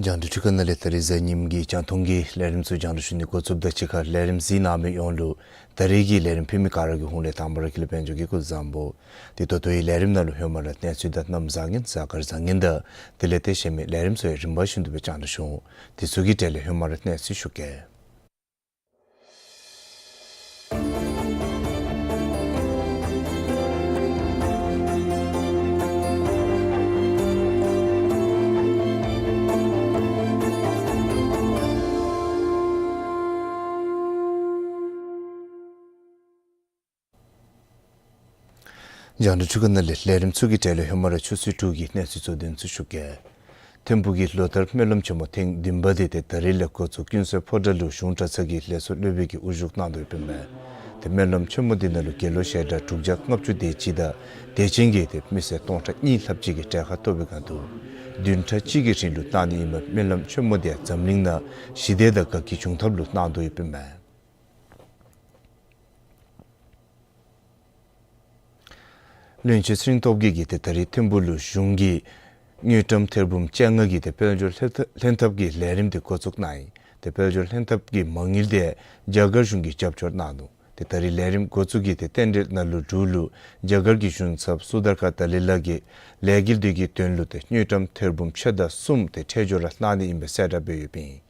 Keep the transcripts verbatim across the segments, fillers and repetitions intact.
རྒྱང་བསྒྲགས་འཕྲུལ་ཁང་ནང་ལས་ད་རིས་གཟའ་ཉིམ་གི་རྒྱང་མཐོང་གི་ལས་རིམ་ཚུ་རྒྱང་བསྒྲགས་ཞུ་ནི་འགོ་བཙུགསཔ་ད་གཅིག་ཁར་ལས་རིམ་གཟིགས་གནང་མི་ཡོངས་ལུ་ད་རིས་ཀྱི་ལས་རིམ་ཕུལ་མི་ག་ར་གི་ཧོངས་ལས་དང་པ་ར་དགེ་ལེགས་དཔལ་འབྱོར་གྱིས་སྐུ་གཟུགས་བཟང་པོ། དེ་ད་ལྟོའི་ལས་རིམ་ནང་ལུ་ཧེ་མ་ར་གནས་ཚུལ་དང་གནམ་བཟང་ངན་གཟའ་སྐར་བཟང་ངན་དང་དེ་ལས་ཏེ་གཞན་མི་ལས་རིམ་ཚུ་ཡང་རིམ་པ་བཞིན་དུ་སྦེ་རྒྱང་བསྒྲགས་ཞུ་འོང་། དེ་ཚུ་གི་གྲས་ལས་ཧེ་མ་ར་གནས་ཚུལ་ཞུ་གེ། རྒྱང་བསྒྲགས་འཕྲུལ་ཁང་ནང་ལས་ལས་རིམ་ཚུ་གི་གྲས་ལས་ཧེ་མ་ར་ཆུ་ཚོད་དྲུག་གི་གནས་ཚུལ་གཙོ་དོན་ཚུ་ཞུ་གེ། ཐིམ་ཕུག་གི་ལོ་བསྟར་སྨོན་ལམ་ཆེན་མོ་ཐེངས་བདུན་པ་དེ་ཏེ་ད་རིས་ལས་འགོ་བཙུགས་ཀུན་གསལ་ཕོ་བྲང་ལུ་གཞུང་གྲྭ་ཚང་གི་ལས་ཚོགས་སློབ་དཔོན་གྱིས་དབུ་བཞུགས་གནང་དོ་ཡོདཔ་ཨིན་མས། ཏེ་སྨོན་ལམ་ཆེན་མོ་འདི་ནང་ལུ་དགེ་སློང་ཞལ་གྲངས་དྲུག་བརྒྱ་ལྔ་བཅུ་དེ་ཅིག་དང་དད་ཅན་གྱི་ཏེ་མི་སེར་སྟོང་ཕྲག་གཉིས་ལྷགཔ་ཅིག་གིས་གྲལ་ཁར་གཏོགས་པའི་སྒང་དུ་བདུན་ཕྲག་གཅིག་གི་རིང་ལུ་གནང་ནི་ཨིནམ་སྨོན་ལམ་ཆེན་མོ་འདི་ཡང་འཛམ་གླིང་ནང་ཞི་བདེ་དང་དགའ་སྐྱིད་འབྱུང་ཐབས་ལུ་གནང་དོ་ཡོདཔ་ཨིན་མས། བློན་ཆེན་ཚེ་རིང་སྟོབས་རྒྱས་ཀྱིས་ཏེ་ད་རིས་ཐིམ་ཕུག་ལུ་གཞུང་གི་དངུལ་ཀྲམ་ཐེར་འབུམ་བཅོ་ལྔ་གི་ཏེ་དཔལ་འབྱོར་ལྷན་ཐབས་ལྷན་ཐབས་ཀྱི་ལས་རིམ་འདི་འགོ་བཙུགས་གནང་ཡི། ཏེ་དཔལ་འབྱོར་ལྷན་ཐབས་ཀྱི་མ་དངུལ་འདི་རྒྱ་གར་གཞུང་གིས་རྒྱབ་སྐྱོར་གནང་ནུག། ཏེ་ད་རིས་ལས་རིམ་འགོ་བཙུགས་ཀྱི་ཏེ་རྟེན་འབྲེལ་ནང་ལུ་འབྲུག་ལུ་རྒྱ་གར་གྱི་གཞུང་ཚབ་སུ་དར་ཁ་ཏཱ་ལའི་ལ་གིས་ལས་འགུལ་འདི་གི་དོན་ལུ་ཏེ་དངུལ་ཀྲམ་ཐེར་འབུམ་ཕྱེད་དང་གསུམ་ཏེ་ཁྲལ་སྦྱོར་ར་གནང་ནི་ཨིན་པའི་གསལ་བསྒྲགས་འབད་ཡོདཔ་ཨིན།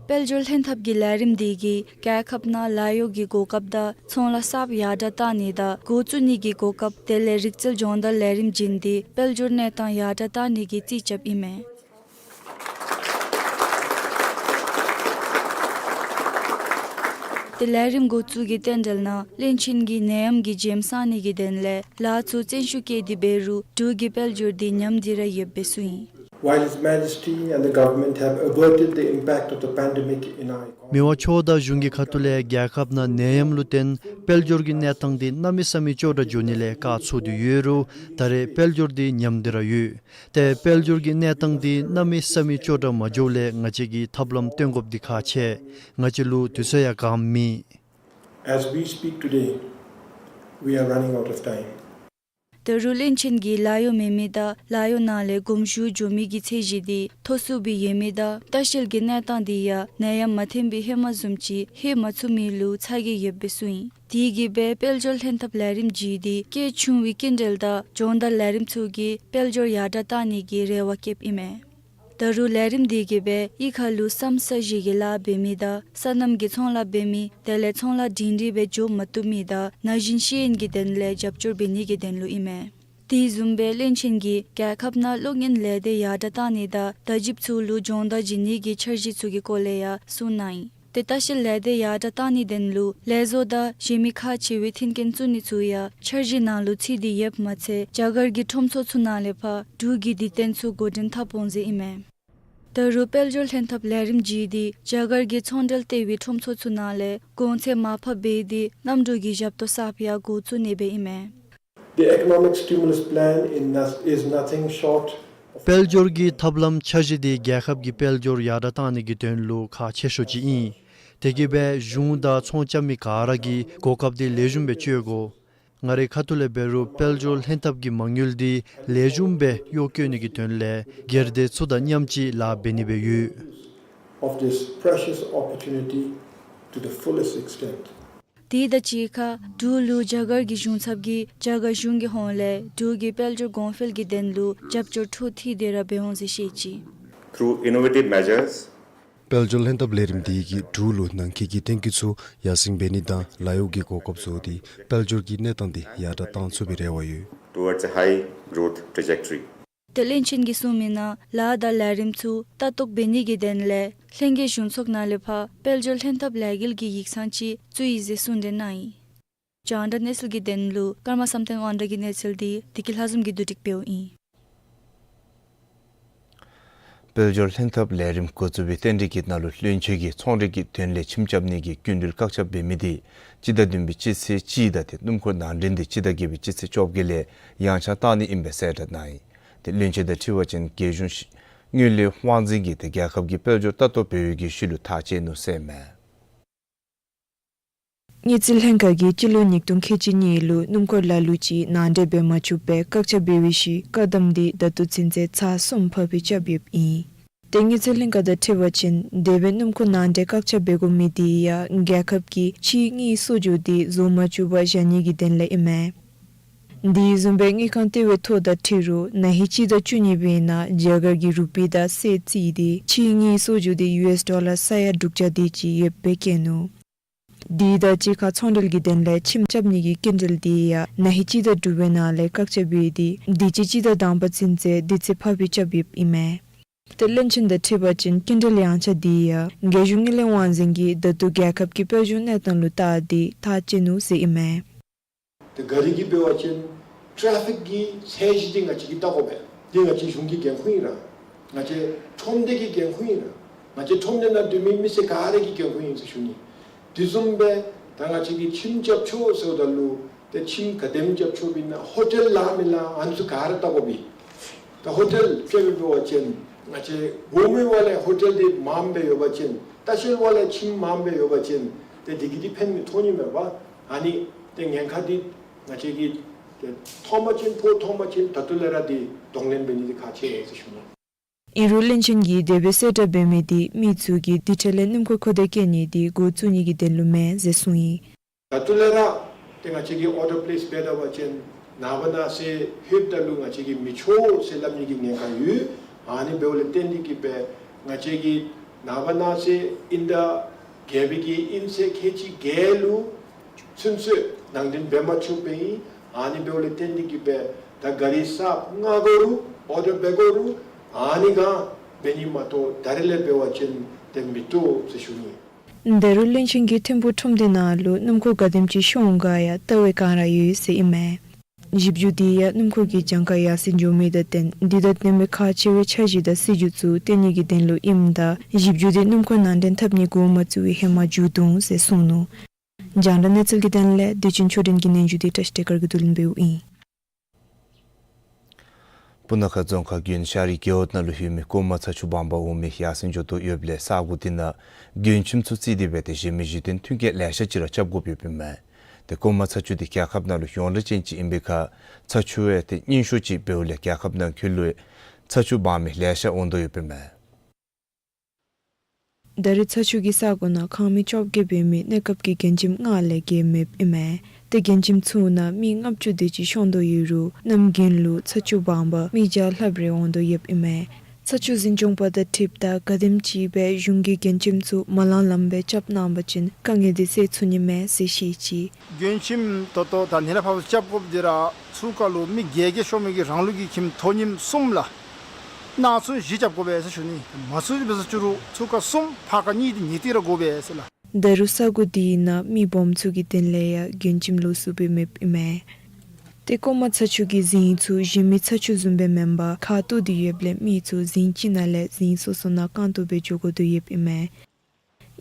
དཔལ་འབྱོར་ལྷན་ཐབས་ཀྱི་ལས་རིམ་འདི་གིས་རྒྱལ་ཁབ་ནང་ལཱ་གཡོག་གི་གོ་སྐབས་དང་ཚོང་ལཱ་གསརཔ་ཡར་དྲགས་གཏང་ནི་དང་འགོ་བཙུགས་ནི་གི་གོ་སྐབས་དེ་ལས་རིག་རྩལ་སྦྱོང་བརྡར་ལས་རིམ་བྱིན་ཏེ་དཔལ་འབྱོར་གནས་སྟངས་ཡར་དྲགས་གཏང་ནི་གི་རྩིས་རྐྱབ་ཨིན་མས། ཏེ་ལས་རིམ་འགོ་བཙུགས་ཀྱི་རྟེན་འབྲེལ་ནང་བློན་ཆེན་གྱིས་ནད་ཡམས་ཀྱི་རྗེས་སང་ནི་གི་དོན་ལས་ལཱ་ཚུ་བཙན་ཤུགས་བསྐྱེད་དེ་འབད་རུང་འབྲུག་གི་དཔལ་འབྱོར་འདི་ཉམས་ཏེ་ར་ཡོདཔ་སྦེ་གསུངས་ཡི། While His Majesty and the government have averted the impact of the pandemic in our economy, མི་དབང་མཆོག་དང་གཞུང་གི་ཁ་ཐུག་ལས་རྒྱལ་ཁབ་ནང་ནད་ཡམས་ལུ་བརྟེན་དཔལ་འབྱོར་གྱི་གནས་སྟངས་འདི་གནམ་མེད་ས་མེད་སྐྱོ་དྲགས་འགྱོ་ནི་ལས་བཀག་ཚུགས་ཏེ་ཡོད་རུང་ད་རེས་དཔལ་འབྱོར་འདི་ཉམས་ཏེ་ར་ཡོད། ཏེ་དཔལ་འབྱོར་གྱི་གནས་སྟངས་འདི་གནམ་མེད་ས་མེད་སྐྱོ་དྲགས་མ་འགྱོཝ་ལས་ང་བཅས་ཀྱིས་ཐབས་ལམ་སྟོན་དགོཔ་འདི་ཁག་ཆེ། ང་བཅས་ལུ་དུས་ཚོད་ཡང་གང་མེད། As we speak today, we are running out of time. ད་རུང་བློན་ཆེན་གྱིས་ལཱ་གཡོག་མེད་མི་དང་ལཱ་གཡོག་ནང་ལས་དགོངས་ཞུ་འགྱོ་མི་གི་ཚད་གཞི་འདི་མཐོ་སུ་སྦེ་ཡོད་མི་དང་ལྟ་བཤལ་གྱི་གནས་སྟངས་འདི་ཡང་ནད་ཡམས་མ་ཐོན་པའི་ཧེ་མ་བཟུམ་ཅིག་ལྷོད་མ་ཚུགས་མི་ལུ་ཚ་གྱང་ཡོདཔ་སྦེ་གསུངས་ཡི། དེ་གིས་སྦེ་དཔལ་འབྱོར་ལྷན་ཐབས་ལས་རིམ་བརྒྱུད་དེ་སྐད་ཆུང་བའི་སྐྱིན་འགྲུལ་དང་སྦྱོང་བརྡར་ལས་རིམ་ཚུ་གིས་དཔལ་འབྱོར་ཡར་དྲགས་གཏང་ནི་གི་རེ་བ་བསྐྱེདཔ་ཨིན་མས། ད་རུང་ལས་རིམ་འདི་གིས་སྦེ་གཡུས་ཁ་ལུ་ས་མཚམས་བཞི་གི་ལཱ་འབད་མི་དང་སོ་ནམ་གྱི་ཚོང་ལཱ་འབད་མི་དེ་ལས་ཚོང་ལཱ་སྒྲིང་སྒྲིང་སྦེ་འགྱོ་མ་བཏུབ་མི་དང་ན་གཞོན་ཤེས་ཡོན་གྱི་དོན་ལས་རྒྱབ་སྐྱོར་འབད་ནི་གི་དོན་ལུ་ཨིན་མས། དེ་བཟུམ་སྦེ་བློན་ཆེན་གྱིས་རྒྱལ་ཁབ་ནང་གློག་བརྙན་ལས་སྡེ་ཡར་དྲགས་གཏང་ནི་དང་བརྡ་བརྒྱུདཔ་ཚུ་ལུ་སྦྱོང་བརྡར་བྱིན་ནི་གི་འཆར་གཞི་ཚུ་གི་སྐོར་ལས་ཡང་གསུངས་གནང་ཡི། ཏེ་ལྟ་བཤལ་ལས་སྡེ་ཡར་དྲགས་གཏང་ནི་དོན་ལུ་ལས་བཟོ་དང་གཞན་མི་ཁག་ཆེ་བའི་མཐུན་རྐྱེན་བཙུགས་ནི་ཚུ་ཡང་འཆར་གཞི་ནང་ལུ་ཚུད་དེ་ཡོདཔ་མ་ཚད་རྒྱ་གར་གྱི་ཁྲོམ་ཚོགས་ཚུ་ནང་ལས་ཕར་འབྲུག་གི་སྡེ་ཚན་ཚུ་འགོ་འདྲེན་འཐབ་འོང་ཟེར་ཨིན་མས། ད་རུང་དཔལ་འབྱོར་ལྷན་ཐབས་ལས་རིམ་བརྒྱུད་དེ་རྒྱ་གར་གྱི་ཚོང་འབྲེལ་ལྟེ་བའི་ཁྲོམ་ཚོགས་ཚུ་ནང་ལས་གོང་ཚད་མར་ཕབ་འབད་དེ་གནམ་གྲུ་གི་ཞབས་ཏོག་གསརཔ་ཡང་འགོ་བཙུགས་ནི་སྦེ་ཨིན་མས། The economic stimulus plan in nos- is nothing short of དཔལ་འབྱོར་གྱི་ཐབས་ལམ་འཆར་གཞི་འདི་རྒྱལ་ཁབ་ཀྱི་དཔལ་འབྱོར་ཡར་དྲག་གཏང་ནི་གི་དོན་ལུ་ཁག་ཆེ་ཤོས་ཅིག་ཨིན། དེ་གིས་སྦེ་གཞུང་དང་ཚོང་རྐྱབ་མི་ག་ར་གིས་གོ་སྐབས་འདི་ལེགས་ཤོམ་སྦེ་སྤྱོད་དགོ། ང་རའི་ཁ་ཐུག་ལས་འབད་རུང་དཔལ་འབྱོར་ལྷན་ཐབས་ཀྱི་མ་དངུལ་འདི་ལེགས་ཤོམ་སྦེ་གཡོག་བཀོལ་ནི་གི་དོན་ལས་སྒེར་སྡེ་ཚུ་དང་མཉམ་གཅིག་ལཱ་འབད་ནི་སྦེ་ཡོད། Of this precious opportunity to the fullest extent. དེ་དང་གཅིག་ཁར་འབྲུག་ལུ་རྒྱ་གར་གྱི་གཞུང་ཚབ་ཀྱིས་རྒྱ་གར་གཞུང་གི་ཧོངས་ལས་འབྲུག་གི་དཔལ་འབྱོར་གོང་འཕེལ་གྱི་དོན་ལུ་རྒྱབ་སྐྱོར་འཕྲོ་མཐུད་དེ་ར་འབད་འོང་ཟེར་བཤད་ཅི། Through innovative measures, དཔལ་འབྱོར་ལྷན་ཐབས་ལས་རིམ་འདི་གིས་འབྲུག་ལུ་ནང་འཁོད་ཀྱི་བརྟན་བཀོད་ཚུ་ཡར་སེང་འབད་ནི་དང་ལཱ་གཡོག་གི་གོ་སྐབས་བཟོ་སྟེ་དཔལ་འབྱོར་གྱི་གནས་སྟངས་འདི་ཡར་དྲག་གཏང་ཚུགས་པའི་རེ་བ་ཡོད། Towards a high growth trajectory. ཏེ་བློན་ཆེན་གྱིས་གསུངས་མི་ནང་ལཱ་དང་ལས་རིམ་ཚུ་ལྟ་རྟོག་འབད་ནི་གི་དོན་ལས་ལྷན་རྒྱས་གཞུང་ཚོགས་ནང་ལས་ཕར་དཔལ་འབྱོར་ལྷན་ཐབས་ལས་འགུལ་གྱི་ཡིག་ཚང་ཅིག་བཙུགས་ཡི་ཟེར་གསུངས་ཏེ་གནང་ཡི། རྒྱང་བསྒྲགས་གནས་ཚུལ་གྱི་དོན་ལུ་ཀརྨ་བསམ་གཏན་དབང་གྲགས་ཀྱི་གནས་ཚུལ་འདི་བདེ་སྐྱིད་ལྷ་འཛོམས་ཀྱིས་བསྡུ་སྒྲིག་འབདཝ་ཨིན། དཔལ་འབྱོར་ལྷན་ཐབས་ལས་རིམ་འགོ་བཙུགས་པའི་རྟེན་འབྲེལ་གྱི་ནང་ལུ་བློན་ཆེན་གྱིས་ཚོང་འབྲེལ་གྱི་དོན་ལས་ཁྱིམ་རྐྱབ་ནི་གི་སྐྱིན་འགྲུལ་བཀག་ཆ་འབད་མི་འདི་སྤྱི་ཟླ་བདུན་པའི་སྤྱི་ཚེས་གཅིག་དང་ཏེ་སྣུམ་འཁོར་ནང་འདྲེན་འདི་སྤྱི་ཟླ་བརྒྱད་པའི་སྤྱི་ཚེས་བཅོ་བརྒྱད་ལས་ཡངས་ཆག་བཏང་ནི་ཨིན་པའི་གསལ་བསྒྲགས་གནང་ཡི། ཏེ་བློན་ཆེན་དང་འཁྲིལ་བ་ཅིན་རྒྱལ་གཞུང་དངུལ་ལས་དབང་འཛིན་གྱིས་ཏེ་རྒྱལ་ཁབ་ཀྱི་དཔལ་འབྱོར་ལྟ་རྟོག་འབད་བའི་གི་ཤུལ་ལུ་ཐག་བཅད་ནུག་ཟེར་མས། དངུལ་རྩིས་ལྷན་ཁག་གིས་སྤྱི་ལོ་ཉིས་སྟོང་ཁལ་གཅིག་གཉིས་ལུ་སྣུམ་འཁོར་ལ་ལུ་ཅིག་ནང་འདྲེན་འབད་མ་ཚུགས་པའི་བཀག་ཆ་འབད་བའི་ཤུལ་བཀག་དམ་འདི་ད་ལྟོ་ཚུན་ཚོད་ཚར་གསུམ་ཕབ་སྦེ་རྐྱབ་ཡོདཔ་ཨིན། ཏེ་དངུལ་རྩིས་ལྷན་ཁག་དང་འཁྲིལ་བ་ཅིན་དེ་སྦེ་སྣུམ་འཁོར་ནང་འདྲེན་བཀག་ཆ་འབད་དགོ་མི་འདི་ཡང་རྒྱལ་ཁབ་ཀྱི་ཕྱིའི་དངུལ་གསོག་འཇོག་འདི་བཟོ་མ་བཅུག་པར་བཞག་ནི་གི་དོན་ལས་ཨིན་མས། དེ་བཟུམ་སྦེ་དངུལ་ཁང་ལྟེ་བའི་ཐོ་དང་འཁྲིལ་རུང་ན་ཧིང་སྤྱི་ཟླ་བཅུ་གཉིས་པའི་ནང་རྒྱ་གར་གྱི་རུ་པི་དང་སྲིད་རྩིས་ཏེ་ཕྱིའི་དངུལ་གསོག་འཇོག་འདི་ཡུ་ཨེས་ཌོ་ལར་ས་ཡ་དྲུག་བརྒྱ་དེ་ཅིག་ཡོདཔ་སྦེ་བཀོད་ནུག། དེ་དང་གཅིག་ཁར་ཚོང་འབྲེལ་གྱི་དོན་ལས་ཁྱིམ་རྐྱབ་ནི་གི་སྐྱིན་འགྲུལ་འདི་ཡང་ན་ཧིང་སྤྱི་ཟླ་དྲུག་པའི་ནང་ལས་བཀག་ཆ་འབད་དེ་དུས་ཅི་སྤྱི་ཟླ་དང་པ་ཚུན་ཚོད་དུས་ཚོད་ཕབ་སྦེ་རྐྱབ་ཡོདཔ་ཨིན་མས། ཏེ་བློན་ཆེན་དང་འཁྲིལ་བ་ཅིན་སྐྱིན་འགྲུལ་ཡངས་ཆག་འདི་ཡང་རྒྱལ་གཞུང་དངུལ་ལས་དབང་འཛིན་གྱིས་ད་ལྟོ་རྒྱལ་ཁབ་ཀྱི་དཔལ་འབྱོར་གནས་སྟངས་ལུ་བལྟ་སྟེ་ཐག་བཅད་ནུག་ཟེར་ཨིན་མས། ཏེ་ག་རི་གི་འབད་བ་ཅིན་ཊེ་ཕིག་གི་ཚད་གཞི་འདི་ང་བཅས་ཀྱིས་བལྟ་དགོ་པས། འདི་ང་བཅས་གཞུང་གི་འགན་ཁུར་ཨིན་ར། ང་བཅས་ཁྲོམ་སྡེ་གི་འགན་ཁུར་ཨིན་ར། ང་བཅས་ཁྲོམ་སྡེ་ནང་སྡོད་མི་མི་སེར་ག་ར་གི་འགན་ཁུར་ཨིན་ཟེར་ཞུ་ནི། དེ་བཟུམ་སྦེ་ད་ང་བཅས་ཀྱིས་ཁྱིམ་རྐྱབ་ཆོག་ཟེརཝ་ད་ལུ་ཏེ་ཁྱིམ་ག་དེམ་རྐྱབ་ཆོག་པའི་ནང་ཧོ་ཊེལ་ལཱ་མི་ལཱ་ཨ་ནི་ཚུ་ག་ར་བལྟ་དགོ་པས། ད་ཧོ་ཊེལ་ཕྱེ་བའི་འབད་བ་ཅིན་ང་བཅས་སྒོར་མོའི་དབང་ལས་ཧོ་ཊེལ་འདི་མངམ་སྦེ་ཡོད་པ་ཅིན་ལྟ་བཤལ་དབང་ལས་ཁྱིམ་མངམ་སྦེ་ཡོད་པ་ཅིན་ཏེ་དེ་གིས་འདི་ཕན་མི་ཐོགས་ནི་མས་པ། ཨ་ནི་ཏེ་ཉེན་ཁ་འདི་ང་བཅས་ཀྱིས་ཏེ་ཐོན་པ་ཅིན་ཕོག་ཐོན་པ་ཅིན་ད་ལྟོ་ལས་ར་འདི་གདོང་ལེན་འབད་ནི་འདི་ཁག་ཆེ་ཟེར་ཞུ་ནི། ཨིན་རུང་བློན་ཆེན་གྱིས་དེ་སྦེ་གསལ་བསྒྲགས་འབད་མི་འདི་མི་ཚུ་གིས་དེ་འཕྲལ་ལས་སྣུམ་འཁོར་མཁོ་དོན་བཀལ་ནི་འདི་འགོ་བཙུགས་ནི་གི་དོན་ལུ་མེན་ཟེར་གསུངས་ཡི། ད་ལྟོ་ལས་ར་ཏེ་ང་བཅས་ཀྱིས་ཨོར་ཌར་པེ་ལེསི་འབད་ད་པ་ཅིན་ནངས་པ་གནངས་ཚེ་ལྷོདཔ་ད་ལུ་ང་བཅས་ཀྱིས་མི་ཆོག་ཟེར་སླབ་ནི་གི་ཉེན་ཁ་ཡོད། ཨ་ནི་འབདཝ་ལས་བརྟེན་ཏེ་གིས་སྦེ་ང་བཅས་ཀྱིས་ནངས་པ་གནངས་ཚེ་དབྱིན་ཟླ་བརྒྱད་པའི་གི་དབྱིན་ཚེས་ཁལ་གཅིག་བརྒྱད་ལུ་ཚུན་ཚོད་ནང་འདྲེན་འབད་མ་ཚུགས་པས་ཨིན། ཨ་ནི་འབདཝ་ལས་བརྟེན་ཏེ་གིས་སྦེ་ད་ག་རི་གསརཔ་མངག་དགོ་རུང་ཨོར་ཌར་འབད་དགོ་རུང་ཨ་ནི་ག་འབད་ནི་མ་གཏོགས་ད་རིས་ལས་འབད་བ་ཅིན་ཏེ་མི་བཏུབ་ཟེར་ཞུ་ནི། ད་རུང་བློན་ཆེན་གྱིས་ཐིམ་ཕུག་ཁྲོམ་སྡེ་ནང་ལུ་སྣུམ་འཁོར་ག་དེམ་ཅིག་ཤོང་ག་ཡང་བལྟ་བའི་བསྒང་ར་ཡོད་ཟེར་ཨིན་མས། ཞིབ་འཇུག་འདི་ཡང་སྣུམ་འཁོར་གྱི་གྱངས་ཁ་ཡར་སེང་འགྱོ་མི་དང་བརྟེན་འདི་དང་བསྟུན་པའི་ཁག་ཆེ་བའི་འཆར་གཞི་དང་སྲིད་བྱུས་ཚུ་བཏོན་ནི་གི་དོན་ལུ་ཨིནམ་ད་ཞིབ་འཇུག་འདི་སྣུམ་འཁོར་ནང་འདྲེན་འཐབ་ནི་འགོ་མ་བཙུགས་པའི་ཧེ་མ་མཇུག་བསྡུ་འོང་ཟེར་གསུངས་ནུག། རྒྱང་བསྒྲགས་གནས་ཚུལ་གྱི་དོན་ལས་བདེ་ཆེན་ཆོས་སྒྲོན་གྱི་སྙན་ཞུ་འདི་བཀྲ་ཤིས་བདེ་དཀར་གྱིས་བསྡུ་ལེན་འབདཝ་ཨིན། སྤུ་ན་ཁ་རྫོང་ཁག་དགོན་ཤ་རི་རྒེད་འོག་ནང་ལུ་ཡོད་མི་ཀོ་མ་ཚ་ཆུ་སྦང་པར་འོང་མི་ཡར་སེང་འགྱོ་དོ་ཡོདཔ་ལས་ས་གོ་འདི་ནང་དགོན་ཁྱིམ་ཚུ་བརྩིས་ཏེ་སྦེ་ཏེ་གཞན་མི་གཞི་རྟེན་མཐུན་རྐྱེན་ལེ་ཤ་ཅིག་ར་རྐྱབ་དགོཔ་ཡོདཔ་ཨིན་མས། ཏེ་ཀོ་མ་ཚ་ཆུ་འདི་རྒྱལ་ཁབ་ནང་ལུ་ཡོངས་གྲགས་ཅན་ཅིག་ཨིན་པའི་ཁར་ཚ་ཆུ་ཡང་ཏེ་རྙིང་ཤོས་ཅིག་འབདཝ་ལས་རྒྱལ་ཁབ་ནང་འཁོད་ལུ་ཚ་ཆུ་སྦང་མི་ལེ་ཤ་འོང་དོ་ཡོདཔ་ཨིན་མས། ད་རེས་ཚ་ཆུ་གི་ས་གོ་ནང་ཁང་མིག་བཅོ་བརྒྱད་འབད་མི་གནས་སྐབས་ཀྱི་རྒན་ཁྱིམ་ལྔ་ལས་བརྒལ་མེདཔ་ཨིན་མས། ཏེ་རྒན་ཁྱིམ་ཚུ་ནང་མི་ལྔ་བཅུ་དེ་ཅིག་ཤོང་དོ་ཡོད་རུང་གནམ་དགུན་ལུ་ཚ་ཆུ་སྦང་པར་མི་བརྒྱ་ལྷགཔ་རེ་འོང་དོ་ཡོདཔ་ཨིན་མས། ཚ་ཆུ་འཛིན་སྐྱོང་པ་དང་འཁྲིལཝ་ད་ག་དེམ་ཅིག་སྦེ་གཞུང་གིས་རྒན་ཁྱིམ་ཚུ་མ་ལང་ལངམ་སྦེ་རྐྱབ་གནང་པ་ཅིན་དཀའ་ངལ་འདི་སེལ་ཚུགས་ནི་མས་ཟེར་བཤད་ཅི། རྒན་ཁྱིམ་ད་ལྟོ་ད་ནི་ལས་ཕར་རྐྱབ་དགོཔ་འདི་ར་ཚུར་ཁ་ལུ་མི་བརྒྱད་བརྒྱད་ཤོང་མི་གི་རང་ལུགས་ཀྱི་ཁྱིམ་དོ་མཉམ་གསུམ་ལགས། ནང་ཚུན་བཞི་རྐྱབ་དགོ་པས་ཟེར་ཞུ་ནི། མ་ཚུགས་པས་ཟེར་ཞུ་རུང་ཚུར་ཁ་གསུམ་ཕར་ཁ་གཉིས་འདི་ཉེས་ཏིག་ར་དགོ་པས་ཟེར་ལགས། ད་རུང་ས་གོ་འདི་ནང་མི་སྦོམ་ཚུ་གི་དོན་ལས་ཡང་རྒན་ཁྱིམ་ལོགས་སུ་སྦེ་མེདཔ་ཨིན་མས། ཏེ་ཀོ་མ་ཚ་ཆུ་གི་རྫིང་ཚུ་གཞན་མི་ཚ་ཆུ་བཟུམ་སྦེ་མེན་པར་ཁ་བཏོག་སྟེ་ཡོདཔ་ལས་མི་ཚུ་རྫིང་ཅིག་ནང་ལས་རྫིང་སོ་སོ་ནང་རྐང་བཏོག་སྦེ་འགྱོ་དགོ་དོ་ཡོདཔ་ཨིན་མས།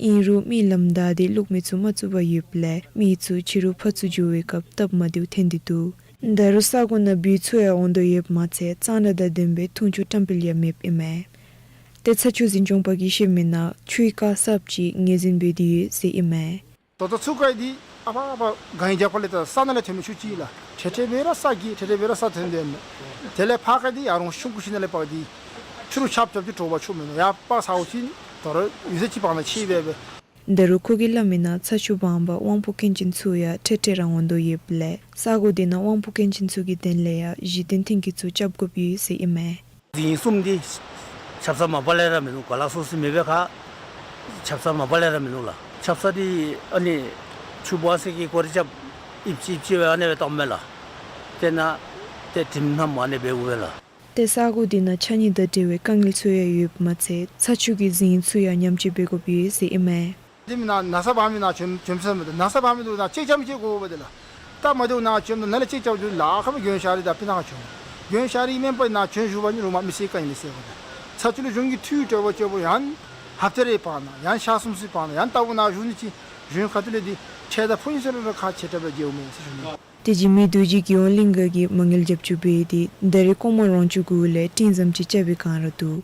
ཨིན་རུང་མི་ལམ་བདའ་སྟེ་བླུག་མི་ཚུ་མ་བཙུགས་པར་ཡོདཔ་ལས་མི་ཚུ་ཕྱི་རུ་ཕར་ཚུར་འགྱོ་བའི་སྐབས་སྟབས་མ་བདེཝ་ཐོན་ཏེ་འདུག། ད་རུང་ས་གོ་ནང་སྦུལ་ཚུ་ཡང་འོང་དོ་ཡོདཔ་མ་ཚད་གཙང་སྦྲ་དང་ལྡན་པའི་འཐུང་ཆུ་བཀྲམ་སྤེལ་ཡང་མེདཔ་ཨིན་མས། ཏེ་ཚ་ཆུ་འཛིན་སྐྱོང་པ་གིས་བཤད་མི་ནང་ཆུའི་རྐ་གསརཔ་ཅིག་ངོས་འཛིན་འབད་དེ་ཡོད་ཟེར་ཨིན་མས། ད་ལྟོ་ཚུ་ཀ་འདི་ཨ་ཕར་ཨ་ཕར་གངས་རྒྱབ་ཁ་ལས་ད་ས་ནང་ལས་ཐོན་མི་ཆུ་ཅིག་ལགས། ཐེ་ཐེ་སྦེ་ར་ས་གི་ཐེ་ཐེ་སྦེ་ར་ས་ཐོན་དོ་ཨིན་མས། དེ་ལས་ཕར་ཀ་འདི་ཡར་ལུང་ཤུང་ཀུ་ཤུ་ནང་ལས་ཕར་འདི་ཆུ་རུ་ཆབ་ཆབ་ཅིག་དྲོ་པ་ཆུ་མེན་ནོ་ཡར་ཕར་ས་འོག་ཅིག་ད་རུང་ཡུད་ཙམ་ཅིག་བར་ན་ཆད་འབད་བས། ད་རུང་ཁོ་གིས་སླབ་མི་ནང་ཚ་ཆུ་སྦང་པར་དབང་པོ་སྐྱོན་ཅན་ཚུ་ཡང་འཕྲལ་འཕྲལ་ར་འོང་དོ་ཡོདཔ་ལས་ས་གོ་འདི་ནང་དབང་པོ་སྐྱོན་ཅན་ཚུ་གི་དོན་ལས་ཡང་གཞི་རྟེན་ཐོན་སྐྱེད་ཚུ་རྐྱབ་དགོཔ་ཡོད་ཟེར་ཨིན་མས། རྫིང་གསུམ་འདི་ཆབ་གསང་མ་པ་ལས་ར་མིན་འདུག། ག་ལ་སོ་སི་མེད་པའི་ཁར་ཆབ་གསང་མ་པ་ལས་ར་མིན་འདུག་ལགས། ཆབ་གསང་འདི་ཨ་ནི་ཆུ་སྦང་ས་གི་སྐོར་ར་རྐྱབ་ཨིབ་ཅི་ཨིབ་ཅི་སྦེ་ཨ་ནི་སྦེ་བཏངམ་མས་ལགས། དེ་ནང་ཏེ་དྲིམ་ནང་མ་ཨ་ནི་སྦེ་འོང་པས་ལགས། ཏེ་ས་གོ་འདི་ནང་ཕྱགས་སྙིགས་དང་འབྲེལ་བའི་དཀའ་ངལ་ཚུ་ཡང་ཡོདཔ་མ་ཚད་ཚ་ཆུ་གི་རྫིང་ཚུ་ཡང་ཉམས་བཅོས་འབད་དགོཔ་ཡོད་ཟེར་ཨིན་མས། འདི་མེན་ན་ན་ཚ་བ་མི་ནང་བྱོན་བྱོན་ས་མེད་ད། ན་ཚ་བ་མི་འདི་ནང་ཅེག་རྐྱབ་མི་ཅིག་དགོ་པས་ཏེ་ལགས། སྟབས་མ་བདེཝ་ནང་བྱོནམ་ད་ནཱ་ལས་ཅེག་རྐྱབ་རྒྱུ་ལཱ་ཁག་མས། དགོན་ཤར་རི་དང་སྤུ་ན་ཁ་བྱོན། དགོན་ཤར་རི་མེན་པར་ནཱ་བྱོན་བཞུགས་པ་ནི་རུང་མ་མི་སེར་དཀའ་ངལ་སེལ་དགོ་ད། ཚ་ཆུ་ལུ་གཞུང་གིས་འཐུས་སྤྲོད་པ་སྤྲོད་པ་ཡང་ཧབ་ཏ་རེ་བར་ན་ཡང་ཞག་གསུམ་ཅིག་བར་ན་ཡང་ལྟ་བུ་ནང་བཞུགས་ནི་ཅིག་གཞུང་ཁ་ཐུག་ལས་འདི་ཁྲལ་དང་ཕོགས་ཡིག་ཚུ་ར་ཁག་ཆེ་དྲགས་སྦེ་འགྱོཝ་མས་ཟེར་ཞུ་ནི། ཏེ་འཇིགས་མེད་རྡོ་རྗེ་རྒྱལ་ཡོངས་གླིང་ག་གིས་མ་དངུལ་རྒྱབ་སྐྱོར་འབད་དེ་ད་རེས་ཀོ་མ་རོང་ཆུ་གུ་ལས་སྤྲིན་ཟམ་ཅིག་རྐྱབ་པའི་བསྒང་ར་འདུག།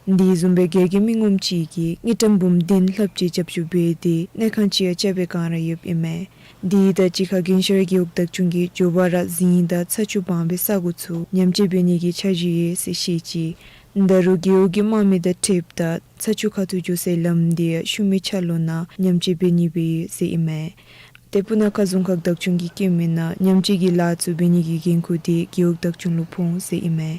འདི་བཟུམ་སྦེ་སྒེར་གྱི་མི་ངོམ་ཅིག་གིས་དངུལ་ཀྲམ་འབུམ་བདུན་ལྷགཔ་ཅིག་རྒྱབ་སྐྱོར་འབད་དེ་གནས་ཁང་ཅིག་ཡང་རྐྱབ་པའི་བསྒང་ར་ཡོདཔ་ཨིན་མས། དེ་དང་གཅིག་ཁར་དགོན་ཤར་རྒེད་འོག་བདག་སྐྱོང་གིས་མགྱོགས་པ་ར་རྫིང་དང་ཚ་ཆུ་སྦང་པའི་ས་གོ་ཚུ་ཉམས་བཅོས་འབད་ནི་གི་འཆར་གཞི་ཡོད་ཟེར་བཤད་ཅི། ད་རུང་རྒེད་འོག་གི་དམག་མི་དང་འཁྲིལཝ་ད་ཚ་ཆུ་ཁ་ཐུག་འགྱོ་སའི་ལམ་འདི་ཡང་ཤུལ་མའི་འཆར་ལོ་ནང་ཉམས་བཅོས་འབད་ནི་སྦེ་ཡོད་ཟེར་ཨིན་མས། ཏེ་སྤུ་ན་ཁ་རྫོང་ཁག་བདག་སྐྱོང་གིས་བཀོད་མི་ནང་ཉམས་བཅོས་ཀྱི་ལཱ་ཚུ་འབད་ནི་གི་འགན་ཁུར་འདི་རྒེད་འོག་བདག་སྐྱོང་ལུ་ཕོག་འོང་ཟེར་ཨིན་མས།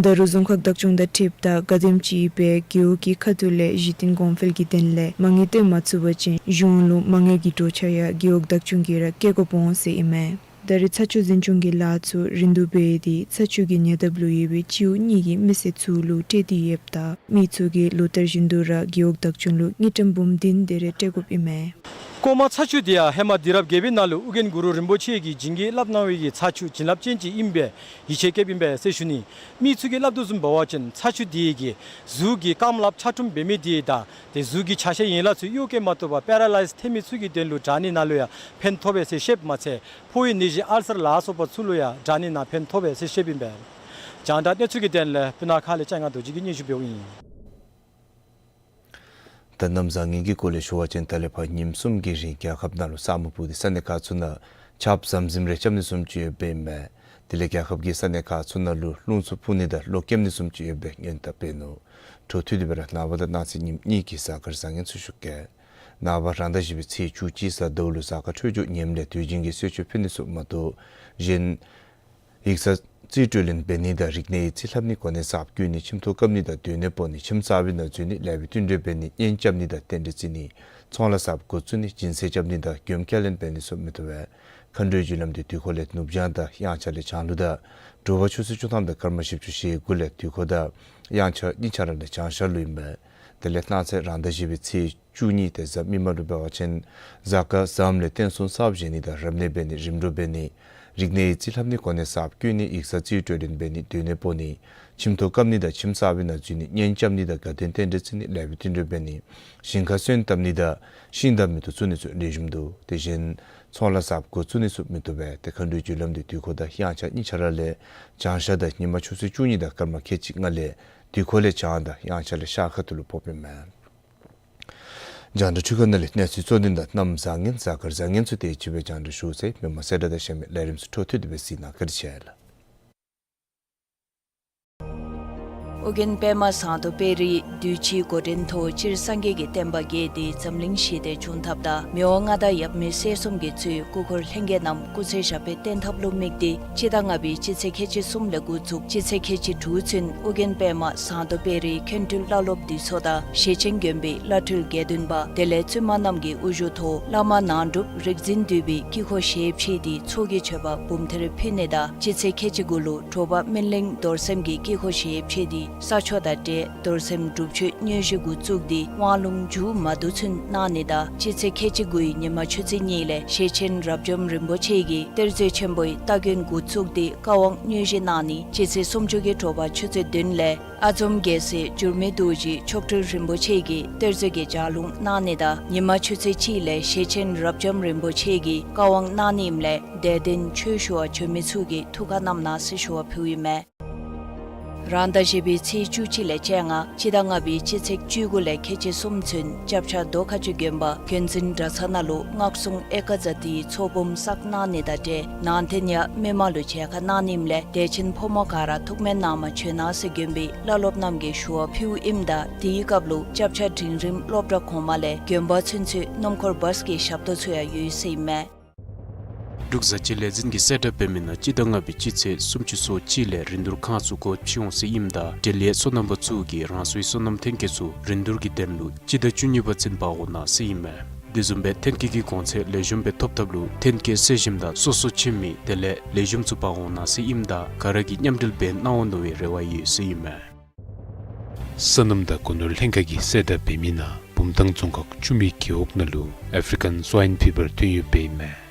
ད་རུང་རྫོང་ཁག་བདག་སྐྱོང་དང་འཁྲིལཝ་ད་ག་དེམ་ཅིག་སྦེ་རྒེད་འོག་གི་ཁ་ཐུག་ལས་གཞི་རྟེན་གོང་འཕེལ་གྱི་དོན་ལས་མ་དངུལ་བཏོན་མ་ཚུགས་པ་ཅིན་གཞུང་ལུ་མ་དངུལ་གྱི་འགྲོ་འཆར་ཡང་རྒེད་འོག་བདག་སྐྱོང་གིས་ར་བཀོད་དགོཔ་འོང་ཟེར་ཨིན་མས། ད་རེས་ཚ་ཆུ་འཛིན་སྐྱོང་གི་ལཱ་ཚུ་རིམ་དུ་འབད་དེ་ཚ་ཆུ་གི་ཉེ་འདབས་ལུ་ཡོད་པའི་སྤྱི་འོག་གཉིས་ཀྱི་མི་སེར་ཚུ་ལུ་སྤྲོད་དེ་ཡོདཔ་ད་མི་ཚུ་གིས་ལོ་ལྟར་བཞིན་དུ་ར་རྒེད་འོག་བདག་སྐྱོང་ལུ་དངུལ་ཀྲམ་འབུམ་བདུན་དེ་རེ་སྤྲོད་དགོཔ་ཨིན་མས། ཀོ་མ་ཚ་ཆུ་འདི་ཡང་ཧེ་མ་དུས་རབས་བརྒྱད་པའི་ནང་ལུ་ཨོ་རྒྱན་གུ་རུ་རིན་པོ་ཆེ་གིས་བྱིན་གྱིས་བརླབས་གནང་བའི་གི་ཚ་ཆུ་བྱིན་རླབས་ཅན་ཅིག་ཨིན་པས། ཡིད་ཆེས་བསྐྱེདཔ་ཨིན་པས་ཟེར་ཞུ་ནི། མི་ཚུ་གིས་སླབ་དོ་བཟུམ་འབད་བ་ཅིན་ཚ་ཆུ་འདི་གིས་གཟུགས་ཀྱི་རྐངམ་ལགཔ་ཆག་གྲུམ་འབད་མི་འདི་དང་ཏེ་གཟུགས་ཀྱི་ཆ་ཤས་ཡན་ལག་ཚུ་གཡོ་བཀལ་མ་བཏུབ་པར་པེ་ར་ལའིཛ་ཐལ་མི་ཚུ་གི་དོན་ལུ་དྲག་ནད་ནང་ལུ་ཡང་ཕན་ཐོགས་པས་ཟེར་བཤདཔ་མ་ཚད་ཕོཝ་ཡི་ནད་གཞི་ཨལ་སར་ལ་སོགས་པ་ཚུ་ལུ་ཡང་དྲག་ནད་ནང་ཕན་ཐོགས་པས་ཟེར་བཤདཔ་ཨིན་པས། རྒྱང་བསྒྲགས་གནས་ཚུལ་གྱི་དོན་ལས་སྤུ་ན་ཁ་ལས་ལྕང་ང་རྡོ་རྗེ་གིས་སྙན་ཞུ་འབདཝ་ཨིན། ད་གནམ་བཟང་ངན་གྱི་སྐོར་ལས་ཞུ་བ་ཅིན་ད་ལས་ཕར་ཉིནམ་གསུམ་གྱི་རིང་རྒྱལ་ཁབ་ནང་ལུ་ས་སྨུག་སྤུབས་ཏེ་ས་གནས་ཁག་ཚུ་ནང་ཆརཔ་ཟམ་ཟིམ་རེ་རྐྱབ་ནི་བཟུམ་ཅིག་ཡོདཔ་སྦེ་ཨིན་མས། དེ་ལས་རྒྱལ་ཁབ་ཀྱི་ས་གནས་ཁག་ཚུ་ནང་ལུ་རླུང་འཚུབ་འཕུ་ནི་དང་གློག་སྐྱེམ་ནི་བཟུམ་ཅིག་ཡོདཔ་སྦེ་སྔོན་བརྡ་འབད་ནུག། འཕྲོ་མཐུད་དེ་སྦེ་ར་ནངས་པ་དང་གནངས་ཚེ་ཉིནམ་གཉིས་ཀྱི་གཟའ་སྐར་བཟང་ངན་ཚུ་ཞུ་གེ། ནངས་པ་རང་ཟླ་བཞི་པའི་ཚེས་བཅུ་གཅིག་གཟའ་ཟླཝ་ལུ་གཟའ་སྐར་འཕྲོད་སྦྱོར་ངནམ་ལས་དུས་རྒྱུན་གྱི་གསོལ་མཆོད་ཕུལ་ནི་ཚུ་མ་གཏོགས་གཞན་ཡིག་ཚང་རྩིས་སྤྲོད་ལེན་འབད་ནི་དང་རིག་གནས་ཡིག་རྩིས་ལྷབ་ནི་གོ་གནས་གསརཔ་བསྐོ་ནི་ཁྱིམ་ཐོག་བཀབ་ནི་དང་སྡོད་གནས་སྤོ་ནི་ཁྱིམ་གསར་པའི་ནང་འཛུལ་ནི་ལེགས་པའི་བསྟུན་གྲོས་འབད་ནི་གཉེན་རྐྱབ་ནི་དང་རྟེན་འབྲེལ་བརྩི་ནི་ཚོང་ལཱ་གསརཔ་འགོ་བཙུགས་ནི་སྦྱིན་སྲེག་རྐྱབ་ནི་དང་མགྱོནམ་ཁས་ལེན་འབད་ནི་ཚུ་མི་བཏུབ་པས། མཁའ་འགྲོའི་རྒྱུ་ལམ་འདི་དུས་འཁོར་ལས་ནུབ་བྱང་དང་དབྱངས་འཆར་ལས་བྱང་ལུ་དང་དྲོ་པ་ཆུ་ཚོད་བཅུ་ཐམ་དང་སྐར་མ་བཞི་བཅུ་ཞེ་དགུ་ལས་དུས་འཁོར་དང་དབྱངས་འཆར་གཉིས་ཆ་ར་ལས་བྱང་ཤར་ལུ་ཨིན་པས། དེ་ལས་གནངས་ཚེ་རང་ཟླ་བཞི་པའི་ཚེས་བཅུ་གཉིས་ཏེ་གཟའ་མིག་དམར་ལུ་འབད་བ་ཅིན་གཟའ་སྐར་བཟངམ་ལས་བསྟན་སྲུང་གསརཔ་བཞེངས་ནི་དང་རབ་གནས་འབད་ནི་རིམ་གྲོ་འབད་ནི་རིག་གནས་ཡིག་རྩིས་ལྷབ་ནི་གོ་གནས་གསརཔ་བསྐོ་ནི་ཡིག་ཚང་རྩིས་སྤྲོད་ལེན་འབད་ནི་སྡོད་གནས་སྤོ་ནི་ཁྱིམ་ཐོག་བཀབ་ནི་དང་ཁྱིམ་གསར་པའི་ནང་འཛུལ་ནི་གཉེན་རྐྱབ་ནི་དང་དགའ་སྟོན་རྟེན་འབྲེལ་བརྩི་ནི་ལེགས་པའི་བསྟུན་གྲོས་འབད་ནི་ཞིང་ཁར་སོན་བཏབ་ནི་དང་ཤིང་དང་མེ་ཏོག་བཙུགས་ནི་ཚུ་ལེགས་ཤོམ་འདུག། དེ་བཞིན་ཚོང་ལཱ་གསརཔ་འགོ་བཙུགས་ནི་ཚུ་མི་བཏུབ་པས། ཏེ་མཁའ་འགྲོའི་རྒྱུ་ལམ་འདི་དུས་འཁོར་དང་དབྱངས་འཆར་གཉིས་ཆ་ར་ལས་བྱང་ཤར་དང་ཉིན་མ་ཆུ་ཚོད་བཅུ་གཉིས་དང་སྐར་མ་ཁལ་གཅིག་ལྔ་ལས་དུས་འཁོར་ལས་བྱང་དང་དབྱངས་འཆར་ལས་ཤར་ཁ་ཐུག་ལུ་ཕོགཔ་ཨིན་མས། རྒྱང་བསྒྲགས་འཕྲུལ་ཁང་ནང་ལས་གནས་ཚུལ་གཙོ་དོན་དང་གནམ་བཟང་ངན་གཟའ་སྐར་བཟང་ངན་ཚུ་དེ་ཅིག་སྦེ་རྒྱང་བསྒྲགས་ཞུ་ཚར་ཡི། མི་མང་གསལ་བསྒྲགས་དང་གཞན་མི་ལས་རིམ་ཚུ་འཕྲོ་མཐུད་དེ་སྦེ་གཟིགས་གནང་། བཀའ་དྲིན་ཆེ་ལགས། ཨོ་རྒྱན་པདྨ་ཟངས་མདོག་དཔལ་རིའི་གདུལ་བྱའི་འགོ་འདྲེན་ཐོག་སྤྱིར་སངས་རྒྱས་ཀྱི་བསྟན་པ་རྒྱས་ཏེ་འཛམ་གླིང་ཞི་བདེ་འབྱུང་ཐབས་དང་མི་དབང་མངའ་བདག་ཡབ་མེས་སྲས་གསུམ་གྱིས་གཙོས་སྐུ་འཁོར་ལྷན་རྒྱས་རྣམས་སྐུ་ཚེ་ཞབས་པད་བརྟན་ཐབས་ལུ་དམིགས་ཏེ་སྤྱི་ཟླ་ལྔ་པའི་སྤྱི་ཚེས་ཁལ་གཅིག་གསུམ་ལས་འགོ་བཙུགས་སྤྱི་ཚེས་ཁལ་གཅིག་དྲུག་ཚུན་ཨོ་རྒྱན་པདྨ་ཟངས་མདོག་དཔལ་རིའི་མཁན་སྤྲུལ་བླ་སློབ་འདུས་ཚོགས་དང་ཞེ་ཆེན་དགོན་པའི་བླ་སྤྲུལ་དགེ་འདུན་པ་དེ་ལས་བཙུན་མ་རྣམས་ཀྱི་དབུ་བཞུགས་ཐོག་བླ་མ་ནང་སྒྲུབ་རིག་འཛིན་འདུས་པའི་དཀྱིལ་འཁོར་ཞལ་ཕྱེ་སྟེ་ཚོགས་ཀྱི་མཆོད་པ་འབུམ་ཐེར་ཕུལ་ནི་དང་སྤྱི་ཚེས་ཁལ་གཅིག་དགུ་ལུ་དྲོ་པ་སྨིན་གླིང་རྡོར་སེམས་ཀྱི་དཀྱིལ་འཁོར་ཞལ་ཕྱེ་སྟེ་ ས་ཕྱོགས་དང་འབྲེལ་རྡོར་སེམས་སྒྲུབ་མཆོད་དངོས་གཞི་འགོ་བཙུགས་ཏེ་དབང་ལུང་མཇུག་མ་བསྡུ་ཚུན་གནང་ནི་དང་སྤྱི་ཚེས་ཁལ་གཅིག་དགུའི་ཉི་མ་ཆུ་ཚོད་གཉིས་ལས་ཞེ་ཆེན་རབ་འབྱམས་རིན་པོ་ཆེ་གིས་གཏེར་མཛོད་ཆེན་པོའི་སྟ་གོན་འགོ་བཙུགས་ཏེ་བཀའ་དབང་དངོས་གཞི་གནང་ནི། སྤྱི་ཚེས་སུམ་ཅུ་གི་དྲོ་པ་ཆུ་ཚོད་བདུན་ལས་ཨ་འཛོམ་རྒྱལ་སྲས་འགྱུར་མེད་རྡོ་རྗེ་མཆོག་སྤྲུལ་རིན་པོ་ཆེ་གིས་གཏེར་མཛོད་ཀྱི་ལྗགས་ལུང་གནང་ནི་དང་ཉི་མ་ཆུ་ཚོད་གཅིག་ལས་ཞེ་ཆེན་རབ་འབྱམས་རིན་པོ་ཆེ་གིས་བཀའ་དབང་གནང་ནི་ཨིནམ་ལས་དད་ལྡན་ཆོས་ཞུ་བར་བྱོན་མི་ཚུ་གིས་ཐུགས་ཁར་བསྣམས་གནང་ཟེར་ཞུ་བ་ཕུལཝ་ཨིན་མས། རང་ཟླ་བཞི་པའི་ཚེས་བཅུ་གཅིག་ལས་བཅོ་ལྔ་སྤྱི་ཟླ་ལྔ་པའི་སྤྱི་ཚེས་བཅུ་དགུ་ལས་ཁལ་གཅིག་གསུམ་ཚུན་སྐྱབས་ཆ་རྡོ་ཁ་ཆུ་དགོན་པ་དགོན་འཛིན་གྲྭ་ཚང་ནང་ལུ་སྔགས་སྲུང་ཨེ་ཀ་ཛ་ཏིའི་ཚོགས་འབུམ་བསགས་གནང་ནི་དང་འབྲེལ་ནང་རྟེན་ཡང་མི་མང་ལུ་མཇལ་ཁ་གནང་ནི་ཨིནམ་ལས་དད་ཅན་ཕོ་མོ་ག་ར་ཐུགས་སྨོན་གནང་མ་བྱོན་གནང་ཟེར་དགོན་པའི་བླ་སློབ་རྣམས་ཀྱིས་ཞུ་བ་ཕུལཝ་ཨིནམ་ད་དེའི་སྐབས་ལུ་སྐྱབས་ཆ་འབྲིང་རིམ་སློབ་གྲྭ་གོང་མ་ལས་དགོན་པ་ཚུན་ཚོད་སྣུམ་འཁོར་བཱས་ཀྱི་ཞབས་ཏོག་ཚུ་ཡང་ཡོད་ཟེར་ཨིན་མས། འབྲུག་བཟའ་སྤྱོད་ལས་འཛིན་གྱིས་གསལ་བསྒྲགས་འབད་མི་ནང་སྤྱི་ཟླ་ལྔ་པའི་སྤྱི་ཚེས་སུམ་ཅུ་སོ་གཅིག་ལས་རིན་བསྡུར་ཁང་ཚུ་སྒོ་ཕྱེ་འོང་ཟེར་ཨིནམ་ད་འབྲེལ་ཡོད་སོ་ནམ་པ་ཚུ་གིས་རང་སོའི་སོ་ནམ་ཐོན་སྐྱེད་ཚུ་རིན་བསྡུར་གྱི་དོན་ལུ་སྤྱི་ཟླ་བཅུ་གཉིས་པ་ཚུན་འབག་འོང་གནང་ཟེར་ཨིན་མས། དེ་བཟུམ་སྦེ་ཐོན་སྐྱེད་ཀྱི་གོང་ཚད་ལེགས་ཤོམ་སྦེ་ཐོབ་ཐབས་ལུ་ཐོན་སྐྱེད་གསོ་ཞིང་དང་སོ་སོ་ཁྱིམ་མི་དེ་ལས་ལེགས་ཤོམ་ཚུ་འབག་འོང་གནང་ཟེར་ཨིནམ་ད་ག་ར་གིས་མཉམ་འབྲེལ་འབད་གནང་འོང་མནོ་བའི་རེ་བ་ཡོད་ཟེར་ཨིན་མས། སོ་ནམ་དང་སྒོ་ནོར་ལྷན་ཁག་གིས་གསལ་བསྒྲགས་འབད་མི་ནང་བུམ་ཐང་རྫོང་ཁག་ཆུ་སྨད་རྒེད་འོག་ནང་ལུ་ཨེཕ་རི་ཀཱན་སཝའིན་ཕི་བར་ཐོན་ཡོདཔ་ཨིན་མས།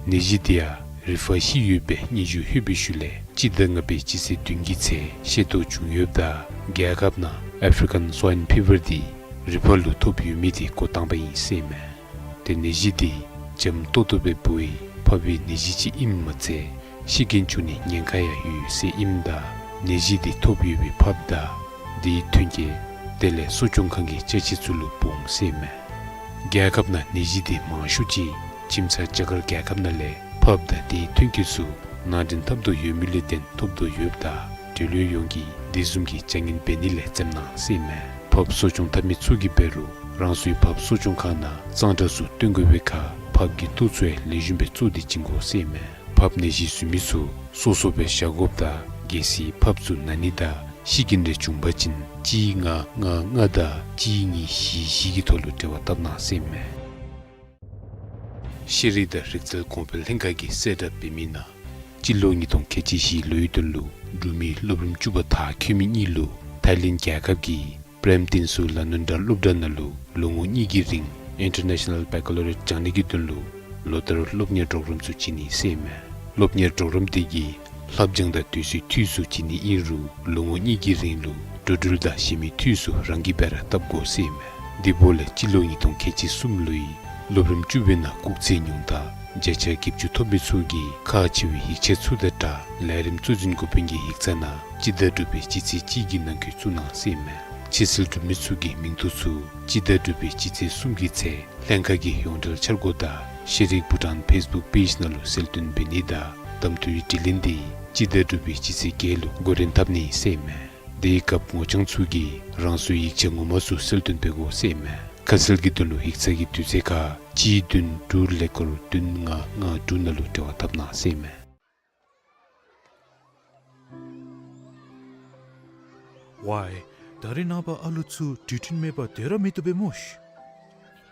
ནད་གཞི་དེ་ཡང་རི་ཕག་ཤི་ཡོད་པའི་སྙན་ཞུ་ལྷོད་པའི་ཤུལ་ལས་སྤྱི་ཟླ་ལྔ་པའི་སྤྱི་ཚེས་བདུན་གྱི་ཚེ་ཤེས་རྟོགས་བྱུང་ཡོདཔ་ད་རྒྱལ་ཁབ་ནང་ཨེཕ་རི་ཀཱན་སཝའིན་ཕི་བར་དེ་རི་ཕག་ལུ་ཐོབ་ཡོད་མི་དེ་འགོ་དང་པ་ཨིན་ཟེར་ཨིན་མས། ཏེ་ནད་གཞི་དེ་འཇམ་ཏོག་ཏོ་སྦེ་འབོ་བའི་ཕགཔ་གི་ནད་གཞི་ཅིག་ཨིནམ་མ་ཚད་ཤི་རྐྱེན་བྱུང་ནིའི་ཉེན་ཁ་ཡང་ཡོད་ཟེར་ཨིནམ་ད་ནད་གཞི་དེ་ཐོབ་ཡོད་པའི་ཕགཔ་དང་དེའི་ཐོན་སྐྱེད་དེ་ལས་གསོ་སྐྱོང་ཁང་གི་ཅ་ཆས་ཚུ་ལུ་འབོ་འོང་ཟེར་ཨིན་མས། རྒྱལ་ཁབ་ནང་ནད་གཞི་དེ་མང་ཤོས་ཅིག་ཁྱིམ་ཚང་རྒྱ་གར་རྒྱལ་ཁབ་ནང་ལས་ཕགཔ་དང་དེའི་ཐོན་སྐྱེད་ཚུ་ནང་འདྲེན་འཐབ་དོ་ཡོད་མི་ལས་བརྟེན་ཐོབ་དོ་ཡོདཔ་ད་འབྲེལ་ཡོད་ཡོངས་ཀྱིས་དེ་བཟུམ་གྱི་བྱ་ངན་འབད་ནི་ལས་འཛེམ་གནང་ཟེར་ཨིན་མས། ཕགཔ་གསོ་སྐྱོང་འཐབ་མི་ཚུ་གིས་འབད་རུང་རང་སོའི་ཕགཔ་གསོ་སྐྱོང་ཁང་ནང་གཙང་སྦྲ་ཚུ་སྟོན་དགོ་པའི་ཁར་ཕགཔ་གི་ལྟོ་ཚུ་ཡང་ལེགས་ཤོམ་སྦེ་བཙོ་སྟེ་བྱིན་དགོ་ཟེར་ཨིན་མས། ཕགཔ་ནད་གཞི་བཟོ་མི་ཚུ་སོ་སོ་སྦེ་བཞག་དགོཔ་དང་གལ་སྲིད་ཕགཔ་ཚུ་ན་ནི་དང་ཤི་རྐྱེན་རེ་བྱུང་པ་ཅིན་གཅིག་ལྔ་ལྔ་ལྔ་དང་གཅིག་གཉིས་བཞི་བཞི་གི་ཐོག་ལུ་འབྲེལ་བ་བཏབ་གནང་ཟེར་ཨིན་མས། ཤེས་རིག་དང་རིག་རྩལ་གོང་འཕེལ་ལྷན་ཁག་གིས་གསལ་བསྒྲགས་འབད་མི་ནང་སྤྱི་ལོ་ཉིས་སྟོང་ཁལ་གཅིག་བཞི་ལོའི་དོན་ལུ་འབྲུག་མི་སློབ་རིམ་བཅུ་པ་མཐར་འཁྱོལ་མི་གཉིས་ལུ་ཐའི་ལེནཌ་རྒྱལ་ཁབ་ཀྱི་པྲེམ་ཏིན་སུ་ལ་ནུན་ཌ་སློབ་གྲྭ་ནང་ལུ་ལོ་ངོ་གཉིས་ཀྱི་རིང་ཨིན་ཊར་ནེ་ཤ་ནཱལ་བེ་ཀ་ལོ་རི་ཡཊ་སྦྱང་ནི་གི་དོན་ལུ་ལོ་ལྟར་སློབ་གཉེར་གྲོགས་རམ་ཚུ་བྱིན་ནི་ཟེར་ཨིན་མས། སློབ་གཉེར་གྲོགས་རམ་དེ་གིས་ལྷབ་སྦྱང་དང་དུས་ཚོད་འཐུས་སུ་བྱིན་ནི་ཨིན་རུང་ལོ་ངོ་གཉིས་ཀྱི་རིང་ལུ་འགྲོ་འགྲུལ་དང་གཞན་མི་འཐུས་སུ་རང་གིས་འབད་ར་བཏབ་དགོ་ཟེར་ཨིན་མས། དེ་འབདཝ་ལས་སྤྱི་ལོ་ཉིས་སྟོང་ཁལ་གཅིག་གསུམ་ལོའི་སློབ་རིམ་བཅུ་པའི་ནང་སྐུགས་ཚད་ཉུང་མཐའ་བརྒྱ་ཆ་བརྒྱད་ཅུ་ཐོབ་མི་ཚུ་གིས་ཁག་ཆེ་བའི་ཡིག་ཆ་ཚུ་དང་སྦྲགས་ལས་རིམ་གཙོ་འཛིན་འགོ་དཔོན་གྱི་ཡིག་ཚང་ནང་སྤྱི་ཟླ་དྲུག་པའི་སྤྱི་ཚེས་གཅིག་གི་ནང་འཁོད་བཙུགས་གནང་ཟེར་ཨིན་མས། ཕྱིར་སེལ་གྲུབ་མི་ཚུ་གི་མིང་ཐོ་ཚུ་སྤྱི་ཟླ་དྲུག་པའི་སྤྱི་ཚེས་གསུམ་གྱི་ཚེ་ལྷན་ཁག་གི་ཡོངས་འབྲེལ་འཆར་སྒོ་དང་ཤེས་རིག་བྷུ་ཊཱན་ཕེསི་བུཀ་པེཇ་ནང་ལུ་གསལ་སྟོན་འབད་ནི་དང་གདམ་འཐུའི་དྲི་ལན་དེ་སྤྱི་ཟླ་དྲུག་པའི་སྤྱི་ཚེས་བརྒྱད་ལུ་འགོ་འདྲེན་འཐབ་ནི་ཟེར་ཨིན་མས། དེའི་སྐབས་ངོ་རྐྱང་ཚུ་གིས་རང་སོའི་ཡིག་ཆ་ངོ་མ་ཚུ་གསལ་སྟོན་འབད་དགོ་ཟེར་ཨིན་མས། ཁ་གསལ་གྱི་དོན་ལུ་ཡིག་ཚང་གི་དུས་ཚོད་ཁར་གཅིག་བདུན་དྲུག་ཀླད་ཀོར་བདུན་ལྔ་ལྔ་དྲུག་ནང་ལུ་འབྲེལ་བ་འཐབ་གནང་ཟེར་ཨིན་མས། ཝའེ། ད་རེས་ནངས་པ་ཨ་ལུ་ཚུ་འགྲུལ་འཕྲིན་མེད་པར་སྡོད་ར་མི་བཏུབ་པས་སྨོ་ཤི།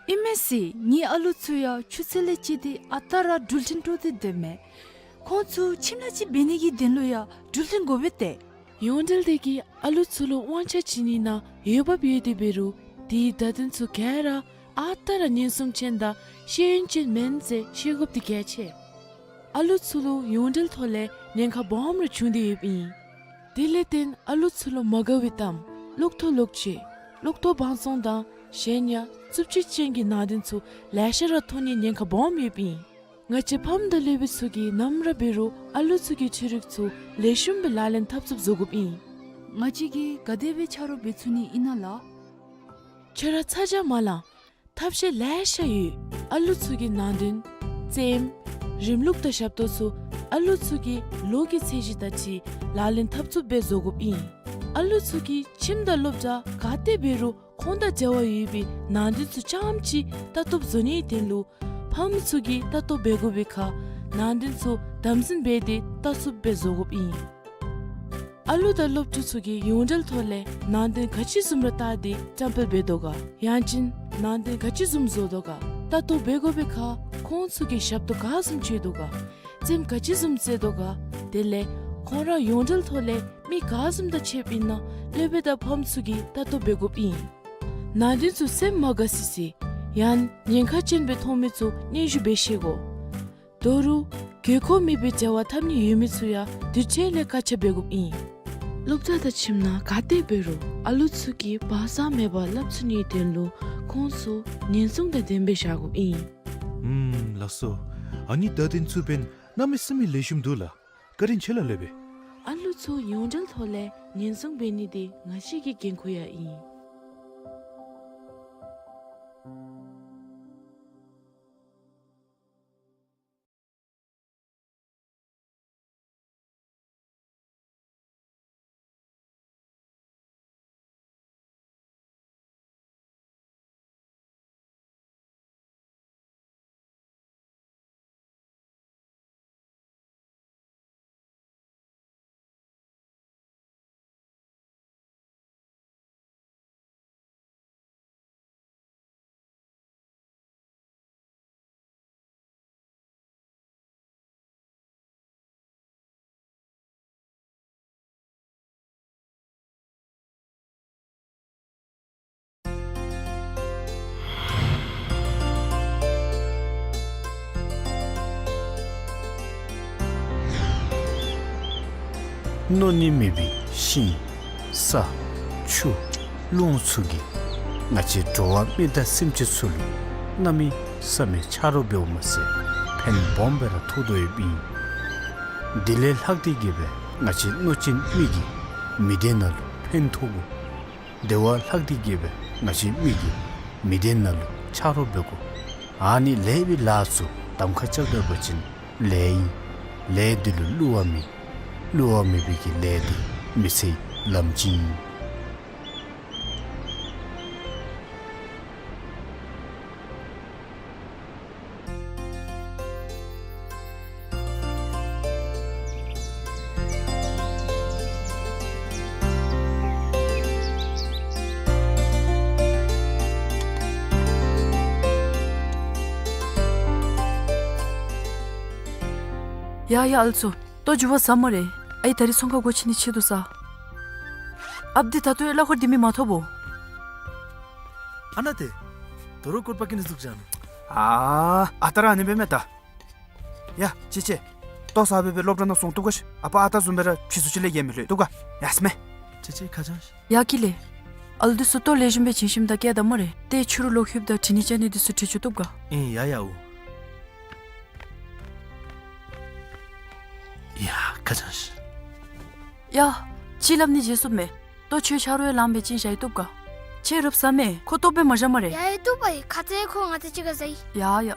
ཨིན་མས་ཟེར། ངེའི་ཨ་ལུ་ཚུ་ཡང་ཆུ་ཚོད་ལས་བཅད་དེ་ཨ་རྟག་ར་འགྲུལ་འཕྲིན་དཀྲོག་སྟེ་སྡོདཔ་མས། ཁོང་ཚུ་ཁྱིམ་ལས་ཅིག་འབད་ནི་གི་དོན་ལུ་ཡང་འགྲུལ་འཕྲིན་དགོ་པས་ཏེ། ཡོངས་འབྲེལ་དེ་གིས་ཨ་ལུ་ཚུ་ལུ་དབང་ཆ་བྱིན་ནི་ནང་འོས་འབབ་ཡོད་དེ་འབད་རུང་དེའི་བརྡ་དོན་ཚུ་ག་ར་ཨ་རྟག་ར་ཉེན་སྲུང་ཅན་དང་ཤེས་ཡོན་ཅན་མེན་ཟེར་ཤེས་དགོཔ་དེ་གལ་ཆེ། ཨ་ལུ་ཚུ་ལུ་ཡོངས་འབྲེལ་ཐོག་ལས་ཉེན་ཁ་སྦོམ་ར་བྱུང་སྟེ་ཡོདཔ་ཨིན། དེ་ལས་བརྟེན་ཨ་ལུ་ཚུ་ལུ་མ་དགའ་བའི་གཏམ་ལོག་ཐོ་ལོག་ཅི་ལོག་ཐོ་བང་བཙོང་དང་གཞན་ཡང་རྩུབ་སྤྱོད་ཅན་གྱི་ནང་དོན་ཚུ་ལེ་ཤ་ར་མཐོང་ནིའི་ཉེན་ཁ་སྦོམ་ཡོདཔ་ཨིན། ང་བཅས་ཕམ་དང་སློབ་དཔོན་ཚུ་གིས་ནམ་ར་འབད་རུང་ཨ་ལུ་ཚུ་གི་ཆོས་རིག་ཚུ་ལེགས་ཤོམ་སྦེ་ལག་ལེན་འཐབ་ཚུགསཔ་བཟོ་དགོཔ་ཨིན། ང་བཅས་ཀྱིས་ག་དེ་སྦེ་ཆ་རོགས་འབད་ཚུགས་ནི་ཨིན་ན་ལགས། ཁྱོད་ར་ཚ་གྱང་མ་ལང་། ཐབས་ཤེས་ལེ་ཤ་ཡོད། ཨ་ལུ་ཚུ་གི་ནང་དོན་རྩེདམོ་རིམ་ལུགས་དང་ཞབས་ཏོག་ཚུ་ཨ་ལུ་ཚུ་གི་ལོ་གི་ཚད་གཞི་དང་འཁྲིལ་ལག་ལེན་འཐབ་ཚུགསཔ་སྦེ་བཟོ་དགོཔ་ཨིན། ཨ་ལུ་ཚུ་གིས་ཁྱིམ་དང་སློབ་གྲྭ་ག་ཏེ་འབད་རུང་ཁོང་དང་འབྲེལ་བ་ཡོད་པའི་ནང་དོན་ཚུ་རྐྱངམ་ཅིག་ལྟ་རྟོགཔ་བཟོ་ནིའི་དོན་ལུ་ཕམ་ཚུ་གིས་ལྟ་རྟོགཔ་འབད་དགོ་པའི་ཁར་ནང་དོན་ཚུ་དམ་འཛིན་འབད་དེ་ལྟ་ཚུགསཔ་སྦེ་བཟོ་དགོཔ་ཨིན། ཨ་ལུ་དང་སློབ་ཕྲུག་ཚུ་གིས་ཡོངས་འབྲེལ་ཐོག་ལས་ནང་དོན་ག་ཅི་བཟུམ་ར་བལྟ་སྟེ་བཀྲམ་སྤེལ་འབད་དོ་ག། ཡང་ཅིན་ནང་དོན་ག་ཅི་བཟུམ་བཟོ་དོ་ག། ལྟ་རྟོག་འབད་དགོ་པའི་ཁར་ཁོང་ཚུ་གིས་ཞབས་ཏོག་ག་བཟུམ་སྤྱོད་དོ་ག། རྩེདམོ་ག་ཅི་བཟུམ་རྩེ་དོ་ག། དེ་ལས་ཁོང་ར་ཡོངས་འབྲེལ་ཐོག་ལས་མི་ག་བཟུམ་དང་ཕྱདཔ་ཨིན་ན་ སློབ་དཔོན་དང་ཕམ་ཚུ་གིས་ལྟ་རྟོག་འབད་དགོཔ་ཨིན། ནང་རྟེན་ཚུ་སེམས་མ་དགའ་སི་སི་ཡང་ཉེན་ཁ་ཅན་སྦེ་མཐོང་མི་ཚུ་སྙན་ཞུ་འབད་ཤེས་དགོ། ད་རུང་དགོས་མཁོ་མེད་པའི་བྱ་བ་འཐབ་ནི་ཡོད་མི་ཚུ་ཡང་དུས་ཅི་ལས་བཀག་ཆ་འབད་དགོཔ་ཨིན། སློབ་གྲྭ་དང་ཁྱིམ་ནང་ག་ཏེ་འབད་རུང་ཨ་ལུ་ཚུ་གིས་བག་གཙང་མེད་པར་ལགཔ་འཚུ་ནིའི་དོན་ལུ་ཁོང་ཚུ་ཉེན་སྲུང་དང་ལྡནམ་སྦེ་བཞག་དགོཔ་ཨིན། ཨུམ་ལགས་སོ། ཨ་ནི་ད་དེ་ཚུ་འབདན་གནམ་མེད་ས་མེད་ལེགས་ཤོམ་འདུག་ལགས། བཀའ་དྲིན་ཆེ་ལགས་སློབ་དཔོན། ཨ་ལུ་ཚུ་ཡོངས་འབྲེལ་ཐོག་ལས་ཉེན་སྲུང་འབད་ནི་དེ་ང་བཅས་ཀྱི་འགན་ཁུར་ཡང་ཨིན། མནོ་ནི་མེད་པའི་ཤིང་ས་ཆུ་རླུང་ཚུ་གིས་ང་བཅས་འགྲོ་བ་མི་དང་སེམས་ཅན་ཚུ་ལུ་གནམ་མེད་ས་མེད་ཆ་རོགས་འབདཝ་མ་ཚད་ཕན་སྦོམ་སྦེ་ར་ཐོགས་དོ་ཡོདཔ་ཨིན། དེ་ལས་ལྷག་སྟེ་གི་སྦེ་ང་བཅས་གནོད་སྦྱིན་མི་གིས་མི་སྡེ་ནང་ལུ་ཕན་ཐོགས་དགོ། དེ་བ་ལྷག་སྟེ་གི་སྦེ་ང་བཅས་མི་གིས་མི་སྡེ་ནང་ལུ་ཆ་རོགས་འབད་དགོ། ཨ་ནི་ལེགས་པའི་ལཱ་ཚུ་གདམ་ཁ་རྐྱབ་ད་པ་ཅིན་ལེགས་ཨིན། ལས་འདི་ལུ་བསླུ་བ་མེད། བསླུ་བ་མེད་པའི་གི་ལས་འདི་མི་ཚེའི་ལམ་སྤྱི་ཨིན། ཡ་ཡ་ཨ་ལུ་ཚུ། ལྟོ་རྒྱུ་བ་ཟ་སྨ་རེ། ཨའི་ད་རིས་ཚོང་ཁང་སྒོ་ཕྱེ་ནི་ཆེད་དུ་ཟ། ཨཔ་འདི་ད་ལྟོ་གླ་འཁོར་འདི་མི་མ་ཐོབ་བོ། ཨ་ནཱ་ཏེ། དོ་རུང་སྐོར་པ་ཀི་ནི་ཟུག་ཅན། ཨ་ཨ་རྟག་ར་ཨ་ནི་སྦེ་མས་ད། ཡ་ཅི་ཅི། ལྟོ་ཟ་སྦེ་སྦེ་སློབ་གྲྭ་ནང་སོང་བཏུབ་ག་ཤིག། ཨ་པ་ཨ་རྟག་བཟུམ་སྦེ་ར་ཕྱི་སུ་ཅིག་ལས་ཡལ་མི་ལྷོད་བཏུབ་ག། ཡ་སྨས། ཅི་ཅི་ཁ་བྱང་ཤིག། ཡ་ཀི་ལེ། ཨ་ལུ་འདི་ཚུ་ལྟོ་ལེགས་ཤོམ་སྦེ་བྱིན་ཞིནམ་ད་བསྐྱལ་ད་སྨ་རེ། ཏེ་ཕྱི་རུ་ལོག་ལྷོདཔ་ད་དྲི་ནི་བཅའ་ནི་འདི་ཚུ་དྲི་བཅུག་བཏུབ་ག། ཨིན་ཡ་ཡ་འོ། ཡ་ཁ་བྱང་ཤིག། ཡ། ཅིག་སླབ་ནི་བརྗེད་སོངམ་མས། ལྟོ་ཁྱོད་ཆ་རོགས་ཡང་ལངམ་སྦེ་བྱིན་བཞག་ཡི་བཏུབ་ག། ཁྱོད་རུབ་ཟ་མས། ཁོ་ལྟོཝ་སྦེ་མ་བཞག་སྨ་རེ། ཡ་ཡ་བཏུབ་པ་ཡི། ཁ་ཙ་ཁོ་ང་དང་གཅིག་ཁར་ཟ་ཡི། ཡ་ཡ།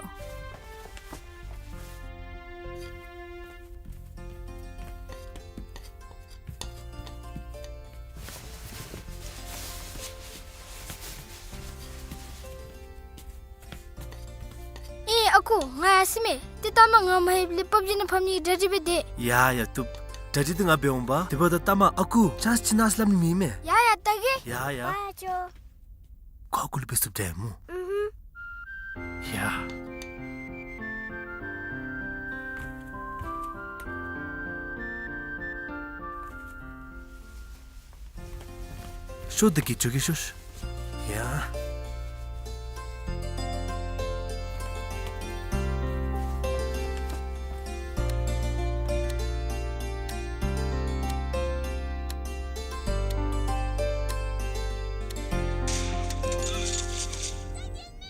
ཨེ་ཨ་ཁུ་ང་ཡར་སོ་མས། ཏེ་ལྟ་མ་ང་མ་ལྷོདཔ་ལས་པབ་ཇི་ནང་ཕམ་ནིའི་གྲ་སྒྲིག་འབད་དེ། ཡ་ཡ་བཏུབ། གྲ་སྒྲིག་འདི་ང་འབད་འོང་པ། དེ་འབདཝ་ད་ལྟ་མ་ཨ་ཁུ་ཅཱནསི་ཅིག་གནང་ཟེར་སླབ་ནི་མེད་མས། ཡ་ཡ་ད་གེ། ཡ་ཡ། ཡ་ཡ་ཅོ། ཁོ་ཨ་ཁུ་ལུ་འབད་ཚུགསཔ་འདྲས་སྨོ། ཨུ་ཧུམ། ཡ། ཤོག་འདི་གིས་འགྱོ་གེ་ཤོག། ཡ།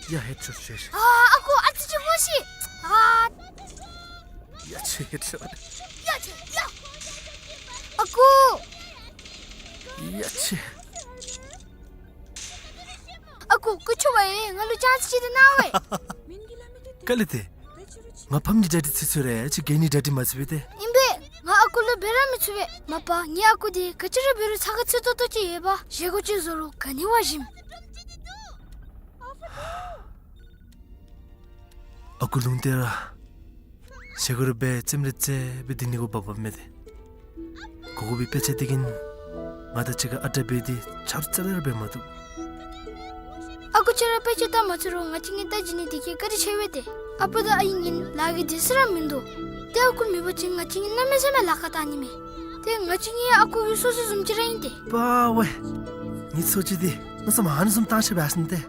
ཡ་ཧེད་ཤོག་ཤོག། ཨ་ཨ་ཁུ་ཨ་ཙི་ཅིག་སྨོ་ཤིག། ཨ། ཡ་ཆེ་ཧེད་ཤོག། ཡ་ཆེ་ཡ། ཨ་ཁུ། ཡ་ཆེ། ཨ་ཁུ་སྐུ་མཁྱེན་པ་ཡིས་ང་ལུ་ཅཱནསི་ཅིག་ཏེ་གནང་བས། ག་ལས་ཏེ། ང་ཕམ་གྱི་གྲ་སྒྲིག་ཚུད་ཚུད་རེ་ཅིག་གེ་ནི་གྲ་སྒྲིག་མ་ཚུད་པས་ཏེ། ཨིན་པས། ང་ཨ་ཁུ་ལུ་འབད་ར་མི་ཚུགས་པས། མ་པ་ངེའི་ཨ་ཁུ་འདི་ག་ཅི་ར་འབད་རུང་ཚ་ཁ་ཚུད་ཏོག་ཏོ་ཅིག་ཡོད་པ། བཞེས་སྒོ་ཅིག་བཟོ་རུང་ག་ནི་བ་ཞིམ། ཨ་ཁུ་ལུང་བསྟན་ར། བཞེས་སྒོ་རེ་འབད་རྩེདམོ་རེ་རྩེ་སྦེ་སྡོད་ནི་གུ་བབ་བབ་མས་ཏེ། གོ་གོ་བའི་དཔེ་ཆ་འདི་གིས་ང་དང་གཅིག་ཁར་ཨ་རྟག་འབད་དེ་ཆ་རོགས་རྩ་ལས་ར་འབད་མ་བཏུབ། ཨ་ཁུ་ཁྱོད་ར་དཔེ་ཆ་ལྟ་མ་ཚུགས་རུང་ང་བཅས་གཉིས་ལྟ་བྱིན་ནི་འདི་གིས་བཀའ་དྲིན་ཆེ་བས་ཏེ། ཨ་པ་དང་ཨའི་གཉིས་ལཱ་གི་དུས་ཚོད་ར་མིན་འདུག། ཏེ་ཨ་ཁུ་མེད་པ་ཅིན་ང་བཅས་གཉིས་གནམ་མེད་ས་མེད་ལཱ་ཁག་བཏང་ནི་མས། ཏེ་ང་བཅས་གཉིས་ཨ་ཁུ་གི་གསོ་བྱེད་བཟུམ་ཅིག་ར་ཨིན་ཏེ། པ་ཝེ། ངེའི་གསོ་བྱེད་འདི་མནོ་བསམ་ཨ་ནི་བཟུམ་བཏང་ཤེས་པས་ཟེར་ཏེ།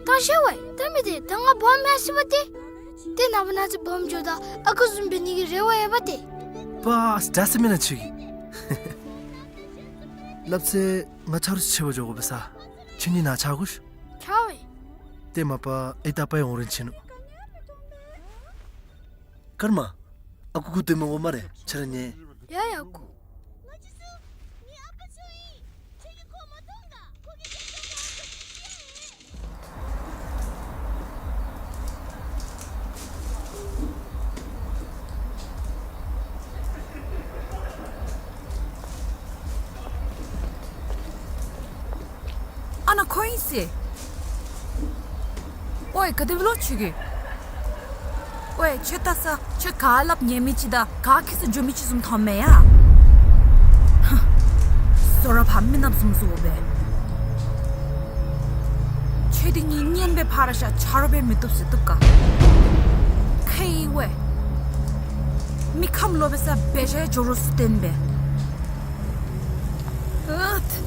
བཏང་ཤེས་ཝེ། ད་མི་དེ་ད་ང་སྦོམ་མས་ཟེར་བ་ཏེ། ཏེ་ནངས་པ་གནངས་ཚེ་སྦོམ་འགྱོཝ་ད་ཨ་ཁུ་བཟུམ་འབད་ནི་གི་རེ་བ་ཡོད་པ་ཏེ། པ་ཨ་ཙི་ད་ཟེར་མེན་ན་ཁྱོད་ཀྱིས། སླབ་ཚེ་ང་ཆ་རོགས་ཅིག་བྱེད་པར་འགྱོ་དགོ་པས་ས། ཁྱོད་གཉིས་ནཱ་ཆ་དགོ་ཤིག། ཆ་ཝེ། ཏེ་མ་པ་ཨའི་ད་པའི་འོང་རན་ཆི་ནུག། ཀརྨ། ཨ་ཁུ་སྒུག་སྡོད་མི་དགོ་སྨ་རེ། ཁྱོད་ར་ཉལ། ཡ་ཡ་ཨ་ཁུ། ཨ་ནཱ་ཁོ་ཨིན་ཟེར། ཝེ་ག་དེ་སྦེ་ལོ་ཁྱོད་ཀྱིས། ཝེ་ཁྱོད་ལྟ་ས་ཁྱོད་ག་སླབ་ཉན་མི་ཅིག་དང་ག་ཁྱད་གསོད་འགྱོ་མི་ཅིག་བཟུམ་མཐོངམ་མས་ཡ། ཧ། བཟོ་ར་ཕར་མི་ནགཔ་བཟུམ་བཟོ་སྦེ། ཁྱོད་འདི་གཉིས་གཉེན་སྦེ་ཕར་བཞག་ཆ་རོགས་སྦེ་མི་བཏུབ་ཟེར་བཏུབ་ག། ཁེ་ཝེ། མི་ཁམས་ལོག་པའི་ས་འབད་བཞག་ཡ་འགྱོ་རོགས་ཟེར་བསྟན་སྦེ། ཨུད།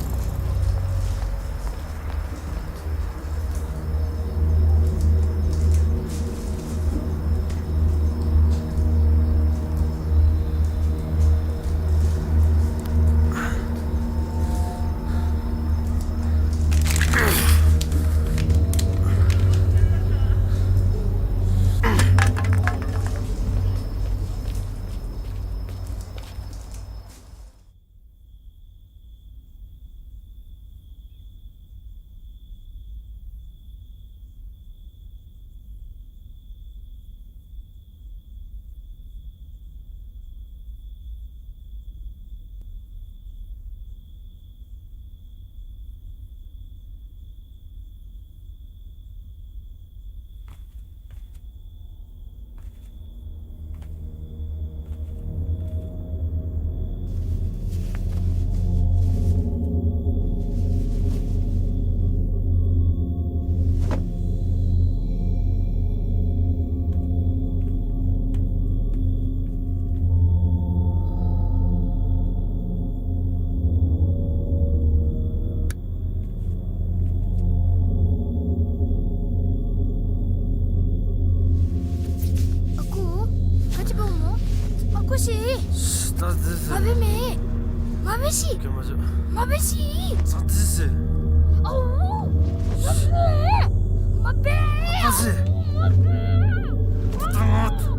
ཨ་ཁུ། ག་ཅི་འབདཝ་སྨོ། ཨ་ཁུ་ཤི། ད་དེ་ཟེར། མ་འབད་མེ། མ་འབད་ཤི། ཀྱེ་མ་ཟེར། མ་འབད་ཤི། ད་དེ་ཟེར། ཨའུ། མ་འབད། མ་འབད། ད་ཟེར། མ་འབད། ད་ད་ང་།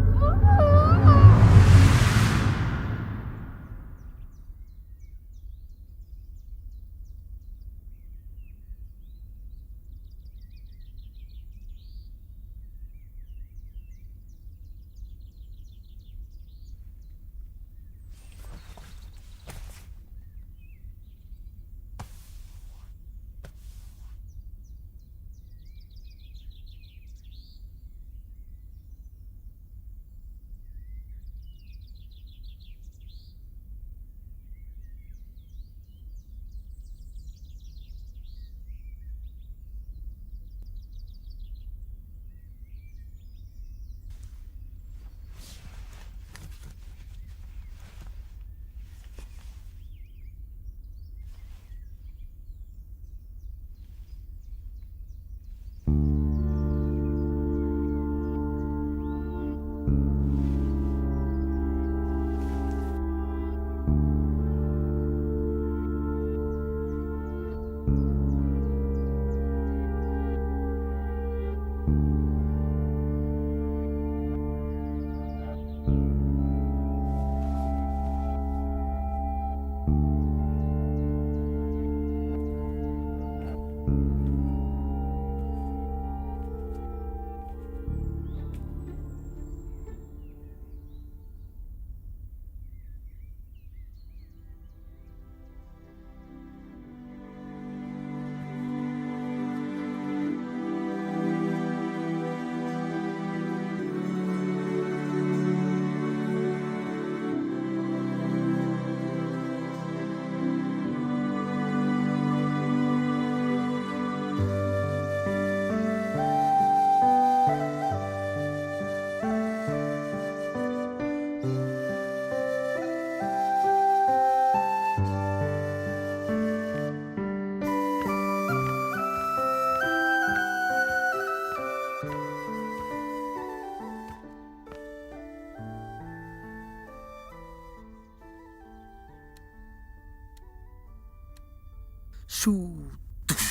ཤུ། དུབ།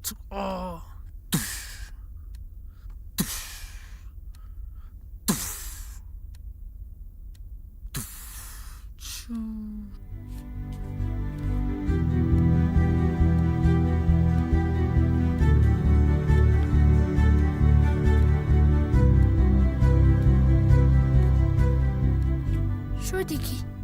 ཚུ། ཨ། དུབ། དུབ། དུབ། དུབ། ཤུ། ཤོ་དེ་གི།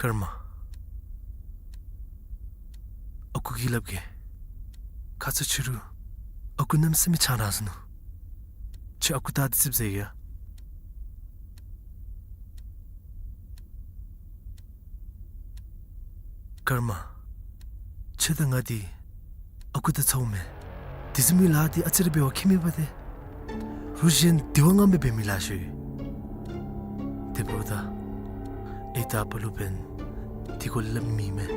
ཀརྨ། ཨ་ཁུ་གིས་སླབ་གེ། ཁ་ཙ་ཕྱི་རུ་ཨ་ཁུ་གནམ་མེད་ས་མེད་ཆང་རག་ཟེར་ནུག། ཁྱོད་ཨ་ཁུ་ད་འདི་ཙིགཔ་ཟ་ཡི་ཡ། ཀརྨ། ཁྱོད་དང་ང་འདི་ཨ་ཁུ་དང་ཚ་བོ་མེན། དེ་བཟུམ་མའི་ལཱ་འདི་ཨ་ཙི་རེ་འབད་བ་ཁྱད་མེད་པ་ཏེ། རུ་གཞན་འདི་བ་ང་མི་འབད་མི་ལཱ་ཤོ་ཡོད། དེ་འབདཝ་ད་ཨའི་དང་ཨ་པ་ལུ་འབདན་འདི་སྐོར་སླབ་མི་མེད།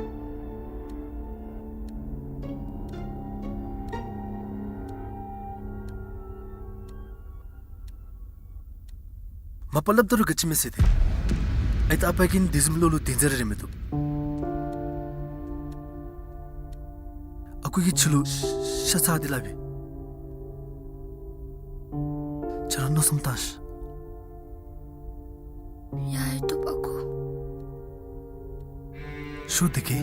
མ་པ་སླབ་ད་རུང་ག་ཅི་མེད་ཟེར་ཏེ། ཨའི་དང་ཨ་པ་གིས་དེ་བཟུམ་ལོ་ལུ་དེ་ཟེར་རེ་མི་བཏུབ། ཨ་ཁུ་གིས་ཁྱོད་ལུ་ཤ་ཚ་འདི་སླབ་ཨིན། ཁྱོད་ར་མནོ་བསམ་བཏང་ཤིག། ཡ་ཡ་བཏུབ་ཨ་ཁུ། ཤོ་དེ་གི།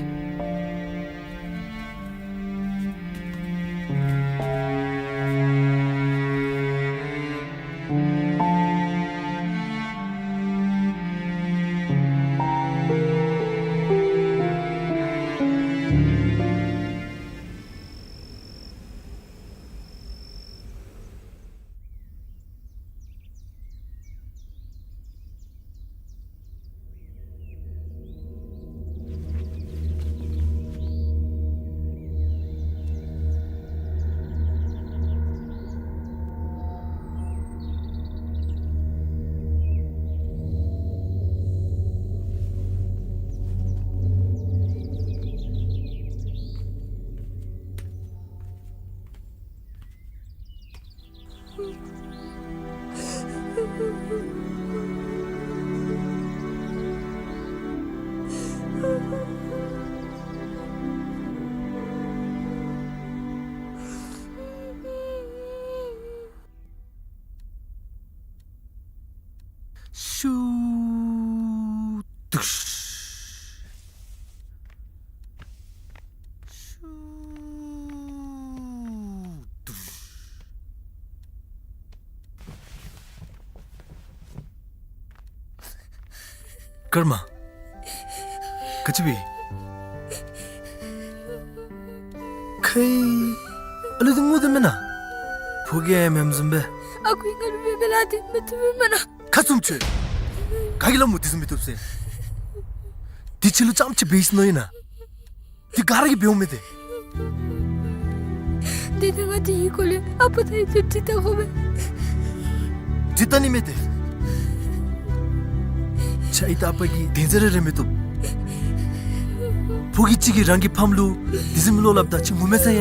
ཤུ། དུཤ། ཤུ། དུཤ། ཀརྨ། ག་ཅི་འབད། ཁའི་ཨ་ལུ་འདི་ངུ་དོ་མེན་ན། ཕོ་རྒྱས་མེནམ་བཟུམ་སྦེ། ཨ་ཁུ་ང་ལུ་འབད་བའི་ལཱ་འདི་མི་བཏུབ་མེན་ན། ཁ་བཙུམ་ཁྱོད། ག་གིས་སླབ་མོ་དེ་བཟུམ་མི་བཏུབ་ཟེར། དེ་ཁྱོད་ལུ་རྐྱངམ་ཅིག་འབད་ཡི་ཟེར་མནོ་ཡི་ན། དེ་ག་ར་གིས་འབདཝ་མས་ཏེ། དེ་ནི་ང་དེའི་སྐོར་ལས་ཨ་པ་དང་ཨའི་ལུ་དྲི་བལྟ་དགོ་པས། དྲི་བལྟ་ནི་མེད་དེ། ཁྱོད་ཨའི་དང་ཨ་པ་གིས་དེ་ཟེར་རེ་མི་བཏུབ། ཕོ་རྒྱས་ཅིག་གིས་རང་གི་ཕམ་ལུ་དེ་བཟུམ་མའི་བློ་སླབ་ད་ཁྱོད་ངུ་མས་ཟེར་ཡ།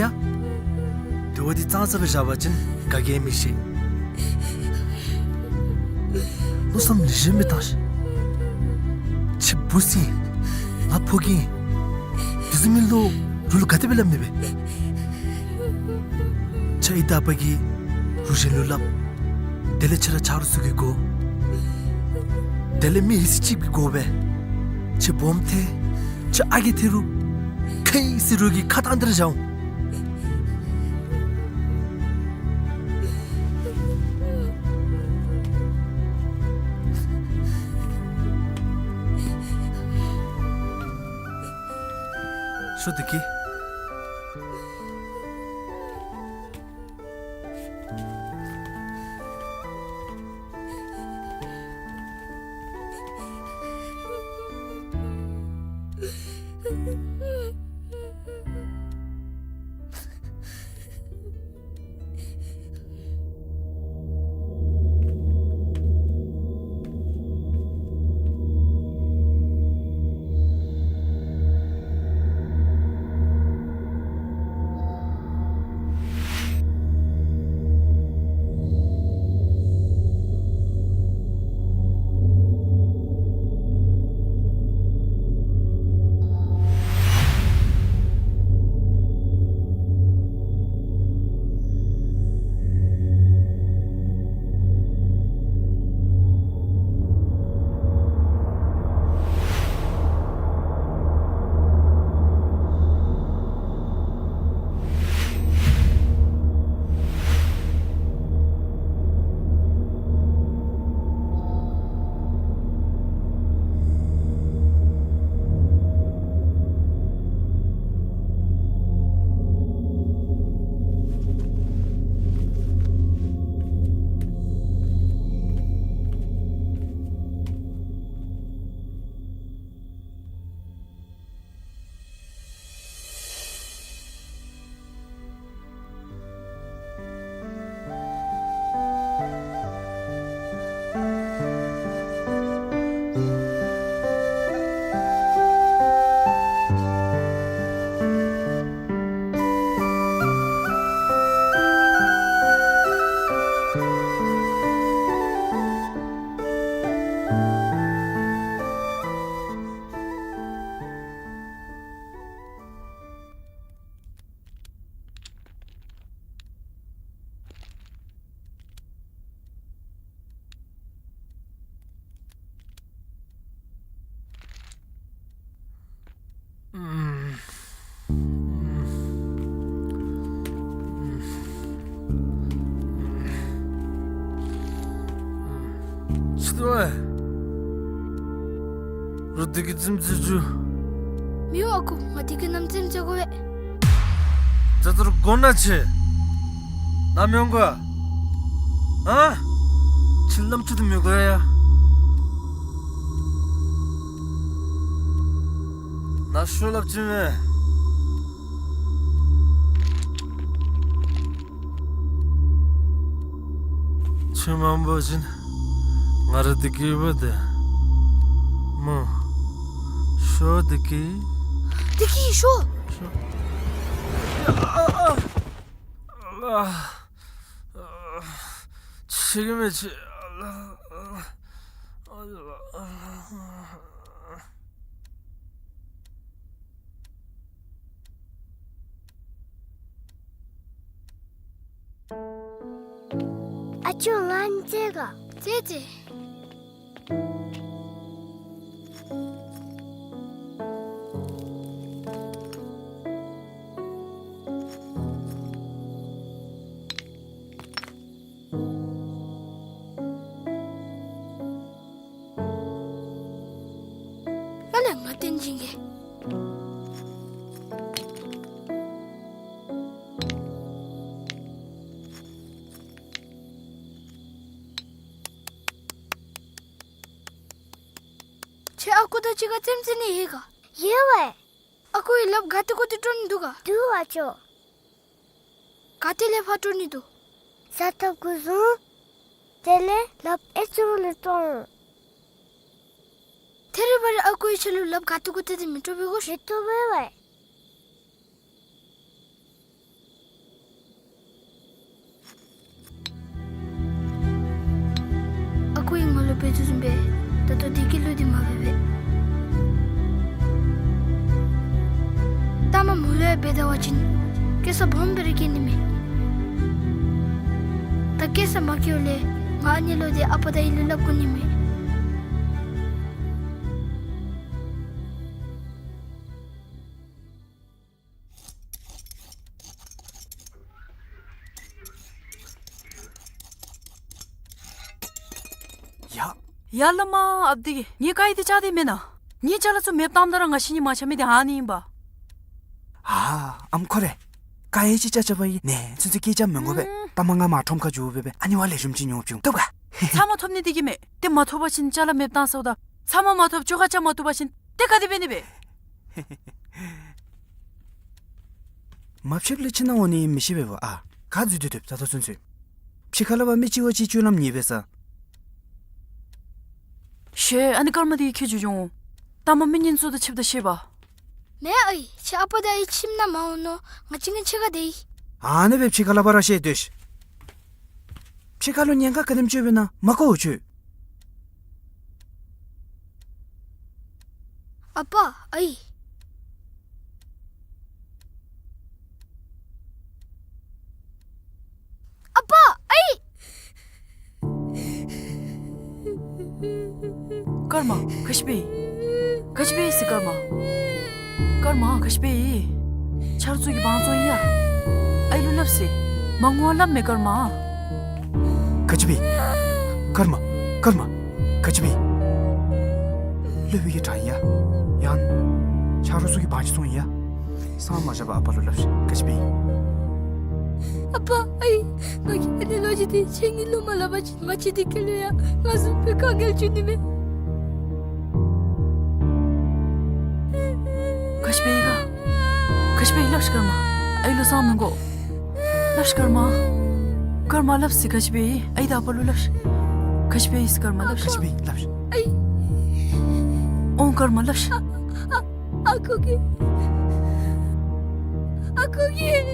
དེ་བ་འདི་ཙང་ཙ་སྦེ་བཞག་པ་ཅིན་ག་གིས་མི་ཤེས། མནོ་བསམ་ལེགས་ཤོམ་སྦེ་བཏང་ཤིག། ཁྱོད་བུ་ཟེར་ང་ཕོ་རྒྱས་ཨིན། དེ་བཟུམ་མའི་བློ་རོགས་ལུ་ག་དེ་སྦེ་སླབ་ནི་སྦེ། ཁྱོད་ཨའི་དང་ཨ་པ་གིས་རོགས་གཞན་ལུ་སླབ། དེ་ལས་ཁྱོད་ར་ཆ་རོགས་ཚུ་གི་སྒོ། དེ་ལས་མི་ཧེ་སི་ཅིག་གི་སྒོ་སྦེ། ཁྱོད་སྦོམ་ཐལ། ཁྱོད་ཨ་རྒས་ཐལ་རུང་། ཁའི་ཟེར་རོགས་ཀྱི་ཁ་བཏང་སྟེ་ར་བཞག་འོང་། ཤོ་དེ་གི། རུ་བདེ་སྐྱིད་རྩེདམོ་རྩེ་བཅུག། མི་འོང་ཨ་ཁུ། ང་བདེ་སྐྱིད་ནམ་རྩེདམོ་རྩེ་དགོ་པས། ད་ལྟོ་རུ་དགོ་ན་ཆེ། ནམ་ཡོང་ག། ཨ། ཁྱོད་ནམ་འཁྲུག་དེ་མི་དགོ་ཡ། ནཱ་ཤོག་སླབ་ཅི་མས། ཁྱོད་མ་འབོ་བ་ཅིན་ང་ར་བདེ་སྐྱིད་འབོ་དེ། མོ། ཤོག་བདེ་སྐྱིད། བདེ་སྐྱིད་ཤོག། ཤོག། ཨ། ཨ། ཨ། ཆེ་གི་མེད་ཆེ། ཨ་ཅོ་ང་རྩེད་ག། རྩེད་རྩེད། ཨ་ལས་ང་བསྟན་སྦྱིན་གྱིས། ཁྱོད་ཨ་ཁུ་དང་གཅིག་ཁར་རྩེདམོ་རྩེ་ནི་ཡོད་ག། ཡོད་པས། ཨ་ཁུ་ཡི་ལགཔ་ག་ཏེ་གུ་ཏེ་དཀྲོག་ནི་འདུག་ག། འདུག་ཨ་ཅོ། ག་ཏེ་ལས་ཕར་དཀྲོག་ནི་འདུག། ས་ཐོབ་གུ་བཟུང་། དེ་ལས་ལགཔ་ཨེ་ཙུ་ལས་དཀྲོག་འོང་། ཐད་རི་བ་རི་ཨ་ཁུ་ཡིས་ཁྱོད་ལུ་ལགཔ་ག་ཏེ་གུ་ཏེ་དེ་མི་དཀྲོག་པས་གོ། མི་དཀྲོག་པས་པས། ཨ་ཁུ་ཡིས་ང་ལུ་འབད་དོ་བཟུམ་སྦེ་ད་ལྟོ་བདེ་སྐྱིད་ལུ་འདི་མ་འབད་པས། ལྟ་མ་མོ་ལུ་ཡང་འབད་ད་བ་ཅིན་སྐྱེ་ས་སྦོམ་སྦེ་ར་སྐྱེ་ནི་མས། ད་སྐྱེ་ས་མ་སྐྱེཝ་ལས་ང་ཨ་ནི་ལུ་འདི་ཨ་པ་དང་ཨའི་ལུ་སླབ་དགོ་ནི་མས། ཡ། ཡ་བླ་མ་ཨཔ་དེ་གིས་ངེའི་ཀ་ཡི་དེ་བཅག་དེ་མེན་ན། ངེའི་ཅ་ལ་ཚུ་མེདཔ་བཏངམ་ད་ར་ང་ཤི་ནི་མ་ཆ་མི་དེ་ཨ་ནི་ཨིན་པ། ཨ་ཨམ་ཁོ་རེ། ཀ་ཡི་ཅིག་བཅག་བཅགཔ་ཨིན་ནི་ཚུན་ཚོད་སྐད་རྐྱབ་མི་དགོ་པས། ཨུམ། ལྟ་མ་ང་མར་ཁྲོམ་ཁར་འགྱོ་སྦེ་སྦེ་ཨ་ནི་བ་ལེགས་ཤོམ་ཅིག་ཉོ་བཅུག། བཏུབ་ག། ཚབ་མ་ཐོབ་ནི་དེ་གིས་མེན། དེ་མ་ཐོབ་པ་ཅིན་ཅ་ལ་མེདཔ་བཏང་ཟེརཝ་ད། ཚབ་མ་མ་ཐོབ་ཅོག་ཁ་རྐྱབ་མ་བཏུབ་པ་ཅིན་དེ་ག་དེ་འབད་ནི་སྦེ། མ་ཕྱདཔ་ལས་ཁྱིམ་ནང་འོང་ནི་མི་ཤེས་པས་བ། ཨ་ག་འཛུལ་ཏེ་སྡོདཔ་ད་ལྟོ་ཚུན་ཚོད། ཕྱི་ཁ་ལས་ཕར་མི་གཅིག་བ་གཅིག་སྤྱོད་ལམ་ཉེས་པས་ས། ཤེས། ཨ་ནི་སྐར་མ་དེ་ཁྱོད་འགྱོ་འོང་། ལྟ་མ་མི་ངན་ཚུ་དང་ཕྱདཔ་ད་ཤེས་པ། མེན་ཨའི། ཁྱོད་ཨ་པ་དང་ཨའི་ཁྱིམ་ནང་མ་འོང་ནོ། ང་གཅིག་ངེའི་ཕྱི་ཁར་སྡོད་ཡི། ཨ་ནི་སྦེ་ཕྱི་ཁ་ལས་ཕར་ར་བཤད་སྡོད་ཤིག། ཕྱི་ཁ་ལུ་ཉེན་ཁ་ག་དེམ་ཅིག་ཡོདཔ་ཨིན་ན་མ་གོ་འོང་ཁྱོད། ཨ་པ་ཨའི། ཨ་པ་ཨའི། སྐར་མ་ག་ཅི་འབད་ཡི། ག་ཅི་འབད་ཡི་ཟེར་སྐར་མ། སྐར་མ་ག་ཅི་འབད་ཡི། ཆ་རོགས་ཚུ་གིས་དབང་བཙོང་ཡི་ཡ། ཨའི་ལུ་སླབ་ཟེར། མ་ངུ་བར་སླབ་མས་སྐར་མ། ག་ཅི་འབད་ཡི། སྐར་མ། སྐར་མ། ག་ཅི་འབད་ཡི། སློབ་དཔོན་གྱིས་དྲངས་ཡི་ཡ། ཡང་ཆ་རོགས་ཚུ་གིས་དབང་ཅིག་བཙོང་ཡི་ཡ། སངས་མ་རྒྱས་པར་ཨ་པ་ལུ་སླབ་ཤིག། ག་ཅི་འབད་ཡི། ཨ་པ་ཨའི། ང་གིས་ཨ་ནི་ལོ་རྒྱུས་དེ་ཁྱེད་གཉིས་ལུ་མ་སླབ་པ་ཅིན་ང་བཅས་བདེ་སྐྱིད་ལུ་ཡང་ང་བཟུམ་སྦེ་དཀའ་ངལ་འབྱུང་ནི་མས། ག་ཅི་འབད་ཡི་ག། ག་ཅི་འབད་ཡི་སླབ་ཤིག་སྐར་མ། ཨའི་ལུ་སངས་མི་དགོ། སླབ་ཤིག་སྐར་མ། སྐར་མ་སླབ་ཟེར་ག་ཅི་འབད་ཡི། ཨའི་དང་ཨ་པ་ལུ་སླབ་ཤིག། ག་ཅི་འབད་ཡི་ཟེར་སྐར་མ་སླབ་ཤིག། ག་ཅི་འབད་ཡི་སླབ་ཤིག། ཨའི། འོང་སྐར་མ་སླབ་ཤིག། ཨ་ཨ་ཨ་ཁུ་གིས། ཨ་ཁུ་གིས།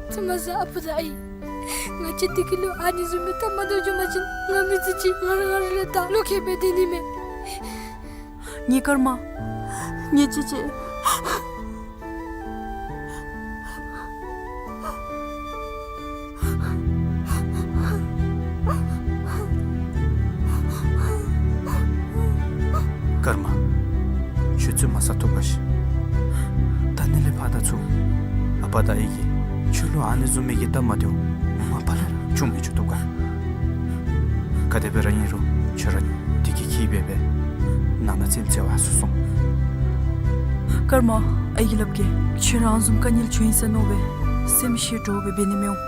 ཚ་མ་ཟ་ཨ་པ་དང་ཨའི། ང་བཅས་བདེ་སྐྱིད་ལུ་ཨ་ནི་བཟུམ་མའི་ཐ་མ་དེ་འབྱུང་པ་ཅིན་ང་མི་ཚུགས་ཅི། ང་ར་ང་ར་ལུ་ད་བློ་ཁེལ་སྦེ་སྡོད་ནི་མས། ངེའི་སྐར་མ། ངེའི་གཅེས་གཅེས། ཀརྨ། ཁྱོད་ཚུད་མ་ཟ་ཐུབ་ག་ཤི། ད་ནི་ལས་ཕར་ད་ཚུར་ཨ་པ་དང་ཨའི་གིས་ཁྱོད་ལུ་ཨ་ནི་བཟུམ་མའི་གི་སྟབས་མ་བདེཝ་མ་པ་ལས་ར་བྱུང་མི་བཅུག་ཐུབ་ག། ག་དེ་སྦེ་ར་ཨིན་རུང་ཁྱོད་ར་འདི་གི་ཁྱིམ་སྦེ་སྦེ་ནང་ན་རྩེདམོ་རྩེ་བར་སོང་སོང་། ཀརྨ། ཨའི་གིས་སླབ་གེ། ཁྱོད་ར་ཨ་ནི་བཟུམ་དཀའ་ངལ་བྱུང་ཡི་ཟེར་མནོ་སྦེ་སེམས་ཤི་འདྲོག་སྦེ་འབད་ནི་མི་འོང་།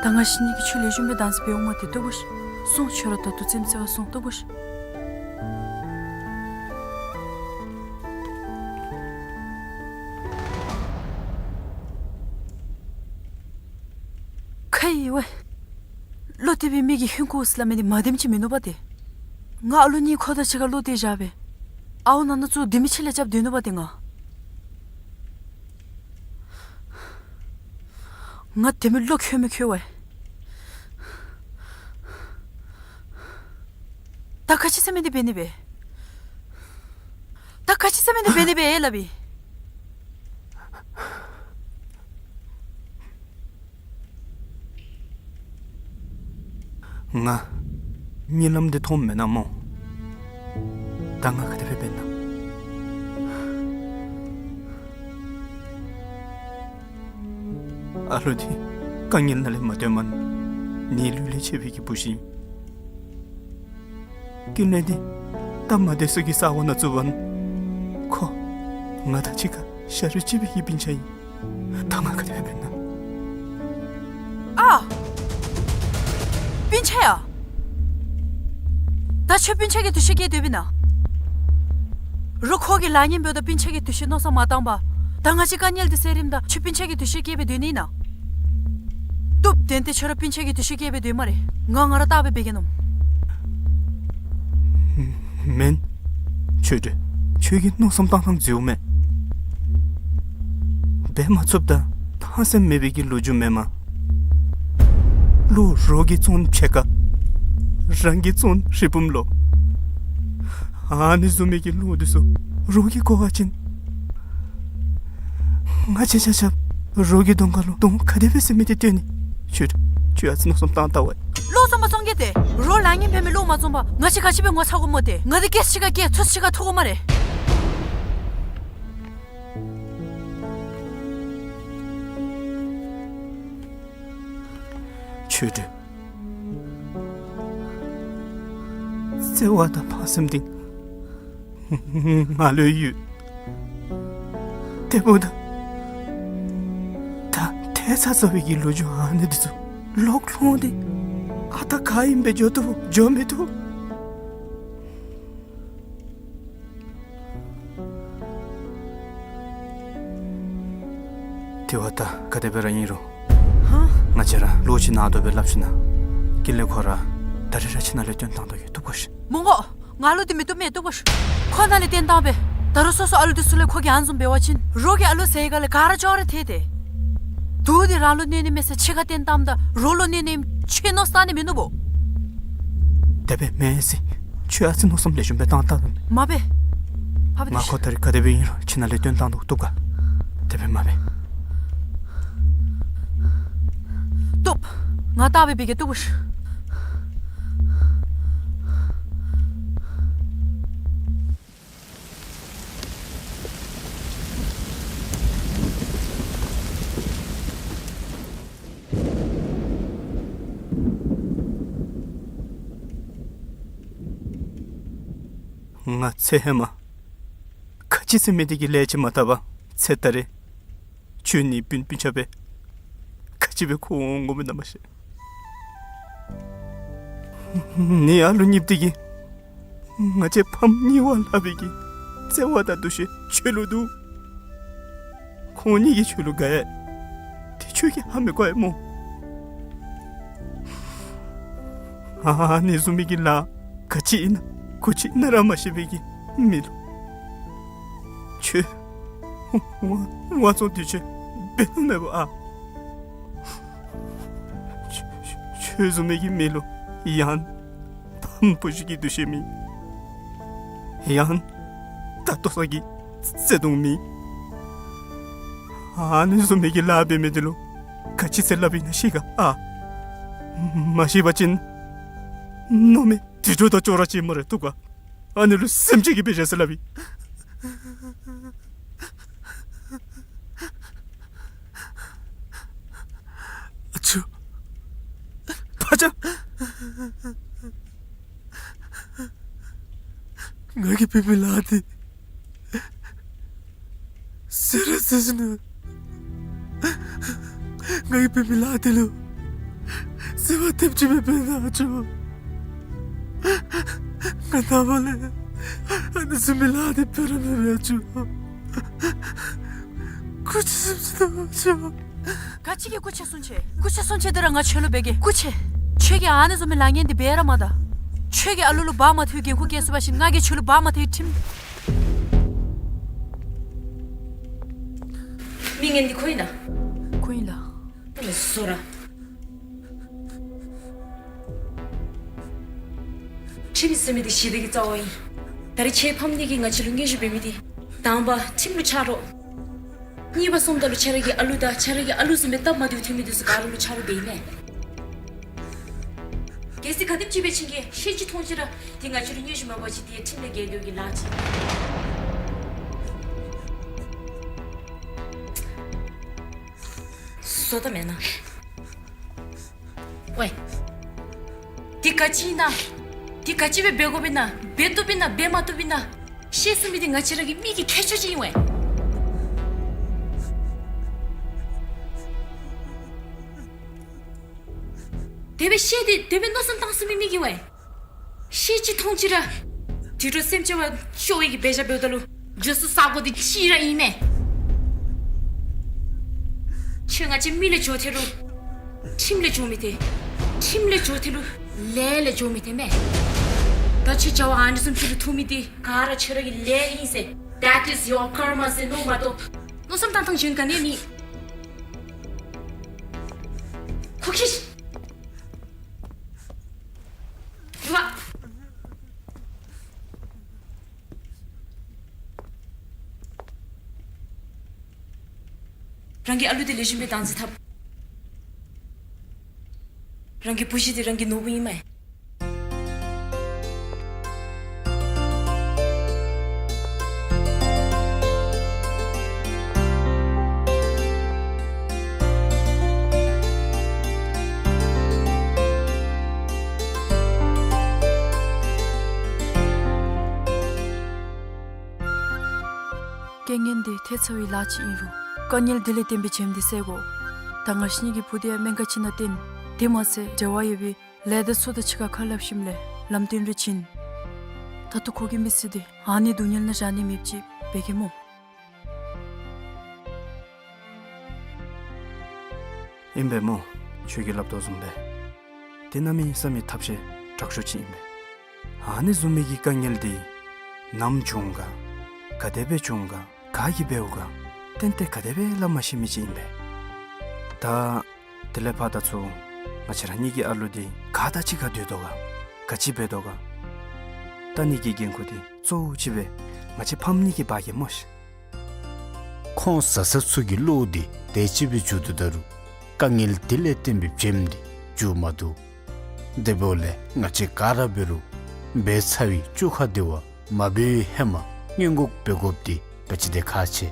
ད་ང་བཅས་གཉིས་ཀྱིས་ཁྱོད་ལེགས་ཤོམ་སྦེ་བདག་འཛིན་འབད་འོང་མ་སྟེ། བཏུབ་བས། སོང་། ཁྱོད་ར་ད་ལྟོ་རྩེདམོ་རྩེ་བར་སོང་། བཏུབ་བས། ཁེ་ཝེ། བློ་གཏད་པའི་མི་གིས་ཧིང་ཁུ་ཟེར་སླབ་མི་འདི་མ་བདེནམ་ཅིག་མིན་ནུག་པ་ཏེ། ང་ཨ་ལུ་གཉིས་ཁོ་དང་གཅིག་ཁར་བློ་གཏད་བཞག་སྦེ་ཨརཝ་ནང་ན་ཚུར་སྡོད་མི་ཅིག་ལས་རྐྱབ་སྡོད་ནུག་པ་ཏེ་ང། ང་དེ་མི་བློ་ཁོལ་མི་ཁོལ་བས། ད་ག་ཅི་ཟེར་མི་འདི་འབད་ནི་སྦེ། ད་ག་ཅི་ཟེར་མི་འདི་འབད་ནི་སྦེ་ཨེ་སླབ་ཨིན། ང་གཉིད་ལམ་འདི་མཐོངམ་མེན་ན་སྨོ། ད་ང་ག་དེ་སྦེ་འབད་ན། ཨ་ལུ་འདི་དཀའ་ངལ་ནང་ལས་མ་བཏོན་མ་ནི་ལུས་ལས་ཆད་པའི་གི་བུ་ཅིག་ཨིན། ཀུན་ལེགས་འདི་སྟབས་མ་བདེ་སའི་གི་ས་གོ་ནང་བཙུགས་པ་ནི་ཁོ་ང་དང་གཅིག་ཁར་ཤ་རུས་གཅིག་པའི་གི་སྤུན་ཆ་ཨིན། ད་ང་ག་དེ་སྦེ་འབད་ན། ཨ། སྤུན་ཆ་ཡ། ད་ཁྱོད་སྤུན་ཆ་གི་འདུ་ཤེས་བསྐྱེད་སྡོད་པས་ན། རོགས་ཁོ་གི་ལཱ་གཉེན་འབདཝ་ད་སྤུན་ཆ་གི་འདུ་ཤེས་མནོ་བསམ་མ་བཏང་པར། ད་ང་བཅས་དཀའ་ངལ་འདི་སེལ་རནམ་ད་ཁྱོད་སྤུན་ཆ་གི་འདུ་ཤེས་བསྐྱེད་སྦེ་སྡོད་ནི་ཨིན་ན། བཏུབ། དོན་དེ་ཁྱོད་ར་སྤུན་ཆ་གི་འདུ་ཤེས་བསྐྱེད་སྦེ་སྡོད་སྨ་རེ། ང་ང་ར་བལྟ་སྦེ་འབད་གེ་ནོ། མེན། ཆོས་སྒྲོན། ཁྱོད་ཀྱི་མནོ་བསམ་བཏང་ཐངས་འཛོལཝ་མས། འབད་མ་ཚུགསཔ་ད་ཕངས་སེམས་མེད་པའི་གི་ལོ་རྒྱུས་མེན་མས། ལོ་རོགས་ཀྱིས་བཙོང་ཕྱེད་ཀ། རང་གིས་བཙོང་རི་བུམ་ལོ། ཨ་ནི་བཟུམ་མའི་གི་ལོ་འདི་ཚུ་རོགས་ཀྱིས་བཀོ་བ་ཅིན། ང་བཅས་ཆ་ཁྱབ་རོགས་ཀྱི་གདོང་ཁ་ལུ་གདོང་ག་དེ་སྦེ་བསིལ་མི་འདི་སྟོན་ནི། ཁྱོད་ཁྱོད་ཨ་ཙི་མནོ་བསམ་བཏང་བལྟ་ཝ། བློ་བཟང་པོ་བཙོང་གེ་ཏེ། རོགས་ལཱ་གཉེན་འབད་མི་བློ་མ་བཟང་པར་ང་བཅས་ག་ཅི་སྦེ་ངོ་ཚ་དགོ་སྨོ་ཏེ། ང་འདི་སྐད་ཅིག་ཁར་སྐད་ཚུགས་ཅིག་ཁར་ཐུག་དགོ་སྨ་རེ། ཆོས་སྒྲོན། བརྩེ་བ་དང་ཕངས་སེམས་འདི་ང་ལུ་ཡོད། དེ་འབདཝ་ད་ད་ཐལ་ཚ་ཚ་བའི་གི་ལོ་རྒྱུས་ཨ་ནི་འདི་ཚུ་ལོག་ལྷོང་སྟེ་ཨ་རྟག་ག་ཨིནམ་སྦེ་འགྱོ་བཏུབ་འགྱོ་མི་བཏུབ། དེ་བ་ད་ག་དེ་སྦེ་ར་ཨིན་རུང་། ཧ། ང་བཅས་ར་ལོག་ཅིག་ནང་དོག་སྦེ་སླབ་ཞིན་ན་ཀུན་ལེགས་ཁོ་ར་ད་རིས་ར་ཁྱིམ་ནང་ལས་བཏོན་བཏང་དོ་ཡོད། བཏུབ་ག་ཤི། མི་དགོ། ང་ལུ་འདི་མི་བཏུབ་མས། བཏུབ་ག་ཤི། ཁོ་ནཱ་ལས་བཏོན་བཏང་པས། ད་རུང་སོ་སོ་ཨ་ལུ་འདི་ཚུ་ལས་ཁོ་གིས་ཨ་ནི་བཟུམ་འབད་བ་ཅིན་རོགས་ཀྱི་ཨ་ལུ་ཟེར་ག་ལས་ག་ར་ཅོག་ར་འཐད་དེ། དུག་འདི་རང་ལུ་གནོད་ནི་མས་ཟེར་ཕྱི་ཁར་བཏོན་བཏངམ་ད་རོགས་ལུ་གནོད་ནི་ཁྱོད་མནོ་བསམ་བཏང་ནི་མིན་ནུག་པོ། དེ་སྦེ་མེན་ཟེར། ཁྱོད་ཨ་ཙི་མནོ་བསམ་ལེགས་ཤོམ་སྦེ་བཏང་བལྟ་ད། མ་འབད། ཕ་བི་ང་ཁོ་ད་རིས་ག་དེ་སྦེ་ཨིན་རུང་ཁྱིམ་ནང་ལས་བཏོན་བཏང་དོ། བཏུབ་ག། དེ་སྦེ་མ་འབད། བཏུབ། ང་བལྟ་སྦེ་འབད་གེ། བཏུབ་ག་ཤི། ང་ཚེ་ཧེ་མ་ག་ཅི་ཟེར་མི་འདི་གི་ལས་ཅིག་མ་བཏབ་པར་ཚེ་ད་རེས་ཁྱོད་ནི་སྤུན་སྤུན་ཆ་སྦེ་ག་ཅི་སྦེ་འཁོར་འོང་དགོ་མི་ཨིན་ན་མ་ཤེས། ནི་ཨ་ལུ་གཉིསཔོ་འདི་གིས་ང་བཅས་ཕམ་གཉིས་པོ་ལྷག་པའི་གི་བརྩེ་བ་དང་འདུ་ཤེས་ཁྱོད་ལུ་འདུག། ཁོང་གཉིས་ཀྱིས་ཁྱོད་ལུ་དགའ་ཡི། དེ་ཁྱོད་ཀྱིས་ཧ་མི་གོ་ཡི་སྨོ། ཨ་ནི་བཟུམ་མའི་གི་ལཱ་ག་ཅི་ཨིན་ན་གུ་ཅི་ཨིན་ན་ར་མ་ཤེས་པའི་གི་མི་ལུ་ཁྱོད་དབང་དབང་བཙོང་འདི་ཁྱོད་འབད་ནི་མེད་པ་ཨ། ཁྱོད་ཁྱོད་བཟུམ་མའི་གི་མི་ལུ་ཡང་ཕམ་བུ་གཞི་གི་འདུ་ཤེས་མེད། ཡང་ད་ལྟོ་ཚང་གི་བརྩེ་དུང་མེད། ཨ་ནི་བཟུམ་མའི་གི་ལཱ་འབད་མི་འདི་ལུ་ག་ཅི་ཟེར་སླབ་ཨིན་ན་ཤེས་ག་ཨ། མ་ཤེས་པ་ཅིན་མནོ་མེད་དུད་འགྲོ་དང་ཅོག་ར་ཅིག་སྨ་རེ། ཐུགས་ཁར་ཨ་ནི་ལུ་སེམས་ཅན་གྱི་དཔེ་བཞག་ཟེར་སླབ་ཨིན། ཨ་ཅོ། ཕ་ཅག། ང་གིས་འབད་མི་ལཱ་འདི་ཟེར་ར་ཟེར་ཞིནམ་ལས། ང་གིས་འབད་མི་ལཱ་འདི་ལུ་ཟེར་བ་ཐེབས་ཅིག་མེད་པས་ན་ཨ་ཅོ། ང་ནངས་པ་ལས་ཨ་ནི་བཟུམ་མའི་ལཱ་འདི་འབད་ར་མི་འབད་ཨ་ཅོ། སྐུ་མཁྱེན་གསུང་ཅི་དང་ཨ་ཅོ། ག་ཅི་གི་སྐུ་མཁྱེན་གསུང་ཅི། སྐུ་མཁྱེན་གསུང་ཅི་འདི་ར་ང་ཁྱོད་ལུ་འབད་གེ། སྐུ་མཁྱེན། ཁྱོད་ཀྱིས་ཨ་ནི་བཟུམ་མའི་ལཱ་ངན་འདི་འབད་ར་མ་ད། ཁྱོད་ཀྱིས་ཨ་ལུ་ལུ་འབག་མ་ཐུབ་པའི་འགན་ཁུར་བཀལ་ཚུགས་པ་ཅིན་ང་གིས་ཁྱོད་ལུ་འབག་མ་ཐུབ་པའི་ཁྲིམས། མི་ངན་འདི་ཁོ་ཨིན་ན། ཁོ་ཨིན་ལགས། ཨ་ནི་བཟོ་ར། ཁྲིམས་ཟེར་མི་འདི་ཞི་བདེ་གི་རྩ་བ་ཨིན། ད་རིས་ཁྱོད་ཕམ་ནི་གིས་ང་བཅས་ལུ་མངོན་ཤེས་འབད་མི་འདི། དང་པ་ཁྲིམས་ལུ་ཆ་རོགས། གཉིས་པ་སོངམ་ད་ལུ་ཁྱོད་ར་གི་ཨ་ལུ་དང་ཁྱོད་ར་གི་ཨ་ལུ་བཟུམ་སྦེ་སྟབས་མ་བདེཝ་ཐོན་མི་འདི་ཚུ་ག་ར་ལུ་ཆ་རོགས་འབད་ཨིན་མས། གལ་སྲིད་ག་དེམ་ཅིག་འབད་བ་ཅིན་གྱི་ཤེས་ཅི་མཐོང་ཅི་ར་འདི་ང་བཅས་ལུ་མངོན་ཤེས་མ་འབད་བ་ཅིན་འདི་ཁྲིམས་ལས་འགལ་འགྱོ་གི་ལཱ་ཅིག། བཟོ་ད་མེན་ན། ཝའེ། འདི་ག་ཅི་ཨིན་ན། འདི་ག་ཅི་སྦེ་འབད་དགོཔ་ཨིན་ན། འབད་བཏུབ་ཨིན་ན་འབད་མ་བཏུབ་ཨིན་ན། ཤེས་ཚུགས་མི་འདི་ང་བཅས་ར་གི་མི་གི་ཁྱད་ཆོས་ཅིག་ཨིན་ཝའེ། དེ་སྦེ་ཤེས་ཏེ་དེ་སྦེ་མནོ་བསམ་བཏང་ཚུགས་མི་མི་གི་ཝའེ། ཤེས་ཅི་མཐོང་ཅི་ར་དུད་འགྲོ་སེམས་ཅན་བ་ཤོར་བའི་གི་འབད་བཞག་འབདཝ་ད་ལུ་འགྱོ་ས་ས་གོ་འདི་གཅིག་ར་ཨིན་མས། ཁྱོད་ང་བཅས་མི་ལས་འགྱོ་ཐལ་རུང་ཁྲིམས་ལས་འགྱོ་མི་ཐལ། ཁྲིམས་ལས་འགྱོ་ཐལ་རུང་ལས་ལས་འགྱོ་མི་ཐལ་མས། ད་ཁྱོད་བྱ་བ་ཨ་ནི་བཟུམ་ཅིག་ལུ་ཐུག་མི་འདི་ག་ར་ཁྱོད་ར་གི་ལས་ཨིན་ཟེར། That is your karma ཟེར་མནོ་མ་གཏོགས། མནོ་བསམ་བཏང་ཐངས་གཞན་ག་ནི་ཡང་མེད། ཁོ་ཁྱིད། རྒྱུག་པ། རང་གི་ཨ་ལུ་འདི་ལེགས་ཤོམ་སྦེ་བདག་འཛིན་འཐབ། རང་གི་བུ་གཞི་འདི་རང་གི་ནོར་བུ་ཨིན་མས། རྐྱེན་ངན་འདི་ཐེབས་ཚར་བའི་ལཱ་ཅིག་ཨིན་རུང་དཀའ་ངལ་འདི་ལས་བརྟེན་པའི་ཇེམ་འདི་བསལ་དགོ། ད་ང་བཅས་གཉིས་ཀྱི་བུ་འདི་ཡང་སྨན་ཁང་ཅིག་ནང་བསྟེན། དེ་མ་ཚད་འབྲེལ་བ་ཡོད་པའི་ལས་སྡེ་ཚུ་དང་གཅིག་ཁར་ཁ་སླབ་ཞིནམ་ལས་ལམ་སྟོན་རེ་བྱིན། ད་ལྟོ་ཁོ་གི་མི་ཚེ་འདི་ཨ་ནི་སྡུག་བསྔལ་ནང་བཞག་ནི་མེདཔ་ཅིག་འབད་གེ་སྨོ། ཨིན་པས་སྨོ། ཁྱོད་ཀྱིས་སླབ་དོ་བཟུམ་སྦེ་དེ་གནམ་མེད་ས་མེད་ཐབས་ཤེས་དྲག་ཤོས་ཅིག་ཨིན་པས། ཨ་ནི་བཟུམ་མའི་གི་དཀའ་ངལ་འདི་ནམ་བྱུང་ག་ག་དེ་སྦེ་བྱུང་ག་ག་གིས་འབདཝ་ག་ཏན་ཏན་ག་དེ་སྦེ་སླབ་མ་ཤེས་མི་ཅིག་ཨིན་པས། ད་དེ་ལས་ཕར་ད་ཚུར་ང་བཅས་ར་གཉིས་ཀྱི་ཨ་ལུ་འདི་ག་དང་གཅིག་ཁར་སྡོད་དོ་ག་ག་ཅི་འབད་དོ་ག་ད་ནི་གི་འགན་ཁུར་འདི་གཙོ་བོ་ཅིག་སྦེ་ང་བཅས་ཕམ་གཉིས་ཀྱིས་འབག་གེ་སྨོ་ཤིག། ཁོང་བཟའ་ཚང་ཚུ་གི་བློ་འདི་དེ་ཅིག་སྦེ་འགྱོ་དོ་ད་རུང་དཀའ་ངལ་འདི་ལས་བརྟེན་པའི་ཇེམ་འདི་འགྱོ་མ་བཏུབ། དེ་འབདཝ་ལས་ང་བཅས་ག་ར་འབད་རུང་འབད་ཚར་བའི་བཅོ་ཁ་འདི་བ་མ་འབད་བའི་ཧེ་མ་སྔོན་འགོག་འབད་དགོཔ་འདི་ག་ཅི་དེ་ཁག་ཆེ།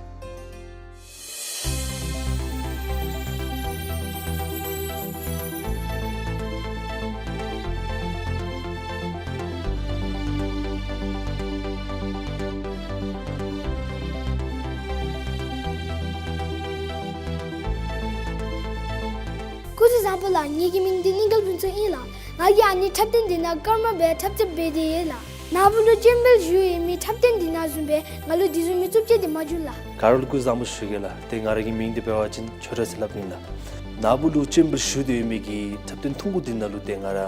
སྐུ་གཟུགས་བཟང་པོ་ལགས། ངེ་གི་མིང་འདི་གླིང་དཀར་ཕུན་ཚོགས་ཨིན་ལགས། ང་གིས་ཨ་ནི་འཁྲབ་སྟོན་འདི་ནང་ཀརྨ་སྦེ་འཁྲབ་རྩེདཔ་འབད་དེ་ཡོད་ལགས། ནཱ་བུ་ལུ་སྤྱན་འབུལ་ཞུ་ཡོད་མི་འཁྲབ་སྟོན་འདི་ནང་བཟུམ་སྦེ་ང་ལུ་འདི་བཟུམ་མའི་རྩུབ་སྤྱོད་འདི་མ་བྱུང་ལགས། ག་ར་ལུ་སྐུ་གཟུགས་བཟང་པོ་ཞུ་གེ་ལགས། ཏེ་ང་ར་གི་མིང་འདི་འབད་བ་ཅིན་ཆོས་གྲགས་ཟེར་སླབ་ཨིན་ལགས། ནཱ་བུ་ལུ་སྤྱན་འབུལ་ཞུ་སྡོད་མི་གི་འཁྲབ་སྟོན་ཐུང་ཀུ་འདི་ནང་ལུ་ཏེ་ང་ར་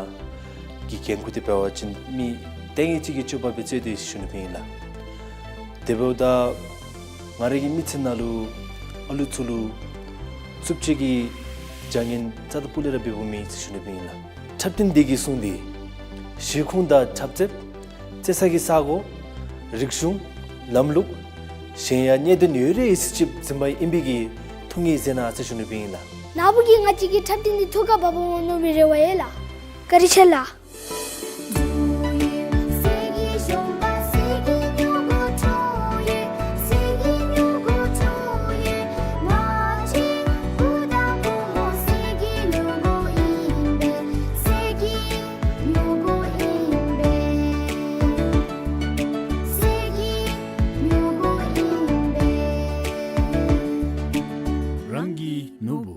གི་འགན་ཁུར་འདི་འབད་བ་ཅིན་མི་ལྟས་ངན་ཅིག་གི་སྤྱོད་པ་སྦེ་རྩོད་དེ་ཡོད་ཟེར་ཞུ་ནི་སྦེ་ཨིན་ལགས། དེ་འབདཝ་ད་ང་ར་གི་མི་ཚེ་ནང་ལུ་ཨ་ལུ་ཚུ་ལུ་རྩུབ་སྤྱོད་ཀྱི་བྱ་ངན་རྩ་དང་སྤུ་ལས་ར་འབདཝ་མེད་ཟེར་ཞུ་ནི་སྦེ་ཨིན་ལགས། འཁྲབ་སྟོན་འདི་གིས་གསུངས་ཏེ་གཞིས་ཁུངས་དང་འཁྲབ་རྩེདཔ་རྩེ་ས་གི་ས་གོ་རིག་གཞུང་ལམ་ལུགས་གཞན་ཡང་གནད་དོན་ཡོད་རིགས་ཅིག་འཛིན་པ་ཨིན་པའི་གི་ཐུགས་ངེས་མཛད་གནང་ཟེར་ཞུ་ནི་སྦེ་ཨིན་ལགས། ན་བུ་གིས་ང་བཅས་ཀྱི་འཁྲབ་སྟོན་འདི་ཐུགས་ཁར་བབས་འོང་མནོ་བའི་རེ་བ་ཡོད་ལགས། བཀའ་དྲིན་ཆེ་ལགས། རང་གི་ནོར་བུ།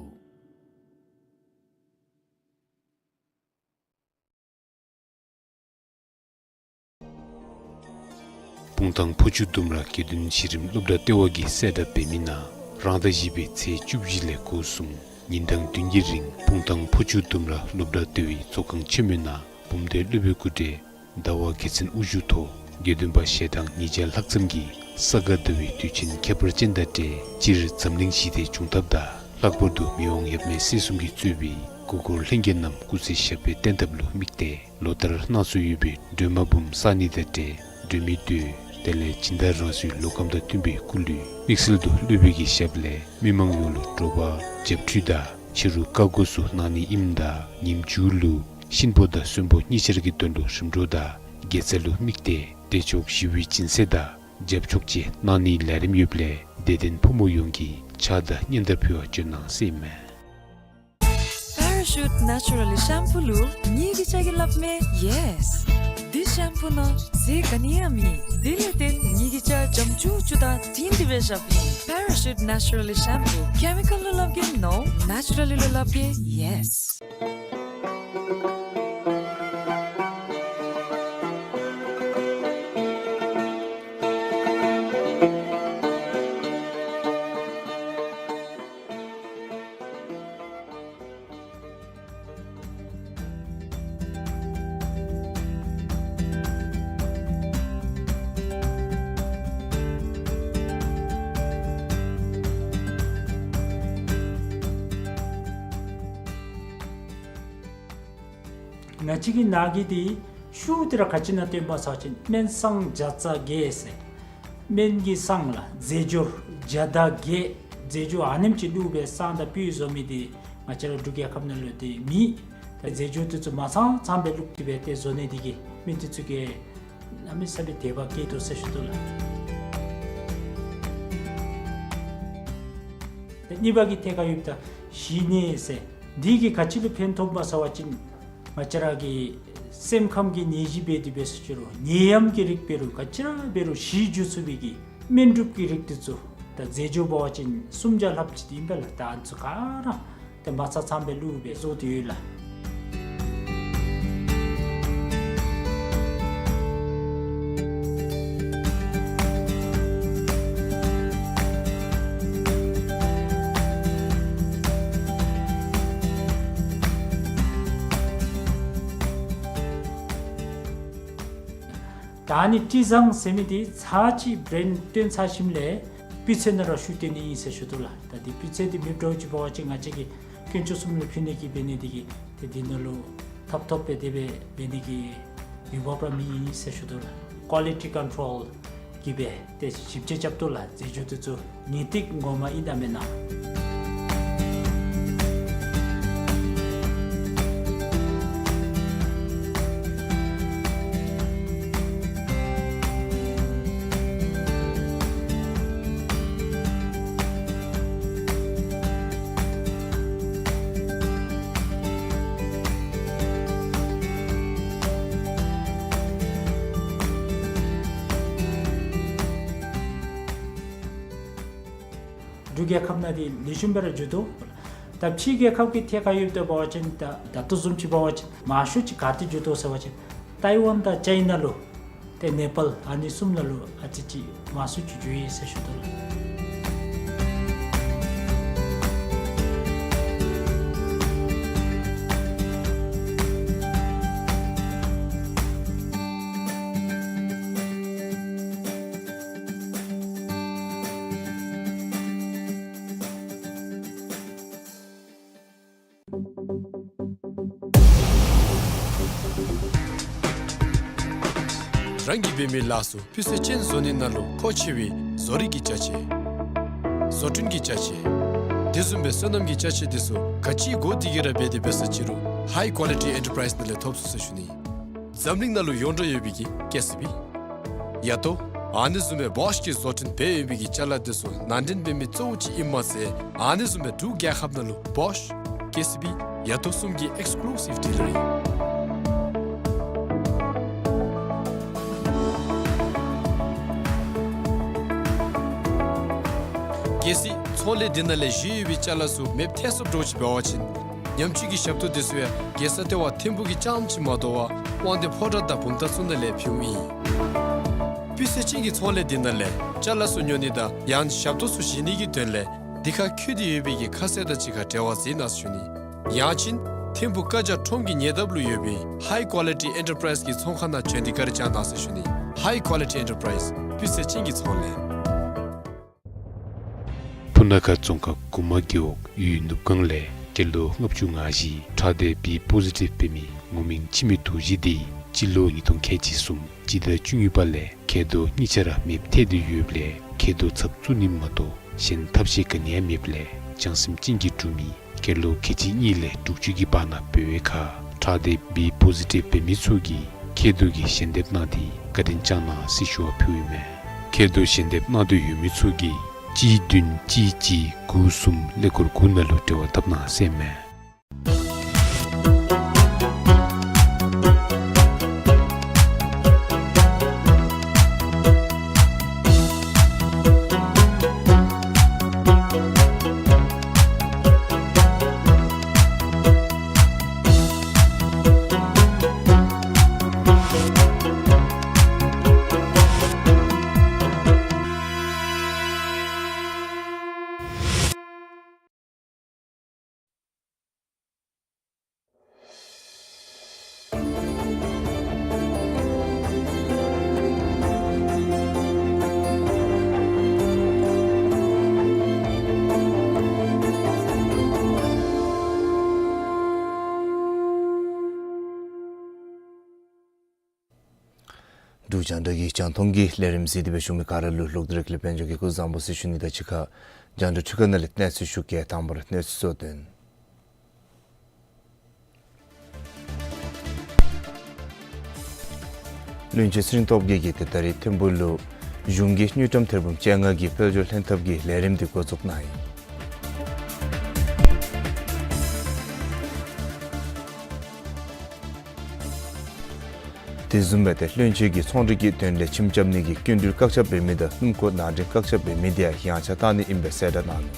སྤུངས་ཐང་ཕོ་ཆུ་ལྡུམ་ར་དགེ་འདུན་ཤེས་རིག་སློབ་གྲྭ་ལྟེ་བ་གིས་གསལ་བསྒྲགས་འབད་མི་ནང་རང་ཟླ་བཞི་པའི་ཚེས་བཅུ་བཞི་ལས་འགོ་བཟུང་ཉིན་གྲངས་བདུན་གྱི་རིང་སྤུངས་ཐང་ཕོ་ཆུ་ལྡུམ་ར་སློབ་གྲྭ་ལྟེ་བའི་ཚོགས་ཁང་ཆེན་མོའི་ནང་འབུམ་སྡེ་སློབ་དཔོན་སྐུ་བགྲེས་ཟླ་བ་དགེ་མཚན་དབུ་བཞུགས་ཐོག་དགེ་འདུན་པ་ཞལ་གྲངས་ཉིས་བརྒྱ་ལྷག་ཙམ་གྱིས་ས་ག་ཟླ་བའི་དུས་ཆེན་ཁྱད་པར་ཅན་དང་འབྲེལ་སྤྱིར་འཛམ་གླིང་ཞི་བདེ་འབྱུང་ཐབས་དང་ལྷག་པར་དུ་མི་དབང་ཡབ་མེས་སྲས་གསུམ་གྱིས་གཙོས་པའི་སྐུ་འཁོར་ལྷན་རྒྱས་རྣམས་སྐུ་ཚེ་ཞབས་པད་བརྟན་ཐབས་ལུ་དམིགས་ཏེ་ལོ་ལྟར་སྣང་ཚུལ་ཡོད་པའི་སྒྲོལ་མ་འབུམ་བསགས་ནི་དང་འབྲེལ་སྒྲོལ་མའི་མདོས་དེ་ལས་སྦྱིན་བདག་རང་སོའི་ལོ་ཁམས་དང་བསྟུན་པའི་སྐུ་ལུས་དམིགས་བསལ་དུ་སློབ་དཔོན་གྱི་ཞབས་ལས་མི་མང་ཡོངས་ལུ་དྲོ་པ་རྒྱབ་ཁྲུས་དང་ཕྱི་རུ་བཀའ་བསྒོ་ཚུ་གནང་ནི་ཨིནམ་ད་ཉིནམ་མཇུག་ལུ་གཤིན་པོ་དང་གསོན་པོ་གཉིས་ཆར་གྱི་དོན་ལུ་རིམ་གྲོ་དང་དགེ་རྩ་ལུ་དམིགས་ཏེ་བདེ་མཆོག་ཞི་བའི་སྦྱིན་སྲེག་དང་རྒྱབ་ཆོག་བཅས་གནང་ནིའི་ལས་རིམ་ཡོདཔ་ལས་དད་ལྡན་ཕོ་མོ་ཡོངས་ཀྱིས་ཕྱག་དང་སྙན་དར་ཕུལ་བར་བྱོན་གནང་ཟེར་ཨིན་མས། པེ་ར་ཤུཊ་ནེ་ཅུ་ར་ལི་ཤེམ་པུ་ལུ་ངེ་གི་ཅ་གིས་སླབ་མས་ཡེས། འདི་ཤེམ་པུ་ནང་ཟས་ག་ནི་ཡང་མེད། དེ་ལས་བརྟེན་ངེ་གི་ཅ་འཇམ་ཅུག་ཅུ་དང་དྲིང་དྲི་སྦེ་བཞགཔ་ཨིན། པེ་ར་ཤུཊ་ནེ་ཅུ་ར་ལི་ཤེམ་པུ། ཀེ་མི་ཀཱལ་ལུ་སླབ་གེ་ནོ། ནེ་ཅུ་ར་ལི་ལུ་སླབ་གེ་ཡེས། ང་བཅས་ཀྱི་ནང་གི་འདི་ཤུགས་འདི་ར་ག་ཅི་ནང་སྟོནམ་སྨོ་ཟེར་བ་ཅིན་སྨན་བསང་བརྒྱ་རྩ་བརྒྱད་ཟེར། སྨན་གྱི་བསང་ལགས་རྫས་སྦྱོར་བརྒྱ་དང་བརྒྱད། རྫས་སྦྱོར་ཨ་ནེམ་ཅིག་བླུགས་སྦེ་བསང་དང་སྤོས་བཟོ་མི་འདི་ང་བཅས་ར་འབྲུག་རྒྱལ་ཁབ་ནང་ལུ་འདི་མེད། ད་རྫས་སྦྱོར་འདི་ཚུ་མ་ཚང་ཚངམ་སྦེ་བླུགས་ཏེ་སྦེ་ཏེ་བཟོ་ནི་འདི་གིས་མི་འདི་ཚུ་གིས་གནམ་མེད་ས་མེད་དད་པ་སྐྱེས་དོ་ཟེར་ཞུ་དོ་ལགས། ད་གཉིས་པ་གི་ཐད་ཁར་ཡོདཔ་ད་ཞི་གནས་ཟེར། འདི་གིས་ག་ཅི་ལུ་ཕན་ཐོགས་པ་ཟེར་བ་ཅིན་ང་བཅས་ར་གི་སེམས་ཁམས་ཀྱི་ནད་གཞི་འབད་དེ་འབད་ཟེར་ཞུ་རུང་ནད་ཡམས་ཀྱི་རིགས་འབད་རུང་ག་ཅི་ར་འབད་རུང་ཞི་འགྱོ་ཚུགས་པའི་གི་སྨན་སྒྲུབ་ཀྱི་རིགས་འདི་ཚུ་ད་རྫས་སྦྱོར་འབད་བ་ཅིན་སུམ་བརྒྱ་ལྷགཔ་ཅིག་ཨིན་པས་ལགས། ད་ཨ་ནི་ཚུ་ག་ར་ཏེ་མ་ཚང་ཚངམ་སྦེ་བླུགས་སྦེ་བཟོ་སྟེ་ཡོད་ལགས། ད་ཨ་ནི་དྲི་བཟང་ཟེར་མི་འདི་ཚར་གཅིག་བྲན་བཏོན་ཚར་ཞིནམ་ལས་སྤུས་ཚད་ནང་ར་ཤུགས་བཏོན་ནི་ཨིན་ཟེར་ཞུ་དོ་ལགས། ད་འདི་སྤུས་ཚད་འདི་མེདཔ་འདྲཝ་ཅིག་འབད་བ་ཅིན་ང་བཅས་ཀྱིས་དཀོན་མཆོག་གསུམ་ལུ་ཕུལ་ནི་གི་འབད་ནི་འདི་གིས་ཏེ་འདི་ནང་ལུ་ཐབ་ཐོབ་སྦེ་དེ་སྦེ་འབད་ནི་གི་འོས་འབབ་ར་མེད་ཨིན་ཟེར་ཞུ་དོ་ལགས། ཀོ་ལི་ཊི་ཀོན་ཊོལ་གི་སྦེ་ཏེ་ཞིབ་དཔྱད་རྐྱབ་དོ་ལགས། རྫས་སྦྱོར་འདི་ཚུ་ངེས་ཏིག་ངོ་མ་ཨིན་ན་མེན་ན། འབྲུག་རྒྱལ་ཁབ་ནང་འདི་ལེགས་ཤོམ་སྦེ་ར་འགྱོ་དོ། ད་ཕྱི་རྒྱལ་ཁབ་ཀྱི་ཐད་ཁར་ཡོདཔ་ད་འབད་བ་ཅིན་ད་ད་ལྟོ་བཟུམ་ཅིག་འབད་བ་ཅིན་མང་ཤོས་ཅིག་ག་ཏེ་འགྱོ་དོ་ཟེར་བ་ཅིན་ཏའི་ཝན་དང་ཅའི་ན་ལུ་ཏེ་ནེ་པཱལ་ཨ་ནི་གསུམ་ནང་ལུ་ཨ་ཙི་ཅིག་མང་སུ་ཅིག་འགྱོ་ཡི་ཟེར་ཞུ་དོ་ལགས། རང་གིས་འབད་མི་ལཱ་ཚུ་སྤུས་ཚད་ཅན་བཟོ་ནི་ནང་ལུ་མཁོ་ཆེ་བའི་བཟོ་རིག་གི་ཅ་ཆས། བཟོ་སྐྲུན་གྱི་ཅ་ཆས། དེ་བཟུམ་སྦེ་སོ་ནམ་གྱི་ཅ་ཆས་འདི་ཚུ་ག་ཅི་དགོ་དེ་གི་ར་འབད་དེ་འབད་ས་ཅི་རུང་High Quality Enterprise ནང་ལས་ཐོབ་ཚུགས་ཟེར་ཞུ་ནི། འཛམ་གླིང་ནང་ལུ་ཡོངས་གྲགས་ཡོད་པའི་གི་ཀེ་སི་བི། ཡ་ཏོ། ཨ་ནི་བཟུམ་སྦེ་བོཤ་གི་བཟོ་སྐྲུན་འབད་ཡོད་པའི་གི་ཅ་ལ་འདི་ཚུ་ནང་འདྲེན་འབད་མི་གཙོ་བོ་ཅིག་ཨིནམ་མ་ཚད་ཨ་ནི་བཟུམ་སྦེ་འབྲུག་རྒྱལ་ཁབ་ནང་ལུ་བོཤ་ཀེ་སི་བི་ཡ་ཏོ་གསུམ་གྱི་ཨེགསི་ཀུ་ལུ་སིབ་ཌི་ལར་ཨིན། གལ་སྲིད་ཚོང་ལས་འདི་ནང་ལས་བཞེས་ཡོད་པའི་ཅ་ལ་ཚུ་མེདཔ་ཐལ་སོངམ་འདྲཝ་ཅིག་འབད་བ་ཅིན་ཉམས་བཅོས་ཀྱི་ཞབས་ཏོག་འདི་ཚུ་ཡང་རྒྱལ་ས་ལྟེ་བ་ཐིམ་ཕུག་གི་རྐྱངམ་ཅིག་མ་དོ་བར་དབང་འདུས་ཕོ་བྲང་དང་བུམ་ཐང་ཚུ་ནང་ལས་ཕུལཝ་ཨིན། སྤུས་ཚད་ཅན་གྱི་ཚོང་ལས་འདི་ནང་ལས་ཅ་ལ་ཚུ་ཉོ་ནི་དང་ཡང་ཞབས་ཏོག་ཚུ་བཞེས་ནི་གི་དོན་ལས་འདི་ཁར་འཁོད་དེ་ཡོད་པའི་གི་ཁ་གསལ་དང་གཅིག་ཁར་འབྲེལ་བ་མཛད་གནང་ཟེར་ཞུ་ནི། ཡང་ཅིན་ཐིམ་ཕུག་བཀའ་རྒྱ་ཁྲོམ་གྱི་ཉེ་འདབས་ལུ་ཡོད་པའི་High Quality Enterprise གི་ཚོང་ཁང་ནང་བྱོན་ཏེ་བཀའ་དྲིན་བསྐྱང་གནང་ཟེར་ཞུ་ནི། High Quality Enterprise སྤུས་ཚད་ཅན་གྱི་ཚོང་ལས། སྤུ་ན་ཁ་རྫོང་ཁག་གུ་མ་རྒེད་འོག་ཡུལ་ནུབ་སྒང་ལས་སྐྱེས་ལོ་ལྔ་བཅུ་ང་བཞི་ཁྲག་སྡེ་བི་པོ་ཟི་ཊིབ་འབད་མི་ངུར་སྨྲིག་འཆི་མེད་རྡོ་རྗེ་འདི་སྤྱི་ལོ་ཉིས་སྟོང་ཁལ་གཅིག་གསུམ་སྤྱི་ཟླ་བཅུ་གཉིས་པ་ལས་མཁལ་རྡོག་གཉིས་ཆ་ར་མེདཔ་ཐལ་ཏེ་ཡོདཔ་ལས་མཁལ་རྡོག་ཚབ་བཙུགས་ནི་མ་གཏོགས་གཞན་ཐབས་ཤེས་ག་ནི་ཡང་མེདཔ་ལས་བྱང་སེམས་ཅན་གྱི་འབྲུག་མི་སྐྱེས་ལོ་ཁལ་གཅིག་གཉིས་ལས་དྲུག་ཅུ་གི་བར་ན་འབད་བའི་ཁར་ཁྲག་སྡེ་བི་པོ་ཟི་ཊིབ་འབད་མི་ཚུ་གིས་མཁལ་རྡོག་གི་ཞལ་འདེབས་གནང་སྟེ་བཀའ་དྲིན་བསྐྱངས་གནང་ཟེར་ཞུ་བ་ཕུལཝ་ཨིན་མས། མཁལ་རྡོག་ཞལ་འདེབས་གནང་འདོད་ཡོད་མི་ཚུ་གིས་གཅིག་བདུན་གཅིག་གཅིག་དགུ་གསུམ་ཀླད་ཀོར་དགུ་ནང་ལུ་འབྲེལ་བ་འཐབ་གནང་ཟེར་ཨིན་མས། འབྲུག་རྒྱང་བསྒྲགས་ཀྱི་རྒྱང་མཐོང་གི་ལས་རིམ་གཟིགས་ཏེ་སྦེ་བཞུགས་མི་ག་ར་ལུ་ལོག་སྟེ་ར་ལས་དཔལ་འབྱོར་གྱི་སྐུ་གཟུགས་བཟང་པོ་ཟེར་ཞུ་ནི་དང་གཅིག་ཁར་རྒྱང་བསྒྲགས་འཕྲུལ་ཁང་ནང་ལས་གནས་ཚུལ་ཞུ་གེ། དང་པ་ར་གནས་ཚུལ་གཙོ་དོན། བློན་ཆེན་ཚེ་རིང་སྟོབས་རྒྱས་ཀྱིས་ཏེ་ད་རིས་ཐིམ་ཕུག་ལུ་གཞུང་གི་དངུལ་ཀྲམ་ཐེར་འབུམ་བཅོ་ལྔ་གི་དཔལ་འབྱོར་ལྷན་ཐབས་ཀྱི་ལས་རིམ་འདི་འགོ་བཙུགས་གནང་ཡི། དེ་བཟུམ་སྦེ་ཏེ་བློན་ཆེན་གྱིས་ཚོང་འབྲེལ་གྱི་དོན་ལས་ཁྱིམ་རྐྱབ་ནི་གི་སྐྱིན་འགྲུལ་བཀག་ཆ་འབད་མི་དང་སྣུམ་འཁོར་ནང་འདྲེན་བཀག་ཆ་འབད་མི་དེ་ཡང་ཡངས་ཆག་བཏང་ནི་ཨིན་པའི་གསལ་བསྒྲགས་གནང་ནུག།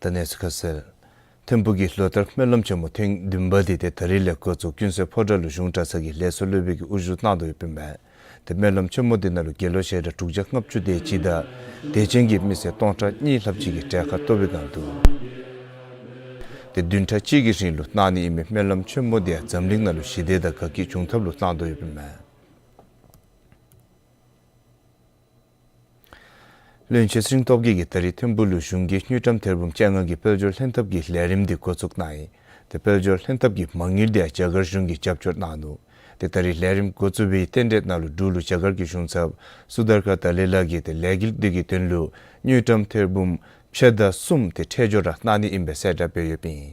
ད་གནས་ཚུལ་ཁ་གསལ། ཐིམ་ཕུག་གི་ལོ་ལྟར་སྨོན་ལམ་ཆེན་མོ་ཐེངས་བདུན་པ་འདི་ཏེ་ད་རིས་ལས་འགོ་བཙུགས་ཀུན་གསལ་ཕོ་བྲང་ལུ་གཞུང་གྲྭ་ཚང་གི་ལས་ཚོགས་སློབ་དཔོན་གྱིས་དབུ་བཞུགས་གནང་དོ་ཡོདཔ་ཨིན་མས། ཏེ་སྨོན་ལམ་ཆེན་མོ་འདི་ནང་ལུ་དགེ་སློང་ཞལ་གྲངས་དྲུག་བརྒྱ་ལྔ་བཅུ་དེ་ཅིག་དང་དད་ཅན་གྱི་མི་སེར་སྟོང་ཕྲག་གཉིས་ལྷགཔ་ཅིག་གིས་གྲལ་ཁར་གཏོགས་པའི་བསྒང་འདུག། ཏེ་བདུན་ཕྲག་གཅིག་གི་རིང་ལུ་གནང་ནི་ཨིན་མི་སྨོན་ལམ་ཆེན་མོ་འདི་ཡང་འཛམ་གླིང་ནང་ལུ་ཞི་བདེ་དང་དགའ་སྐྱིད་འབྱུང་ཐབས་ལུ་གནང་དོ་ཡོདཔ་ཨིན་མས། བློན་ཆེན་ཚེ་རིང་སྟོབས་རྒྱས་ཀྱིས་ད་རིས་ཐིམ་ཕུག་ལུ་གཞུང་གི་དངུལ་ཀྲམ་ཐེར་འབུམ་བཅོ་ལྔ་གི་དཔལ་འབྱོར་ལྷན་ཐབས་ཀྱི་ལས་རིམ་འདི་འགོ་བཙུགས་གནང་ཡི། ཏེ་དཔལ་འབྱོར་ལྷན་ཐབས་ཀྱི་མ་དངུལ་དེ་ཡང་རྒྱ་གར་གཞུང་གིས་རྒྱབ་སྐྱོར་གནང་ནུག། ཏེ་ད་རིས་ལས་རིམ་འགོ་བཙུགས་པའི་རྟེན་འབྲེལ་ནང་ལུ་འབྲུག་ལུ་རྒྱ་གར་གྱི་གཞུང་ཚབ་སུ་དར་ཀ་ཏ་ལི་ལགས་ཀྱིས་ཏེ་ལས་འགུལ་འདི་གི་དོན་ལུ་དངུལ་ཀྲམ་ཐེར་འབུམ་ཕྱེད་དང་གསུམ་དེ་ཁྲལ་སྦྱོར་ར་གནང་ནི་ཨིན་པའི་གསལ་བསྒྲགས་འབད་ཡོདཔ་ཨིན།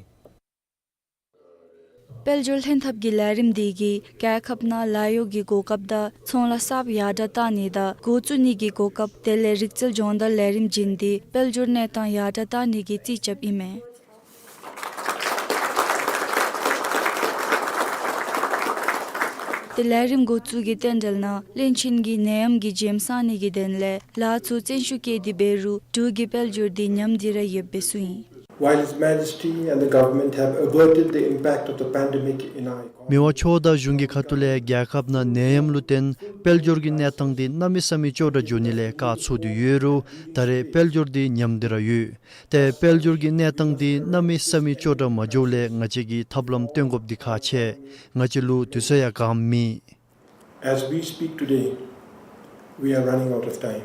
དཔལ་འབྱོར་ལྷན་ཐབས་ཀྱི་ལས་རིམ་འདི་གིས་རྒྱལ་ཁབ་ནང་ལཱ་གཡོག་གི་གོ་སྐབས་དང་ཚོང་ལཱ་གསརཔ་ཡར་དྲག་གཏང་ནི་དང་འགོ་བཙུགས་ནི་གི་གོ་སྐབས་དེ་ལས་རིག་རྩལ་སྦྱོང་བརྡར་ལས་རིམ་བྱིན་ཏེ་དཔལ་འབྱོར་གནས་སྟངས་ཡར་དྲག་གཏང་ནི་གི་རྩིས་རྐྱབ་ཨིན་མས། ཏེ་ལས་རིམ་འགོ་བཙུགས་ཀྱི་རྟེན་འབྲེལ་ནང་བློན་ཆེན་གྱིས་ནད་ཡམས་ཀྱི་རྒྱལམ་སངས་ནི་གི་དོན་ལས་ལཱ་ཚུ་བཙན་ཤུགས་བསྐྱེད་དེ་འབད་རུང་འབྲུག་གི་དཔལ་འབྱོར་འདི་ཉམས་ཏེ་ར་ཡོདཔ་སྦེ་གསུངས་ཡི། While His Majesty and the government have averted the impact of the pandemic in our economy, མི་དབང་མཆོག་དང་གཞུང་གི་ཁ་ཐུག་ལས་རྒྱལ་ཁབ་ནང་ནད་ཡམས་ལུ་བརྟེན་དཔལ་འབྱོར་གྱི་གནས་སྟངས་འདི་གནམ་མེད་ས་མེད་སྐྱོ་དྲགས་འགྱོ་ནི་ལས་བཀག་ཚུགས་ཏེ་ཡོད་རུང་ད་རེས་དཔལ་འབྱོར་འདི་ཉམས་ཏེ་ར་ཡོད། ཏེ་དཔལ་འབྱོར་གྱི་གནས་སྟངས་འདི་གནམ་མེད་ས་མེད་སྐྱོ་དྲགས་མ་འགྱོཝ་ལས་ང་བཅས་ཀྱིས་ཐབས་ལམ་སྟོན་དགོཔ་འདི་ཁག་ཆེ། ང་བཅས་ལུ་དུས་ཚོད་ཡང་གང་མེད། As we speak today, we are running out of time.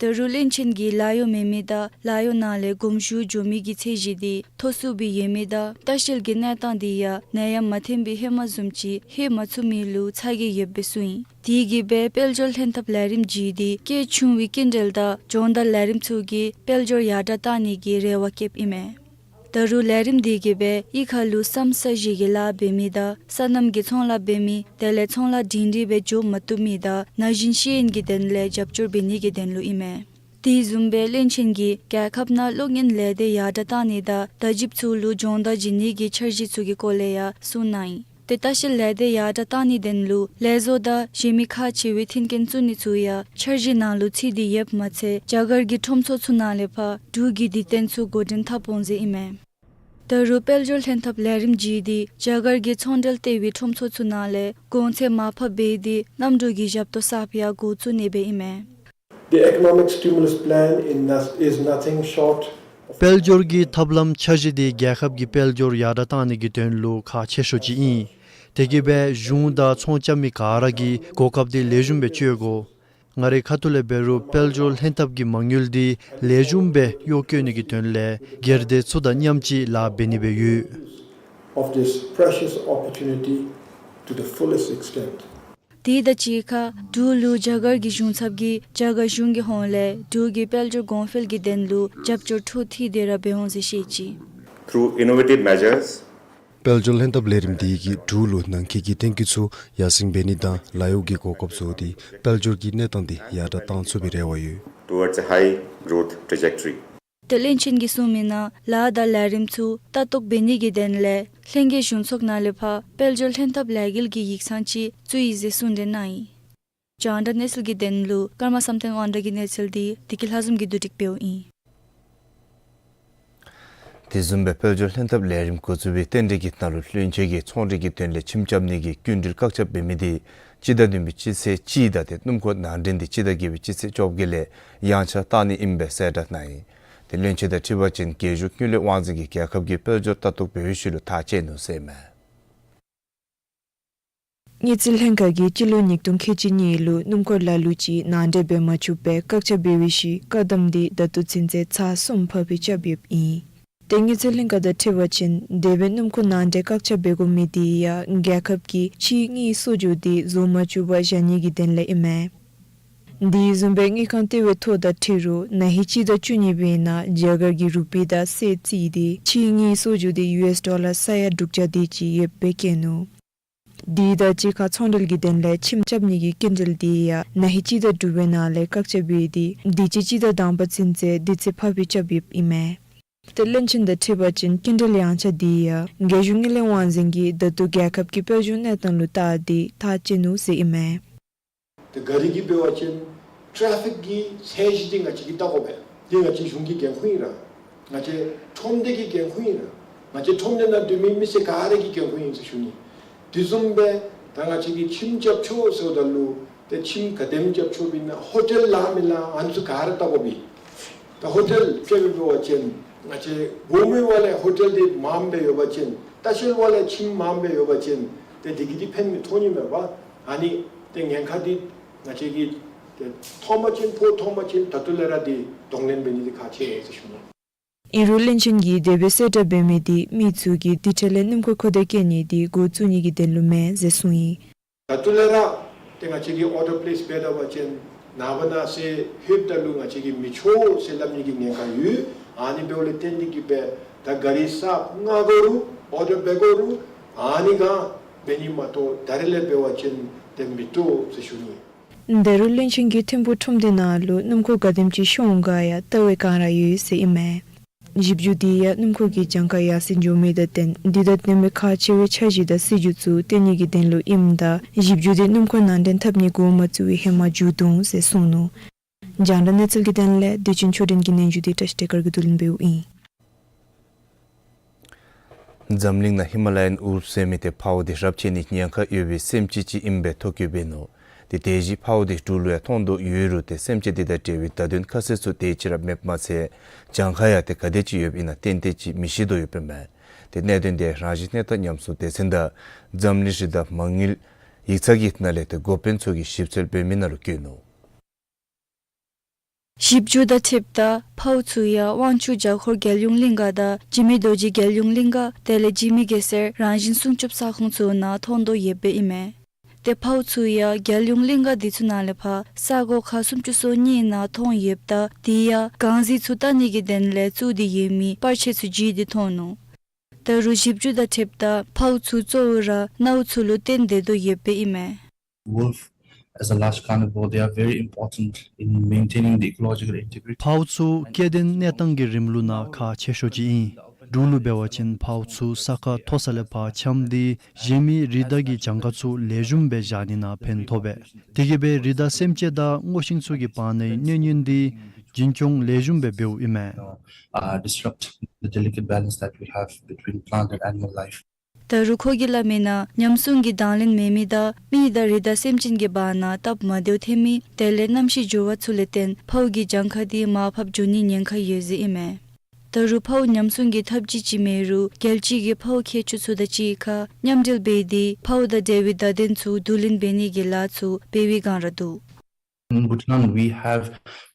ད་རུང་བློན་ཆེན་གྱིས་ལཱ་གཡོག་མེད་མི་དང་ལཱ་གཡོག་ནང་ལས་དགོངས་ཞུ་འགྱོ་མི་གི་ཚད་གཞི་འདི་མཐོ་སུ་སྦེ་ཡོད་མི་དང་ལྟ་བཤལ་གྱི་གནས་སྟངས་འདི་ཡང་ནད་ཡམས་མ་ཐོན་པའི་ཧེ་མ་བཟུམ་ཅིག་ལྷོད་མ་ཚུགས་མི་ལུ་ཚ་གྱང་ཡོདཔ་སྦེ་གསུངས་ཡི། དེ་གིས་སྦེ་དཔལ་འབྱོར་ལྷན་ཐབས་ལས་རིམ་བརྒྱུད་དེ་གལ་ཆུང་བའི་སྐྱིན་འགྲུལ་དང་སྦྱོང་བརྡར་ལས་རིམ་ཚུ་གིས་དཔལ་འབྱོར་ཡར་དྲག་བཏང་ནི་གི་རེ་བ་བསྐྱེདཔ་ཨིན་མས། ད་རུང་ལས་རིམ་འདི་གིས་སྦེ་གཡུས་ཁ་ལུ་ས་མཚམས་བཞི་གི་ལཱ་འབད་མི་དང་སོ་ནམ་གྱི་ཚོང་ལཱ་འབད་མི་དེ་ལས་ཚོང་ལཱ་སྒྲིང་སྒྲི་སྦེ་འགྱོ་མ་བཏུབ་མི་དང་ན་གཞོན་ཤེས་ཡོན་གྱི་དོན་ལས་རྒྱབ་སྐྱོར་འབད་ནི་གི་དོན་ལུ་ཨིན་མས། དེ་བཟུམ་སྦེ་བློན་ཆེན་གྱིས་རྒྱལ་ཁབ་ནང་གློག་བརྙན་ལས་སྡེ་ཡར་དྲག་བཏང་ནི་དང་བརྡ་བརྒྱུདཔ་ཚུ་ལུ་སྦྱོང་བརྡར་བྱིན་ནི་གི་འཆར་གཞི་ཚུ་གི་སྐོར་ལས་ཡང་གསུངས་གནང་ཡི། ཏེ་ལྟ་བཤལ་ལས་སྡེ་ཡར་དྲག་བཏང་ནིའི་དོན་ལུ་ལས་བཟོ་དང་གཞན་མི་ཁག་ཆེ་བའི་མཐུན་རྐྱེན་བཙུགས་ནི་ཚུ་ཡང་འཆར་གཞི་ནང་ལུ་ཚུད་དེ་ཡོདཔ་མ་ཚད་རྒྱ་གར་གྱི་ཁྲོམ་ཚོགས་ཚུ་ནང་ལས་ཕར་འབྲུག་གི་སྡེ་ཚན་ཚུ་འགོ་འདྲེན་འཐབ་འོང་ཟེར་ཨིན་མས། ད་རུང་དཔལ་འབྱོར་ལྷན་ཐབས་ལས་རིམ་བརྒྱུད་དེ་རྒྱ་གར་གྱི་ཚོང་འབྲེལ་ལྟེ་བའི་ཁྲོམ་ཚོགས་ཚུ་ནང་ལས་གོང་ཚད་མར་ཕབ་འབད་དེ་གནམ་གྲུ་གི་ཞབས་ཏོག་གསརཔ་ཡང་འགོ་བཙུགས་ནི་སྦེ་ཨིན་མས། The economic stimulus plan in nos- is nothing short of དཔལ་འབྱོར་གྱི་ཐབས་ལམ་འཆར་གཞི་འདི་རྒྱལ་ཁབ་ཀྱི་དཔལ་འབྱོར་ཡར་དྲག་བཏང་ནི་གི་དོན་ལུ་ཁག་ཆེ་ཤོས་ཅིག་ཨིན། དེ་གིས་སྦེ་གཞུང་དང་ཚོང་རྐྱབ་མི་ག་ར་གིས་གོ་སྐབས་འདི་ལེགས་ཤོམ་སྦེ་སྤྱོད་དགོ། ང་རའི་ཁ་ཐུག་ལས་འབད་རུང་དཔལ་འབྱོར་ལྷན་ཐབས་ཀྱི་མ་དངུལ་འདི་ལེགས་ཤོམ་སྦེ་གཡོག་བཀོལ་ནི་གི་དོན་ལས་སྒེར་སྡེ་ཚུ་དང་མཉམ་གཅིག་ལཱ་འབད་ནི་སྦེ་ཡོད། Of this precious opportunity to the fullest extent. དེ་དང་གཅིག་ཁར་འབྲུག་ལུ་རྒྱ་གར་གྱི་གཞུང་ཚབ་ཀྱིས་རྒྱ་གར་གཞུང་གི་ཧོངས་ལས་འབྲུག་གི་དཔལ་འབྱོར་གོང་འཕེལ་གྱི་དོན་ལུ་རྒྱབ་སྐྱོར་འཕྲོ་མཐུད་དེ་ར་འབད་འོང་ཟེར་བཤད་ཅི། Through innovative measures, དཔལ་འབྱོར་ལྷན་ཐབས་ལས་རིམ་འདི་གིས་འབྲུག་ལུ་ནང་འཁོད་ཀྱི་བརྟན་བཀོད་ཚུ་ཡར་སེང་འབད་ནི་དང་ལཱ་གཡོག་གི་གོ་སྐབས་བཟོ་སྟེ་དཔལ་འབྱོར་གྱི་གནས་སྟངས་འདི་ཡར་དྲག་བཏང་ཚུགས་པའི་རེ་བ་ཡོད། Towards a high growth trajectory. ཏེ་བློན་ཆེན་གྱིས་གསུངས་མི་ནང་ལཱ་དང་ལས་རིམ་ཚུ་ལྟ་རྟོག་འབད་ནི་གི་དོན་ལས་ལྷན་རྒྱས་གཞུང་ཚོགས་ནང་ལས་ཕར་དཔལ་འབྱོར་ལྷན་ཐབས་ལས་འགུལ་གྱི་ཡིག་ཚང་ཅིག་བཙུགས་ཡི་ཟེར་གསུངས་དེ་གནང་ཡི། རྒྱང་བསྒྲགས་གནས་ཚུལ་གྱི་དོན་ལུ་ཀརྨ་བསམ་གཏན་དབང་གྲགས་ཀྱི་གནས་ཚུལ་འདི་བདེ་སྐྱིད་ལྷ་འཛོམས་ཀྱིས་བསྡུ་སྒྲིག་འབདཝ་ཨིན། དེ་བཟུམ་སྦེ་དཔལ་འབྱོར་ལྷན་ཐབས་ལས་རིམ་འགོ་བཙུགས་པའི་རྟེན་འབྲེལ་གྱི་ནང་ལུ་བློན་ཆེན་གྱིས་ཚོང་འབྲེལ་གྱི་དོན་ལས་ཁྱིམ་རྐྱབ་ནི་གི་སྐྱིན་འགྲུལ་བཀག་ཆ་འབད་མི་འདི་སྤྱི་ཟླ་བདུན་པའི་སྤྱི་ཚེས་གཅིག་དང་ཏེ་སྣུམ་འཁོར་ནང་འདྲེན་འདི་སྤྱི་ཟླ་བརྒྱད་པའི་སྤྱི་ཚེས་བཅོ་བརྒྱད་ལས་ཡང་ཆག་བཏང་ནི་ཨིནམ་སྦེ་གསལ་བསྒྲགས་གནང་ཡི། ཏེ་བློན་ཆེན་དང་འཁྲིལ་བ་ཅིན་རྒྱལ་གཞུང་དངུལ་ལས་དབང་འཛིན་གྱིས་རྒྱལ་ཁབ་ཀྱི་དཔལ་འབྱོར་ལྟ་རྟོག་འབད་བའི་ཤུལ་ལུ་ཐག་བཅད་ནུག་ཟེར་མས། དངུལ་རྩིས་ལྷན་ཁག་གིས་སྤྱི་ལོ་ཉིས་སྟོང་ཁལ་གཅིག་གཉིས་ལུ་སྣུམ་འཁོར་ལ་ལུ་ཅིག་ནང་འདྲེན་འབད་མ་ཚུགས་པར་བཀག་ཆ་འབད་བའི་ཤུལ་བཀག་དམ་འདི་ད་ལྟོ་ཚུན་ཚོད་ཚར་གསུམ་ཕབ་སྦེ་རྐྱབ་ཡོདཔ་ཨིན། ཏེ་དངུལ་རྩིས་ལྷན་ཁག་དང་འཁྲིལ་བ་ཅིན་དེ་སྦེ་སྣུམ་འཁོར་ནང་འདྲེན་བཀག་ཆ་འབད་དགོ་མི་འདི་ཡང་རྒྱལ་ཁབ་ཀྱི་ཕྱིའི་དངུལ་གསོག་འཇོག་འདི་བཟོ་མ་བཅུག་པར་བཞག་ནི་གི་དོན་ལས་ཨིན་མས། དེ་བཟུམ་སྦེ་དངུལ་ཁང་ལྟེ་བའི་ཐོ་དང་འཁྲིལ་རུང་ན་ཧིང་སྤྱི་ཟླ་བཅུ་གཉིས་པའི་ནང་རྒྱ་གར་གྱི་རུ་པི་དང་སྲིད་རྩིས་འདི་ཕྱིའི་དངུལ་གསོག་འཇོག་འདི་ཡུ་ཨེས་ཌོ་ལར་ས་ཡ་དྲུག་བརྒྱ་དེ་ཅིག་ཡོདཔ་སྦེ་བཀོད་ནུག། དེ་དང་གཅིག་ཁར་ཚོང་འབྲེལ་གྱི་དོན་ལས་ཁྱིམ་རྐྱབ་ནི་གི་སྐྱིན་འགྲུལ་འདི་ཡང་ན་ཧིང་སྤྱི་ཟླ་དྲུག་པའི་ནང་ལས་བཀག་ཆ་འབད་དེ་དུས་ཅི་སྤྱི་ཟླ་དང་པ་ཚུན་ཚོད་དུས་ཚོད་ཕབ་སྦེ་རྐྱབ་ཡོདཔ་ཨིན་མས། ཏེ་བློན་ཆེན་དང་འཁྲིལ་བ་ཅིན་སྐྱིན་འགྲུལ་ཡང་ཆག་འདི་ཡང་རྒྱལ་གཞུང་དངུལ་ལས་དབང་འཛིན་གྱིས་ད་ལྟོ་རྒྱལ་ཁབ་ཀྱི་དཔལ་འབྱོར་གནས་སྟངས་ལུ་བལྟ་སྟེ་ཐག་བཅད་ནུག་ཟེར་ཨིན་མས། ཏེ་ག་རི་གི་འབད་བ་ཅིན་ཊེ་ཕིག་གི་ཚད་གཞི་འདི་ང་བཅས་ཀྱིས་བལྟ་དགོ་པས། འདི་ང་བཅས་གཞུང་གི་འགན་ཁུར་ཨིན་ར། ང་བཅས་ཁྲོམ་སྡེ་གི་འགན་ཁུར་ཨིན་ར། ང་བཅས་ཁྲོམ་སྡེ་ནང་སྡོད་མི་མི་སེར་ག་ར་གི་འགན་ཁུར་ཨིན་ཟེར་ཞུ་ནི། དེ་བཟུམ་སྦེ་ད་ང་བཅས་ཀྱིས་ཁྱིམ་རྐྱབ་ཆོག་ཟེརཝ་ད་ལུ་ཏེ་ཁྱིམ་ག་དེམ་རྐྱབ་ཆོག་པས་ན་ཧོ་ཊེལ་ལཱ་མི་ལཱ་ཨ་ནི་ཚུ་ག་ར་བལྟ་དགོ་པས། ད་ཧོ་ཊེལ་ཅིག་འབད་བ་ཅིན་ང་བཅས་སྒོ་མོའི་ཝ་ལས་ཧོ་ཊེལ་འདི་མངམ་སྦེ་ཡོད་པ་ཅིན་ལྟ་བཤལ་ཝ་ལས་ཁྱིམ་མངམ་སྦེ་ཡོད་པ་ཅིན་ཏེ་དེ་གིས་འདི་ཕན་མི་ཐོགས་ནི་མས་པ། ཨ་ནི་ཏེ་ཉེན་ཁ་འདི་ང་བཅས་ཀྱིས་ཏེ་ཐོན་པ་ཅིན་ཕོག་ཐོན་པ་ཅིན་ད་ལྟོ་ལས་ར་འདི་གདོང་ལེན་འབད་ནི་འདི་ཁག་ཆེ་ཟེར་ཞུ་ནི། ཨིན་རུང་བློན་ཆེན་གྱིས་དེ་སྦེ་གསལ་བསྒྲགས་འབད་མི་འདི་མི་ཚུ་གིས་དེ་འཕྲལ་ལས་སྣུམ་འཁོར་མཁོ་འདོད་བསྐྱེད་ནི་འདི་འགོ་བཙུགས་ནི་གི་དོན་ལུ་མེན་ཟེར་གསུངས་ཡི། ད་ལྟོ་ལས་ར་ཏེ་ང་བཅས་ཀྱིས་ཨོར་ཌར་པེ་ལེསི་འབད་ད་པ་ཅིན་ནངས་པ་གནངས་ཚེ་ལྷོདཔ་ད་ལུ་ང་བཅས་ཀྱིས་མི་ཆོག་ཟེར་སླབ་ནི་གི་ཉེན་ཁ་ཡོད། ཨ་ནི་འབདཝ་ལས་བརྟེན་ཏེ་གིས་སྦེ་ད་ག་རི་གསརཔ་མངག་དགོ་རུང་ཨོར་ཌར་འབད་དགོ་རུང་ཨ་ནི་ག་འབད་ནི་མ་གཏོགས་ད་རིས་ལས་འབད་བ་ཅིན་ཏེ་མི་བཏུབ་ཟེར་ཞུ་ནི། ད་རུང་བློན་ཆེན་གྱིས་ཐིམ་ཕུག་ཁྲོམ་སྡེ་ནང་ལུ་སྣུམ་འཁོར་ག་དེམ་ཅིག་ཤོང་ག་ཡང་བལྟ་བའི་བསྒང་ར་ཡོད་ཟེར་ཨིན་མས། ཞིབ་འཇུག་འདི་ཡང་སྣུམ་འཁོར་གྱི་གྱངས་ཁ་ཡར་སེང་འགྱོ་མི་དང་བསྟུན་འདི་དང་བསྟུན་པའི་ཁག་ཆེ་བའི་འཆར་གཞི་དང་སྲིད་བྱུས་ཚུ་བཏོན་ནི་གི་དོན་ལུ་ཨིནམ་ད་ཞིབ་འཇུག་འདི་སྣུམ་འཁོར་ནང་འདྲེན་འཐབ་ནི་འགོ་མ་བཙུགས་པའི་ཧེ་མ་མཇུག་བསྡུ་འོང་ཟེར་གསུངས་ནུག། རྒྱང་བསྒྲགས་གནས་ཚུལ་གྱི་དོན་ལས་བདེ་ཆེན་ཆོས་སྒྲོན་གྱི་སྙན་ཞུ་འདི་བཀྲ་ཤིས་བདེ་དཀར་གྱིས་བསྡུ་ལེན་འབདཝ་ཨིན། འཛམ་གླིང་ནང་ཧི་མ་ལ་ཡན་ཨུ་རུབ་ཟེར་མི་འདི་འཕརཝ་འདི་རབས་ཆད་ནིའི་ཉེན་ཁ་ཡོད་པའི་སེམས་ཅན་ཅིག་ཨིནམ་སྦེ་ཐོ་བཀོད་འབད་ནུག། ཏེ་དེ་བཞིན་འཕརཝ་འདི་འབྲུག་ལུ་ཡང་མཐོང་དོ་ཡོད་རུང་ཏེ་སེམས་ཅན་འདི་དང་འབྲེལ་བའི་བརྡ་དོན་ཁ་གསལ་ཚུ་དེ་ཅིག་ར་མེདཔ་མ་ཚད་གྱངས་ཁ་ཡང་ཏེ་ག་དེ་ཅིག་ཡོདཔ་ཨིན་ན་ཏན་ཏན་ཅིག་མི་ཤེས་དོ་ཡོདཔ་ཨིན་མས། ཏེ་གནད་དོན་འདི་རང་བཞིན་གནས་སྟངས་ཉམས་གསོ་སྡེ་ཚན་དང་འཛམ་གླིང་རི་དྭགས་མ་དངུལ་ཡིག་ཚང་གི་ནང་ལས་ཏེ་འགོ་དཔོན་ཚུ་གིས་ཞིབ་འཚོལ་འབད་མི་ནང་ལུ་བཀོད་ནུག། ཞིབ་འཇུག་དང་འཁྲིལཝ་ད་འཕརཝ་ཚུ་ཡང་དབང་ཕྱུག་བརྒྱ་འཁོར་རྒྱལ་ཡོངས་གླིང་ག་དང་འཇིགས་མེད་རྡོ་རྗེ་རྒྱལ་ཡོངས་གླིང་ག་དེ་ལས་འཇིགས་མེད་གེ་སར་རང་བཞིན་སྲུང་སྐྱོབ་ས་ཁོངས་ཚུ་ནང་མཐོང་དོ་ཡོདཔ་ཨིན་མས། ཏེ་འཕརཝ་ཚུ་ཡང་རྒྱལ་ཡོངས་གླིང་ག་འདི་ཚུ་ནང་ལས་ཕར་ས་གོ་ཁག་སུམ་ཅུ་སོ་གཉིས་ནང་མཐོང་ཡོདཔ་ད་དེ་ཡང་གངས་རྫས་ཚུ་བལྟ་ནི་གི་དོན་ལས་བཙུགས་ཏེ་ཡོད་མི་པར་ཆས་ཚུ་བརྒྱུད་དེ་མཐོང་ནུག། ད་རུང་ཞིབ་འཇུག་དང་འཁྲིལཝ་ད་འཕརཝ་ཚུ་གཙོ་བོ་ར་གནའ་བོ་ཚུ་ལུ་བརྟེན་སྡོད་དོ་ཡོདཔ་ཨིན་མས། Wolf, as a large carnivore, they are very important in maintaining the ecological integrity. འཕརཝ་ཚུ་སྐྱེ་ལྡན་གནས་སྟངས་ཀྱི་རིམ་ལུགས་ནང་ཁག་ཆེ་ཤོས་ཅིག་ཨིན། འབྲུག་ལུ་འབད་བ་ཅིན་འཕརཝ་ཚུ་ས་ཁ་མཐོ་ས་ལས་ཕར་འཁྱམས་ཏེ་གཞན་མི་རི་དྭགས་ཀྱི་གྱངས་ཁ་ཚུ་ལེགས་ཤོམ་སྦེ་བཞག་ནི་ནང་ཕན་ཐོགས་པས། དེ་གིས་སྦེ་རི་དྭགས་སེམས་ཅན་དང་སྔོ་ཤིང་ཚུ་གི་བར་ནའི་གནོད་ཉེན་འདི་རྒྱུན་སྐྱོང་ལེགས་ཤོམ་སྦེ་འབདཝ་ཨིན་མས། Uh, disrupt the delicate balance that we have between plant and animal life. ད་རུང་ཁོ་གིས་སླབ་མིའི་ནང་ཉམས་སྲུང་གི་དང་ལེན་མེད་མི་དང་མི་དང་རི་དྭགས་སེམས་ཅན་གྱི་བར་ན་སྟབས་མ་བདེཝ་ཐོན་མི་དེ་ལས་གནམ་གཤིས་འགྱུར་བ་ཚུ་ལས་བརྟེན་འཕརཝ་གི་གྱངས་ཁ་འདི་མར་ཕབ་འགྱོ་ནིའི་ཉེན་ཁ་ཡོད་ཟེར་ཨིན་མས། ད་རུང་འཕརཝ་ཉམས་སྲུང་གི་ཐབས་ཇུས་ཅིག་མེད་རུང་རྒྱལ་སྤྱི་གིས་འཕརཝ་མཁས་མཆོག་ཚུ་དང་གཅིག་ཁར་མཉམ་འབྲེལ་འབད་དེ་འཕརཝ་དང་འབྲེལ་བའི་བརྡ་དོན་ཚུ་བསྡུ་ལེན་འབད་ནི་གི་ལཱ་ཚུ་འབད་བའི་བསྒང་ར་འདུག། In Bhutan, we have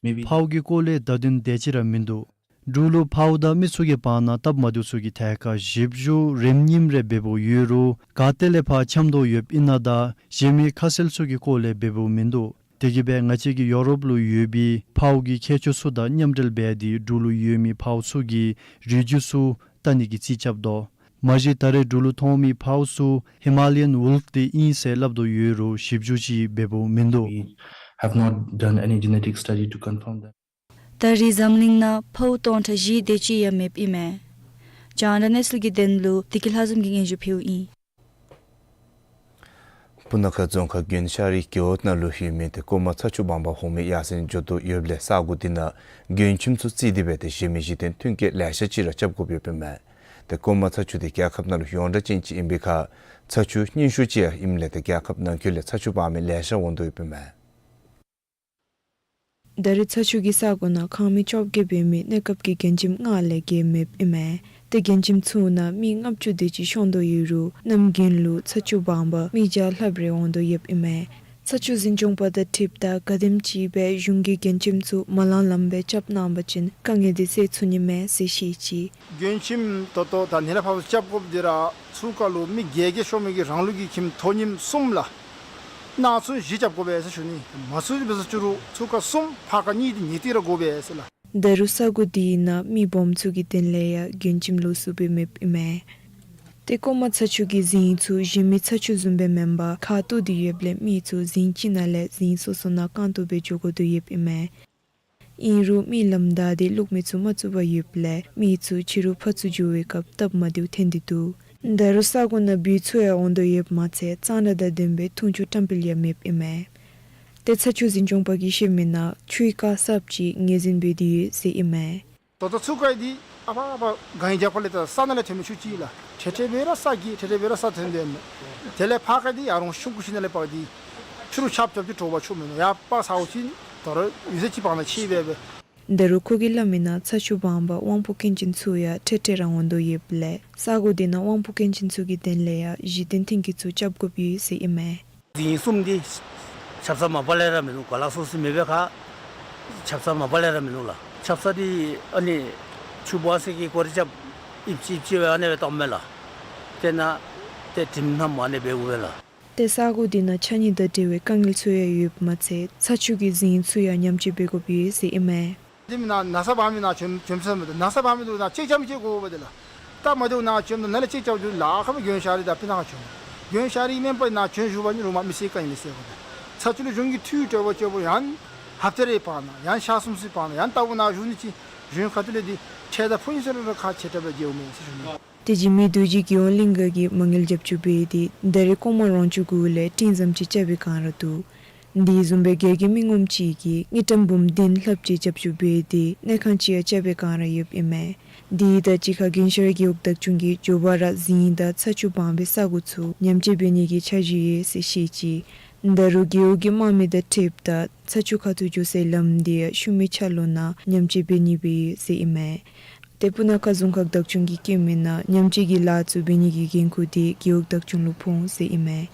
maybe འཕརཝ་གི་སྐོར་ལས་བརྡ་དོན་དེ་ཅིག་ར་མིན་འདུག། འབྲུག་ལུ་འཕརཝ་དང་མི་ཚུ་གི་བར་ན་སྟབས་མ་བདེཝ་ཚུ་གི་ཐད་ཁར་ཞིབ་འཇུག་རིམ་གཉིསམ་རེ་འབདཝ་ཡོད་རུང་ག་ཏེ་ལས་ཕར་འཁྱམས་དོ་ཡོདཔ་ཨིན་ན་དང་གཞན་མི་ཁ་གསལ་ཚུ་གི་སྐོར་ལས་འབདཝ་མིན་འདུག། དེ་གིས་སྦེ་ང་བཅས་ཀྱིས་ཡོ་རོབ་ལུ་ཡོད་པའི་འཕརཝ་གི་མཁས་མཆོག་ཚུ་དང་མཉམ་འབྲེལ་འབད་དེ་འབྲུག་ལུ་ཡོད་མི་འཕརཝ་ཚུ་གི་རིགས་རྒྱུད་ཚུ་བལྟ་ནི་གི་རྩིས་རྐྱབ་དོ། མ་གཞི་ད་རེས་འབྲུག་ལུ་མཐོང་མི་འཕརཝ་ཚུ་Himalayan wolf འདི་ཨིན་ཟེར་སླབ་དོ་ཡོད་རུང་ཞིབ་འཇུག་ཅིག་འབདཝ་མིན་འདུག། We have not done any genetic study to confirm that. ད་རེས་འཛམ་གླིང་ནང་འཕརཝ་སྟོང་ཕྲག་བཞི་དེ་ཅིག་ཡང་མེདཔ་ཨིན་མས། རྒྱང་བསྒྲགས་གནས་ཚུལ་གྱི་དོན་ལུ་བདེ་སྐྱིད་ལྷ་འཛོམས་ཀྱིས་སྙན་ཞུ་ཕུལཝ་ཨིན། སྤུ་ན་ཁ་རྫོང་ཁག་དགོན་ཤ་རི་རྒེད་འོག་ནང་ལུ་ཡོད་མི་ཏེ་ཀོ་མ་ཚ་ཆུ་སྦང་པ་ཧོང་མི་ཡར་སེང་འགྱོ་དོ་ཡོདཔ་ལས་ས་གོ་འདི་ནང་མགྱོནམ་ཁྱིམ་ཚུ་བརྩིགས་ཏེ་སྦེ་ཏེ་གཞན་མི་གཞི་རྟེན་མཐུན་རྐྱེན་ལེ་ཤ་ཅིག་ར་རྐྱབ་དགོཔ་ཡོདཔ་ཨིན་མས། ཏེ་ཀོ་མ་ཚ་ཆུ་འདི་རྒྱལ་ཁབ་ནང་ལུ་ཡོངས་གྲགས་ཅན་ཅིག་ཨིན་པའི་ཁར་ཚ་ཆུ་རྙིང་ཤོས་ཅིག་ཡང་ཨིནམ་ལས་ཏེ་རྒྱལ་ཁབ་ནང་འཁོད་ལས་ཚ་ཆུ་སྦང་མི་ལེ་ཤ་འོང་དོ་ཡོདཔ་ཨིན་མས། ད་རེས་ཚ་ཆུ་གི་ས་གོ་ནང་ཁང་མིག་བཅོ་བརྒྱད་འབད་མི་གནས་སྐབས་ཀྱི་མགྱོནམ་ཁྱིམ་ལྔ་ལས་བརྒལ་མེདཔ་ཨིན་མས། ཏེ་མགྱོནམ་ཁྱིམ་ཚུ་ནང་མི་ལྔ་བཅུ་དེ་ཅིག་ཤོང་དོ་ཡོད་རུང་གནམ་དགུན་ལུ་ཚ་ཆུ་སྦང་པར་མི་བརྒྱ་ལྷགཔ་རེ་འོང་དོ་ཡོདཔ་ཨིན་མས། ཚ་ཆུ་འཛིན་སྐྱོང་པ་དང་འཁྲིལཝ་ད་ག་དེམ་ཅིག་སྦེ་གཞུང་གིས་མགྱོནམ་ཁྱིམ་ཚུ་མ་ལང་ལངམ་སྦེ་རྐྱབ་གནང་པ་ཅིན་དཀའ་ངལ་འདི་སེལ་ཚུགས་ནི་མས་ཟེར་བཤད་ཅི། མགྱོནམ་ཁྱིམ་ད་ལྟོ་ད་ནི་ལས་ཕར་རྐྱབ་དགོཔ་འདི་ར་ཚུར་ཁ་ལུ་མི་བརྒྱད་བརྒྱད་ཤོང་མི་གི་རང་ལུགས་ཀྱི་ཁྱིམ་དོ་མཉམ་གསུམ་ལགས། ནང་ཚུད་བཞི་རྐྱབ་དགོ་པས་ཟེར་ཞུ་ནི། མ་ཚུད་པས་ཟེར་ཞུ་རུང་ཚུར་ཁ་གསུམ་ཕར་ཁ་གཉིས་འདི་ཉེ་ཏིག་ར་དགོ་པས་ཟེར་ལགས། ད་རུང་ས་གོ་འདི་ནང་མི་སྦོམ་ཚུ་གི་དོན་ལས་ཡང་མགྱོནམ་ཁྱིམ་ལོགས་སུ་སྦེ་མེདཔ་ཨིན་མས། ཏེ་ཀོ་མ་ཚ་ཆུ་གི་རྫིང་ཚུ་གཞན་མི་ཚ་ཆུ་བཟུམ་སྦེ་མེན་པར་ཁ་བཏོག་སྟེ་ཡོདཔ་ལས་མི་ཚུ་རྫིང་གཅིག་ནང་ལས་རྫིང་སོ་སོ་ནང་རྐང་བཏོག་སྦེ་འགྱོ་དགོ་དོ་ཡོདཔ་ཨིན་མས། ཨིན་རུང་མི་ལམ་བདའ་སྟེ་ལོག་མི་ཚུ་མ་ཚུགས་པར་ཡོདཔ་ལས་མི་ཚུ་ཕྱི་རུ་ཕར་ཚུར་འགྱོ་བའི་སྐབས་སྟབས་མ་བདེཝ་ཐོན་ཏེ་འདུག། ད་རུང་ས་གོ་ནང་སྦུལ་ཚུ་ཡང་འོང་དོ་ཡོདཔ་མ་ཚད་གཙང་སྦྲ་དང་ལྡན་པའི་འཐུང་ཆུ་བཀྲམ་སྤེལ་ཡང་མེདཔ་ཨིན་མས། ཏེ་ཚ་ཆུ་འཛིན་སྐྱོང་པ་གིས་བཤད་མིའི་ནང་ཆུའི་རྐ་གསརཔ་ཅིག་ངོས་འཛིན་འབད་དེ་ཡོད་ཟེར་ཨིན་མས། ད་ལྟོ་ཆུ་རྐ་འདི་ཨ་ཕར་ཨ་ཕར་གངས་རྒྱབ་ཁ་ལས་ད་ས་ནང་ལས་ཐོན་མི་ཆུ་ཅིག་ལགས། ཐེ་ཐེ་སྦེ་ར་ས་གི་ཐེ་ཐེ་སྦེ་ར་ས་ཐོན་དོ་ཡོདཔ་མས། དེ་ལས་ཕར་ཁ་འདི་ཡར་ལུང་ཤུགས་ཀྱིས་ནང་ལས་འབག་སྟེ་ཕྱི་རུ་ཆརཔ་རྐྱབ་སྟེ་དྲོ་པ་ཆུ་མེད་ནོ། ཡར་འབག་ས་འོག་ཅིག་ད་རུང་ཡུན་ཚད་ཅིག་འབག་ནི་ཅིག་སྦེ་སྦེ། ད་རུང་ཁོ་གིས་སླབ་མིའི་ནང་ཚ་ཆུ་སྦང་པར་དབང་པོ་སྐྱོན་ཅན་ཚུ་ཡང་ཐེ་ཐེ་ར་འོང་དོ་ཡོདཔ་ལས་ས་གོ་འདི་ནང་དབང་པོ་སྐྱོན་ཅན་ཚུ་གི་དོན་ལས་ཡང་གཞི་རྟེན་མཐུན་རྐྱེན་ཚུ་རྐྱབ་དགོཔ་ཡོད་ཟེར་ཨིན་མས། རྫིང་གསུམ་འདི་ཆབ་གསང་མ་པ་ལས་ར་མིན་འདུག། ག་ལ་སོ་སི་མེད་པའི་ཁར་ཆབ་གསང་མ་པ་ལས་ར་མིན་འདུག་ལགས། ཆབ་གསང་འདི་ཨ་ནི་ཆུ་འབག་ས་གི་སྐོར་རྐྱབ་ཨིབ་ཅི་ཨིབ་ཅི་སྦེ་ཨ་ནི་སྦེ་བཏངམ་མས་ལགས། དེ་ནང་ཏེ་དྲིམ་མནམ་ཨ་ནི་སྦེ་འོང་པས་ལགས། ཏེ་ས་གོ་འདི་ནང་ཆ་གཉིས་དང་འབྲེལ་བའི་དཀའ་ངལ་ཚུ་ཡང་ཡོདཔ་མ་ཚད་ཚ་ཆུ་གི་རྫིང་ཚུ་ཡང་ཉམས་བཅོས་འབད་དགོཔ་ཡོད་ཟེར་ཨིན་མས། དེ་མིན་ན་ན་ཚ་འབག་མི་ནང་བྱོན་བྱོནམ་ཟེར་མི་འདུག། ན་ཚ་འབག་མི་འདི་ནང་ཅེག་རྐྱབ་མི་ཅིག་དགོ་པས་ཏེ་ལགས། སྟབས་མ་བདེཝ་ནང་བྱོནམ་ད་ནཱ་ལས་ཅེག་རྐྱབ་རྒྱུ་ལཱ་ཁག་མས། དགོན་ཤ་རི་དང་སྤུ་ན་ཁ་བྱོན། དགོན་ཤ་རི་མེན་པར་ནཱ་བྱོན་བཞུགས་པ་ནི་རུང་མ་མི་སེར་དཀའ་ངལ་ལས་སེལ་དགོ་པས། ཚ་ཆུ་ལུ་གཞུང་གིས་འཐུས་སྤྲོད་པ་སྤྲོད་པ་ཡང་ཧབ་ཏ་རེ་བར་ན་ཡང་ཞག་གསུམ་ཅིག་བར་ན་ཡང་ལྟ་བུ་ནང་བཞུགས་ནི་ཅིག་གཞུང་ཁ་ཐུག་ལས་འདི་ཁྲལ་དང་ཕོགས་ཉེས་ཚུ་ར་ཁག་ཆེ་དྲགས་སྦེ་རྒྱལཝ་མས་ཟེར་ཞུ་ནི། ཏེ་འཇིགས་མེད་རྡོ་རྗེ་རྒྱལ་ཡོངས་གླིང་ག་གིས་མ་དངུལ་རྒྱབ་སྐྱོར་འབད་དེ་ད་རེས་ཀོ་མ་རོང་ཆུ་གུ་ལས་སྤྲིན་ཟམ་ཅིག་རྐྱབ་པའི་བསྒང་ར་འདུག། དེ་བཟུམ་སྦེ་སྒེར་གྱི་མི་ངོམ་ཅིག་གིས་དངུལ་ཀྲམ་འབུམ་བདུན་ལྷགཔ་ཅིག་རྒྱབ་སྐྱོར་འབད་དེ་གནས་ཁང་ཅིག་ཡང་རྐྱབ་པའི་བསྒང་ར་ཡོདཔ་ཨིན་མས། དེ་དང་གཅིག་ཁར་དགོན་ཤ་རི་རྒེད་འོག་བདག་སྐྱོང་གིས་མགྱོགས་པ་ར་རྫིང་དང་ཚ་ཆུ་སྦང་པའི་ས་གོ་ཚུ་ཉམས་བཅོས་འབད་ནི་གི་འཆར་གཞི་ཡོད་ཟེར་བཤད་ཅི། ད་རུང་རྒེད་འོག་གི་དམག་མི་དང་འཁྲིལཝ་ད་ཚ་ཆུ་ཁ་ཐུག་འགྱོ་སའི་ལམ་འདི་ཡང་ཤུལ་མའི་འཆར་ལོ་ནང་ཉམས་བཅོས་འབད་ནི་སྦེ་ཡོད་ཟེར་ཨིན་མས། ཏེ་སྤུ་ན་ཁ་རྫོང་ཁག་བདག་སྐྱོང་གིས་བཀོད་མིའི་ནང་ཉམས་བཅོས་ཀྱི་ལཱ་ཚུ་འབད་ནི་གི་འགན་ཁུར་འདི་རྒེད་འོག་བདག་སྐྱོང་ལུ་ཕོག་འོང་ཟེར་ཨིན་མས།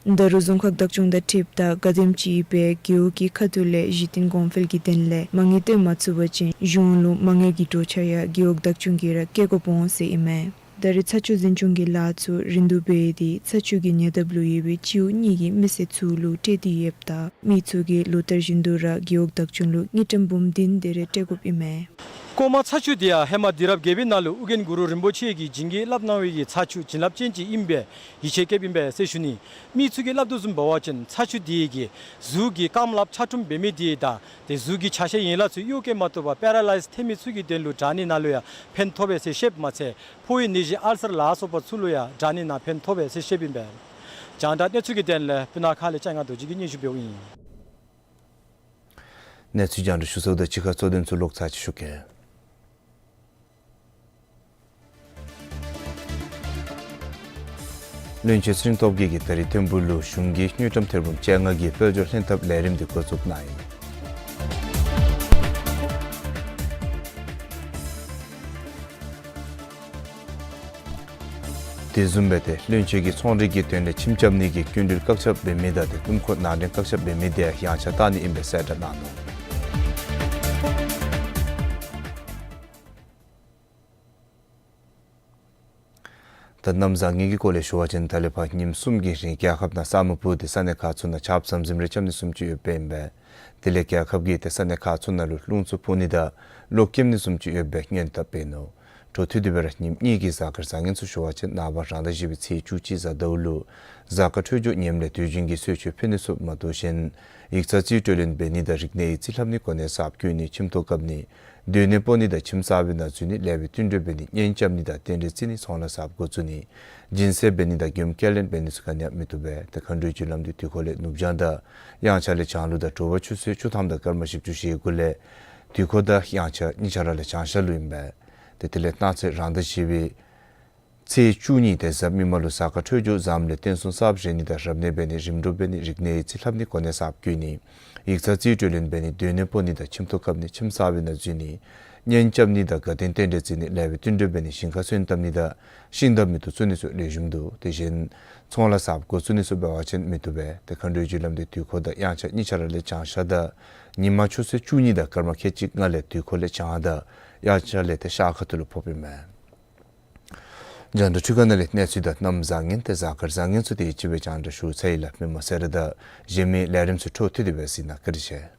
ད་རུང་རྫོང་ཁག་བདག་སྐྱོང་དང་འཁྲིལཝ་ད་ག་དེམ་ཅིག་ཡོད་པའི་རྒེད་འོག་གི་ཁ་ཐུག་ལས་གཞི་རྟེན་གོང་འཕེལ་གྱི་དོན་ལས་མ་དངུལ་བཏོན་མ་ཚུགས་པ་ཅིན་གཞུང་ལུ་མ་དངུལ་གྱི་འགྲོ་འཆར་ཡང་རྒེད་འོག་བདག་སྐྱོང་གིས་ར་བཀལ་དགོཔ་འོང་ཟེར་ཨིན་མས། ད་རེས་ཚ་ཆུ་འཛིན་སྐྱོང་གི་ལཱ་ཚུ་རིན་བསྡུར་འབད་དེ་ཚ་ཆུ་གི་ཉེ་འདབས་ལུ་ཡོད་པའི་སྤྱི་འོག་གཉིས་ཀྱི་མི་སེར་ཚུ་ལུ་སྤྲོད་དེ་ཡོདཔ་ད་མི་ཚུ་གིས་ལོ་ལྟར་བཞིན་དུ་ར་རྒེད་འོག་བདག་སྐྱོང་ལུ་དངུལ་ཀྲམ་འབུམ་བདུན་དེ་རེ་སྤྲོད་དགོཔ་ཨིན་མས། ཀོ་མ་ཚ་ཆུ་དེ་ཡང་ཧེ་མ་དུས་རབས་བརྒྱད་པའི་ནང་ལུ་ཨོ་རྒྱན་གུ་རུ་རིན་པོ་ཆེ་གིས་བྱིན་གྱིས་བརླབས་གནང་བའི་གི་ཚ་ཆུ་བྱིན་རླབས་ཅན་ཅིག་ཨིན་པས། ཡིད་ཆེས་བསྐྱེདཔ་ཨིན་པས་ཟེར་ཞུ་ནི། མི་ཚུ་གིས་སླབ་དོ་བཟུམ་འབད་བ་ཅིན་ཚ་ཆུ་དེ་གིས་གཟུགས་ཀྱི་རྐངམ་ལགཔ་ཆག་གྲུམ་འབད་མི་དེ་དང་ཏེ་གཟུགས་ཀྱི་ཆ་ཤས་ཡན་ལག་ཚུ་གཡོ་བཀལ་མ་བཏུབ་པར་པེ་ར་ལའིཛ་ཐལ་མི་ཚུ་གི་དོན་ལུ་དྲག་ནི་ནང་ལུ་ཡང་ཕན་ཐོགས་པས་ཟེར་བཤདཔ་མ་ཚད་ཕོཝ་ནད་གཞི་ཨལ་སར་ལ་སོགས་པ་ཚུ་ལུ་ཡང་དྲག་ནི་ནང་ཕན་ཐོགས་པས་ཟེར་བཤདཔ་ཨིན་པས། རྒྱང་བསྒྲགས་གནས་ཚུལ་གྱི་དོན་ལས་སྤུ་ན་ཁ་ལས་ལྕང་ང་རྡོ་རྗེ་གིས་སྙན་ཞུ་འབདཝ་ཨིན། གནས་ཚུལ་རྒྱང་བསྒྲགས་ཞུ་ཚརཝ་ད་ཕྱི་ཁ་གཙོ་དོན་ཚུ་ལོག་ཚར་ཅིག་ཞུ་གེ། བློན་ཆེན་ཚེ་རིང་སྟོབས་རྒྱས་ཀྱིས་ད་རིས་ཐིམ་ཕུག་ལུ་གཞུང་གི་དངུལ་ཀྲམ་ཐེར་འབུམ་བཅོ་ལྔ་གི་དཔལ་འབྱོར་ལྷན་ཐབས་ལས་རིམ་དེ་འགོ་བཙུགས་གནང་ཡི། དེ་བཟུམ་སྦེ་ཏེ་བློན་ཆེན་གྱིས་ཚོང་འབྲེལ་གྱི་དོན་ལས་ཁྱིམ་རྐྱབ་ནི་གི་སྐྱིན་འགྲུལ་བཀག་ཆ་འབད་མི་དང་ཏེ་སྐུ་འཁོར་ནང་འདྲེན་བཀག་ཆ་འབད་མི་དེ་ཡང་ཡངས་ཆག་བཏང་ནི་ཨིན་པའི་གསལ་བསྒྲགས་གནང་ནུག། ད་གནམ་བཟང་ངན་གྱི་སྐོར་ལས་ཞུ་བ་ཅིན་ད་ལས་ཕར་ཉིནམ་གསུམ་གྱི་རིང་རྒྱལ་ཁབ་ནང་ས་སྨུག་སྤུབས་ཏེ་ས་གནས་ཁག་ཚུ་ནང་ཆརཔ་ཟམ་ཟིམ་རེ་རྐྱབ་ནི་བཟུམ་ཅིག་ཡོདཔ་ཨིན་པས། དེ་ལས་རྒྱལ་ཁབ་ཀྱི་ཏེ་ས་གནས་ཁག་ཚུ་ནང་ལུ་རླུང་འཚུབ་འཕུ་ནི་དང་གློག་ཀེམ་ནི་བཟུམ་ཅིག་ཡོད་པའི་སྔོན་དཔག་འབད་ནུག། འཕྲོ་མཐུད་དེ་སྦེ་ར་ཉིནམ་གཉིས་ཀྱི་གཟའ་སྐར་བཟང་ངན་ཚུ་ཞུ་བ་ཅིན་ནངས་པ་རང་ཟླ་བཞི་པའི་ཚེས་བཅུ་གཅིག་གཟའ་ཟླཝ་ལུ་གཟའ་སྐར་འཕྲོད་སྦྱོར་ངནམ་ལས་དུས་རྒྱུན་གྱི་གསོལ་མཆོད་ཕུལ་ནི་ཚུ་མ་བཏུབ་བཞིན་ཡིག་ཚང་རྩིས་སྤྲོད་ལེན་འབད་ནི་དང་རིག་གནས་ཡིག་རྩིས་ལྷབ་ནི་གོ་གནས་གསརཔ་བསྐོ་ནི་ཁྱིམ་ཐོག་བཀབ་ནི་སྡོད་གནས་སྤོ་ནི་དང་ཁྱིམ་གསར་པའི་ནང་འཛུལ་ནི་ལེགས་པའི་བསྟུན་གྲོས་འབད་ནི་གཉེན་རྐྱབ་ནི་དང་རྟེན་འབྲེལ་བརྩི་ནི་ཚོང་ལཱ་གསརཔ་འགོ་བཙུགས་ནི་སྦྱིན་སྲེག་འབད་ནི་དང་མགྱོནམ་སྐྱེལ་ལེན་འབད་ནི་ཚུ་ག་ནི་ཡང་མི་བཏུབ་པས། ཏེ་མཁའ་འགྲོའི་རྒྱུ་ལམ་འདི་དུས་འཁོར་ལས་ནུབ་བྱང་དང་དབྱངས་འཆར་ལས་བྱང་ལུ་དང་དྲོ་པ་ཆུ་ཚོད་བཅུ་ཐམ་དང་སྐར་མ་བཞི་བཅུ་ཞེ་དགུ་ལས་དུས་འཁོར་དང་དབྱངས་འཆར་གཉིས་ཆ་ར་ལས་བྱང་ཤར་ལུ་ཨིན་པས། ཏེ་དེ་ལས་གནངས་ཚེ་རང་ཟླ་བཞི་པའི་ཚེས་བཅུ་གཉིས་ཏེ་གཟའ་མིག་དམར་ལུ་གཟའ་སྐར་འཕྲོད་སྦྱོར་བཟངམ་ལས་རྟེན་གསུམ་གསརཔ་བཞེངས་ནི་དང་རབ་གནས་འབད་ནི་རིམ་གྲོ་འབད་ནི་རིག་གནས་ཡིག་རྩིས་ལྷབ་ནི་གོ་གནས་གསརཔ་བསྐོ་ནི་ཡིག་ཚང་རྩིས་སྤྲོད་ལེན་འབད་ནི་སྡོད་གནས་སྤོ་ནི་དང་ཁྱིམ་ཐོག་བཀབ་ནི་ཁྱིམ་གསར་པའི་ནང་འཛུལ་ནི་གཉེན་རྐྱབ་ནི་དང་དགའ་སྟོན་རྟེན་འབྲེལ་བརྩི་ནི་ལེགས་པའི་བསྟུན་གྲོས་འབད་ནི་ཞིང་ཁ་སོན་བཏབ་ནི་དང་ཤིང་འདབས་མེ་ཏོག་བཙུགས་ནི་ཚུ་ལེགས་ཤོམ་འདུག། དེ་བཞིན་ཚོང་ལཱ་གསརཔ་འགོ་བཙུགས་ནི་ཚུ་འབད་བ་ཅིན་མི་བཏུབ་པས། ཏེ་མཁའ་འགྲོའི་རྒྱུ་ལམ་འདི་དུས་འཁོར་དང་དབྱངས་འཆར་གཉིས་ཆ་ར་ལས་བྱང་ཤར་དང་ཉིན་མ་ཆུ་ཚོད་བཅུ་གཉིས་དང་སྐར་མ་ཁལ་གཅིག་ལྔ་ལས་དུས་འཁོར་ལས་བྱང་དང་དབྱངས་འཆར་ལས་ཏེ་ཤར་ཁ་ཐུག་ལུ་ཕོགཔ་ཨིན་མས། རྒྱང་བསྒྲགས་འཕྲུལ་ཁང་ནང་ལས་གནས་ཚུལ་དང་གནམ་བཟང་ངན་ཏེ་གཟའ་སྐར་བཟང་ངན་ཚུ་དེ་ཅིག་སྦེ་རྒྱང་བསྒྲགས་ཞུ་ཚར་ཡི་ལགས། མི་མང་སེར་དང་གཞན་མི་ལས་རིམ་ཚུ་འཕྲོ་མཐུད་དེ་སྦེ་གཟིགས་གནང་། བཀའ་དྲིན་ཆེ།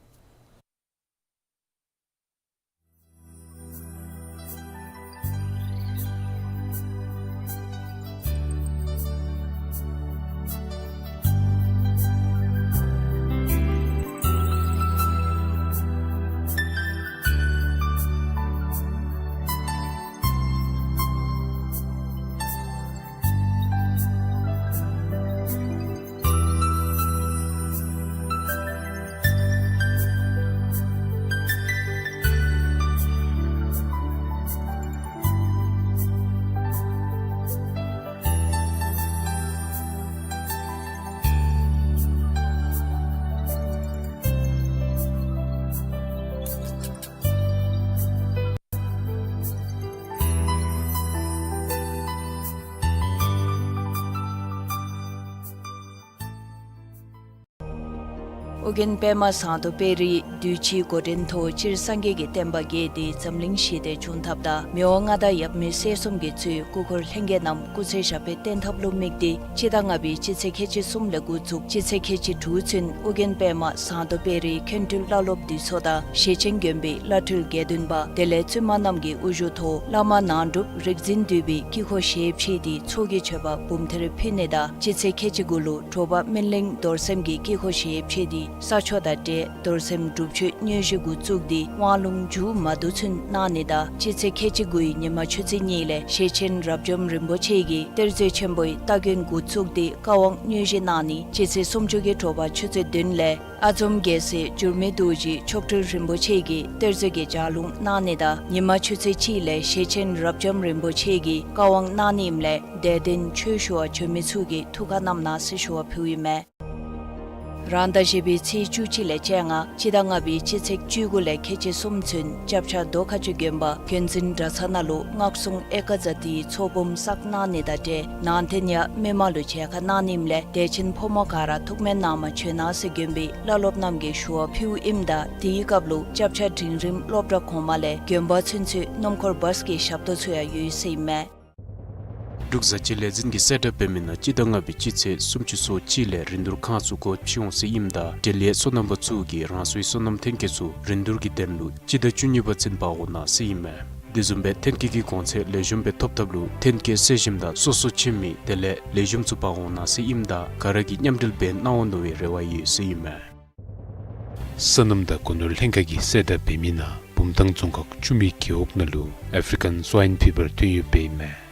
ཨོ་རྒྱན་པདྨ་ཟངས་མདོག་དཔལ་རིའི་དུས་ཅི་འགོ་འདྲེན་ཐོག་སྤྱིར་སངས་རྒྱས་ཀྱི་བསྟན་པ་རྒྱས་ཏེ་འཛམ་གླིང་ཞི་བདེ་འབྱུང་ཐབས་དང་མི་དབང་མངའ་བདག་ཡབ་མེས་སྲས་གསུམ་གྱིས་གཙོས་སྐུ་འཁོར་ལྷན་རྒྱས་རྣམས་སྐུ་ཚེ་ཞབས་པད་བརྟན་ཐབས་ལུ་དམིགས་ཏེ་སྤྱི་ཟླ་ལྔ་པའི་སྤྱི་ཚེས་ཁལ་གཅིག་གསུམ་ལས་འགོ་བཙུགས་སྤྱི་ཚེས་ཁལ་གཅིག་དྲུག་ཚུན་ཨོ་རྒྱན་པདྨ་ཟངས་མདོག་དཔལ་རིའི་མཁན་སྤྲུལ་བླ་སློབ་འདུས་ཚོགས་དང་ཞེ་ཆེན་དགོན་པའི་བླ་སྤྲུལ་དགེ་འདུན་པ་དེ་ལས་བཙུན་མ་རྣམས་ཀྱི་དབུ་བཞུགས་ཐོག་བླ་མ་ནང་སྒྲུབ་རིག་འཛིན་འདུས་པའི་དཀྱིལ་འཁོར་ཞལ་ཕྱེ་སྟེ་ཚོགས་ཀྱི་མཆོད་པ་འབུམ་ཐེར་ཕུལ་ནི་དང་སྤྱི་ཚེས་ཁལ་གཅིག་དགུ་ལུ་དྲོ་པ་སྨིན་གླིང་རྡོར་སེམས་ཀྱི་དཀྱིལ་འཁོར་ཞལ་ཕྱེ་སྟེ་ས་ཆོག་དང་འབྲེལ་རྡོར་སེམས་སྒྲུབ་མཆོད་དངོས་གཞི་འགོ་བཙུགས་ཏེ་དབང་ལུང་མཇུག་མ་བསྡུ་ཚུན་གནང་ནི་དང་སྤྱི་ཚེས་ཁལ་གཅིག་དགུའི་ཉི་མ་ཆུ་ཚོད་གཉིས་ལས་ཞེ་ཆེན་རབ་འབྱམས་རིན་པོ་ཆེ་གིས་གཏེར་མཛོད་ཆེན་པོའི་སྟ་གོན་འགོ་བཙུགས་ཏེ་བཀའ་དབང་དངོས་གཞི་གནང་ནི་སྤྱི་ཚེས་སུམ་ཅུ་གི་དྲོ་པ་ཆུ་ཚོད་བདུན་ལས་ཨ་འཛོམ་རྒྱལ་སྲས་འགྱུར་མེད་རྡོ་རྗེ་མཆོག་སྤྲུལ་རིན་པོ་ཆེ་གིས་གཏེར་མཛོད་ཀྱི་ལྗགས་ལུང་གནང་ནི་དང་ཉི་མ་ཆུ་ཚོད་གཅིག་ལས་ཞེ་ཆེན་རབ་འབྱམས་རིན་པོ་ཆེ་གིས་བཀའ་དབང་གནང་ནི་ཨིནམ་ལས་དད་ལྡན་ཆོས་ཞུ་བར་འབྱོན་མི་ཚུ་གིས་ཐུགས་ཁར་བསྣམས་གནང་ཟེར་ཞུ་བ་ཕུལཝ་ཨིན་མས། རང་ཟླ་བཞི་པའི་ཚེས་བཅུ་གཅིག་ལས་བཅོ་ལྔ་སྤྱི་ཟླ་ལྔ་པའི་སྤྱི་ཚེས་བཅུ་དགུ་ལས་ཁལ་གཅིག་གསུམ་ཚུན་སྐྱབས་ཆ་རྡོ་ཁ་ཆུ་དགོན་པ་དགོན་འཛིན་གྲྭ་ཚང་ནང་ལུ་སྔགས་སྲུང་ཨེ་ཀ་ཛ་ཏིའི་ཚོགས་འབུམ་བསགས་གནང་ནི་དང་འབྲེལ་ནང་རྟེན་ཡང་མི་མང་ལུ་མཇལ་ཁ་གནང་ནི་ཨིནམ་ལས་དད་ཅན་ཕོ་མོ་ག་ར་ཐུགས་སྨོན་གནང་མ་བྱོན་གནང་ཟེར་དགོན་པའི་བླ་སློབ་རྣམས་ཀྱིས་ཞུ་བ་ཕུལཝ་ཨིནམ་ད་དེའི་སྐབས་ལུ་སྐྱབས་ཆ་འབྲིང་རིམ་སློབ་གྲྭ་གོང་མ་ལས་དགོན་པ་ཚུན་ཚོད་སྣུམ་འཁོར་བཱས་ཀྱི་ཞབས་ཏོག་ཚུ་ཡང་ཡོད་ཟེར་ཨིན་མས། འབྲུག་བཟའ་སྤྱོད་ལས་འཛིན་གྱིས་གསལ་བསྒྲགས་འབད་མི་ནང་སྤྱི་ཟླ་ལྔ་པའི་སྤྱི་ཚེས་སུམ་ཅུ་སོ་གཅིག་ལས་རིན་བསྡུར་ཁང་ཚུ་སྒོ་ཕྱེ་འོང་ཟེར་ཨིནམ་ད་འབྲེལ་ཡོད་སོ་ནམ་པ་ཚུ་གིས་རང་སོའི་སོ་ནམ་ཐོན་སྐྱེད་ཚུ་རིན་བསྡུར་གྱི་དོན་ལུ་སྤྱི་ཟླ་བཅུ་གཉིས་པ་ཚུན་འབག་འོང་གནང་ཟེར་ཨིན་མས། དེ་བཟུམ་སྦེ་ཐོན་སྐྱེད་ཀྱི་གོང་ཚད་ལེགས་ཤོམ་སྦེ་ཐོབ་ཐབས་ལུ་ཐོན་སྐྱེད་གསོ་ཞིནམ་དང་གསོ་སོ་ཆེ་མི་དེ་ལས་ལེགས་ཤོམ་ཚུ་འབག་འོང་གནང་ཟེར་ཨིནམ་ད་ག་ར་གིས་མཉམ་འབྲེལ་འབད་གནང་འོང་མནོ་བའི་རེ་བ་ཡོད་ཟེར་ཨིན་མས། སོ་ནམ་དང་སྒོ་ནོར་ལྷན་ཁག་གིས་གསལ་བསྒྲགས་འབད་མི་ནང་བུམ་ཐང་རྫོང་ཁག་ཆུ་སྨད་རྒེད་འོག་ནང་ལུ་ཨེཕ་རི་ཀཱན་སྭའིན་ཕི་བར་ཐོན་ཡོདཔ་ཨིན་མས།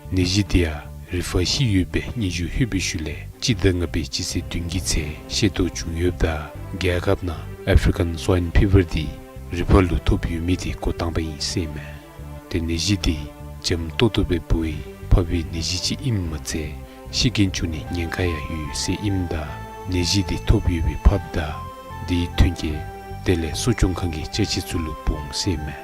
ནད་གཞི་དེ་ཡང་རི་ཕག་ཤི་ཡོད་པའི་སྙན་ཞུ་ལྷོད་པའི་ཤུལ་ལས་སྤྱི་ཟླ་ལྔ་པའི་སྤྱི་ཚེས་བདུན་གྱི་ཚེ་ཤེས་རྟོགས་བྱུང་ཡོདཔ་ད་རྒྱལ་ཁབ་ནང་ཨེཕ་རི་ཀཱན་སྭའིན་ཕི་བར་དེ་རི་ཕག་ལུ་ཐོབ་ཡོད་མི་དེ་འགོ་དང་པ་ཨིན་ཟེར་ཨིན་མས། ཏེ་ནད་གཞི་དེ་འཇམ་ཏོག་ཏོ་སྦེ་འབོ་བའི་ཕགཔ་སྦེ་ནད་གཞི་ཅིག་ཨིནམ་མ་ཚད་ཤི་རྐྱེན་བྱུང་ནིའི་ཉེན་ཁ་ཡང་ཡོད་ཟེར་ཨིནམ་ད་ནད་གཞི་དེ་ཐོབ་ཡོད་པའི་ཕགཔ་དང་དེའི་ཐོན་སྐྱེད་དེ་ལས་གསོ་སྐྱོང་ཁང་གི་ཅ་ཆས་ཚུ་ལུ་འབོ་འོང་ཟེར་ཨིན་མས།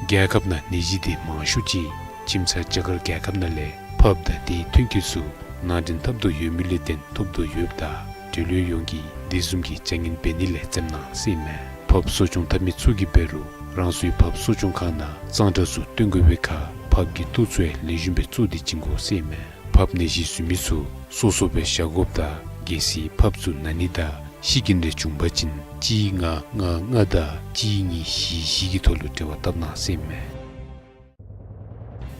རྒྱལ་ཁབ་ནང་ནད་གཞི་དེ་མང་ཤོས་ཅིག་ཁྱིམ་ཚང་རྒྱ་གར་རྒྱལ་ཁབ་ནང་ལས་ཕགཔ་དང་དེའི་ཐོན་སྐྱེད་ཚུ་ནང་འདྲེན་འཐབ་དོ་ཡོད་མི་ལས་བརྟེན་ཐོབ་དོ་ཡོདཔ་ད་འབྲེལ་ཡོད་ཡོངས་ཀྱིས་དེ་བཟུམ་གྱི་བྱ་ངན་འབད་ནི་ལས་འཛེམ་གནང་ཟེར་ཨིན་མས། ཕགཔ་གསོ་སྐྱོང་འཐབ་མི་ཚུ་གིས་འབད་རུང་རང་སོའི་ཕགཔ་གསོ་སྐྱོང་ཁང་ནང་གཙང་སྦྲ་ཚུ་སྟོན་དགོ་པའི་ཁར་ཕགཔ་གི་ལྟོ་ཚུ་ཡང་ལེགས་ཤོམ་སྦེ་བཙོ་སྟེ་བྱིན་དགོ་ཟེར་ཨིན་མས། ཕགཔ་ནད་གཞི་བཟོ་མི་ཚུ་སོ་སོ་སྦེ་བཞག་དགོཔ་དང་གལ་སྲིད་ཕགཔ་ཚུ་ན་ནི་དང་ཤི་རྐྱེན་རེ་བྱུང་པ་ཅིན་གཅིག་ལྔ་ལྔ་ལྔ་དང་གཅིག་གཉིས་བཞི་བཞི་གི་ཐོག་ལུ་འབྲེལ་བ་འཐབ་གནང་ཟེར་ཨིན་མས།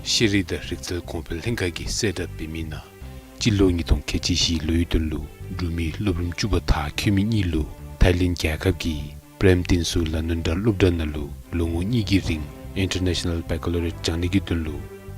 ཤེས་རིག་དང་རིག་རྩལ་གོང་འཕེལ་ལྷན་ཁག་གིས་གསལ་བསྒྲགས་འབད་མི་ནང་སྤྱི་ལོ་ཉིས་སྟོང་ཁལ་གཅིག་བཞི་ལོའི་དོན་ལུ་འབྲུག་མི་སློབ་རིམ་བཅུ་པ་མཐར་འཁྱོལ་མི་གཉིས་ལུ་ཐའི་ལེནཌ་རྒྱལ་ཁབ་ཀྱི་པྲེམ་ཏིན་སུ་ལ་ནུན་ཌ་སློབ་གྲྭ་ནང་ལུ་ལོ་ངོ་གཉིས་ཀྱི་རིང་ཨིན་ཊར་ནེ་ཤ་ནཱལ་བེ་ཀ་ལོ་རི་ཡེཊ་སྦྱང་ནི་གི་དོན་ལུ་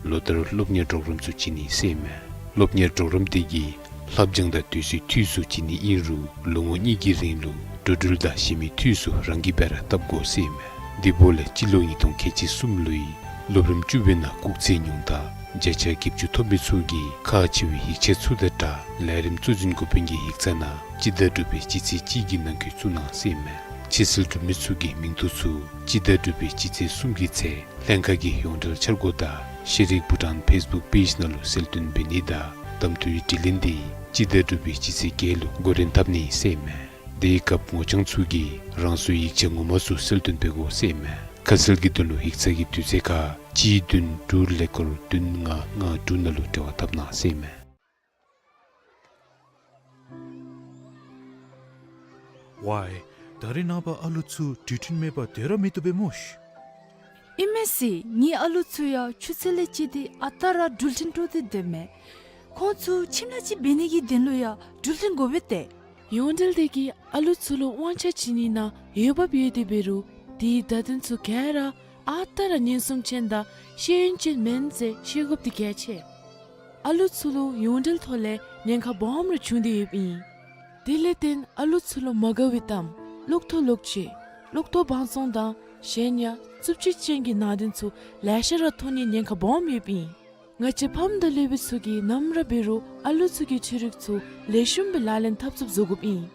ལོ་ལྟར་སློབ་གཉེར་གྲོགས་རམ་ཚུ་བྱིན་ནི་ཟེར་ཨིན་མས། སློབ་གཉེར་གྲོགས་རམ་དེ་གིས་ལྷབ་སྦྱང་དང་དུས་ཚོད་འཐུས་སུ་བྱིན་ནི་ཨིན་རུང་ལོ་ངོ་གཉིས་ཀྱི་རིང་ལུ་འགྲོ་འགྲུལ་དང་གཞན་མི་འཐུས་སུ་རང་གིས་སྦེ་ར་བཏབ་དགོ་ཟེར་ཨིན་མས། དེ་འབདཝ་ལས་སྤྱི་ལོ་ཉིས་སྟོང་ཁལ་གཅིག་གསུམ་ལོའི་སློབ་རིམ་བཅུ་པའི་ནང་སྐུགས་ཚད་ཉུང་མཐའ་བརྒྱ་ཆ་བརྒྱད་ཅུ་ཐོབ་མི་ཚུ་གིས་ཁག་ཆེ་བའི་ཡིག་ཆ་ཚུ་དང་སྦྲགས་ལས་རིམ་གཙོ་འཛིན་འགོ་དཔོན་གྱི་ཡིག་ཚང་ནང་སྤྱི་ཟླ་དྲུག་པའི་སྤྱི་ཚེས་གཅིག་གི་ནང་འཁོད་བཙུགས་གནང་ཟེར་ཨིན་མས། ཕྱིར་སེལ་གྲུབ་མི་ཚུ་གི་མིང་ཐོ་ཚུ་སྤྱི་ཟླ་དྲུག་པའི་སྤྱི་ཚེས་གསུམ་གྱི་ཚེ་ལྷན་ཁག་གི་ཡོངས་འབྲེལ་འཆར་སྒོ་དང་ཤེས་རིག་བྷུ་ཊཱན་ཕེསི་བུཀ་པེཇ་ནང་ལུ་གསལ་སྟོན་འབད་ནི་དང་གདམ་འཐུའི་དྲི་ལན་དེ་སྤྱི་ཟླ་དྲུག་པའི་སྤྱི་ཚེས་བརྒྱད་ལུ་འགོ་འདྲེན་འཐབ་ནི་ཟེར་ཨིན་མས། དེའི་སྐབས་ངོ་རྐྱང་ཚུ་གིས་རང་སོའི་ཡིག་ཆ་ངོ་མ་ཚུ་གསལ་སྟོན་འབད་དགོ་ཟེར་ཨིན་མས། ཁ་གསལ་གྱི་དོན་ལུ་ཡིག་ཚང་གི་དུས་ཚོད་ཁར་གཅིག་བདུན་དྲུག་ཀླད་ཀོར་བདུན་ལྔ་ལྔ་དྲུག་ནང་ལུ་འབྲེལ་བ་འཐབ་གནང་ཟེར་ཨིན་མས། ཝའི། ད་རེས་ནངས་པ་ཨ་ལུ་ཚུ་འགྲུལ་འཕྲིན་མེད་པར་སྡོད་ར་མི་བཏུབ་པས་སྨོ་ཤིག། ཨིན་མས་ཟེར། ངེའི་ཨ་ལུ་ཚུ་ཡང་ཆུ་ཚོད་ལས་བཅད་དེ་ཨ་རྟག་ར་འགྲུལ་འཕྲིན་དཀྲོགས་ཏེ་སྡོདཔ་མས། ཁོང་ཚུ་ཁྱིམ་ལས་ཅིག་འབད་ནི་གི་དོན་ལུ་ཡང་འགྲུལ་འཕྲིན་དགོ་པས་ཏེ། ཡོངས་འབྲེལ་དེ་གིས་ཨ་ལུ་ཚུ་ལུ་དབང་ཆ་བྱིན་ནི་ནང་འོས་འབབ་ཡོད་དེ་འབད་རུང་དེའི་བརྡ་དོན་ཚུ་ག་ར་ཨ་རྟག་ར་ཉེན་སྲུང་ཅན་དང་ཤེས་ཡོན་ཅན་མེན་ཟེར་ཤེས་དགོཔ་དེ་གལ་ཆེ། ཨ་ལུ་ཚུ་ལུ་ཡོངས་འབྲེལ་ཐོག་ལས་ཉེན་ཁ་སྦོམ་ར་བྱུང་སྟེ་ཡོདཔ་ཨིན། དེ་ལས་བརྟེན་ཨ་ལུ་ཚུ་ལུ་མ་དགའ་བའི་གཏམ་གློག་ཐོག་ལོག་སྤྱོད་གློག་ཐོག་བང་བཙོང་དང་གཞན་ཡང་རྩུབ་སྤྱོད་ཅན་གྱི་ནང་དོན་ཚུ་ལེ་ཤ་ར་མཐོང་ནིའི་ཉེན་ཁ་སྦོམ་ཡོདཔ་ཨིན། ང་བཅས་ཕམ་དང་སློབ་དཔོན་ཚུ་གིས་ནམ་ར་འབད་རུང་ཨ་ལུ་ཚུ་གི་ཆོས་རིག་ཚུ་ལེགས་ཤོམ་སྦེ་ལག་ལེན་འཐབ་ཚུགསཔ་བཟོ་དགོཔ་ཨིན།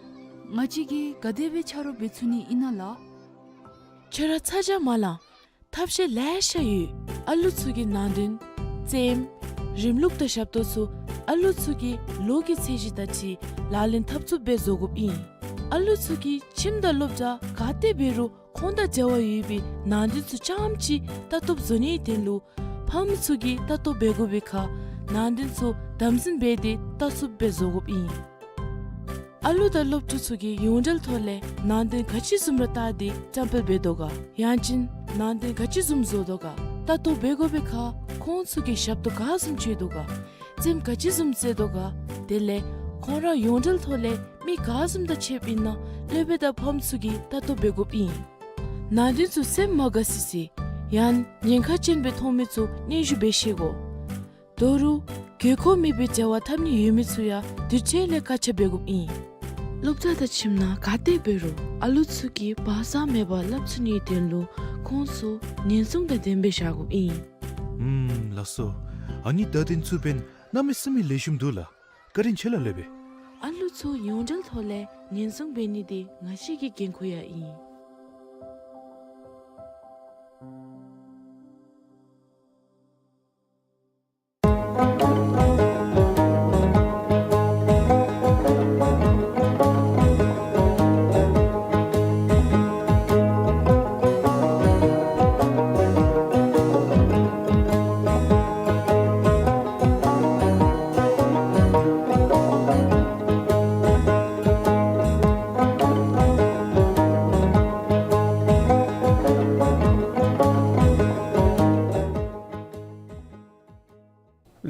ང་བཅས་ཀྱིས་ག་དེ་སྦེ་ཆ་རོགས་འབད་ཚུགས་ནི་ཨིན་ན་ལགས། ཁྱོད་ར་ཚ་གྱང་མ་ལང་། ཐབས་ཤེས་ལེ་ཤ་ཡོད། ཨ་ལུ་ཚུ་གི་ནང་དོན་རྩེདམོ་རིམ་ལུགས་དང་ཞབས་ཏོག་ཚུ་ཨ་ལུ་ཚུ་གི་ལོ་གི་ཚད་གཞི་དང་འཁྲིལ་ལག་ལེན་འཐབ་ཚུགསཔ་སྦེ་བཟོ་དགོཔ་ཨིན། ཨ་ལུ་ཚུ་གིས་ཁྱིམ་དང་སློབ་གྲྭ་ག་ཏེ་འབད་རུང་ཁོང་དང་འབྲེལ་བ་ཡོད་པའི་ནང་དོན་ཚུ་རྐྱངམ་ཅིག་ལྟ་རྟོགཔ་བཟོ་ནིའི་དོན་ལུ་ཕམ་ཚུ་གིས་ལྟ་རྟོག་འབད་དགོ་པའི་ཁར་ནང་དོན་ཚུ་དམ་འཛིན་འབད་དེ་ལྟ་ཚུགསཔ་སྦེ་བཟོ་དགོཔ་ཨིན། ཨ་ལུ་དང་སློབ་ཕྲུག་ཚུ་གིས་ཡོངས་འབྲེལ་ཐོག་ལས་ནང་དོན་ག་ཅི་བཟུམ་ར་བལྟ་སྟེ་བཀྲམ་སྤེལ་འབད་དོ་ག། ཡང་ཅིན་ནང་དོན་ག་ཅི་བཟུམ་བཟོ་དོ་ག། ལྟ་རྟོག་འབད་དགོ་པའི་ཁར་ཁོང་ཚུ་གིས་ཞབས་ཏོག་ག་བཟུམ་སྤྱོད་དོ་ག། རྩེདམོ་ག་ཅི་བཟུམ་རྩེ་དོ་ག། དེ་ལས་ཁོང་ར་ཡོངས་འབྲེལ་ཐོག་ལས་མི་ག་བཟུམ་དང་ཕྱདཔ་ཨིན་ན་སློབ་དཔོན་དང་ཕམ་ཚུ་གིས་ལྟ་རྟོག་འབད་དགོཔ་ཨིན། ནང་དོན་ཚུ་སེམས་མ་དགའ་སི་སི་ཡང་ཉེན་ཁ་ཅན་སྦེ་མཐོང་མི་ཚུ་སྙན་ཞུ་འབད་ཤེས་དགོ། དོ་རུང་དགོས་མཁོ་མེད་པའི་འབྲེལ་བ་འཐབ་ནི་ཡོད་མི་ཚུ་ཡང་དུས་ཅི་ལས་བཀག་ཆ་འབད་དགོཔ་ཨིན། སློབ་གྲྭ་དང་ཁྱིམ་ནང་ག་ཏེ་འབད་རུང་ཨ་ལུ་ཚུ་གིས་བག་ཚ་མེད་པར་སླབ་ཚུགས་ནིའི་དོན་ལུ་ཁོང་ཚུ་ཉེན་སྲུང་དང་ལྡནམ་སྦེ་བཞག་དགོཔ་ཨིན། ཨུམ་ལགས་སོ། ཨ་ནི་བརྡ་དོན་ཚུ་འབདན་གནམ་མེད་ས་མེད་ལེགས་ཤོམ་འདུག་ལགས། བཀའ་དྲིན་ཆེ་ལགས་སློབ་དཔོན། ཨ་ལུ་ཚུ་ཡོངས་འབྲེལ་ཐོག་ལས་ཉེན་སྲུང་འབད་ནི་འདི་ང་བཅས་ཀྱི་འགན་ཁུར་ཡང་ཨིན།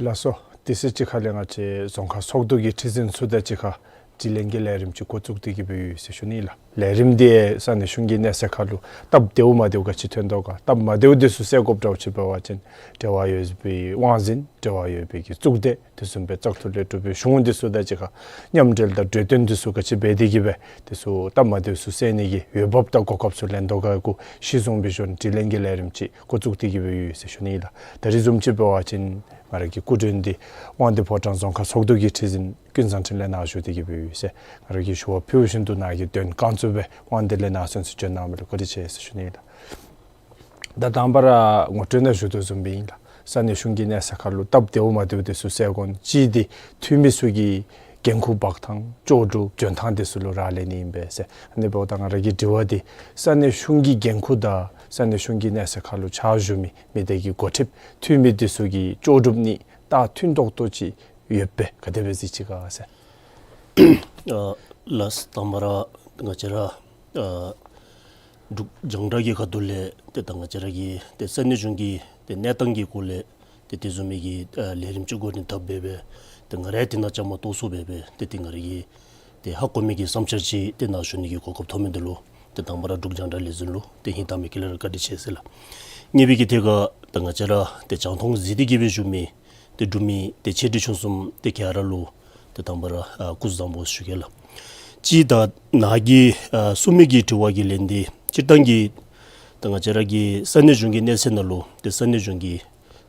ལགས་སོ། དེ་ཚེ་གཅིག་ཁར་ལས་ང་བཅས་རྫོང་ཁག་ཚོགས་འདུ་གི་ཁྲི་འཛིན་ཚུ་དང་གཅིག་ཁར་དྲི་ལན་གྱི་ལས་རིམ་ཅིག་འགོ་བཙུགས་ཏེ་གི་སྦེ་ཡོད་ཟེར་ཞུ་ནི་ལགས། ལས་རིམ་འདི་ས་གནས་གཞུང་གི་གནས་ཚད་ཁར་ལུ་སྟབས་བདེཝ་མ་བདེཝ་ག་ཅི་ཐོན་དོ་ག། སྟབས་མ་བདེཝ་འདི་ཚུ་སེལ་དགོཔ་འདྲཝ་ཅིག་འབད་བ་ཅིན་འབྲེལ་བ་ཡོད་པའི་དབང་འཛིན་འབྲེལ་བ་ཡོད་པའི་གི་གཙུག་སྡེ་དེ་བཟུམ་སྦེ་བཙག་འཐུ་ལས་གྲུབ་པའི་གཞུང་འདི་ཚུ་དང་གཅིག་ཁར་མཉམ་འབྲེལ་དང་གྲོས་བསྟུན་འདི་ཚུ་ག་ཅི་འབད་དེ་གི་སྦེ་དེ་ཚུ་སྟབས་མ་བདེཝ་ཚུ་སེལ་ནི་གི་འོས་འབབ་དང་གོ་སྐབས་ཚུ་ལེན་དོ་ག་གུ་གཞི་བཟུང་སྦེ་ཞུ་ནི་དྲི་ལན་གྱི་ལས་རིམ་ཅིག་འགོ་བཙུགས་ཏེ་གི་སྦེ་ཡོད་ཟེར་ཞུ་ནི་ལགས། ད་རིས་བཟུམ་ཅིག་འབད་བ་ཅིན་ང་ར་གི་སྐུ་མགྲོན་འདི་དབང་འདུས་ཕོ་བྲང་རྫོང་ཁག་ཚོགས་འདུ་གི་ཁྲི་འཛིན་ཀུན་བཟང་འཕྲིན་ལས་ནཱ་བཞུགས་ཏེ་གི་སྦེ་ཡོད་ཟེར། ང་ར་གིས་ཞུ་བ་ཕུལ་བཞིན་དུ་ནཱ་གིས་དོན་བསྐང་ཚུགས་སྦེ་དབང་འདུས་ལས་ནཱ་གསན་ཚུ་བྱོན་གནང་མི་ལུ་བཀའ་དྲིན་ཆེ་ཟེར་ཞུ་ནི་ལགས། ད་དང་པ་ར་ངོ་སྤྲོད་ནང་ཞུ་དོ་བཟུམ་སྦེ་ཨིན་ལགས། ས་གནས་གཞུང་གི་གནས་ཚད་ཁར་ལུ་སྟབས་བདེཝ་མ་བདེཝ་དེ་ཚུ་སེལ་དགོ་ནི་ཅིག་འདི་འཐུས་མི་ཚུ་གི་འགན་ཁུར་འབག་ཐངས་ལྕོགས་གྲུབ་འཇོན་ཐངས་དེ་ཚུ་ལུ་རག་ལས་ནི་ཨིན་པས་ཟེར། ཨ་ནི་འབདཝ་ད་ང་ར་གི་དྲི་བ་འདི་ས་གནས་གཞུང་གི་འགན་ཁུར་དང་ས་གནས་གཞུང་གི་གནས་ཚད་ཁར་ལུ་ཕྱག་ཞུ་མི་མི་སྡེ་གི་འགོ་ཁྲིདཔ་འཐུས་མི་དེ་ཚུ་གི་ལྕོགས་གྲུབ་ནི་ད་མཐུན་ཏོག་ཏོ་ཅིག་ཡོདཔ་སྦེ་ག་དེ་སྦེ་གཟིགས་ཅི་ག་ཟེར། ཨ་ལགས། དང་པ་ར་ང་བཅས་ར་ཨ་འབྲུག་རྒྱང་བསྒྲགས་ཀྱི་ཁ་ཐུག་ལས་ཏེ་ད་ང་བཅས་ར་གི་ཏེ་ས་གནས་གཞུང་གི་ཏེ་གནས་སྟངས་ཀྱི་སྐོར་ལས་ཏེ་དེ་བཟུམ་མའི་གི་ཨ་ལས་རིམ་ཅིག་འགོ་འདྲེན་འཐབ་སྦེ་སྦེ་ཏེ་ང་ར་ཡང་དེ་ནང་བཅའ་མར་གཏོགས་སོང་སྦེ་སྦེ་ཏེ་ཏེ་ང་ར་གི་ཏེ་ཧ་གོ་མི་གི་བསམ་འཆར་ཅིག་ཏེ་ནཱ་ཞུ་ནི་གི་གོ་སྐབས་ཐོབ་མི་འདི་ལུ་ཏེ་དང་པ་ར་འབྲུག་རྒྱང་བསྒྲགས་ལས་འཛིན་ལུ་ཏེ་ཧིང་དྭངས་མའི་དཀྱིལ་ལས་ར་བཀའ་དྲིན་ཆེ་ཟེར་ལགས། གཉིས་པའི་གི་ཐད་ཁར་ད་ང་བཅས་ར་ཏེ་རྒྱང་མཐོང་གཟིགས་ཏེ་གི་སྦེ་བཞུགས་མི་ཏེ་འབྲུག་མི་ཏེ་ཆེ་འབྲིང་ཆུང་གསུམ་ཏེ་ག་ར་ལུ་ཏེ་དང་པ་ར་ཨ་སྐུ་གཟུགས་བཟང་པོ་ཞུ་གེ་ལགས། གཅིག་ད་ནཱ་གིས་ཨ་གསུངས་མི་གི་དྲི་བ་གི་ལན་འདི་སྤྱིར་བཏང་གི་ད་ང་བཅས་ར་གི་ས་གནས་གཞུང་གི་གནས་ཚད་ནང་ལུ་ཏེ་ས་གནས་གཞུང་གི་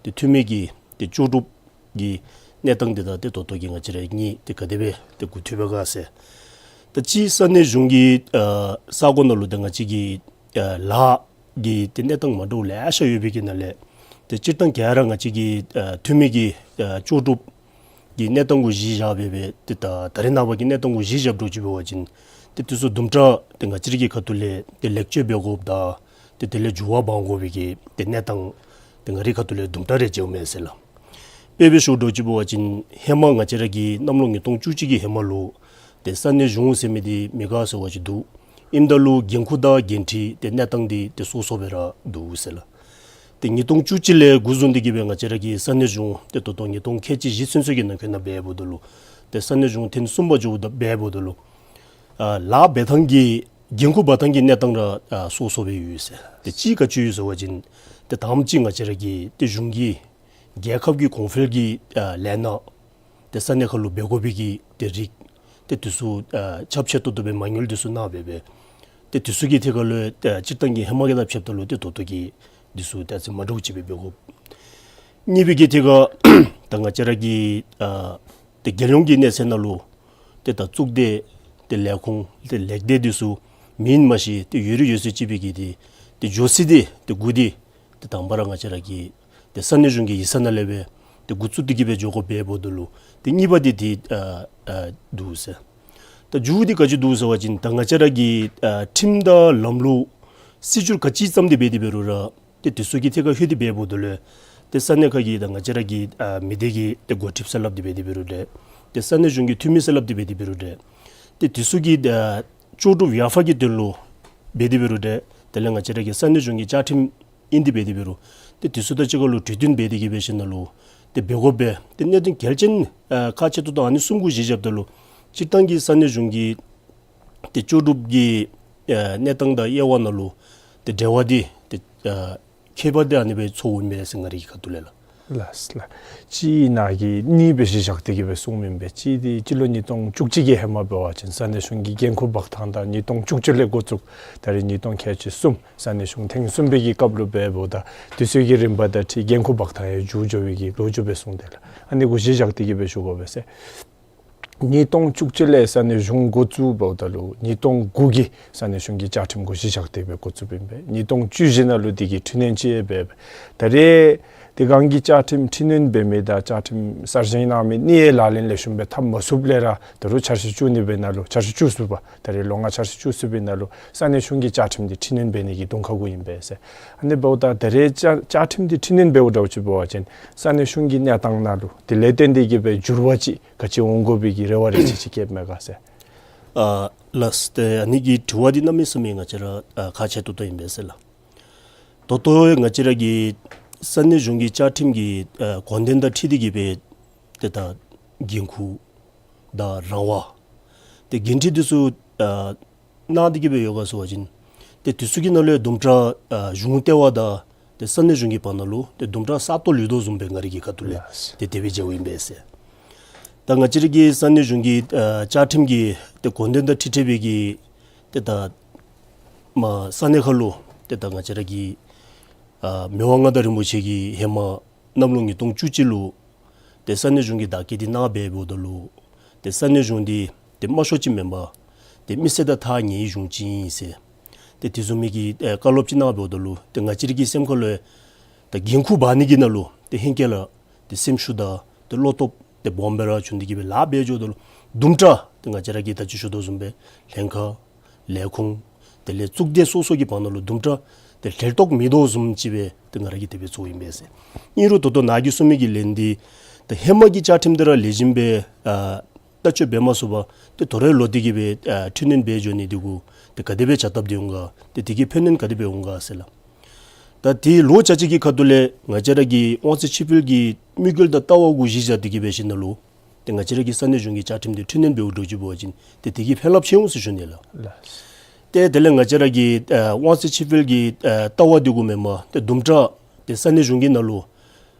ཏེ་འཐུས་མི་གི་ཏེ་ལྕོགས་གྲུབ་ཀྱི་གནས་སྟངས་འདི་དང་ཏེ་ད་ལྟོ་གི་ང་བཅས་ར་གཉིས་ཏེ་ག་དེ་སྦེ་ཏེ་གོ་ཐུབ་པས་ག་ཟེར། ད་གཅིག་ས་གནས་གཞུང་གི་ཨ་ས་གོ་ནང་ལུ་ཏེ་ང་བཅས་ཀྱི་ཨ་ལཱ་གི་ཏེ་གནས་སྟངས་མ་འདྲཝ་ལེ་ཤ་ཡོད་པའི་གི་ནང་ལས་ཏེ་སྤྱིར་བཏང་ག་ར་ང་བཅས་ཀྱི་ཨ་འཐུས་མི་གི་ཨ་ལྕོགས་གྲུབ་ཀྱི་གནས་སྟངས་གུ་གཞི་བཞག་སྦེ་སྦེ་ཏེ་ད་ད་རེས་ནངས་པ་གི་གནས་སྟངས་གུ་གཞི་བཞག་འགྱོ་ཅི་འབད་བ་ཅིན་ཏེ་དེ་ཚུ་དུམ་གྲ་ཏེ་ང་བཅས་ར་གི་ཁ་ཐུག་ལས་ཏེ་ལེགས་བཅོས་འབད་དགོཔ་དང་ཏེ་དེ་ལས་འགྱུར་བ་འབག་དགོ་པའི་གི་ཏེ་གནས་སྟངས་ཏེ་ང་རའི་ཁ་ཐུག་ལས་དུམ་གྲ་རེ་མཇལཝ་མས་ཟེར་ལགས། དཔེ་སྦེ་ཞུ་འགྱོ་ཅི་འབད་བ་ཅིན་ཧེ་མ་ང་བཅས་ར་གི་གནམ་ལོ་ཉིས་སྟོང་བཅུ་གཅིག་གི་ཧེ་མ་ལུ་ཏེ་ས་གནས་གཞུང་ཟེར་མི་འདི་མེད་ག་ཟེར་བ་ཅིན་འདུག། ཨིནམ་ད་ལུ་འགན་ཁུར་དང་འགན་འཁྲི་ཏེ་གནས་སྟངས་འདི་ཏེ་སོ་སོ་སྦེ་ར་འདུག་ཟེར་ལགས། ཏེ་ཉིས་སྟོང་བཅུ་གཅིག་ལས་འགོ་བཟུང་སྟེ་གི་སྦེ་ང་བཅས་ར་གི་ས་གནས་གཞུང་ཏེ་ད་ལྟོ་ཉིས་སྟོང་ཁལ་གཅིག་བཞི་ཚུན་ཚོད་ཀྱི་ནང་འཁོད་ནང་འབདཝ་ད་ལུ་ཏེ་ས་གནས་གཞུང་ཐེངས་གསུམ་པ་འགྱོཝ་ད་འབདཝ་ད་ལུ་ཨ་ལཱ་འབད་ཐངས་ཀྱི་འགན་ཁུར་འབག་ཐངས་ཀྱི་གནས་སྟངས་ར་ཨ་སོ་སོ་སྦེ་ཡོད་ཟེར། ཏེ་གཅིག་ག་ཅི་ཡོད་ཟེར་བ་ཅིན་ཏེ་དང་པ་གཅིག་ང་བཅས་ར་གི་ཏེ་གཞུང་གི་རྒྱལ་ཁབ་ཀྱི་གོང་འཕེལ་གྱི་ཨ་ལས་སྣ་ཏེ་ས་གནས་ཁར་ལུ་འབད་དགོ་པའི་གི་ཏེ་རིགས་ཏེ་དེ་ཚུ་ཨ་ཁྱབ་ཆེ་ཏོག་ཏོ་སྦེ་མ་དངུལ་དེ་ཚུ་གནང་སྦེ་སྦེ་ཏེ་དེ་ཚུ་གི་ཐད་ཁར་ལུ་ཏེ་སྤྱིར་བཏང་གི་ཧེ་མ་གི་དང་ཕྱདཔ་ད་ལུ་ཏེ་ད་ལྟོ་གི་དེ་ཚུ་ཏེ་ཨ་ཙི་མ་འདྲཝ་ཅིག་སྦེ་འབད་དགོ། གཉིས་པའི་གི་ཐད་ཁར་ད་ང་བཅས་ར་གི་ཨ་ཏེ་རྒྱལ་ཡོངས་ཀྱི་གནས་ཚད་ནང་ལུ་ཏེ་ད་གཙུག་སྡེ་ཏེ་ལས་ཁུངས་ཏེ་ལེགས་སྡེ་དེ་ཚུ་མེན་མ་གཞི་ཏེ་ཡོད་རིགས་ཡོད་ཚད་ཅིག་སྦེ་གི་ཏེ་ཏེ་འགྱོ་ས་འདི་ཏེ་འགོ་འདི་ཏེ་དང་པ་ར་ང་བཅས་ར་གི་ཏེ་ས་གནས་གཞུང་གི་ཡིག་ཚང་ནང་ལས་སྦེ་ཏེ་འགོ་བཙུགས་ཏེ་གི་སྦེ་འགྱོ་དགོཔ་འབདཝ་ད་ལུ་ཏེ་གཉིས་པ་འདི་ཏེ་ཨ་ཨ་འདུག་ཟེར། ད་མཇུག་འདི་ག་ཅི་འདུག་ཟེར་བ་ཅིན་ད་ང་བཅས་ར་གི་ཨ་ཁྲིམས་དང་ལམ་ལུགས་སྲིད་བྱུས་ག་ཅི་བརྩམས་ཏེ་འབད་དེ་འབད་རུང་ར་ཏེ་དེ་ཚུ་གི་ཐད་ཁར་ལྷོད་དེ་འབདཝ་ད་ལུ་ཏེ་ས་གནས་ཁ་གི་ད་ང་བཅས་ར་གི་ཨ་མི་སྡེ་གི་ཏེ་འགོ་ཁྲིདཔ་ཟེར་སླབ་སྟེ་འབད་དེ་འབད་རུང་འདྲ། ཏེ་ས་གནས་གཞུང་གི་འཐུས་མི་ཟེར་སླབ་སྟེ་འབད་དེ་འབད་རུང་འདྲ། ཏེ་དེ་ཚུ་གི་ཨ་ལྕོགས་གྲུབ་ཡར་འཕར་གྱི་དོན་ལུ་འབད་དེ་འབད་རུང་འདྲ། དེ་ལས་ང་བཅས་ར་གི་ས་གནས་གཞུང་གི་བཅའ་ཁྲིམས་ཨིན་ཏེ་འབད་དེ་འབད་རུང་ཏེ་དེ་ཚུ་དང་གཅིག་ཁར་ལུ་གྲོས་བསྟུན་འབད་དེ་གི་འབད་ཞིནམ་ལས་ཏེ་འབད་དགོ་པས། ཏེ་གནད་དོན་གལ་ཆེན་ཨ་ཁག་ཆེ་ཏོག་ཏོ་ཨ་ནི་གསུམ་གུ་གཞི་བཞགཔ་ད་ལུ་སྤྱིར་བཏང་གི་ས་གནས་གཞུང་གི་ཏེ་ལྕོགས་གྲུབ་ཀྱི་ཨ་གནས་སྟངས་དང་དབྱེ་བ་ནང་ལུ་ཏེ་འབྲེལ་བ་འདི་ཏེ་ཨ་ཁྱད་པར་འདི་ཨ་ནི་སྦེ་ཚོརཝ་མས་ཟེར་ང་རའི་ཁ་ཐུག་ལས་ལགས། ལགས་ལགས། གཅིག་ནཱ་གིས་གཉིས་སྦེ་གཞི་བཞག་སྟེ་གི་སྦེ་གསུངམ་ཨིན་པས། གཅིག་འདི་སྤྱི་ལོ་ཉིས་སྟོང་བཅུ་གཅིག་གི་ཧེ་མ་འབད་བ་ཅིན་ས་གནས་གཞུང་གི་འགན་ཁུར་འབག་ཐངས་དང་ཉིས་སྟོང་བཅུ་བཅུ་ལས་འགོ་བཙུགས་ད་རེས་ཉིས་སྟོང་ཁལ་གཅིག་གསུམ་ས་གནས་གཞུང་ཐེངས་གསུམ་པའི་གི་སྐབས་ལུ་འབདཝ་ད་དེ་ཚུ་གི་རིམ་པ་དང་འཁྲིལ་འགན་ཁུར་འབག་ཐངས་ཡང་འགྱུར་འགྱོ་བའི་གི་ལོ་རྒྱུས་སྦེ་གསུངས་ཏེ་ལགས། ཨ་ནི་གུ་གཞི་བཞག་སྟེ་གི་སྦེ་ཞུ་དགོ་པས་ཟེར། ཉིས་སྟོང་བཅུ་གཅིག་ལས་ས་གནས་གཞུང་འགོ་བཙུགས་འབདཝ་ད་ལུ་ཉིས་སྟོང་དགུ་གི་ས་གནས་གཞུང་གི་བཅའ་ཁྲིམས་གུ་གཞི་བཞག་སྟེ་སྦེ་འགོ་བཙུགསཔ་ཨིན་པས། ཉིས་སྟོང་བཅུ་བཞི་ནང་ལུ་དེ་གི་འཕྲི་སྣོན་ཅིག་འབད། ད་རེས་དེ་སྒང་གི་བཅའ་ཁྲིམས་འཕྲི་སྣོན་འབད་མི་དང་བཅའ་ཁྲིམས་གསར་བཞེངས་གནང་མི་གཉིས་ལག་ལེན་ལེགས་ཤོམ་སྦེ་འཐབ་མ་ཚུགསཔ་ལས་ར་ད་རུང་འཆར་གཞི་བཅུ་གཉིས་པའི་ནང་ལུ་འཆར་གཞི་བཅུ་གསུམ་པ་ད་རེས་ལོ་ལྔ་འཆར་གཞི་བཅུ་གསུམ་པའི་ནང་ལུ་ས་གནས་གཞུང་གི་བཅའ་ཁྲིམས་འདི་འཕྲི་སྣོན་འབད་ནི་གི་གདོང་ཁ་གུ་ཨིན་པས་ཟེར། ཨ་ནི་འབདཝ་ད་ད་རེས་བཅའ་བཅའ་ཁྲིམས་འདི་འཕྲི་སྣོན་འབདཝ་འདྲཝ་ཅིག་འབད་བ་ཅིན་ས་གནས་གཞུང་གི་གནས་སྟངས་ནང་ལུ་དེ་ལས་བརྟེན་ཏེ་གི་སྦེ་འགྱུར་བ་ཅིག་ག་ཅི་འོང་དགོ་པའི་གི་རེ་བ་རེ་ཅིག་ཅིག་བསྐྱེདཔ་མས་ག་ཟེར། ཨ་ལགས། ཏེ་ཨ་ནི་གི་དྲི་བ་འདི་གནམ་མེད་ས་མེད་ང་བཅས་ར་ཨ་ཁག་ཆེ་ཏོག་ཏོ་ཨིན་པས་ཟེར་ལགས། ད་ལྟོ་ང་བཅས་ར་གི་ས་གནས་གཞུང་གི་བཅའ་ཁྲིམས་ཀྱི་ཨ་དགོངས་དོན་དང་འཁྲིལ་ཏེ་གི་སྦེ་ཏེ་ད་འགན་ཁུར་དང་རང་དབང་ཏེ་འགན་འཁྲི་འདི་ཚུ་ཨ་གནང་སྟེ་གི་སྦེ་ཡོད་ག་ཟེར་བ་ཅིན་ཏེ་དེ་ཚུ་གི་ནང་ལུ་དུམ་གྲ་ཨ་གཞུང་ལྟེ་བ་དང་ཏེ་ས་གནས་གཞུང་གི་བར་ན་ལུ་ཏེ་དུམ་གྲ་ས་སྟོང་ལུས་དོ་བཟུམ་སྦེ་ང་རའི་གི་ཁ་ཐུག་ལས་ལགས། ཏེ་དེ་སྦེ་མཇལཝ་ཨིན་པས་ཟེར། ད་ང་བཅས་ར་གི་ས་གནས་གཞུང་གི་ཨ་བཅའ་ཁྲིམས་ཀྱི་ཏེ་དགོངས་དོན་དང་འཁྲིལ་འཁྲིལ་བའི་གི་ཏེ་ད་མ་ས་གནས་ཁར་ལུ་ཏེ་ད་ང་བཅས་ར་གི་ཨ་མི་དབང་མངའ་བདག་རིན་པོ་ཆེ་གིས་ཧེ་མ་གནམ་ལོ་ཉིས་སྟོང་བཅུ་གཅིག་ལུ་ཏེ་ས་གནས་གཞུང་གི་བདག་སྐྱེད་འདི་གནང་སྦེ་འབདཝ་ད་ལུ་ཏེ་ས་གནས་གཞུང་འདི་ཏེ་དམའ་ཤོས་ཅིག་མེན་པར་ཏེ་མི་སེར་དང་ཐག་ཉེ་བའི་གཞུང་ཅིག་ཨིན་ཟེར། ཏེ་དེ་བཟུམ་མའི་གི་ཨེ་བཀའ་སློབ་ཅིག་གནང་འབདཝ་ད་ལུ་ཏེ་ང་བཅས་ར་གི་སེམས་ཁར་ལུ་ཏེ་འགན་ཁུར་འབག་ནི་གི་ནང་ལུ་ཏེ་ཧེང་སྐལ་ལགས་ཏེ་སེམས་ཤུགས་དང་ཏེ་བློ་སྟོབས་ཏེ་སྦོམ་སྦེ་ར་བྱུང་སྟེ་གི་སྦེ་ལཱ་འབད་འགྱོཝ་ད་ལུ་དུམ་གྲ་ཏེ་ང་བཅས་ར་གིས་ད་ཅི་ཞུ་དོ་བཟུམ་སྦེ་ལྷན་ཁག་ལས་ཁུངས་དེ་ལས་གཙུག་སྡེ་སོ་སོ་གི་བར་ན་ལུ་དུམ་གྲ་ཏེ་ལྷོད་ཏོག་མེད་དོ་བཟུམ་ཅིག་སྦེ་ཏེ་ང་ར་གིས་དེ་སྦེ་ཚོརཝ་ཨིན་པས་ཟེར། ཨིན་རུང་ད་ལྟོ་ནཱ་གིས་གསུངས་མི་གི་ལན་འདི་ཏེ་ཧེ་མ་གི་བཅའ་ཁྲིམས་འདི་ར་ལེགས་ཤོམ་སྦེ་ཨ་བསྟར་སྤྱོད་འབད་མ་ཚུགས་པར་ཏེ་དོ་རུང་ལོག་སྟེ་གི་སྦེ་ཨ་འཕྲི་སྣོན་འབད་འགྱོ་ནི་འདི་གུ་ཏེ་ག་དེ་སྦེ་བྱ་སྟབས་འདི་འོང་ག། ཏེ་དེ་གིས་ཕན་གནོད་ག་དེ་སྦེ་འོང་ག་ཟེར་ལགས། ད་དེ་ལོ་ཆ་ཅིག་གི་ཁ་ཐུག་ལས་ང་བཅས་ར་གི་དབང་ཚད་ཕྱིར་སྤེལ་གྱི་དམིགས་ཡུལ་དང་ལྟ་བ་གུ་གཞི་བཞག་སྟེ་གི་འབད་ཞིནམ་ལས་ཏེ་ང་བཅས་ར་གི་ས་གནས་གཞུང་གི་བཅའ་ཁྲིམས་འདི་འཕྲི་སྣོན་འབདཝ་འདྲཝ་ཅིག་འབད་བ་ཅིན་ཏེ་དེ་གིས་ཕན་རླབས་ཆེ་འོང་ཟེར་ཞུ་ནི་ལགས། ལགས། ཏེ་དེ་ལས་ང་བཅས་ར་གི་ཨ་དབང་ཚད་ཕྱིར་སྤེལ་གྱི་ཨ་ལྟ་བ་འདི་གུ་མེན་པར་ཏེ་དུམ་གྲ་ཏེ་ས་གནས་གཞུང་གི་ནང་ལུ་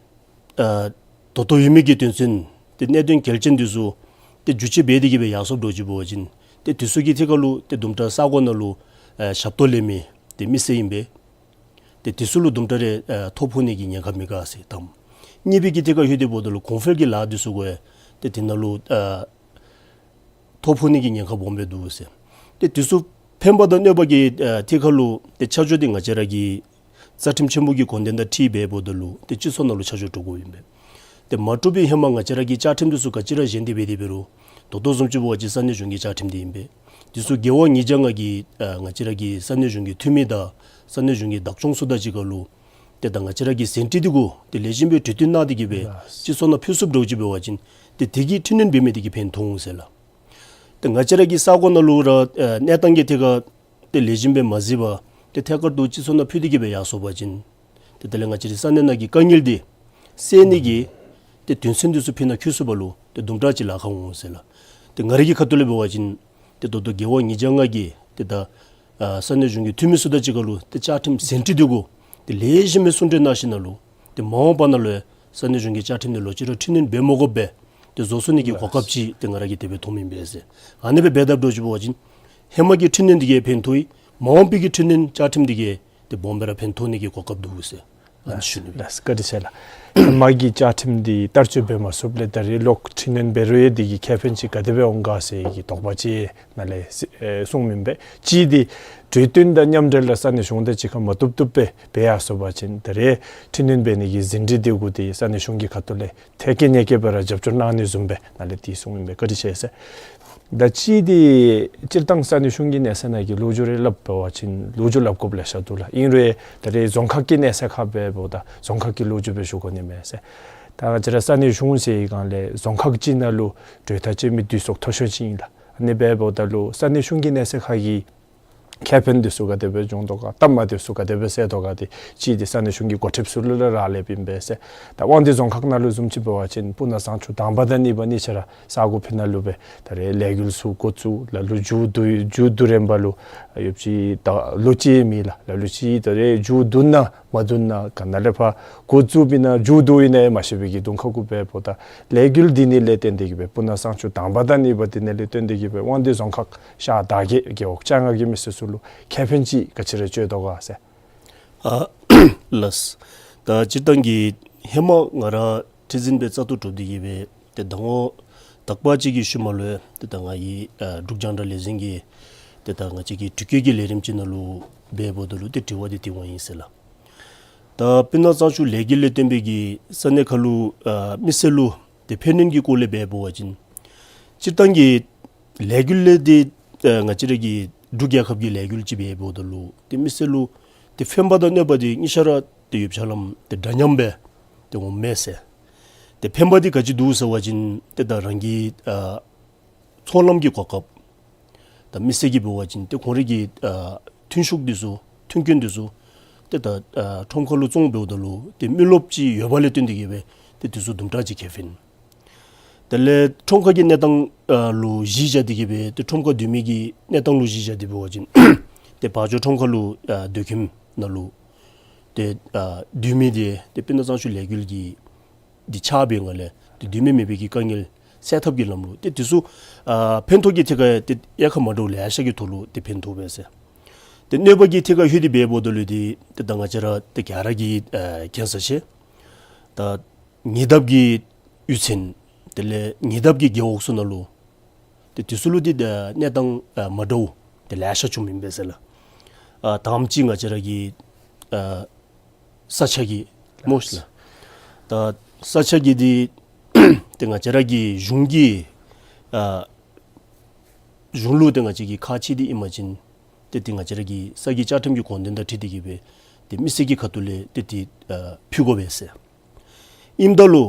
ཨ་ད་ལྟོ་ཡོད་མི་གི་དོན་ཚན་ཏེ་གནད་དོན་གལ་ཆེན་འདི་ཚུ་ཏེ་བསྒྱུར་བཅོས་འབད་དེ་གི་སྦེ་ཡར་སོངམ་འདྲཝ་ཅིག་འབད་བ་ཅིན་ཏེ་དེ་ཚུ་གི་ཐད་ཁར་ལུ་ཏེ་དུམ་གྲ་ས་གོ་ནང་ལུ་ཨ་ཞབས་ཏོག་ལེན་མི་ཏེ་མི་སེར་ཨིན་པས། ཏེ་དེ་ཚུ་ལུ་དུམ་གྲ་རེ་ཨ་ཐོ་ཕོག་ནི་གི་ཉེན་ཁ་མེད་ག་ཟེར་དང་། གཉིས་པའི་གི་ཐད་ཁར་ལྷོད་དེ་འབདཝ་ད་ལུ་གོང་འཕེལ་གྱི་ལཱ་འདི་ཚུ་གུ་ཡང་ཏེ་དེ་ནང་ལུ་ཨ་ཐོ་ཕོག་ནི་གི་ཉེན་ཁ་སྦོམ་སྦེ་འདུག་ཟེར། ཏེ་དེ་ཚུ་ཕན་པ་དང་གནོད་པ་གི་ཨ་ཐད་ཁར་ལུ་ཏེ་ཆ་འཇོག་འདི་ང་བཅས་ར་གི་རྩ་ཁྲིམས་ཆེན་མོ་གི་དགོངས་དོན་དང་འཁྲིལ་སྦེ་འབདཝ་ད་ལུ་ཏེ་སྤྱི་ཚོགས་ནང་ལུ་ཆ་འཇོག་གྲུབ་དགོཔ་ཨིན་པས། ཏེ་མ་གྲུབ་པའི་ཧེ་མ་ང་བཅས་ར་གི་བཅའ་ཁྲིམས་འདི་ཚུ་ག་ཅི་ར་བཞེངས་ཏེ་འབད་དེ་འབད་རུང་ད་ལྟོ་བཟུམ་ཅིག་འབད་བ་ཅིན་ས་གནས་གཞུང་གི་བཅའ་ཁྲིམས་འདི་ཨིན་པས། དེ་ཚུ་རྒེད་འོག་ཉིས་བརྒྱ་ལྔ་གི་ཨ་ང་བཅས་ར་གི་ས་གནས་གཞུང་གི་འཐུས་མི་དང་ས་གནས་གཞུང་གི་བདག་སྐྱོང་ཚུ་དང་གཅིག་ཁར་ལུ་ཏེ་ད་ང་བཅས་ར་གི་ཟིན་བྲིས་འདི་གུ་ཏེ་ལེགས་ཤོམ་སྦེ་གྲོས་བསྟུན་གནང་སྟེ་གི་སྦེ་ལགས། སྤྱི་ཚོགས་ནང་ཕུལ་ཚུགསཔ་འདྲཝ་ཅིག་འབད་བ་ཅིན་ཏེ་དེ་གིས་འཕྲི་སྣོན་འབད་མི་དེ་གིས་ཕན་ཐོགས་འོང་ཟེར་ལགས། ཏེ་ང་བཅས་ར་གི་ས་གོ་ནང་ལུ་ར་ཨ་གནས་སྟངས་ཀྱི་ཐད་ཁར་ཏེ་ལེགས་ཤོམ་སྦེ་མ་གཟིགས་པར་ཏེ་ཐད་ཀར་དུ་སྤྱི་ཚོགས་ནང་ཕུལ་ཏེ་གི་སྦེ་ཡར་སོང་པ་ཅིན་ཏེ་དེ་ལས་ང་བཅས་རའི་ས་གནས་ནང་གི་དཀའ་ངལ་འདི་སེལ་ནི་གི་ཏེ་དོན་ཚན་འདི་ཚུ་ཕི་ནང་འཁྱོལ་ཚུགས་པ་ལུ་ཏེ་དུམ་གྲ་ཅིག་ལཱ་ཁག་འོང་ཟེར་ལགས། ཏེ་ང་རའི་གི་ཁ་ཐུག་ལས་འབད་བ་ཅིན་ཏེ་ད་ལྟོ་རྒེད་འོག་ཉིས་བརྒྱ་ལྔ་གི་ཏེ་ད་ཨ་ས་གནས་གཞུང་གི་འཐུས་མི་ཚུ་དང་གཅིག་ཁར་ལུ་ཏེ་བཅའ་ཁྲིམས་ཟིན་བྲིས་འདི་གུ་ཏེ་ལེགས་ཤོམ་སྦེ་གསུང་གྲོས་གནང་ཞིནམ་ལས་ཏེ་མ་འོངས་པ་ནང་ལུ་ཡང་ས་གནས་གཞུང་གི་བཅའ་ཁྲིམས་འདི་ལོག་ཅི་ར་འཕྲི་སྣོན་འབད་མ་དགོཔ་སྦེ་ཏེ་བཟོ་ཚུགས་ནི་གི་གོ་སྐབས་ཅིག་ཏེ་ང་ར་གིས་དེ་སྦེ་མཐོངམ་ཨིན་པས་ཟེར། ཨ་ནི་སྦེ་འབད་དཔ་འདྲཝ་ཅིག་འབད་བ་ཅིན་ཧེ་མ་གི་འཕྲི་སྣོན་འདི་གིས་ཕན་ཐོགས་ཡི། མ་འོངས་པའི་གི་འཕྲི་སྣོན་བཅའ་ཁྲིམས་འདི་གིས་ཏེ་སྦོམ་སྦེ་ར་ཕན་ཐོགས་ནི་གི་གོ་སྐབས་འདུག་ཟེར་ཨ་ནི་ཞུ་ནི་ཨིན་པས། ལགས། བཀའ་དྲིན་ཆེ་ལགས། ཧེ་མ་གི་བཅའ་ཁྲིམས་འདི་བསྟར་སྤྱོད་འབད་མ་ཚུགསཔ་ལས་ད་རེས་ལོག་འཕྲི་སྣོན་འབད་རུང་ཡང་དེ་གིས་ཁེ་ཕན་ཅིག་ག་དེ་སྦེ་འོང་ག་ཟེར་གྱི་དོགས་པ་ཅིག་ནཱ་ལས་ཨེ་གསུངམ་ཨིན་པས། གཅིག་འདི་གྲོས་བསྟུན་དང་མཉམ་འབྲེལ་ལགས་ས་གནས་གཞུང་དང་གཅིག་ཁར་མ་བཏུབ་བཏུབ་སྦེ་འབད་ཡར་སོང་པ་ཅིན་ད་རེས་འཕྲི་སྣོན་འབད་ནི་གི་ཟིན་བྲིས་འདི་གུ་ཏེ་ས་གནས་གཞུང་གི་ཁ་ཐུག་ལས་ཐད་ཀར་ཉེ་ཀར་སྦེ་ར་རྒྱབ་སྐྱོར་གནང་ནི་བཟུམ་སྦེ་ནཱ་ལས་ཏེ་གསུངམ་ཨིན་པས། བཀའ་དྲིན་ཆེ་ཟེར། ད་གཅིག་འདི་སྤྱིར་བཏང་ས་གནས་གཞུང་གི་གནས་ཚད་ནང་གི་ལོ་རྒྱུས་རེ་སླབ་འབད་བ་ཅིན་ལོ་རྒྱུས་སླབ་དགོཔ་ལེ་ཤ་འདུག་ལགས། ཨིན་རུང་ད་རེས་རྫོང་ཁག་གི་གནས་ཚད་ཁར་སྦེ་འབདཝ་ད་རྫོང་ཁག་གི་ལོ་རྒྱུས་སྦེ་ཞུ་དགོ་ནི་མས་ཟེར། ད་ང་བཅས་ར་ས་གནས་གཞུང་ཟེར་བའི་སྒང་ལས་རྫོང་ཁག་ཅིག་ནང་ལུ་གྲོས་ཐག་བཅད་མི་འདི་ཚུ་མཐོ་ཤོས་ཅིག་ཨིན་ལགས། ཨ་ནི་སྦེ་འབདཝ་ད་ལུ་ས་གནས་གཞུང་གི་གནས་ཚད་ཁར་གྱི་ཁེ་ཕན་འདི་ཚུ་ག་དེ་སྦེ་འབྱུང་དོ་ག། སྟབས་མ་བདེཝ་ཚུ་ག་དེ་སྦེ་སེལ་དོ་ག། ཏེ་གཅིག་འདི་ས་གནས་གཞུང་གི་འགོ་ཁྲིདཔ་ཚུ་ལུ་ར་རག་ལསཔ་ཨིན་པས་ཟེར། ད་དབང་འདུས་རྫོང་ཁག་ནང་ལུ་བཟུམ་ཅིག་འབད་བ་ཅིན་སྤུ་ན་གཙང་ཆུ་དང་པ་དང་གཉིས་པ་གཉིས་ཆ་ར་ས་གོ་ཕི་ནང་ལུ་སྦེ་ད་རེས་ལས་འགུལ་ཚུ་འགོ་བཙུགས། ལ་ལུ་མཇུག་བསྡུ་མཇུག་བསྡུ་རན་པ་ལུ་ཡོདཔ་ཅིག་ད་ལོ་གཅིག་མེད་ལགས། ལ་ལུ་ཅིག་ད་རེས་མཇུག་བསྡུ་ན་མ་བསྡུ་ན་ག་ནཱ་ལས་ཕར་འགོ་བཙུགསཔ་ཨིན་ན་མཇུག་བསྡུཝ་ཨིན་ན་ཡང་མ་ཤེས་པའི་གི་གདོང་ཁ་གུ་སྦེ་འབདཝ་ད་ལས་འགུལ་འདི་ནི་ལས་བརྟེན་ཏེ་གི་སྦེ་སྤུ་ན་གཙང་ཆུ་དང་པ་དང་གཉིས་པ་འདི་ནི་ལས་བརྟེན་ཏེ་གི་སྦེ་དབང་འདུས་རྫོང་ཁག་ཤར་དར་རྒྱས་རྒེད་འོག་བཅོ་ལྔ་གི་མི་སེར་ཚུ་ལུ་ཁེ་ཕན་ཅིག་ག་ཅི་ར་བྱུང་དོ་ག་ཟེར། ཨ་ལགས། ད་སྤྱིར་བཏང་གི་ཧེ་མ་ང་ར་ཁྲི་འཛིན་སྦེ་བཙག་འཐུ་གྲུབ་སྟེ་གི་སྦེ་ཏེ་ཟླ་ངོ་ དག་པ་ཅིག་གི་ཤུལ་མ་ལུ་ཏེ་ད་ང་གིས་ཨ་འབྲུག་རྒྱང་བསྒྲགས་ལས་འཛིན་གྱི་ཏེ་ད་ང་བཅས་ཀྱི་དྲི་བཀོད་ཀྱི་ལས་རིམ་ཅིག་ནང་ལུ་འབདཝ་ད་ལུ་ཏེ་དྲི་བ་འདི་དྲི་བ་ཨིན་ཟེར་ལགས། ད་སྤུ་ན་གཙང་ཆུ་ལས་འགུལ་ལས་བརྟེན་པའི་གི་ས་གནས་ཁར་ལུ་ཨ་མི་སེར་ལུ་ཏེ་ཕན་གནོད་ཀྱི་སྐོར་ལས་འབད་བ་ཅིན་སྤྱིར་བཏང་གི་ལས་འགུལ་ལས་འདི་ཨ་ང་བཅས་ར་གི་འབྲུག་རྒྱལ་ཁབ་ཀྱི་ལས་འགུལ་ཅིག་འབདཝ་ད་ལུ་ཏེ་མི་སེར་ལུ་ཏེ་ཕན་པ་དང་གནོད་པ་འདི་གཉིས་ཆ་ར་ཏེ་ཡོད་པ་ཅིན་ཏེ་འདྲ་མཉམ་སྦེ་ཏེ་འོངམ་མས་ཟེར། ཏེ་ཕན་པ་འདི་ག་ཅི་འདུག་ཟེར་བ་ཅིན་ཏེ་ད་རང་གི་ཨ་ཚོང་ལམ་གྱི་གོ་སྐབས། ད་མི་སེར་གྱིས་འབད་བ་ཅིན་ཏེ་ཁོང་རའི་གི་ཨ་ཐོན་ཤུགས་འདི་ཚུ་ཐོན་སྐྱེད་འདི་ཚུ་ཏེ་ད་ཨ་ཁྲོམ་ཁ་ལུ་བཙོང་འབདཝ་ད་ལུ་ཏེ་མི་རློབས་ཅིག་ཡོད་པ་ལས་བརྟེན་ཏེ་གིས་སྦེ་ཏེ་འདི་ཚུ་དུམ་གྲ་ཅིག་ཁེ་ཕན། དེ་ལས་ཁྲོམ་ཁ་གི་གནས་སྟངས་ཨ་ལུ་གཞི་བཞག་སྟེ་གིས་སྦེ་ཏེ་ཁྲོམ་ཁར་སྡོད་མི་གི་གནས་སྟངས་ལུ་གཞི་བཞག་སྟེ་འབད་བ་ཅིན་ཏེ་བ་ཇོ་ཁྲོམ་ཁ་ལུ་ཨ་སྡོད་ཁྱིམ་ནང་ལུ་ཏེ་ཨ་སྡོད་མི་འདི་ཏེ་སྤུ་ན་གཙང་ཆུ་ལས་འགུལ་གྱི་འདི་ཆགས་པའི་ངང་ལས་ཏེ་སྡོད་མི་མེད་པའི་གི་དཀའ་ངལ་སེལ་ཐབས་ཀྱི་ལམ་ལུགས་ཏེ་འདི་ཚུ་ཨ་ཕན་ཐོགས་ཀྱི་ཐད་ཁར་ཏེ་དབྱེ་ཁག་མ་འདྲཝ་ལེ་ཤ་གི་ཐོག་ལུ་ཏེ་ཕན་ཐོགས་པས་ཟེར། ཏེ་གནོད་པ་གི་ཐད་ཁར་ལྷོད་དེ་འབདཝ་ད་ལུ་འདི་ཏེ་ད་ང་བཅས་ར་ཏེ་ག་ར་གིས་ཨ་མཁྱེན་ས་ཅིག། ད་ཉེ་འདབས་ཀྱི་གཡུས་ཚན་དེ་ལས་ཉེ་འདབས་ཀྱི་རྒེད་འོག་ཚུ་ནང་ལུ་ཏེ་འདི་ཚུ་ལུ་འདི་ད་གནས་སྟངས་ཨ་མ་འདྲཝ་ཏེ་ལེ་ཤ་བྱུངམ་ཨིན་པས་ཟེར་ལགས། ཨ་དང་པ་ཅིག་ང་བཅས་ར་གི་ཨ་ས་ཆ་གི་སྨོ་ལགས། ད་ས་ཆ་གི་འདི་ཏེ་ང་བཅས་ར་གི་གཞུང་གི་ཨ་གཞུང་ལུ་ཏེ་ང་བཅས་ཀྱིས་ཁག་ཆེ་སྟེ་ཨིན་པ་ཅིན་ཏེ་འདི་ང་བཅས་ར་གི་ས་གི་བཅའ་ཁྲིམས་ཀྱི་དགོངས་དོན་དང་འཁྲིལ་ཏེ་གིས་སྦེ་ཏེ་མི་སེར་གྱི་ཁ་ཐུག་ལས་ཏེ་འདི་ཨ་ཕུལ་དགོ་པས་ཟེར། ཨིནམ་ད་ལུ་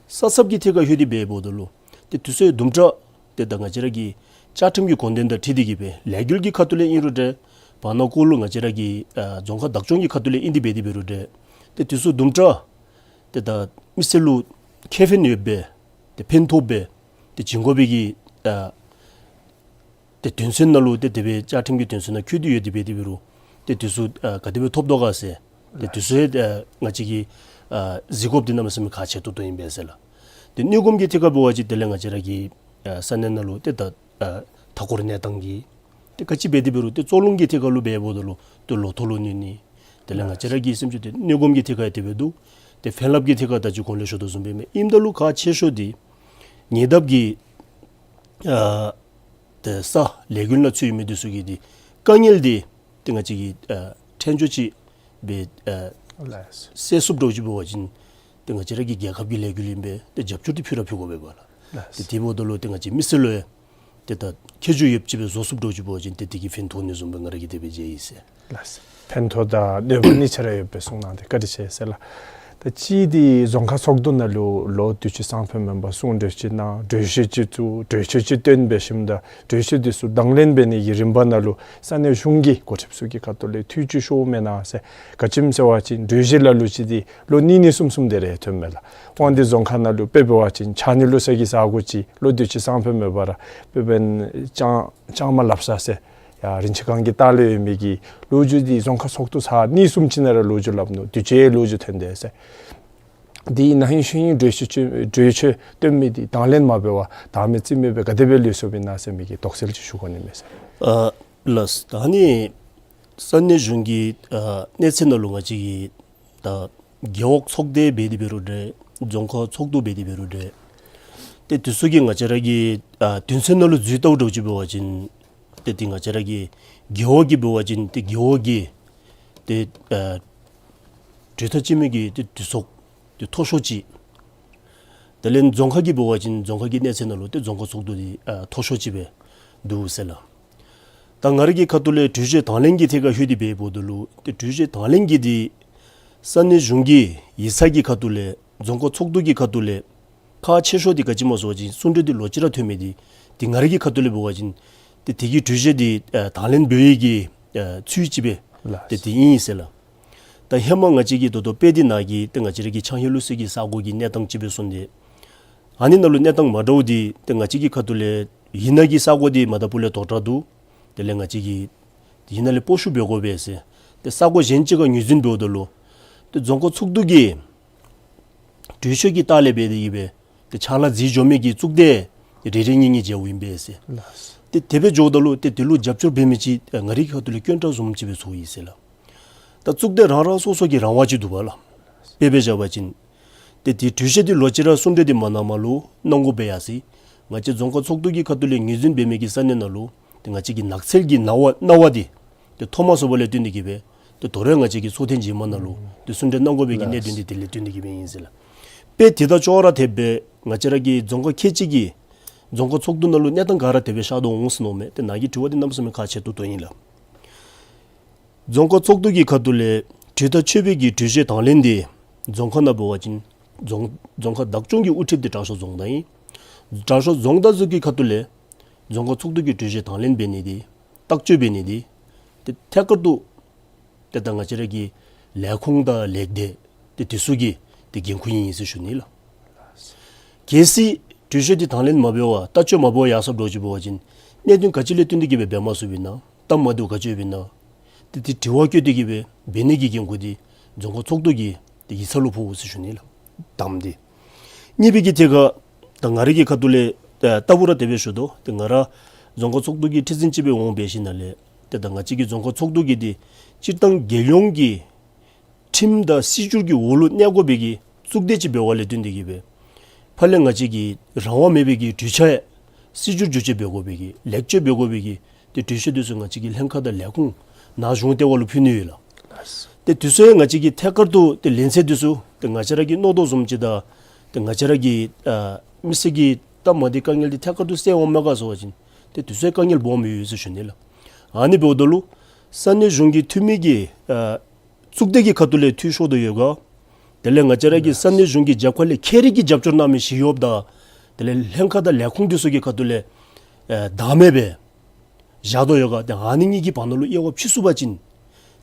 ས་ཚབ་ཀྱི་ཐད་ཁར་ལྷོད་དེ་འབདཝ་ད་ལུ་ཏེ་འདི་ཚུ་དུམ་གྲ་ཏེ་ད་ང་བཅས་ར་གི་བཅའ་ཁྲིམས་ཀྱི་དགོངས་དོན་དང་འཁྲིལ་ཏེ་གིས་སྦེ་ལས་འགུལ་གྱི་ཁ་ཐུག་ལས་ཨིན་རུང་འདྲ། བར་ན་ཀོ་ལུ་ང་བཅས་ར་གི་ཨ་རྫོང་ཁག་བདག་སྐྱོང་གི་ཁ་ཐུག་ལས་ཨིན་ཏེ་འབད་དེ་འབད་རུང་འདྲ། ཏེ་འདི་ཚུ་དུམ་གྲ་ཏེ་ད་མི་སེར་ལུ་ཁེ་ཕན་ཡོདཔ་སྦེ་ཏེ་ཕན་ཐོགས་སྦེ་ཏེ་བྱིན་དགོ་པའི་གི་ཨ་ཏེ་དོན་ཚན་ནང་ལུ་ཏེ་དེ་སྦེ་བཅའ་ཁྲིམས་ཀྱི་དོན་ཚན་ནང་བཀོད་དེ་ཡོད་དེ་འབད་དེ་འབད་རུང་ཏེ་འདི་ཚུ་ཨ་ག་དེ་སྦེ་ཐོབ་དོ་ག་ཟེར། ཏེ་འདི་ཚུ་ཡང་ཨ་ང་བཅས་ཀྱིས་ཨ་གཟིགས་དགོཔ་འདི་གནམ་མེད་ས་མེད་ཁག་ཆེ་ཏོག་ཏོ་ཨིན་པས་ཟེར་ལགས། ཏེ་གནོད་སྐོམ་གྱི་ཐད་ཁར་འབད་བ་ཅིན་དེ་ལས་ང་བཅས་ར་གི་ཨ་ས་གནས་ནང་ལུ་ཏེ་ད་ཨ་མཐའ་འཁོར་གནས་སྟངས་ཀྱི་ཏེ་ག་ཅི་འབད་དེ་འབད་རུང་ཏེ་གཙོ་རླུང་གི་ཐད་ཁར་ལུ་འབདཝ་ད་ལུ་ཏེ་ལོ་ཐོག་ལུ་གནོད་ནི། དེ་ལས་ང་བཅས་ར་གི་སེམས་ཤུགས་འདི་གནོད་སྐོམ་གྱི་ཐད་ཁར་ཡང་དེ་སྦེ་འདུག། ཏེ་ཕན་རླབས་ཀྱི་ཐད་ཁར་ད་ཅི་གོང་ལས་ཞུ་དོ་བཟུམ་སྦེ་མས། ཨིནམ་ད་ལུ་ཁག་ཆེ་ཤོས་འདི་ཉེ་འདབས་ཀྱི་ཨ་ཏེ་ས་ལས་འགུལ་ནང་ཚུད་ཡོད་མི་འདི་ཚུ་གི་འདི་དཀའ་ངལ་འདི་ཏེ་ང་བཅས་ཀྱིས་ཨ་ཕྲན་ཚེགས་ཅིག་སྦེ་ཨ་ལགས། སེལ་ཚུགསཔ་འདྲཝ་ཅིག་འབད་བ་ཅིན་ཏེ་ང་བཅས་ར་གི་རྒྱལ་ཁབ་ཀྱི་ལས་འགུལ་ཨིན་པས། ཏེ་རྒྱབ་སྐྱོར་འདི་ཕུལ་ར་ཕུལ་དགོ་པས་ལགས། ལགས། ཏེ་དེ་འབདཝ་ད་ལུ་ཏེ་ང་བཅས་མི་སེར་ལུ་ཡང་ཏེ་ད་ཁྱད་ཆོས་ཡོདཔ་ཅིག་སྦེ་བཟོ་ཚུགསཔ་འདྲཝ་ཅིག་འབད་བ་ཅིན་ཏེ་དེ་གིས་ཕན་ཐོགས་ནི་བཟུམ་སྦེ་ང་ར་གིས་དེ་སྦེ་མཇལ་ཡི་ཟེར། ལགས། ཕན་ཐོགས་དང་གནོད་པ་གཉིས་ཆ་ར་ཡོདཔ་སྦེ་གསུངས་གནང་སྟེ་བཀའ་དྲིན་ཆེ་ཟེར་ལགས། ད་ཅི་འདི་རྫོང་ཁག་ཚོགས་འདུ་ནང་ལུ་ལོ་དུས་ཅི་སང་ཕོད་མེན་པར་གསུང་གྲོས་ཅིག་གནང་གྲོས་གཞི་ཅིག་བཙུགས་གྲོས་ཆོད་ཅིག་བཏོན་འབད་ཞིནམ་ད་གྲོས་གཞི་འདི་ཚུ་དང་ལེན་འབད་ནི་གི་རིམ་པ་ནང་ལུ་ས་གནས་གཞུང་གི་འགོ་ཁྲིདཔ་ཚུ་གི་ཁ་ཐུག་ལས་ཐུགས་བཅུད་ཤོར་མེན་ན་ཟེར། ག་ཅི་སྨོ་ཟེར་བ་ཅིན་གྲོས་གཞི་ལ་ལུ་ཅིག་འདི་ལོ་གཉིས་གཉིས་གསུམ་གསུམ་དེ་རེ་ཐོནམ་མས་ལགས། དབང་འདུས་རྫོང་ཁག་ནང་ལུ་དཔེ་འབད་བ་ཅིན་ཆ་གནས་ལུ་ས་གི་ས་གོ་ཅིག་ལོ་དུས་ཅི་སང་ཕོད་མེན་པར་དཔེ་འབདན་ལྕང་ལྕང་མ་ལབ་ས་ཟེར་ཡར་རིན་ཆེན་སྒང་གི་ལྟག་ལུ་ཡོད་མི་གི་ལོ་རྒྱུས་འདི་རྫོང་ཁག་ཚོགས་འདུ་ཚར་གཉིས་གསུམ་ཅིག་ནང་ར་ལོ་རྒྱུས་སླབ་ནུག། དུས་ཅི་ལོ་རྒྱུས་ཐོན་དེས་ཟེར། འདི་ནང་ཧིང་ཤུལ་ཧིང་གྲོས་ཆོད་གྲོས་ཆོད་བཏོན་མི་འདི་དང་ལེན་མ་འབད་བར་བདའ་མི་རྩེད་མི་སྦེ་ག་དེ་སྦེ་ལུས་སོཔ་ཨིན་ན་ཟེར་མི་གི་དོགས་སེལ་ཅིག་ཞུ་དགོ་ནི་མས་ཟེར། ཨ་ལགས། ད་ནི་ས་གནས་གཞུང་གི་ཨ་གནས་ཚད་ནང་ལུ་ང་བཅས་ཀྱི་ད་རྒེད་འོག་ཚོགས་སྡེ་འབད་དེ་འབད་རུང་འདྲ། རྫོང་ཁག་ཚོགས་འདུ་འབད་དེ་འབད་རུང་འདྲ། ཏེ་འདི་ཚུ་གིས་ང་བཅས་ར་གི་ཨ་དོན་ཚན་ནང་ལུ་འཛུལ་བལྟཝ་འདྲཝ་ཅིག་འབད་བ་ཅིན་ཏེ་འདི་ང་བཅས་ར་གི་རྒེད་འོག་གི་འབད་བ་ཅིན་ཏེ་རྒེད་འོག་གི་ཏེ་ཨ་གྲོས་ཐག་བཅད་མི་གི་ཏེ་གྲོས་ཚོགས་ཏེ་མཐོ་ཤོས་ཅིག། དེ་ལས་རྫོང་ཁག་གི་འབད་བ་ཅིན་རྫོང་ཁག་གི་གནས་ཚད་ནང་ལུ་ཏེ་རྫོང་ཁག་ཚོགས་འདུ་འདི་ཨ་མཐོ་ཤོས་ཅིག་སྦེ་འདུག་ཟེར་ལགས། ད་ང་ར་གི་ཁ་ཐུག་ལས་གྲོས་གཞི་དང་ལེན་གྱི་ཐད་ཁར་ལྷོད་དེ་འབདཝ་ད་ལུ་ཏེ་གྲོས་གཞི་དང་ལེན་གྱི་འདི་ས་གནས་གཞུང་གི་ཡིག་ཚང་གི་ཁ་ཐུག་ལས་རྫོང་ཁག་ཚོགས་འདུ་གི་ཁ་ཐུག་ལས་ཁག་ཆེ་ཤོས་འདི་ག་ཅི་སྨོ་ཟེར་བ་ཅིན་གསུང་གྲོས་འདི་ལོག་ཅི་ར་ཐོན་མི་འདི་ཏེ་ང་ར་གི་ཁ་ཐུག་ལས་འབད་བ་ཅིན་ཏེ་དེ་གི་གྲོས་གཞི་འདི་ཨ་དང་ལེན་འབད་ནི་གི་ཨ་ཚུལ་ཅིག་སྦེ་ལགས། ཏེ་དེ་ཨིན་ཟེར་ལགས། ད་ཧེ་མ་ང་བཅས་ཀྱིས་ད་ལྟོ་དཔེ་འདི་ནང་གི་ཏེ་ང་བཅས་ར་གི་ཆང་ཧེ་ལུ་ཟེར་གི་ས་གོ་གི་གནས་སྟངས་ཅིག་སྦེ་སོང་སྟེ་ཨ་ནི་ནང་ལུ་གནས་སྟངས་མ་འདྲཝ་འདི་ཏེ་ང་བཅས་ཀྱི་ཁ་ཐུག་ལས་ཡིག་ནང་གི་ས་གོ་འདི་མ་དང་ཕུ་ལས་དོག་དྲགས་འདུག། དེ་ལས་ང་བཅས་ཀྱིས་ཡིག་ནང་ལས་སྤོ་བཤུད་འབད་དགོ་པས་ཟེར། ཏེ་ས་གོ་གཞན་ཅིག་ཁར་ངོས་འཛིན་འབདཝ་ད་ལུ་ཏེ་རྫོང་ཁག་ཚོགས་འདུ་གི་གྲོས་ཆོད་ཀྱི་ལྟག་ལས་འབད་དེ་གིས་སྦེ་ཏེ་ཕྱག་ལཱ་མཛད་འགྱོ་མི་གི་གཙུག་སྡེ་རེ་རེ་གཉིས་གཉིས་མཇལཝ་ཨིན་པས་ཟེར། ལགས། ཏེ་དེ་སྦེ་འགྱོཝ་ད་ལུ་ཏེ་དེ་ལུ་རྒྱབ་སྐྱོར་འབད་མི་ཅིག་ང་རའི་ཁ་ཐུག་ལས་དཀོན་དྲགས་བཟུམ་ཅིག་སྦེ་ཚོརཝ་ཨིན་ཟེར་ལགས། ད་གཙུག་སྡེ་རང་རང་སོ་སོ་གི་རང་དབང་ཅིག་འདུག་པ་ལགས། དཔེ་སྦེ་བཞག་པ་ཅིན་ཏེ་དེ་གྲོས་གཞི་འདི་ལོག་ཅི་ར་གསུང་གྲོས་འདི་མ་གནངམ་ལུ་གནང་དགོ་པས་ཡ་ཟེར། ང་བཅས་རྫོང་ཁག་ཚོགས་འདུ་གི་ཁ་ཐུག་ལས་ངོས་འཛིན་འབད་མི་གི་ས་གནས་ནང་ལུ་ཏེ་ང་བཅས་ཀྱི་ནགས་ཚལ་གྱི་གནང་བ་གནང་བ་འདི་ཏེ་ཐོབ་མ་ཚུགས་པ་ལས་བརྟེན་ཏེ་གི་སྦེ་ཏེ་དོ་རུང་ང་བཅས་ཀྱིས་ཚོགས་ཐེངས་རྗེས་མ་ནང་ལུ་ཏེ་གསུང་གྲོས་གནང་དགོ་པའི་གི་གནད་དོན་འདི་དེ་ལས་བརྟེན་ཏེ་གི་སྦེ་ཨིན་ཟེར་ལགས། དཔེ་དེ་དང་ཅོག་ར་འཐདཔ་སྦེ་ང་བཅས་ར་གི་རྫོང་ཁག་ཁལ་གཅིག་གི་རྫོང་ཁག་ཚོགས་འདུ་ནང་ལུ་གནས་སྟངས་ག་ར་དེ་སྦེ་ཤར་དོ་འོང་ཟེར་མནོཝ་མས། ཏེ་ནཱ་གི་དྲི་བ་འདི་གནམ་མེད་ས་མེད་ཁག་ཆེ་ཏོག་ཏོ་ཨིན་ལགས། རྫོང་ཁག་ཚོགས་འདུ་གི་ཁ་ཐུག་ལས་གྲོས་ཐག་ཆོད་པའི་གི་གྲོས་ཆོད་དང་ལེན་འདི་རྫོང་ཁག་ནང་འབད་བ་ཅིན་རྫོང་རྫོང་ཁག་བདག་སྐྱོང་གི་དབུ་ཁྲིདཔ་འདི་དྲག་ཤོས་རྫོང་བདག་ཨིན། དྲག་ཤོས་རྫོང་བདག་ཚུ་གི་ཁ་ཐུག་ལས་རྫོང་ཁག་ཚོགས་འདུ་གི་གྲོས་ཆོད་དང་ལེན་འབད་ནི་འདི་ཐག་གཅོད་འབད་ནི་འདི་ཏེ་ཐད་ཀར་དུ་ཏེ་ད་ང་བཅས་ར་གི་ལས་ཁུངས་དང་ལས་སྡེ་ཏེ་དེ་ཚུ་གི་ཏེ་འགན་ཁུར་ཨིན་ཟེར་ཞུ་ནི་ལགས། གལ་སྲིད་གྲོས་ཆོད་འདི་དང་ལེན་མ་འབད་བར་ལྟ་སྤྱོད་མ་འབད་བར་ཡར་སོངམ་འདྲཝ་ཅིག་འབད་བ་ཅིན་གནད་དོན་ག་ཅི་ལས་བརྟེན་ཏེ་གི་སྦེ་འབད་མ་ཚུགསཔ་ཨིན་ན་སྟབས་མ་བདེཝ་ག་ཅི་ཡོདཔ་ཨིན་ན་ཏེ་ཏེ་དྲི་བ་བཀོད་དེ་གི་སྦེ་འབད་ནི་གི་འགན་ཁུར་འདི་རྫོང་ཁག་ཚོགས་འདུ་གི་ཏེ་ཡིག་ཚང་ལུ་ཕོག་འོང་ཟེར་ཞུ་ནི་ལགས། དང་པ་འདི། གཉིས་པའི་གི་ཐད་ཁར་ད་ང་རའི་གི་ཁ་ཐུག་ལས་ད་ལྟ་བུ་ར་དེ་སྦེ་ཞུ་དོ། ཏེ་ང་ར་རྫོང་ཁག་ཚོགས་འདུ་གི་ཁྲི་འཛིན་ཅིག་སྦེ་འོང་འབད་ཞིནམ་ལས་ཏེ་ད་ང་བཅས་ཀྱི་རྫོང་ཁག་ཚོགས་འདུ་གི་འདི་སྤྱིར་བཏང་རྒྱལ་ཡོངས་ཀྱི་ཁྲིམས་དང་སྲིད་བྱུས་ཀྱི་འོག་ལུ་གནས་དགོ་པའི་གི་གཙུག་སྡེ་ཅིག་འབད་བ་ལས་བརྟེན་ཏེ་གི་སྦེ་ཕར་ལས་ང་བཅས་ཀྱི་རང་དབང་མེད་པའི་གི་གྲོས་འཆར་ཡང་སྲིད་བྱུས་བསྒྱུར་བཅོས་འབད་དགོ་པའི་གི་ལེགས་བཅོས་འབད་དགོ་པའི་གི་ཏེ་གྲོས་ཆོད་འདི་ཚུ་ང་བཅས་ཀྱི་ལྷན་ཁག་དང་ལས་ཁུངས་ནང་གཞུང་ལྟེ་བ་ལུ་ཕུལ་ནི་ཡོད་ལགས། ཏེ་དེ་ཚུ་ཡང་ང་བཅས་ཀྱིས་ཐད་ཀར་དུ་ཏེ་ལན་ཚྭ་འདི་ཚུ་ཏེ་ང་བཅས་ར་གིས་མནོ་དོ་བཟུམ་ཅིག་དང་ཏེ་ང་བཅས་ར་གི་ཨ་མི་སེར་གྱི་སྟབས་མ་བདེ་དཀའ་ངལ་འདི་ཐད་ཀར་དུ་སེལ་འོང་མས་ག་ཟེར་བ་ཅིན་ཏེ་དེ་ཚུ་ཡང་དཀའ་ངལ་སྦོམ་ཡོད་ཟེར་ཞུ་ནི་ལགས། ཨ་ནི་འབདཝ་ད་ལུ་ས་གནས་གཞུང་གི་འཐུས་མི་གི་ཨ་གཙུག་སྡེ་གི་ཁ་ཐུག་ལས་འཐུས་ཤོར་དོ་ཡོད་ག། དེ་ལས་ང་བཅས་ར་གི་ས་གནས་གཞུང་གི་རྒྱབ་ཁ་ལས་ཁྱད་རིག་གི་རྒྱབ་སྐྱོར་གནང་མི་ཞི་གཡོགཔ་དང་དེ་ལས་ལྷན་ཁག་དང་ལས་ཁུངས་འདི་ཚུ་གི་ཁ་ཐུག་ལས་ཨེ་བདའ་མི་སྦེ་བཞག་དོ་ཡོད་ག། ཏེ་ཨ་ནི་གཉིས་ཀྱི་བར་ན་ལུ་དབྱེ་བ་ཕྱེ་ཚུགས་པ་ཅིན་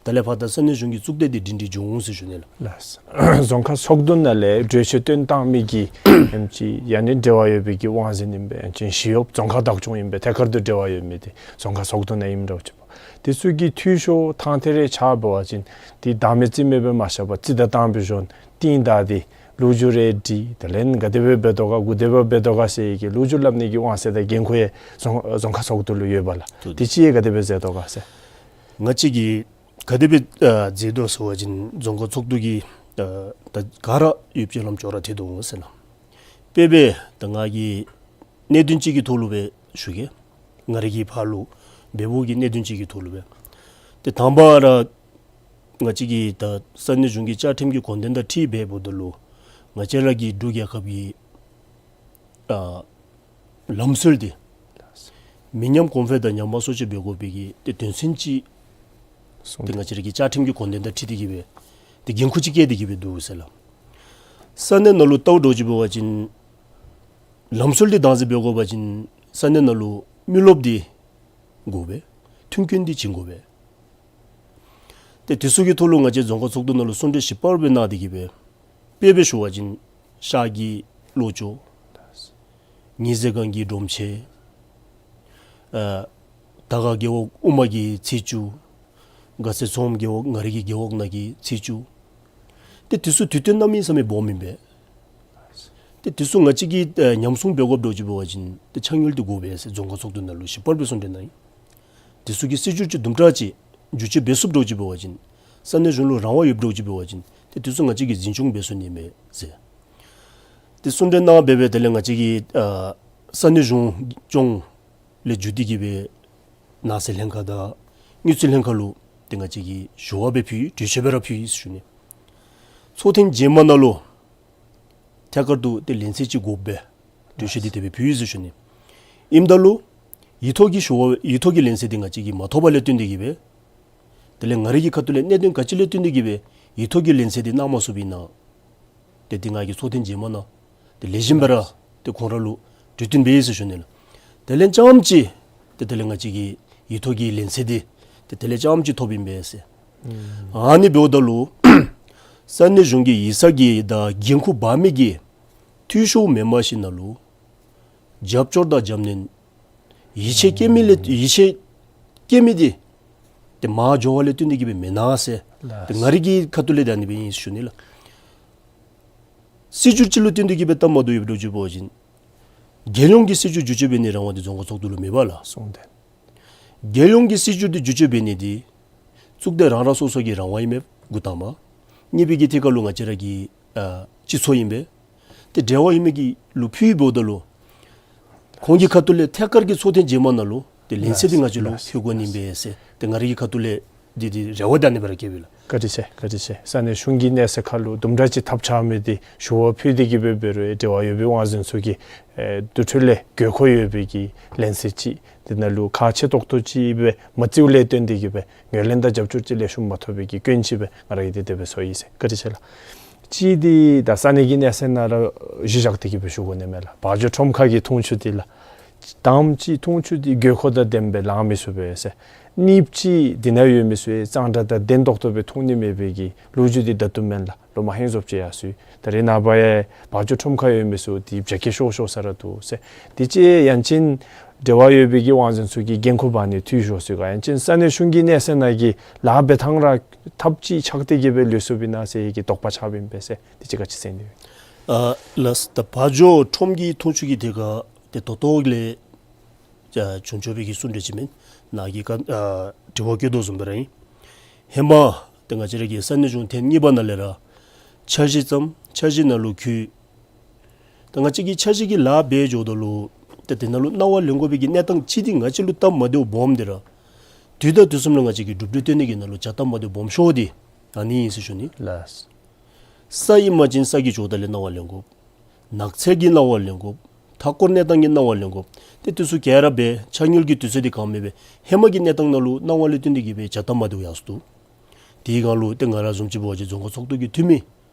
དེ་ལས་ཕར་ད་ས་གནས་གཞུང་གི་གཙུག་སྡེ་འདི་སྒྲིང་སྒྲིང་འགྱོ་འོང་ཟེར་ཞུ་ནི་ལགས། ལགས། རྫོང་ཁག་ཚོགས་འདུ་ནང་ལས་གྲོས་ཆོད་བཏོན་བཏང་མི་གི་ཨེམ་ཅིག་ཡང་ན་འབྲེལ་བ་ཡོད་པའི་གི་དབང་འཛིན་ཨིན་པས། ཨེམ་ཅིག་ཞི་གཡོགཔ་རྫོང་ཁག་བདག་སྐྱོང་ཨིན་པས། ཐད་ཀར་དུ་འབྲེལ་བ་ཡོད་མི་འདི་རྫོང་ཁག་ཚོགས་འདུ་ནང་ཨིནམ་འདྲཝ་ཅིག་འབད་དེ་ཚུ་གི་འཐུས་ཤོར་ཐང་ཐད་རེ་ཆགས་འབད་བ་ཅིན་འདི་བདའ་མི་རྩིས་མེད་པར་མ་བཞག་པར་རྩིས་ད་བཏང་སྦེ་ཞོན་རྟིང་བདའ་སྟེ་ལོ་རྒྱུས་རེ་འདྲི་དེ་ལས་ག་དེ་སྦེ་འབད་དོ་ག་ག་དེ་སྦེ་འབད་དོ་ག་ཟེར་གྱི་ལོ་རྒྱུས་སླབ་ནི་གི་དབང་ཚད་དང་འགན་ཁུར་ཡང་རྫོང་རྫོང་ཁག་ཚོགས་འདུ་ལུ་ཡོད་པས་ལགས། ཏེ་ཅིག་ཡང་ག་དེ་སྦེ་མཛད་དོ་ག་ཟེར། ང་བཅས་ཀྱིས་ག་དེ་སྦེ་ཨ་མཛད་དོ་ཟེར་བ་ཅིན་རྫོང་ཁག་ཚོགས་འདུ་གི་ཨ་ད་ག་ར་ཡོདཔ་ཅིག་ལམ་ཅོག་ར་འཐད་དོ་འོང་ཟེར་ན། དཔེ་སྦེ་ད་ང་གིས་གནད་དོན་ཅིག་གི་ཐོག་ལུ་སྦེ་ཞུ་གེ། ང་རའི་གི་ཕར་ལུ་འབདཝ་གི་གནད་དོན་ཅིག་གི་ཐོག་ལུ་སྦེ། ཏེ་དང་པ་ར་ང་བཅས་ཀྱི་ད་ས་གནས་གཞུང་གི་བཅའ་ཁྲིམས་ཀྱི་དགོངས་དོན་དང་འཁྲིལ་འབདཝ་ད་ལུ་ང་བཅས་ར་གི་འབྲུག་རྒྱལ་ཁབ་ཀྱི་ཨ་ལམ་སྲོལ་འདི་མི་ཉམས་གོང་འཕེལ་དང་ཉམས་པ་གསོ་བཅོས་འབད་དགོ་པའི་གི་ཏེ་དོན་ཚན་ཅིག་གསུངས་ཏེ་ཏེ་ང་བཅས་ར་གི་བཅའ་ཁྲིམས་ཀྱི་དགོངས་དོན་དང་འཁྲིལ་ཏེ་གི་སྦེ་ཏེ་འགན་ཁུར་ཅིག་བཀལ་ཏེ་གི་སྦེ་འདུག་ཟེར་ལགས། ས་གནས་ནང་ལུ་ལྟཝ་འདྲཝ་ཅིག་འབད་བ་ཅིན་ལམ་སྲོལ་འདི་བདག་འཛིན་འབད་དགོ་པ་ཅིན་ས་གནས་ནང་ལུ་མི་རློབས་འདི་དགོ་པས། མཐུན་རྐྱེན་འདི་བྱིན་དགོ་པས། ཏེ་དེ་ཚུ་གི་ཐོག་ལུ་ང་བཅས་རྫོང་ཁག་ཚོགས་འདུ་ནང་ལུ་གསུང་གྲོས་ཞིབ་པར་སྦེ་གནང་སྟེ་གི་སྦེ་དཔེ་སྦེ་ཞུ་བ་ཅིན་ཤར་གྱི་ལོ་ཅོག། ཉི་ཟེར་སྒང་གི་སྒྲོམ་ཆེན། ཨ་དར་དཀར་རྒེད་འོག་དབུ་མ་གི་ཚེས་བཅུ། དགའ་ཚལ་མཚོ་སྒང་རྒེད་འོག་ང་རའི་གི་རྒེད་འོག་ནང་གི་ཚེས་བཅུ། ཏེ་དེ་ཚུ་དུས་སྟོན་གནང་མི་ས་མི་སྦོམ་ཨིན་པས། ཏེ་དེ་ཚུ་ང་བཅས་ཀྱིས་ཨ་ཉམས་སྲུང་འབད་དགོཔ་འདྲཝ་ཅིག་འབད་བ་ཅིན་ཏེ་ཕྱག་སྙིགས་འདི་དགོ་པས་ཟེར་རྫོང་ཁག་ཚོགས་འདུ་ནང་ལུ་ཞིབ་པར་སྦེ་གསུང་གྲོས་གནང་ཡི། དེ་ཚུ་གི་སྲིད་བྱུས་ཅིག་དུམ་གྲ་ཅིག་བསྒྱུར་བཅོས་འབད་ཚུགསཔ་འདྲཝ་ཅིག་འབད་བ་ཅིན་ས་གནས་གཞུང་ལུ་རང་དབང་ཡོདཔ་འདྲཝ་ཅིག་འབད་བ་ཅིན་ཏེ་དེ་ཚུ་ང་བཅས་ཀྱིས་འཛིན་སྐྱོང་འབད་ཚུགས་ནི་མས་ཟེར། ཏེ་གསུང་གྲོས་གནང་སྦེ་སྦེ་དེ་ལས་ང་བཅས་ཀྱི་ཨ་ས་གནས་གཞུང་སྐྱོང་ལས་བརྒྱུད་དེ་གི་སྦེ་ནགས་ཚལ་ལྷན་ཁག་དང་དངུལ་རྩིས་ལྷན་ཁག་ལུ་ཏེ་ང་བཅས་ཀྱིས་ཞུ་བ་སྦེ་ཕུལ་ཡི། གྲོས་ཆོད་སྦེ་ར་ཕུལ་ཡི་ཟེར་ཞུ་ནི། ཚོགས་ཐེངས་རྗེས་མ་ནང་ལུ་ཐད་ཀར་དུ་ཏེ་ལན་གསལ་ཅིག་དགོ་པས། གྲོས་ཆོད་འདི་དེ་སྦེ་ཕུལ་ཡི་ཟེར་ཞུ་ནི། ཨིནམ་ད་ལུ་ཡིག་ཐོག་གི་ཞུ་བ་ཡིག་ཐོག་གི་ལན་གསལ་འདི་ང་བཅས་ཀྱིས་མ་ཐོབ་པ་ལས་བརྟེན་ཏེ་གི་སྦེ་དེ་ལས་ང་རའི་གི་ཁ་ཐུག་ལས་གནད་དོན་ག་ཅི་ལས་བརྟེན་ཏེ་གི་སྦེ་ཡིག་ཐོག་གི་ལན་གསལ་འདི་གནང་མ་ཚུགསཔ་ཨིན་ན། ཏེ་འདི་ང་གིས་ཚོགས་ཐེངས་རྗེས་མ་ནང་ཏེ་ལེགས་ཤོམ་སྦེ་ར་ཏེ་ཁོང་ར་ལུ་གྲོས་བསྟུན་འབད་ཡི་ཟེར་ཞུ་ནི་ལགས། དེ་ལས་རྐྱངམ་ཅིག་ཏེ་དེ་ལས་ང་བཅས་ཀྱི་ཡིག་ཐོག་གི་ལན་གསལ་འདི་ཏེ་དེ་ལས་རྐྱངམ་ཅིག་ཐོབ་ཨིན་པས་ཟེར། ཨ་ནི་འབདཝ་ད་ལུ་ས་གནས་གཞུང་གི་ཡིག་ཚང་གི་དང་འགན་ཁུར་འབག་མི་གི་འཐུས་ཤོར་མེནམ་ཞིནམ་ལས་རྒྱབ་སྐྱོར་དང་རྒྱབ་སྣོན་ཡིད་ཆེས་བསྐྱེད་མི་ལས་ཡིད་ཆེས་བསྐྱེད་མི་འདི་ཏེ་མར་འགྱོ་བ་ལས་བརྟེན་ཏེ་གི་སྦེ་མེན་ན་ཟེར། ཏེ་ང་རའི་གི་ཁ་ཐུག་ལས་ད་ཨ་ནི་སྦེ་ཨིན་ཟེར་ཞུ་ནི་ལགས། སྲིད་བྱུས་ཅིག་ལུ་བརྟེན་ཏེ་གི་སྦེ་སྟབས་མ་བདེཝ་ཡོདཔ་འདྲཝ་ཅིག་འབད་བ་ཅིན་རྒྱལ་ཡོངས་ཀྱི་སྲིད་བྱུས་བསྒྱུར་བཅོས་འབད་ནི་རང་དབང་འདི་རྫོང་ཁག་ཚོགས་འདུ་ལུ་མེད་པས་ལགས། གསུངས་ཏེ། རྒྱལ་ཡོངས་ཀྱི་སྲིད་བྱུས་འདི་བསྒྱུར་བཅོས་འབད་ནི་འདི་གཙུག་སྡེ་རང་རང་སོ་སོ་གི་རང་དབང་ཨིན་མས་འགོ་དང་པ། གཉིས་པའི་གི་ཐད་ཁར་ལུ་ང་བཅས་ར་གི་ཨ་སྤྱི་ཚོགས་ཨིན་པས། ཏེ་འབྲེལ་བ་ཡོད་མི་གི་ལུ་ཕུལཝ་ད་ལུ་ ཁོང་གི་ཁ་ཐུག་ལས་ཐད་ཀར་གྱི་ཚོགས་ཐེངས་རྗེས་མ་ནང་ལུ་ཏེ་ལན་གསལ་འདི་ང་བཅས་ལུ་ལགས་ཕུལ་དགོ་ནི་ཨིན་པས་ཟེར་ཏེ་ང་རའི་གི་ཁ་ཐུག་ལས་འདི་འདི་རེ་བ་འདི་ཨ་ནི་སྦེ་ར་བསྐྱེདཔ་ཨིན་ལགས། བཀའ་དྲིན་ཆེ། བཀའ་དྲིན་ཆེ། ས་གནས་གཞུང་གི་གནས་ཚད་ཁར་ལུ་དུམ་གྲ་ཅིག་ཐབས་ཆག་མི་འདི་ཞུ་བ་ཕུལ་ཏེ་གི་སྦེ་འབད་རུང་འབྲེལ་བ་ཡོད་པའི་དབང་འཛིན་ཚུ་གིས་ཨེ་དེ་འཕྲོ་ལས་དགོས་མཁོ་ཡོད་པའི་གི་ལན་གསལ་ཅིག་འདི་ནང་ལུ་ཁག་ཆེ་ཏོག་ཏོ་ཅིག་སྦེ་མ་བརྩིཝ་ལས་བརྟེན་ཏེ་གི་སྦེ་ངོས་ལེན་དང་རྒྱབ་སྐྱོར་ཅིག་ལེགས་ཤོམ་མ་ཐོབ་པའི་གི་སྐྱོན་ཅིག་སྦེ་ང་ར་གིས་འདི་དེ་སྦེ་ཞུ་ཡི་ཟེར། བཀའ་དྲིན་ཆེ་ལགས། གཅིག་འདི་ད་ས་གནས་ཀྱི་གནས་ཚད་ནང་ར་གཞི་བཞག་སྟེ་གི་སྦེ་ཞུ་དགོ་ནི་མས་ལགས། བ་འཇོ་ཁྲོམ་ཁ་གི་འཐུང་ཆུ་འདི་ལགས། དང་པ་ཅིག་འཐུང་ཆུ་འདི་དགོས་མཁོ་དང་ལྡནམ་སྦེ་ལང་མི་ཚུགས་པས་ཟེར། གཉིས་པ་ཅིག་འདི་ནང་ཡོད་མི་ཚུ་གཙང་སྦྲ་དང་ལྡན་ཏོག་ཏོ་སྦེ་འཐུང་ནི་མེད་པའི་གི་ལོ་རྒྱུས་འདི་ད་ལྟོ་མེན་ལགས། ལོ་མ་ཧེང་སྐལ་ཅིག་ཡར་སོང་ཡི། ད་རེས་ནངས་པ་ཡང་བ་འཇོ་ཁྲོམ་ཁ་ཡོད་མི་ཚུ་འདི་བྱ་སྐྱེ་ཤོར་ཤོར་ས་ར་འདུག་ཟེར། འདི་ཅིག་ཡང་ཅིན་འབྲེལ་བ་ཡོད་པའི་གི་དབང་འཛིན་ཚུ་གིས་འགན་ཁུར་འབག་ནི་འཐུས་ཤོར་ས་ག་ཡང་ཅིན་ས་གནས་གཞུང་གི་གནས་ཚད་ནང་གི་ལཱ་འབད་ཐངས་ར་ཐབས་ཅིག་ཆགས་ཏེ་གི་སྦེ་ལུས་སོཔ་ཨིན་ན་ཟེར་གྱི་དོགས་པ་ཆགསཔ་ཨིན་པས་ཟེར། འདི་ཅིག་ག་ཅི་ཟེར་ནི། ཨ་ལགས། ད་བ་འཇོ་ཁྲོམ་གྱི་འཐུང་ཆུ་གི་ཐད་ཁར་ཏེ་ད་ལྟོ་ལས་ཨ་བྱུང་ཆོག་པའི་གི་གསུང་གྲོས་ཅིག་མེན། ནཱ་གིས་ཀ་ཨ་དྲི་བ་བཀོད་དོ་བཟུམ་སྦེ་ར་ཨིན། ཧེ་མ་ཏེ་ང་བཅས་ར་གི་ས་གནས་གཞུང་ཐེངས་གཉིས་པ་ནང་ལས་ར་འཆར་གཞི་བརྩམས། འཆར་གཞི་ནང་ལུ་བཀོད། ད་ང་བཅས་ཀྱིས་འཆར་གཞི་གི་ལཱ་འབད་འགྱོཝ་ད་ལུ་ཏེ་དེ་ནང་ལུ་གནང་བ་ལེན་དགོ་པའི་གི་གནས་སྟངས་ཅིག་འདི་ང་བཅས་ལུ་སྟབས་མ་བདེཝ་སྦོམ་འདི་ར་དུས་དང་དུས་གསུམ་ལུ་ང་བཅས་ཀྱིས་གྲུབ་འབྲས་སྟོན་ནི་གི་ནང་ལུ་བྱ་སྟབས་མ་བདེཝ་སྦོམ་ཤོས་འདི་ཨ་ནི་ཨིན་ཟེར་ཞུ་ནི། ལགས། ས་ཨིན་པ་ཅིན་ས་གི་ཇོ་བདག་ལས་གནང་བ་ལེན་དགོ། ནགས་ཚལ་གྱི་གནང་བ་ལེན་དགོ། མཐའ་འཁོར་གནས་སྟངས་ཀྱི་གནང་བ་ལེན་དགོ། ཏེ་དེ་ཚུ་ག་ར་འབད་ཆ་དངུལ་གྱི་དུས་ཚོད་འདི་གང་མེད་པས། ཧེ་མ་གི་གནས་སྟངས་ནང་ལུ་གནང་བ་ལས་བརྟེན་ཏེ་གི་སྦེ་བྱ་སྟབས་མ་བདེཝ་ཡར་སོང་འདུག། དེའི་སྒང་ལུ་ཏེ་ང་ར་བཟུམ་ཅིག་འབད་བ་ཅིན་རྫོང་ཁག་ཚོགས་འདུ་གི་འཐུས་མི་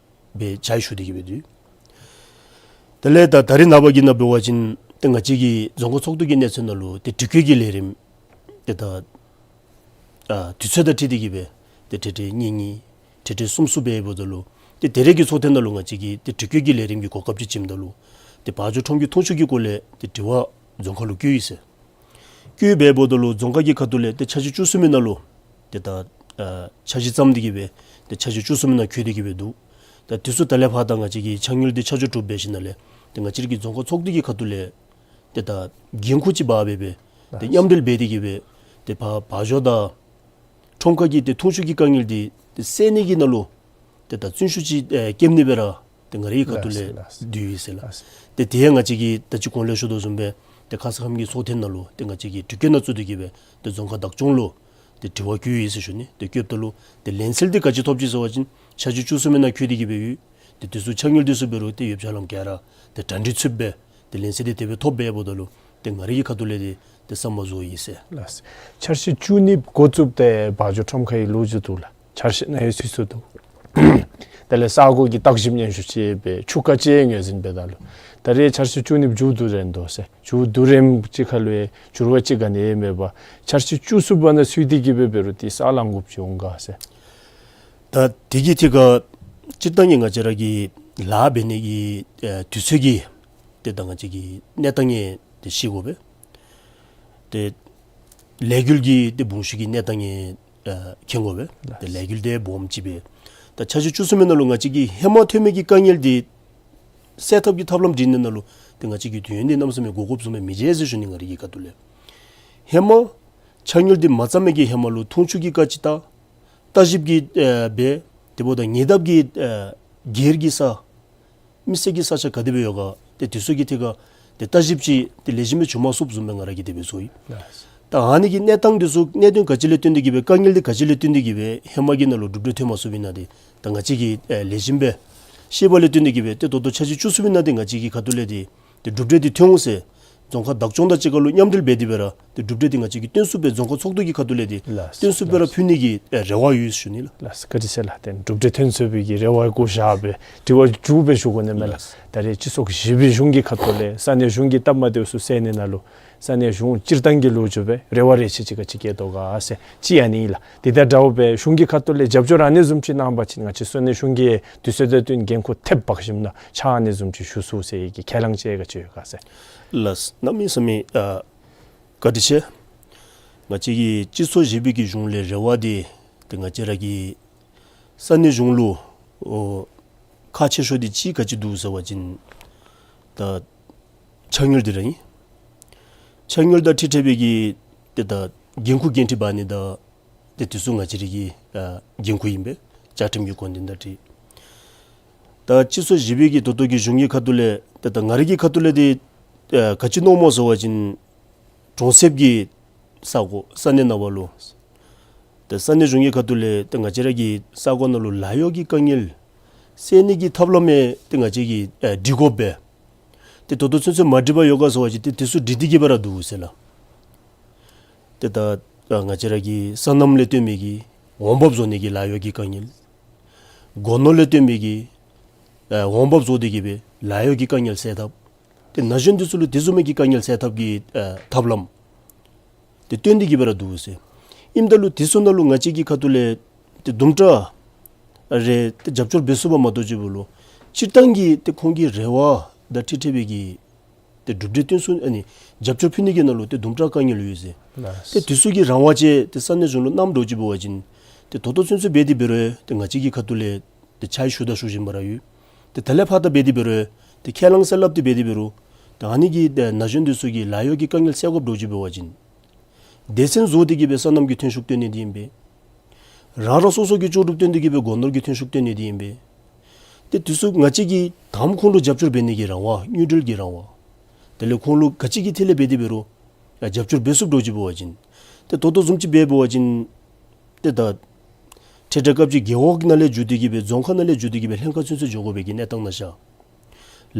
སྦེ་ཕྱག་ཞུ་སྟེ་གི་སྦེ་འདུག། དེ་ལས་ད་ད་རེས་ནངས་པ་གི་ནང་འབད་བ་ཅིན་ཏེ་ང་བཅས་ཀྱི་རྫོང་ཁག་ཚོགས་འདུ་གི་གནས་ཚད་ནང་ལུ་ཏེ་དྲི་བཀོད་ཀྱི་ལས་རིམ་ཏེ་ད་ཨ་དུས་ཚོད་དང་འཁྲིལ་ཏེ་གི་སྦེ་ཏེ་ཐེངས་ཐེངས་གཉིས་གཉིས་ཐེངས་ཐེངས་གསུམ་གསུམ་འབད་འབདཝ་ད་ལུ་ཏེ་དེ་རེས་ཀྱི་ཚོགས་ཐེངས་ནང་ལུ་ང་བཅས་ཀྱིས་ཏེ་དྲི་བཀོད་ཀྱི་ལས་རིམ་གྱི་གོ་སྐབས་ཅིག་བྱིནམ་ད་ལུ་ཏེ་བ་འཇོ་ཁྲོམ་གྱི་འཐུང་ཆུ་གི་སྐོར་ལས་ཏེ་དྲི་བ་རྫོང་ཁག་ལུ་བཀོད་ཡི་ཟེར། བཀོད་འབད་འབདཝ་ད་ལུ་རྫོང་ཁག་གི་ཁ་ཐུག་ལས་ཏེ་འཆར་གཞི་བཅུ་གསུམ་པའི་ནང་ལུ་ཏེ་ད་ཨ་འཆར་གཞི་བརྩམས་ཏེ་གི་སྦེ་ཏེ་འཆར་གཞི་བཅུ་གསུམ་པའི་ནང་བཀོད་དེ་གི་སྦེ་འདུག། ད་དེ་ཚུ་ད་ལས་ཕར་ད་ང་བཅས་ཀྱིས་ཆ་དངུལ་འདི་ཆ་འཇོག་གྲུབ་འབད་ཞིནམ་ལས་ཏེ་ང་བཅས་ར་གི་རྫོང་ཁག་ཚོགས་འདུ་གི་ཁ་ཐུག་ལས་ཏེ་ད་འགན་ཁུར་ཅིག་འབག་སྦེ་སྦེ་ཏེ་མཉམ་འབྲེལ་འབད་དེ་གི་སྦེ་ཏེ་ཕར་བ་འཇོ་དང་ཁྲོམ་ཁ་གི་ཏེ་འཐུང་ཆུ་གི་དཀའ་ངལ་འདི་ཏེ་སེལ་ནི་གི་ནང་ལུ་ཏེ་ད་བརྩོན་ཤུགས་ཅིག་ཨེ་བསྐྱེད་ནི་སྦེ་ར་ཏེ་ང་རའི་ཁ་ཐུག་ལས་ལགས་སོ། ལགས་སོ། འདུག་ཡོད་ཟེར་ལགས། ལགས་སོ། ཏེ་དེ་ཡང་ང་བཅས་ཀྱིས་ད་ཅི་གོང་ལས་ཞུ་དོ་བཟུམ་སྦེ་ཏེ་ཁ་ཙ་ཁམས་ཀྱི་ཚོགས་ཐེངས་ནང་ལུ་ཏེ་ང་བཅས་ཀྱིས་དྲི་བཀོད་ནང་བཙུགས་ཏེ་གི་སྦེ་ཏེ་རྫོང་ཁག་བདག་སྐྱོང་ལུ་ཏེ་དྲི་བ་བཀོད་ཡི་ཟེར་ཞུ་ནི། ཏེ་བཀོདཔ་ད་ལུ་ཏེ་ལན་གསལ་འདི་ག་ཅི་ཐོབ་ཅི་ཟེར་བ་ཅིན་འཆར་གཞི་བཅུ་གསུམ་པའི་ནང་བཀོད་དེ་གི་སྦེ་ཡོད། ཏེ་དེ་ཚུ་ཆ་དངུལ་དེ་ཚུ་འབད་རུང་ཏེ་ཡོདཔ་ཆ་ལམ་ག་ར་ཏེ་གྲ་སྒྲིག་ཚུདཔ་སྦེ་ཏེ་ལན་གསལ་འདི་དེ་སྦེ་ཐོབ་འབདཝ་ད་ལུ་ཏེ་ང་རའི་གི་ཁ་ཐུག་ལས་ཏེ་ཏེ་བསམ་པ་རྫོགས་ཡི་ཟེར། ལགས་སོ། འཆར་གཞི་བཅུ་གཉིས་འགོ་བཙུགས་ཏེ་བ་འཇོ་ཁྲོམ་ཁའི་ལོ་རྒྱུས་འདུག་ལགས། འཆར་གཞི་ནང་ཡང་ཚུད་སོ་འདུག། དེ་ལས་ས་གོ་གི་བརྟག་ཞིབ་སྙན་ཞུ་ཅིག་འབད་ཆུ་རྐ་ཅིག་ངོས་འཛིན་འབད་ད་ལུ་ད་རེས་འཆར་གཞི་བཅུ་གཉིས་མཇུག་བསྡུ་རན་འདུག་ཟེར། མཇུག་བསྡུ་རནམ་ཅིག་ཁར་ལུ་ཡང་འགྱུར་བ་ཅིག་ག་ནི་ཡང་མེད་པར་འཆར་གཞི་བཅུ་གསུམ་པ་ནང་ཚུད་དེ་གི་སྦེ་འབད་རུང་ཏེ་ས་ལང་དགོཔ་ཅིག་འོང་ག་ཟེར། ད་དེ་གི་ཐད་ཁར་སྤྱིར་བཏང་གི་ང་བཅས་ར་གི་ལཱ་འབད་ནི་གི་ཨེ་དུས་ཚོད་ཀྱི་ཏེ་ད་ང་བཅས་ཀྱི་གནས་སྟངས་ཡང་ཏེ་ཤེས་དགོ་པས། ཏེ་ལས་འགུལ་གྱི་ཏེ་འབུངས་ཤུགས་ཀྱི་གནས་སྟངས་ཡང་ཨ་མཁྱེན་དགོ་པས། ཏེ་ལས་འགུལ་འདི་སྦོམ་ཅིག་སྦེ་ད་འཆར་གཞི་བཅུ་གསུམ་པའི་ནང་ལུ་ང་བཅས་ཀྱི་ཧེ་མ་ཐོན་མི་གི་དཀའ་ངལ་འདི་སེལ་ཐབས་ཀྱི་ཐབས་ལམ་སྒྲིག་ནི་ནང་ལུ་ཏེ་ང་བཅས་ཀྱིས་དུས་ཡུན་འདི་གནམ་མེད་ས་མེད་འགོར་དགོཔ་བཟུམ་སྦེ་མི་མཇལ་ཟེར་ཞུ་ནི། ང་རའི་གི་ཁ་ཐུག་ལས་ཧེ་མ་ཆ་དངུལ་འདི་མ་བརྩམ་མི་གི་ཧེ་མ་ལུ་འཐུང་ཆུ་གི་བཀའ་ཅིག་བཏང་། བརྟག་ཞིབ་ཀྱི་ཨེ་འབད། དེ་འབདཝ་ད་ཉེ་འདབས་ཀྱི་ཨེ་སྒེར་གྱི་ས་མི་སེར་གྱི་ས་ཆ་ག་དེ་སྦེ་ཡོད་ག་ཏེ་དེ་ཚུ་གི་ཐད་ཁར་ཏེ་བརྟག་ཞིབ་ཅིག་ཏེ་ལེགས་ཤོམ་སྦེ་བྱུང་མ་ཚུགསཔ་བཟུམ་སྦེ་ང་ར་གིས་དེ་སྦེ་ཚོར་ཡི། ད་ཨ་ནི་གི་གནས་སྟངས་དེ་ཚུ་གནད་དོན་ག་ཅི་ལས་བརྟེན་ཏེ་གི་སྦེ་དཀའ་ངལ་འདི་ག་ཅི་ལས་བརྟེན་ཏེ་གི་སྦེ་ཧེ་མ་གི་ནང་ལུ་གྲུབ་འབྲས་ཐོན་མ་ཚུགསཔ་ཨིན་ན་འདི་ད་ང་བཅས་ཀྱིས་ཨེ་ལེགས་ཤོམ་སྦེ་ཤེས་པ་ལས་བརྟེན་ཏེ་གི་སྦེ་ཏེ་ད་ལྟོ་འཆར་གཞི་བཅུ་གསུམ་པའི་ནང་འདི་ང་བཅས་ཀྱི་ཁ་ཐུག་ལས་འདི་ཏེ་གྲུབ་འབྲས་འདི་ཐོན་འོང་ཟེར་རྫོང་ཁག་བདག་སྐྱོང་དང་གཅིག་ཁར་ལུ་མཉམ་འབྲེལ་འབད་དེ་སྦེ་ར་ཏེ་གྲུབ་འབྲས་འདི་ང་བཅས་ཀྱིས་སྟོན་ཚུགསཔ་སྦེ་རྫོང་ཁག་ཚོགས་འདུ་གི་ཁ་ཐུག་ལས་འདི་ལགས་སོ། སྟོན་ཚུགསཔ་སྦེ་ར་ལགས་སོ། ཕུལ་ནི་གི་ཨེ་རེ་བ་ཡོད་ཞུ་ནི་ལགས། ལགས་སོ། བཀའ་དྲིན་ཆེ་ལགས། ཏེ་གྲུབ་འབྲས་ཐོན་ཚུགས་པའི་གི་རེ་བ་བསྐྱེད་བཞག་སྦེ་དྲི་བ་མཇུག་སྦེ་ཞུ་དགོ་ནི་མས་ལགས། ལགས་སོ། ད་རེས་སྤྱི་ཚོགས་བཞི་པའི་གཞུང་གི་ཁ་ཐུག་ལས་ས་གནས་གཞུང་གི་སྟབས་མ་བདེཝ་ཚུ་སེལ་ནི་ནང་ལུ་ས་གནས་གཞུང་སྤྱིར་བཏང་གི་ལོ་རྒྱུས་སྦེ་རེ་བ་རེ་ཆེ་ཅིག་ག་ཅི་བསྐྱེད་དོ་ག་ཟེར་ཅིག་ཨ་ནི་ཨིན་ལགས། དེ་དང་འདྲཝ་སྦེ་གཞུང་གི་ཁ་ཐུག་ལས་རྒྱབ་སྐྱོར་ཨ་ནི་བཟུམ་ཅིག་གནང་པ་ཅིན་ང་བཅས་ས་གནས་གཞུང་གིས་དུས་ཚོད་དང་བསྟུན་འགན་ཁུར་ཐེབས་འབག་ཞིནམ་ན་ཕྱག་ཨ་ནི་བཟུམ་ཅིག་ཞུ་ཚུགས་ཟེར་བའི་གི་ཁས་བླངས་ཅིག་ག་ཅི་ཡོད་ག་ཟེར། ལགས། གནམ་མེད་ས་མེད་ཨ་བཀའ་དྲིན་ཆེ། ང་བཅས་ཀྱི་སྤྱི་ཚོགས་བཞི་པའི་གི་གཞུང་ལས་རེ་བ་འདི་ཏེ་ང་བཅས་ར་གི་ས་གནས་གཞུང་ལུ་ཨོ་ཁག་ཆེ་ཤོས་འདི་ཅིག་ག་ཅི་འདུག་ཟེར་བ་ཅིན་ད་ཆ་དངུལ་འདི་ར་ཨིན། ཆ་དངུལ་དང་འཁྲིལ་འཁྲིལ་བའི་གི་ཏེ་ད་འགན་ཁུར་འགན་འཁྲི་འབག་ནི་དང་ཏེ་དེ་ཚུ་ང་བཅས་ར་གི་ཨ་འགན་ཁུར་ཨིན་པས། བཅའ་ཁྲིམས་ཀྱི་དགོངས་དོན་དང་འཁྲིལ། ད་སྤྱི་ཚོགས་བཞི་པའི་གི་ད་ལྟོ་གི་གཞུང་གི་ཁ་ཐུག་ལས་ཏེ་ད་ང་རའི་གི་ཁ་ཐུག་ལས་འདི་ ཨ་ག་ཅི་མནོཝ་སྨོ་ཟེར་བ་ཅིན་གྲོང་གསེབ་ཀྱི་ས་གོ་ས་གནས་ནང་བ་ལུ་ཏེ་ས་གནས་གཞུང་གི་ཁ་ཐུག་ལས་ཏེ་ང་བཅས་ར་གི་ས་གོ་ནང་ལུ་ལཱ་གཡོག་གི་དཀའ་ངལ་སེལ་ནི་གི་ཐབས་ལམ་ཡང་ཏེ་ང་བཅས་ཀྱིས་ཨ་སྒྲིག་དགོ་པས། ཏེ་ད་ལྟོ་ཚུན་ཚོད་མ་སྒྲིག་པར་ཡོད་ག་ཟེར་བ་ཅིན་ཏེ་དེ་ཚུ་སྒྲིག་སྟེ་གི་སྦེ་ར་འདུག་ཟེར་ལགས། ཏེ་ད་ཨ་ང་བཅས་ར་གི་སོ་ནམ་ལས་བརྟེན་མི་གི་འོང་འབབ་བཟོ་ནི་གི་ལཱ་གཡོག་གི་དཀའ་ངལ། སྒོ་ནོར་ལས་བརྟེན་མི་གི་ཨ་འོང་འབབ་བཟོ་སྟེ་གི་སྦེ་ལཱ་གཡོག་གི་དཀའ་ངལ་སེལ་ཐབས། ཏེ་ན་གཞོན་འདི་ཚུ་ལུ་དེ་བཟུམ་མའི་གི་དཀའ་ངལ་སེལ་ཐབས་ཀྱི་ཨ་ཐབས་ལམ་ཏེ་སྟོན་ཏེ་གི་སྦེ་ར་འདུག་ཟེར། ཨིནམ་ད་ལུ་དེ་ཚུ་ནང་ལུ་ང་བཅས་ཀྱི་ཁ་ཐུག་ལས་ཏེ་དུམ་གྲ་རེ་ཏེ་རྒྱབ་སྐྱོར་འབད་ཚུགསཔ་མ་གཏོགས་ཅིག་འབད་རུང་སྤྱིར་བཏང་གི་ཏེ་ཁོང་གི་རེ་བ་དང་འཁྲིལ་འཁྲིལ་བའི་གི་ཏེ་གྲུབ་འབྲས་སྟོན་ཚུགས་ཨ་ནི་རྒྱབ་སྐྱོར་ཕུལ་ནི་གི་ནང་ལུ་ཏེ་དུམ་གྲ་དཀའ་ངལ་ཡོད་ཟེར། ལགས། ཏེ་དེ་ཚུ་གི་རང་དབང་ཅིག་ཏེ་ས་གནས་གཞུང་ལུ་གནངམ་འདྲཝ་ཅིག་འབད་བ་ཅིན་ཏེ་ད་ལྟོ་ཚུན་ཚོད་འབད་དེ་འབད་རུང་ཏེ་ང་བཅས་ཀྱི་ཁ་ཐུག་ལས་ཏེ་ཕྱག་ཞུ་དང་ཞུ་བཞིན་པ་ར་ཡོད། ཏེ་དེ་ལས་ཕར་ད་འབད་དེ་འབད་རུང་ཏེ་ཁས་བླངས་ཟེར་སླབ་སྟེ་འབད་དེ་འབད་རུང་ཏེ་ཨ་ནི་གི་ཏེ་ན་གཞོན་འདི་ཚུ་གི་ལཱ་གཡོག་གི་དཀའ་ངལ་སེལ་དགོཔ་འདྲཝ་ཅིག་འབད་བ་ཅིན་སྡེ་ཚན་བཟོ་སྟེ་གི་སྦེ་སོ་ནམ་གྱི་ཐོན་ཤུགས་བཏོན་ནི་འདི་ཨིན་པས། རང་རང་སོ་སོ་གི་ལྕོགས་གྲུབ་བཏོན་ཏེ་གི་སྦེ་སྒོ་ནོར་གྱི་ཐོན་ཤུགས་བཏོན་ནི་འདི་ཨིན་པས། ཏེ་དེ་ཚུ་ང་བཅས་ཀྱིས་དང་པ་ཁོང་ལུ་རྒྱབ་སྐྱོར་འབད་ནི་གི་རང་དབང་དངུལ་འབྲེལ་གྱི་རང་དབང་། དེ་ལས་ཁོང་ལུ་ག་ཅི་གི་ཐད་ལས་འབད་དེ་འབད་རུང་ཡ་རྒྱབ་སྐྱོར་འབད་ཚུགསཔ་འདྲཝ་ཅིག་འབད་བ་ཅིན་ཏེ་ད་ལྟོ་བཟུམ་ཅིག་འབད་འབད་བ་ཅིན་ཏེ་ད་འཕྲལ་འཕྲལ་སྐབས་ཅིག་རྒེད་འོག་ནང་ལས་བརྒྱུད་དེ་གི་སྦེ་རྫོང་ཁག་ནང་ལས་བརྒྱུད་དེ་གི་སྦེ་ལྷན་ཁག་ཚུན་ཚོད་འགྱོ་དགོ་པའི་གི་གནས་སྟངས་ནང་ཤར།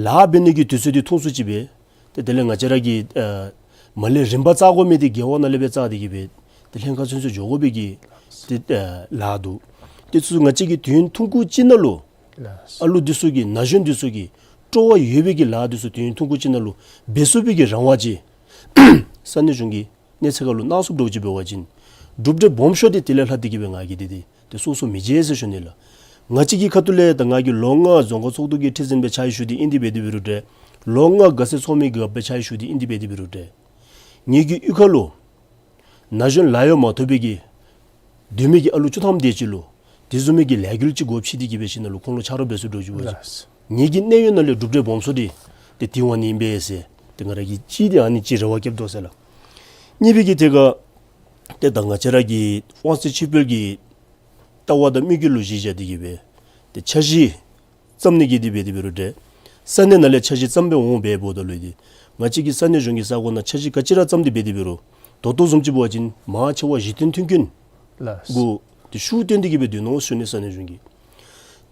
ལཱ་འབད་ནི་གི་དུས་ཚོད་འདི་ཐུང་སུ་ཅིག་སྦེ་ཏེ་དེ་ལས་ང་བཅས་ར་གིས་ཨ་མར་ལས་རིམ་པ་བཙག་དགོ་མི་འདི་རྒེད་འོག་ནང་ལས་སྦེ་བཙག་སྟེ་གི་སྦེ་ཏེ་ལྷན་ཁག་ཚུན་ཚོད་འགྱོ་དགོ་པའི་གི་ཏེ་ཨ་ལཱ་འདུག། ཏེ་ཚུ་ང་བཅས་ཀྱིས་དུས་ཡུན་ཐུང་ཀུ་ཅིག་ནང་ལུ་ལགས། ཨ་ལུ་འདི་ཚུ་གི་ན་གཞོན་འདི་ཚུ་གི་སྤྲོ་བ་ཡོད་པའི་གི་ལཱ་འདི་ཚུ་དུས་ཡུན་ཐུང་ཀུ་ཅིག་ནང་ལུ་འབད་ཚུགས་པའི་གི་རང་དབང་ཅིག་ས་གནས་གཞུང་གི་གནས་ཚད་ཁར་ལུ་གནང་ཚུགསཔ་འདྲཝ་ཅིག་འབད་བ་ཅིན་གྲུབ་འབྲས་སྦོམ་ཤོས་འདི་དེ་ལས་ལྷག་སྟེ་གི་སྦེ་ང་གིས་འདི་འདི་ཏེ་སོ་སོ་མི་བརྗེད་ཟེར་ཞུ་ནི་ལགས། ང་བཅས་ཀྱི་ཁ་ཐུག་ལས་ད་ང་གིས་ལོ་ལྔ་རྫོང་ཁག་ཚོགས་འདུ་གི་ཁྲི་འཛིན་སྦེ་ཕྱག་ཞུ་སྟེ་ཨིན་ཏེ་འབད་དེ་འབད་རུང་འདྲ། ལོ་ལྔ་དགའ་སེལ་ཚོགས་མི་གི་སྦེ་ཕྱག་ཞུ་སྟེ་ཨིན་ཏེ་འབད་དེ་འབད་རུང་འདྲ། ངེ་གི་གཡུས་ཁ་ལུ་ན་གཞོན་ལཱ་གཡོག་མ་ཐོབ་པའི་གི་སྡོད་མི་གི་ཨ་ལུ་བཅུ་ཐམ་དེ་ཅིག་ལུ་དེ་བཟུམ་མའི་གི་ལས་འགུལ་ཅིག་འགོ་ཁྲིད་དེ་གི་སྦེ་ཞིནམ་ལས་ཁོང་ལུ་ཆ་རོགས་འབད་ཚུགསཔ་འདྲཝ་ཅིག་འབད་བ་ཅིན་ལགས། ངེ་གི་གནས་ཡུལ་ནང་ལས་གྲུབ་འབྲས་སྦོམ་ཤོས་འདི་ཏེ་དེ་འོང་ནི་ཨིན་པས་ཟེར་ཏེ་ང་ར་གིས་གཅིག་འདི་ཨ་ནི་ཅིག་རེ་བ་བསྐྱེདཔ་འདུག་ཟེར་ལགས། གཉིས་པའི་གི་ཐད་ཁར་ཏེ་ད་ང་བཅས་ར་གི་དབང་ཚད་ཕྱིར་སྤེལ་གྱི་ལྟ་བ་དང་དམིགས་ཡུལ་ལུ་གཞི་བཞག་སྟེ་གི་སྦེ་ཏེ་འཆར་གཞི་བརྩམ་ནི་གི་འདི་འབད་དེ་འབད་རུང་འདྲ། ས་གནས་ནང་ལས་འཆར་གཞི་བརྩམས་སྦེ་འོང་འབད་འབདཝ་ད་ལུ་འདི་ང་བཅས་ཀྱི་ས་གནས་གཞུང་གི་ས་གོ་ནང་འཆར་གཞི་ག་ཅི་ར་བརྩམས་ཏེ་འབད་དེ་འབད་རུང་ད་ལྟོ་བཟུམ་ཅིག་འབད་བ་ཅིན་མང་ཆེ་བ་གཞི་རྟེན་མཐུན་རྐྱེན་ལགས། གུ་ཏེ་ཤུགས་བཏོན་ཏེ་གི་སྦེ་སྡོད་ནུག་ཞུ་ནི། ས་གནས་གཞུང་གིས་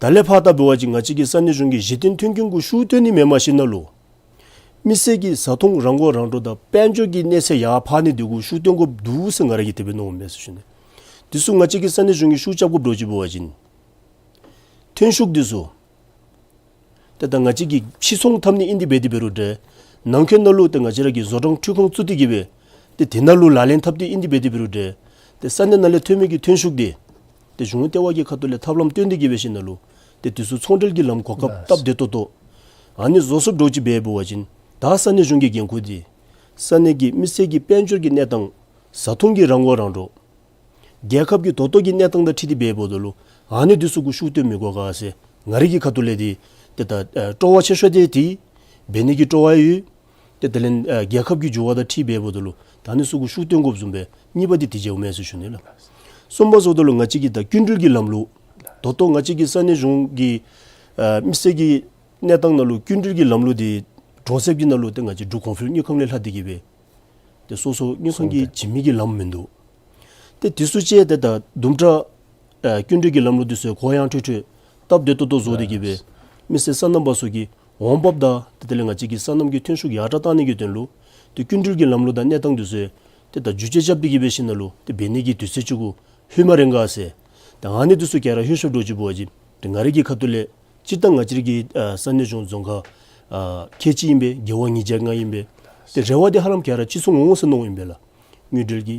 ད་ལས་ཕར་ད་འབད་བ་ཅིན་ང་བཅས་ཀྱི་ས་གནས་གཞུང་གིས་གཞི་རྟེན་མཐུན་རྐྱེན་གུ་ཤུགས་བཏོན་ནི་མེནམ་ཞིནམ་ལས་མི་སེར་གྱི་བཟའ་འཐུང་རང་མགོ་རང་འདྲོངས་དང་དཔལ་འབྱོར་གྱི་གནས་ཚད་ཡར་འཕར་ནི་འདི་གུ་ཤུགས་བཏོན་དགོཔ་འདུག་ཟེར་ང་ར་གིས་དེ་སྦེ་མནོཝ་མས་ཟེར་ཞུ་ནི། དེ་ཚུ་ང་བཅས་ཀྱི་ས་གནས་གཞུང་གིས་ཤུགས་རྐྱབ་དགོཔ་འདྲཝ་ཅིག་འབད་བ་ཅིན་ཐོན་ཤུགས་འདི་ཚུ་ཏེ་ད་ང་བཅས་ཀྱིས་ཕྱིར་ཚོང་འཐབ་ནི་ཨིན་ཏེ་འབད་དེ་འབད་རུང་འདྲ། ནང་འཁོད་ནང་ལུ་ཏེ་ང་བཅས་ར་གིས་བཟོ་གྲྭ་འཕྲུལ་ཁང་བཙུགས་ཏེ་གི་སྦེ་ཏེ་དེ་ནང་ལུ་ལག་ལེན་འཐབ་སྟེ་ཨིན་ཏེ་འབད་དེ་འབད་རུང་འདྲ། ཏེ་ས་གནས་ནང་ལས་ཐོན་མི་གི་ཐོན་ཤུགས་འདི་ཏེ་གཞུང་ལྟེ་བ་གི་ཁ་ཐུག་ལས་ཐབས་ལམ་བཏོན་ཏེ་གི་སྦེ་ཞིནམ་ལས་ཏེ་དེ་ཚུ་ཚོང་འབྲེལ་གྱི་ལམ་གོ་སྐབས་ལགས། སྟབས་བདེ་ཏོག་ཏོ་ཨ་ནི་བཟོ་ཚུགསཔ་འདྲཝ་ཅིག་འབད་འབད་བ་ཅིན་ད་ས་གནས་གཞུང་གི་འགན་ཁུར་འདི་ས་གནས་ཀྱི་མི་སེར་གྱི་དཔལ་འབྱོར་གྱི་གནས་སྟངས་བཟའ་འཐུང་གི་རང་མགོ་རང་འདྲོངས། རྒྱལ་ཁབ་ཀྱི་ད་ལྟོ་གི་གནས་སྟངས་དང་འཁྲིལ་ཏེ་འབད་འབདཝ་ད་ལུ་ཨ་ནི་འདི་ཚུ་གུ་ཤུགས་བཏོན་མི་དགོ་ག་ཟེར་ང་རའི་གི་ཁ་ཐུག་ལས་འདི་ཏེ་ད་ཨ་སྤྲོ་བ་ཆེ་ཤོས་འདི་འདི་འབད་ནི་གི་སྤྲོ་བ་ཡོད། ཏེ་དེ་ལས་ཨ་རྒྱལ་ཁབ་ཀྱི་འགྱུར་བ་དང་འཁྲིལ་འབད་འབདཝ་ད་ལུ་ད་ཨ་ནི་ཚུ་གུ་ཤུགས་བཏོན་དགོཔ་བཟུམ་སྦེ་གཉིས་པ་འདི་དེ་འགྱོཝ་མས་ཟེར་ཞུ་ནི་ལགས། གསུམ་པ་ཟེརཝ་ད་ལུ་ང་བཅས་ཀྱི་ད་སྐྱིན་འགྲུལ་གྱི་ལམ་ལུགས་ད་ལྟོ་ང་བཅས་ཀྱི་ས་གནས་གཞུང་གི་ཨ་མི་སེར་གྱི་གནས་སྟངས་ནང་ལུ་སྐྱིན་འགྲུལ་གྱི་ལམ་ལུགས་འདི་གྲོང་གསེབ་ཀྱི་ནང་ལུ་ཏེ་ང་བཅས་འབྲུག་གོང་འཕེལ་དངུལ་ཁང་ལས་ལྷག་སྟེ་གི་སྦེ་ཏེ་སོ་སོ་དངུལ་ཁང་གིས་བྱིན་མི་གི་ལམ་མིན་འདུག། ཏེ་དེ་ཚུ་ཅིག་ཏེ་ད་དུམ་གྲ་ཨ་སྐྱིན་འགྲུལ་གྱི་ལམ་ལུགས་འདི་ཚུ་གུ་ཡངས་ཁྲོལ་ཁྲོལ་སྟབས་བདེ་ཏོག་ཏོ་བཟོ་སྟེ་གི་སྦེ་མི་སེར་སོ་ནམ་པ་ཚུ་གི་འོང་འབབ་དང་ཏེ་དེ་ལས་ང་བཅས་ཀྱི་སོ་ནམ་གྱི་ཐོན་ཤུགས་ཡར་དྲག་བཏང་ནི་གི་དོན་ལུ་ཏེ་སྐྱིན་འགྲུལ་གྱི་ལམ་ལུགས་དང་གནས་སྟངས་འདི་ཚུ་ཏེ་ད་བསྒྱུར་བཅོས་རྐྱབ་སྟེ་གི་སྦེ་ཞིནམ་ལས་ཏེ་འབད་ནི་གི་དུས་ཚོད་ཅིག་གུ་ལྷོད་མ་རན་ག་ཟེར། ད་ཨ་ནི་འདི་ཚུ་ག་ར་ལྷོད་ཤོརཝ་འདྲཝ་ཅིག་འབད་བ་ཅིན་ཏེ་ང་རའི་གི་ཁ་ཐུག་ལས་སྤྱིར་བཏང་ང་བཅས་ཀྱི་ཨ་ས་གནས་གཞུང་རྫོང་ཁག་ཨ་ཁལ་གཅིག་ཨིན་པས། རྒེད་འོག་ཉིས་བརྒྱ་ལྔ་ཨིན་པས། ཏེ་རེ་བ་འདི་ཧ་ལམ་ག་ར་ཅིག་ཚུ་འོང་ཟེར་མནོཝ་ཨིན་པས་ལགས། དངུལ་འབྲེལ་གྱི་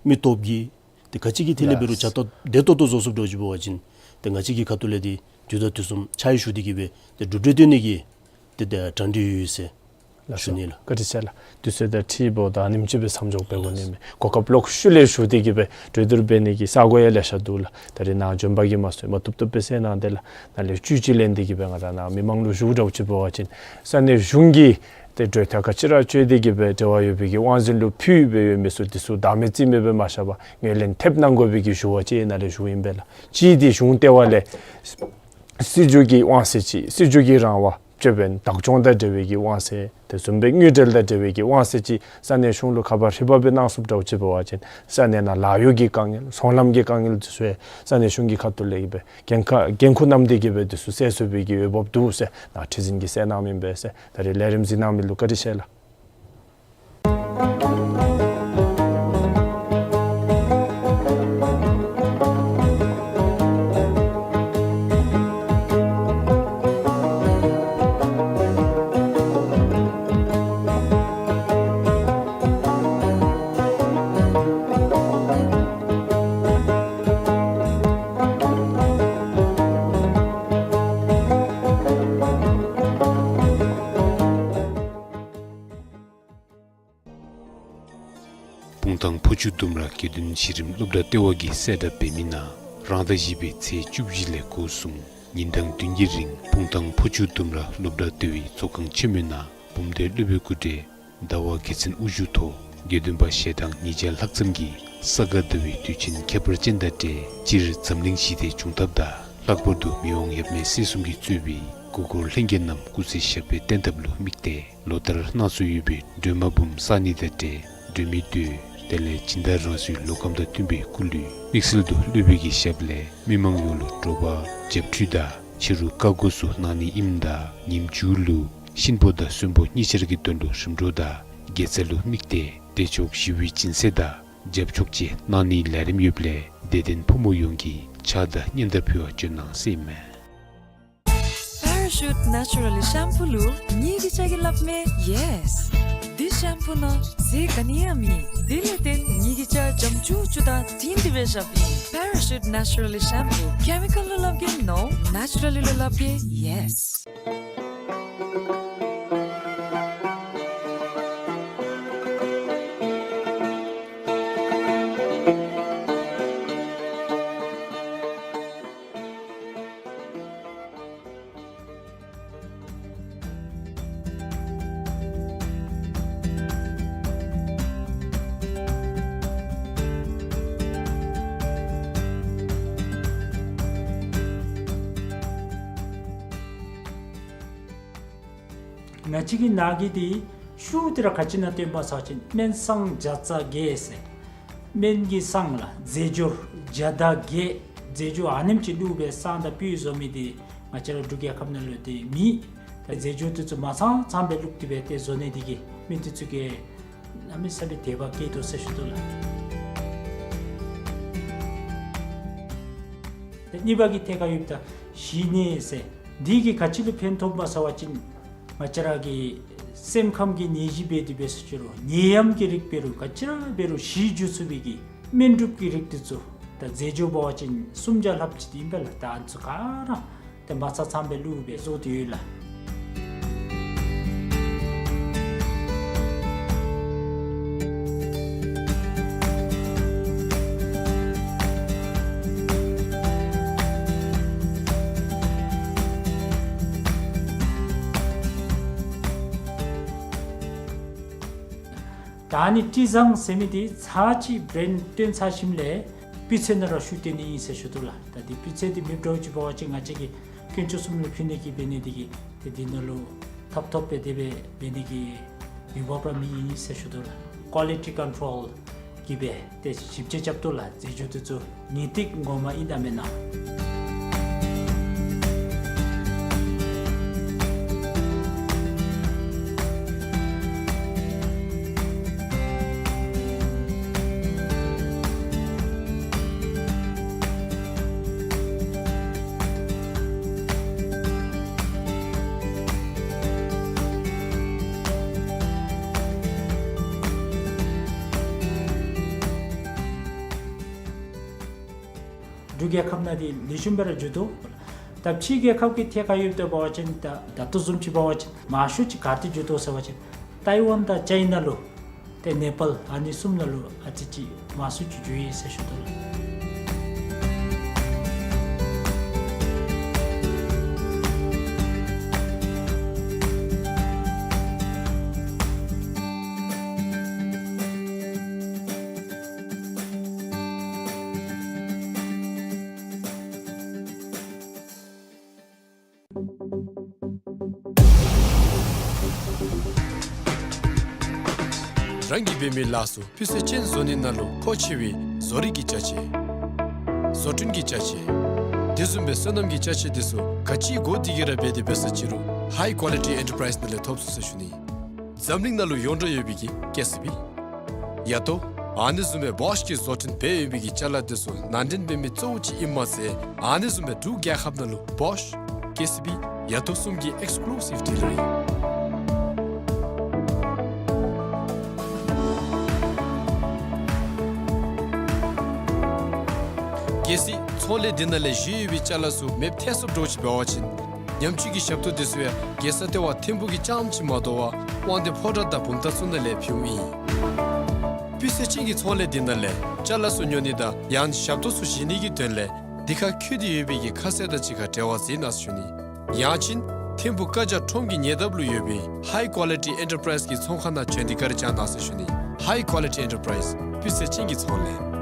མི་སྟོབས་ཀྱི་ཏེ་ག་ཅི་གི་ཐད་ལས་འབད་རུང་བྱ་སྟབས་བདེ་ཏོག་ཏོ་བཟོ་ཚུགསཔ་འདྲཝ་ཅིག་འབད་བ་ཅིན་ཏེ་ང་བཅས་ཀྱི་ཁ་ཐུག་ལས་འདི་དུས་དང་དུས་གསུམ་ཕྱག་ཞུ་སྟེ་གི་སྦེ་ཏེ་གྲུབ་འབྲས་སྟོན་ནི་གི་ཏེ་ཏེ་གྲ་སྒྲིག་ཡོད་ཟེར་ལགས་སོ། ཞུ་ནི་ལགས། བཀའ་དྲིན་ཆེ་ལགས། དུས་ཚོད་དང་འཁྲིལཝ་ད་ཨ་ནེམ་ཅིག་སྦེ་མཚམས་འཇོག་འབད་དགོ་ནི་མས། གོ་སྐབས་ལོག་ཤུལ་ལས་ཞུ་སྟེ་གི་སྦེ་གྲོས་བསྡུར་འབད་ནི་གི་ས་གོ་ཡང་ལེ་ཤ་འདུག་ལགས། ད་རིས་ནཱ་བྱོན་པ་གིས་མ་ཚད་མ་བཏུབ་བཏུབ་སྦེ་གསན་གནང་སྟེ་ལགས། ནཱ་ལས་བཅུད་ཅིག་ལེན་ཏེ་གི་སྦེ་ང་ར་ནཱ་མི་མང་ལུ་ཞུཝ་འདྲཝ་ཅིག་འབད་བ་ཅིན་ས་གནས་གཞུང་གིས་ཏེ་གྲོས་ཐག་ག་ཅི་ར་བཅད་དེ་གི་སྦེ་འབྲེལ་བ་ཡོད་པའི་གི་དབང་འཛིན་ལུ་ཕུལ་སྦེ་ཡོད་མི་ཚུ་འདི་ཚུ་བདག་མེད་རྩིས་མེད་སྦེ་མ་བཞག་པར་ངོས་ལེན་ཐེབས་གནང་དགོ་པའི་གི་ཞུ་བ་ཅིག་ནཱ་ལས་ཞུཝ་ཨིན་པས་ལགས། གཅིག་འདི་གཞུང་ལྟེ་བ་ལས་སྲིད་བྱུས་ཀྱི་དབང་ཚད་ཅིག་སྲིད་བྱུས་ཀྱི་རང་དབང་ ཅོད་པན་བདག་སྐྱོང་དང་འབྲེལ་བའི་གི་དབང་ཚད་དེ་བཟུམ་སྦེ་དངུལ་འབྲེལ་དང་འབྲེལ་བའི་གི་དབང་ཚད་ཅིག་ས་གནས་གཞུང་ལུ་ཁ་པར་ཧྲིལ་བུམ་སྦེ་གནང་ཚུགསཔ་འདྲཝ་ཅིག་འབད་བ་ཅིན་ས་གནས་ནང་ལཱ་གཡོག་གི་དཀའ་ངལ་ཚོང་ལམ་གྱི་དཀའ་ངལ་འདི་ཚུ་ས་གནས་གཞུང་གི་ཁ་ཐུག་ལས་ཀྱི་སྦེ་འགན་ཁག་འགན་ཁུར་བསྣམས་ཏེ་གི་སྦེ་འདི་ཚུ་སེལ་ཚུགས་པའི་གི་འོས་འབབ་འདུག་ཟེར་ནཱ་ཁྲི་འཛིན་གྱིས་གསལ་གནང་མི་ཨིན་པས་ཟེར། ད་རིས་ལས་རིམ་གཟིགས་གནང་མི་ལུ་བཀའ་དྲིན་ཆེ་ལགས། སྤུངས་ཐང་ཕོ་ཆུ་ལྡུམ་ར་དགེ་འདུན་གཞི་རིམ་སློབ་གྲྭ་ལྟེ་བ་གིས་གསལ་བསྒྲགས་འབད་མི་ནང་རང་ཟླ་བཞི་པའི་ཚེས་བཅུ་བཞི་ལས་འགོ་བཟུང་ཉིན་གྲངས་བདུན་གྱི་རིང་སྤུངས་ཐང་ཕོ་ཆུ་ལྡུམ་ར་སློབ་གྲྭ་ལྟེ་བའི་ཚོགས་ཁང་ཆེན་མོའི་ནང་འབུམ་སྡེ་སློབ་དཔོན་སྐུ་བགྲེས་ཟླ་བ་རྒྱལ་མཚན་དབུ་བཞུགས་ཐོག་དགེ་འདུན་པ་ཞལ་གྲངས་ཉིས་བརྒྱ་ལྷག་ཙམ་གྱིས་ས་ག་ཟླ་བའི་དུས་ཆེན་ཁྱད་པར་ཅན་དང་འབྲེལ་སྤྱིར་འཛམ་གླིང་ཞི་བདེ་འབྱུང་ཐབས་དང་ལྷག་པར་དུ་མི་དབང་ཡབ་མེས་སྲས་གསུམ་གྱིས་གཙོས་པའི་སྐུ་འཁོར་ལྷན་རྒྱས་རྣམས་སྐུ་ཚེ་ཞབས་པད་བརྟན་ཐབས་ལུ་དམིགས་ཏེ་ལོ་ལྟར་གནང་སྲོལ་ཡོད་པའི་སྒྲོལ་མ་འབུམ་བསགས་ནི་དང་འབྲེལ་སྒྲོལ་མའི་མདོས་དེ་ལས་སྦྱིན་བདག་རང་སོའི་ལོ་ཁམས་དང་མཐུན་པའི་སྐུ་ལུས་དམིགས་བསལ་དུ་སློབ་དཔོན་གྱི་ཞབས་ལས་མི་མང་ཡོངས་ལུ་དྲོ་པ་བྱབས་ཁྲུས་དང་ཕྱི་རུ་བཀའ་བསྒོ་ཚུ་གནང་ནི་ཨིནམ་ད་ཉིནམ་མཇུག་ལུ་གཤིན་པོ་དང་གསོན་པོ་གཉིས་ཆར་གྱི་དོན་ལུ་རིམ་གྲོ་དང་དགེ་རྩ་ལུ་དམིགས་ཏེ་བདེ་མཆོག་ཞི་བའི་སྦྱིན་སྲེག་དང་བྱབས་ཆོག་བཅས་གནང་ནིའི་ལས་རིམ་ཡོདཔ་ལས་དད་ལྡན་ཕོ་མོ་ཡོངས་ཀྱིས་ཕྱག་དང་སྙན་དར་ཕུལ་བར་བྱོན་གནང་ཟེར་ཨིན་མས། Parachute Naturally Shampoo ལུ་ངེའི་གི་ཅ་གི་སླབ་མས་yes། འདི་ཤམ་པུ་ནང་ཟས་ག་ནི་ཡང་མེད། དེ་ལས་བརྟེན་ངེའི་གི་ཅ་འཇམ་ཅུག་ཅུ་དང་དྲིང་སྒྲི་སྦེ་བཞགཔ་ཨིན། Parachute Naturally Shampoo། Chemical ལུ་སླབ་གེ་no། Naturally ལུ་སླབ་གེ་yes། ང་བཅས་ཀྱི་ནང་གི་འདི་ཤུགས་དེ་ར་ག་ཅི་ཨིན་ན་སྟོན་པ་ཟེར་བ་ཅིན་སྨན་བསང་བརྒྱ་རྩ་བརྒྱད་ཟེར། སྨན་གྱི་བསང་ལགས་རྫས་སྦྱོར་བརྒྱ་དང་བརྒྱད། རྫས་སྦྱོར་ཨ་ནེམ་ཅིག་བླུགས་སྦེ་བསང་དང་སྤོས་བཟོ་མི་འདི་ང་བཅས་ར་འབྲུག་རྒྱལ་ཁབ་ནང་ལུ་འདི་མེད། ད་རྫས་སྦྱོར་འདི་ཚུ་མ་ཚང་ཚངམ་སྦེ་བླུགས་ཏེ་སྦེ་ཏེ་བཟོ་ནི་འདི་གིས་མི་འདི་ཚུ་གིས་གནམ་མེད་ས་མེད་དད་པ་སྐྱེས་དོ་ཟེར་ཞུ་དོ་ལགས། ད་གཉིས་པ་གི་ཐད་ཁར་ཡོདཔ་ད་ཞི་གནས་ཟེར། འདི་གིས་ག་ཅི་ལུ་ཕན་ཐོགས་པ་ཟེར་བ་ཅིན་ང་བཅས་ར་གི་སེམས་ཁམས་ཀྱི་ནད་གཞི་འབད་དེ་འབད་སོང་ཅི་རུང་ནད་ཡམས་ཀྱི་རིགས་འབད་རུང་ག་ཅི་ར་འབད་རུང་ཞི་འགྱོ་ཚུགས་པའི་གི་སྨན་འབྲུམ་གྱི་རིགས་འདི་ཚུ་ད་རྫས་སྦྱོར་འབད་བ་ཅིན་སུམ་བརྒྱ་ལྷགཔ་ཅིག་འདི་ཨིན་པས་ལགས། ད་ཨ་ནི་ཚུ་ག་ར་ཏེ་མ་ཚང་ཚངམ་སྦེ་བླུགས་སྦེ་བཟོ་སྟེ་ཡོད་ལགས། ད་ཨ་ནི་དྲི་བཟང་ཟེར་མི་འདི་ཚར་གཅིག་བྲན་བཏོན་ཚར་ཞིནམ་ལས་སྤུས་ཚད་ནང་ར་བཤུ་སྟོན་ནི་ཨིན་ཟེར་ཞུ་དོ་ལགས། ད་འདི་སྤུས་ཚད་འདི་མེདཔ་འདྲཝ་ཅིག་འབད་བ་ཅིན་ང་བཅས་ཀྱིས་དཀོན་མཆོག་གསུམ་ལུ་ཕུལ་ནི་གི་འབད་ནི་འདི་གིས་ཏེ་འདི་ནང་ལུ་ཐོབ་ཐོབ་སྦེ་དེ་སྦེ་འབད་ནི་གི་འོས་འབབ་ར་མེད་ཨིན་ཟེར་ཞུ་དོ་ལགས། Quality control གིས་སྦེ་ཏེ་ཞིབ་དཔྱད་རྐྱབ་དོ་ལགས། རྫས་སྦྱོར་འདི་ཚུ་ངེས་ཏིག་ངོ་མ་ཨིན་ན་མེན་ན། འབྲུག་རྒྱལ་ཁབ་ནང་འདི་ལེགས་ཤོམ་སྦེ་ར་འགྱོ་དོ། ད་ཕྱི་རྒྱལ་ཁབ་ཀྱི་ཐད་ཁར་ཡོདཔ་ད་འབད་བ་ཅིན་ད་ད་ལྟོ་བཟུམ་ཅིག་འབད་བ་ཅིན་མང་ཤོས་ཅིག་ག་ཏེ་འགྱོ་དོ་ཟེར་བ་ཅིན་ཏའི་ཝན་དང་ཅའི་ན་ལུ་ཏེ་ནེ་པཱལ་ཨ་ནི་གསུམ་ནང་ལུ་ཨ་ཙི་ཅིག་མང་སུ་ཅིག་འགྱོ་ཡི་ཟེར་ཞུ་དོ་ལགས། རང་གིས་འབད་མི་ལཱ་ཚུ་སྤུས་ཚད་ཅན་བཟོ་ནི་ནང་ལུ་མཁོ་ཆེ་བའི་བཟོ་རིག་གི་ཅ་ཆས། བཟོ་སྐྲུན་གྱི་ཅ་ཆས། དེ་བཟུམ་སྦེ་སོ་ནམ་གྱི་ཅ་ཆས་དེ་ཚུ་ག་ཅི་དགོ་དེ་གིས་ར་འབད་དེ་འབད་ས་ཅིག་རུང་High Quality Enterprise ནང་ལས་ཐོབ་ཚུགས་ཟེར་ཞུ་ནི། འཛམ་གླིང་ནང་ལུ་ཡོངས་གྲགས་ཡོད་པའི་གི་ཀེ་སི་བི། ཡ་ཏོ། ཨ་ནི་བཟུམ་སྦེ་བོཤ་གིས་བཟོ་སྐྲུན་འབད་ཡོད་པའི་གི་ཅ་ལ་དེ་ཚུ་ནང་འདྲེན་འབད་མི་གཙོ་བོ་ཅིག་ཨིནམ་མ་ཚད་ཨ་ནི་བཟུམ་སྦེ་འབྲུག་རྒྱལ་ཁབ་ནང་ལུ་བོཤ། ཀེ་སི་བི། ཡ་ཏོ་གསུམ་གྱི་ཨེགསི་ཀུ་ལུ་སིབ་ཌི་ལར་ཨིན། གལ་སྲིད་ཚོང་ལས་འདི་ནང་ལས་བཞེས་ཡོད་པའི་ཅ་ལ་ཚུ་མེདཔ་ཐལ་སོཔ་འདྲཝ་ཅིག་འབད་བ་ཅིན་ཉམས་བཅོས་ཀྱི་ཞབས་ཏོག་དེ་ཚུ་ཡང་རྒྱལ་ས་ལྟེ་བ་ཐིམ་ཕུག་གི་རྐྱངམ་ཅིག་མ་དོ་བར་དབང་འདུས་ཕོ་བྲང་དང་བུམ་ཐང་ཚུ་ནང་ལས་ཕུལཝ་ཨིན། སྤུས་ཚད་ཅན་གྱི་ཚོང་ལས་འདི་ནང་ལས་ཅ་ལ་ཚུ་ཉོ་ནི་དང་ཡང་ཞབས་ཏོག་ཚུ་བཞེས་ནི་གི་དོན་ལས་འདི་ཁར་འཁོད་དེ་ཡོད་པའི་གི་ཁ་གསལ་དང་གཅིག་ཁར་འབྲེལ་བ་མཛད་གནང་ཟེར་ཞུ་ནི། ཡང་ཅིན་ཐིམ་ཕུག་བཀའ་རྒྱ་ཁྲོམ་གྱི་ཉེ་འདབས་ལུ་ཡོད་པའི་High Quality Enterprise གི་ཚོང་ཁང་ནང་བྱོན་ཏེ་བཀའ་དྲིན་བསྐྱང་གནང་ཟེར་ཞུ་ནི། High Quality Enterprise སྤུས་ཚད་ཅན་གྱི་ཚོང་ལས།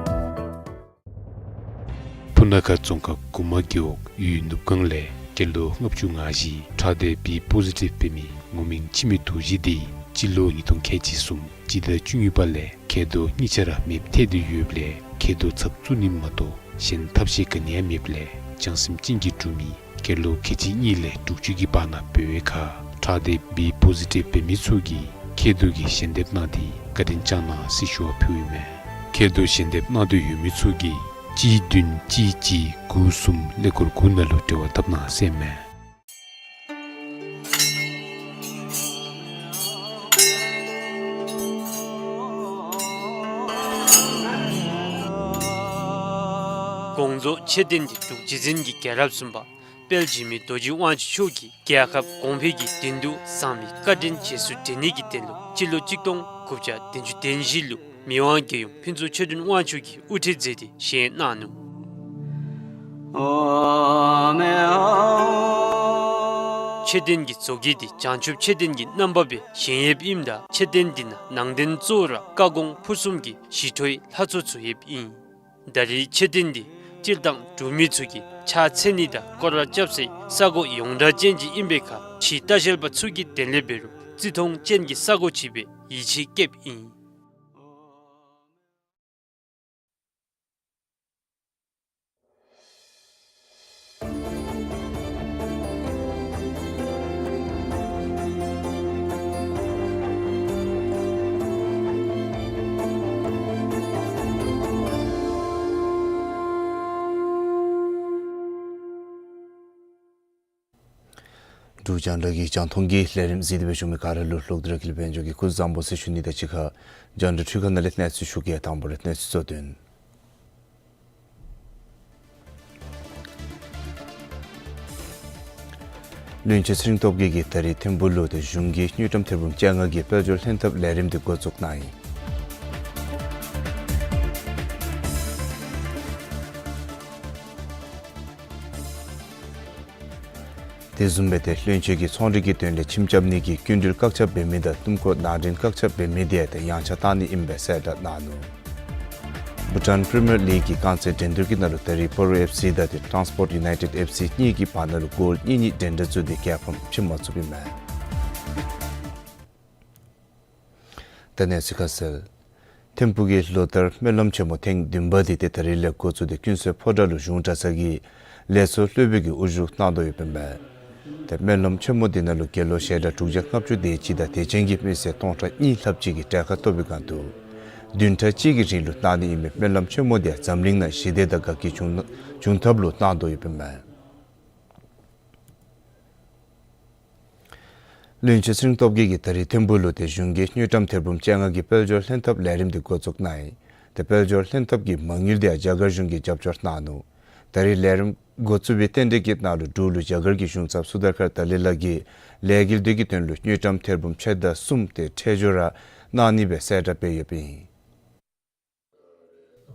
སྤུ་ན་ཁ་རྫོང་ཁག་གུ་མ་རྒེད་འོག་ཡུལ་ནུབ་སྒང་ལས་སྐྱེས་ལོ་ལྔ་བཅུ་ང་བཞི་ཁྲག་སྡེ་བི་པོ་ཟི་ཊིབ་འབད་མི་ངོ་མིང་འཆི་མེད་རྡོ་རྗེ་དེ་སྤྱི་ལོ་ཉིས་སྟོང་ཁལ་གཅིག་གསུམ་སྤྱི་ཟླ་བཅུ་གཉིས་པ་ལས་མཁལ་རྡོག་གཉིས་ཆ་ར་མེདཔ་ཐལ་ཏེ་ཡོདཔ་ལས་མཁལ་རྡོག་ཚབ་བཙུགས་ནི་མ་གཏོགས་གཞན་ཐབས་ཤེས་ག་ནི་ཡང་མེདཔ་ལས་བྱང་སེམས་ཅན་གྱི་འབྲུག་མི་སྐྱེས་ལོ་ཁལ་གཅིག་གཉིས་ལས་དྲུག་ཅུ་གི་བར་ན་འབད་བའི་ཁར་ཁྲག་སྡེ་བི་པོ་ཟི་ཊིབ་འབད་མི་ཚུ་གིས་མཁལ་རྡོག་གི་ཞལ་འདེབས་གནང་སྟེ་བཀའ་དྲིན་བསྐྱངས་གནང་ཟེར་ཞུ་བ་ཕུལཝ་ཨིན་མས། མཁལ་རྡོག་ཞལ་འདེབས་གནང་འདོད་ཡོད་མི་ཚུ་གིས་གཅིག་བདུན་གཅིག་གཅིག་དགུ་གསུམ་ཀླད་ཀོར་དགུ་ནང་ལུ་འབྲེལ་བ་འཐབ་གནང་ཟེར་ཨིན་མས། དགོངས་རྫོགས་མཆོད་རྟེན་འདི་འབྲུག་རྗེ་བཙུན་གྱི་རྒྱལ་རབས་གསུམ་པ་དཔལ་འཇིགས་མེད་རྡོ་རྗེ་དབང་ཕྱུག་མཆོག་གིས་རྒྱལ་ཁབ་གོང་འཕེལ་གྱི་དོན་དུ་བསངས་མི་བཀའ་དྲིན་རྗེས་སུ་དྲན་ནི་གི་དོན་ལུ་སྤྱི་ལོ་གཅིག་སྟོང་དགུ་བརྒྱ་བདུན་ཅུ་དོན་བཞི་ལུ་མི་དབང་རྒྱལ་ཡུམ་ཕུན་ཚོགས་ཆོས་སྒྲོན་དབང་ཕྱུག་གིས་དབུ་ཁྲིད་མཛད་དེ་བཞེངས་གནང་ནུག། མཆོད་རྟེན་གྱི་བཟོ་བཀོད་འདི་བྱང་ཆུབ་མཆོད་རྟེན་གྱི་རྣམ་པ་སྦེ་བཞེངས་ཡོདཔ་ཨིནམ་ད་མཆོད་རྟེན་འདི་ནང་ནང་རྟེན་གཙོ་བོ་ར་བཀའ་དགོངས་ཕུར་གསུམ་གྱི་ཞི་ཁྲོའི་ལྷ་ཚོགས་ཚུ་ཡོདཔ་ཨིན། ད་རེས་མཆོད་རྟེན་འདི་སྤྱིར་བཏང་འབྲུག་མི་ཚུ་གིས་ཕྱག་འཚལ་ནི་དང་སྐོར་ར་རྐྱབ་སའི་ས་གོ་ཡོངས་གྲགས་ཅན་ཅིག་ཨིན་པའི་ཁར་ཕྱི་ལྟ་བཤལ་པ་ཚུ་གི་དོན་ལས་འབད་རུང་བརྩི་མཐོང་ཅན་གྱི་ས་གོ་ཅིག་སྦེ་ཡིད་ཆེས་བསྐྱེདཔ་ཨིན། འབྲུག་རྒྱང་བསྒྲགས་ཀྱི་རྒྱང་མཐོང་གི་ལས་རིམ་གཟིགས་ཏེ་སྦེ་བཞུགས་མི་ག་ར་ལུ་ལྷག་སྟེ་ར་སྐལ་ལྡན་དཔལ་འབྱོར་གྱི་སྐུ་གཟུགས་བཟང་པོ་ཟེར་ཞུ་ནི་དང་གཅིག་ཁར་རྒྱང་བསྒྲགས་འཕྲུལ་ཁང་ནང་ལས་གནས་ཚུལ་ཞུ་གེ། དང་པ་ར་གནས་ཚུལ་གཙོ་དོན། བློན་ཆེན་ཚེ་རིང་སྟོབས་རྒྱས་ཀྱིས་ད་རིས་ཐིམ་ཕུག་ལུ་ཏེ་གཞུང་གི་དངུལ་ཀྲམ་ཐེར་འབུམ་བཅོ་ལྔ་གི་དཔལ་འབྱོར་ལྷན་ཐབས་ལས་རིམ་དེ་འགོ་བཙུགས་གནང་ཡི། དེ་བཟུམ་སྦེ་ཏེ་བློན་ཆེན་གྱིས་ཚོང་འབྲེལ་གྱི་དོན་ལས་ཁྱིམ་རྐྱབ་ནི་གི་སྐྱིན་འགྲུལ་བཀག་ཆ་འབད་མི་དང་གཏུམ་སྒོ་ནང་འདྲེན་བཀག་ཆ་འབད་མི་དེ་ཡང་ཏེ་ཡངས་ཆག་བཏང་ནི་ཨིན་པའི་གསལ་བསྒྲགས་གནང་ནུག། བྷུ་ཊཱན་པི་རི་མི་ཡར་ལིག་གི་རྐང་རྩེད་འགྲན་བསྡུར་གྱི་ནང་ལུ་ད་རིས་སྤ་རོ་ཨེཕ་སི་དང་ཏེ་ཊཱནསི་པོརཊ་ཡུ་ནའི་ཊེཌ་ཨེཕ་སི་གཉིས་ཀྱི་བར་ན་ལུ་གོལ་གཉིས་གཉིས་འགྲན་ཟླ་བཙུགས་ཏེ་རྒྱལ་ཕམ་ཕྱེ་མ་ཚུགསཔ་ཨིན་མས། ད་གནས་ཚུལ་ཁ་གསལ། ཐིམ་ཕུག་གི་ལོ་ལྟར་སྨོན་ལམ་ཆེན་མོ་ཐེངས་བདུན་པ་དེ་ཏེ་ད་རིས་ལས་འགོ་བཙུགས་ཏེ་ཀུན་གསལ་ཕོ་བྲང་ལུ་གཞུང་གྲྭ་ཚང་གི་ལས་ཚོགས་སློབ་དཔོན་གྱིས་དབུ་བཞུགས་གནང་དོ་ཡོདཔ་ཨིན་པས། ཏེ་སྨོན་ལམ་ཆེན་མོ་དེ་ནང་ལུ་དགེ་སློང་ཞལ་གྲངས་དྲུག་བརྒྱ་ལྔ་བཅུ་དེ་ཅིག་དང་དད་ཅན་གྱི་མི་སེར་སྟོང་ཕྲག་གཉིས་ལྷགཔ་ཅིག་གིས་གྲལ་ཁར་གཏོགས་པའི་སྒང་དུ་བདུན་ཕྲག་གཅིག་གི་རིང་ལུ་གནང་ནི་ཨིན་པའི་སྨོན་ལམ་ཆེན་མོ་དེ་འཛམ་གླིང་ནང་ཞི་བདེ་དང་དགའ་སྐྱིད་འབྱུང་འབྱུང་ཐབས་ལུ་གནང་དོ་ཡོདཔ་ཨིན་པས། བློན་ཆེན་ཚེ་རིང་སྟོབས་རྒྱས་ཀྱིས་ད་རིས་ཐིམ་ཕུག་ལུ་ཏེ་གཞུང་གི་དངུལ་ཀྲམ་ཐེར་འབུམ་བཅོ་ལྔ་གི་དཔལ་འབྱོར་ལྷན་ཐབས་ལས་རིམ་དེ་འགོ་བཙུགས་གནང་ཡི། ཏེ་དཔལ་འབྱོར་ལྷན་ཐབས་ཀྱི་མ་དངུལ་དེ་ཡང་རྒྱ་གར་གཞུང་གིས་རྒྱབ་སྐྱོར་གནང་ནུག། ད་རིས་ལས་རིམ་འགོ་བཙུགས་པའི་རྟེན་འབྲེལ་གྱི་ནང་ལུ་འབྲུག་ལུ་རྒྱ་གར་གྱི་གཞུང་ཚབ་སུ་དར་ཁར་ཏཱ་ལི་ལགས་ཀྱིས་ལས་འགུལ་དེ་གི་དོན་ལུ་དངུལ་ཀྲམ་ཐེར་འབུམ་ཕྱེད་དང་གསུམ་དེ་ཁྲལ་སྦྱོར་ར་གནང་ནི་སྦེ་གསལ་བསྒྲགས་འབད་ཡོདཔ་ཨིན།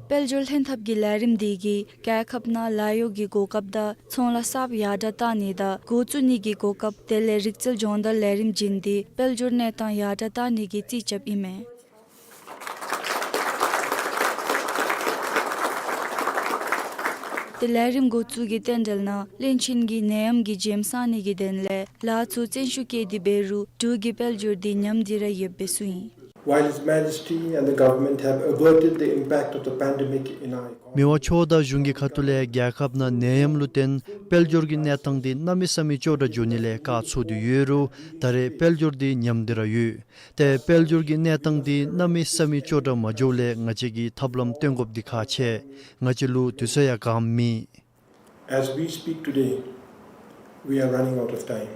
དཔལ་འབྱོར་ལྷན་ཐབས་ཀྱི་ལས་རིམ་དེ་གིས་རྒྱལ་ཁབ་ནང་ལཱ་གཡོག་གི་གོ་སྐབས་དང་ཚོང་ལཱ་གསརཔ་ཡར་དྲགས་གཏང་ནི་དང་འགོ་བཙུགས་ནི་གི་གོ་སྐབས་དེ་ལས་རིག་རྩལ་སྦྱོང་བརྡར་ལས་རིམ་བྱིན་ཏེ་དཔལ་འབྱོར་གནས་སྟངས་ཡར་དྲགས་གཏང་ནི་གི་རྩིས་རྐྱབ་ཨིན་མས། ཏེ་ལས་རིམ་འགོ་བཙུགས་ཀྱི་རྟེན་འབྲེལ་ནང་བློན་ཆེན་གྱིས་ནད་ཡམས་ཀྱི་རྒྱལམ་སངས་ནི་གི་དོན་ལས་ལཱ་ཚུ་བཙན་ཤུགས་བསྐྱེད་དེ་འབད་རུང་འབྲུག་གི་དཔལ་འབྱོར་དེ་ཉམས་ཏེ་ར་ཡོདཔ་སྦེ་གསུངས་ཡི། While His Majesty and the government have averted the impact of the pandemic in our economy, མི་དབང་མཆོག་དང་གཞུང་གི་ཁ་ཐུག་ལས་རྒྱལ་ཁབ་ནང་ནད་ཡམས་ལུ་བརྟེན་དཔལ་འབྱོར་གྱི་གནས་སྟངས་འདི་གནམ་མེད་ས་མེད་སྐྱོ་དྲགས་འགྱོ་ནི་ལས་བཀག་ཚུགས་ཏེ་ཡོད་རུང་ད་རེས་དཔལ་འབྱོར་འདི་ཉམས་ཏེ་ར་ཡོད། ཏེ་དཔལ་འབྱོར་གྱི་གནས་སྟངས་འདི་གནམ་མེད་ས་མེད་སྐྱོ་དྲགས་མ་འགྱོཝ་ལས་ང་བཅས་ཀྱིས་ཐབས་ལམ་སྟོན་དགོཔ་འདི་ཁག་ཆེ། ང་བཅས་ལུ་དུས་ཚོད་ཡང་གངམ་མེད། As we speak today, we are running out of time.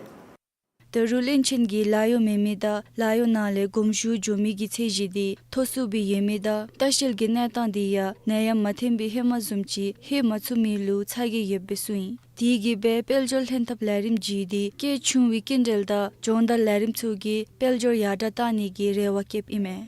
ད་རུང་བློན་ཆེན་གྱིས་ལཱ་གཡོག་མེད་མི་དང་ལཱ་གཡོག་ནང་ལས་དགོངས་ཞུ་འགྱོ་མི་གི་ཚད་གཞི་འདི་མཐོ་སུ་སྦེ་ཡོད་མི་དང་ལྟ་བཤལ་གྱི་གནས་སྟངས་འདི་ཡང་ནད་ཡམས་མ་ཐོན་པའི་ཧེ་མ་བཟུམ་ཅིག་ལྷོད་མ་ཚུགས་མི་ལུ་ཚ་གྱང་ཡོདཔ་སྦེ་གསུངས་ཡི། དེ་གིས་སྦེ་དཔལ་འབྱོར་ལྷན་ཐབས་ལས་རིམ་བརྒྱུད་དེ་སྐྱེད་ཆུང་བའི་སྐྱིན་འགྲུལ་དང་སྦྱོང་བརྡར་ལས་རིམ་ཚུ་གིས་དཔལ་འབྱོར་ཡར་དྲགས་བཏང་ནི་གི་རེ་བ་བསྐྱེདཔ་ཨིན་མས།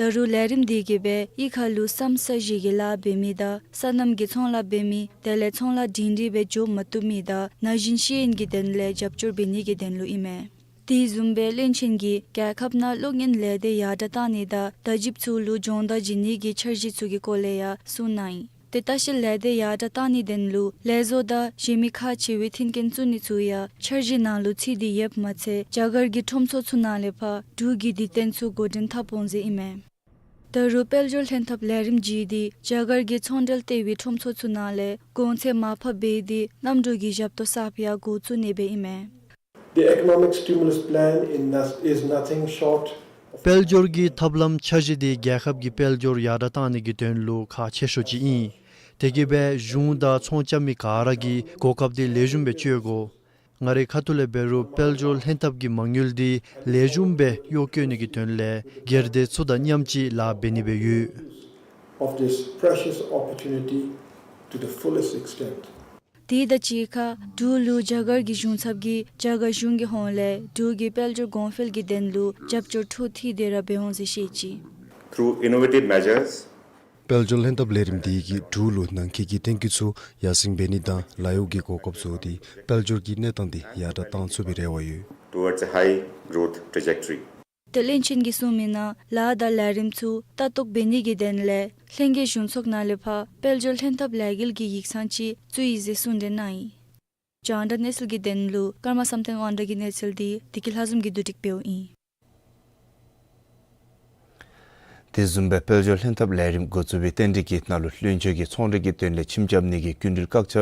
ད་རུང་ལས་རིམ་འདི་གིས་སྦེ་གཡུས་ཁ་ལུ་སམ་ས་གཞི་གི་ལཱ་འབད་མི་དང་སོ་ནམ་གྱི་ཚོང་ལཱ་འབད་མི་དེ་ལས་ཚོང་ལཱ་སྒྲིང་སྒྲིང་སྦེ་འགྱོ་མ་བཏུབ་མི་དང་ན་གཞོན་ཤེས་ཡོན་གྱི་དོན་ལས་རྒྱབ་སྐྱོར་འབད་ནི་གི་དོན་ལུ་ཨིན་མས། དེ་བཟུམ་སྦེ་བློན་ཆེན་གྱིས་རྒྱལ་ཁབ་ནང་གློག་བརྙན་ལས་སྡེ་ཡར་དྲགས་བཏང་ནི་དང་བརྡ་བརྒྱུདཔ་ཚུ་ལུ་སྦྱོང་བརྡར་བྱིན་ནི་གི་འཆར་གཞི་ཚུ་གི་སྐོར་ལས་ཡང་གསུངས་གནང་ཡི། ཏེ་ལྟ་བཤལ་ལས་སྡེ་ཡར་དྲགས་བཏང་ནིའི་དོན་ལུ་ལས་བཟོ་དང་གཞན་མི་ཁག་ཆེ་བའི་མཐུན་རྐྱེན་བཙུགས་ནི་ཚུ་ཡང་འཆར་གཞི་ནང་ལུ་ཚུད་དེ་ཡོདཔ་མ་ཚད་རྒྱ་གར་གྱི་ཁྲོམ་ཚོགས་ཚུ་ནང་ལས་ཕར་འབྲུག་གི་སྡེ་ཚན་ཚུ་འགོ་འདྲེན་འཐབ་འོང་ཟེར་ཨིན་མས། ད་རུང་དཔལ་འབྱོར་ལྷན་ཐབས་ལས་རིམ་བརྒྱུད་དེ་རྒྱ་གར་གྱི་ཚོང་འབྲེལ་ལྟེ་བའི་ཁྲོམ་ཚོགས་ཚུ་ནང་ལས་གོང་ཚད་མར་ཕབ་འབད་དེ་གནམ་གྲུ་གི་ཞབས་ཏོག་གསརཔ་ཡང་འགོ་བཙུགས་ནི་སྦེ་ཨིན་མས། The economic stimulus plan in nas- is nothing short of དཔལ་འབྱོར་གྱི་ཐབས་ལམ་འཆར་གཞི་འདི་རྒྱལ་ཁབ་ཀྱི་དཔལ་འབྱོར་ཡར་དྲགས་བཏང་ནི་གི་དོན་ལུ་ཁག་ཆེ་ཤོས་ཅིག་ཨིན། དེ་གིས་སྦེ་གཞུང་དང་ཚོང་རྐྱབ་མི་ག་ར་གིས་གོ་སྐབས་འདི་ལེགས་ཤོམ་སྦེ་སྤྱོད་དགོ། ང་རའི་ཁ་ཐུག་ལས་འབད་རུང་དཔལ་འབྱོར་ལྷན་ཐབས་ཀྱི་མ་དངུལ་འདི་ལེགས་ཤོམ་སྦེ་གཡོག་བཀོལ་ནི་གི་དོན་ལས་སྒེར་སྡེ་ཚུ་དང་མཉམ་གཅིག་ལཱ་འབད་ནི་སྦེ་ཡོད། Of this precious opportunity to the fullest extent. དེ་དང་གཅིག་ཁར་འབྲུག་ལུ་རྒྱ་གར་གྱི་གཞུང་ཚབ་ཀྱིས་རྒྱ་གར་གཞུང་གི་ཧོངས་ལས་འབྲུག་གི་དཔལ་འབྱོར་གོང་འཕེལ་གྱི་དོན་ལུ་རྒྱབ་སྐྱོར་འཕྲོ་མཐུད་དེ་ར་འབད་འོང་ཟེར་བཤད་ཅི། Through innovative measures, དཔལ་འབྱོར་ལྷན་ཐབས་ལས་རིམ་འདི་གིས་འབྲུག་ལུ་ནང་འཁོད་ཀྱི་ཐོན་སྐྱེད་ཚུ་ཡར་སེང་འབད་ནི་དང་ལཱ་གཡོག་གི་གོ་སྐབས་བཟོ་སྟེ་དཔལ་འབྱོར་གྱི་གནས་སྟངས་འདི་ཡར་དྲགས་བཏང་ཚུགས་པའི་རེ་བ་ཡོད། Towards a high growth trajectory. ཏེ་བློན་ཆེན་གྱིས་གསུངས་མི་ནང་ལཱ་དང་ལས་རིམ་ཚུ་ལྟ་རྟོག་འབད་ནི་གི་དོན་ལས་ལྷན་རྒྱས་གཞུང་ཚོགས་ནང་ལས་ཕར་དཔལ་འབྱོར་ལྷན་ཐབས་ལས་འགུལ་གྱི་ཡིག་ཚང་ཅིག་བཙུགས་ཡི་ཟེར་གསུངས་དེ་གནང་ཡི། རྒྱང་བསྒྲགས་གནས་ཚུལ་གྱི་དོན་ལུ་ཀརྨ་བསམ་གཏན་དབང་གྲགས་ཀྱི་གནས་ཚུལ་འདི་བདེ་སྐྱིད་ལྷ་འཛོམས་ཀྱིས་བསྡུ་སྒྲིག་འབདཝ་ཨིན། དེ་བཟུམ་སྦེ་དཔལ་འབྱོར་ལྷན་ཐབས་ལས་རིམ་འགོ་བཙུགས་པའི་རྟེན་འབྲེལ་གྱི་ནང་ལུ་བློན་ཆེན་གྱིས་ཚོང་འབྲེལ་གྱི་དོན་ལས་ཁྱིམ་རྐྱབ་ནི་གི་སྐྱིན་འགྲུལ་བཀག་ཆ་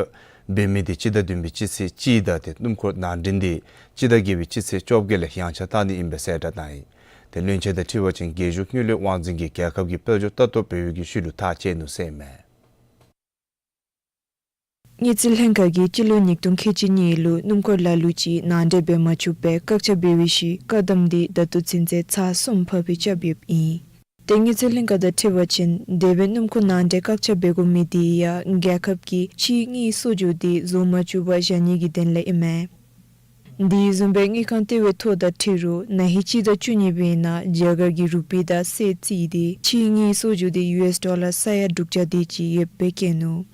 འབད་མི་འདི་སྤྱི་ཟླ་བདུན་པའི་སྤྱི་ཚེས་གཅིག་དང་ཏེ་སྣུམ་འཁོར་ནང་འདྲེན་འདི་སྤྱི་ཟླ་བརྒྱད་པའི་སྤྱི་ཚེས་བཅོ་བརྒྱད་ལས་ཡང་ཆ་བཏང་ནི་ཨིན་པས་ཟེར་བཀྲལ་གནང་ཡི། ཏེ་བློན་ཆེན་དང་འཁྲིལ་བ་ཅིན་རྒྱལ་གཞུང་དངུལ་ལས་དབང་འཛིན་གྱིས་རྒྱལ་ཁབ་ཀྱི་དཔལ་འབྱོར་ལྟ་རྟོག་འབད་བའི་གི་ཤུལ་ལུ་ཐག་བཅད་ནུག་ཟེར་ཨིན་མས། དངུལ་རྩིས་ལྷན་ཁག་གིས་སྤྱི་ལོ་ཉིས་སྟོང་ཁལ་གཅིག་གཉིས་ལུ་སྣུམ་འཁོར་ལ་ལུ་ཅིག་ནང་འདྲེན་འབད་མ་ཚུགས་པར་བཀག་ཆ་འབད་བའི་ཤུལ་བཀག་དམ་འདི་ད་ལྟོ་ཚུན་ཚོད་ཚར་གསུམ་ཕར་འགྱངས་རྐྱབ་ཡོདཔ་ཨིན། ཏེ་དངུལ་རྩིས་ལྷན་ཁག་དང་འཁྲིལ་བ་ཅིན་དེ་སྦེ་སྣུམ་འཁོར་ནང་འདྲེན་བཀག་ཆ་འབད་དགོ་མི་འདི་ཡང་རྒྱལ་ཁབ་ཀྱི་ཕྱིའི་དངུལ་གསོག་འཇོག་འདི་བཟོ་མ་བཅུག་པར་བཞག་ནི་གི་དོན་ལས་ཨིན་མས། དེ་བཟུམ་སྦེ་དངུལ་ཁང་ལྟེ་བའི་ཐོ་དང་འཁྲིལ་རུང་ན་ཧིང་སྤྱི་ཟླ་བཅུ་གཉིས་པའི་ནང་རྒྱ་གར་གྱི་རུ་པི་དང་སེལ་རྩིས་ཏེ་ཕྱིའི་དངུལ་གསོག་འཇོག་འདི་ཡུ་ཨེསི་ཌོ་ལར་ས་ཡ་དྲུག་བརྒྱ་དེ་ཅིག་ཡོདཔ་སྦེ་བཀོད་ནུག།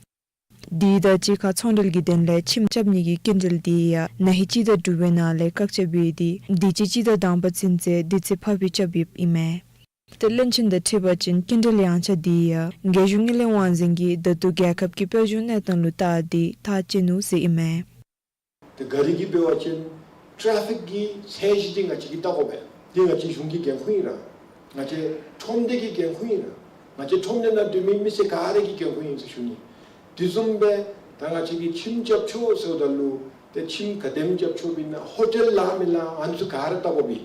དེ་དང་གཅིག་ཁར་ཚོང་འབྲེལ་གྱི་དོན་ལས་ཁྱིམ་རྐྱབ་ནི་གི་སྐྱིན་འགྲུལ་འདི་ཡང་ན་ཧིང་སྤྱི་ཟླ་དྲུག་པའི་ནང་ལས་བཀག་ཆ་འབད་དེ་དུས་ཅི་སྤྱི་ཟླ་དང་པ་ཚུན་ཚོད་དུས་ཚོད་ཕར་འགྱངས་རྐྱབ་ཡོདཔ་ཨིན་མས། ཏེ་བློན་ཆེན་དང་འཁྲིལ་བ་ཅིན་སྐྱིན་འགྲུལ་ཡང་ཆ་འདི་ཡང་རྒྱལ་གཞུང་དངུལ་ལས་དབང་འཛིན་གྱིས་ད་ལྟོ་རྒྱལ་ཁབ་ཀྱི་དཔལ་འབྱོར་གནས་སྟངས་ལུ་བལྟ་སྟེ་ཐག་བཅད་ནུག་ཟེར་ཨིན་མས། ཏེ་ག་ར་གིས་འབད་བ་ཅིན་ཊེ་ཕིག་གི་ཚད་གཞི་འདི་ང་བཅས་ཀྱིས་བལྟ་དགོ་པས། འདི་ང་བཅས་གཞུང་གི་འགན་ཁུར་ཨིན་ར། ང་བཅས་ཁྲོམ་སྡེ་གི་འགན་ཁུར་ཨིན་ར། ང་བཅས་ཁྲོམ་སྡེ་ནང་སྡོད་མི་མི་སེར་ག་ར་གི་འགན་ཁུར་ཨིན་ཟེར་ཞུ་ནི། དེ་བཟུམ་སྦེ་ད་ང་བཅས་ཀྱིས་ཁྱིམ་རྐྱབ་ཆོག་ཟེརཝ་ད་ལུ་ཏེ་ཁྱིམ་ག་དེམ་རྐྱབ་ཆོག་པའི་ནང་ཧོ་ཊེལ་ལཱ་མི་ལཱ་ཨ་ནི་ཚུ་ག་ར་བལྟ་དགོ་པས།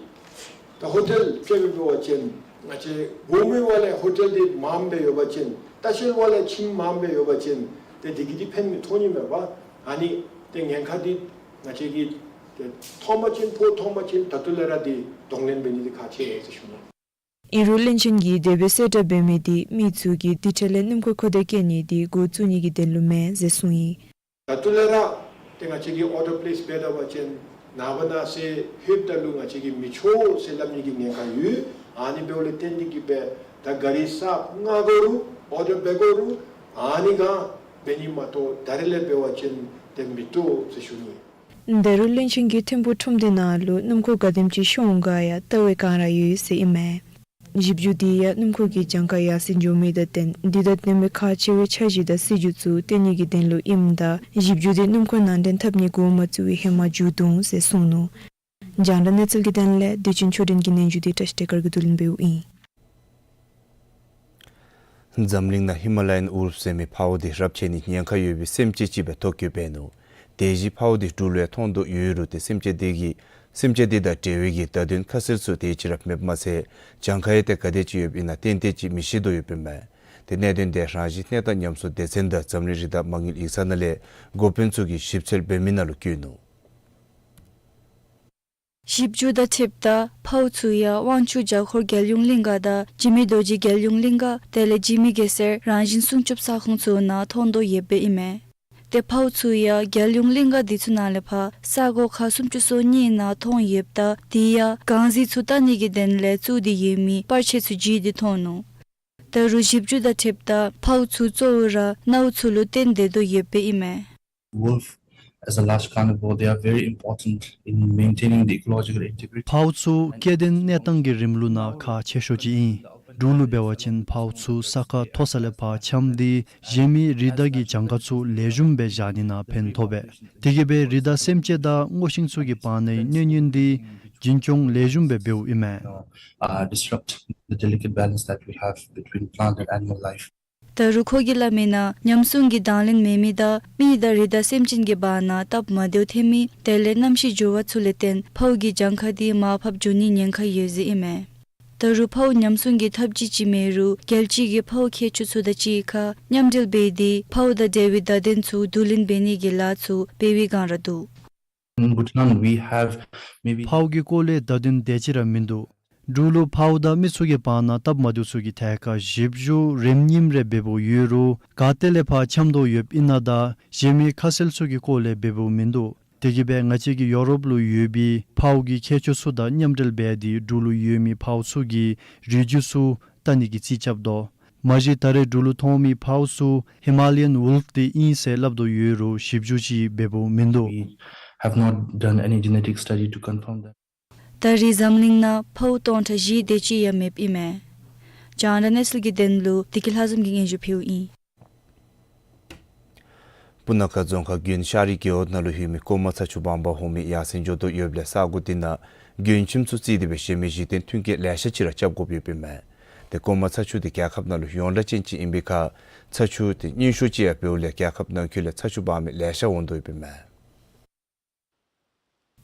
ད་ཧོ་ཊེལ་ཅིག་འབད་བ་ཅིན་ང་བཅས་སྒོ་མོའི་བར་ལས་ཧོ་ཊེལ་འདི་མངམ་སྦེ་ཡོད་པ་ཅིན་ལྟ་བཤལ་བར་ལས་ཁྱིམ་མངམ་སྦེ་ཡོད་པ་ཅིན་ཏེ་དེ་གིས་འདི་ཕན་མི་ཐོགས་ནི་མས་པ། ཨ་ནི་ཏེ་ཉེན་ཁ་འདི་ང་བཅས་ཀྱིས་ཏེ་མཐོང་པ་ཅིན་ཕོག་མཐོང་པ་ཅིན་ད་ལྟོ་ལས་ར་འདི་གདོང་ལེན་འབད་ནི་འདི་ཁག་ཆེ་ཟེར་ཞུ་ནི། ཨིན་རུང་བློན་ཆེན་གྱིས་དེ་སྦེ་གསལ་བསྒྲགས་འབད་མི་འདི་མི་ཚུ་གིས་དེ་འཕྲལ་ལས་སྣུམ་འཁོར་མཁོ་འདོད་བསྐྱེད་ནི་འདི་འགོ་བཙུགས་ནི་གི་དོན་ལུ་མེན་ཟེར་གསུངས་ཡི། ད་ལྟོ་ལས་ར་ཏེ་ང་བཅས་ཀྱིས་ཨོར་ཌར་པི་ལེསི་འབད་ད་པ་ཅིན་ནངས་པ་གནངས་ཚེ་ལྷོདཔ་ད་ལུ་ང་བཅས་ཀྱིས་མི་ཆོག་ཟེར་སླབ་ནི་གི་ཉེན་ཁ་ཡོད། ཨ་ནི་འབདཝ་ལས་བརྟེན་ཏེ་གིས་སྦེ་ད་ག་ར་གིས་གསརཔ་མངག་དགོ་རུང་ཨོར་ཌར་འབད་དགོ་རུང་ཨ་ནི་ག་འབད་ནི་མ་གཏོགས་ད་རེས་ལས་འབད་བ་ཅིན་ཏེ་མི་བཏུབ་ཟེར་ཞུ་ནི། ད་རུང་བློན་ཆེན་གྱིས་ཐིམ་ཕུག་ཁྲོམ་སྡེ་ནང་ལུ་སྣུམ་འཁོར་ག་དེམ་ཅིག་ཤོང་ག་ཡང་བལྟ་བའི་བསྒང་ར་ཡོད་ཟེར་ཨིན་མས། ཞིབ་འཇུག་འདི་ཡང་སྣུམ་འཁོར་གྱི་གྱངས་ཁ་ཡར་སེང་འགྱོ་མི་དང་བསྟུན་འདི་དང་བསྟུན་མི་ཁག་ཆེ་བའི་འཆར་གཞི་དང་སྲིད་བྱུས་ཚུ་བཏོན་ནི་གི་དོན་ལུ་ཨིནམ་ད་ཞིབ་འཇུག་འདི་སྣུམ་འཁོར་ནང་འདྲེན་འཐབ་ནི་འགོ་མ་བཙུགས་པའི་ཧེ་མ་མཇུག་བསྡུ་འོང་ཟེར་གསུངས་ནུག། རྒྱང་བསྒྲགས་གནས་ཚུལ་གྱི་དོན་ལས་བདེ་ཆེན་ཆོས་སྒྲོན་གྱི་སྙན་ཞུ་འདི་བཀྲ་ཤིས་བདེ་དཀར་གྱིས་བསྡུ་ལེན་འབདཝ་ཨིན། འཛམ་གླིང་ནང་ཧི་མ་ལ་ཡཱན་ཝུལཕ་ཟེར་མི་འཕརཝ་འདི་རབས་ཆད་ནིའི་ཉེན་ཁ་ཡོད་པའི་སེམས་ཅན་ཅིག་སྦེ་ཐོ་བཀོད་འབད་ནུག། དེ་བཞིན་འཕརཝ་འདི་འབྲུག་ལུ་ཡང་མཐོང་དོ་ཡོད་རུང་ཏེ་སེམས་ཅན་འདི་གི་སེམས་ཅན་འདི་དང་འབྲེལ་བའི་གི་བརྡ་དོན་ཁ་གསལ་ཚུ་དེ་ཅིག་ར་མེདཔ་མ་ཚད་གྱངས་ཁ་ཡང་ཏེ་ག་དེ་ཅིག་ཡོདཔ་ཨིན་ན་ཏན་ཏན་ཅིག་མི་ཤེས་དོ་ཡོདཔ་ཨིན་མས། ཏེ་གནད་དོན་འདི་རང་བཞིན་གནས་སྟངས་ཉམས་གསོ་སྡེ་ཚན་དང་འཛམ་གླིང་རི་དྭགས་མ་དངུལ་ཡིག་ཚང་ནང་ལས་འགོ་དཔོན་ཚུ་གིས་ཞིབ་འཚོལ་འབད་མི་ནང་ལུ་བཀོད་ནུག། ཞིབ་འཇུག་དང་འཁྲིལཝ་ད་འཕརཝ་ཚུ་ཡང་དབང་ཕྱུག་བརྒྱ་འཁོར་རྒྱལ་ཡོངས་གླིང་ག་དང་འཇིགས་མེད་རྡོ་རྗེ་རྒྱལ་ཡོངས་གླིང་ག་དེ་ལས་འཇིགས་མེད་གེ་སར་རང་བཞིན་སྲུང་སྐྱོབ་ས་ཁོངས་ཚུ་ནང་མཐོང་དོ་ཡོདཔ་ཨིན་མས། ཏེ་འཕརཝ་ཚུ་ཡང་རྒྱལ་ཡོངས་གླིང་ག་འདི་ཚུ་ནང་ལས་ཕར་ས་གོ་ཁག་སུམ་ཅུ་སོ་གཉིས་ནང་མཐོང་ཡོདཔ་ད་དེ་ཡང་གངས་རྫས་ཚུ་བལྟ་ནི་གི་དོན་ལས་བཙུགས་ཏེ་ཡོད་མི་པར་ཆས་ཚུ་བརྗེ་སྟེ་མཐོང་ནུག། ད་རུང་ཞིབ་འཇུག་དང་འཁྲིལཝ་ད་འཕརཝ་ཚུ་གཙོ་བོ་ར་གནའ་བོ་ཚུ་ལུ་བརྟེན་སྡོད་དོ་ཡོདཔ་ཨིན་མས། Wolf, as a large carnivore, they are very important in maintaining the ecological integrity. འཕརཝ་ཚུ་སྐྱེ་ལྡན་གནས་སྟངས་ཀྱི་རིམ་ལུགས་ནང་ཁག་ཆེ་ཤོས་ཅིག་ཨིན། འབྲུག་ལུ་འབད་བ་ཅིན་འཕརཝ་ཚུ་ས་ཁ་མཐོ་ས་ལས་ཕར་འཁྱམས་ཏེ་གཞན་མི་རི་དྭགས་ཀྱི་གྱངས་ཁ་ཚུ་ལེགས་ཤོམ་སྦེ་བཞག་ནི་ནང་ཕན་ཐོགས་པས། དེ་གིས་སྦེ་རི་དྭགས་སེམས་ཅན་དང་སྔོ་ཤིང་ཚུ་གི་བར་ནའི་གནོད་ཉེན་འདི་རྒྱུན་སྐྱོང་ལེགས་ཤོམ་སྦེ་འབདཝ་ཨིན་མས། Uh, disrupt the delicate balance that we have between plant and animal life. ད་རུང་ཁོ་གིས་སླབ་མིའི་ནང་ཉམས་སྲུང་གི་དང་ལེན་མེད་མི་དང་མི་དང་རི་དྭགས་སེམས་ཅན་གྱི་བར་ན་སྟབས་མ་བདེཝ་ཐོན་མི་དེ་ལས་གནམ་གཤིས་འགྱུར་བ་ཚུ་ལས་བརྟེན་འཕརཝ་གི་གྱངས་ཁ་འདི་མར་ཕབ་འགྱོ་ནིའི་ཉེན་ཁ་ཡོད་ཟེར་ཨིན་མས། ད་རུང་འཕརཝ་ཉམས་སྲུང་གི་ཐབས་ཅིག་ཅིག་མེད་རུང་རྒྱལ་སྤྱི་གིས་འཕརཝ་མཁས་མཆོག་ཚུ་དང་གཅིག་ཁར་མཉམ་འབྲེལ་འབད་དེ་འཕརཝ་དང་འབྲེལ་བའི་བརྡ་དོན་ཚུ་བསྡུ་ལེན་འབད་ནི་གི་ལཱ་ཚུ་འབད་བའི་བསྒང་ར་འདུག། In Bhutan, we have maybe འཕརཝ་གི་སྐོར་ལས་བརྡ་དོན་དེ་ཅིག་ར་མིན་འདུག། འབྲུག་ལུ་འཕརཝ་དང་མི་ཚུ་གི་བར་ན་སྟབས་མ་བདེཝ་ཚུ་གི་ཐད་ཁར་ཞིབ་འཇུག་རིམ་གཉིསམ་རེ་འབདཝ་ཡོད་རུང་ག་ཏེ་ལས་ཕར་འཁྱམས་དོ་ཡོདཔ་ཨིན་ན་དང་གཞན་མི་ཁ་གསལ་ཚུ་གི་སྐོར་ལས་འབདཝ་མིན་འདུག། དེ་གིས་སྦེ་ང་བཅས་ཀྱིས་ཡོ་རོབ་ལུ་ཡོད་པའི་འཕརཝ་གི་མཁས་མཆོག་ཚུ་དང་མཉམ་འབྲེལ་འབད་དེ་འབྲུག་ལུ་ཡོད་མི་འཕརཝ་ཚུ་གི་རིགས་རྒྱུད་ཚུ་བལྟ་ནི་གི་རྩིས་རྐྱབ་དོ། མ་གཞི་ད་རེས་འབྲུག་ལུ་མཐོང་མི་འཕརཝ་ཚུ་ཧི་མ་ལ་ཡཱན་ཝུལཕ་འདི་ཨིན་ཟེར་སླབ་དོ་ཡོད་རུང་ཞིབ་འཇུག་ཅིག་འབདཝ་མིན་འདུག། We have not done any genetic study to confirm that. ད་རེས་འཛམ་གླིང་ནང་འཕརཝ་སྟོང་ཕྲག་བཞི་དེ་ཅིག་ཡང་མེདཔ་ཨིན་མས། རྒྱང་བསྒྲགས་གནས་ཚུལ་གྱི་དོན་ལུ་བདེ་སྐྱིད་ལྷ་འཛོམས་ཀྱིས་སྙན་ཞུ་ཕུལཝ་ཨིན། སྤུ་ན་ཁ་རྫོང་ཁག་དགོན་ཤ་རི་རྒེད་འོག་ནང་ལུ་ཡོད་མི་ཀོ་མ་ཚ་ཆུ་སྦང་པ་འོང་མི་ཡར་སེང་འགྱོ་དོ་ཡོདཔ་ལས་ས་གོ་འདི་ནང་དགོན་ཁྱིམ་ཚུ་བརྩིས་ཏེ་སྦེ་གཞན་མི་གཞི་རྟེན་མཐུན་རྐྱེན་ལེ་ཤ་ཅིག་ར་རྐྱབ་དགོཔ་ཡོདཔ་ཨིན་མས། ཏེ་ཀོ་མ་ཚ་ཆུ་འདི་རྒྱལ་ཁབ་ནང་ལུ་ཡོངས་གྲགས་ཅན་ཅིག་ཨིན་པའི་ཁར་ཚ་ཆུ་འདི་རྙིང་ཤོས་ཅིག་ཡང་འབདཝ་ལས་རྒྱལ་ཁབ་ནང་འཁོད་ལས་ཚ་ཆུ་སྦང་མི་ལེ་ཤ་འོང་དོ་ཡོདཔ་ཨིན་མས།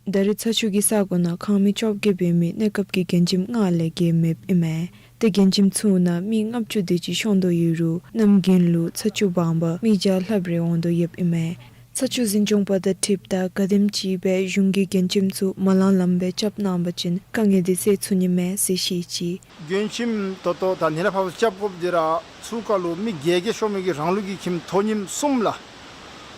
ད་རེས་ཚ་ཆུ་གི་ས་གོ་ནང་ཁང་མིག་བཅོ་བརྒྱད་འབད་མི་གནས་སྐབས་ཀྱི་དགོན་ཁྱིམ་ལྔ་ལས་བརྒལ་མེདཔ་ཨིན་མས། ཏེ་དགོན་ཁྱིམ་ཚུ་ནང་མི་ལྔ་བཅུ་དེ་ཅིག་ཤོང་དོ་ཡོད་རུང་གནམ་དགུན་ལུ་ཚ་ཆུ་སྦང་པར་མི་བརྒྱ་ལྷགཔ་རེ་འོང་དོ་ཡོདཔ་ཨིན་མས། ཚ་ཆུ་འཛིན་སྐྱོང་པ་དང་འཁྲིལཝ་ད་ག་དེམ་ཅིག་སྦེ་གཞུང་གིས་དགོན་ཁྱིམ་ཚུ་མ་ལང་ལངམ་སྦེ་རྐྱབ་གནང་བ་ཅིན་དཀའ་ངལ་འདི་སེལ་ཚུགས་ནི་མས་ཟེར་བཤད་ཅི། དགོན་ཁྱིམ་ད་ལྟོ་ད་ནི་ལས་ཕར་རྐྱབ་དགོཔ་འདི་ར་ཚུར་ཁ་ལུ་མི་བརྒྱད་བརྒྱད་ཤོང་མི་གི་རང་ལུགས་ཀྱི་ཁྱིམ་དོ་མཉམ་གསུམ་ལགས།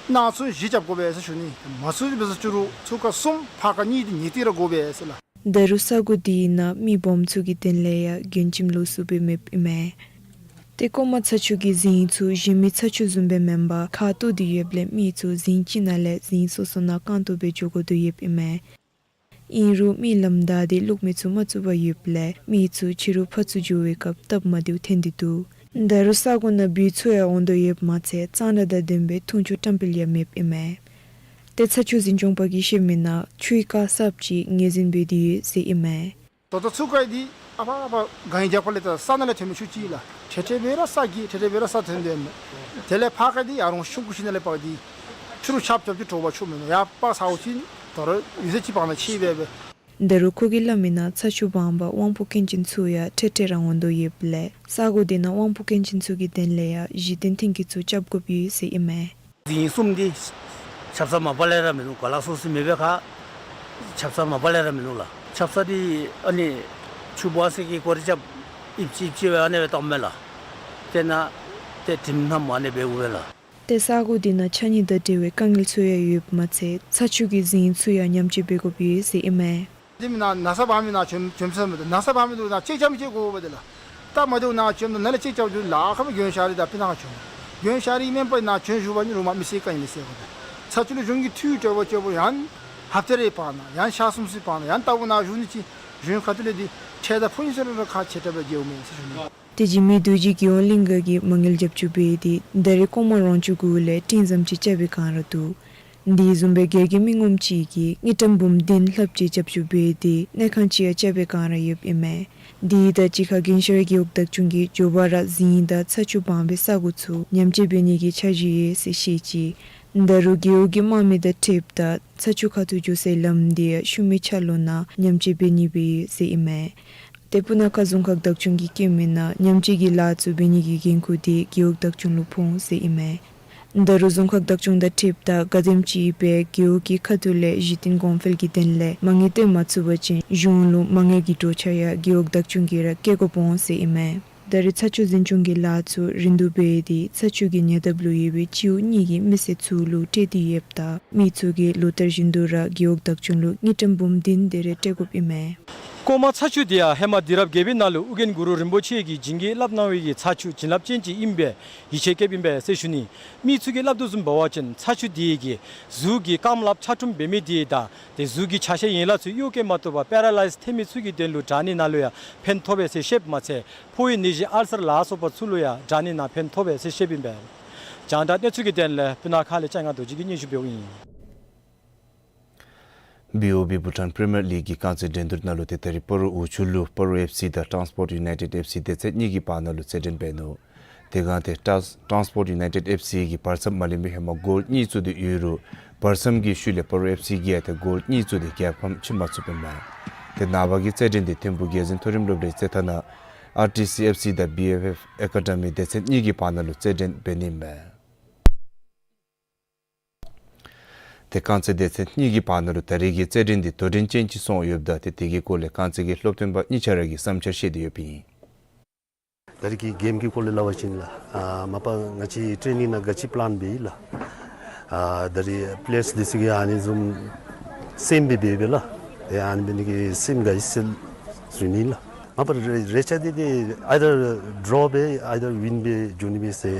ནང་ཚུན་བཞི་རྐྱབ་དགོ་པས་ཟེར་ཞུ་ནི། མ་ཚུགས་པས་ཟེར་ཞུ་རུང་ཚུར་ཁ་གསུམ་ཕར་ཁ་གཉིས་འདི་ཉིས་ཏིག་ར་དགོ་པས་ཟེར་ལགས། ད་རུང་ས་གོ་འདི་ནང་མི་སྦོམ་ཚུ་གི་དོན་ལས་ཡང་དགོན་ཁྱིམ་ལོགས་སུ་སྦེ་མེདཔ་ཨིན་མས། ཏེ་ཀོ་མ་ཚ་ཆུ་གི་རྫིང་ཚུ་གཞན་མི་ཚ་ཆུ་བཟུམ་སྦེ་མེན་པར་ཁ་ཐུག་སྟེ་ཡོདཔ་ལས་མི་ཚུ་རྫིང་གཅིག་ནང་ལས་རྫིང་སོ་སོ་ནང་རྐང་སྟོང་སྦེ་འགྱོ་དགོ་དོ་ཡོདཔ་ཨིན་མས། ཨིན་རུང་མི་ལམ་བདའ་སྟེ་ལོག་མི་ཚུ་མ་ཚུགས་པར་ཡོདཔ་ལས་མི་ཚུ་ཕྱི་རུ་ཕར་ཚུར་འགྱོ་བའི་སྐབས་སྟབས་མ་བདེཝ་ཐོན་ཏེ་འདུག། ད་རུང་ས་གོ་ནང་སྦུལ་ཚུ་ཡང་འོང་དོ་ཡོདཔ་མ་ཚད་གཙང་སྦྲ་དང་ལྡན་པའི་འཐུང་ཆུ་བཀྲམ་སྤེལ་ཡང་མེདཔ་ཨིན་མས། ཏེ་ཚ་ཆུ་འཛིན་སྐྱོང་པ་གིས་བཤད་མིའི་ནང་ཆུའི་རྐ་གསརཔ་ཅིག་ངོས་འཛིན་འབད་དེ་ཡོད་ཟེར་ཨིན་མས། ད་ལྟོ་ཚུར་ཁ་འདི་ཨ་ཕར་ཨ་ཕར་གངས་རྒྱབ་ཁ་ལས་ད་ས་ནང་ལས་ཐོན་མི་ཆུ་ཅིག་ལགས། ཐེ་ཐེ་སྦེ་ར་ས་གི་ཐེ་ཐེ་སྦེ་ར་ས་ཐོན་དོ་ཨིན་མས། དེ་ལས་ཕར་ཁ་འདི་ཡར་ལུང་ཤུགས་ཀྱིས་ཤུལ་ནང་ལས་ཕར་འདི་ཆུ་རུ་ཆརཔ་རྐྱབ་ཅི་དྲོ་པ་ཆུ་མེད་ན་ཡར་ཕར་ས་འོག་ཅིག་ད་རུང་ཡུད་ཙམ་ཅིག་བར་ན་ཆད་འབད་བས། ད་རུང་ཁོ་གིས་སླབ་མིའི་ནང་ཚ་ཆུ་སྦང་པར་དབང་པོ་སྐྱོན་ཅན་ཚུ་ཡང་ཐེངས་ཐེངས་ར་འོང་དོ་ཡོདཔ་ལས་ས་གོ་འདི་ནང་དབང་པོ་སྐྱོན་ཅན་ཚུ་གི་དོན་ལས་ཡང་གཞི་རྟེན་མཐུན་རྐྱེན་ཚུ་རྐྱབ་དགོཔ་ཡོད་ཟེར་ཨིན་མས། རྫིང་གསུམ་འདི་ཆབ་གསང་མ་པ་ལས་ར་མིན་ནུག། ག་ལ་སོ་སོ་མེད་པའི་ཁར་ཆབ་གསང་མ་པ་ལས་ར་མིན་ནུག་ལགས། ཆབ་གསང་འདི་ཨ་ནི་ཆུ་སྦང་ས་གི་སྐོར་རྐྱབ་ཨིབ་ཅི་ཨིབ་ཅི་སྦེ་ཨ་ནི་སྦེ་བཏངམ་མས་ལགས། དེ་ནང་ཏེ་དྲིམ་མནམ་ཨ་ནི་སྦེ་འོང་པས་ལགས། ཏེ་ས་གོ་འདི་ནང་ཆ་གཉིས་དང་འབྲེལ་བའི་དཀའ་ངལ་ཚུ་ཡང་ཡོདཔ་མ་ཚད་ཚ་ཆུ་གི་རྫིང་ཚུ་ཡང་ཉམས་བཅོས་འབད་དགོཔ་ཡོད་ཟེར་ཨིན་མས། དེ་མིན་ན་ན་ཚ་འབག་མི་ནང་བྱོན་བྱོནམ་ཟེར་མི་འདི་ན་ཚ་འབག་མི་འདི་ནང་ཅིག་རྐྱབ་མི་ཅིག་དགོ་པས་དེ་ལགས། སྟབས་མ་བདེཝ་ནང་བྱོནམ་ད་ནཱ་ལས་ཅིག་རྐྱབ་རྒྱུ་ལཱ་ཁག་མས། དགོན་ཤ་རི་དང་སྤུ་ན་ཁ་བྱོན། དགོན་ཤ་རི་མེན་པར་ནཱ་བྱོན་བཞུགས་པ་ཨིན་རུང་མ་མི་སེར་དཀའ་ངལ་ལས་སེལ་དགོ་པས། ཚ་ཆུ་ལུ་གཞུང་གིས་འཐུས་སྤྲོད་པ་སྤྲོད་པ་ཡང་ཧབ་ཏ་རེའི་བར་ན་ཡང་ཤར་གསུམ་ཚེས་བར་ན་ཡང་ལྟ་བུ་ནང་བཞུགས་ནི་ཅིག་གཞུང་ཁ་ཐུག་ལས་འདི་ཁྲལ་དང་ཕོགས་ཉེས་ཟེར་རུང་ར་ཁག་ཆེ་དྲགས་སྦེ་ར་འགྱོཝ་མས་ཟེར་ཞུ་ནི། ཏེ་འཇིགས་མེད་རྡོ་རྗེ་རྒྱལ་ཡོངས་གླིང་ག་གིས་མ་དངུལ་རྒྱབ་སྐྱོར་འབད་དེ་ད་རེས་ཀོ་མ་རོང་ཆུ་གུ་ལས་སྤྲིན་ཟམ་ཅིག་རྐྱབ་པའི་བསྒང་ར་འདུག། དེ་བཟུམ་སྦེ་སྒེར་གྱི་མི་ངོམ་ཅིག་གིས་དངུལ་ཀྲམ་འབུམ་བདུན་ལྷགཔ་ཅིག་རྒྱབ་སྐྱོར་འབད་དེ་གནས་ཁང་ཅིག་ཡང་རྐྱབ་པའི་བསྒང་ར་ཡོདཔ་ཨིན་མས། དེ་དང་གཅིག་ཁར་དགོན་ཤར་རྒེད་འོག་བདག་སྐྱོང་གིས་མགྱོགས་པ་ར་རྫིང་དང་ཚ་ཆུ་སྦང་བའི་ས་གོ་ཚུ་ཉམས་བཅོས་འབད་ནི་གི་འཆར་གཞི་ཡོད་ཟེར་བཤད་ཅི། ད་རུང་རྒེད་འོག་གི་དམག་མི་དང་འཁྲིལཝ་ད་ཚ་ཆུ་ཁ་ཐུག་འགྱོ་སའི་ལམ་དེ་ཡང་ཤུལ་མའི་འཆར་ལོ་ནང་ཉམས་བཅོས་འབད་ནི་སྦེ་ཡོད་ཟེར་ཨིན་མས། ཏེ་སྤུ་ན་ཁ་རྫོང་ཁག་བདག་སྐྱོང་གིས་བཀོད་མི་ནང་ཉམས་བཅོས་ཀྱི་ལཱ་ཚུ་འབད་ནི་གི་འགན་ཁུར་དེ་རྒེད་འོག་བདག་སྐྱོང་ལུ་ཕོག་འོང་ཟེར་ཨིན་མས། ད་རུང་རྫོང་ཁག་བདག་སྐྱོང་དང་འཁྲིལཝ་ད་ག་དེམ་ཅིག་སྦེ་རྒེད་འོག་གི་ཁ་ཐུག་ལས་གཞི་རྟེན་གོང་འཕེལ་གྱི་དོན་ལས་མ་དངུལ་བཏོན་མ་ཚུགས་པ་ཅིན་གཞུང་ལུ་མ་དངུལ་གྱི་འགྲོ་འཆར་ཡང་རྒེད་འོག་བདག་སྐྱོང་གིས་ར་བཀོད་དགོཔ་འོང་ཟེར་ཨིན་མས། ད་རེས་ཚ་ཆུ་འཛིན་སྐྱོང་གི་ལཱ་ཚུ་རིན་བསྡུར་འབད་དེ་ཚ་ཆུ་གི་ཉེ་འདབས་ལུ་ཡོད་པའི་སྤྱི་འོག་གཉིས་ཀྱི་མི་སེར་ཚུ་ལུ་སྤྲོད་དེ་ཡོདཔ་ད་མི་ཚུ་གིས་ལོ་ལྟར་བཞིན་དུ་ར་རྒེད་འོག་བདག་སྐྱོང་ལུ་དངུལ་ཀྲམ་འབུམ་བདུན་དེ་རེ་སྤྲོད་དགོཔ་ཨིན་མས། ཀོ་མ་ཚ་ཆུ་དེ་ཡང་ཧེ་མ་དུས་རབས་བརྒྱད་པའི་ནང་ལུ་ཨོ་རྒྱན་གུ་རུ་རིན་པོ་ཆེ་གིས་བྱིན་གྱིས་བརླབས་གནང་བའི་གི་ཚ་ཆུ་བྱིན་རླབས་ཅན་ཅིག་ཨིན་པས་ཡིད་ཆེས་བསྐྱེདཔ་ཨིན་པས་ཟེར་ཞུ་ནི། མི་ཚུ་གིས་སླབ་དོ་བཟུམ་འབད་བ་ཅིན་ཚ་ཆུ་དེ་གིས་གཟུགས་ཀྱི་རྐངམ་ལགཔ་ཆག་གྲུམ་འབད་མི་དེ་དང་ཏེ་གཟུགས་ཀྱི་ཆ་ཤས་ཡན་ལག་ཚུ་གཡོ་བཀལ་མ་བཏུབ་པར་པེ་ར་ལའིཛ་ཐལ་མི་ཚུ་གི་དོན་ལུ་དྲག་ནི་ནང་ལུ་ཡང་ཕན་ཐོགས་པས་ཟེར་བཤདཔ་མ་ཚད་ཕོ་བའི་ནད་གཞི་ཨལ་སར་ལ་སོགས་པ་ཚུ་ལུ་ཡང་དྲག་ནི་ནང་ཕན་ཐོགས་པས་ཟེར་བཤདཔ་ཨིན་པས། རྒྱང་བསྒྲགས་གནས་ཚུལ་གྱི་དོན་ལས་སྤུ་ན་ཁ་ལས་ལྕང་ང་རྡོ་རྗེ་གིས་སྙན་ཞུ་འབདཝ་ཨིན། བི་ཨོ་བི་བྷུ་ཊཱན་པི་རི་མི་ཡར་ལིག་གི་རྐང་རྩེད་འགྲན་བསྡུར་ནང་ལུ་ཏེ་ད་རིས་སྤ་རོ་འོག་ཆུ་ལུ་སྤ་རོ་ཨེཕ་སི་དང་ཊཱན་སི་པོརཊ་ཡུ་ནའི་ཊེཌ་ཨེཕ་སི་སྡེ་ཚན་གཉིས་ཀྱི་བར་ན་ལུ་རྩེད་འགྲན་འབད་ནུག། དེ་སྒང་ཏེ་ཊཱན་སི་པོརཊ་ཡུ་ནའི་ཊེཌ་ཨེཕ་སི་གིས་བར་མཚམས་མ་ལེན་པའི་ཧེ་མ་གོལ་གཉིས་བཙུགས་ཏེ་ཡོད་རུང་བར་མཚམས་ཀྱི་ཤུལ་ལས་སྤ་རོ་ཨེཕ་སི་གིས་ཡང་ཏེ་གོལ་གཉིས་བཙུགས་ཏེ་རྒྱལ་ཕམ་ཕྱེ་མ་ཚུགསཔ་ཨིན་མས། ཏེ་ནངས་པ་གི་རྩེད་འགྲན་དེ་ཐིམ་ཕུག་རྒྱལ་འཛིན་མཐོ་རིམ་སློབ་གྲྭའི་རྩེད་ཐང་ནང་ཨར་ཊི་སི་ཨེཕ་སི་དང་བི་ཨེཕ་ཨེཕ་ཨེ་ཀ་ཌི་མི་སྡེ་ཚན་གཉིས་ཀྱི་བར་ན་ལུ་རྩེད་འགྲན་འབད་ནི་ཨིན་མས། ཏེ་རྐང་རྩེད་སྡེ་ཚན་གཉིས་ཀྱི་བར་ན་ལུ་ད་རིས་ཀྱི་རྩེད་འགྲན་འདི་དོ་འགྲན་ཅན་ཅིག་སོང་ཡོདཔ་ད་ཏེ་དེ་གི་སྐོར་ལས་རྐང་རྩེད་ཀྱི་སློབ་སྟོན་པ་གཉིས་ཆ་ར་གིས་བསམ་འཆར་བཤད་དེ་ཡོདཔ་ཨིན། ད་རིས་ཀྱི་གེམ་གྱི་སྐོར་ལས་སླབ་པ་ཅིན་ལགས་ཨ་མ་པ་ང་བཅས་ཊེ་ནིང་ནང་ག་ཅི་པི་ལཱན་འབད་ཡི་ལགས། ཨ་ད་རིས་པི་ལེ་ཡརསི་འདི་ཚུ་གིས་ཨ་ནི་བཟུམ་སེམས་སྦེ་འབད་འབདཝ་ལགས། ཏེ་ཨ་ནི་འབད་ནི་གི་སེམས་དགའ་ཡི་ཟེར་ཞུ་ནི་ལགས། མ་པ་རེ་རེ་ཆ་འདི་ཏེ་ཨའི་དར་ཌོ་རོ་འབད་ཨའི་དར་ཝིན་འབད་འགྱོ་ནི་མས་ཟེར་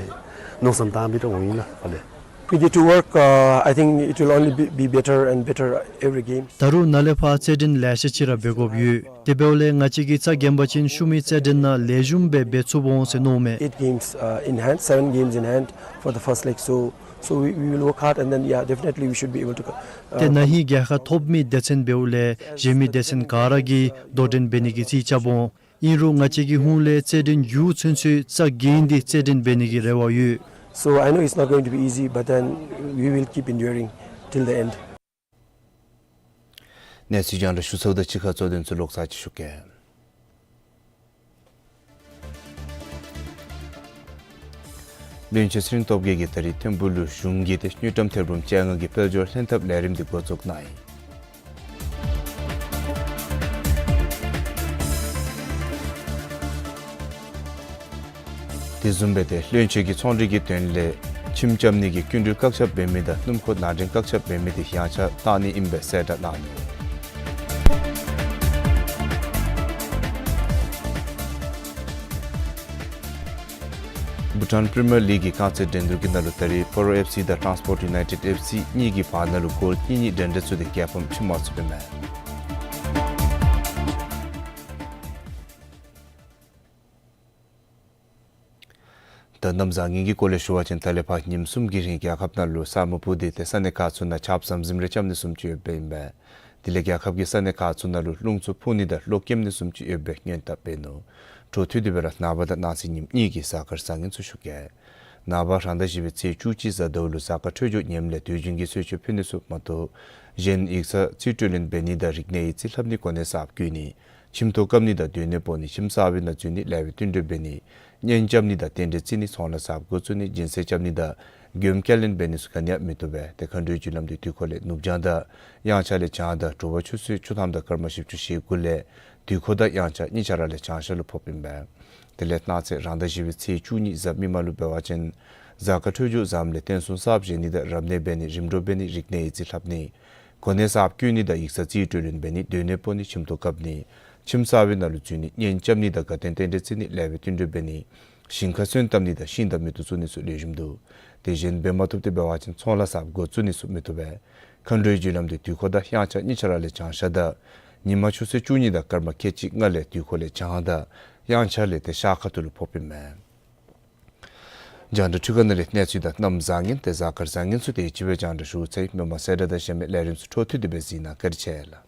མནོ་བསམ་བཏང་སྦེ་ར་འོང་ཡི་ལགས་ཕར་ལས། We need to work, uh, I think it will only be, be better and better every game. ད་རུང་ནཱ་ལས་ཕར་རྩེད་འགྲན་ལེ་ཤ་ཅིག་ར་འབད་དགོཔ་ཡོད། དེ་འབདཝ་ལས་ང་བཅས་ཀྱིས་རྩ་འགེངས་པ་ཅིན་ཤུལ་མའི་རྩེད་འགྲན་ནང་ལེགས་ཤོམ་སྦེ་འབད་ཚུགསཔ་འོང་ཟེར་མནོཝ་མས། Eight games, uh, in hand, seven games in hand for the first leg. So, so we, we will work hard and then, yeah, definitely we should be able to, uh, ཏེ་ན་ཧིང་རྒྱལ་ཁ་ཐོབ་མི་སྡེ་ཚན་འབདཝ་ལས་གཞན་མི་སྡེ་ཚན་ག་ར་གིས་དོ་འགྲན་འབད་ནི་གི་རྩིས་རྐྱབ་འོང་། ཨིན་རུང་ང་བཅས་ཀྱི་ཧོངས་ལས་རྩེད་འགྲན་མཇུག་ཚུན་ཚོད་རྩ་འགེངས་ཏེ་རྩེད་འགྲན་འབད་ནི་གི་རེ་བ་ཡོད། So I know it's not going to be easy, but then we will keep enduring till the end. གནས་ཚུལ་རྒྱང་བསྒྲགས་ཞུ་ཚརཝ་དང་གཅིག་ཁར་གཙོ་དོན་ཚུ་ལོག་ཚར་ཅིག་ཞུ་གེ། བློན་ཆེན་ཚེ་རིང་སྟོབས་རྒྱས་ཀྱིས་ད་རིས་ཐིམ་ཕུག་ལུ་གཞུང་གི་ཏེ་དངུལ་ཀྲམ་ཐེར་འབུམ་བཅོ་ལྔ་གི་དཔལ་འབྱོར་ལྷན་ཐབས་ལས་རིམ་འདི་འགོ་བཙུགས་གནང་ཡི། དེ་བཟུམ་སྦེ་ཏེ་བློན་ཆེན་གྱིས་ཚོང་འབྲེལ་གྱི་དོན་ལས་ཁྱིམ་རྐྱབ་ནི་གི་སྐྱིན་འགྲུལ་བཀག་ཆ་འབད་མི་དང་སྣུམ་འཁོར་ནང་འདྲེན་བཀག་ཆ་འབད་མི་དེ་ཡངས་ཆག་བཏང་ནི་ཨིན་པའི་གསལ་བསྒྲགས་གནང་ནུག། བྷུ་ཊཱན་པི་རི་མི་ཡར་ལིག་གི་རྐང་རྩེད་འགྲན་བསྡུར་གྱི་ནང་ལུ་ད་རིས་སྤ་རོ་ཨེཕ་སི་དང་ཊཱན་སི་པོརཊ་ཡུ་ནའི་ཊེཌ་ཨེཕ་སི་གཉིས་ཀྱི་བར་ན་ལུ་གོལ་གཉིས་གཉིས་འགྲན་ཟླ་ཚུ་དེ་རྒྱལ་ཕམ་ཕྱེ་མ་ཚུགས་པས་མས། ད་གནམ་བཟང་ངན་གྱི་སྐོར་ལས་ཞུ་བ་ཅིན་ད་ལས་ཕར་ཉིནམ་གསུམ་གྱི་རིང་རྒྱལ་ཁབ་ནང་ལུ་ས་སྨུག་སྤུབས་ཏེ་ཏེ་ས་གནས་ཁག་ཚུ་ནང་ཆརཔ་ཟམ་ཟིམ་རེ་རྐྱབ་ནི་བཟུམ་ཅིག་ཡོདཔ་ཨིན་པས། དེ་ལས་རྒྱལ་ཁབ་ཀྱི་ས་གནས་ཁག་ཚུ་ནང་ལུ་རླུང་འཚུབ་འཕུ་ནི་དང་གློག་ཀེམ་ནི་བཟུམ་ཅིག་ཡོད་པའི་སྔོན་བརྡ་འབད་ནུག། འཕྲོ་མཐུད་དེ་སྦེ་ར་ནངས་པ་དང་གནངས་ཚེ་ཉིནམ་གཉིས་ཀྱི་གཟའ་སྐར་བཟང་ངན་ཚུ་ཞུ་གེ། ནངས་པ་རང་ཟླ་བཞི་པའི་ཚེས་བཅུ་གཅིག་གཟའ་ཟླཝ་ལུ་གཟའ་སྐར་འཕྲོད་སྦྱོར་ངནམ་ལས་དུས་རྒྱུན་གྱི་གསོལ་མཆོད་ཕུལ་ནི་ཚུ་མ་གཏོགས་གཞན་ཡིག་ཚང་རྩིས་སྤྲོད་ལེན་འབད་ནི་དང་རིག་གནས་ཡིག་རྩིས་ལྷབ་ནི་གོ་གནས་གསརཔ་བསྐོ་ནི་ཁྱིམ་ཐོག་བཀབ་ནི་དང་སྡོད་གནས་སྤོ་ནི་ཁྱིམ་གསར་པའི་ནང་འཛུལ་ནི་ལེགས་པའི་བསྟུན་གྲོས་འབད་ནི་གཉེན་རྐྱབ་ནི་དང་རྟེན་འབྲེལ་བརྩི་ནི་ཚོང་ལཱ་གསརཔ་འགོ་བཙུགས་ནི་སྦྱིན་སྲེག་རྐྱབ་ནི་དང་མགྱོནམ་བསྐྱར་ལེན་འབད་ནི་ཚུ་ག་ནི་ཡང་མི་བཏུབ་པས། ཏེ་མཁའ་འགྲོའི་རྒྱུ་ལམ་འདི་དུས་འཁོར་ལས་ནུབ་བྱང་དང་དབྱངས་འཆར་ལས་བྱང་དང་དྲོ་པ་ཆུ་ཚོད་བཅུ་ཐམ་དང་སྐར་མ་བཞི་བཅུ་ཞེ་དགུ་ལས་དུས་འཁོར་དང་དབྱངས་འཆར་གཉིས་ཆ་ར་ལས་བྱང་ཤར་ལུ་ཕོགཔ་ཨིན་པས། དེ་ལས་གནངས་ཚེ་རང་ཟླ་བཞི་པའི་ཚེས་བཅུ་གཉིས་གཟའ་མིག་དམར་ལུ་འབད་བ་ཅིན་གཟའ་སྐར་འཕྲོད་སྦྱོར་བཟངམ་ལས་རྟེན་གསུམ་གསརཔ་བཞེངས་ནི་དང་རབ་གནས་འབད་ནི་རིམ་གྲོ་འབད་ནི་རིག་གནས་ཡིག་རྩིས་ལྷབ་ནི་གོ་གནས་གསརཔ་བསྐོ་ནི་དང་ཡིག་ཚང་རྩིས་སྤྲོད་ལེན་འབད་ནི་སྡོད་གནས་སྤོ་ནི་ཁྱིམ་ཐོག་བཀབ་ནི་ཁྱིམ་གསར་པའི་ནང་ལུ་འཛུལ་ནི་གཉེན་རྐྱབ་ནི་དང་དགའ་སྟོན་རྟེན་འབྲེལ་བརྩི་ནི་ལེགས་པའི་བསྟུན་གྲོས་འབད་ནི་ཞིང་ཁར་སོན་བཏབ་ནི་དང་ཤིང་དང་མེ་ཏོག་བཙུགས་ནི་ཚུ་ལེགས་ཤོམ་འདུག། དེ་གཞན་འབད་མ་བཏུབ་སྟེ་འབད་བ་ཅིན་ཚོང་ལཱ་གསརཔ་འགོ་བཙུགས་ནི་ཚུ་མི་བཏུབ་པས། མཁའ་འགྲོའི་རྒྱུ་ལམ་འདི་དུས་འཁོར་དང་དབྱངས་འཆར་གཉིས་ཆ་ར་ལས་བྱང་ཤར་དང་ཉིན་མ་ཆུ་ཚོད་བཅུ་གཉིས་དང་སྐར་མ་ཁལ་གཅིག་ལྔ་ལས་དུས་འཁོར་ལས་བྱང་དང་དབྱངས་འཆར་ལས་ཏེ་ཤར་ཁ་ཐུག་ལུ་ཕོགཔ་ཨིན་མས། རྒྱང་བསྒྲགས་འཕྲུལ་ཁང་ནང་ལས་གནས་ཚུལ་དང་གནམ་བཟང་ངན་ཏེ་གཟའ་སྐར་བཟང་ངན་ཚུ་དེ་ཅིག་སྦེ་རྒྱང་བསྒྲགས་ཞུ་ཚར་ཡི། མི་མང་གསལ་བསྒྲགས་དང་གཞན་མི་ལས་རིམ་ཚུ་འཕྲོ་མཐུད་དེ་སྦེ་གཟིགས་གནང་། བཀའ་དྲིན་ཆེ་ལགས།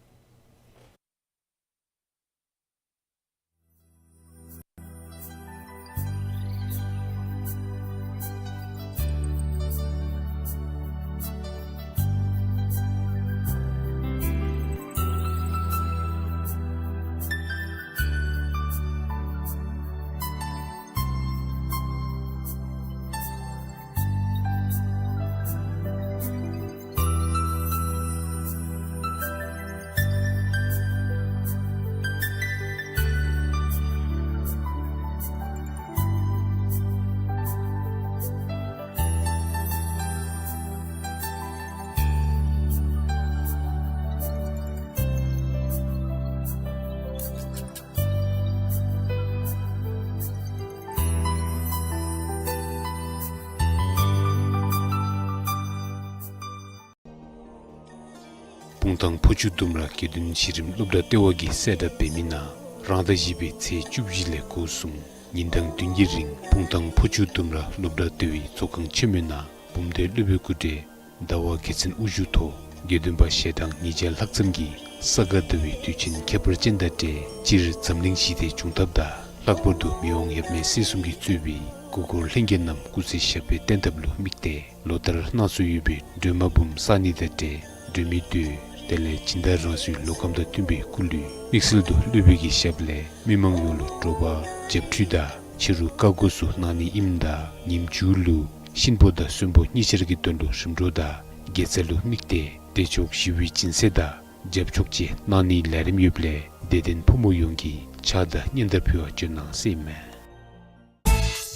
སྤུངས་ཐང་ཕོ་ཆུ་ལྡུམ་ར་དགེ་འདུན་གཞི་རིམ་སློབ་གྲྭ་ལྟེ་བ་གིས་གསལ་བསྒྲགས་འབད་མི་ནང་རང་ཟླ་བཞི་པའི་ཚེས་བཅུ་བཞི་ལས་འགོ་བཟུང་ཉིན་གྲངས་བདུན་གྱི་རིང་སྤུངས་ཐང་ཕོ་ཆུ་ལྡུམ་ར་སློབ་གྲྭ་ལྟེ་བའི་ཚོགས་ཁང་ཆེན་མོའི་ནང་འབུམ་སྡེ་སློབ་དཔོན་སྐུ་བགྲེས་ཟླ་བ་དགེ་མཚན་དབུ་བཞུགས་ཐོག་དགེ་འདུན་པ་ཞལ་གྲངས་ཉིས་བརྒྱ་ལྷག་ཙམ་གྱིས་ས་ག་ཟླ་བའི་དུས་ཆེན་ཁྱད་པར་ཅན་དང་འབྲེལ་སྤྱིར་འཛམ་གླིང་ཞི་བདེ་འབྱུང་ཐབས་དང་ལྷག་པར་དུ་མི་དབང་ཡབ་མེས་སྲས་གསུམ་གྱིས་གཙོས་པའི་གུ་གོར་ལྷན་རྒྱས་རྣམས་སྐུ་ཚེ་ཞབས་པད་བརྟན་ཐབས་ལུ་དམིགས་ཏེ་ལོ་ལྟར་སྣ་ཚོགས་ཡོད་པའི་སྒྲོལ་མ་འབུམ་བསགས་ནི་དང་འབྲེལ་སྒྲོལ་མའི་མདོས་དེ་ལས་སྦྱིན་བདག་རང་སོའི་ལོ་ཁམས་དང་མཐུན་པའི་སྐུ་ལུས་དམིགས་བསལ་དུ་སློབ་དཔོན་གྱི་ཞབས་ལས་མི་མང་ཡོངས་ལུ་དྲོ་པ་རྒྱབ་ཁྲུས་དང་ཕྱི་རུ་བཀའ་བསྒོ་ཚུ་གནང་ནི་ཨིནམ་ད་ཉིནམ་མཇུག་ལུ་གཤིན་པོ་དང་གསོན་པོ་གཉིས་ཆར་གྱི་དོན་ལུ་རིམ་གྲོ་དང་དགེ་རྩ་ལུ་དམིགས་ཏེ་བདེ་མཆོག་ཞི་བའི་སྦྱིན་སྲེག་དང་རྒྱབ་ཕྱོགས་ཅིག་གནང་ནིའི་ལས་རིམ་ཡོདཔ་ལས་དད་ལྡན་ཕོ་མོ་ཡོངས་ཀྱིས་ཕྱག་དང་སྙན་དར་ཕུལ་བར་བྱོན་གནང་ཟེར་ཨིན་མས།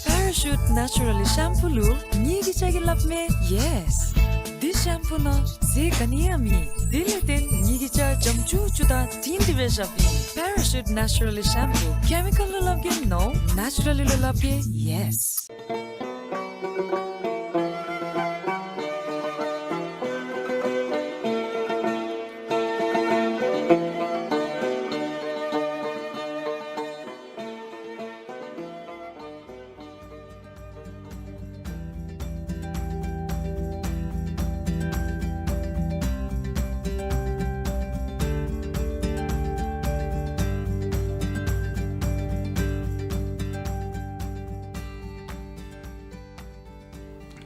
Parachute Naturally Shampoo ལུ་ངེ་གི་ཅ་གིས་སླབ་མས་yes། འདི་ཤེམ་པུ་ནང་རྫས་ག་ནི་ཡང་མེད། དེ་ལས་བརྟེན་ངེ་གི་ཅ་འཇམ་ཅུག་ཅུ་དང་དྲིང་སྒྲི་སྦེ་བཞགཔ་ཨིན། Parachute Naturally Shampoo. Chemical ལུ་སླབ་གེ་no, naturally ལུ་སླབ་གེ་yes།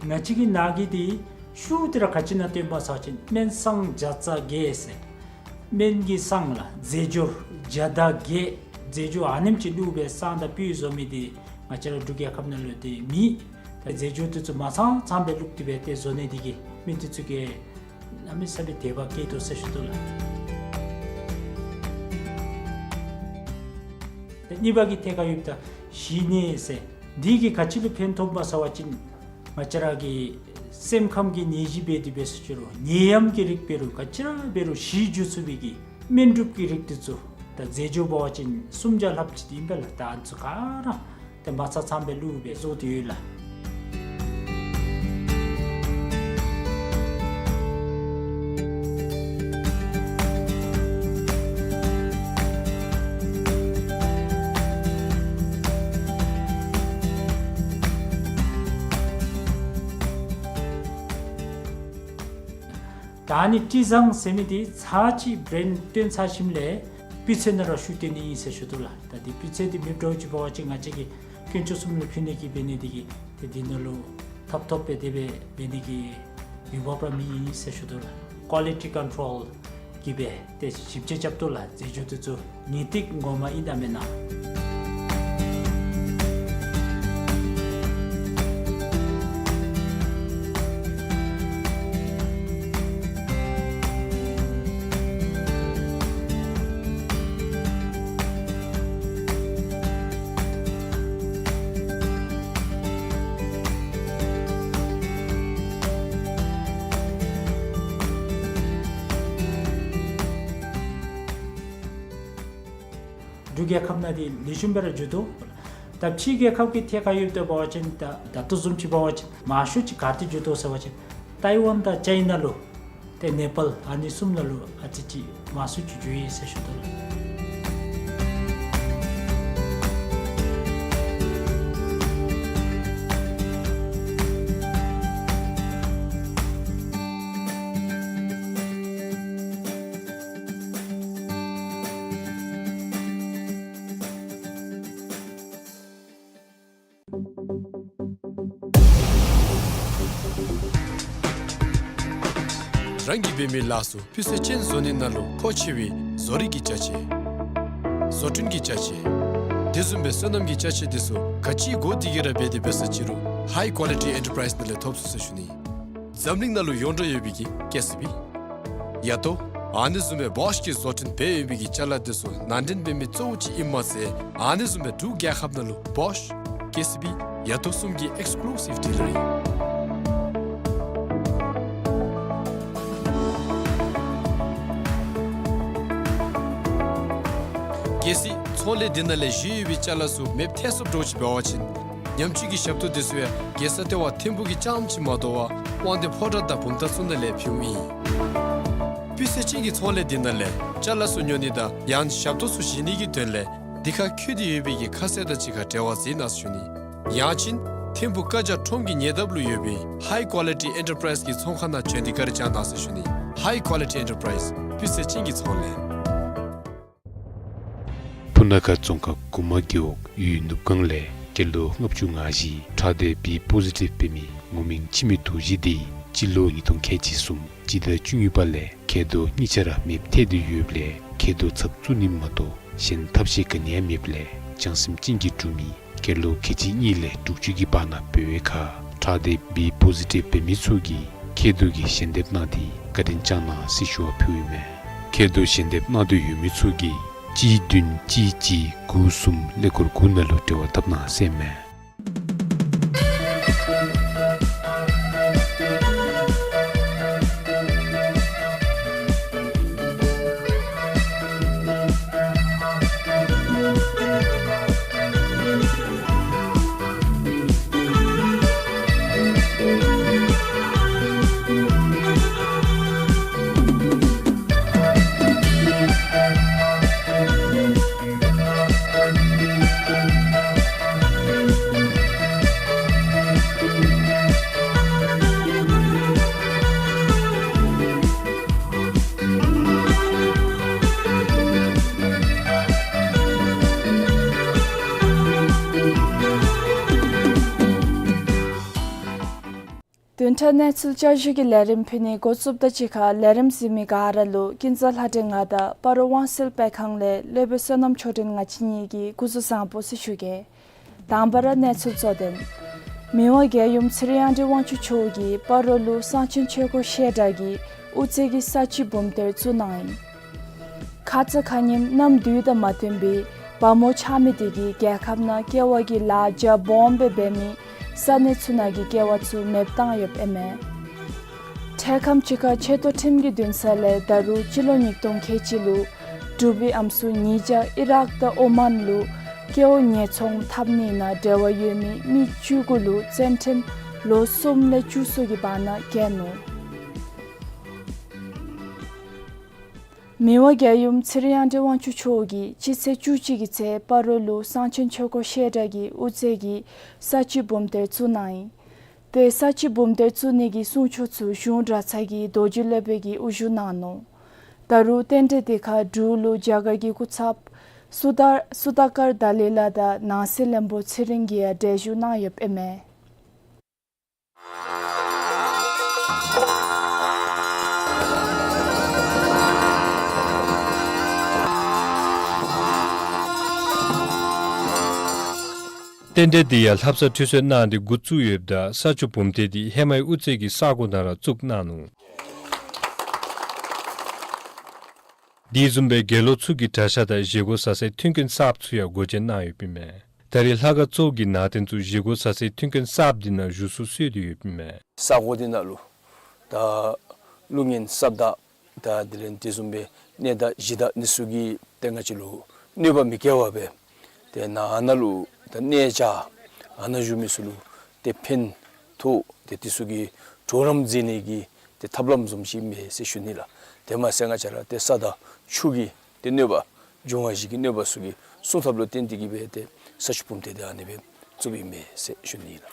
ང་བཅས་ཀྱི་ནང་གི་འདི་ཤུགས་འདི་ར་ག་ཅི་ཨིན་ན་སྟོན་པ་ཟེར་བ་ཅིན་སྨན་བསང་བརྒྱ་རྩ་བརྒྱད་ཟེར། སྨན་གྱི་བསང་ལགས་རྫས་སྦྱོར་བརྒྱ་དང་བརྒྱད་རྫས་སྦྱོར་ཨ་ནེམ་ཅིག་བླུགས་སྦེ་བསང་དང་སྤོས་བཟོ་མི་འདི་ང་བཅས་ར་འབྲུག་རྒྱལ་ཁབ་ནང་ལུ་འདི་མེད། ད་རྫས་སྦྱོར་འདི་ཚུ་མ་ཚང་ཚང་སྦེ་བླུགས་ཏེ་སྦེ་ཏེ་བཟོ་ནི་འདི་གིས་མི་འདི་ཚུ་གིས་གནམ་མེད་ས་མེད་དད་པ་སྐྱེས་དོ་ཟེར་ཞུ་དོ་ལགས། ད་གཉིས་པ་གི་ཐད་ཁར་ཡོདཔ་ད་ཞི་གནས་ཟེར། འདི་གིས་ག་ཅི་ལུ་ཕན་ཐོགས་པ་ཟེར་བ་ཅིན་ང་བཅས་ར་གི་སེམས་ཁམས་ཀྱི་ནད་གཞི་འབད་དེ་འབད་ཟེར་ཞུ་རུང་ནད་ཡམས་ཀྱི་རིགས་འབད་རུང་ག་ཅི་ར་འབད་རུང་ཞི་འགྱོ་ཚུགས་པའི་གི་སྨན་སྒྲུབ་ཀྱི་རིགས་འདི་ཚུ་ད་རྫས་སྦྱོར་འབད་བ་ཅིན་སུམ་བརྒྱ་ལྷགཔ་ཅིག་ཨིན་པས་ལགས། ད་ཨ་ནི་ཚུ་ག་ར་ཏེ་མ་ཚང་ཚང་སྦེ་བླུགས་སྦེ་བཟོ་སྟེ་ཡོད་ལགས། ད་ནི་དྲི་བཟང་ཟེར་མི་འདི་ཚར་གཅིག་བྲན་བཏོན་ཚར་ཞིནམ་ལས་སྤུས་ཚད་ནང་ར་བཤུ་སྟེ་ནི་ཨིན་ཟེར་ཞུ་དོ་ལགས། ད་འདི་སྤུས་ཚད་འདི་མེདཔ་འདྲཝ་ཅིག་འབད་བ་ཅིན་ང་བཅས་ཀྱིས་དཀོན་མཆོག་གསུམ་ལུ་ཕུལ་ནི་གི་འབད་ནི་འདི་གིས་ཏེ་འདི་ནང་ལུ་ཐོབ་ཐོབ་སྦེ་དེ་སྦེ་འབད་ནི་གི་འོས་འབབ་ར་མེད་ཨིན་ཟེར་ཞུ་དོ་ལགས། Quality control གི་སྦེ་ཏེ་ཞིབ་དཔྱད་རྐྱབ་དོ་ལགས། རྫས་སྦྱོར་འདི་ཚུ་ངེས་ཏིག་ངོ་མ་ཨིན་ན་མེན་ན། འབྲུག་རྒྱལ་ཁབ་ནང་འདི་ལེགས་ཤོམ་སྦེ་ར་འགྱོ་དོ། ད་ཕྱི་རྒྱལ་ཁབ་ཀྱི་ཐད་ཁར་ཡོདཔ་ད་འབད་བ་ཅིན་ད་ད་ལྟོ་བཟུམ་ཅིག་འབད་བ་ཅིན་མང་ཤོས་ཅིག་ག་ཏེ་འགྱོ་དོ་ཟེར་བ་ཅིན་ཏའི་ཝན་དང་ཅའི་ན་ལུ་ཏེ་ནེ་པཱལ་ཨ་ནི་གསུམ་ནང་ལུ་ཨ་ཙི་ཅིག་མང་སུ་ཅིག་འགྱོ་ཡི་ཟེར་ཞུ་དོ་ལགས། རང་གིས་འབད་མི་ལཱ་ཚུ་སྤུས་ཚད་ཅན་བཟོ་ནི་ནང་ལུ་མཁོ་ཆེ་བའི་བཟོ་རིག་གི་ཅ་ཆས། བཟོ་སྐྲུན་གྱི་ཅ་ཆས། དེ་བཟུམ་སྦེ་སོ་ནམ་གྱི་ཅ་ཆས་དེ་ཚུ་ག་ཅི་དགོ་དེ་གིས་ར་འབད་དེ་འབད་ས་ཅི་རུང་High Quality Enterprise ནང་ལས་ཐོབ་ཚུགས་ཟེར་ཞུ་ནི། འཛམ་གླིང་ནང་ལུ་ཡོངས་གྲགས་ཡོད་པའི་གི་ཀེ་སི་བི། ཡ་ཏོ། ཨ་ནི་བཟུམ་སྦེ་བོཤ་གིས་བཟོ་སྐྲུན་འབད་ཡོད་པའི་གི་ཅ་ལ་དེ་ཚུ་ནང་འདྲེན་འབད་མི་གཙོ་བོ་ཅིག་ཨིནམ་མ་ཚད་ཨ་ནི་བཟུམ་སྦེ་འབྲུག་རྒྱལ་ཁབ་ནང་ལུ་བོཤ། ཀེ་སི་བི། ཡ་ཏོ་གསུམ་གྱི་ཨེགསི་ཀུ་ལུ་སིབ་ཌི་ལར་ཨིན། གལ་སྲིད་ཚོང་ལས་འདི་ནང་ལས་བཞེས་ཡོད་པའི་ཅ་ལ་ཚུ་མེདཔ་ཐལ་སོངམ་འདྲཝ་ཅིག་འབད་བ་ཅིན་ཉམས་བཅོས་ཀྱི་ཞབས་ཏོག་དེ་ཚུ་ཡང་རྒྱལ་ས་ལྟེ་བ་ཐིམ་ཕུག་གི་རྐྱངམ་ཅིག་མ་དོ་བར་དབང་འདུས་ཕོ་བྲང་དང་བུམ་ཐང་ཚུ་ནང་ལས་ཕུལཝ་ཨིན། སྤུས་ཚད་ཅན་གྱི་ཚོང་ལས་འདི་ནང་ལས་ཅ་ལ་ཚུ་ཉོ་ནི་དང་ཡང་ཞབས་ཏོག་ཚུ་བཞེས་ནི་གི་དོན་ལས་འདི་ཁར་བཀོད་དེ་ཡོད་པའི་གི་ཁ་གསལ་དང་གཅིག་ཁར་འབྲེལ་བ་མཛད་གནང་ཟེར་ཞུ་ནི། ཡང་ཅིན་ཐིམ་ཕུག་བཀའ་རྒྱ་ཁྲོམ་གྱི་ཉེ་འདབས་ལུ་ཡོད་པའི་High Quality Enterprise གི་ཚོང་ཁང་ནང་བྱོན་ཏེ་བཀའ་དྲིན་བསྐྱང་གནང་ཟེར་ཞུ་ནི། High Quality Enterprise སྤུས་ཚད་ཅན་གྱི་ཚོང་ལས། སྤུ་ན་ཁ་རྫོང་ཁག་གུ་མ་རྒེད་འོག་ཡུལ་ནུབ་སྒང་ལས་སྐྱེས་ལོ་ལྔ་བཅུ་ང་བཞི་ཁྲག་སྡེ་བི་པོ་ཟི་ཊིབ་འབད་མི་ངོ་མིང་འཆི་མེད་རྡོ་རྗེ་འདི་སྤྱི་ལོ་ཉིས་སྟོང་ཁལ་གཅིག་གསུམ་སྤྱི་ཟླ་བཅུ་གཉིས་པ་ལས་མཁལ་རྡོག་གཉིས་ཆ་ར་མེདཔ་ཐལ་ཏེ་ཡོདཔ་ལས་མཁལ་རྡོག་ཚབ་བཙུགས་ནི་མ་གཏོགས་གཞན་ཐབས་ཤེས་ག་ནི་ཡང་མེདཔ་ལས་བྱང་སེམས་ཅན་གྱི་འབྲུག་མི་སྐྱེས་ལོ་ཁལ་གཅིག་གཉིས་ལས་དྲུག་ཅུ་གི་བར་ན་འབད་བའི་ཁར་ཁྲག་སྡེ་བི་པོ་ཟི་ཊིབ་འབད་མི་ཚུ་གིས་མཁལ་རྡོག་གི་ཞལ་འདེབས་གནང་སྟེ་བཀའ་དྲིན་བསྐྱངས་གནང་ཟེར་ཞུ་བ་ཕུལཝ་ཨིན་མས། མཁལ་རྡོག་ཞལ་འདེབས་གནང་འདོད་ཡོད་མི་ཚུ་གིས་གཅིག་བདུན་གཅིག་གཅིག་དགུ་གསུམ་ཀླད་ཀོར་དགུ་ནང་ལུ་འབྲེལ་བ་འཐབ་གནང་ཟེར་ཨིན་མས། བདུན་ཕྲག་གནས་ཚུལ་བསྐྱར་ཞུ་གི་ལས་རིམ་ཕུལ་ནི་འགོ་བཙུགསཔ་དང་གཅིག་ཁར་ལས་རིམ་གཟིགས་མི་ག་ར་ལུ་ཀུན་བཟང་ལྷ་སྒྲོན་ང་དང་སྤ་རོ་དབང་སེལ་སྤེལ་ཁང་ལས་སློབ་དཔོན་བསོད་ནམས་ཆོས་སྒྲོན་ང་བཅས་གཉིས་ཀྱིས་སྐུ་གཟུགས་བཟང་པོ་ཟེར་ཞུ་གེ། དང་པ་ར་གནས་ཚུལ་གཙོ་དོན། མི་དབང་རྒྱལ་ཡུམ་ཚེ་རིང་དབང་འདུས་དབང་ཕྱུག་མཆོག་གིས་སྤ་རོ་ལུ་གསང་ཆེན་ཆོས་འཁོར་བཤད་གྲྭ་གི་དབུ་རྩེ་གི་ས་བཅད་འབུམ་གཏེར་བཙུགས་གནང་ཡི། ཁ་ཙ་ཁ་ཉིནམ་གནམ་དུས་དང་མ་བསྟུན་པའི་བ་མོ་ཆགས་མི་དེ་གིས་རྒྱལ་ཁབ་ནང་ཀེ་བ་གི་ལཱ་རྒྱ་སྦོམ་སྦེ་འབད་མི་ས་གནས་ཚུ་ནང་གི་ཀེ་བ་ཚུ་མེདཔ་བཏང་ཡོདཔ་ཨིན་མས། འཕྲལ་ཁམས་ཅིག་ཁར་ཆེ་མཐོ་ཁྲིམས་ཀྱི་འདུན་ས་ལས་ད་རུང་སྤྱི་ལོ་ཉིས་སྟོང་ཁལ་གཅིག་ལུ་འབྲུག་པའི་ཨམ་སྲུ་ཉིས་བརྒྱ་ཨི་རག་དང་ཨོ་མཱན་ལུ་ཀེ་བ་ཉེས་ཚོང་འཐབ་ནི་ནང་འབྲེལ་བ་ཡོད་མི་མི་བཅུ་དགུ་ལུ་བཙོན་ཁྲིམས་ལོ་གསུམ་ལས་བཅུ་གསུམ་གྱི་བར་ན་བཀལ་ནུག། མི་དབང་རྒྱལ་ཡུམ་ཚེ་རིང་དབང་འདུས་དབང་ཕྱུག་མཆོག་གིས་སྤྱི་ཚེས་བཅུ་གཅིག་གི་ཚེ་སྤ་རོ་ལུ་གསང་ཆེན་ཆོས་འཁོར་བཤད་གྲྭ་གི་དབུ་རྩེ་གི་ས་བཅད་འབུམ་གཏེར་བཙུགས་གནང་ཡི། ཏེ་ས་བཅད་འབུམ་གཏེར་བཙུགས་ནི་གི་གསུང་ཆོག་ཚུ་གཞུང་གྲྭ་ཚང་གི་རྡོ་རྗེ་སློབ་དཔོན་གྱིས་དབུ་བཞུགས་གནང་ནུག། ད་རུང་རྟེན་འབྲེལ་དེ་ཁར་འབྲུག་ལུ་རྒྱ་གར་གྱི་སྐུ་ཚབ་སུ་དར་སུ་དཱ་ཀར་དཱ་ལའི་ལ་དང་ནང་སྲིད་བློན་པོ་ཚེ་རིང་གིས་ཡང་གྲལ་བཞུགས་གནང་ཡོདཔ་ཨིན་མས། རྟེན་འབྲེལ་འདི་ཡང་ལྷ་བསངས་ཁྲུས་གསོལ་གནང་སྟེ་འགོ་བཙུགས་ཡོདཔ་ད་ས་བཅད་འབུམ་གཏེར་འདི་ཧེ་མའི་དབུ་རྩེ་གི་ས་གོ་ནང་ར་བཙུགས་གནང་ནུག། དེ་བཟུམ་སྦེ་དགེ་སློང་ཚུ་གི་གྲྭ་ཤག་དང་བཞེས་སྒོ་ཟ་སའི་མཐུན་རྐྱེན་གསརཔ་ཚུ་ཡང་སྒོ་འབྱེད་གནང་ཡོདཔ་ཨིན་མས། ད་རེས་ལྷ་ཁང་གཙོ་བོ་གི་ནང་རྟེན་ཚུ་བཞེས་སྒོ་ཟ་སའི་མཐུན་རྐྱེན་གསརཔ་འདི་ནང་བཞུགས་ས་བཟོ་སྟེ་ཡོདཔ་ཨིན་མས། ས་གོ་འདི་ནང་ལུ་ད་ཀླུ་གཉན་ས་བདག་དང་དེ་ལས་དེ་བཟུམ་སྦེ་གནས་བདག་གཞི་བདག་འདི་ཚུ་གིས་ཏེ་ང་བཅས་ལུ་གནོད་པ་མི་བཀལ་བར་སྦེ་ཏེ་ནཱ་ཨ་ནཱ་ལུ་ད་གནས་བཅའ་ཨ་ནཱ་བཞུགས་མི་ཚུ་ལུ་ཏེ་ཕན་ཐོགས་ཏེ་དེ་ཚུ་གི་གྲོགས་རམ་མཛད་ནི་གི་ཏེ་ཐབས་ལམ་བཟུམ་ཅིག་ཨིན་མས་ཟེར་ཞུ་ནི་ལགས། དེ་མ་ཚད་ང་བཅས་ར་ཏེ་ས་དང་ཆུ་གི་ཏེ་གནོད་པ་འབྱུང་བ་བཞི་གི་གནོད་པ་ཚུ་གི་སྲུང་ཐབས་ལུ་བརྟེན་ཏེ་གིས་སྦེ་ཏེ་ས་བཅད་འབུམ་གཏེར་འདི་ཨ་ནི་སྦེ་བཙུགསཔ་ཨིན་མས་ཟེར་ཞུ་ནི་ལགས།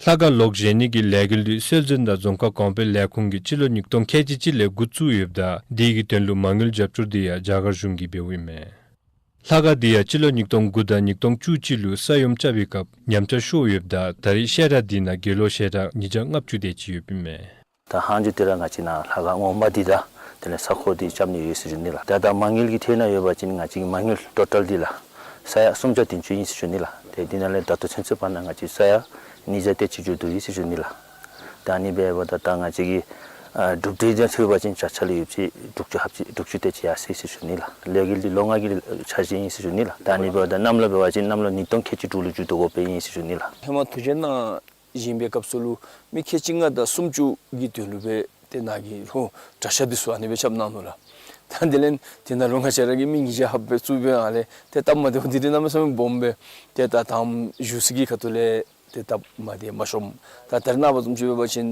ལྷ་ཁང་ལོག་བཞེངས་ནི་གི་ལས་འགུལ་འདི་སྲོལ་འཛིན་དང་རྫོང་ཁ་གོང་འཕེལ་ལས་ཁུངས་ཀྱིས་སྤྱི་ལོ་ཉིས་སྟོང་ཁལ་གཅིག་གཅིག་ལས་འགོ་བཙུགས་ཡོདཔ་ད་དེ་གི་དོན་ལུ་མ་དངུལ་རྒྱབ་སྐྱོར་འདི་ཡང་རྒྱ་གར་གཞུང་གིས་འབདཝ་ཨིན་མས། ལྷ་ཁང་འདི་ཡང་སྤྱི་ལོ་ཉིས་སྟོང་དགུ་དང་ཉིས་སྟོང་བཅུ་གཅིག་ལུ་ས་ཡོམ་རྐྱབ་པའི་སྐབས་ཉམས་ཆག་ཤོར་ཡོདཔ་ད་ད་རེས་བཤད་གྲྭ་འདི་ནང་དགེ་སློང་བཤད་གྲྭ་ཉིས་བརྒྱ་ལྔ་བཅུ་དེ་ཅིག་ཡོདཔ་ཨིན་མས། ད་ཧང་ཇུ་ཏི་ར་ང་བཅས་ནཱ་ལྷ་ཁང་ངོ་མ་འདི་དང་དེ་ལས་ས་ཁོངས་འདི་རྐྱབ་ནི་ཡོད་ཟེར་ཞུ་ནི་ལགས། ད་ད་མ་དངུལ་གྱི་ཐད་ནང་ཡོད་པ་ཅིན་ང་བཅས་ཀྱི་མ་དངུལ་ཊོ་ཊལ་འདི་ལགས་ས་ཡ་སུམ་བརྒྱ་བདུན་ཅུ་ཨིན་ཟེར་ཞུ་ནི་ལགས། ཏེ་འདི་ནང་ལས་ད་ལྟོ་ཚུན་ཚོད་བར་ན་ང་བཅས་ས་ཡ་ཉིས་བརྒྱ་དེ་ཅིག་འགྱོ་དོ་ཡོད་ཟེར་ཞུ་ནི་ལགས། ད་ཨ་ནི་འབདཝ་ད་ད་ང་བཅས་ཀྱི་ཨ་གྲུབ་འབྲས་དང་འཁྲིལ་བ་ཅིན་བརྒྱ་ཆ་ལས་ཡོད་ཚད་དྲུག་ཅུ་ལྷགཔ་ཅིག་དྲུག་ཅུ་དེ་ཅིག་ཡར་སོ་ཡི་ཟེར་ཞུ་ནི་ལགས། ལས་འགུལ་འདི་ལོ་ལྔ་གི་འཆར་གཞི་ཨིན་ཟེར་ཞུ་ནི་ལགས། ད་ཨ་ནི་འབདཝ་ད་གནམ་ལོ་འབད་བ་ཅིན་གནམ་ལོ་ཉིས་སྟོང་ཁལ་གཅིག་དྲུག་ལུ་འགྱོ་དོ་དགོཔ་ཨིན་ཟེར་ཞུ་ནི་ལགས། ཧེ་མ་ཐུགས་བཞེད་གནང་བཞིན་པའི་སྐབས་སུ་ལུ་མི་ཁལ་གཅིག་ལྔ་དང་སུམ་ཅུ་གི་དོན་ལུ་སྦེ་ཏེ་ནཱ་གི་ཧོ་གྲྭ་ཤག་འདི་ཚུ་ཨ་ནི་སྦེ་རྐྱབ་གནང་ནུག་ལགས། ད་དེ་ལས་དེ་ནང་ལུ་ང་བཅས་ར་གིས་མི་ཉིས་བརྒྱ་ལྷགཔ་སྦེ་བཙུགས་པའི་ཨ་ལས་ཏེ་སྟབས་མ་བདེཝ་འདི་ར་གནམ་མེད་ས་མེད་སྦོམ་སྦེ་ཏེ་ད་དང་པ་བཞུགས་ས་གི་ཁ་ཐུག་ལས་ཏེ་སྟབས་མ་བདེ་མ་ཤོང་། ད་ད་རེས་ནངས་པ་བཟུམ་ཅིག་འབད་བ་ཅིན་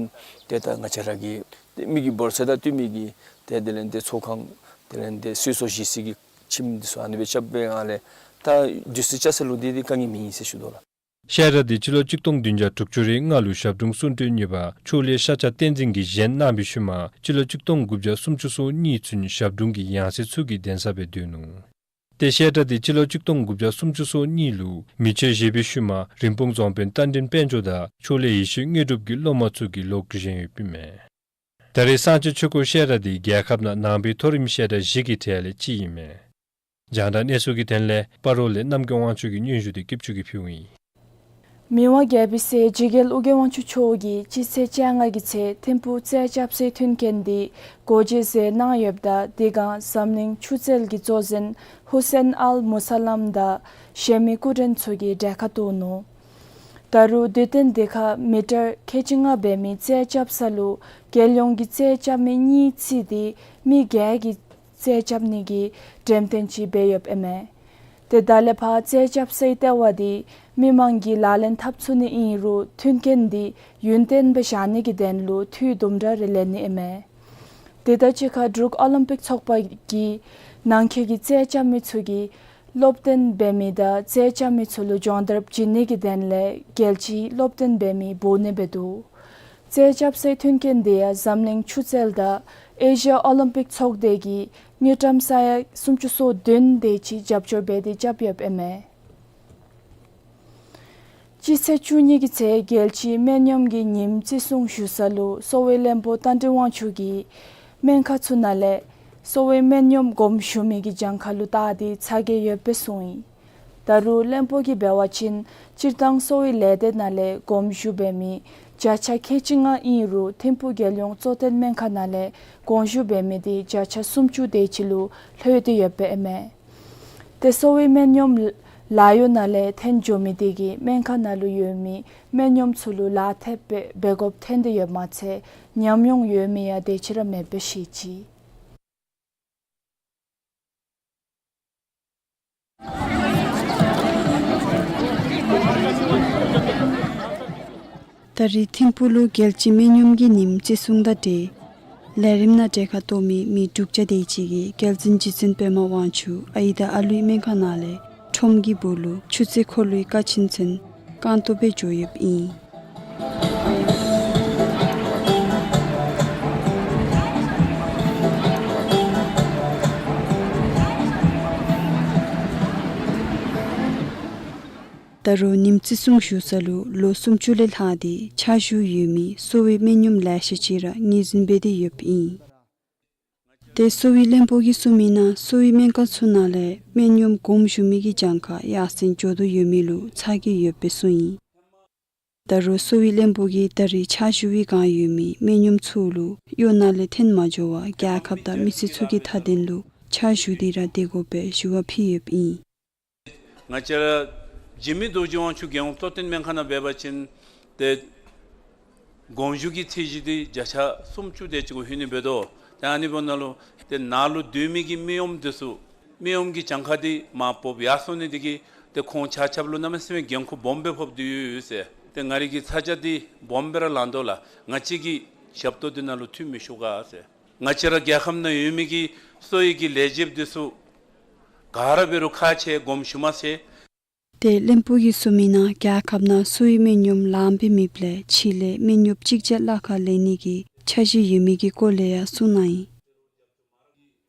ཏེ་ད་ང་བཅས་ར་གི་ཏེ་མི་གི་འབོར་ཚད་དང་བསྟུན་མི་གི་ཏེ་དེ་ལས་ཏེ་ཚོགས་ཁང་དེ་ལས་ཏེ་གསོལ་ཚོགས་བཞེས་ས་གི་ཁྱིམ་འདི་ཚུ་ཨ་ནི་སྦེ་རྐྱབ་པའི་ཨ་ལས་ད་དུས་ཚོད་རྐྱབ་ས་ལུ་འདི་འདི་དཀའ་ངལ་མེད་ཟེར་ཞུ་དོ་ལགས། བཤད་གྲྭ་འདི་སྤྱི་ལོ་གཅིག་སྟོང་བདུན་བརྒྱ་དྲུག་ཅུ་རེ་ལྔ་ལུ་ཞབས་དྲུང་གསུང་སྤྲུལ་གཉིས་པ་ཕྱོགས་ལས་ཤཱཀྱ་བསྟན་འཛིན་གྱིས་བཞེངས་གནང་བའི་ཤུལ་མ་སྤྱི་ལོ་གཅིག་སྟོང་དགུ་བརྒྱ་སུམ་ཅུ་སོ་གཉིས་ཚུན་ཞབས་དྲུང་གི་ཡང་སྲིད་ཚུ་གི་གདན་ས་སྦེ་སྡོད་ནུག། ཏེ་བཤད་གྲྭ་འདི་སྤྱི་ལོ་གཅིག་སྟོང་དགུ་བརྒྱ་སུམ་ཅུ་སོ་གཉིས་ལུ་མེ་མཆོད་བཞེས་པའི་ཤུལ་མ་རིན་སྤུངས་རྫོང་དཔོན་རྟ་མགྲིན་དཔལ་འབྱོར་དང་ཕྱོགས་ལས་ཡེ་ཤེས་དངོས་གྲུབ་ཀྱི་སློབ་མ་ཚུ་གིས་ལོག་བཞེངས་ཡོདཔ་ཨིན་མས། ད་རེས་གསང་ཆེན་ཆོས་འཁོར་བཤད་གྲྭ་འདི་རྒྱལ་ཁབ་ནང་ནང་པའི་མཐོ་རིམ་བཤད་གྲྭ་བཞི་གི་གྲས་ལས་གཅིག་ཨིན་མས། རྒྱང་བསྒྲགས་གནས་ཚུལ་གྱི་དོན་ལས་སྤ་རོ་ལས་རྣམ་རྒྱལ་དབང་ཕྱུག་གི་སྙན་ཞུ་འདི་སྐྱིད་ཆུ་གིས་ཕུལཝ་ཨིན། མི་དབང་རྒྱལ་པོའི་སྲས་འཇིགས་རྒྱལ་ཨོ་རྒྱན་དབང་ཕྱུག་མཆོག་གིས་སྤྱི་ཚེས་བཅོ་ལྔ་གི་ཚེ་ཐིམ་ཕུག་རྩེད་རྐྱབ་སའི་མཐུན་རྐྱེན་འདི་སྒོ་འབྱེད་མཛད་གནང་ཡོདཔ་ད་དེ་སྒང་འཛམ་གླིང་ཆུ་རྩལ་གྱི་གཙོ་འཛིན་ཧུ་སེན་ཨལ་མུ་ས་ལམ་དང་གཞན་མི་སྐུ་མགྲོན་ཚུ་གིས་གྲལ་ཁར་གཏོགས་ནུག། ད་རུང་དུས་སྟོན་དེ་ཁར་མི་ཊར་ཁལ་གཅིག་ལྔ་འབད་མི་རྩེད་རྐྱབ་ས་ལུ་རྒྱལ་ཡོངས་ཀྱི་རྩེད་རྐྱབ་མི་གཉིས་བརྩིས་ཏེ་མི་བརྒྱད་ཀྱིས་རྩེད་རྐྱབ་ནི་གི་འགྲེམས་སྟོན་ཅིག་འབད་ཡོདཔ་ཨིན་མས། ཏེ་ད་ལས་ཕར་རྩེད་རྐྱབ་སའི་ལྟེ་བ་འདི་མི་མང་གིས་ལག་ལེན་འཐབ་ཚུགས་ནི་ཨིན་རུང་མཐུན་རྐྱེན་འདི་ཡུན་བརྟན་སྦེ་བཞག་ནི་གི་དོན་ལུ་འཐུས་དུམ་གྲ་རེ་ལེན་ནི་ཨིན་མས། དེ་དང་གཅིག་ཁར་འབྲུག་ཨོ་ལིམ་པིག་ཚོགས་པ་གིས་ནང་འཁོད་ཀྱི་རྩེད་རྐྱབ་མི་ཚུ་གིས་སློབ་སྟོན་འབད་མི་དང་རྩེད་རྐྱབ་མི་ཚུ་ལུ་སྦྱོང་བརྡར་བྱིན་ནི་གི་དོན་ལས་རྒྱལ་སྤྱིའི་སློབ་སྟོན་འབད་མི་བོ་ནི་འབད་དོ། རྩེད་རྐྱབ་སའི་མཐུན་རྐྱེན་དེ་ཡང་འཛམ་གླིང་ཆུ་རྩལ་དང་ཨེ་ཤི་ཡ་ཨོ་ལིམ་པིག་ཚོགས་སྡེ་གིས་དངུལ་ཀྲམ་ས་ཡ་སུམ་ཅུ་སོ་བདུན་དེ་ཅིག་རྒྱབ་སྐྱོར་འབད་དེ་རྐྱབ་ཡོདཔ་ཨིན་མས། སྤྱི་ཚེས་བཅུ་གཉིས་ཀྱི་ཚེ་རྒྱལ་སྤྱིའི་སྨན་གཡོགམ་གྱི་ཉིནམ་བརྩི་སྲུང་ཞུ་ས་ལུ་གསོ་བའི་བློན་པོ་རྟ་མགྲིན་དབང་ཕྱུག་གིས་སྨན་ཁང་ཚུ་ནང་ལས་གསོ་བའི་སྨན་གཡོགམ་དགོངསམ་ཞུ་མི་གི་གྱངས་ཁ་ལུ་བལྟ་སྟེ་ཚ་གྱང་ཡོདཔ་སྦེ་གསུངས་ཡི། ད་རུང་བློན་པོ་གིས་འབད་བ་ཅིན་སྤྱིར་བཏང་གསོ་བའི་ལས་སྡེ་ནང་ལས་དགོངསམ་ཞུ་འབད་མི་བརྒྱ་ཆ་ཁལ་གཅིག་ལྔ་ཨིན་རུང་ཐིམ་ཕུག་རྒྱལ་ཡོངས་གཙོ་བསྟེན་སྨན་ཁང་ནང་ལས་དགོངསམ་ཞུ་འབད་མི་དེ་བརྒྱ་ཆ་སུམ་ཅུ་དེ་ཅིག་ལུ་ལྷོད་དེ་ཡོདཔ་ཨིན་མས། ཏེ་གསོ་བའི་སྨན་གཡོགམ་ལཱ་གཡོག་ནང་ལས་འཐོན་འགྱོ་མི་དེ་གིས་སྨན་ཁང་ནང་ལུ་ཡོད་མི་སྨན་གཡོགམ་ཚུ་ལུ་ལཱ་ཐེབས་སྦེ་འབད་དགོཔ་ཐོན་ཏེ་ཡོདཔ་མ་ཚད་ཉམས་མྱོང་ཡོད་མི་ཡང་དེ་ཅིག་ར་མེདཔ་སྦེ་ཤེས་ཅི། ད་རེས་ཐིམ་ཕུག་ལུ་རྒྱལ་སྤྱིའི་སྨན་གཡོགམ་གྱི་ཉིནམ་བརྩི་སྲུང་དང་འབྲེལ་ལས་རིམ་ནང་གྲལ་ཁར་གཏོགས་མི་མི་དྲུག་བརྒྱ་དེ་ཅིག་གིས་རྒྱལ་འཛིན་རྗེ་བཙུན་པདྨ་དབང་ཕྱུག་ཨའི་དང་ཨ་ལུའི་སྨན་ཁང་ནང་ལས་ཁྲོམ་གྱི་སྦུག་ལུ་ཆུ་རྩེ་འཁོར་ལོའི་ཀ་ཆེན་ཚུན་རྐང་སྟོང་སྦེ་འགྱོ་ཡོདཔ་ཨིན། ད་རུང་ཉིནམ་བརྩི་སྲུང་ཞུ་ས་ལུ་ལོ་སུམ་ཅུ་ལས་ལྷག་སྟེ་ཕྱག་ཞུ་ཡོད་མི་གསོ་བའི་སྨན་གཡོགམ་ལེ་ཤ་ཅིག་ར་ངོས་འཛིན་འབད་དེ་ཡོདཔ་ཨིན། ཏེ་གསོ་བའི་བློན་པོ་གིས་གསུངས་མི་ནང་གསོ་བའི་སྨན་ཁང་ཚུ་ནང་ལས་སྨན་གཡོགམ་དགོངསམ་ཞུ་མི་གི་གྱངས་ཁ་ཡར་སེང་འགྱོ་དོ་ཡོད་མི་ལུ་ཚ་གྱང་ཡོདཔ་སྦེ་གསུངས་ཡི། ད་རུང་གསོ་བའི་བློན་པོ་གིས་ད་རེས་ཕྱག་ཞུ་བའི་བསྒང་ཡོད་མི་སྨན་གཡོགམ་ཚུ་ལུ་གཡོག་ནང་ལས་འཐོན་མ་འགྱོ་བར་རྒྱལ་ཁབ་དང་མི་སེར་ཚུ་གི་མཐའ་དོན་ལུ་ཕྱག་ཞུ་སྟེ་ར་སྡོད་དགོ་པའི་ཞུ་བ་ཕུལ་ཡོདཔ་ཨིན། ང་བཅས་ར་འཇིགས་མེད་རྡོ་རྗེ་དབང་ཕྱུག་རྒྱལ་ཡོངས་གཙོ་བསྟེན་སྨན་ཁང་ནང་འབད་བ་ཅིན་ཏེ་དགོངསམ་ཞུ་གི་ཚད་གཞི་འདི་བརྒྱ་ཆ་སུམ་ཅུ་དེ་ཅིག་གུ་ལྷོད་ནི་འབད་དོ། ཏེ་ཨ་ནི་འབདཝ་ད་ལུ་ཏེ་ནཱ་ལུ་སྡོད་མི་གི་མི་གཡོགམ་འདི་ཚུ་མི་གཡོགམ་གྱི་གྱངས་ཁ་འདི་མར་སྤོ་ཡར་སོང་ནི་འདི་གིས་ཏེ་ཁོང་ཆ་ཁྱབ་ལུ་གནམ་མེད་ས་མེད་འགན་ཁུར་སྦོམ་སྦེ་ཕོག་སྟེ་ཡོད་ཟེར། ཏེ་ང་རའི་གི་ཚ་གྱང་འདི་སྦོམ་སྦེ་ར་ལང་དོ་ལགས། ང་བཅས་ཀྱིས་ཞབས་ཏོག་འདི་ནང་ལུ་འཐུས་མི་ཤོར་ག་ཟེར། ང་བཅས་ར་རྒྱལ་ཁབ་ནང་ཡོད་མི་གི་གསོ་བའི་གི་ལས་བྱེདཔ་འདི་ཚུ་ག་ར་འབད་རུང་ཁག་ཆེ་དགོངསམ་ཞུ་མ་ཟེར། ཏེ་བློན་པོ་གིས་གསུངས་མི་ནང་རྒྱལ་ཁབ་ནང་གསོ་བའི་སྨན་གཡོགམ་ལངམ་སྦེ་མེདཔ་ལས་ཕྱི་ལས་སྨན་གཡོགཔ་གཅིག་བརྒྱ་ལྷག་ཁར་ལེན་ནི་གི་འཆར་གཞི་ཡོད་མི་གི་སྐོར་ལས་ཡང་གསུངས་གནང་ཡི།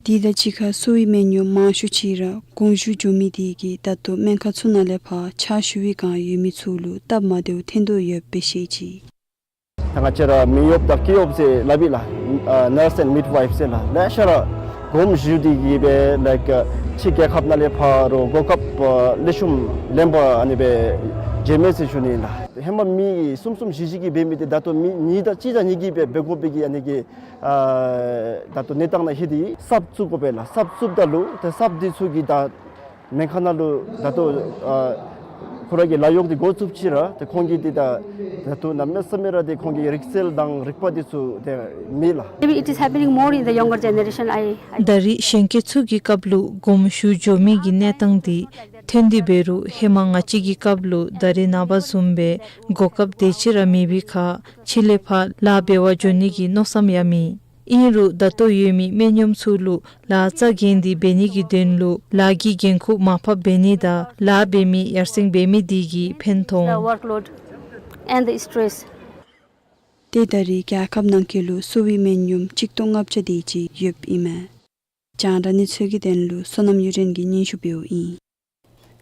དེ་དང་གཅིག་ཁར་གསོ་བའི་སྨན་གཡོགམ་མང་ཤོས་ཅིག་ར་དགོངས་ཞུ་འགྱོ་མི་དེ་གིས་ད་ལྟོ་སྨན་ཁང་ཚུ་ནང་ལས་ཕར་ཕྱག་ཞུ་བའི་བསྒང་ཡོད་མི་ཚུ་ལུ་སྟབས་མ་བདེཝ་ཐོན་དོ་ཡོདཔ་སྦེ་བཤད་ཅི། ད་ང་བཅས་ར་མི་གཡོགཔ་དང་སྐྱེས་གཡོགཔ་ཟེར་སླབ་ཨིན་ལགས། ཨ་ནརསི་ཨེནཌ་མིཌ་ཝའིཕ་ཟེར་ལགས། ལེ་ཤ་ར་དགོངས་ཞུ་སྟེ་གིས་སྦེ་ལའིཀ་ཕྱི་རྒྱལ་ཁབ་ནང་ལས་ཕར་རོགས་གོ་སྐབས་ཨ་ལེགས་ཤོམ་ལེན་པར་ཨ་ནི་སྦེ་མཇལ་མས་ཟེར་ཞུ་ནི་ཨིན་ལགས། ཧེ་མ་མི་གསུམ་གསུམ་བཞི་བཞི་གིས་འབད་མི་འདི་ད་ལྟོ་མི་གཉིས་དང་གཅིག་དང་གཉིས་ཀྱིས་སྦེ་འབད་དགོ་པའི་གི་ཨ་ནི་གི་ཨ་ད་ལྟོ་གནས་སྟངས་ནང་ལྷོད་དེ་གསརཔ་བཙུགས་དགོ་པས་ལགས། གསརཔ་བཙུགསཔ་ད་ལུ་ཏེ་གསརཔ་འདི་ཚུ་གིས་ད་སྨན་ཁང་ནང་ལུ་ད་ལྟོ་ཨ་ཁོ་ར་གི་ལཱ་གཡོག་འདི་འགོ་བཙུགསཔ་ཅིག་ར་ཏེ་ཁོང་གིས་འདི་ད་ད་ལྟོ་གནམ་མེད་ས་མེད་ར་ཏེ་ཁོང་གི་རིག་རྩལ་དང་རིག་པ་འདི་ཚུ་ཏེ་མེད་ལགས། Maybe it is happening more in the younger generation. I, I ད་རེས་གཞོན་སྐྱེས་ཚུ་གི་སྐབས་ལུ་དགོངས་ཞུ་འགྱོ་མི་གི་གནས་སྟངས་འདི་ཐོན་ཏེ་འབད་རུང་ཧེ་མ་ང་བཅས་ཀྱི་སྐབས་ལུ་ད་རེས་ནངས་པ་བཟུམ་སྦེ་གོ་སྐབས་དེ་ཅིག་ར་མེད་པའི་ཁར་ཕྱི་ལས་ཕར་ལཱ་འབད་བར་འགྱོ་ནི་གི་མནོ་བསམ་ཡང་མེད། ཨིན་རུང་ད་ལྟོ་ཡོད་མི་སྨན་གཡོགམ་ཚུ་ལུ་ལཱ་རྩ་འགེངས་ཏེ་འབད་ནི་གི་དོན་ལུ་ལཱ་གི་འགན་ཁུར་མར་ཕབ་འབད་ནི་དང་ལཱ་འབད་མི་ཡར་སེང་འབད་མི་དེ་གིས་ཕན་ཐོགས་འོང་། The workload and the stress. ཏེ་ད་རེས་རྒྱལ་ཁབ་ནང་འཁོད་ལུ་གསོ་བའི་སྨན་གཡོགམ་གཅིག་སྟོང་ལྔ་བརྒྱ་དེ་ཅིག་ཡོདཔ་ཨིན་མས། རྒྱང་བསྒྲགས་གནས་ཚུལ་གྱི་དོན་ལུ་བསོད་ནམས་གཡུ་སྒྲོན་གྱིས་སྙན་ཞུ་འབདཝ་ཨིན།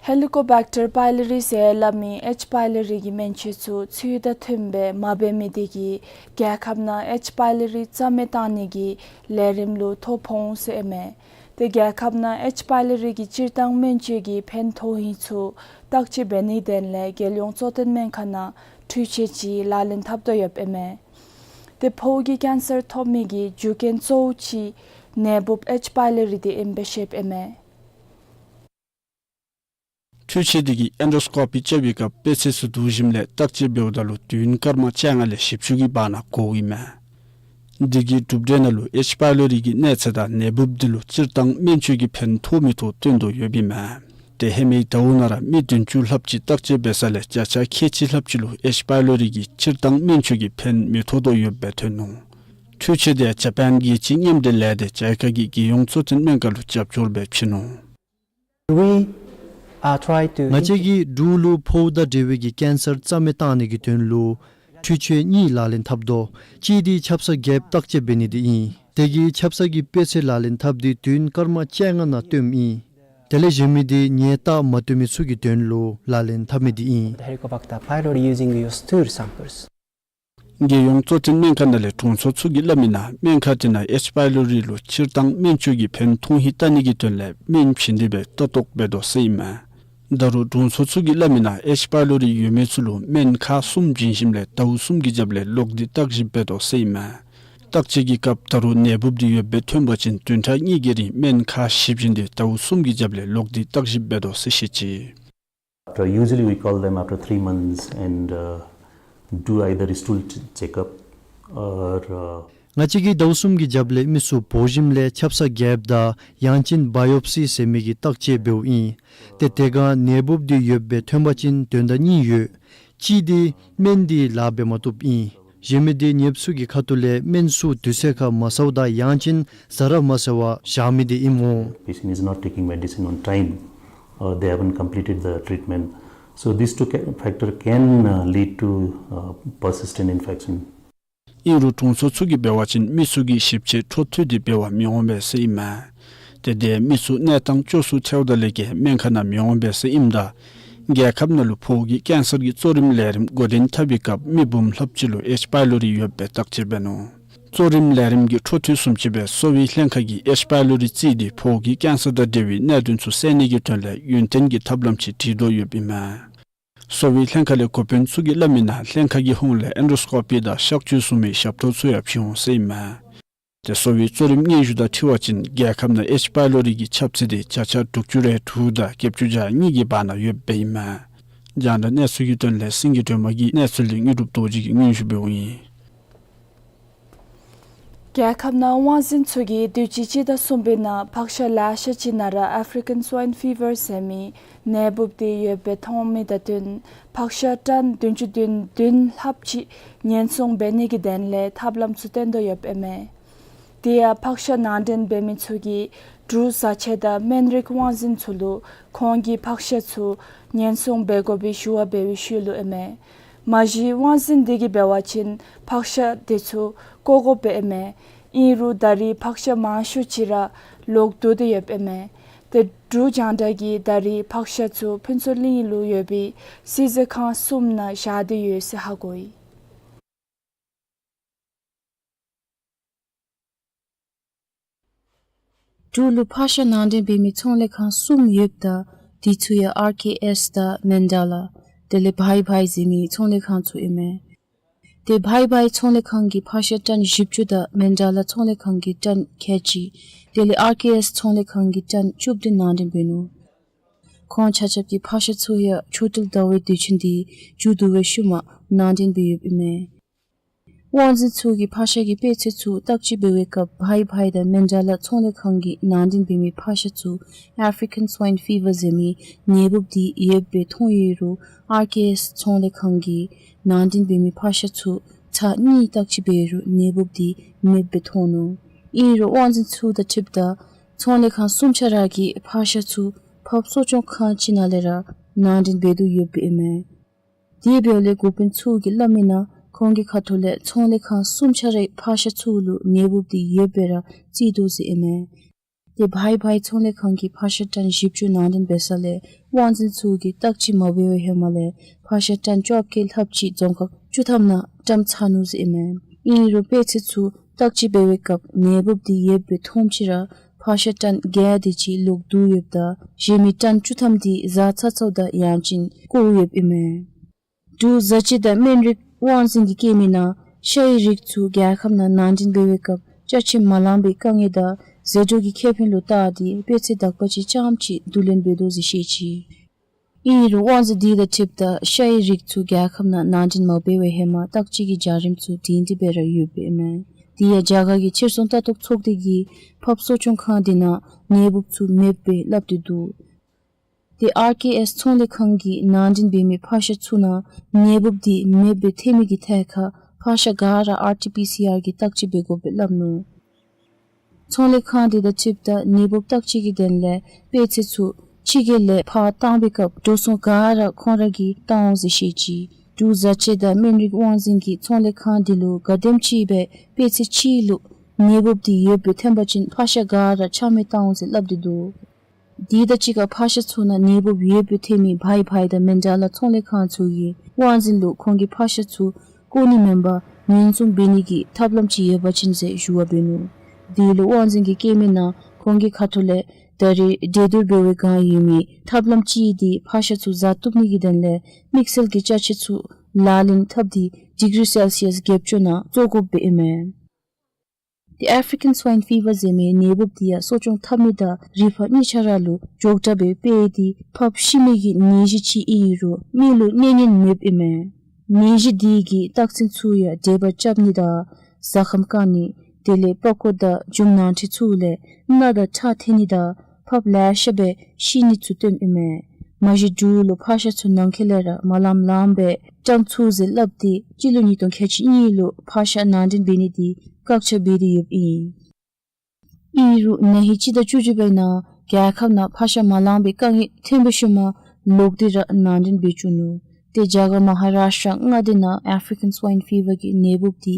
Helicobacter pylori ཟེར་སླབ་མི་ཨེཆ་པའི་ལོ་རི་གི་སྨན་བཅོས་ཚུ་ཚུལ་དང་མཐུནམ་སྦེ་མ་འབད་མི་དེ་གིས་རྒྱལ་ཁབ་ནང་ཨེཆ་པའི་ལོ་རི་རྩ་མེད་བཏང་ནི་གི་ལས་རིམ་ལུ་ཐོ་ཕོག་འོང་ཟེར་ཨིན་མས། ཏེ་རྒྱལ་ཁབ་ནང་ཨེཆ་པའི་ལོ་རི་གི་སྤྱིར་བཏང་སྨན་བཅོས་ཀྱི་ཕན་ཐོགས་ཧིང་ཚུ་བརྟག་དཔྱད་འབད་ནིའི་དོན་ལས་རྒྱལ་ཡོངས་གཙོ་བསྟེན་སྨན་ཁང་ནང་འཕྲུལ་ཆས་ཅིག་ལག་ལེན་འཐབ་དོ་ཡོདཔ་ཨིན་མས། ཏེ་ཕོཝ་གི་ཀེན་སར་ཐོབ་མི་གི་རྒྱུ་རྐྱེན་གཙོ་བོ་ཅིག་ནད་འབུབ་ཨེཆ་པའི་ལོ་རི་དེ་ཨིནམ་སྦེ་བཤདཔ་ཨིན་མས། འཕྲུལ་ཆས་དེ་གིས་ཨེན་ཌོ་སི་ཀོ་པི་རྐྱབ་པའི་སྐབས་དཔེ་ཚད་ཚུ་བསྡུ་ཞིནམ་ལས་བརྟག་དཔྱད་འབདཝ་ད་ལུ་དུས་ཡུན་སྐར་མ་བཅོ་ལྔ་ལས་བཞི་བཅུ་གི་བར་ན་འགོརཝ་ཨིན་མས། དེ་གི་གྲུབ་འབྲས་ནང་ལུ་ཨེཆ་པའི་ལོ་རི་གི་གནས་ཚད་དང་ནད་འབུབ་དེ་ལུ་སྤྱིར་བཏང་སྨན་བཅོས་ཀྱི་ཕན་ཐོགས་མི་ཐོགས་སྟོན་དོ་ཡོདཔ་ཨིན་མས། ཏེ་ཧེ་མའི་ཟླཝ་ནང་ར་མི་བདུན་ཅུ་ལྷགཔ་ཅིག་བརྟག་དཔྱད་འབད་ས་ལས་བརྒྱ་ཆ་ཁལ་གཅིག་ལྷགཔ་ཅིག་ལུ་ཨེཆ་པའི་ལོ་རི་གིས་སྤྱིར་བཏང་སྨན་བཅོས་ཀྱི་ཕན་མི་ཐོགས་དོ་ཡོདཔ་སྦེ་ཐོན་ནུག། འཕྲུལ་ཆས་དེ་ཡང་ཇ་པཱན་རྒྱལ་སྤྱིའི་མཉམ་འབྲེལ་ལས་སྡེ་ཇའི་ཀ་གིས་རྒྱལ་ཡོངས་གཙོ་བསྟེན་སྨན་ཁང་ལུ་རྒྱབ་སྐྱོར་སྦེ་བྱིན་ནུག། We, uh, try to ང་བཅས་ཀྱིས་འབྲུག་ལུ་ཕོཝ་དང་འབྲེལ་བའི་གི་ཀེན་སར་རྩ་མེད་བཏང་ནི་གི་དོན་ལུ་འཕྲུལ་ཆས་གཉིས་ལག་ལེན་འཐབ་དོ། གཅིག་དེ་ཆབ་གསང་རྒྱསཔ་བརྟག་དཔྱད་འབད་ནི་དེ་ཨིན། དེ་གིས་ཆབ་གསང་གི་དཔེ་ཚད་ལག་ལེན་འཐབ་སྟེ་དུས་ཡུན་སྐར་མ་བཅོ་ལྔ་ནང་སྟོནམ་ཨིན། དེ་ལས་གཞན་མི་དེ་ཉེན་བརྟག་མ་སྟོན་མི་ཚུ་གི་དོན་ལུ་ལག་ལེན་འཐབ་མི་དེ་ཨིན། The Helicobacter pylori using your stool samples. རྒྱལ་ཡོངས་གཙོ་བསྟེན་སྨན་ཁང་ནང་ལས་དྲུང་འཚོ་ཚུ་གིས་སླབ་མི་ནང་སྨན་ཁང་དེ་ནང་ཨེཆ་པའི་ལོ་རི་ལུ་སྤྱིར་བཏང་སྨན་བཅོས་ཀྱི་ཕན་ཐོགས་ཧིང་བལྟ་ནི་གི་དོན་ལས་སྨན་བྱིན་ཏེ་སྦེ་ལྟ་རྟོག་འབད་དོ་ཟེར་ཨིན་མས། ད་རུང་དྲུང་འཚོ་ཚུ་གིས་སླབ་མི་ནང་ཨེཆ་པའི་ལོ་རི་ཡོད་མི་ཚུ་ལུ་སྨན་ཁག་གསུམ་བྱིན་ཞིནམ་ལས་ཟླཝ་གསུམ་གྱི་རྒྱབ་ལས་ལོག་སྟེ་བརྟག་ཞིབ་འབད་དོ་ཟེར་ཨིན་མས། བརྟག་དཔྱད་ཀྱི་སྐབས་ད་རུང་ནད་འབུབ་དེ་ཡོདཔ་སྦེ་ཐོན་པ་ཅིན་བདུན་ཕྲག་གཉིས་ཀྱི་རིང་སྨན་ཁག་བཞི་བྱིན་ཏེ་ཟླཝ་གསུམ་གྱི་རྒྱབ་ལས་ལོག་སྟེ་བརྟག་ཞིབ་འབད་དོ་ཟེར་བཤད་ཅི། After, usually we call them after three months and, uh, do either stool ch- checkup or, uh, ང་བཅས་ཀྱིས་ཟླཝ་གསུམ་གྱི་རྒྱབ་ལས་མི་ཚུ་འབོ་ཞིནམ་ལས་ཆབ་གསང་རྒྱསཔ་དང་ཡང་ཅིན་བའི་ཡོབ་སི་ཟེར་མི་གི་བརྟག་དཔྱད་འབདཝ་ཨིན། ཏེ་དེ་སྒང་ནད་འབུབ་དེ་ཡོདཔ་སྦེ་ཐོན་པ་ཅིན་དོན་དག་གཉིས་ཡོད། གཅིག་དེ་སྨན་དེ་ལཱ་འབད་མ་བཏུབ་ཨིན། གཞན་མི་དེ་ཉེ་སྤུ་གི་ཁ་ཐུག་ལས་སྨན་ཚུ་དུས་ཚོད་ཁར་མ་ཟཝ་དང་ཡང་ཅིན་ཟ་ར་མ་ཟ་བར་བཞག་མི་དེ་ཨིནམ་འོང་། Patient is not taking medicine on time, uh, they haven't completed the treatment. So these two ca- factor can, uh, lead to, uh, persistent infection. ཨིན་རུང་དྲུང་འཚོ་ཚུ་གིས་འབད་བ་ཅིན་མི་ཚུ་གིས་ཞིབ་དཔྱད་འཕྲོ་མཐུད་དེ་འབད་བར་མི་འོང་པས་ཟེར་ཨིན་མས། ཏེ་དེ་མི་ཚུ་གནས་སྟངས་སྐྱོ་སུ་ཐལཝ་ད་ལས་ཀྱི་སྨན་ཁང་ནང་མི་འོང་པས་ཟེར་ཨིནམ་ད་རྒྱལ་ཁབ་ནང་ལུ་ཕོཝ་གི་ཀེན་སར་གྱི་གཙོ་རིམ་ལས་རིམ་འགོ་འདྲེན་འཐབ་པའི་སྐབས་མི་འབུམ་ལྷགཔ་ཅིག་ལུ་ཨེཆ་པའི་ལོ་རི་ཡོདཔ་སྦེ་བརྟག་དཔྱད་འབད་ནུག། གཙོ་རིམ་ལས་རིམ་གྱི་འཕྲོ་མཐུད་བཟུམ་ཅིག་སྦེ་གསོ་བའི་ལྷན་ཁག་གིས་ཨེཆ་པའི་ལོ་རི་བརྩིས་ཏེ་ཕོཝ་གི་ཀེན་སར་དང་འབྲེལ་བའི་གནད་དོན་ཚུ་སེལ་ནི་གི་དོན་ལས་ཡུན་བརྟན་གྱི་ཐབས་ལམ་ཅིག་སྒྲིག་དོ་ཡོདཔ་ཨིན་མས། གསོ་བའི་ལྷན་ཁག་ལས་འགོ་དཔོན་ཚུ་གིས་སླབ་མི་ནང་ལྷན་ཁག་གི་ཧོངས་ལས་ཨེན་ཌོ་སི་ཀོ་པི་དང་གཤག་བཅོས་བཟུམ་མའི་ཞབས་ཏོག་ཚུ་ཡང་བྱིན་འོང་ཟེར་ཨིན་མས། ཏེ་གསོ་བའི་གཙོ་རིམ་སྙན་ཞུ་དང་འཁྲིལ་བ་ཅིན་རྒྱལ་ཁབ་ནང་ཨེཆ་པའི་ལོ་རི་གི་ཁྱབ་ཚད་དེ་བརྒྱ་ཆ་དྲུག་ཅུ་རེ་དྲུག་དང་བརྒྱད་ཅུ་གྱ་གཉིས་ཀྱི་བར་ན་ཡོདཔ་སྦེ་ཨིན་མས། རྒྱང་བསྒྲགས་གནས་ཚུལ་གྱི་དོན་ལས་སེང་གེ་སྒྲོལ་མ་གི་གནས་ཚུལ་འདི་དངོས་གྲུབ་རྡོ་རྗེ་གིས་སྙན་ཞུ་འབདཝ་ཨིན། རྒྱལ་ཁབ་ནང་དབང་འཛིན་ཚུ་གིས་དུས་ཅི་སྤྱི་ཟླ་གསུམ་པའི་ནང་ཕག་ཤ་ལེ་ཤ་ཅིག་ནང་ར་ཨཕ་རི་ཀན་སུའིན་ཕི་བར་ཟེར་མི་ནད་འབུབ་དེ་ཡོདཔ་སྦེ་མཐོང་མི་དང་བསྟུན་ཕག་ཤ་ཊཱན་བདུན་ཅུ་དོན་བདུན་ལྷགཔ་ཅིག་ཉེན་སྲུང་འབད་ནི་གི་དོན་ལས་ཐབས་ལམ་ཚུ་བཏོན་དོ་ཡོདཔ་ཨིན་མས། དེ་ཡང་ཕག་ཤ་ནང་འདྲེན་འབད་མི་ཚུ་གིས་འབྲུག་བཟའ་ཆས་དང་སྨན་རིགས་དབང་འཛིན་ཚུ་ལུ་ཁོང་གི་ཕག་ཤ་ཚུ་ཉེན་སྲུང་འབད་དགོ་པའི་ཞུ་བ་འབད་བའི་ཤུལ་ལུ་ཨིན་མས། མ་གཞི་དབང་འཛིན་དེ་གིས་འབད་བ་ཅིན་ཕག་ཤ་དེ་ཚུ་བཀོག་དགོཔ་ཨིན་མས། ཨིན་རུང་ད་རེས་ཕག་ཤ་མང་ཤོས་ཅིག་ར་ལོག་བསྡུ་སྟེ་ཡོདཔ་ཨིན་མས། ཏེ་འབྲུག་རྒྱང་བསྒྲགས་ཀྱིས་ད་རེས་ཕག་ཤ་ཚུ་ཕུན་ཚོགས་གླིང་ལུ་ཡོད་པའི་བསིལ་མཛོད་ཁང་གསུམ་ནང་བཞག་སྟེ་ཡོད་ཟེར་ཧ་གོ་ཡི། འབྲུག་ལུ་ཕག་ཤ་ནང་འདྲེན་འབད་མི་ཚོང་ལས་ཁང་གསུམ་ཡོདཔ་ད་དེ་ཚུ་ཡང་ཨར་ཁེ་ཨེསི་དང་མན་ཌ་ལ་དེ་ལས་བཱའི་བཱའི་ཟེར་མི་ཚོང་ལས་ཁང་ཚུ་ཨིན་མས། ཏེ་བཱའི་བཱའི་ཚོང་ལས་ཁང་གིས་ཕག་ཤ་ཊཱན་བཞི་བཅུ་དང་མན་ཌ་ལ་ཚོང་ལས་ཁང་གིས་ཊཱན་ཁལ་གཅིག་དེ་ལས་ཨར་ཁེ་ཨེསི་ཚོང་ལས་ཁང་གིས་ཊཱན་བཅུ་བདུན་ནང་འདྲེན་འབད་ནུག། ཁོང་ཆ་ཁྱབ་ཀྱིས་ཕག་ཤ་ཚུ་ཡང་ཆོ་འཕྲུལ་ཟླ་བའི་དུས་ཆེན་འདི་མཇུག་བསྡུ་བའི་ཤུལ་མ་ནང་འདྲེན་འབད་ཡོདཔ་ཨིན་མས། དབང་འཛིན་ཚུ་གིས་ཕག་ཤ་གི་དཔེ་ཚད་ཚུ་བརྟག་དཔྱད་འབད་བའི་སྐབས་བཱའི་བཱའི་དང་མན་ཌ་ལ་ཚོང་ལས་ཁང་གིས་ནང་འདྲེན་འབད་མི་ཕག་ཤ་ཚུ་ཨ་ཕི་རི་ཀན་སུའིན་ཕི་བར་ཟེར་མི་ནད་འབུཔ་འདི་ཡོདཔ་སྦེ་མཐོང་ཡོད་རུང་ཨར་ཁེ་ཨེསི་ཚོང་ལས་ཁང་གིས་ནང་འདྲེན་འབད་མི་ཕག་ཤ་ཚུ་ཚར་གཉིས་བརྟག་དཔྱད་འབད་རུང་ནད་འབུཔ་འདི་མེདཔ་སྦེ་མཐོང་ནུག། ཨིན་རུང་དབང་འཛིན་ཚུ་དང་འཁྲིལཝ་ད་ཚོང་ལས་ཁང་གསུམ་ཆ་ར་གིས་ཕག་ཤ་ཚུ་ཕགཔ་གསོ་སྐྱོང་ཁང་ཅིག་ནང་ལས་ར་ནང་འདྲེན་འབད་དོ་ཡོདཔ་ཨིན་མས། དེ་འབདཝ་ལས་འགོ་དཔོན་ཚུ་གིས་སླབ་མིའི་ནང་ཁོང་གི་ཁ་ཐུག་ལས་ཚོང་ལས་ཁང་གསུམ་ཆ་རའི་ཕག་ཤ་ཚུ་ལུ་ནད་འབུཔ་འདི་ཡོདཔ་སྦེ་ར་རྩིས་དོ་ཟེར་ཨིན་མས། ཏེ་བཱའི་བཱའི་ཚོང་ལས་ཁང་གིས་ཕག་ཤ་ཊཱན་བཞི་བཅུ་ནང་འདྲེན་འབད་ས་ལས་དབང་འཛིན་ཚུ་གིས་བརྟག་དཔྱད་མ་འབད་བའི་ཧེ་མ་ལས་ཕག་ཤ་ཊཱན་བཅོ་བརྒྱད་ལྷགཔ་ཅིག་རྫོང་ཁག་བཅུ་ཐམ་ནང་བཀྲམ་ཚར་ནུག་ཟེར་ཨིན་མས། ཨིན་རུང་དཔེ་ཚད་ཚུ་བརྟག་དཔྱད་འབད་བའི་སྐབས་ནད་འབུཔ་འདི་ཡོདཔ་སྦེ་མཐོངམ་ཅིག་ར་ཕག་ཤ་ཊཱན་བརྒྱད་དེ་ཅིག་ལོག་བསྡུ་ཡོདཔ་ད་གཞན་མི་ཊཱན་བཅུ་ཐམ་འདི་བཟའ་ཚར་ཚརཝ་ད་ཡང་ཅིན་བཀོ་ཡོདཔ་ཨིན་མས། འབྲུག་བཟའ་བཅའ་དང་སྨན་རིགས་དབང་འཛིན་གྱིས་བཀོད་མིའི་ནང་ཤ་ཡི་རིགས་ཚུ་རྒྱལ་ཁབ་ནང་ནང་འདྲེན་འབད་བའི་སྐབས་ཅ་ཆས་མ་ལང་པའི་དཀའ་ངལ་དང་ཟད་འགྲོ་གི་ཁེ་ཕན་ལུ་བལྟ་སྟེ་དཔེ་ཚད་དག་པ་ཅིག་རྐྱངམ་ཅིག་བསྡུ་ལེན་འབད་དོ་ཟེར་བཤད་ཅི། ཨིན་རུང་དབང་འཛིན་དེ་དང་འཁྲིལཝ་ད་ཤ་ཡི་རིགས་ཚུ་རྒྱལ་ཁབ་ནང་ནང་འདྲེན་མ་འབད་བའི་ཧེ་མ་བརྟག་དཔྱད་ཀྱི་བྱ་རིམ་ཚུ་སྒྲིང་སྒྲི་སྦེ་ར་ཡོདཔ་ཨིན་མས། དེ་ཡང་རྒྱ་གར་གྱི་ཕྱིར་ཚོང་ལྟ་རྟོག་ཚོགས་སྡེ་གིས་ཕགཔ་གསོ་སྐྱོང་ཁང་དེ་ནང་ནད་འབུཔ་ཚུ་མེདཔ་སྦེ་སླབ་སྟེ་འདུག། ཏེ་ཨར་ཁེ་ཨེསི་ཚོང་ལས་ཁང་གིས་ནང་འདྲེན་འབད་མི་ཕག་ཤ་ཚུ་ནང་ནད་འབུཔ་འདི་མེདཔ་སྦེ་ཐོན་མི་གི་ཐད་ཁར་ཕག་ཤ་ག་ར་ཨར་ཊི་པི་སི་ཨར་གྱིས་བརྟག་དཔྱད་འབད་དགོཔ་སྦེ་སླབ་ནུག། ཚོང་ལས་ཁང་དེ་དང་འཁྲིལཝ་ད་ནད་འབུཔ་བརྟག་དཔྱད་ཀྱི་དོན་ལས་དཔེ་ཚད་ཚུ་ཕྱི་རྒྱལ་ལས་ཕར་བཏང་པའི་སྐབས་འགྲོ་སོང་ག་ར་ཁོང་ར་གིས་བཏང་འོང་ཟེར་བཤད་ཅི། འབྲུག་བཟའ་བཅའ་དང་སྨན་རིགས་དབང་འཛིན་གྱིས་ཚོང་ལས་ཁང་དེ་ལུ་ག་དེམ་ཅིག་སྦེ་དཔེ་ཚད་ཅིག་ལུ་ནད་འབུཔ་འདི་ཡོདཔ་སྦེ་ཐོན་པ་ཅིན་ཕག་ཤ་ག་ར་ཆ་མེད་བཏང་འོང་ཟེར་སླབ་སྟེ་འདུག། དེ་དང་གཅིག་ཁར་ཕག་ཤ་ཚུ་ནང་ནད་འབུཔ་ཡོདཔ་སྦེ་ཐོན་མི་བཱའི་བཱའི་དང་མན་ཌ་ལ་ཚོང་ལས་ཁང་ཚུ་གིས་དབང་འཛིན་ལུ་ཁོང་གིས་ཕག་ཤ་ཚུ་བཀོ་ནི་མེན་པར་ཉེན་སྲུང་འབད་ནི་གི་ཐབས་ལམ་ཅིག་ཡོད་པ་ཅིན་ཟེར་ཞུ་བ་འབད་ནུག། དེ་ལུ་དབང་འཛིན་གྱིས་བཀོད་མིའི་ནང་ཁོང་གི་ཁ་ཐུག་ལས་ད་རེས་འགྲན་བསྡུར་འབད་བའི་སྒང་ཡོད་མི་ཐབས་ལམ་ཅིག་འདི་ཕག་ཤ་ཚུ་བཟའ་བཏུབ་ནི་གི་དོན་ལས་དམིགས་བསལ་གྱི་ཅ་ཆས་ཚུ་ལག་ལེན་འཐབ་སྟེ་ཌིག་རི་སེལ་སི་ཡས་བརྒྱད་ཅུ་ནང་བཙོ་དགོཔ་སྦེ་ཨིན་མས། ཏེ་ཨ་ཕི་རི་ཀན་སུའིན་ཕི་བར་ཟེར་མི་ནད་འབུཔ་འདི་ཡང་གསོ་སྐྱོང་འཐབ་མི་དང་རིག་པ་གཉིས་ཆ་ར་ལུ་འཇོག་དྲགས་སྦེ་འཕེལ་ཏེ་ཕགཔ་ཤི་མི་གི་ནད་གཞི་ཅིག་ཨིན་རུང་མི་ལུ་གནོད་ཉེན་མེདཔ་ཨིན་མས། ནད་གཞི་འདི་གི་རྟགས་མཚན་ཚུ་ཡང་དྲེག་པ་རྐྱབ་ནི་དང་གཟའ་སྐརམ་བཀག་ནི་དེ་ལས་པགས་ཀོ་དང་མཇུག་ནང་ཁྲི་ཚུ་ལས་རྣག་དང་ཁྲག་ཐོན་ནི་དང་ཕགཔ་ལེ་ཤ་སྦེ་ཤི་ནི་ཚུ་སྟོནམ་ཨིན་མས། མ་གཞི་འབྲུག་ལུ་ཕག་ཤ་ཚུ་ནང་འཁོད་ལས་ར་མ་ལངམ་ལངམ་སྦེ་བཀྲམ་ཚུགས་ཟེར་སླབ་སྟེ་སྤྱི་ལོ་ཉིས་སྟོང་ཁལ་གཅིག་གཉིས་ལུ་ཕག་ཤ་ནང་འདྲེན་འབད་ནི་འདི་བཀག་ཆ་འབད་དེ་ཡོདཔ་ཨིན། ཨིན་རུང་ན་ཧིང་སྤྱི་ཟླ་བཅུ་གཅིག་པའི་ནང་རྒྱལ་ཁབ་ནང་ཕག་ཤ་མ་ལང་པའི་དཀའ་ངལ་ཐོན་པའི་ཤུལ་མ་ལོག་སྟེ་ར་ནང་འདྲེན་འབད་བཅུག་ནུག། ཏེ་རྒྱ་གར་མ་ཧཱ་རཱཤ་ཊ་མངའ་སྡེ་ནང་ཨ་ཕི་རི་ཀན་སུའིན་ཕི་བར་གྱི་ནད་འབུཔ་འདི་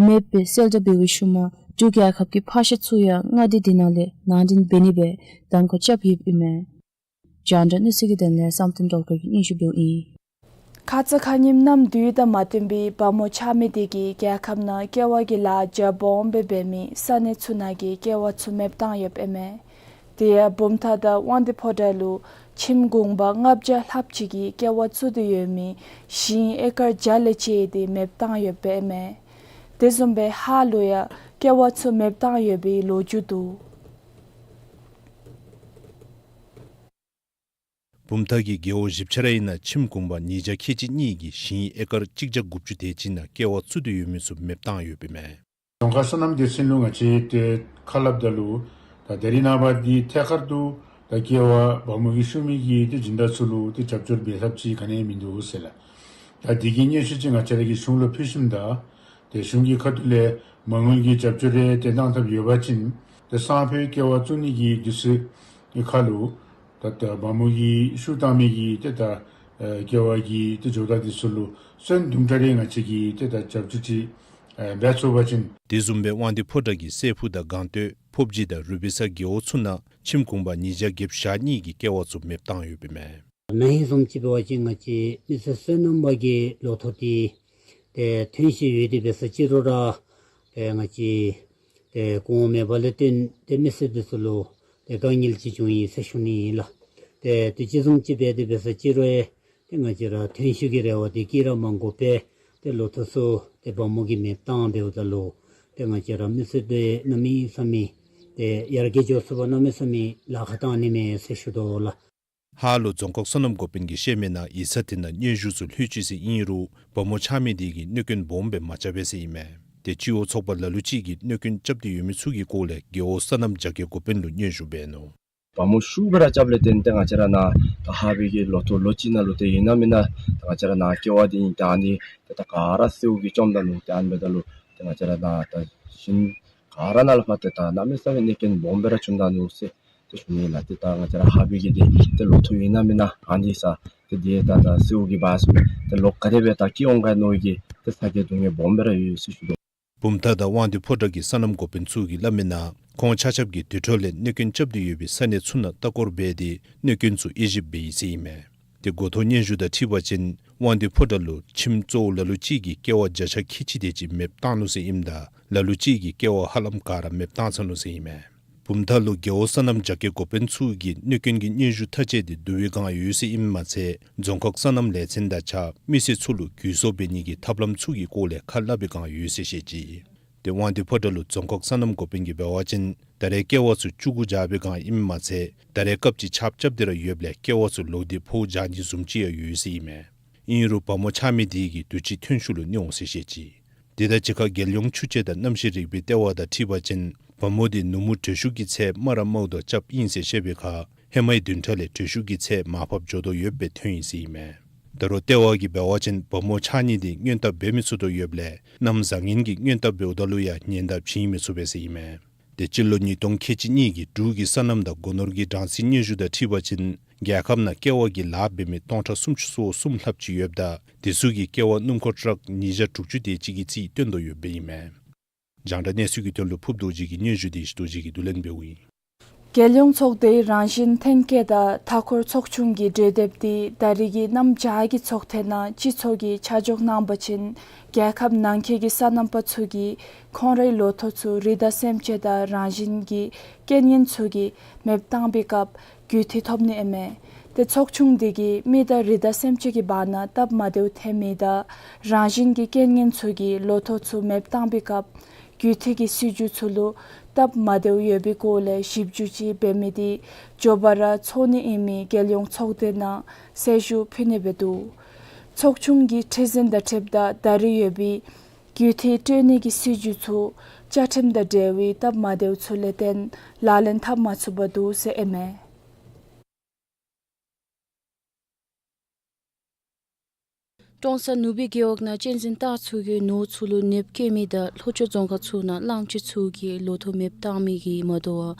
མེདཔ་སྦེ་གསལ་བསྒྲགས་འབད་བའི་ཤུལ་མ་འབྲུག་རྒྱལ་ཁབ་ཀྱི་ཕག་ཤ་ཚུ་ཡང་མངའ་སྡེ་དེ་ནང་ལས་ནང་འདྲེན་འབད་ནི་སྦེ་གདམ་ཁ་རྐྱབ་ཡོདཔ་ཨིན་མས། རྒྱང་བསྒྲགས་གནས་ཚུལ་གྱི་དོན་ལས་བསམ་གཏན་སྒྲོལ་དཀར་གྱིས་སྙན་ཞུ་འབདཝ་ཨིན། ཁ་ཙ་ཁ་ཉིནམ་གནམ་དུས་དང་མ་བསྟུན་པའི་བ་མོ་ཆགས་མི་དེ་གིས་རྒྱལ་ཁབ་ནང་ཀེ་བ་གི་ལཱ་རྒྱ་སྦོམ་སྦེ་འབད་མི་ས་གནས་ཚུ་ནང་གི་ཀེ་བ་ཚུ་མེདཔ་བཏང་ཡོདཔ་ཨིན་མས། དེ་ཡང་བུམ་ཐང་དང་དབང་འདུས་ཕོ་བྲང་ལུ་ཁྱིམ་གུང་པ་ལྔ་བརྒྱ་ལྷགཔ་ཅིག་གིས་ཀེ་བ་བཙུགས་ཏེ་ཡོད་མི་ཞིང་ཨེ་ཀར་བརྒྱ་ལས་བཅད་དེ་མེདཔ་བཏང་ཡོདཔ་ཨིན་མས། དེ་བཟུམ་སྦེ་ཧཱ་ལུ་ཡང་ཀེ་བ་ཚུ་མེདཔ་བཏང་ཡོད་པའི་ལོ་རྒྱུས་འདུག། བུམ་ཐང་གི་རྒེད་འོག་བཞི་ཆ་ར་ཨིན་ན་ཁྱིམ་གུང་པ་ཉིས་བརྒྱ་ཁལ་གཅིག་གཉིས་ཀྱིས་ཞིང་ཨེ་ཀར་གཅིག་བརྒྱ་དགུ་བཅུ་དེ་ཅིག་ནང་ཀེ་བ་བཙུགས་ཏེ་ཡོད་མི་ཚུ་མེདཔ་བཏང་ཡོདཔ་ཨིན་མས། རྫོང་ཁག་སོ་ནམ་སྡེ་ཚན་ལུ་ང་བཅས་ཏེ་ཁ་སླབ་ད་ལུ་ད་ད་རེས་ནངས་པ་འདི་ཐད་ཀར་དུ་ད་ཀེ་བ་བ་མོ་གིས་བཤུ་མི་གི་ཏེ་སྦྱིན་བདག་ཚུ་ལུ་ཏེ་རྒྱབ་སྐྱོར་འབད་ཐབས་ཅིག་ག་ནི་ཡང་མིན་འདུག་ཟེར་ལགས། ད་འདི་གི་སྙན་ཞུ་ཅིག་ང་བཅས་ར་གིས་གཞུང་ལུ་ཕུལ་ཞིནམ་ད་ཏེ་གཞུང་གི་ཁ་ཐུག་ལས་མ་དངུལ་གྱི་རྒྱབ་སྐྱོར་རེ་ཏེ་གནང་ཐབས་ཡོད་པ་ཅིན་ཏེ་སང་ཕོད་ཀེ་བ་བཙུགས་ནི་གི་དུས་ཚོད་ཀྱི་ཁར་ལུ་ད་ད་བ་མོ་གིས་བཤུ་བཏང་མི་གི་ཏེ་ད་ཨེ་ཀེ་བ་གི་ཏེ་ཇོ་བདག་འདི་ཚུ་ལུ་སོན་དུམ་གྲ་རེ་ང་བཅས་ཀྱིས་ཏེ་ད་རྒྱབ་སྐྱོར་ཅིག་ འབད་ཚུགས་པ་ཅིན། དེ་བཟུམ་སྦེ་དབང་འདུས་ཕོ་བྲང་གིས་སྲས་ཕུག་དང་སྒང་སྟོད་ཕོབ་སྦྱིས་དང་རུ་སྦིས་ས་རྒེད་འོག་ཚུ་ནང་ཁྱིམ་གུང་པ་ཉིས་བརྒྱ་བརྒྱད་ཅུ་གྱ་གཉིས་ཀྱི་ཀེ་བ་ཚུ་མེདཔ་བཏང་ཡོདཔ་ཨིན་མས། ན་ཧིང་བཟུམ་ཅིག་འབད་བ་ཅིན་ང་བཅས་མི་སེར་སོ་ནམ་པ་གི་ལོ་ཐོག་འདི་ཏེ་ཐོན་བཞིན་ཡོད། དེ་འབད་ས་ཅིག་རུང་ར་ཏེ་ང་བཅས་ཏེ་གོང་མེད་པ་ལས་བརྟེན་ཏེ་མི་སེར་འདི་ཚུ་ལུ་ཏེ་དཀའ་ངལ་ཅིག་བྱུང་ཡི་ཟེར་ཞུ་ནི་ཨིན་ལགས། ཏེ་དུས་ཅི་བཟུམ་ཅིག་འབད་དེ་འབད་ས་ཅིག་རུང་ཡང་ཏེ་ང་བཅས་ར་ཐོན་ཤུགས་ཀྱི་རེ་བ་འདི་བསྐྱེད་ར་མ་དགོ་པར་ཏེ་ལོ་ཐོག་ཚུ་ཏེ་བ་མོ་གིས་མེདཔ་བཏང་འབདཝ་ད་ལུ་ཏེ་ང་བཅས་ར་མི་སེར་འདི་གནམ་མེད་ས་མེད་ཏེ་ཡར་རྒྱས་འགྱོ་ཚུགས་པར་གནམ་མེད་ས་མེད་ལཱ་ཁག་བཏང་ནི་མས་ཟེར་ཞུ་དོ་ལགས། ཧཱ་ལུ་རྫོང་ཁག་སོ་ནམ་འགོ་དཔོན་གྱིས་བཤད་མི་ནང་ཡིག་ཚང་འདི་ནང་སྙན་ཞུ་ཚུ་ལྷོད་ཅི་ཟེར་ཨིན་རུང་བ་མོ་ཆགས་མི་འདི་གིས་གནོད་སྐྱོན་སྦོམ་སྦེ་མ་རྐྱབ་པས་ཟེར་ཨིན་མས། ཏེ་སྤྱི་འོག་ཚོགས་པ་ལ་ལུ་ཅིག་གིས་གནོད་སྐྱོན་རྐྱབ་སྟེ་ཡོད་མི་ཚུ་གི་སྐོར་ལས་རྒེད་འོག་སོ་ནམ་རྒྱ་སྐྱེད་འགོ་དཔོན་ལུ་སྙན་ཞུ་འབད་ནུག། བ་མོ་ཤུགས་སྦེ་ར་རྐྱབ་ལས་བརྟེན་ཏེ་ང་བཅས་ར་ནཱ་ད་ཧཱ་པའི་གི་ལོ་ཐོག་ལོ་གཅིག་ནང་ལུ་ཏེ་ཨིན་ན་མེན་ན་ད་ང་བཅས་ར་ནཱ་ཀེ་བ་འདི་ཨིན་ད་ཨ་ནི་ཏེ་ད་ག་ར་སེརཝ་གིས་བཅོམ་ད་ནུག། ཏེ་ཨ་ནི་འབདཝ་ད་ལུ་ཏེ་ང་བཅས་ར་ནཱ་ད་ཞིང་ག་ར་ནང་ལུ་ཕར་ཏེ་ད་གནམ་མེད་ས་མེད་གནོད་སྐྱོན་སྦོམ་སྦེ་ར་བྱུང་ད་ནུག་ཟེར་ཏེ་ཞུ་ནི་ལགས། ཏེ་ད་ང་བཅས་ར་ཧཱ་པའི་གི་འདི་ཏེ་ལོ་ཐོག་ཨིན་ན་མེན་ན་ཨ་ནི་ས་ཏེ་འདི་ད་ད་སེརཝ་གིས་འབག་སོང་མས། ཏེ་ལོག་ག་དེ་སྦེ་ད་སྐྱེ་འོང་ག་མནོ་བའི་གི་ཏེ་ཚ་གྱང་སྡུག་བསྔལ་སྦོམ་སྦེ་ར་ཡོད་ཟེར་ཞུ་དོ། བུམ་ཐང་དང་དབང་འདུས་ཕོ་བྲང་གི་སོ་ནམ་འགོ་དཔོན་ཚུ་གིས་སླབ་མི་ནང་ཁོང་ཆ་ཁྱབ་ཀྱིས་དུར་ཁྲོད་ལས་གནོད་སྐྱོན་རྐྱབ་སྟེ་ཡོད་པའི་ས་གནས་ཚུ་ནང་ལྟ་སྐོར་འབད་དེ་གནོད་སྐྱོན་ཚུ་དབྱེ་ཞིབ་འབད་ཡི་ཟེར་ཨིན་མས། ཏེ་འགོ་ཐོག་སྙན་ཞུ་དང་འཁྲིལ་བ་ཅིན་དབང་འདུས་ཕོ་བྲང་ལུ་ཁྱིམ་གཙོ་བོ་ལ་ལུ་ཅིག་གིས་ཀེ་བ་བརྒྱ་ཆ་ཁལ་གཅིག་དེ་ཅིག་མེདཔ་བཏང་ནུག་ཟེར་ཨིནམ་ད་ལ་ལུ་ཅིག་གིས་ཀེ་བ་ཧ་ལམ་ག་ར་མེདཔ་བཏང་ཚར་ནུག་ཟེར་ཨིན་མས། བུམ་ཐང་ལུ་རྒེད་འོག་སོ་ནམ་རྒྱ་སྐྱེད་འགོ་དཔོན་ཚུ་གིས་གནོད་སྐྱོན་གྱི་སྙན་ཞུ་ཐག་བཅད་དེ་བསྡུ་བའི་བསྒང་ཡོད་ཟེར་ཨིནམ་མ་ཚད་རྫོང་ཁག་སོ་ནམ་ལས་ཚན་དང་གཅིག་ཁར་མི་སེར་ཚུ་ལུ་གུ་ཡངས་འབད་ནི་གི་ཐབས་ལམ་ཚུ་གི་སྐོར་ལས་ཁ་སླབ་པའི་བསྒང་ཡོད་ཟེར་བཤད་ཅི། ཏེ་དབང་འདུས་ཕོ་བྲང་ལུ་རྫོང་ཁག་སོ་ནམ་འགོ་དཔོན་གྱིས་འབད་བ་ཅིན་ད་རེས་ཀེ་བ་ཚུ་བཅུ་དགུ་བཞག་པའི་བསྒང་ཨིནམ་མ་ཚད་ད་རེས་སྐབས་ཅིག་ཆརཔ་རྐྱབ་སྟེ་ར་ཡོདཔ་ལས་ཀེ་བ་ཚུ་ལོག་སྟེ་ཕོཝ་རྒྱག་ནི་བཟུམ་ཅིག་ཡང་ཡོད་ཟེར་ཨིན་མས། ཨིན་རུང་བ་མོ་ཆགས་མི་དེ་གིས་དུས་ཅི་ཐོན་ཤུགས་ལུ་གནོད་འོང་ཟེར་བཤད་ཅི། དེ་དང་གཅིག་ཁར་རྒྱལ་ཡོངས་ཆུ་དཔྱད་དང་གནམ་གཤིས་རིག་པའི་ལྟེ་བ་དང་འཁྲིལ་བ་ཅིན་བ་མོ་དེ་ནུབ་མོ་དྲོད་ཤུགས་ཀྱི་ཚད་དམའ་ར་དམའཝ་ད་རྐྱབ་ཨིན་ཟེར་བཤད་པའི་ཁར་ཧེ་མའི་བདུན་ཕྲག་ལས་དྲོད་ཤུགས་ཀྱི་ཚད་མར་ཕབ་འགྱོ་དོ་ཡོདཔ་སྦེ་ཐོན་ཡི་ཟེར་ཨིན་མས། ད་རུང་ལྟེ་བ་གིས་འབད་བ་ཅིན་བ་མོ་ཆགས་ནི་དེ་སྔོན་བརྟག་འབད་མི་ཚུགས་དོ་ཡོདཔ་ལས་གནམ་བཟང་ངན་གྱི་སྔོན་བརྟག་འབདཝ་ད་ལུ་ཡང་ཉེན་བརྡ་བྱིན་མི་ཚུགས་པས་ཟེར་ཨིན་མས། ཏེ་སྤྱི་ལོ་ཉིས་སྟོང་ཁལ་གཅིག་གཉིས་ཀྱི་འབྲུག་གི་སོ་ནམ་དང་སྒོ་ནོར་གྱི་གྲངས་རྩིས་སྙན་ཞུ་དང་འཁྲིལ་བ་ཅིན་རྒྱལ་ཁབ་ནང་ཀེ་བ་གི་ལཱ་འབད་མི་སྟོང་ཕྲག་སུམ་ཅུ་སོ་གསུམ་ལྷགཔ་ཅིག་ཡོདཔ་ད་དེ་ཚུ་གིས་ཀེ་བ་སྣུམ་འཁོར་ཊཱག་ཉིས་བརྒྱ་དྲུག་ཅུ་དེ་ཅིག་གི་རྩིས་བཏོན་དོ་ཡོདཔ་ཨིན་མས། རྒྱང་བསྒྲགས་གནས་ཚུལ་གྱི་དོན་ལུ་ཕུབ་རྡོ་རྗེ་གིས་སྙན་ཞུ་དེ་ཞི་རྡོ་རྗེ་གིས་བསྡུ་ལེན་འབདཝ་ཨིན། རྒྱལ་ཡོངས་ཚོགས་སྡེའི་རང་བཞིན་ཐོན་སྐྱེད་དང་མཐའ་འཁོར་ཚོགས་ཆུང་གི་གྲོས་དེབ་འདི་ད་རིས་ཀྱི་གནམ་བྱཱར་གྱི་ཚོགས་ཐེངས་ནང་སྤྱི་ཚོགས་ཀྱིས་ཆ་འཇོག་གནང་བ་ཅིན་རྒྱལ་ཁབ་ནང་འཁོད་ཀྱི་སོ་ནམ་པ་ཚུ་གིས་ཁོང་རའི་ལོ་ཐོག་ཚུ་རི་དྭགས་སེམས་ཅན་དང་རང་བཞིན་གྱི་རྐྱེན་ངན་ཚུ་གི་མེདཔ་བཏང་པའི་སྐབས་རྒུད་འཐུས་ཐོབ་ནི་ཨིན་མས། ཏེ་ཚོགས་ཆུང་འདི་གིས་མི་དང་རི་དྭགས་སེམས་ཅན་གྱི་བར་ན་སྟབས་མ་བདེཝ་ཐོན་མི་དང་རང་བཞིན་གྱི་རྐྱེན་ངན་ཚུ་གིས་ལོ་ཐོག་ཚུ་མེདཔ་བཏང་པའི་སྐབས་རྒུད་འཐུས་ཀྱི་སྲིད་བྱུས་ཚུ་ལུ་སྟབས་མ་བདེཝ་ཡོད་པའི་སྐོར་ལས་ཞིབ་འཇུག་ཅིག་འབད་མི་དེ་མགྱོགས་པ་ར་ཚོགས་ནི་ཨིན་མི་རྒྱལ་ཡོངས་ཚོགས་སྡེ་ནང་གསལ་ཞུ་ཕུལ་ནི་འབད་འདུག། ཚོགས་ཆུང་གི་ཁྲི་འཛིན་དང་འཁྲིལཝ་ད་ད་རེས་ཡོད་པའི་རྒུད་འཐུས་སྤྲོད་ནི་གི་སྲིད་བྱུས་ཚུ་བཅའ་ཁྲིམས་དང་འབྲེལ་བའི་སྟབས་མ་བདེཝ་ཚུ་ལས་བརྟེན་ལག་ལེན་འཐབ་མ་ཚུགས་པར་འདུག་ཟེར་ཨིན་མས། ཀྲོང་གསར་ནུབ་སྦིས་རྒེད་འོག་ནང་གཅན་གཟན་སྟག་ཚུ་གིས་ནོར་ཚུ་ལུ་ནདཔ་བཀལ་མི་དང་ལྷོ་ཕྱོགས་རྫོང་ཁག་ཚུ་ནང་གླང་ཆེན་ཚུ་གིས་ལོ་ཐོག་མེདཔ་བཏང་མི་གིས་མ་དོ་བར་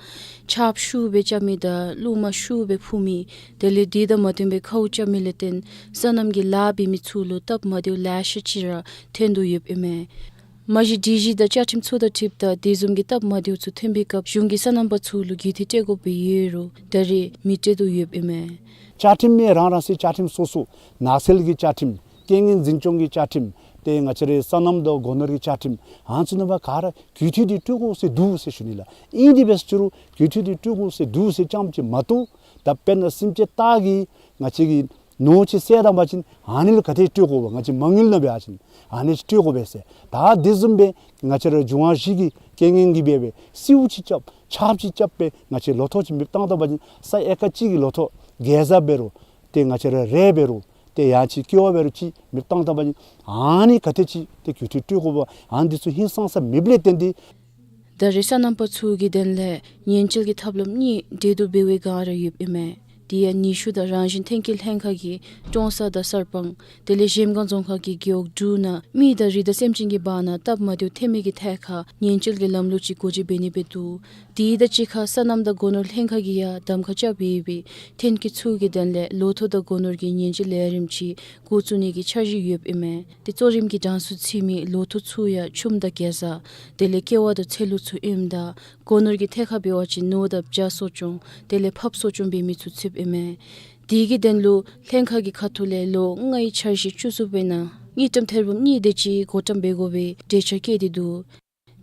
ཆརཔ་ཤུགས་སྦེ་རྐྱབ་མི་དང་རླུང་མ་ཤུགས་སྦེ་འཕུ་མི་དེ་ལས་དེ་དང་མ་བསྟུན་པའི་ཁཝ་རྐྱབ་མི་ལས་བརྟེན་སོ་ནམ་གྱི་ལཱ་འབད་མི་ཚུ་ལུ་སྟབས་མ་བདེཝ་ལེ་ཤ་ཅིག་ར་ཐོན་དོ་ཡོདཔ་ཨིན་མས། མ་གཞི་སྒྲིག་གཞི་དང་བཅའ་ཁྲིམས་ཚུ་དང་འཁྲིལཝ་ད་དེ་བཟུམ་གྱི་སྟབས་མ་བདེཝ་ཚུ་ཐོན་པའི་སྐབས་གཞུང་གིས་སོ་ནམ་པ་ཚུ་ལུ་རྒུད་འཐུས་སྤྲོད་དགོཔ་སྦེ་ཡོད་རུང་ད་རེས་མི་སྤྲོད་དོ་ཡོདཔ་ཨིན་མས། བཅའ་ཁྲིམས་མི་རང་རང་སོའི་བཅའ་ཁྲིམས་སོ་སོ་ནགས་ཚལ་གྱི་བཅའ་ཁྲིམས་རྐྱེན་ངན་འཛིན་སྐྱོང་གི་བཅའ་ཁྲིམས་ཏེ་ང་བཅས་རའི་སོ་ནམ་དང་སྒོ་ནོར་གྱི་བཅའ་ཁྲིམས་ཨ་ནི་ཚུ་ནང་ཕར་ག་ར་རྒུད་འཐུས་འདི་སྤྲོད་དགོ་ཟེར་འདུག་ཟེར་ཞུ་ནི་ལགས། ཨིན་དེ་འབད་རུང་རྒུད་འཐུས་འདི་སྤྲོད་དགོ་ཟེར་འདུག་ཟེར་རྐྱངམ་ཅིག་མ་གཏོགས་ད་དཔེར་ན་སེམས་ཅན་སྟག་གིས་ང་བཅས་ཀྱི་ནོར་ཅིག་བསད་ད་པ་ཅིན་ཨ་ནི་ལུ་ག་དེ་སྤྲོད་དགོ་པས། ང་བཅས་མ་དངུལ་ནང་འབད་བ་ཅིན་ཨ་ནི་ཅིག་སྤྲོད་དགོ་པས་ཟེར། ད་དེ་བཟུམ་སྦེ་ང་བཅས་ར་འབྱུང་བ་བཞི་གི་རྐྱེན་ངན་གྱིས་འབད་བའི་སེརཝ་ཅིག་རྐྱབ་ཆརཔ་ཅིག་རྐྱབ་སྦེ་ང་བཅས་ལོ་ཐོག་ཅིག་མེདཔ་བཏང་ད་པ་ཅིན་ས་ཨེ་ཀར་གཅིག་གི་ལོ་ཐོག་གེ་ཛ་འབད་རུང་ཏེ་ང་བཅས་ར་རེ་འབད་རུང་ཏེ་ཡང་ཅིག་ཀེ་བ་འབད་རུང་ཅིག་མེདཔ་བཏང་ད་པ་ཅིན་ཨ་ནི་ག་དེ་ཅིག་ཏེ་རྒུད་འཐུས་སྤྲོད་དགོ་པས། ཨ་ནི་འདི་ཚུ་ཧིང་སངས་ས་མེདཔ་ལས་བརྟེན་ཏེ། ད་རེས་སོ་ནམ་པ་ཚུ་གི་དོན་ལས་ཉེན་བཅོལ་གྱི་ཐབས་ལམ་གཉིས་གྲོས་བསྡུར་འབད་བའི་བསྒང་ར་ཡོདཔ་ཨིན་མས། དེ་ཡང་ཉི་ཤུ་དང་རང་བཞིན་ཐོན་སྐྱེད་ལྷན་ཁག་གིས་ཀྲོང་གསར་དང་གསར་སྤང་དེ་ལས་གཞལམ་སྒང་རྫོང་ཁག་གི་རྒེད་འོག་དྲུག་ནང་མི་དང་རི་དྭགས་སེམས་ཅན་གྱི་བར་ན་སྟབས་མ་བདེཝ་ཐོན་མི་གི་ཐད་ཁར་ཉེན་བཅོལ་གྱི་ལམ་ལུགས་ཅིག་འགོ་འབྱེད་འབད་ནི་སྦེ་འདུག། དེ་དང་གཅིག་ཁར་སོ་ནམ་དང་སྒོ་ནོར་ལྷན་ཁག་གིས་ཡང་གདམ་ཁ་རྐྱབ་ཡོད་པའི་ཐོན་སྐྱེད་ཚུ་གི་དོན་ལས་ལོ་ཐོག་དང་སྒོ་ནོར་གྱི་ཉེན་བཅོལ་ལས་རིམ་ཅིག་འགོ་བཙུགས་ནི་གི་འཆར་གཞི་ཡོདཔ་ཨིན་མས། དེ་གཙོ་རིམ་གྱི་གྲངས་སུ་ཚུད་མི་ལོ་ཐོག་ཚུ་ཡང་ཆུམ་དང་གེ་ཛ་དེ་ལས་ཀེ་བ་དང་ཚལ་ལུ་ཚུ་ཨིནམ་ད་སྒོ་ནོར་གྱི་ཐད་ཁར་འབད་བ་ཅིན་ནོར་དང་བྱ་གསོ་སྐྱོང་དེ་ལས་ཕགཔ་གསོ་སྐྱོང་འབད་མི་ཚུ་ཚུདཔ་ཨིན་མས། དེ་གི་དོན་ལུ་ལྷན་ཁག་གི་ཁ་ཐུག་ལས་ལོ་ལྔའི་འཆར་གཞི་བཅུ་གསུམ་པའི་ནང་དངུལ་ཀྲམ་ཐེར་འབུམ་གཉིས་དེ་ཅིག་བགོ་བཀྲམ་འབད་དགོ་པའི་གྲོས་འཆར་བཀོད་དེ་འདུག།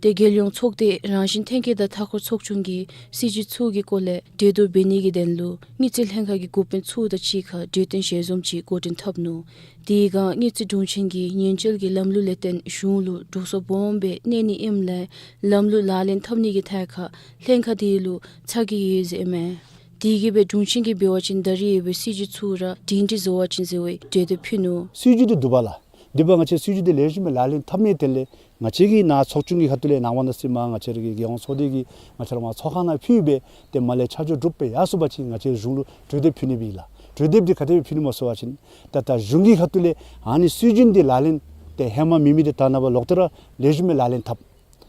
དེ་རྒྱལ་ཡོངས་ཚོགས་སྡེ་རང་བཞིན་ཐོན་སྐྱེད་དང་མཐའ་འཁོར་ཚོགས་ཆུང་གིས་སྲིད་བྱུས་ཚུ་གི་སྐོར་ལས་གྲོས་བསྡུར་འབད་ནི་གི་དོན་ལུ་དངུལ་རྩིས་ལྷན་ཁག་གི་འགོ་དཔོན་ཚུ་དང་གཅིག་ཁར་གྲོས་བསྟུན་ཞལ་འཛོམས་ཅིག་འགོ་འདྲེན་འཐབ་ནུག། དེ་སྒང་དངུལ་རྩིས་དྲུང་ཆེན་གྱིས་ཉེན་བཅོལ་གྱི་ལམ་ལུགས་ལས་བརྟེན་གཞུང་ལུ་འགྲོ་སོང་སྦོམ་སྦེ་གནས་ནི་ཨིནམ་ལས་ལམ་ལུགས་ལག་ལེན་འཐབ་ནི་གི་ཐད་ཁར་ལྷན་ཁག་དེ་ལུ་ཚ་གྱང་ཡོད་ཟེར་ཨིན་མས། དེ་གིས་སྦེ་དྲུང་ཆེན་གྱིས་འབད་བ་ཅིན་ད་རེས་ཡོད་པའི་སྲིད་བྱུས་ཚུ་ར་སྒྲིང་སྒྲི་བཟོ་བ་ཅིན་ཟེར་བའི་གྲོས་འདེབས་ཕུལ་ནུག། སྲིད་བྱུས་འདི་འདུག་པ་ལགས། འདི་འབདཝ་ང་བཅས་སྲིད་བྱུས་འདི་ལེགས་ཤོམ་སྦེ་ལག་ལེན་འཐབ་ནི་དེ་ལས་ང་བཅས་ཀྱི་ནཱ་ཚོགས་ཆུང་གི་ཁ་ཐུག་ལས་ནང་པ་ནང་སྲིད་མ་ང་བཅས་ར་གི་རྒྱལ་ཡོངས་ཚོགས་སྡེ་གིས་ང་བཅས་ར་མར་ཚོགས་ཁང་ནང་ཕུལ་སྦེ་ཏེ་མར་ལས་ཆ་འཇོག་གྲུབ་སྦེ་ཡར་སོང་པ་ཅིན་ང་བཅས་གཞུང་ལུ་གྲོས་འདེབས་ཕུལ་ནི་སྦེ་ཨིན་ལགས། གྲོས་འདེབས་འདི་ག་དེ་སྦེ་ཕུལ་ནི་སྨོ་ཟེར་བ་ཅིན་ད་ལྟོ་གཞུང་གི་ཁ་ཐུག་ལས་ཨ་ནི་སྲིད་བྱུས་འདི་ལག་ལེན་ཏེ་ཧེ་མ་མེད་མི་འདི་ད་ནངས་པ་ལོག་སྟེ་ར་ལེགས་ཤོམ་སྦེ་ལག་ལེན་འཐབ།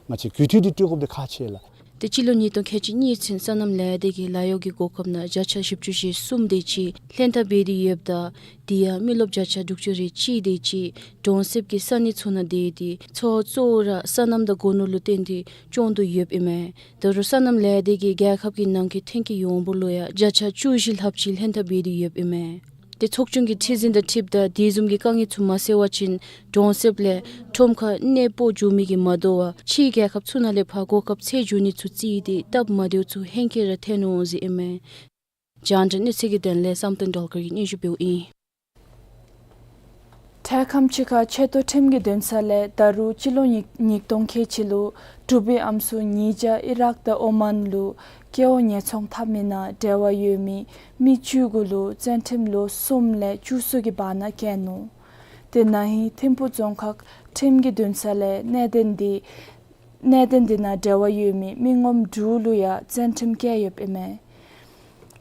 ང་བཅས་རྒུད་འཐུས་འདི་སྤྲོད་དགོཔ་འདི་ཁག་ཆེ་ལགས། ཏེ་སྤྱི་ལོ་ཉིས་སྟོང་ཁལ་གཅིག་གཉིས་ཚུན་སོ་ནམ་ལས་སྡེ་གིས་ལཱ་གཡོག་གི་གོ་སྐབས་ནང་བརྒྱ་ཆ་བཞི་བཅུ་ཞེ་གསུམ་དེ་ཅིག་ལྷན་ཐབས་འབད་དེ་ཡོདཔ་ད་དེ་ཡང་མི་རློབས་བརྒྱ་ཆ་དྲུག་ཅུ་རེ་གཅིག་དེ་ཅིག་གྲོང་གསེབ་ཀྱི་ས་གནས་ཚུ་ནང་སྡོད་དེ་འཚོ་བ་གཙོ་བོ་ར་སོ་ནམ་དང་སྒོ་ནོར་ལུ་བརྟེན་ཏེ་སྐྱོང་དོ་ཡོདཔ་ཨིན་མས། ད་རུང་སོ་ནམ་ལས་སྡེ་གིས་རྒྱལ་ཁབ་ཀྱི་ནང་འཁོད་ཐོན་སྐྱེད་ཡོངས་འབོར་ལུ་ཡང་བརྒྱ་ཆ་བཅུ་བཞི་ལྷགཔ་ཅིག་ལྷན་ཐབས་འབད་དེ་ཡོདཔ་ཨིན་མས། ཏེ་ཚོགས་ཆུང་གི་ཁྲི་འཛིན་དང་འཁྲིལཝ་ད་དེ་བཟུམ་གྱི་དཀའ་ངལ་ཚུ་མ་སེལ་བ་ཅིན་གྲོང་གསེབ་ལས་ཁྲོམ་ཁར་གནས་སྤོ་འགྱོ་མི་གིས་མ་དོ་བར་ཕྱིའི་རྒྱལ་ཁབ་ཚུ་ནང་ལས་ཕར་གོ་སྐབས་འཚོལ་འགྱོ་ནི་ཚུ་བརྩིས་ཏེ་སྟབས་མ་བདེཝ་ཚུ་ཧེང་སྐལ་ར་ཐོན་འོང་ཟེར་ཨིན་མས། རྒྱང་བསྒྲགས་གནས་ཚུལ་གྱི་དོན་ལས་བསམ་གཏན་སྒྲོལ་དཀར་གྱིས་སྙན་ཞུ་འབདཝ་ཨིན། འཕྲལ་ཁམས་ཅིག་ཁར་ཆེ་མཐོ་ཁྲིམས་ཀྱི་འདུན་ས་ལས་ད་རུང་སྤྱི་ལོ་ཉིས་ཉིས་སྟོང་ཁལ་གཅིག་ལུ་འབྲུག་པའི་ཨམ་སྲུ་ཉིས་བརྒྱ་ཨི་རག་དང་ཨོ་མཱན་ལུ་སྐྱེ་བོ་ཉེས་ཚོང་འཐབ་མི་ནང་འབྲེལ་བ་ཡོད་མི་མི་བཅུ་དགུ་ལུ་བཙོན་ཁྲིམས་ལོ་གསུམ་ལས་བཅུ་གསུམ་གྱི་བར་ན་བཀལ་ནུག། དེ་ནང་ཧིང་ཐིམ་ཕུ་རྫོང་ཁག་ཁྲིམས་ཀྱི་འདུན་ས་ལས་གནད་དོན་འདི་གནད་དོན་འདི་ནང་འབྲེལ་བ་ཡོད་མི་མི་ངོམ་དྲུག་ལུ་ཡང་བཙོན་ཁྲིམས་བཀལ་ཡོདཔ་ཨིན་མས།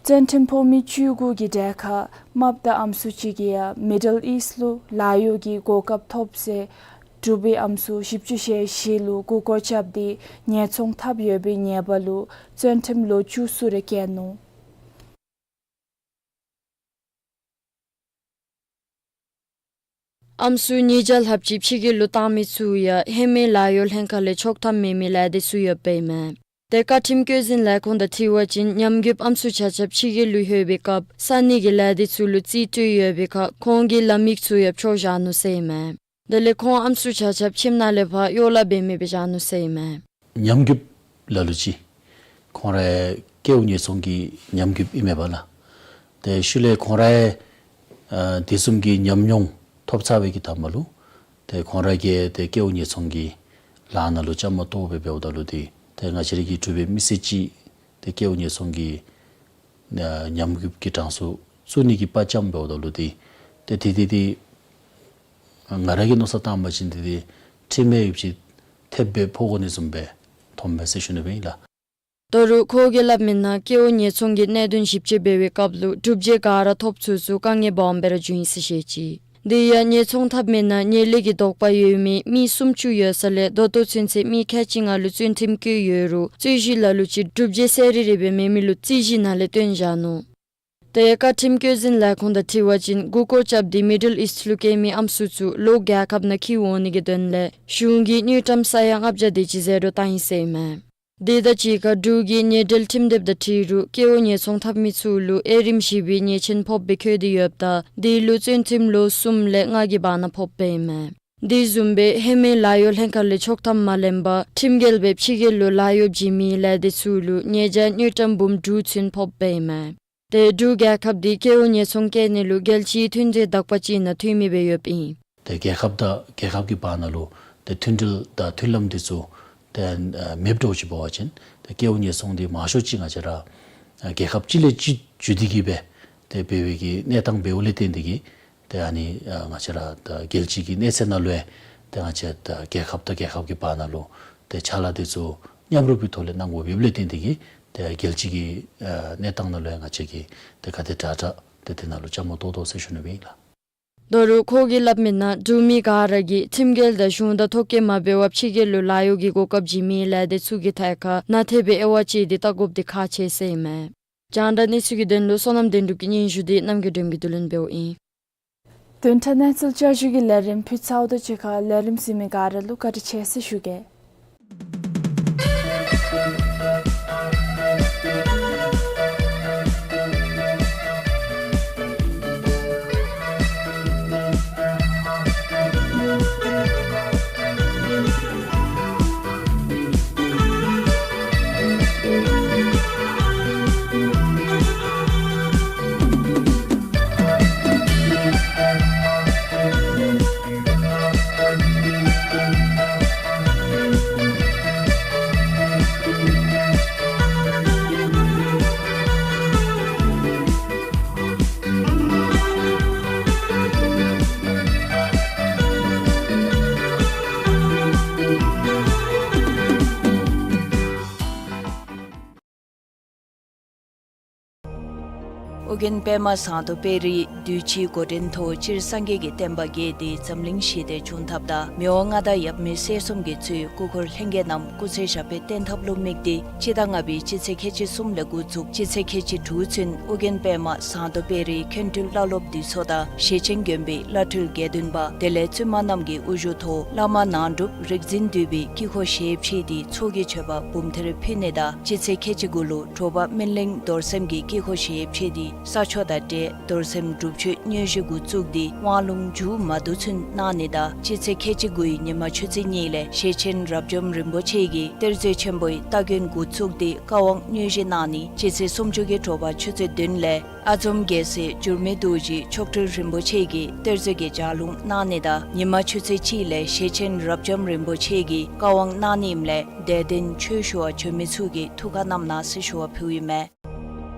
བཙོན་ཁྲིམས་ཕོག་མི་བཅུ་དགུ་གི་གྲལ་ཁར་རྨགཔ་དང་ཨམ་སྲུ་གཅིག་གིས་ཡང་མི་ཌལ་ཨིསཊ་ལུ་ལཱ་གཡོག་གི་གོ་སྐབས་ཐོབ་ཟེར་འབྲུག་པའི་ཨམ་སྲུ་བཞི་བཅུ་ཞེ་བཞི་ལུ་མགུ་སྐོར་རྐྱབ་སྟེ་ཉེས་ཚོང་འཐབ་ཡོད་པའི་ཉེས་པ་ལུ་བཙོན་ཁྲིམས་ལོ་བཅུ་གསུམ་རེ་བཀལ་ནུག། ཨམ་སྲུ་ཉིས་བརྒྱ་ལྷགཔ་ཅིག་ཕྱི་རྒྱལ་ལུ་བཏང་མི་ཚུ་ཡང་ཧེ་མའི་ལཱ་གཡོག་ལྷན་ཁག་ལས་ཕྱོགས་མཐུན་མེད་མི་ལས་སྡེ་ཚུ་ཡོདཔ་ཨིན་མས། དེ་བཀའ་ཁྲིམས་བཀོད་འཛིན་ལས་ཁུངས་དང་འཁྲིལ་བ་ཅིན་ཉམས་རྒུདཔ་ཨམ་སྲུ་ཆ་ཁྱབ་ཕྱི་རྒྱལ་ལུ་ལྷོད་པའི་སྐབས་ས་གནས་ཀྱི་ལས་སྡེ་ཚུ་ལུ་རྩིས་སྤྲོད་ཡོད་པའི་ཁར་ཁོང་གི་ལམ་ཡིག་ཚུ་ཡང་འཕྲོག་བཞག་ནུག་ཟེར་ཨིན་མས། དེ་ལས་ཁོང་ཨམ་སྲུ་ཆ་ཁྱབ་ཁྱིམ་ནང་ལས་ཕར་གཡོག་ལཱ་འབད་མི་སྦེ་བཞག་ནུག་ཟེར་ཨིན་མས། ཉམས་རྒུདཔ་ལ་ལུ་ཅིག་ཁོང་ར་སྐྱེ་བོ་ཉེས་ཚོང་གི་ཉམས་རྒུདཔ་ཨིན་མས་པ་ལགས། ཏེ་ཤུལ་ལས་ཁོང་ར་ཨ་དེ་བཟུམ་གྱི་ཉམས་མྱོང་ཐོབ་ཚར་བའི་གི་མཐའ་མ་ལུ་ཏེ་ཁོང་ར་གིས་ཏེ་སྐྱེ་བོ་ཉེས་ཚོང་གི་ལཱ་ནང་ལུ་བཅའ་མར་གཏོགས་སྦེ་འབདཝ་ད་ལུ་ཏེ་ཏེ་ང་བཅས་ར་གི་འབྲུག་པའི་མི་སེར་ཅིག་ཏེ་སྐྱེ་བོ་ཉེས་ཚོང་གི་ཨ་ཉམས་རྒུདཔ་གི་གྲངས་སུ་བཙུགས་ནི་གི་དཔའ་བཅམ་འབདཝ་ད་ལུ་ཏེ་ཏེ་དེ་དེ་དེ་ང་ར་གིས་མནོ་བསམ་བཏང་བ་ཅིན་ཏེ་ཏེ་ཁྲིམས་ཡིག་ཅིག་ཐེབས་སྦེ་ཕོག་དགོ་ནི་བཟུམ་སྦེ་མཐོངམ་མས་ཟེར་ཞུ་ནི་སྦེ་ཨིན་ལགས། ད་རུང་ཁོ་གིས་སླབ་མི་ནང་སྐྱེ་བོ་ཉེས་ཚོང་གི་གནད་དོན་ཞིབ་དཔྱད་འབད་བའི་སྐབས་ལུ་གྲུབ་འབྲས་ག་ར་ཐོབ་ཚུགས་ཚུགས་དཀའ་ངལ་སྦོམ་སྦེ་ར་བྱུང་ཡི་ཟེར་བཤད་ཅི། དེ་ཡང་ཉེས་ཚོང་འཐབ་མི་ནང་ཉེས་ལས་ཀྱི་དོགས་པ་ཡོད་མི་མི་སུམ་ཅུ་ཡོད་ས་ལས་ད་ལྟོ་ཚུན་ཚོད་མི་ཁལ་གཅིག་ལྔ་ལུ་བཙོན་ཁྲིམས་བཀོད་ཡོད་རུང་རྩོད་གཞི་ལ་ལུ་ཅིག་གྲུབ་འབྲས་གསལ་རི་རི་སྦེ་མེད་མི་ལུ་རྩོད་གཞི་ནང་ལས་བཏོན་བཞག་ནུག། དེ་བཀའ་ཁྲིམས་བཀོད་འཛིན་ལས་ཁུངས་དང་འཁྲིལ་བ་ཅིན་མགུ་སྐོར་རྐྱབ་སྟེ་མི་ཌལ་ཨིསཊ་ལུ་སྐྱེལ་མི་ཨམ་སྲུ་ཚུ་ལོག་རྒྱལ་ཁབ་ནང་འཁྱིད་འོང་ནི་གི་དོན་ལས་གཞུང་གིས་དངུལ་ཀྲམ་ས་ཡ་ལྔ་བརྒྱ་དེ་ཅིག་ཟད་འགྲོ་བཏང་ཡི་ཟེར་ཨིན་མས། དེ་དང་གཅིག་ཁར་འབྲུག་གི་ཉེས་འབྲེལ་ཁྲིམས་དེབ་དང་འཁྲིལ་རུང་སྐྱེ་བོ་ཉེས་ཚོང་འཐབ་མི་ཚུ་ལུ་དབྱེ་རིམ་བཞི་པའི་ཉེས་ཆེན་ཕོགཔ་སྦེ་འཁོད་དེ་ཡོདཔ་ད་དེ་ལུ་བཙོན་ཁྲིམས་ལོ་གསུམ་ལས་ལྔ་གི་བར་ན་ཕོགཔ་ཨིན་མས། དེ་བཟུམ་སྦེ་ཧེ་མའི་ལཱ་གཡོག་ལྷན་ཁག་ལས་ཕྱོགས་མཐུན་མ་ལེན་པར་ཁྲིམས་འགལ་སྦེ་ཕྱི་རྒྱལ་ལུ་ལཱ་གཡོག་བྱིན་མི་ལས་སྡེ་ཚུ་ལུ་ཉེས་བྱ་དངུལ་ཀྲམ་འབུམ་དྲུག་ཚུན་ཕོགཔ་ཨིན་མས། ཏེ་འབྲུག་རྒྱལ་ཁབ་འདི་སྐྱེ་བོ་ཉེས་ཚོང་བཀལ་ནི་ལུ་རྒྱལ་སྤྱིའི་མཐུན་འབྲེལ་དག་པ་ཅིག་ནང་འཐུས་མི་སྦེ་ཡོདཔ་ཨིན། ཏེ་རྒྱལ་ཁབ་དང་རྒྱལ་ཁབ་ཀྱི་བར་ན་ལུ་ཏེ་མཐུན་འབྲེལ་དང་མཐུན་ལམ་འདི་ཚུ་ཏེ་ཨ་མེདཔ་འདྲཝ་ཅིག་འབད་བ་ཅིན་ཏེ་སྐྱེ་བོ་ཉེས་ཚོང་འདི་མང་ཤོས་ཅིག་ང་བཅས་ར་ཨ་རྒྱལ་ཁབ་གཅིག་ལས་གཅིག་འཛུལ་ཏེ་གིས་སྦེ་ཏེ་འབད་བའི་གི་གནས་སྟངས་འབདཝ་ལས་བརྟེན་ཏེ་གིས་ཏེ་ཨ་ནི་ཨ་ང་བཅས་ར་ད་རྒྱལ་སྤྱི་གི་གནས་ཚད་ནང་ལུ་ཡང་ཏེ་ང་བཅས་ད་རྒྱལ་ཁབ་དང་རྒྱལ་ཁབ་ཀྱི་བར་ན་ལུ་ཏེ་ཕྱག་ལཱ་འདི་ཚུ་མཉམ་རུབ་ཀྱི་ཐོག་ལས་གནང་དགོཔ་ཡོདཔ་ལས་བརྟེན་ཏེ་གིས་ ཏེ་རྒྱལ་སྤྱི་གི་ཨ་གནས་སྟངས་ནང་ལུ་ཡང་ང་བཅས་ཀྱིས་ཏེ་ག་དེ་དྲག་དྲག་ཏེ་དེ་ནང་ལུ་བཅའ་མར་གཏོགས་དོ་ཟེར་ཞུ་ནི་ཨིན་ལགས། ད་རུང་ཁོ་གིས་སླབ་མི་ནང་འབྲུག་མི་ག་ར་གིས་ཁྲིམས་འགལ་དང་གཞུང་དང་ཐོ་བཀོད་མ་འབད་བར་ཕྱི་རྒྱལ་ལུ་ལཱ་གཡོག་གི་གོ་སྐབས་བྱིན་མི་ལས་སྡེ་ཚུ་གི་ཐད་ཁར་ནང་ཐེ་བའི་དབྱེ་བ་དཔྱད་དེ་བལྟ་དགོཔ་འདི་ཁག་ཆེ་ཟེར་ཨིན་མས། རྒྱང་བསྒྲགས་གནས་ཚུལ་གྱི་དོན་ལུ་བསོད་ནམས་བདེ་འགྲུབ་ཀྱི་སྙན་ཞུ་འདི་རྣམ་རྒྱལ་སྒྲོལམ་གྱིས་བསྡུ་ལེན་འབདཝ་ཨིན། བདུན་ཕྲག་གནས་ཚུལ་བསྐྱར་ཞུ་གི་ལས་རིམ་ཕུལ་ཚརཝ་ད་གཅིག་ཁར་ལས་རིམ་གཟིགས་མི་ག་ར་ལུ་བཀའ་དྲིན་ཆེ་ཟེར་ཞུ་གེ། ཨོ་རྒྱན་པདྨ་ཟངས་མདོག་དཔལ་རི་དུས་ཅི་འགོ་འདྲེན་ཐོག་སྤྱིར་སངས་རྒྱས་ཀྱི་བསྟན་པ་རྒྱས་ཏེ་འཛམ་གླིང་ཞི་བདེ་འབྱུང་ཐབས་དང་མི་དབང་མངའ་བདག་ཡབ་མེས་སྲས་གསུམ་གྱིས་གཙོས་སྐུ་འཁོར་ལྷན་རྒྱས་རྣམས་སྐུ་ཚེ་ཞབས་པད་བརྟན་ཐབས་ལུ་དམིགས་ཏེ་སྤྱི་ཟླ་ལྔ་པའི་སྤྱི་ཚེས་ཁལ་གཅིག་གསུམ་ལས་འགོ་བཙུགས་སྤྱི་ཚེས་ཁལ་གཅིག་དྲུག་ཚུན་ཨོ་རྒྱན་པདྨ་ཟངས་མདོག་དཔལ་རིའི་མཁན་སྤྲུལ་བླ་སློབ་འདུས་ཚོགས་དང་ཞེ་ཆེན་དགོན་པའི་བླ་སྤྲུལ་དགེ་འདུན་པ་དེ་ལས་བཙུན་མ་རྣམས་ཀྱི་དབུ་བཞུགས་ཐོག་བླ་མ་ནང་སྒྲུབ་རིག་འཛིན་འདུས་པའི་དཀྱིལ་འཁོར་ཞལ་ཕྱེ་སྟེ་ཚོགས་ཀྱི་མཆོད་པ་འབུམ་ཐེར་ཕུལ་ནི་དང་སྤྱི་ཚེས་ཁལ་གཅིག་དགུ་ལུ་དྲོ་པ་སྨིན་གླིང་རྡོར་སེམས་ཀྱི་དཀྱིལ་འཁོར་ཞལ་ཕྱེ་སྟེ་ས་ཆོག་དང་འབྲེལ་རྡོར་སེམས་སྒྲུབ་མཆོད་དངོས་གཞི་འགོ་བཙུགས་ཏེ་དབང་ལུང་མཇུག་མ་བསྡུ་ཚུན་གནང་ནི་དང་སྤྱི་ཚེས་ཁལ་གཅིག་དགུའི་ཉི་མ་ཆུ་ཚོད་གཉིས་ལས་ཞེ་ཆེན་རབ་འབྱམས་རིན་པོ་ཆེ་གིས་གཏེར་མཛོད་ཆེན་པོའི་སྟ་གོན་འགོ་བཙུགས་ཏེ་བཀའ་དབང་དངོས་གཞི་གནང་ནི། སྤྱི་ཚེས་སུམ་ཅུ་གི་དྲོ་པ་ཆུ་ཚོད་བདུན་ལས་ཨ་འཛོམ་རྒྱལ་སྲས་འགྱུར་མེད་རྡོ་རྗེ་མཆོག་སྤྲུལ་རིན་པོ་ཆེ་གིས་གཏེར་མཛོད་ཀྱི་ལྗགས་ལུང་གནང་ནི་དང་ཉི་མ་ཆུ་ཚོད་གཅིག་ལས་ཞེ་ཆེན་རབ་འབྱམས་རིན་པོ་ཆེ་གིས་བཀའ་དབང་གནང་ནི་ཨིནམ་ལས་དད་ལྡན་ཆོས་ཞུ་བར་བྱོན་མི་ཚུ་གིས་ཐུགས་ཁར་བསྣམ་གནང་ཟེར་ཞུ་བ་ཕུལཝ་ཨིན་མས།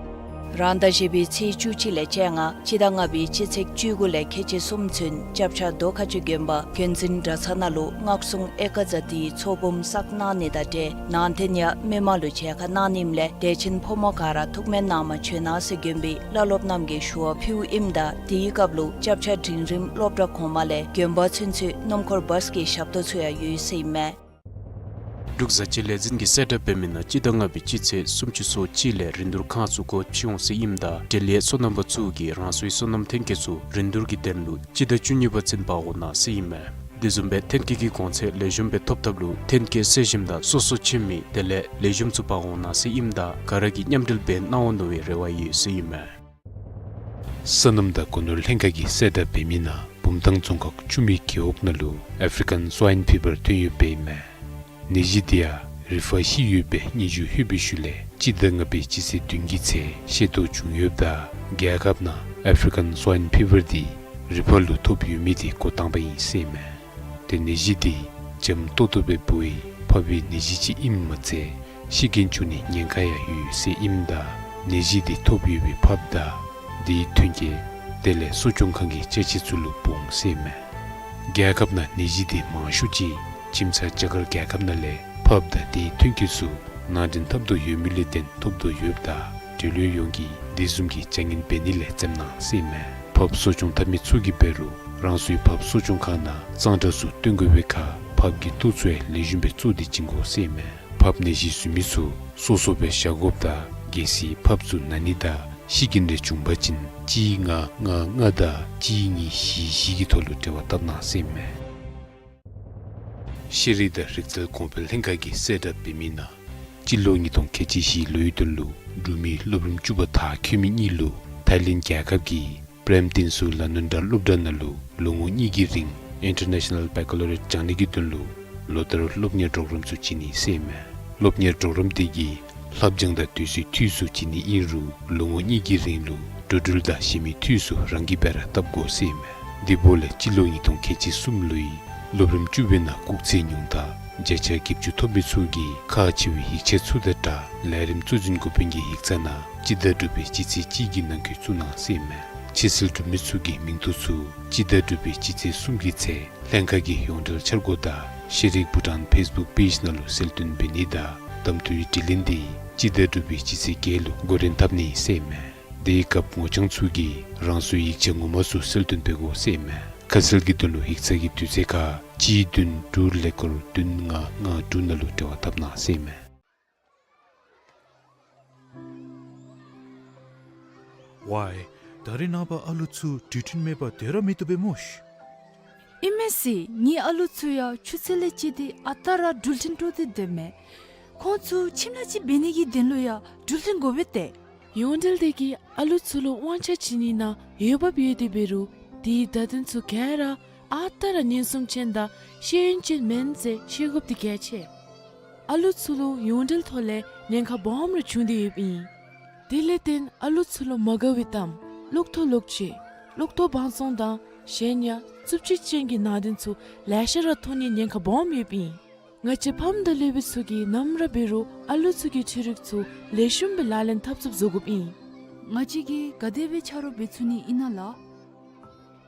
རང་ཟླ་བཞི་པའི་ཚེས་བཅུ་གཅིག་ལས་བཅོ་ལྔ་སྤྱི་ཟླ་ལྔ་པའི་སྤྱི་ཚེས་བཅུ་དགུ་ལས་ཁལ་གཅིག་གསུམ་ཚུན་སྐྱབས་ཆ་རྡོ་ཁ་ཆུ་དགོན་པ་དགོན་འཛིན་གྲྭ་ཚང་ནང་ལུ་སྔགས་སྲུང་ཨེ་ཀ་ཛ་ཏིའི་ཚོགས་འབུམ་བསགས་གནང་ནི་དང་འབྲེལ་ནང་རྟེན་ཡང་མི་མང་ལུ་མཇལ་ཁ་གནང་ནི་ཨིནམ་ལས་དད་ཅན་ཕོ་མོ་ག་ར་ཐུགས་སྨོན་གནང་མ་བྱོན་གནང་ཟེར་དགོན་པའི་བླ་སློབ་རྣམས་ཀྱིས་ཞུ་བ་ཕུལཝ་ཨིནམ་ད་དེའི་སྐབས་ལུ་སྐྱབས་ཆ་འབྲིང་རིམ་སློབ་གྲྭ་གོང་མ་ལས་དགོན་པ་ཚུན་ཚོད་སྣུམ་འཁོར་བཱས་ཀྱི་ཞབས་ཏོག་ཚུ་ཡང་ཡོད་ཟེར་ཨིན་མས། འབྲུག་བཟའ་སྤྱོད་ལས་འཛིན་གྱིས་གསལ་བསྒྲགས་འབད་མི་ནང་སྤྱི་ཟླ་ལྔ་པའི་སྤྱི་ཚེས་སུམ་ཅུ་སོ་གཅིག་ལས་རིན་བསྡུར་ཁང་ཚུ་སྒོ་ཕྱེ་འོང་ཟེར་ཨིནམ་ད་འབྲེལ་ཡོད་སོ་ནམ་པ་ཚུ་གིས་རང་སོའི་སོ་ནམ་ཐོན་སྐྱེད་ཚུ་རིན་བསྡུར་གྱི་དོན་ལུ་སྤྱི་ཟླ་བཅུ་གཉིས་པ་ཚུན་འབག་འོང་གནང་ཟེར་ཨིན་མས། དེ་བཟུམ་སྦེ་ཐོན་སྐྱེད་ཀྱི་གོང་ཚད་ལེགས་ཤོམ་སྦེ་ཐོབ་ཐབས་ལུ་ཐོན་སྐྱེད་གསོལ་ཞིནམ་དང་སོ་སོ་ཁྱིམ་མི་དེ་ལས་ལེགས་ཤོམ་ཚུ་འབག་འོང་གནང་ཟེར་ཨིནམ་ད་ག་ར་གིས་མཉམ་འབྲེལ་འབད་གནང་འོང་མནོ་བའི་རེ་བ་ཡོད་ཟེར་ཨིན་མས། སོ་ནམ་དང་སྒོ་ནོར་ལྷན་ཁག་གིས་གསལ་བསྒྲགས་འབད་མི་ནང་བུམ་ཐང་རྫོང་ཁག་ཆུ་སྨད་རྒེད་འོག་ནང་ལུ་ཨེཕ་རི་ཀཱན་སཝའིན་ཕི་བར་ཐོན་ཡོདཔ་ཨིན་མས། ནད་གཞི་དེ་ཡང་རི་ཕག་ཤི་ཡོད་པའི་སྙན་ཞུ་ལྷོད་པའི་ཤུལ་ལས་སྤྱི་ཟླ་ལྔ་པའི་སྤྱི་ཚེས་བདུན་གྱི་ཚེ་ཤེས་རྟོགས་བྱུང་ཡོདཔ་ད་རྒྱལ་ཁབ་ནང་ཨེཕ་རི་ཀཱན་སཝའིན་ཕི་བར་དེ་རི་ཕག་ལུ་ཐོབ་ཡོད་མི་དེ་འགོ་དང་པ་ཨིན་ཟེར་ཨིན་མས། ཏེ་ནད་གཞི་དེ་འཇམ་ཏོག་ཏོ་སྦེ་འབོ་བའི་ཕག་པའི་ནད་གཞི་ཅིག་ཨིནམ་མ་ཚད་ཤི་རྐྱེན་བྱུང་ནིའི་ཉེན་ཁ་ཡང་ཡོད་ཟེར་ཨིནམ་ད་ནད་གཞི་དེ་ཐོབ་ཡོད་པའི་ཕགཔ་དང་དེའི་ཐོན་སྐྱེད་དེ་ལས་གསོ་སྐྱོང་ཁང་གི་ཅ་ཆས་ཚུ་ལུ་འབུངས་ཟེར་ཨིན་མས། རྒྱལ་ཁབ་ནང་ནད་གཞི་དེ་མང་ཤོས་ཅིག་ཁྱིམ་ཚང་རྒྱ་གར་རྒྱལ་ཁབ་ནང་ལས་ཕགཔ་དང་དེའི་ཐོན་སྐྱེད་ཚུ་ནང་འདྲེན་འཐབ་དོ་ཡོད་མི་ལས་བརྟེན་ཐོབ་དོ་ཡོདཔ་ད་འབྲེལ་ཡོད་ཡོངས་ཀྱིས་དེ་བཟུམ་གྱི་བྱ་ངན་འབད་ནི་ལས་འཛེམ་གནང་ཟེར་ཨིན་མས། ཕགཔ་གསོ་སྐྱོང་འཐབ་མི་ཚུ་གིས་འབད་རུང་རང་སོའི་ཕགཔ་གསོ་སྐྱོང་ཁང་ནང་གཙང་སྦྲ་ཚུ་བཏོན་དགོ་པའི་ཁར་ཕགཔ་གི་ལྟོ་ཚུ་ཡང་ལེགས་ཤོམ་སྦེ་བཙོ་སྟེ་བྱིན་དགོ་ཟེར་ཨིན་མས། ཕགཔ་ནད་གཞི་བཟོ་མི་ཚུ་སོ་སོ་སྦེ་བཞག་དགོཔ་དང་གལ་སྲིད་ཕགཔ་ཚུ་ན་ནི་དང་ཤི་རྐྱེན་རེ་བྱུང་པ་ཅིན་གཅིག་ལྔ་ལྔ་ལྔ་དང་གཅིག་གཉིས་བཞི་བཞི་གི་ཐོག་ལུ་འབྲེལ་བ་བཏབ་གནང་ཟེར་ཨིན་མས། ཤེས་རིག་དང་རིག་རྩལ་གོང་འཕེལ་ལྷན་ཁག་གིས་གསལ་བསྒྲགས་འབད་མི་ནང་སྤྱི་ལོ་ཉིས་སྟོང་ཁལ་གཅིག་བཞི་ལོའི་དོན་ལུ་འབྲུག་མི་སློབ་རིམ་བཅུ་པ་མཐར་འཁྱོལ་མི་གཉིས་ལུ་ཐའི་ལེནཌ་རྒྱལ་ཁབ་ཀྱི་པྲེམ་ཏིན་སུ་ལ་ནུན་ཌ་སློབ་གྲྭ་ནང་ལུ་ལོ་ངོ་གཉིས་ཀྱི་རིང་ཨིན་ཊར་ནེ་ཤ་ནཱལ་བེ་ཀ་ལོ་རི་ཡཊ་སྦྱང་ནི་གི་དོན་ལུ་ལོ་ལྟར་སློབ་གཉེར་གྲོགས་རམ་ཚུ་བྱིན་ནི་ཟེར་ཨིན་མས། སློབ་གཉེར་གྲོགས་རམ་དེ་གིས་ལྷབ་སྦྱང་དང་དུས་ཚོད་འཐུས་སུ་བྱིན་ནི་ཨིན་རུང་ལོ་ངོ་གཉིས་ཀྱི་རིང་ལུ་འགྲོ་འགྲུལ་དང་གཞན་མི་འཐུས་སུ་རང་གིས་སྦེ་ར་བཏབ་དགོ་ཟེར་ཨིན་མས། དེ་འབདཝ་ལས་སྤྱི་ལོ་ཉིས་སྟོང་ཁལ་གཅིག་གསུམ་ལོའི་སློབ་རིམ་བཅུ་པའི་ནང་སྐུགས་ཚད་ཉུང་མཐའ་བརྒྱ་ཆ་བརྒྱད་ཅུ་ཐོབ་མི་ཚུ་གིས་ཁག་ཆེ་བའི་ཡིག་ཆ་ཚུ་དང་སྦྲགས་ལས་རིམ་གཙོ་འཛིན་འགོ་དཔོན་གྱི་ཡིག་ཚང་ནང་སྤྱི་ཟླ་དྲུག་པའི་སྤྱི་ཚེས་གཅིག་གི་ནང་འཁོད་བཙུགས་གནང་ཟེར་ཨིན་མས། ཕྱིར་སེལ་གྲུབ་མི་ཚུ་གི་མིང་ཐོ་ཚུ་སྤྱི་ཟླ་དྲུག་པའི་སྤྱི་ཚེས་གསུམ་གྱི་ཚེ་ལྷན་ཁག་གི་ཡོངས་འབྲེལ་འཆར་སྒོ་དང་ཤེས་རིག་བྷུ་ཊཱན་ཕེསི་བུཀ་པེཇ་ནང་ལུ་གསལ་སྟོན་འབད་ནི་དང་གདམ་འཐུའི་དྲི་ལན་དེ་ སྤྱི་ཟླ་དྲུག་པའི་སྤྱི་ཚེས་བརྒྱད་ལུ་འགོ་འདྲེན་འཐབ་ནི་ཟེར་མས། དེའི་སྐབས་ངོ་རྐྱང་ཚུ་གིས་རང་སོའི་ཡིག་ཆ་ངོ་མ་ཚུ་གསལ་སྟོན་འབད་དགོ་ཟེར་མས། ཁ་གསལ་གྱི་དོན་ལུ་ཡིག་ཚང་གི་དུས་ཚོད་ཁར་གཅིག་བདུན་དྲུག་ཀླད་ཀོར་བདུན་ལྔ་ལྔ་དྲུག་ནང་ལུ་འབྲེལ་བ་འཐབ་གནང་ཟེར་མས། ཝའི། ད་རེས་ནངས་པ་ཨ་ལུ་ཚུ་འགྲུལ་འཕྲིན་མེད་པར་སྡོད་ར་མི་བཏུབ་པས་སྨོ་ཤི། ཨིན་མས་ཟེར། ངེའི་ཨ་ལུ་ཚུ་ཡང་ཆུ་ཚོད་ལས་བཅད་དེ་ཨ་རྟག་ར་འགྲུལ་འཕྲིན་དཀྲོག་སྟེ་སྡོདཔ་མས། ཁོང་ཚུ་ཁྱིམ་ལཱ་ཅིག་འབད་ནི་གི་དོན་ལུ་ཡང་འགྲུལ་འཕྲིན་དགོ་པས་ཏེ། ཡོངས་འབྲེལ་དེ་གིས་ཨ་ལུ་ཚུ་ལུ་དབང་ཆ་བྱིན་ནི་ནང་འོས་འབབ་ཡོད་དེ་འབད་རུང་དེའི་བརྡ་དོན་ཚུ་ག་ར་ཨ་རྟག་ར་ཉེན་སྲུང་ཅན་དང་ཤེས་ཡོན་ཅན་མེན་ཟེར་ཤེས་དགོཔ་དེ་གལ་ཆེ། ཨ་ལུ་ཚུ་ལུ་ཡོངས་འབྲེལ་ཐོག་ལས་ཉེན་ཁ་སྦོམ་ར་བྱུང་སྟེ་ཡོདཔ་ཨིན། དེ་ལས་བརྟེན་ཨ་ལུ་ཚུ་ལུ་མ་དགའ་བའི་གཏམ་ལོག་ཐོག་ལོག་སྤྱོད་ལོག་ཐོག་བང་བཙོང་དང་གཞན་ཡང་རྩུབ་སྤྱོད་ཅན་གྱི་ནང་དོན་ཚུ་ལེ་ཤ་ར་མཐོང་ནིའི་ཉེན་ཁ་སྦོམ་ཡོདཔ་ཨིན། ང་བཅས་ཕམ་དང་སློབ་དཔོན་ཚུ་གིས་ནམ་ར་འབད་རུང་ཨ་ལུ་ཚུ་གི་འཕྲུལ་རིག་ཚུ་ལེགས་ཤོམ་སྦེ་ལག་ལེན་འཐབ་ཚུགསཔ་བཟོ་དགོཔ་ཨིན། ང་བཅས་ཀྱིས་ག་དེ་སྦེ་ཆ་རོགས་འབད་ཚུགས་ནི་ཨིན་ན་ལགས།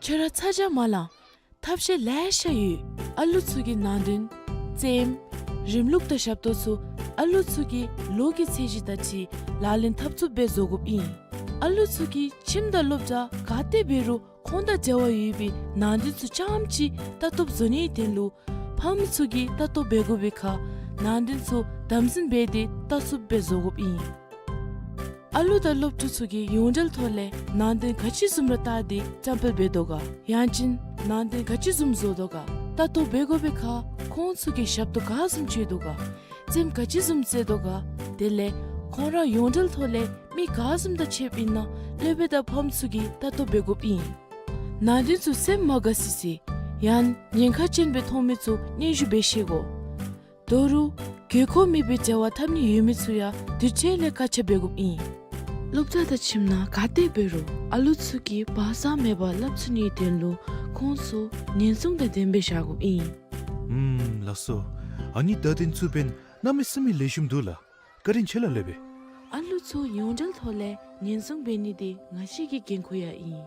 ཁྱོད་ར་ཚ་གྱང་མ་ལང་། ཐབས་ཤེས་ལེ་ཤ་ཡོད། ཨ་ལུ་ཚུ་གི་ནང་དོན་རྩེདམོ་རིམ་ལུགས་དང་ཞབས་ཏོག་ཚུ་ཨ་ལུ་ཚུ་གི་ལོ་གི་ཚད་གཞི་དང་འཁྲིལ་ལག་ལེན་འཐབ་ཚུགསཔ་སྦེ་བཟོ་དགོཔ་ཨིན། ཨ་ལུ་ཚུ་གིས་ཁྱིམ་དང་སློབ་གྲྭ་ག་ཏེ་འབད་རུང་ཁོང་དང་འབྲེལ་བ་ཡོད་པའི་ནང་དོན་ཚུ་རྐྱངམ་ཅིག་ལྟ་རྟོགཔ་བཟོ་ནིའི་དོན་ལུ་ཕམ་ཚུ་གིས་ལྟ་རྟོགཔ་འབད་དགོ་པའི་ཁར་ནང་དོན་ཚུ་དམ་འཛིན་འབད་དེ་ལྟ་ཚུགསཔ་སྦེ་བཟོ་དགོཔ་ཨིན། ཨ་ལུ་དང་སློབ་ཕྲུག་ཚུ་གིས་ཡོངས་འབྲེལ་ཐོག་ལས་ནང་དོན་ག་ཅི་བཟུམ་ར་བལྟ་སྟེ་བཀྲམ་སྤེལ་འབད་དོ་ག། ཡང་ཅིན་ནང་དོན་ག་ཅི་བཟུམ་བཟོ་དོ་ག། ལྟ་རྟོགཔ་འབད་དགོ་པའི་ཁར་ཁོང་ཚུ་གིས་ཞབས་ཏོག་ག་བཟུམ་སྤྱོད་དོ་ག། རྩེདམོ་ག་ཅི་བཟུམ་རྩེ་དོ་ག། དེ་ལས་ཁོང་ར་ཡོངས་འབྲེལ་ཐོག་ལས་མི་ག་བཟུམ་དང་ཕྱདཔ་ཨིན་ན་སློབ་དཔོན་དང་ཕམ་ཚུ་གིས་ལྟ་རྟོགཔ་འབད་དགོཔ་ཨིན། ནང་དོན་ཚུ་སེམས་མ་དགའ་སི་སི་ཡང་ཉེན་ཁ་ཅན་སྦེ་མཐོང་མི་ཚུ་སྙན་ཞུ་འབད་ཤེས་དགོ། དོ་རུང་དགོས་མཁོ་མེད་པའི་འབྲེལ་བ་འཐབ་ནི་ཡོད་མི་ཚུ་ཡང་དུས་ཚོད་ལས་བཀག་ཆ་འབད་དགོཔ་ཨིན། སློབ་གྲྭ་དང་ཁྱིམ་ནང་ག་ཏེ་འབད་རུང་ཨ་ལུ་ཚུ་གིས་བག་ཚ་མེད་པར་སླབ་ཚུགས་ནིའི་དོན་ལུ་ཁོང་ཚུ་ཉེན་སྲུང་དང་ལྡནམ་སྦེ་བཞག་དགོཔ་ཨིན། ཨུམ་ལགས་སོ། ཨ་ནི་བརྡ་དོན་ཚུ་འབདན་གནམ་མེད་ས་མེད་ལེགས་ཤོམ་འདུག་ལགས། བཀའ་དྲིན་ཆེ་ལགས་སློབ་དཔོན། ཨ་ལུ་ཚུ་ཡོངས་འབྲེལ་ཐོག་ལས་ཉེན་སྲུང་འབད་ནི་འདི་ང་བཅས་ཀྱི་འགན་ཁུར་ཡང་ཨིན།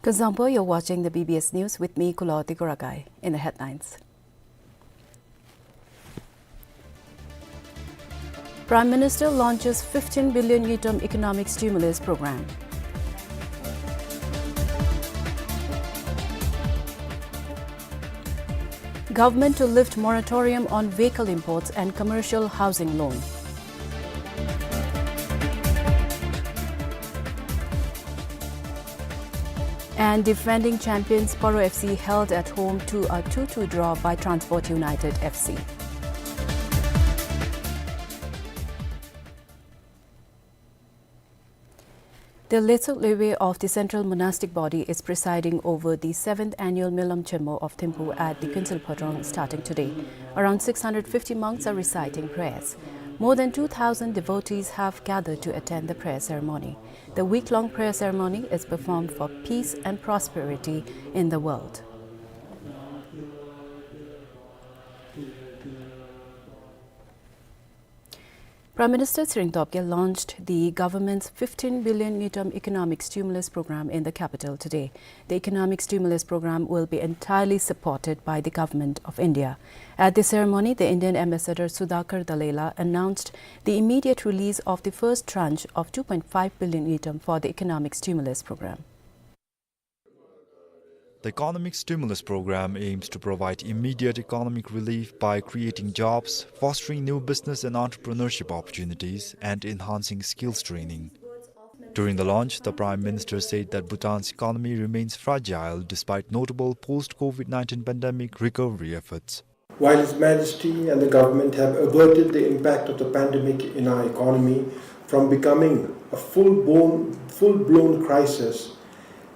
Kuzuzangpo, you're watching the B B S News with me, Kulo Tikurakai. In the headlines. Prime Minister launches fifteen billion ngultrum economic stimulus program. Government to lift moratorium on vehicle imports and commercial housing loan. And defending champions Paro F C held at home to a two two draw by Transport United F C. The Letsog Lwbe of the Central Monastic Body is presiding over the seventh annual Melam Chenmo of Thimphu at the Kinsul Phodrang starting today. Around six hundred fifty monks are reciting prayers. More than two thousand devotees have gathered to attend the prayer ceremony. The week-long prayer ceremony is performed for peace and prosperity in the world. Prime Minister Tshering Tobgay launched the government's fifteen billion ngultrum economic stimulus program in the capital today. The economic stimulus program will be entirely supported by the Government of India. At the ceremony, the Indian ambassador Sudhakar Dallela announced the immediate release of the first tranche of two point five billion ngultrum for the economic stimulus program. The economic stimulus program aims to provide immediate economic relief by creating jobs, fostering new business and entrepreneurship opportunities, and enhancing skills training. During the launch, the Prime Minister said that Bhutan's economy remains fragile despite notable post-COVID nineteen pandemic recovery efforts. While His Majesty and the government have averted the impact of the pandemic in our economy from becoming a full-blown, full-blown crisis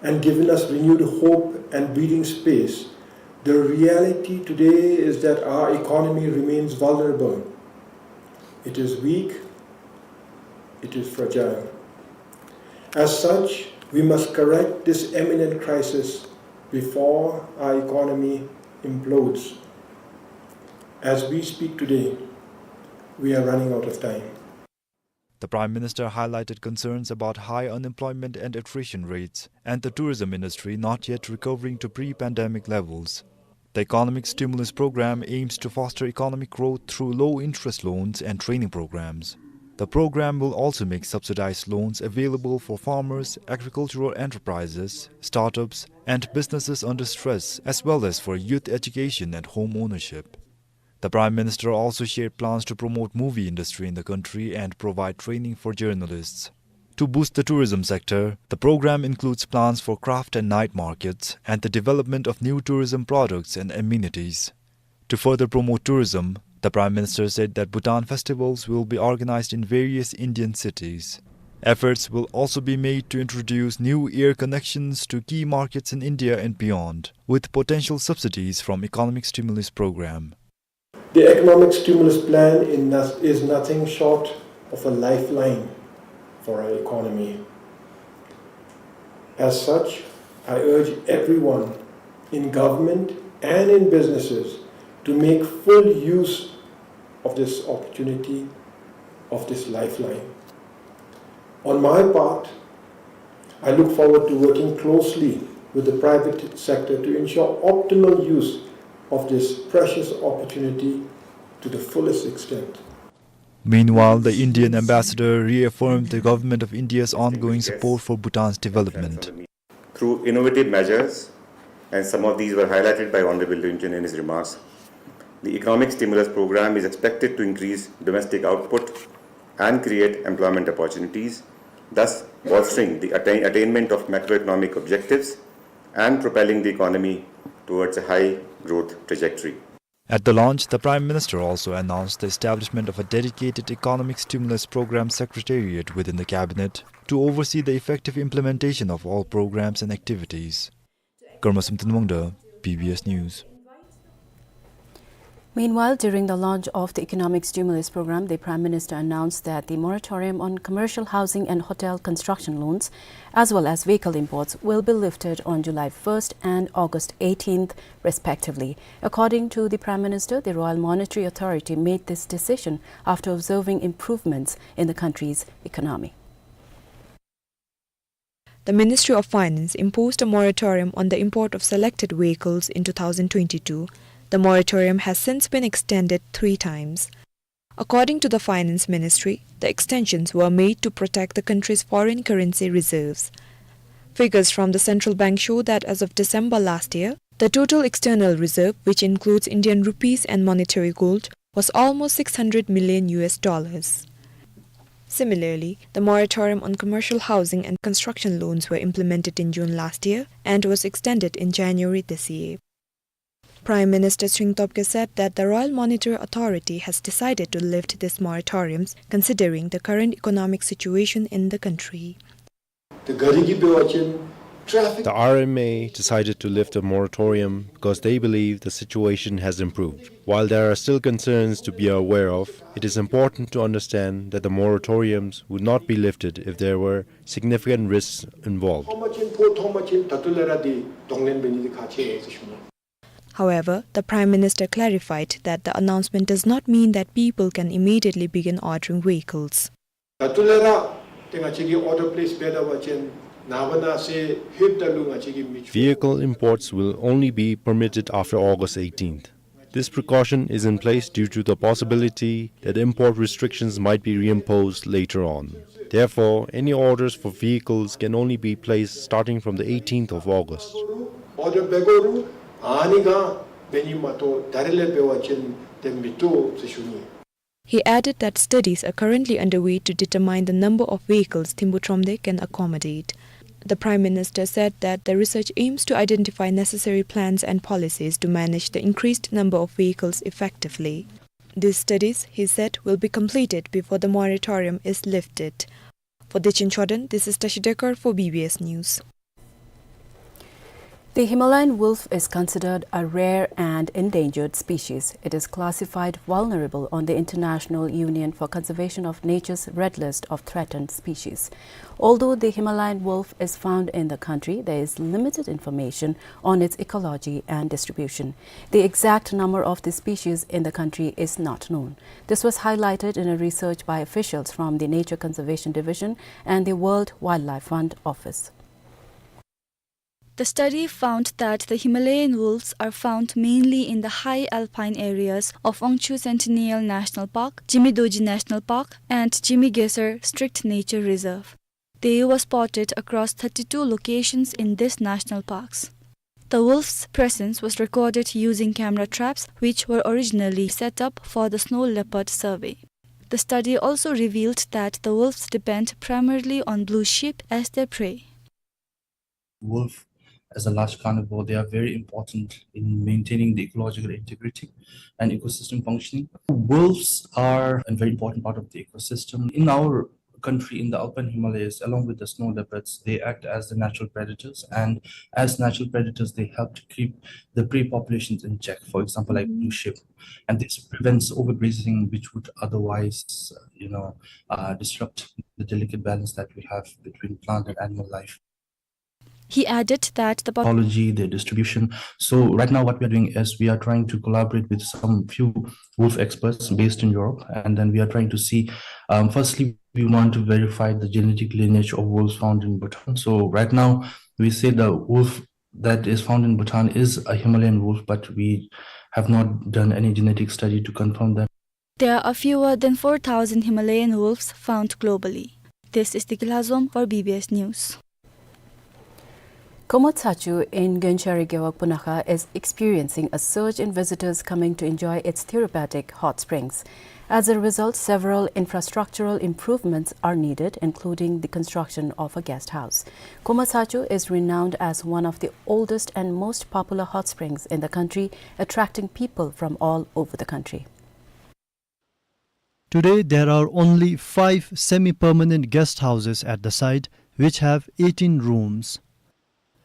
and given us renewed hope and breathing space, the reality today is that our economy remains vulnerable. It is weak, it is fragile. As such, we must correct this imminent crisis before our economy implodes. As we speak today, we are running out of time. The Prime Minister highlighted concerns about high unemployment and attrition rates and the tourism industry not yet recovering to pre-pandemic levels. The economic stimulus program aims to foster economic growth through low-interest loans and training programs. The program will also make subsidized loans available for farmers, agricultural enterprises, startups, and businesses under stress, as well as for youth education and home ownership. The Prime Minister also shared plans to promote movie industry in the country and provide training for journalists. To boost the tourism sector, the program includes plans for craft and night markets and the development of new tourism products and amenities. To further promote tourism, the Prime Minister said that Bhutan festivals will be organized in various Indian cities. Efforts will also be made to introduce new air connections to key markets in India and beyond, with potential subsidies from economic stimulus program. The economic stimulus plan in nos-, is nothing short of a lifeline for our economy. As such, I urge everyone in government and in businesses to make full use of this opportunity, of this lifeline. On my part, I look forward to working closely with the private sector to ensure optimal use of this precious opportunity to the fullest extent. Meanwhile, the Indian ambassador reaffirmed the Government of India's ongoing support for Bhutan's development. Through innovative measures, and some of these were highlighted by Honorable Rinchen in his remarks, the economic stimulus program is expected to increase domestic output and create employment opportunities, thus bolstering the attain-, attainment of macroeconomic objectives and propelling the economy towards a high growth trajectory. At the launch, the Prime Minister also announced the establishment of a dedicated Economic Stimulus Program Secretariat within the cabinet to oversee the effective implementation of all programs and activities. Karma Samten Wangda, B B S News. Meanwhile, during the launch of the economic stimulus program, the Prime Minister announced that the moratorium on commercial housing and hotel construction loans, as well as vehicle imports, will be lifted on July first and August eighteenth, respectively. According to the Prime Minister, the Royal Monetary Authority made this decision after observing improvements in the country's economy. The Ministry of Finance imposed a moratorium on the import of selected vehicles in two thousand twenty-two. The moratorium has since been extended three times. According to the Finance Ministry, the extensions were made to protect the country's foreign currency reserves. Figures from the central bank show that as of December last year, the total external reserve, which includes Indian rupees and monetary gold, was almost six hundred million U S dollars. Similarly, the moratorium on commercial housing and construction loans were implemented in June last year and was extended in January this year. Prime Minister Tshering Tobgay said that the Royal Monetary Authority has decided to lift these moratoriums considering the current economic situation in the country. The R M A decided to lift the moratorium because they believe the situation has improved. While there are still concerns to be aware of, it is important to understand that the moratoriums would not be lifted if there were significant risks involved. How much import, how much in tatulera di donglen beni di kache zi shuna. However, the Prime Minister clarified that the announcement does not mean that people can immediately begin ordering vehicles. ད་ལྟོ་ལས་ར་ཏེ་ང་བཅས་ཀྱིས་order place འབད་ད་པ་ཅིན་ནངས་པ་གནངས་ཚེ་ལྷོདཔ་ད་ལུ་ང་བཅས་ཀྱིས་མི་ཆོག། Vehicle imports will only be permitted after August eighteenth. This precaution is in place due to the possibility that import restrictions might be reimposed later on. Therefore, any orders for vehicles can only be placed starting from the eighteenth of August. Order འབད་དགོ་རུང་ཨ་ནི་ག་འབད་ནི་མ་གཏོགས་ད་རེས་ལས་འབད་བ་ཅིན་ཏེ་མི་བཏུབ་ཟེར་ཞུ་ནི། He added that studies are currently underway to determine the number of vehicles Thimphu Thromde can accommodate. The Prime Minister said that the research aims to identify necessary plans and policies to manage the increased number of vehicles effectively. These studies, he said, will be completed before the moratorium is lifted. For Dechin Choden, this is Tashi Dekar for B B S News. The Himalayan wolf is considered a rare and endangered species. It is classified vulnerable on the International Union for Conservation of Nature's Red List of Threatened Species. Although the Himalayan wolf is found in the country, there is limited information on its ecology and distribution. The exact number of the species in the country is not known. This was highlighted in a research by officials from the Nature Conservation Division and the World Wildlife Fund Office. The study found that the Himalayan wolves are found mainly in the high alpine areas of Wangchhu Centennial National Park, Zhimee Dorji National Park, and Zhimee Gyalsar Strict Nature Reserve. They were spotted across thirty-two locations in these national parks. The wolf's presence was recorded using camera traps, which were originally set up for the snow leopard survey. The study also revealed that the wolves depend primarily on blue sheep as their prey. Wolf, as a large carnivore, they are very important in maintaining the ecological integrity and ecosystem functioning. Wolves are a very important part of the ecosystem. In our country, in the alpine Himalayas, along with the snow leopards, they act as the natural predators, and as natural predators, they help to keep the prey populations in check, for example, like blue sheep. And this prevents overgrazing, which would otherwise, uh, you know, uh, disrupt the delicate balance that we have between plant and animal life. He added that the pop- Ecology, their distribution. So right now what we are doing is we are trying to collaborate with some few wolf experts based in Europe, and then we are trying to see, um, firstly, we want to verify the genetic lineage of wolves found in Bhutan. So right now, we say the wolf that is found in Bhutan is a Himalayan wolf, but we have not done any genetic study to confirm that. There are fewer than four thousand Himalayan wolves found globally. This is Deki Lhazom for B B S News. Koma Tshachu in Gyeongchari Gewog Punakha is experiencing a surge in visitors coming to enjoy its therapeutic hot springs. As a result, several infrastructural improvements are needed, including the construction of a guest house. Koma Tshachu is renowned as one of the oldest and most popular hot springs in the country, attracting people from all over the country. Today, there are only five semi-permanent guest houses at the site, which have eighteen rooms.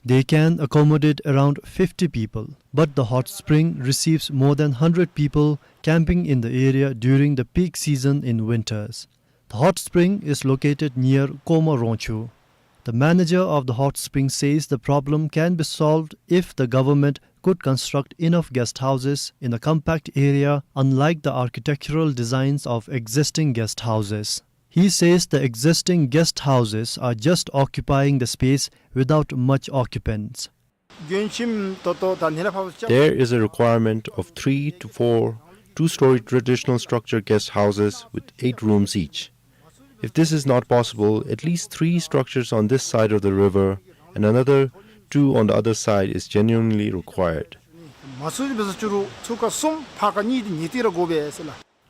They can accommodate around fifty people, but the hot spring receives more than hundred people camping in the area during the peak season in winters. The hot spring is located near Koma Rongchu. The manager of the hot spring says the problem can be solved if the government could construct enough guest houses in a compact area, unlike the architectural designs of existing guest houses. He says the existing guest houses are just occupying the space without much occupants. There is a requirement of three to four two-story traditional structure guest houses with eight rooms each. If this is not possible, at least three structures on this side of the river and another two on the other side is genuinely required.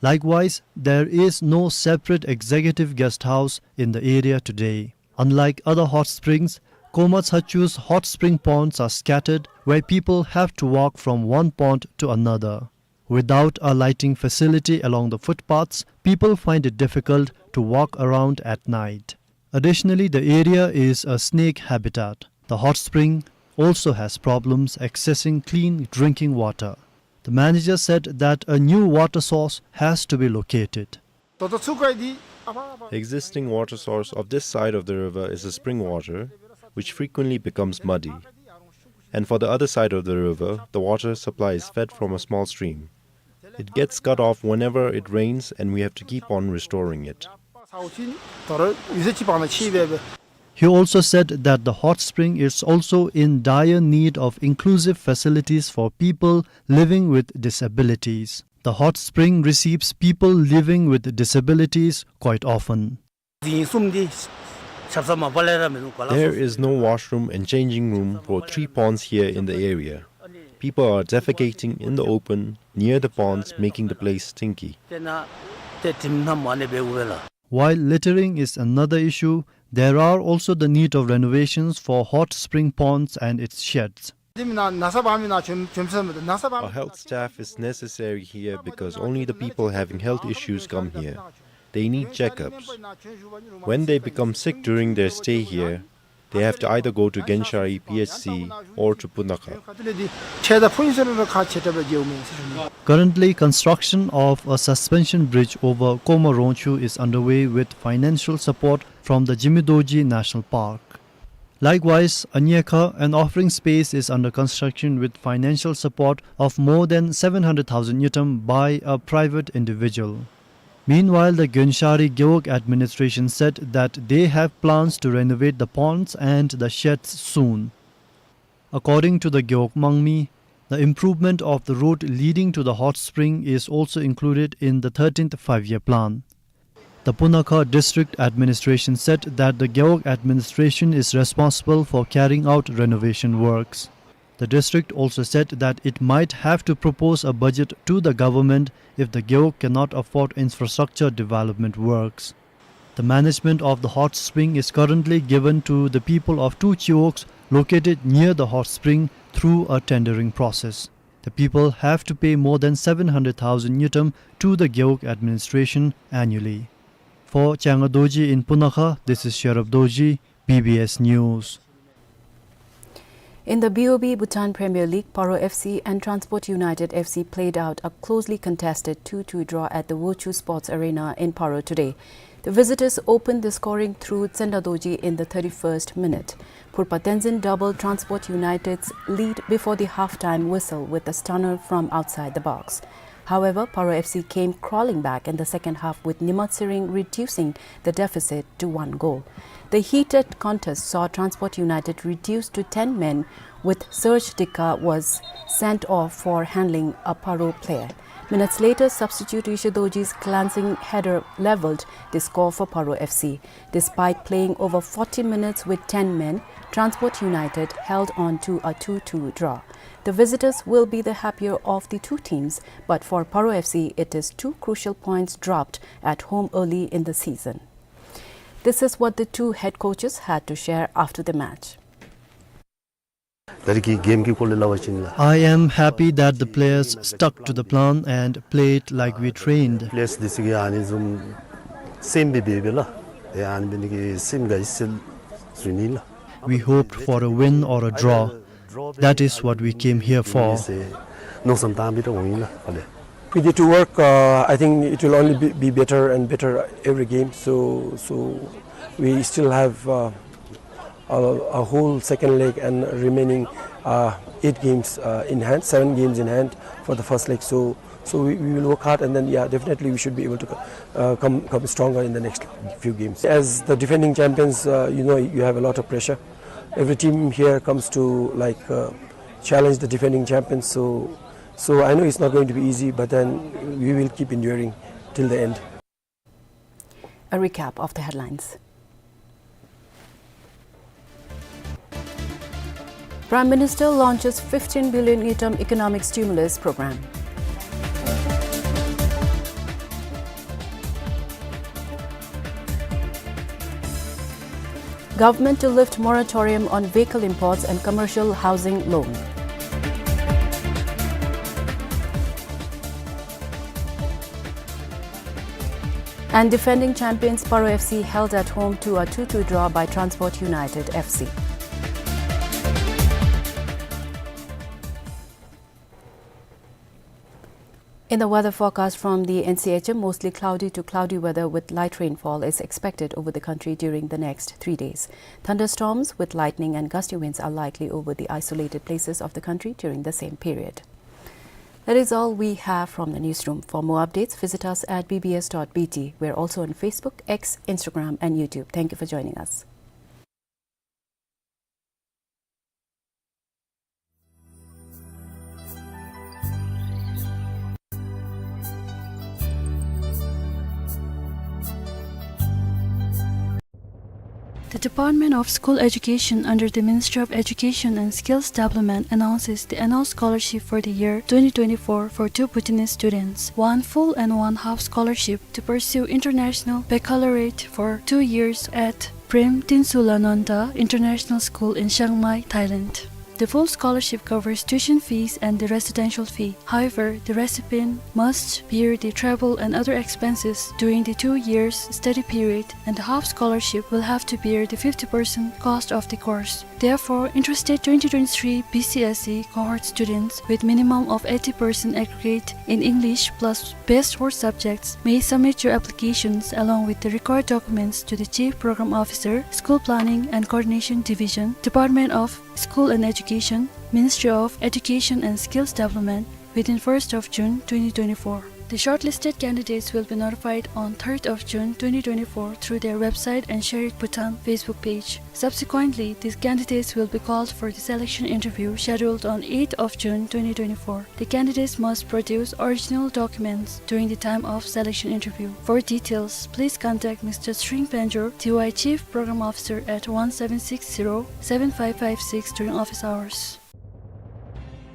Likewise, there is no separate executive guest house in the area today. Unlike other hot springs, Koma Tshachu's hot spring ponds are scattered, where people have to walk from one pond to another. Without a lighting facility along the footpaths, people find it difficult to walk around at night. Additionally, the area is a snake habitat. The hot spring also has problems accessing clean drinking water. The manager said that a new water source has to be located. Existing water source of this side of the river is a spring water, which frequently becomes muddy. And for the other side of the river, the water supply is fed from a small stream. It gets cut off whenever it rains, and we have to keep on restoring it. He also said that the hot spring is also in dire need of inclusive facilities for people living with disabilities. The hot spring receives people living with disabilities quite often. There is no washroom and changing room for three ponds here in the area. People are defecating in the open near the ponds, making the place stinky. While littering is another issue, there are also the need of renovations for hot spring ponds and its sheds. Our health staff is necessary here because only the people having health issues come here. They need checkups. When they become sick during their stay here, they have to either go to Gyenshari P H C or to Punakha. Currently, construction of a suspension bridge over Koma Rongchu is underway with financial support from the Jimmy Dorji National Park. Likewise, Anyekha, an offering space, is under construction with financial support of more than seven hundred thousand ngultrum by a private individual. Meanwhile, the Gyenshari Gewog administration said that they have plans to renovate the ponds and the sheds soon. According to the Gewog Mangmi, the improvement of the road leading to the hot spring is also included in the thirteenth Five-Year Plan. The Punakha District Administration said that the Gewog administration is responsible for carrying out renovation works. The district also said that it might have to propose a budget to the government if the Gewog cannot afford infrastructure development works. The management of the hot spring is currently given to the people of two chiwogs located near the hot spring through a tendering process. The people have to pay more than seven hundred thousand ngultrum to the Gewog administration annually. For Changa Dorji in Punakha, this is Sherab Dorji, B B S News. In the B O B Bhutan Premier League, Paro F C and Transport United F C played out a closely contested two two draw at the Wochu Sports Arena in Paro today. The visitors opened the scoring through Tsenda Dorji in the thirty-first minute. Phurpa Tenzin doubled Transport United's lead before the halftime whistle with a stunner from outside the box. However, Paro F C came crawling back in the second half, with Nima Tsering reducing the deficit to one goal. The heated contest saw Transport United reduced to ten men, with Serge Dika was sent off for handling a Paro player. Minutes later, substitute Yeshe Dorji's glancing header leveled the score for Paro F C. Despite playing over forty minutes with ten men, Transport United held on to a two two draw. The visitors will be the happier of the two teams, but for Paro F C, it is two crucial points dropped at home early in the season. This is what the two head coaches had to share after the match. ད་རིས་ཀྱི་གེམ་གྱི་སྐོར་ལས་སླབ་པ་ཅིན་ལགས། I am happy that the players stuck to the plan and played like we trained. པེ་ལེརསི་འདི་ཚུ་གིས་ཨ་ནི་བཟུམ་སེམས་སྦེ་འབད་འབདཝ་ལགས། ཏེ་ཨ་ནི་འབད་ནི་གིས་སེམས་དགའ་ཡི་ཟེར་ཞུ་ནི་ལགས། We hoped for a win or a draw. That is what we came here for. མནོ་བསམ་བཏང་སྦེ་ར་འོང་ཡི་ལགས་ཕར་ལས། We need to work. Uh, I think it will only be, be better and better every game. So, so we still have, uh, a, a whole second leg and remaining, uh, eight games, uh, in hand, seven games in hand for the first leg. So, so we, we will work hard, and then, yeah, definitely we should be able to co-, uh, come, come stronger in the next few games. As the defending champions, uh, you know, you have a lot of pressure. Every team here comes to, like, uh, challenge the defending champions. So, so I know it's not going to be easy, but then we will keep enduring till the end. A recap of the headlines. Prime Minister launches fifteen billion ngultrum economic stimulus program. Government to lift moratorium on vehicle imports and commercial housing loan. And defending champions Paro F C held at home to a two two draw by Transport United F C. In the weather forecast from the N C H M, mostly cloudy to cloudy weather with light rainfall is expected over the country during the next three days. Thunderstorms with lightning and gusty winds are likely over the isolated places of the country during the same period. That is all we have from the newsroom. For more updates, visit us at B B S dot B T. We're also on Facebook, X, Instagram, and YouTube. Thank you for joining us. The Department of School Education under the Ministry of Education and Skills Development announces the annual scholarship for the year twenty twenty-four for two Bhutanese students, one full and one half scholarship to pursue international baccalaureate for two years at Prem Tinsulanonda International School in Chiang Mai, Thailand. The full scholarship covers tuition fees and the residential fee. However, the recipient must bear the travel and other expenses during the two years study period, and the half scholarship will have to bear the fifty percent cost of the course. Therefore, interested twenty twenty-three B C S E cohort students with minimum of eighty percent aggregate in English plus best four subjects may submit your applications along with the required documents to the Chief Program Officer, School Planning and Coordination Division, Department of School and Education, Ministry of Education and Skills Development, within first of June twenty twenty-four. The shortlisted candidates will be notified on third of June twenty twenty-four through their website and Share It Bhutan Facebook page. Subsequently, these candidates will be called for the selection interview scheduled on eighth of June twenty twenty-four. The candidates must produce original documents during the time of selection interview. For details, please contact Mister Sring Penjor, T Y Chief Program Officer, at one seven six zero, seven five five six during office hours.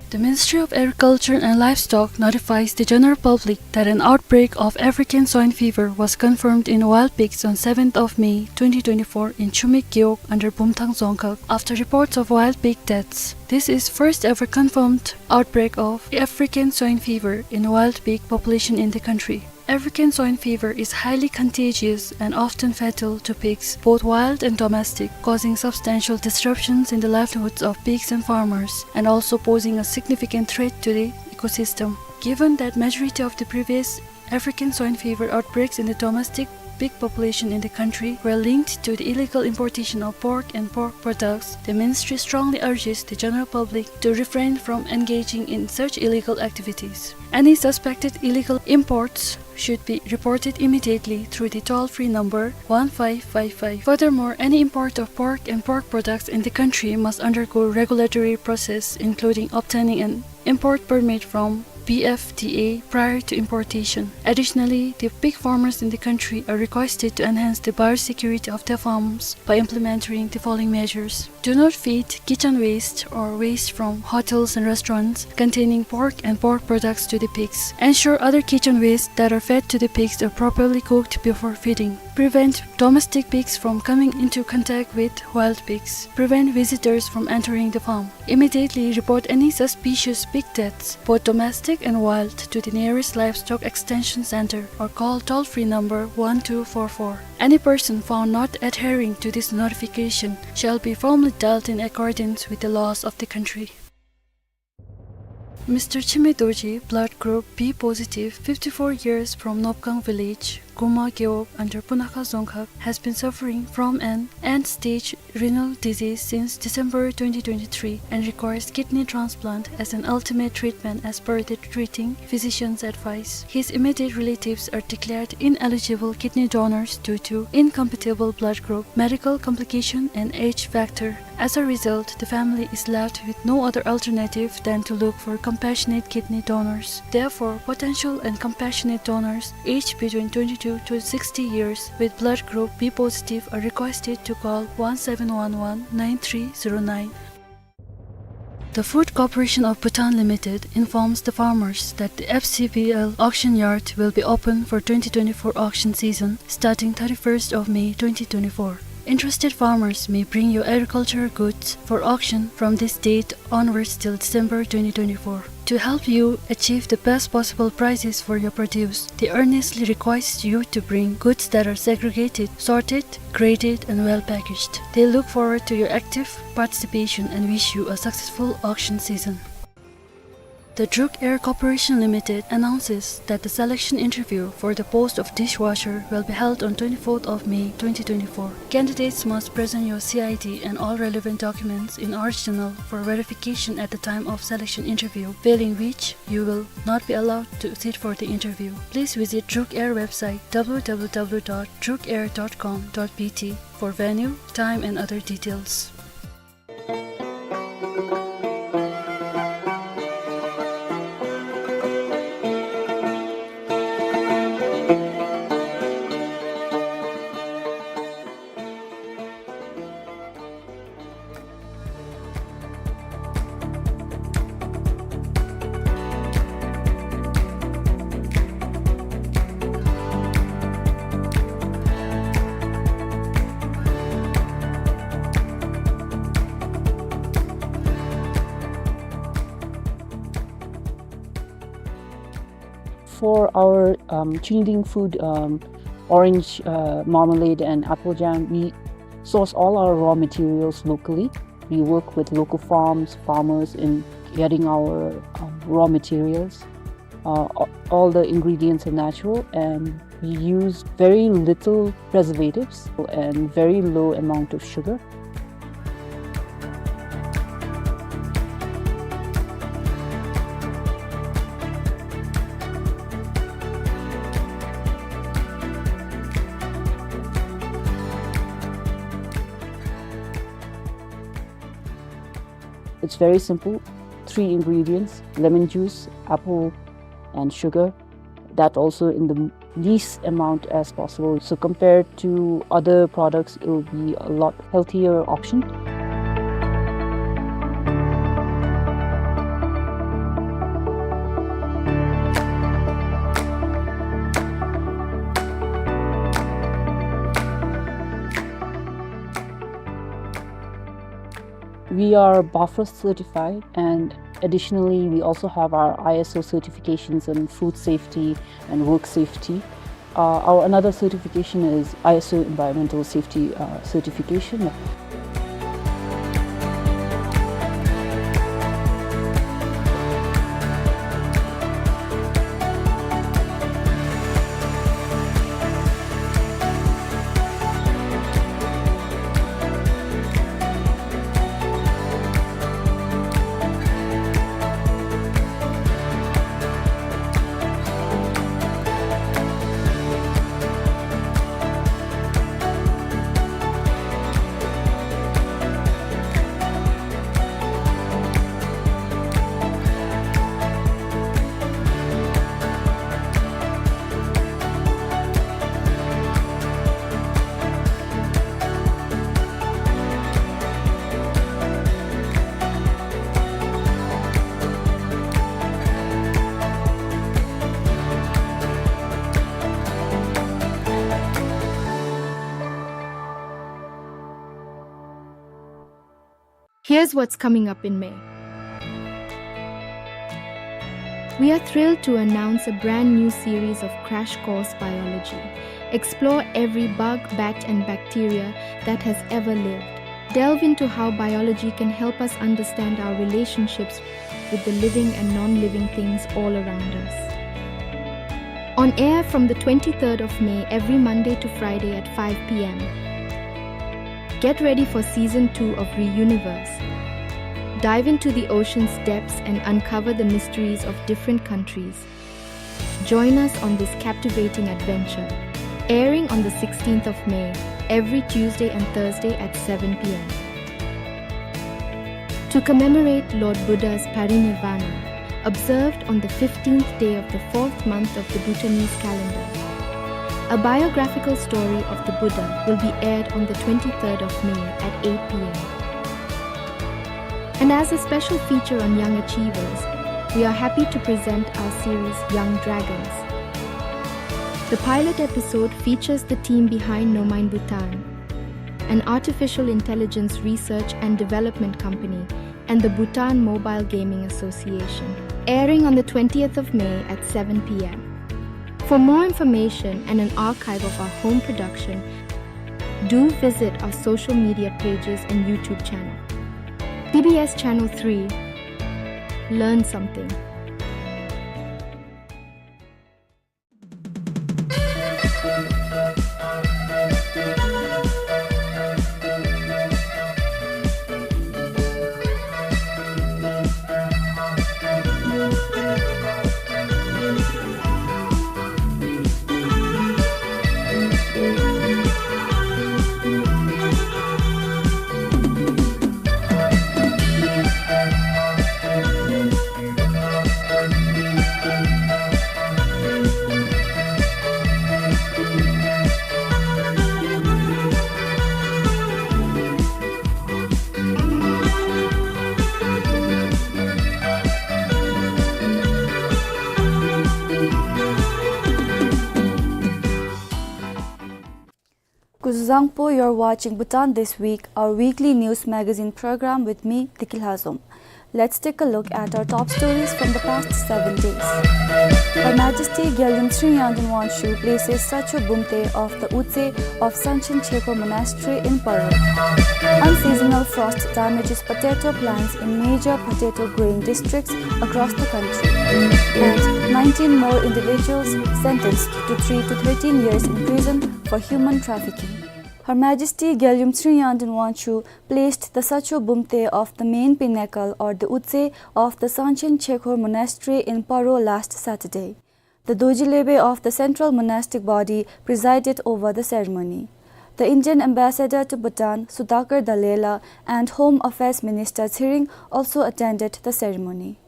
The Ministry of Agriculture and Livestock notifies the general public that an outbreak of African swine fever was confirmed in wild pigs on seventh of May twenty twenty-four in Chumik Gewog under Bumthang Dzongkhag. After reports of wild pig deaths, this is first ever confirmed outbreak of African swine fever in wild pig population in the country. African swine fever is highly contagious and often fatal to pigs, both wild and domestic, causing substantial disruptions in the livelihoods of pigs and farmers, and also posing a significant threat to the ecosystem. Given that majority of the previous African swine fever outbreaks in the domestic pig population in the country were linked to the illegal importation of pork and pork products, the ministry strongly urges the general public to refrain from engaging in such illegal activities. Any suspected illegal imports should be reported immediately through the toll-free number one five five five. Furthermore, any import of pork and pork products in the country must undergo regulatory process, including obtaining an import permit from B F D A prior to importation. Additionally, the pig farmers in the country are requested to enhance the biosecurity of their farms by implementing the following measures. Do not feed kitchen waste or waste from hotels and restaurants containing pork and pork products to the pigs. Ensure other kitchen waste that are fed to the pigs are properly cooked before feeding. Prevent domestic pigs from coming into contact with wild pigs. Prevent visitors from entering the farm. Immediately report any suspicious pig deaths, both domestic and wild, to the nearest livestock extension center or call toll-free number one two four four. Any person found not adhering to this notification shall be formally dealt in accordance with the laws of the country. Mister Chime Dorji, blood group B positive, fifty-four years, from Nopkang village, Guma Gewog under Punakha Dzongkhag, has been suffering from an end-stage renal disease since December twenty twenty-three and requires kidney transplant as an ultimate treatment as per the treating physician's advice. His immediate relatives are declared ineligible kidney donors due to incompatible blood group, medical complication and age factor. As a result, the family is left with no other alternative than to look for compassionate kidney donors. Therefore, potential and compassionate donors aged between twenty-two to sixty years with blood group B positive are requested to call one seven one one nine three zero nine. The Food Corporation of Bhutan Limited informs the farmers that the F C B L auction yard will be open for twenty twenty-four auction season starting thirty-first of May twenty twenty-four. Interested farmers may bring your agricultural goods for auction from this date onwards till December twenty twenty-four. To help you achieve the best possible prices for your produce, they earnestly request you to bring goods that are segregated, sorted, graded, and well packaged. They look forward to your active participation and wish you a successful auction season. The Druk Air Corporation Limited announces that the selection interview for the post of dishwasher will be held on twenty-fourth of May twenty twenty-four. Candidates must present your C I D and all relevant documents in original for verification at the time of selection interview, failing which you will not be allowed to sit for the interview. Please visit Druk Air website w w w dot druk air dot com dot b t for venue, time and other details. For our, um, Chingding food, um, orange, uh, marmalade and apple jam, we source all our raw materials locally. We work with local farms, farmers in getting our, um, raw materials. Uh, a-, all the ingredients are natural, and we use very little preservatives and very low amount of sugar. It's very simple. Three ingredients: lemon juice, apple, and sugar. That also in the least amount as possible. So compared to other products, it will be a lot healthier option. We are BOFROS certified, and additionally, we also have our I S O certifications in food safety and work safety. Uh, our another certification is I S O environmental safety, uh, certification. Here's what's coming up in May. We are thrilled to announce a brand new series of Crash Course Biology. Explore every bug, bat, and bacteria that has ever lived. Delve into how biology can help us understand our relationships with the living and non-living things all around us. On air from the twenty-third of May every Monday to Friday at five p m. Get ready for season two of Reuniverse. Dive into the ocean's depths and uncover the mysteries of different countries. Join us on this captivating adventure. Airing on the sixteenth of May, every Tuesday and Thursday at seven p m. To commemorate Lord Buddha's parinirvana, observed on the fifteenth day of the fourth month of the Bhutanese calendar, a biographical story of the Buddha will be aired on the twenty-third of May at eight p m. And as a special feature on young achievers, we are happy to present our series Young Dragons. The pilot episode features the team behind Nomine Bhutan, an artificial intelligence research and development company, and the Bhutan Mobile Gaming Association, airing on the twentieth of May at seven p m. For more information and an archive of our home production, do visit our social media pages and YouTube channel. B B S Channel three, learn something. Zangpo, you're watching Bhutan This Week, our weekly news magazine program with me, Deki Lhazom. Let's take a look at our top stories from the past seven days. Her Majesty Gyalum Sri Yangden Wangchuck places Sacho Bumte of the Utse of Sanchen Chekho Monastery in Paro. Unseasonal frost damages potato plants in major potato growing districts across the country. And nineteen more individuals sentenced to three to thirteen years in prison for human trafficking. Her Majesty Gyalum Sri Yangden Wangchuck placed the Sacho Bumte of the main pinnacle or the Utse of the Sanchen Chekho Monastery in Paro last Saturday. The Dorji Lebe of the Central Monastic Body presided over the ceremony. The Indian Ambassador to Bhutan, Sudhakar Dallela, and Home Affairs Minister Tshering also attended the ceremony.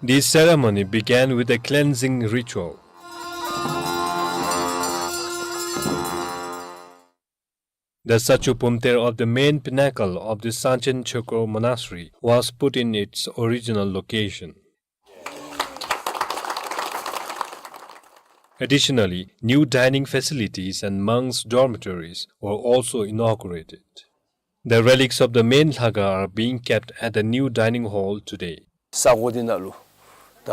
The ceremony began with a cleansing ritual. The Sacho Bumte of the main pinnacle of the Sanchen Chekho Monastery was put in its original location. Additionally, new dining facilities and monks' dormitories were also inaugurated. The relics of the main Lhakhang are being kept at the new dining hall today. ས་གོ་འདི་ནང་ལུ་ད་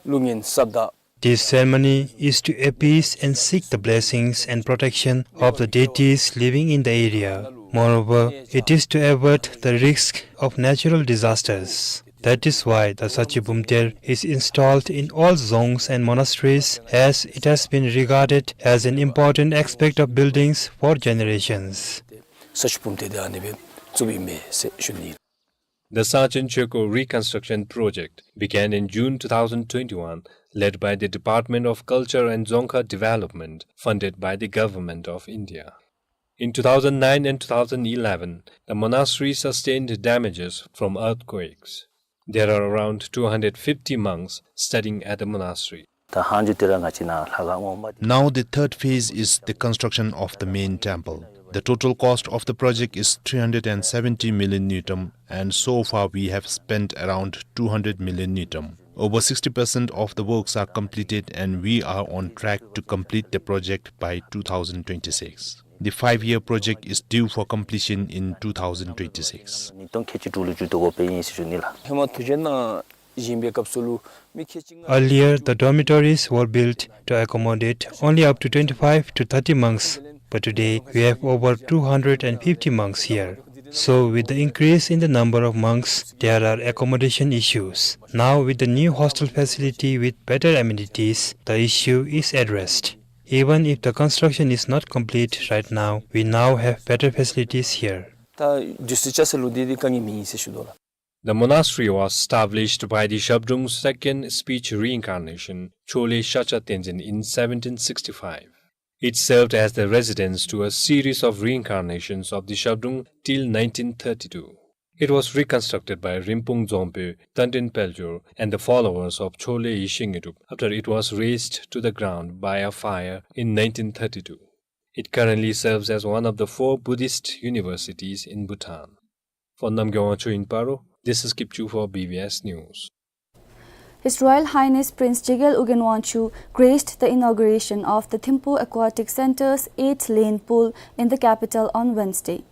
ཀླུ་གཉན་སྲབ་དག This ceremony is to appease and seek the blessings and protection of the deities living in the area. Moreover, it is to avert the risk of natural disasters. That is why the Sacho Bumte is installed in all dzongs and monasteries, as it has been regarded as an important aspect of buildings for generations. ས་ཆུ་བུམ་ཐེ་འདི་ཨ་ནི་སྦེ་བཙུགསཔ་ཨིན་མས་ཟེར་ཞུ་ནི། The Sanchen Chekho reconstruction project began in June two thousand twenty-one, led by the Department of Culture and Dzongkha Development, funded by the Government of India. In two thousand nine and two thousand eleven, the monastery sustained damages from earthquakes. There are around two hundred fifty monks studying at the monastery. ད་ལྷག་ཅིག་དེ་ར་ང་བཅས་ནཱ་ལྷ་ཁང་ངོ་མ་འདི། Now the third phase is the construction of the main temple. The total cost of the project is three hundred and seventy million ngultrum, and so far we have spent around two hundred million ngultrum. Over sixty percent of the works are completed, and we are on track to complete the project by two thousand twenty-six. The five-year project is due for completion in two thousand twenty-six. ཉིས་སྟོང་ཁལ་གཅིག་དྲུག་ལུ་མཇུག་བསྡུ་དགོ་པའི་ཨིན་ཟེར་ཞུ་ནི་ལགས། ཧེ་མ་དུས་རྒྱུན་ནང་བཞིན་པའི་སྐབས་སུ་ལུ་མི་ཁལ་གཅིག་ལྔ། Earlier, the dormitories were built to accommodate only up to twenty-five to thirty monks, but today we have over two hundred and fifty monks here. So, with the increase in the number of monks, there are accommodation issues. Now, with the new hostel facility with better amenities, the issue is addressed. Even if the construction is not complete right now, we now have better facilities here. ད་དུས་ཚོད་ཅིག་ལུ་འདི་འདི་དཀའ་ངལ་མེད་ཟེར་ཞུ་དོ་ལགས། The monastery was established by the Zhabdrung's second speech reincarnation, Chole Shacha Tenzin, in seventeen sixty-five. It served as the residence to a series of reincarnations of the Zhabdrung till nineteen thirty-two. It was reconstructed by Rinpung Dzongpo, Tandrin Peljor, and the followers of Chole Yeshe Ngeldrup after it was razed to the ground by a fire in nineteen thirty-two. It currently serves as one of the four Buddhist universities in Bhutan. For Namgay Wangchuk in Paro, this is Kipchu for B B S News. His Royal Highness Prince Jigel Ugyen Wangchuck graced the inauguration of the Thimphu Aquatic Centre's eight-lane pool in the capital on Wednesday.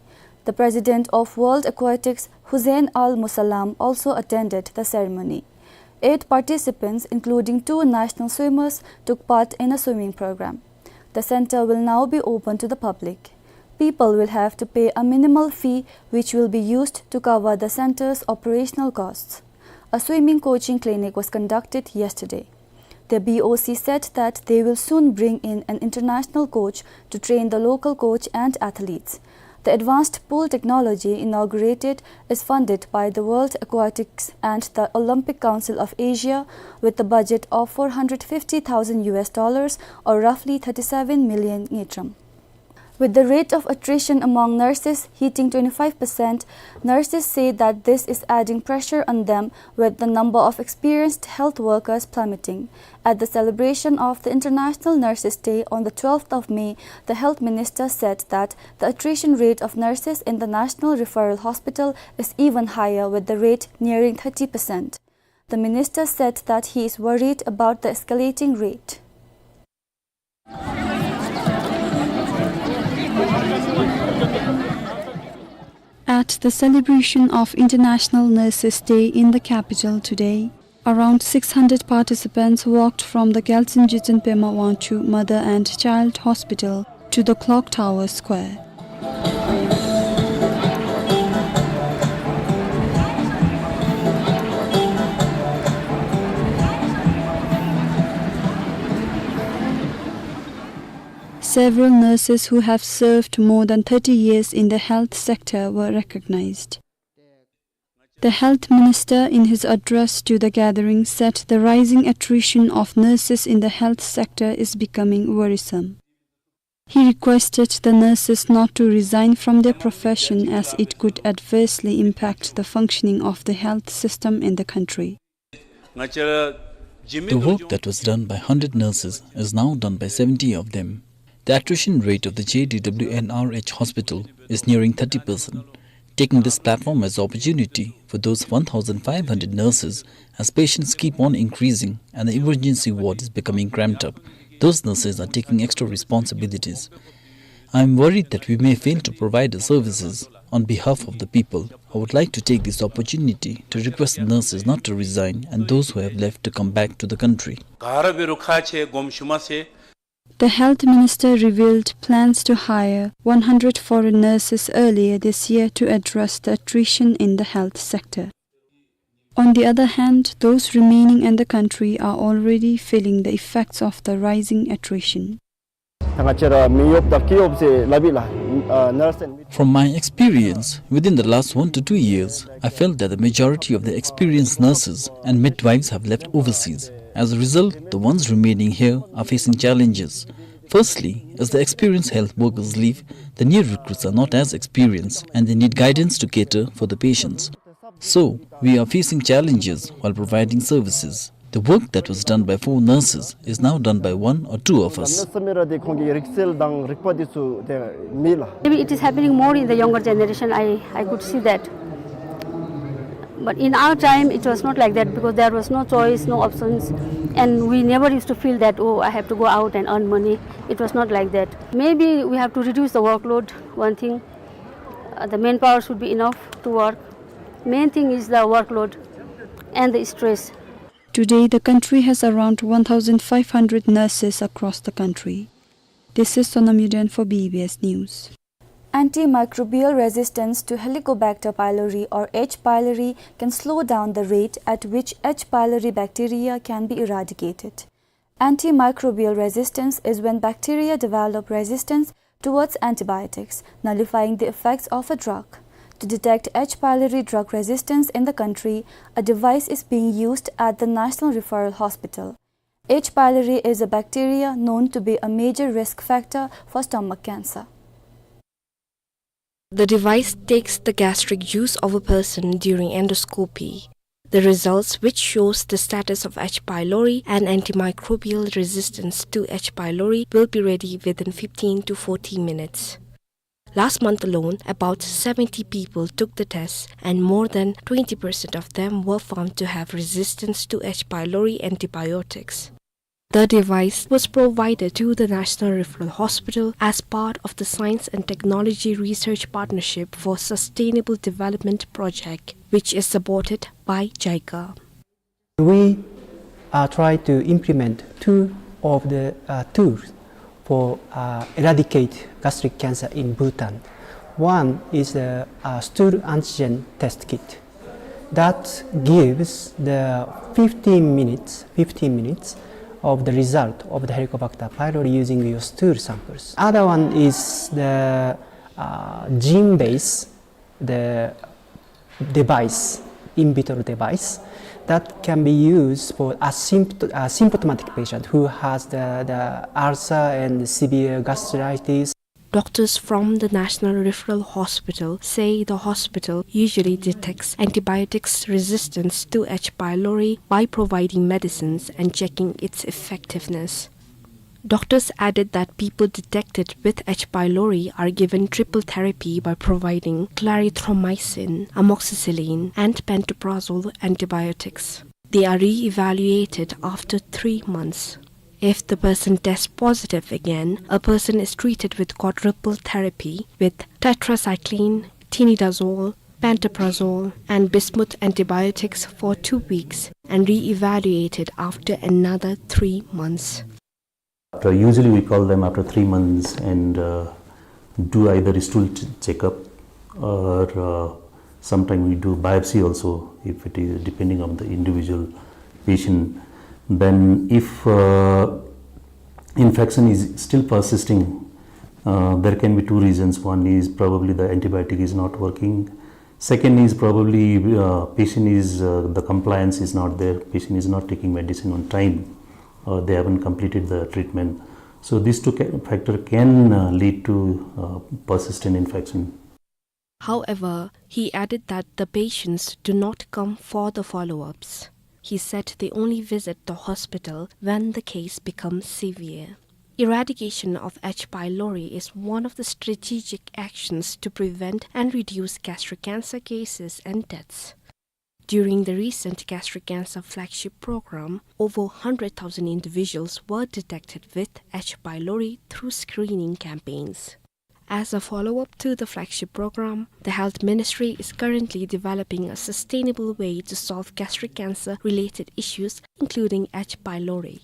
The president of World Aquatics, Hussein Al Musallam, also attended the ceremony. Eight participants, including two national swimmers, took part in a swimming program. The center will now be open to the public. People will have to pay a minimal fee, which will be used to cover the center's operational costs. A swimming coaching clinic was conducted yesterday. The B O C said that they will soon bring in an international coach to train the local coach and athletes. The advanced pool technology inaugurated is funded by the World Aquatics and the Olympic Council of Asia, with a budget of four hundred fifty thousand U S dollars, or roughly thirty-seven million ngultrum. With the rate of attrition among nurses hitting twenty-five percent, nurses say that this is adding pressure on them, with the number of experienced health workers plummeting. At the celebration of the International Nurses' Day on the twelfth of May, the health minister said that the attrition rate of nurses in the National Referral Hospital is even higher, with the rate nearing thirty percent. The minister said that he is worried about the escalating rate. At the celebration of International Nurses' Day in the capital today, around six hundred participants walked from the Gyaltsuen Jiten Pema Wangchuck Mother and Child Hospital to the Clock Tower Square. Several nurses who have served more than thirty years in the health sector were recognized. The health minister, in his address to the gathering, said the rising attrition of nurses in the health sector is becoming worrisome. He requested the nurses not to resign from their profession, as it could adversely impact the functioning of the health system in the country. The work that was done by hundred nurses is now done by seventy of them. The attrition rate of the J D W N R H hospital is nearing thirty percent. Taking this platform as opportunity for those one thousand five hundred nurses, as patients keep on increasing and the emergency ward is becoming cramped up, those nurses are taking extra responsibilities. I am worried that we may fail to provide the services. On behalf of the people, I would like to take this opportunity to request the nurses not to resign and those who have left to come back to the country. ག་ར་འབད་རུང་ཁག་ཆེ་དགོངསམ་ཞུ་མ་ཚད། The health minister revealed plans to hire one hundred foreign nurses earlier this year to address the attrition in the health sector. On the other hand, those remaining in the country are already feeling the effects of the rising attrition. ད་ང་བཅས་ར་མི་གཡོགཔ་དང་སྐྱིད་གཡོགཔ་ཟེར་སླབ་ཨིན་ལགས། ཨ་nurse and midwife. From my experience, within the last one to two years, I felt that the majority of the experienced nurses and midwives have left overseas. As a result, the ones remaining here are facing challenges. Firstly, as the experienced health workers leave, the new recruits are not as experienced and they need guidance to cater for the patients. So, we are facing challenges while providing services. The work that was done by four nurses is now done by one or two of us. Nurse ཚང་མ་ར་དེ་ཁོང་གི་རིག་རྩལ་དང་རིག་པ་དེ་ཚུ་དེ་མེད་ལགས། Maybe it is happening more in the younger generation. I, I could see that. But in our time, it was not like that because there was no choice, no options. And we never used to feel that, "Oh, I have to go out and earn money." It was not like that. Maybe we have to reduce the workload, one thing. Uh, the manpower should be enough to work. Main thing is the workload and the stress. Today, the country has around one thousand five hundred nurses across the country. This is Sonam Yuden for B B S News. Antimicrobial resistance to Helicobacter pylori or H. pylori can slow down the rate at which H. pylori bacteria can be eradicated. Antimicrobial resistance is when bacteria develop resistance towards antibiotics, nullifying the effects of a drug. To detect H. pylori drug resistance in the country, a device is being used at the National Referral Hospital. H. pylori is a bacteria known to be a major risk factor for stomach cancer. The device takes the gastric juice of a person during endoscopy. The results, which shows the status of H. pylori and antimicrobial resistance to H. pylori, will be ready within fifteen to forty minutes. Last month alone, about seventy people took the test, and more than twenty percent of them were found to have resistance to H. pylori antibiotics. The device was provided to the National Referral Hospital as part of the Science and Technology Research Partnership for Sustainable Development Project, which is supported by JICA. We, uh, try to implement two of the, uh, tools for, uh, eradicate gastric cancer in Bhutan. One is the, uh, stool antigen test kit. That gives the fifteen minutes, fifteen minutes of the result of the Helicobacter pylori using your stool samples. Other one is the, uh, gene-based, the device, in vitro device that can be used for asympt-, asymptomatic patient who has the, the ulcer and severe gastritis. Doctors from the National Referral Hospital say the hospital usually detects antibiotics resistance to H. pylori by providing medicines and checking its effectiveness. Doctors added that people detected with H. pylori are given triple therapy by providing clarithromycin, amoxicillin, and pantoprazole antibiotics. They are re-evaluated after three months. If the person tests positive again, a person is treated with quadruple therapy with tetracycline, tinidazole, pantoprazole, and bismuth antibiotics for two weeks and re-evaluated after another three months. After, usually we call them after three months and uh, do either stool ch- checkup or uh, sometimes we do biopsy also, if it is depending on the individual patient. Then if uh, infection is still persisting, uh, there can be two reasons. One is probably the antibiotic is not working. Second is probably uh, patient is uh, the compliance is not there. Patient is not taking medicine on time. Uh, they haven't completed the treatment. So these two ca- factor can uh, lead to uh, persistent infection. However, he added that the patients do not come for the follow-ups. He said they only visit the hospital when the case becomes severe. Eradication of H. pylori is one of the strategic actions to prevent and reduce gastric cancer cases and deaths. During the recent gastric cancer flagship program, over one hundred thousand individuals were detected with H. pylori through screening campaigns. As a follow-up to the flagship program, the Health Ministry is currently developing a sustainable way to solve gastric cancer-related issues, including H. pylori.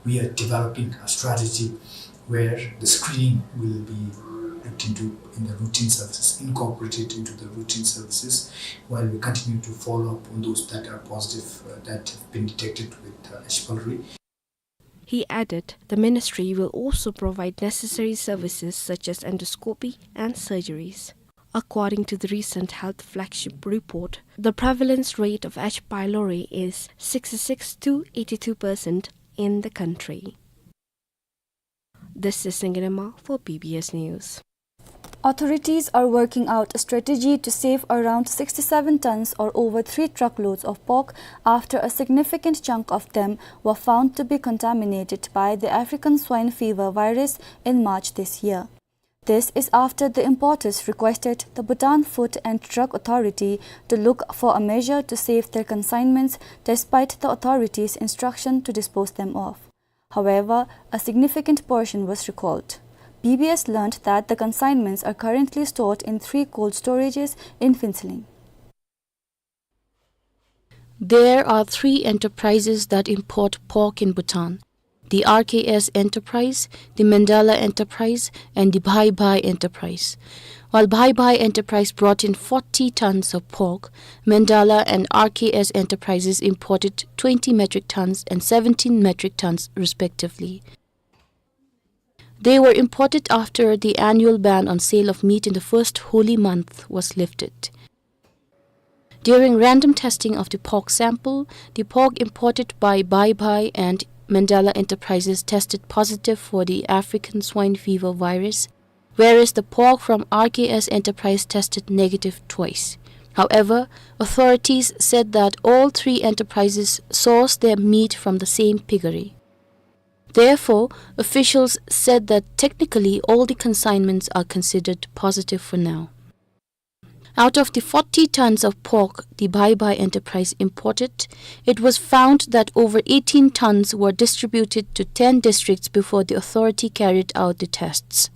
We are developing a strategy where the screening will be looked into in the routine services, incorporated into the routine services, while we continue to follow up on those that are positive, uh, that have been detected with uh, H. pylori. He added the ministry will also provide necessary services such as endoscopy and surgeries. According to the recent health flagship report, the prevalence rate of H. pylori is sixty-six to eighty-two percent in the country. This is Singirima for B B S News. Authorities are working out a strategy to save around sixty-seven tons or over three truckloads of pork after a significant chunk of them were found to be contaminated by the African swine fever virus in March this year. This is after the importers requested the Bhutan Food and Drug Authority to look for a measure to save their consignments despite the authorities' instruction to dispose them off. However, a significant portion was recalled. B B S learned that the consignments are currently stored in three cold storages in Phuentsholing. There are three enterprises that import pork in Bhutan: the R K S Enterprise, the Mandala Enterprise, and the Bhai Bhai Enterprise. While Bhai Bhai Enterprise brought in forty tons of pork, Mandala and R K S Enterprises imported twenty metric tons and seventeen metric tons, respectively. They were imported after the annual ban on sale of meat in the first Holi month was lifted. During random testing of the pork sample, the pork imported by Bhai Bhai and Mandala Enterprises tested positive for the African swine fever virus, whereas the pork from R K S Enterprise tested negative twice. However, authorities said that all three enterprises source their meat from the same piggery. Therefore, officials said that technically all the consignments are considered positive for now. Out of the forty tons of pork the Bhai Bhai Enterprise imported, it was found that over eighteen tons were distributed to ten districts before the authority carried out the tests.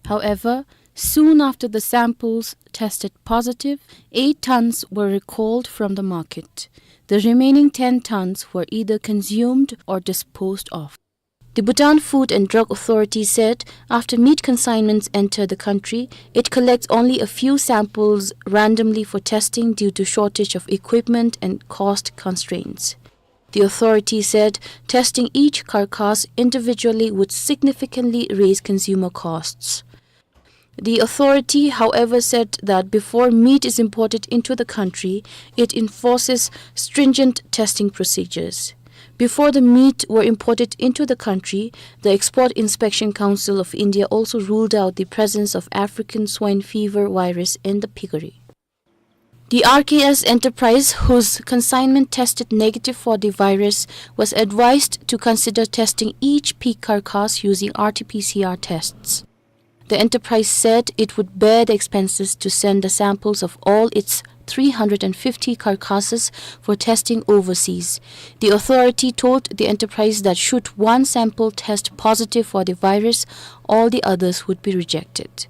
However, soon after the samples tested positive, eight tons were recalled from the market. The remaining ten tons were either consumed or disposed of. The Bhutan Food and Drug Authority said after meat consignments enter the country, it collects only a few samples randomly for testing due to shortage of equipment and cost constraints. The authority said testing each carcass individually would significantly raise consumer costs. The authority, however, said that before meat is imported into the country, it enforces stringent testing procedures. Before the meat were imported into the country, the Export Inspection Council of India also ruled out the presence of African swine fever virus in the piggery. The R K S Enterprise, whose consignment tested negative for the virus, was advised to consider testing each pig carcass using R T P C R tests. The enterprise said it would bear the expenses to send the samples of all its three hundred and fifty carcasses for testing overseas. The authority told the enterprise that should one sample test positive for the virus, all the others would be rejected.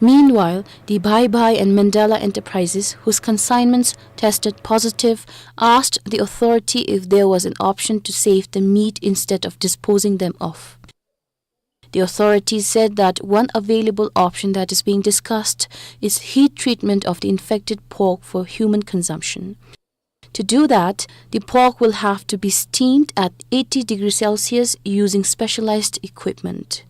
Meanwhile, the Bye Bye and Mandela enterprises, whose consignments tested positive, asked the authority if there was an option to save the meat instead of disposing them off. The authorities said that one available option that is being discussed is heat treatment of the infected pork for human consumption. To do that, the pork will have to be steamed at eighty degrees Celsius using specialized equipment.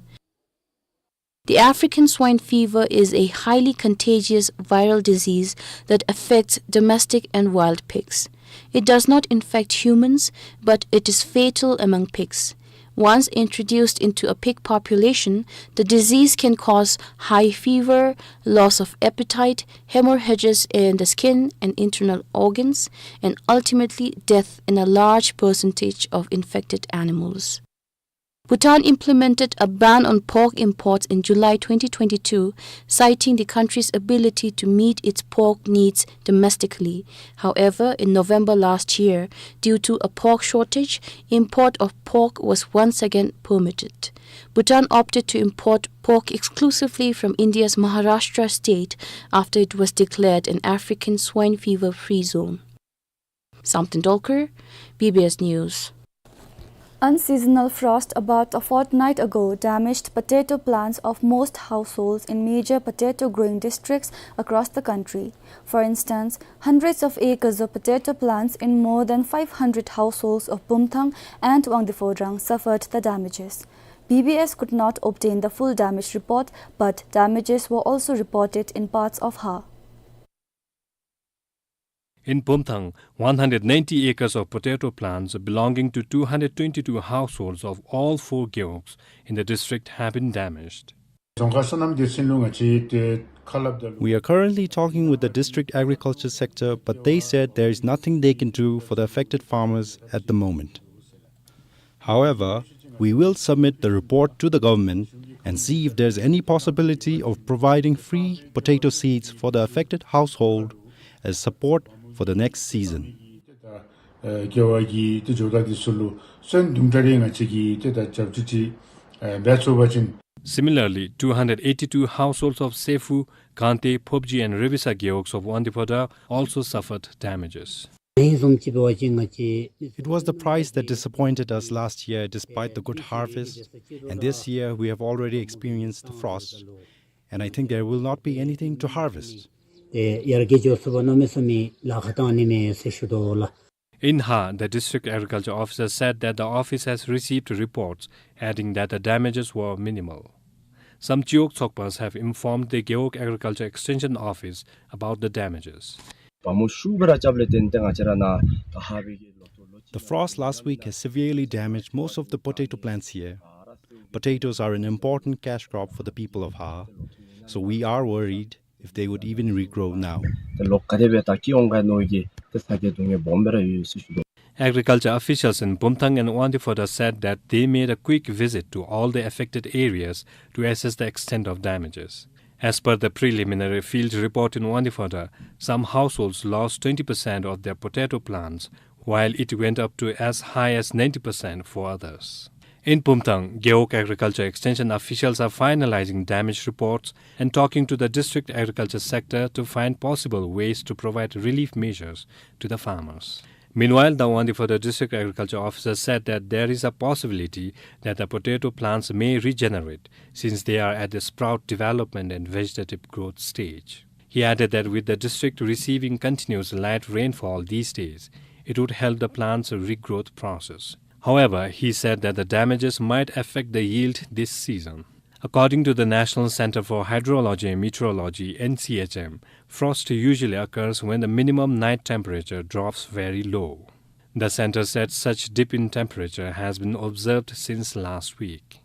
The African swine fever is a highly contagious viral disease that affects domestic and wild pigs. It does not infect humans, but it is fatal among pigs. Once introduced into a pig population, the disease can cause high fever, loss of appetite, hemorrhages in the skin and internal organs, and ultimately death in a large percentage of infected animals. Bhutan implemented a ban on pork imports in July twenty twenty-two, citing the country's ability to meet its pork needs domestically. However, in November last year, due to a pork shortage, import of pork was once again permitted. Bhutan opted to import pork exclusively from India's Maharashtra state after it was declared an African swine fever free zone. Samten Dolkar, B B S News. Unseasonal frost about a fortnight ago damaged potato plants of most households in major potato growing districts across the country. For instance, hundreds of acres of potato plants in more than five hundred households of Bumthang and Wangdue Phodrang suffered the damages. B B S could not obtain the full damage report, but damages were also reported in parts of Har. In Bumthang, one hundred ninety acres of potato plants belonging to two hundred twenty-two households of all four gewogs in the district have been damaged. We are currently talking with the district agriculture sector, but they said there is nothing they can do for the affected farmers at the moment. However, we will submit the report to the government and see if there's any possibility of providing free potato seeds for the affected household as support for the next season. ཨེ་རྒྱལ་བ་གིས་ཏེ་ཇོ་བདག་འདི་ཚུ་ལུ་སོན་དུམ་གྲ་རེ་ང་བཅས་ཀྱིས་ཏེ་ད་རྒྱབ་སྐྱོར་ཅིག་ཨེ་འབད་ཚུགས་པ་ཅིན། Similarly, two hundred eighty-two households of Sephu, Kangtse, Phopji and Revisa gewogs of Wangdue Phodrang also suffered damages. It was the price that disappointed us last year despite the good harvest, and this year we have already experienced the frost, and I think there will not be anything to harvest. ཏེ་ཡར་རྒྱས་འགྱོ་ཚུགས་པ་གནམ་མེད་ས་མེད་ལཱ་ཁག་བཏང་ནི་མས་ཟེར་ཞུ་དོ་ལགས། In Har, the district agriculture officer said that the office has received reports adding that the damages were minimal. Some Chiwog Tsokpas have informed the Gewog Agriculture Extension Office about the damages. བ་མོ་ཤུགས་སྦེ་ར་རྐྱབ་ལས་བརྟེན་ཏེ་ང་བཅས་ར་ནཱ་ད་ཧ་བི་གི་ལོ་ཐོག་ལོ། The frost last week has severely damaged most of the potato plants here. Potatoes are an important cash crop for the people of Har, so we are worried if they would even regrow now. ཏེ་ལོག་ག་དེ་སྦེ་ད་སྐྱེ་འོང་ག་མནོ་གི་ཏེ་ཚ་གྱང་སྡུག་བསྔལ་སྦོམ་སྦེ་ར་ཡོད་ཟེར་ཞུ་དོ། Agriculture officials in Bumthang and Wangdue Phodrang said that they made a quick visit to all the affected areas to assess the extent of damages. As per the preliminary field report in Wangdue Phodrang, some households lost twenty percent of their potato plants, while it went up to as high as ninety percent for others. In Bumthang, Gewog Agriculture Extension officials are finalizing damage reports and talking to the district agriculture sector to find possible ways to provide relief measures to the farmers. Meanwhile, the Wangdue Phodrang district agriculture officer said that there is a possibility that the potato plants may regenerate, since they are at the sprout development and vegetative growth stage. He added that with the district receiving continuous light rainfall these days, it would help the plant's regrowth process. However, he said that the damages might affect the yield this season. According to the National Center for Hydrology and Meteorology, N C H M, frost usually occurs when the minimum night temperature drops very low. The center said such dip in temperature has been observed since last week.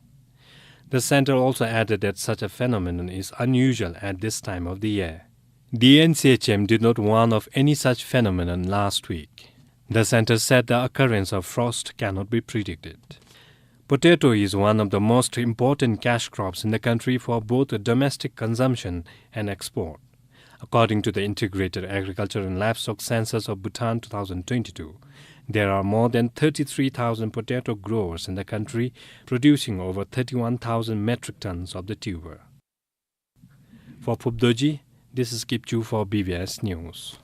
The center also added that such a phenomenon is unusual at this time of the year. The N C H M did not warn of any such phenomenon last week. The center said the occurrence of frost cannot be predicted. Potato is one of the most important cash crops in the country for both domestic consumption and export. According to the Integrated Agriculture and Livestock Census of Bhutan two thousand twenty-two, there are more than thirty-three thousand potato growers in the country, producing over thirty-one thousand metric tons of the tuber. For Phub Dorji, this is Kipchu for B B S News.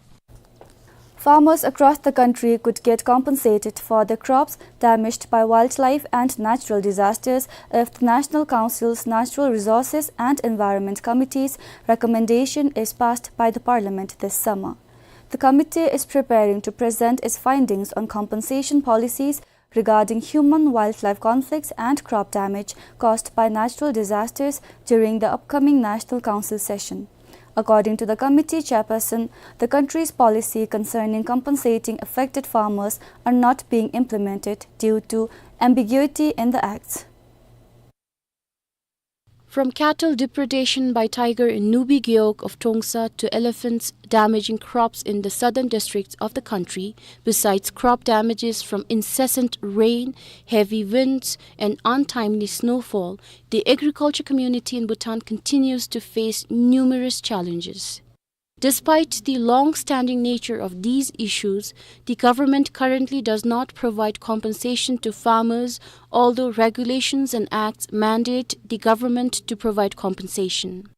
Farmers across the country could get compensated for their crops damaged by wildlife and natural disasters if the National Council's Natural Resources and Environment Committee's recommendation is passed by the Parliament this summer. The committee is preparing to present its findings on compensation policies regarding human-wildlife conflicts and crop damage caused by natural disasters during the upcoming National Council session. According to the committee chairperson, the country's policy concerning compensating affected farmers are not being implemented due to ambiguity in the acts. From cattle depredation by tiger in Nubi Gewog of Trongsa to elephants damaging crops in the southern districts of the country, besides crop damages from incessant rain, heavy winds, and untimely snowfall, the agriculture community in Bhutan continues to face numerous challenges. Despite the long-standing nature of these issues, the government currently does not provide compensation to farmers, although regulations and acts mandate the government to provide compensation.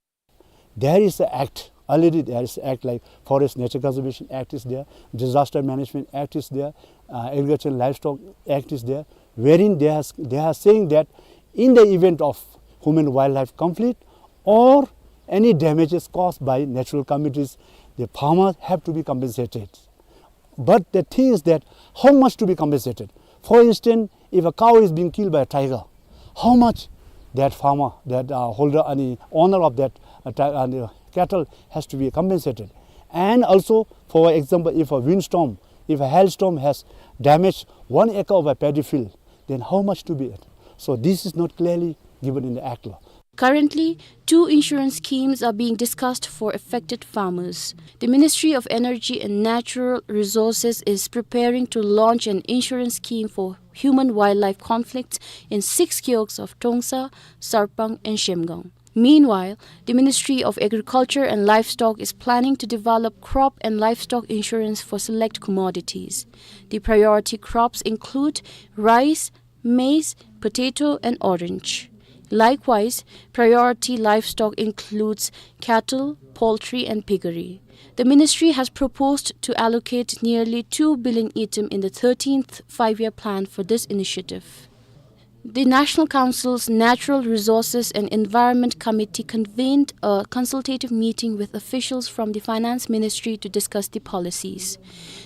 There is an act, already there is act like Forest Nature Conservation Act is there, Disaster Management Act is there, uh, Agriculture and Livestock Act is there, wherein they are, they are saying that in the event of human-wildlife conflict or any damages caused by natural calamities, the farmers have to be compensated. But the thing is that how much to be compensated? For instance, if a cow is being killed by a tiger, how much that farmer, that, uh, holder, any owner of that, uh, ti-, uh, the cattle has to be compensated? And also, for example, if a windstorm, if a hailstorm has damaged one acre of a paddy field, then how much to be it? So this is not clearly given in the Act law. Currently, two insurance schemes are being discussed for affected farmers. The Ministry of Energy and Natural Resources is preparing to launch an insurance scheme for human-wildlife conflicts in six gewogs of Trongsa, Sarpang, and Zhemgang. Meanwhile, the Ministry of Agriculture and Livestock is planning to develop crop and livestock insurance for select commodities. The priority crops include rice, maize, potato, and orange. Likewise, priority livestock includes cattle, poultry, and piggery. The ministry has proposed to allocate nearly two billion ngultrum in the thirteenth Five-Year Plan for this initiative. The National Council's Natural Resources and Environment Committee convened a consultative meeting with officials from the Finance Ministry to discuss the policies.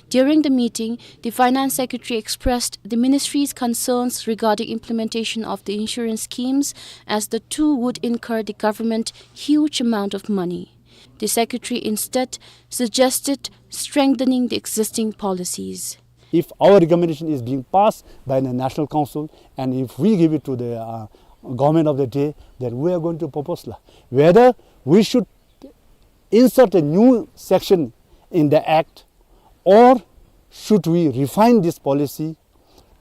During the meeting, the Finance Secretary expressed the ministry's concerns regarding implementation of the insurance schemes, as the two would incur the government huge amount of money. The secretary instead suggested strengthening the existing policies. If our recommendation is being passed by the National Council and if we give it to the, uh, government of the day, then we are going to propose la, whether we should insert a new section in the act or should we refine this policy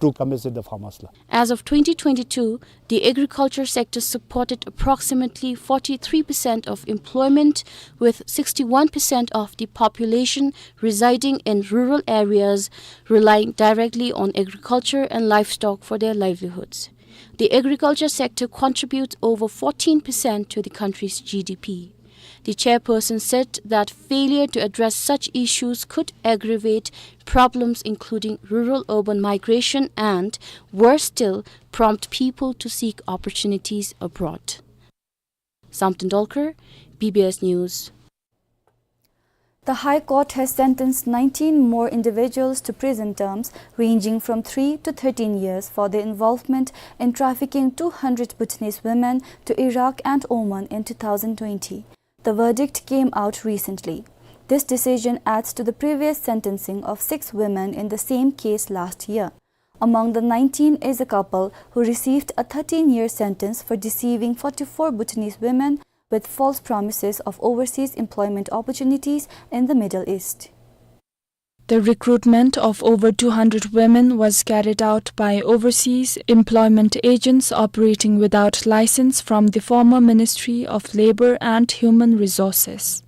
to compensate the farmers la. As of twenty twenty-two, the agriculture sector supported approximately forty-three percent of employment, with sixty-one percent of the population residing in rural areas, relying directly on agriculture and livestock for their livelihoods. The agriculture sector contributes over fourteen percent to the country's G D P. The chairperson said that failure to address such issues could aggravate problems including rural-urban migration and, worse still, prompt people to seek opportunities abroad. Samten Dolkar, B B S News. The High Court has sentenced nineteen more individuals to prison terms ranging from three to thirteen years for their involvement in trafficking two hundred Bhutanese women to Iraq and Oman in two thousand twenty. The verdict came out recently. This decision adds to the previous sentencing of six women in the same case last year. Among the nineteen is a couple who received a thirteen-year sentence for deceiving forty-four Bhutanese women with false promises of overseas employment opportunities in the Middle East. The recruitment of over two hundred women was carried out by overseas employment agents operating without license from the former Ministry of Labor and Human Resources.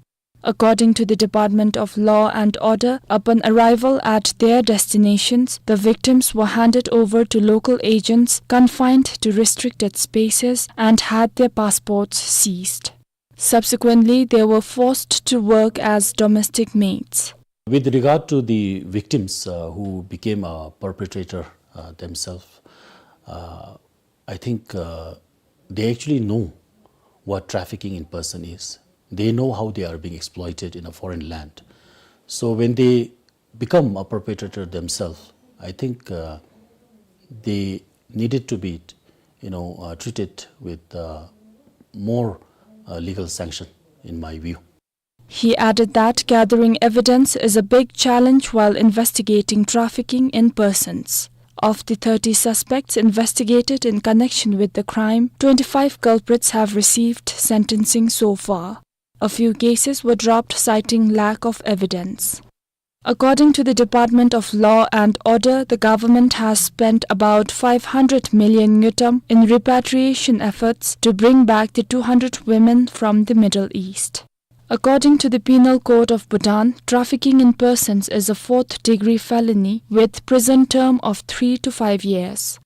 According to the Department of Law and Order, upon arrival at their destinations, the victims were handed over to local agents, confined to restricted spaces, and had their passports seized. Subsequently, they were forced to work as domestic maids. With regard to the victims, uh, who became a perpetrator, uh, themselves, uh, I think, uh, they actually know what trafficking in person is. They know how they are being exploited in a foreign land. So when they become a perpetrator themselves, I think, uh, they needed to be, you know, uh, treated with, uh, more, uh, legal sanction, in my view. He added that gathering evidence is a big challenge while investigating trafficking in persons. Of the thirty suspects investigated in connection with the crime, twenty-five culprits have received sentencing so far. A few cases were dropped, citing lack of evidence. According to the Department of Law and Order, the government has spent about five hundred million ngultrum in repatriation efforts to bring back the two hundred women from the Middle East. According to the Penal Code of Bhutan, trafficking in persons is a fourth degree felony with prison term of three to five years.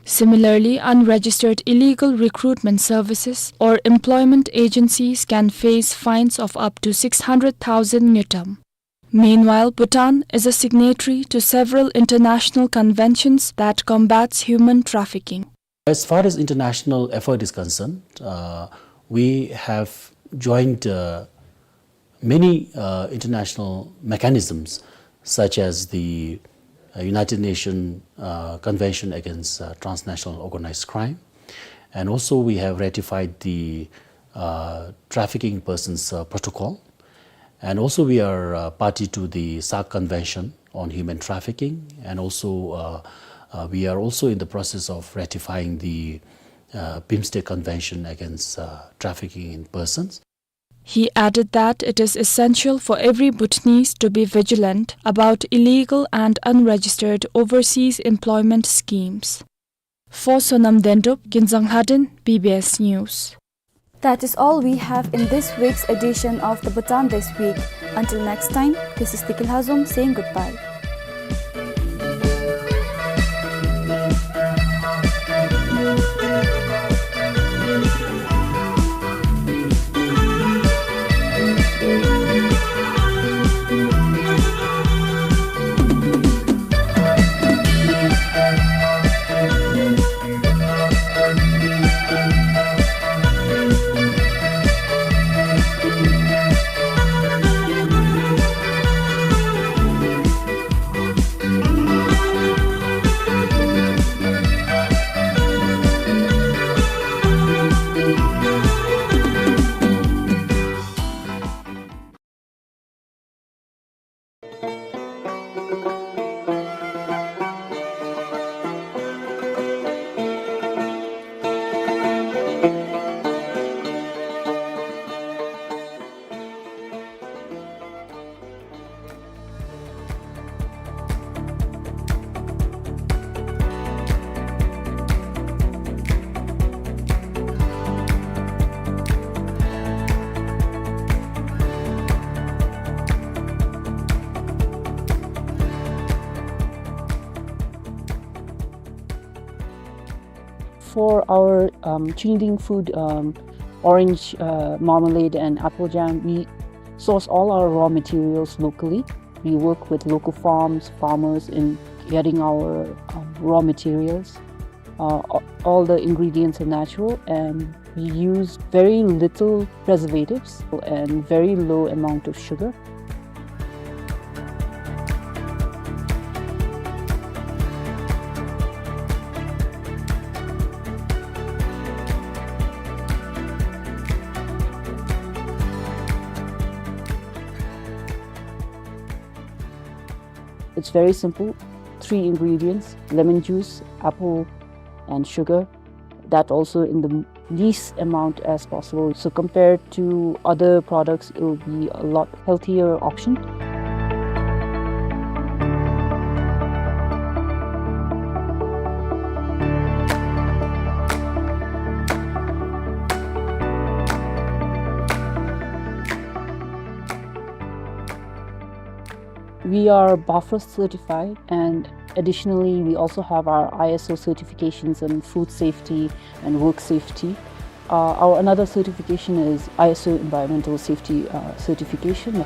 Similarly, unregistered illegal recruitment services or employment agencies can face fines of up to six hundred thousand ngultrum. Meanwhile, Bhutan is a signatory to several international conventions that combats human trafficking. As far as international effort is concerned, uh, we have joined, uh, many, uh, international mechanisms, such as the, uh, United Nations, uh, Convention Against, uh, Transnational Organized Crime. And also we have ratified the, uh, Trafficking Persons, uh, Protocol. And also we are, uh, party to the SAC Convention on Human Trafficking. And also, uh, uh, we are also in the process of ratifying the, uh, BIMSTEC Convention Against, uh, Trafficking in Persons. He added that it is essential for every Bhutanese to be vigilant about illegal and unregistered overseas employment schemes. For Sonam Dendrup, Kinzang Lhaden, B B S News. That is all we have in this week's edition of the Bhutan This Week. Until next time, this is Tikil Hazum saying goodbye. For our, um, Chiniding food, um, orange, uh, marmalade and apple jam, we source all our raw materials locally. We work with local farms, farmers in getting our, um, raw materials. Uh, a-, all the ingredients are natural, and we use very little preservatives and very low amount of sugar. It's very simple. Three ingredients: lemon juice, apple, and sugar. That also in the least amount as possible. So compared to other products, it will be a lot healthier option. We are BAFROST certified, and additionally, we also have our I S O certifications in food safety and work safety. Uh, our another certification is I S O environmental safety, uh, certification.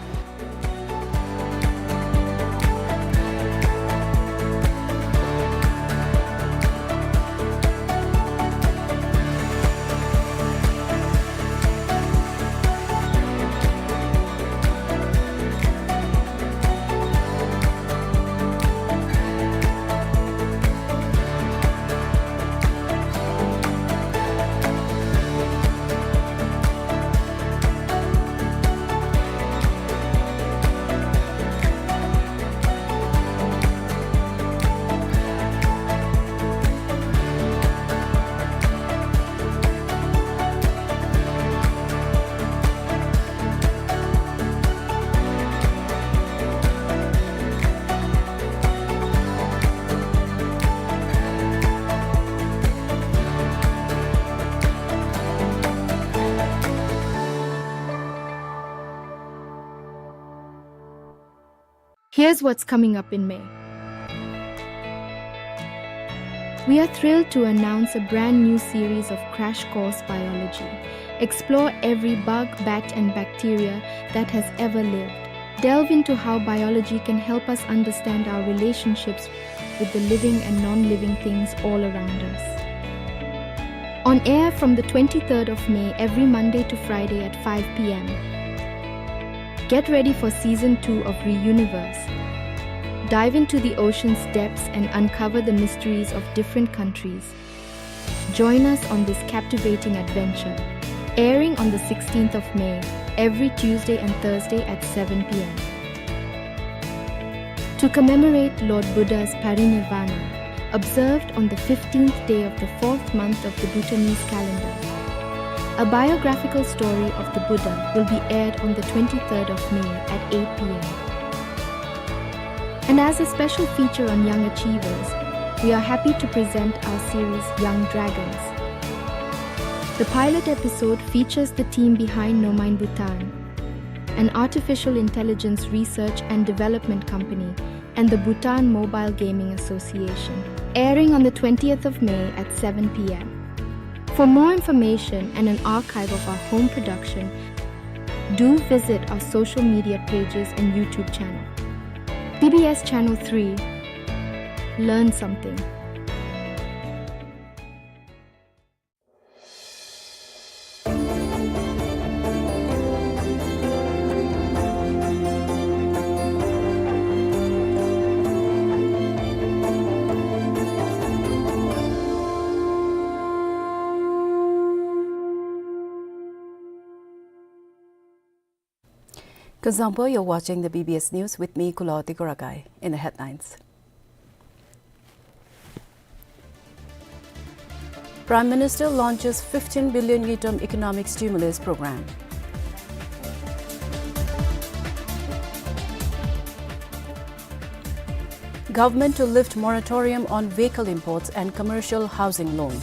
Here's what's coming up in May. We are thrilled to announce a brand new series of Crash Course Biology. Explore every bug, bat, and bacteria that has ever lived. Delve into how biology can help us understand our relationships with the living and non-living things all around us. On air from the twenty-third of May, every Monday to Friday at five p.m. Get ready for season two of Reuniverse. Dive into the ocean's depths and uncover the mysteries of different countries. Join us on this captivating adventure. Airing on the sixteenth of May, every Tuesday and Thursday at seven p.m. To commemorate Lord Buddha's parinirvana, observed on the fifteenth day of the fourth month of the Bhutanese calendar. A biographical story of the Buddha will be aired on the twenty-third of May at eight p.m. And as a special feature on young achievers, we are happy to present our series Young Dragons. The pilot episode features the team behind Nomine Bhutan, an artificial intelligence research and development company, and the Bhutan Mobile Gaming Association, airing on the twentieth of May at seven p.m. For more information and an archive of our home production, do visit our social media pages and YouTube channel. B B S Channel three, learn something. Kuzuzangpo, you're watching the B B S News with me, Kulaw Degoragai. In the headlines. Prime Minister launches fifteen billion ngultrum economic stimulus program. Government to lift moratorium on vehicle imports and commercial housing loan.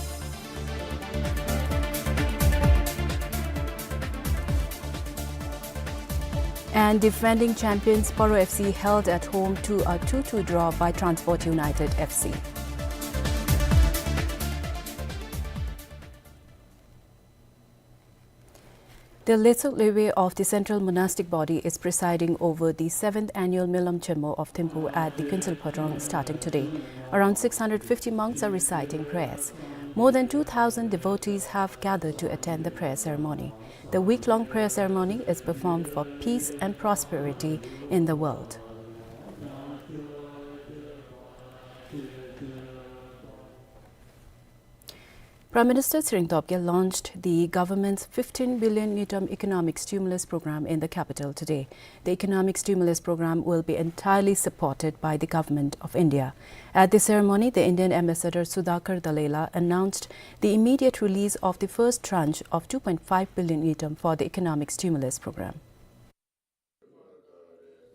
And defending champions Paro F C held at home to a two two draw by Transport United F C. The Letsuk Lwebe of the Central Monastic Body is presiding over the seventh Annual Melam Chenmo of Thimphu at the Kuensel Phodrang starting today. Around six hundred fifty monks are reciting prayers. More than two thousand devotees have gathered to attend the prayer ceremony. The week-long prayer ceremony is performed for peace and prosperity in the world. Prime Minister Tshering Tobgay launched the government's fifteen billion ngultrum economic stimulus program in the capital today. The economic stimulus program will be entirely supported by the Government of India. At the ceremony, the Indian ambassador Sudhakar Dallela announced the immediate release of the first tranche of two point five billion ngultrum for the economic stimulus program.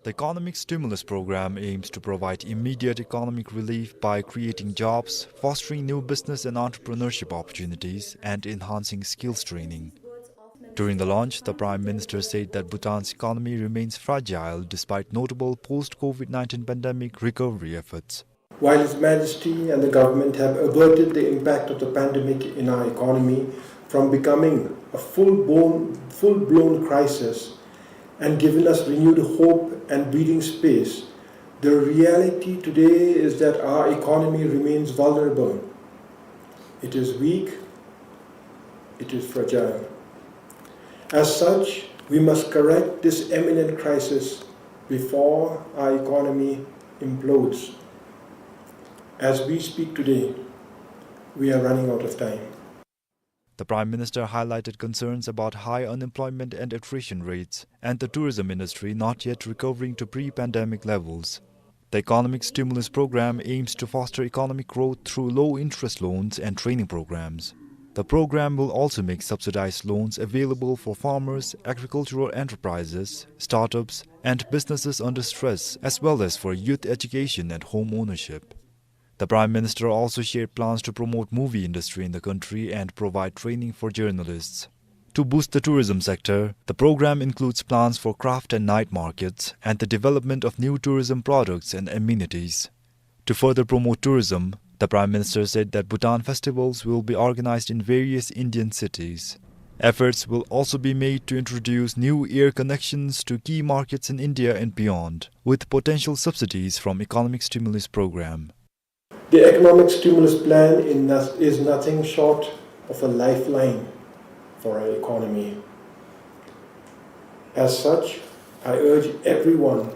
The economic stimulus program aims to provide immediate economic relief by creating jobs, fostering new business and entrepreneurship opportunities, and enhancing skills training. During the launch, the Prime Minister said that Bhutan's economy remains fragile despite notable post-COVID nineteen pandemic recovery efforts. While His Majesty and the government have averted the impact of the pandemic in our economy from becoming a full-blown, full-blown crisis and given us renewed hope and breathing space, the reality today is that our economy remains vulnerable. It is weak, it is fragile. As such, we must correct this imminent crisis before our economy implodes. As we speak today, we are running out of time. The Prime Minister highlighted concerns about high unemployment and attrition rates and the tourism industry not yet recovering to pre-pandemic levels. The economic stimulus program aims to foster economic growth through low-interest loans and training programs. The program will also make subsidized loans available for farmers, agricultural enterprises, startups, and businesses under stress, as well as for youth education and home ownership. The Prime Minister also shared plans to promote movie industry in the country and provide training for journalists. To boost the tourism sector, the program includes plans for craft and night markets and the development of new tourism products and amenities. To further promote tourism, the Prime Minister said that Bhutan festivals will be organized in various Indian cities. Efforts will also be made to introduce new air connections to key markets in India and beyond, with potential subsidies from economic stimulus program. The economic stimulus plan in noth-, is nothing short of a lifeline for our economy. As such, I urge everyone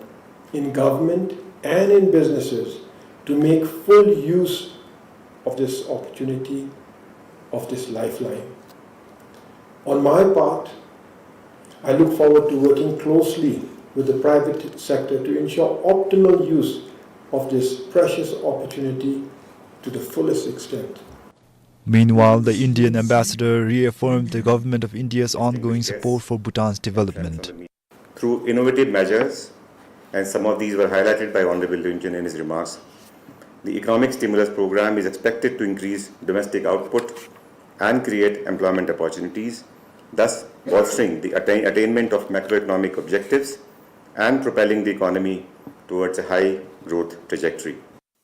in government and in businesses to make full use of this opportunity, of this lifeline. On my part, I look forward to working closely with the private sector to ensure optimal use of this precious opportunity to the fullest extent. Meanwhile, the Indian ambassador reaffirmed the Government of India's ongoing support for Bhutan's development. Through innovative measures, and some of these were highlighted by Honorable Rinchen in his remarks, the economic stimulus program is expected to increase domestic output and create employment opportunities, thus bolstering the attain-, attainment of macroeconomic objectives and propelling the economy towards a high growth trajectory.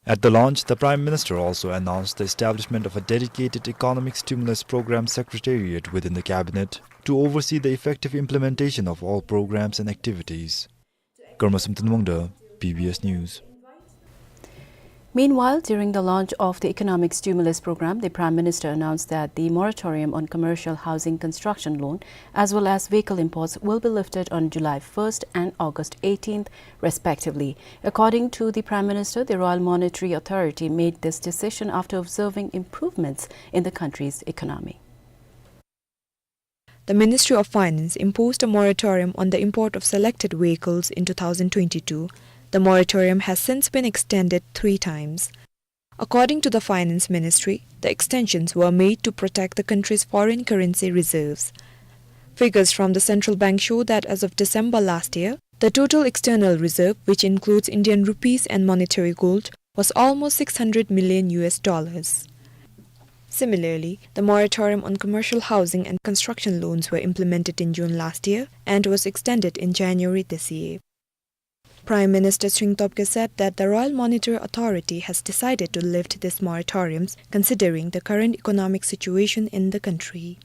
At the launch, the Prime Minister also announced the establishment of a dedicated Economic Stimulus Program Secretariat within the cabinet to oversee the effective implementation of all programs and activities. Karma Samten Wangda, B B S News. Meanwhile, during the launch of the economic stimulus program, the Prime Minister announced that the moratorium on commercial housing construction loan as well as vehicle imports will be lifted on July first and August eighteenth, respectively. According to the Prime Minister, the Royal Monetary Authority made this decision after observing improvements in the country's economy. The Ministry of Finance imposed a moratorium on the import of selected vehicles in two thousand twenty-two. The moratorium has since been extended three times. According to the Finance Ministry, the extensions were made to protect the country's foreign currency reserves. Figures from the central bank show that as of December last year, the total external reserve, which includes Indian rupees and monetary gold, was almost six hundred million U S dollars. Similarly, the moratorium on commercial housing and construction loans were implemented in June last year and was extended in January this year. Prime Minister Tshering Tobgay said that the Royal Monetary Authority has decided to lift these moratoriums considering the current economic situation in the country.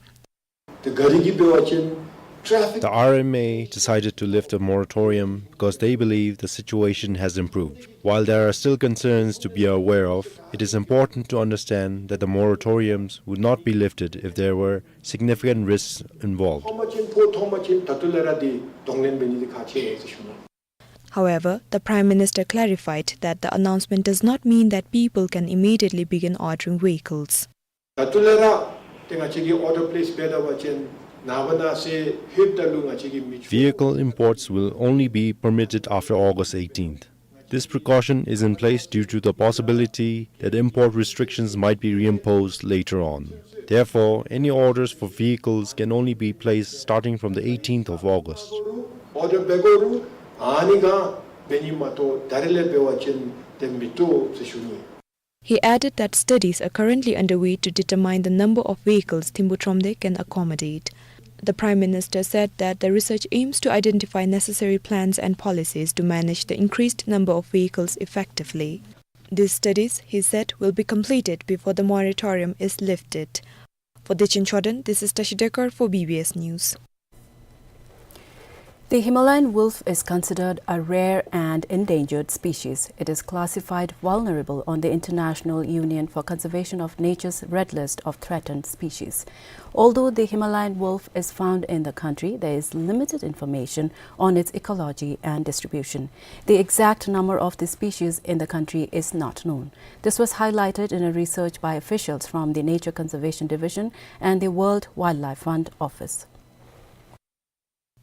The R M A decided to lift the moratorium because they believe the situation has improved. While there are still concerns to be aware of, it is important to understand that the moratoriums would not be lifted if there were significant risks involved. However, the Prime Minister clarified that the announcement does not mean that people can immediately begin ordering vehicles. ད་ལྟོ་ལས་ར་ཏེ་ང་བཅས་ཀྱིས་order place འབད་ད་པ་ཅིན་ནངས་པ་གནངས་ཚེ་ལྷོདཔ་ད་ལུ་ང་བཅས་ཀྱིས་མི་ཆོག། Vehicle imports will only be permitted after August eighteenth. This precaution is in place due to the possibility that import restrictions might be reimposed later on. Therefore, any orders for vehicles can only be placed starting from the eighteenth of August. Order འབད་དགོ་རུང་ཨ་ནི་སྒང་འབད་ནི་མ་གཏོགས་ད་རིས་ལས་འབད་བ་ཅིན་ཏེ་མི་བཏུབ་ཟེར་ཞུ་ནི། He added that studies are currently underway to determine the number of vehicles Thimphu Tromde can accommodate. The Prime Minister said that the research aims to identify necessary plans and policies to manage the increased number of vehicles effectively. These studies, he said, will be completed before the moratorium is lifted. For Dechin Choden, this is Tashi Dekar for B B S News. The Himalayan wolf is considered a rare and endangered species. It is classified vulnerable on the International Union for Conservation of Nature's Red List of Threatened Species. Although the Himalayan wolf is found in the country, there is limited information on its ecology and distribution. The exact number of the species in the country is not known. This was highlighted in a research by officials from the Nature Conservation Division and the World Wildlife Fund Office.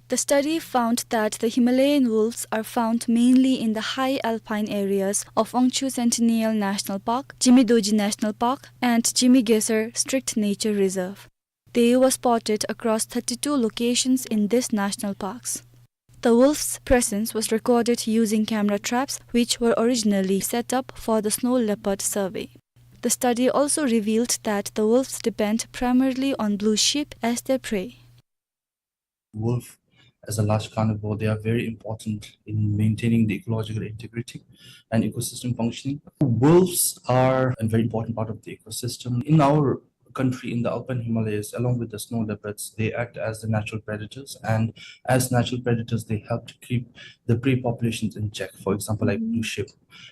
The study found that the Himalayan wolves are found mainly in the high alpine areas of Wangchhu Centennial National Park, Zhimee Dorji National Park, and Zhimee Gyaltsar Strict Nature Reserve. They were spotted across thirty-two locations in these national parks. The wolf's presence was recorded using camera traps, which were originally set up for the snow leopard survey. The study also revealed that the wolves depend primarily on blue sheep as their prey. Wolf, as a large carnivore, they are very important in maintaining the ecological integrity and ecosystem functioning. Wolves are a very important part of the ecosystem. In our country, in the alpine Himalayas, along with the snow leopards, they act as the natural predators, and as natural predators, they help to keep the prey populations in check, for example, like blue sheep.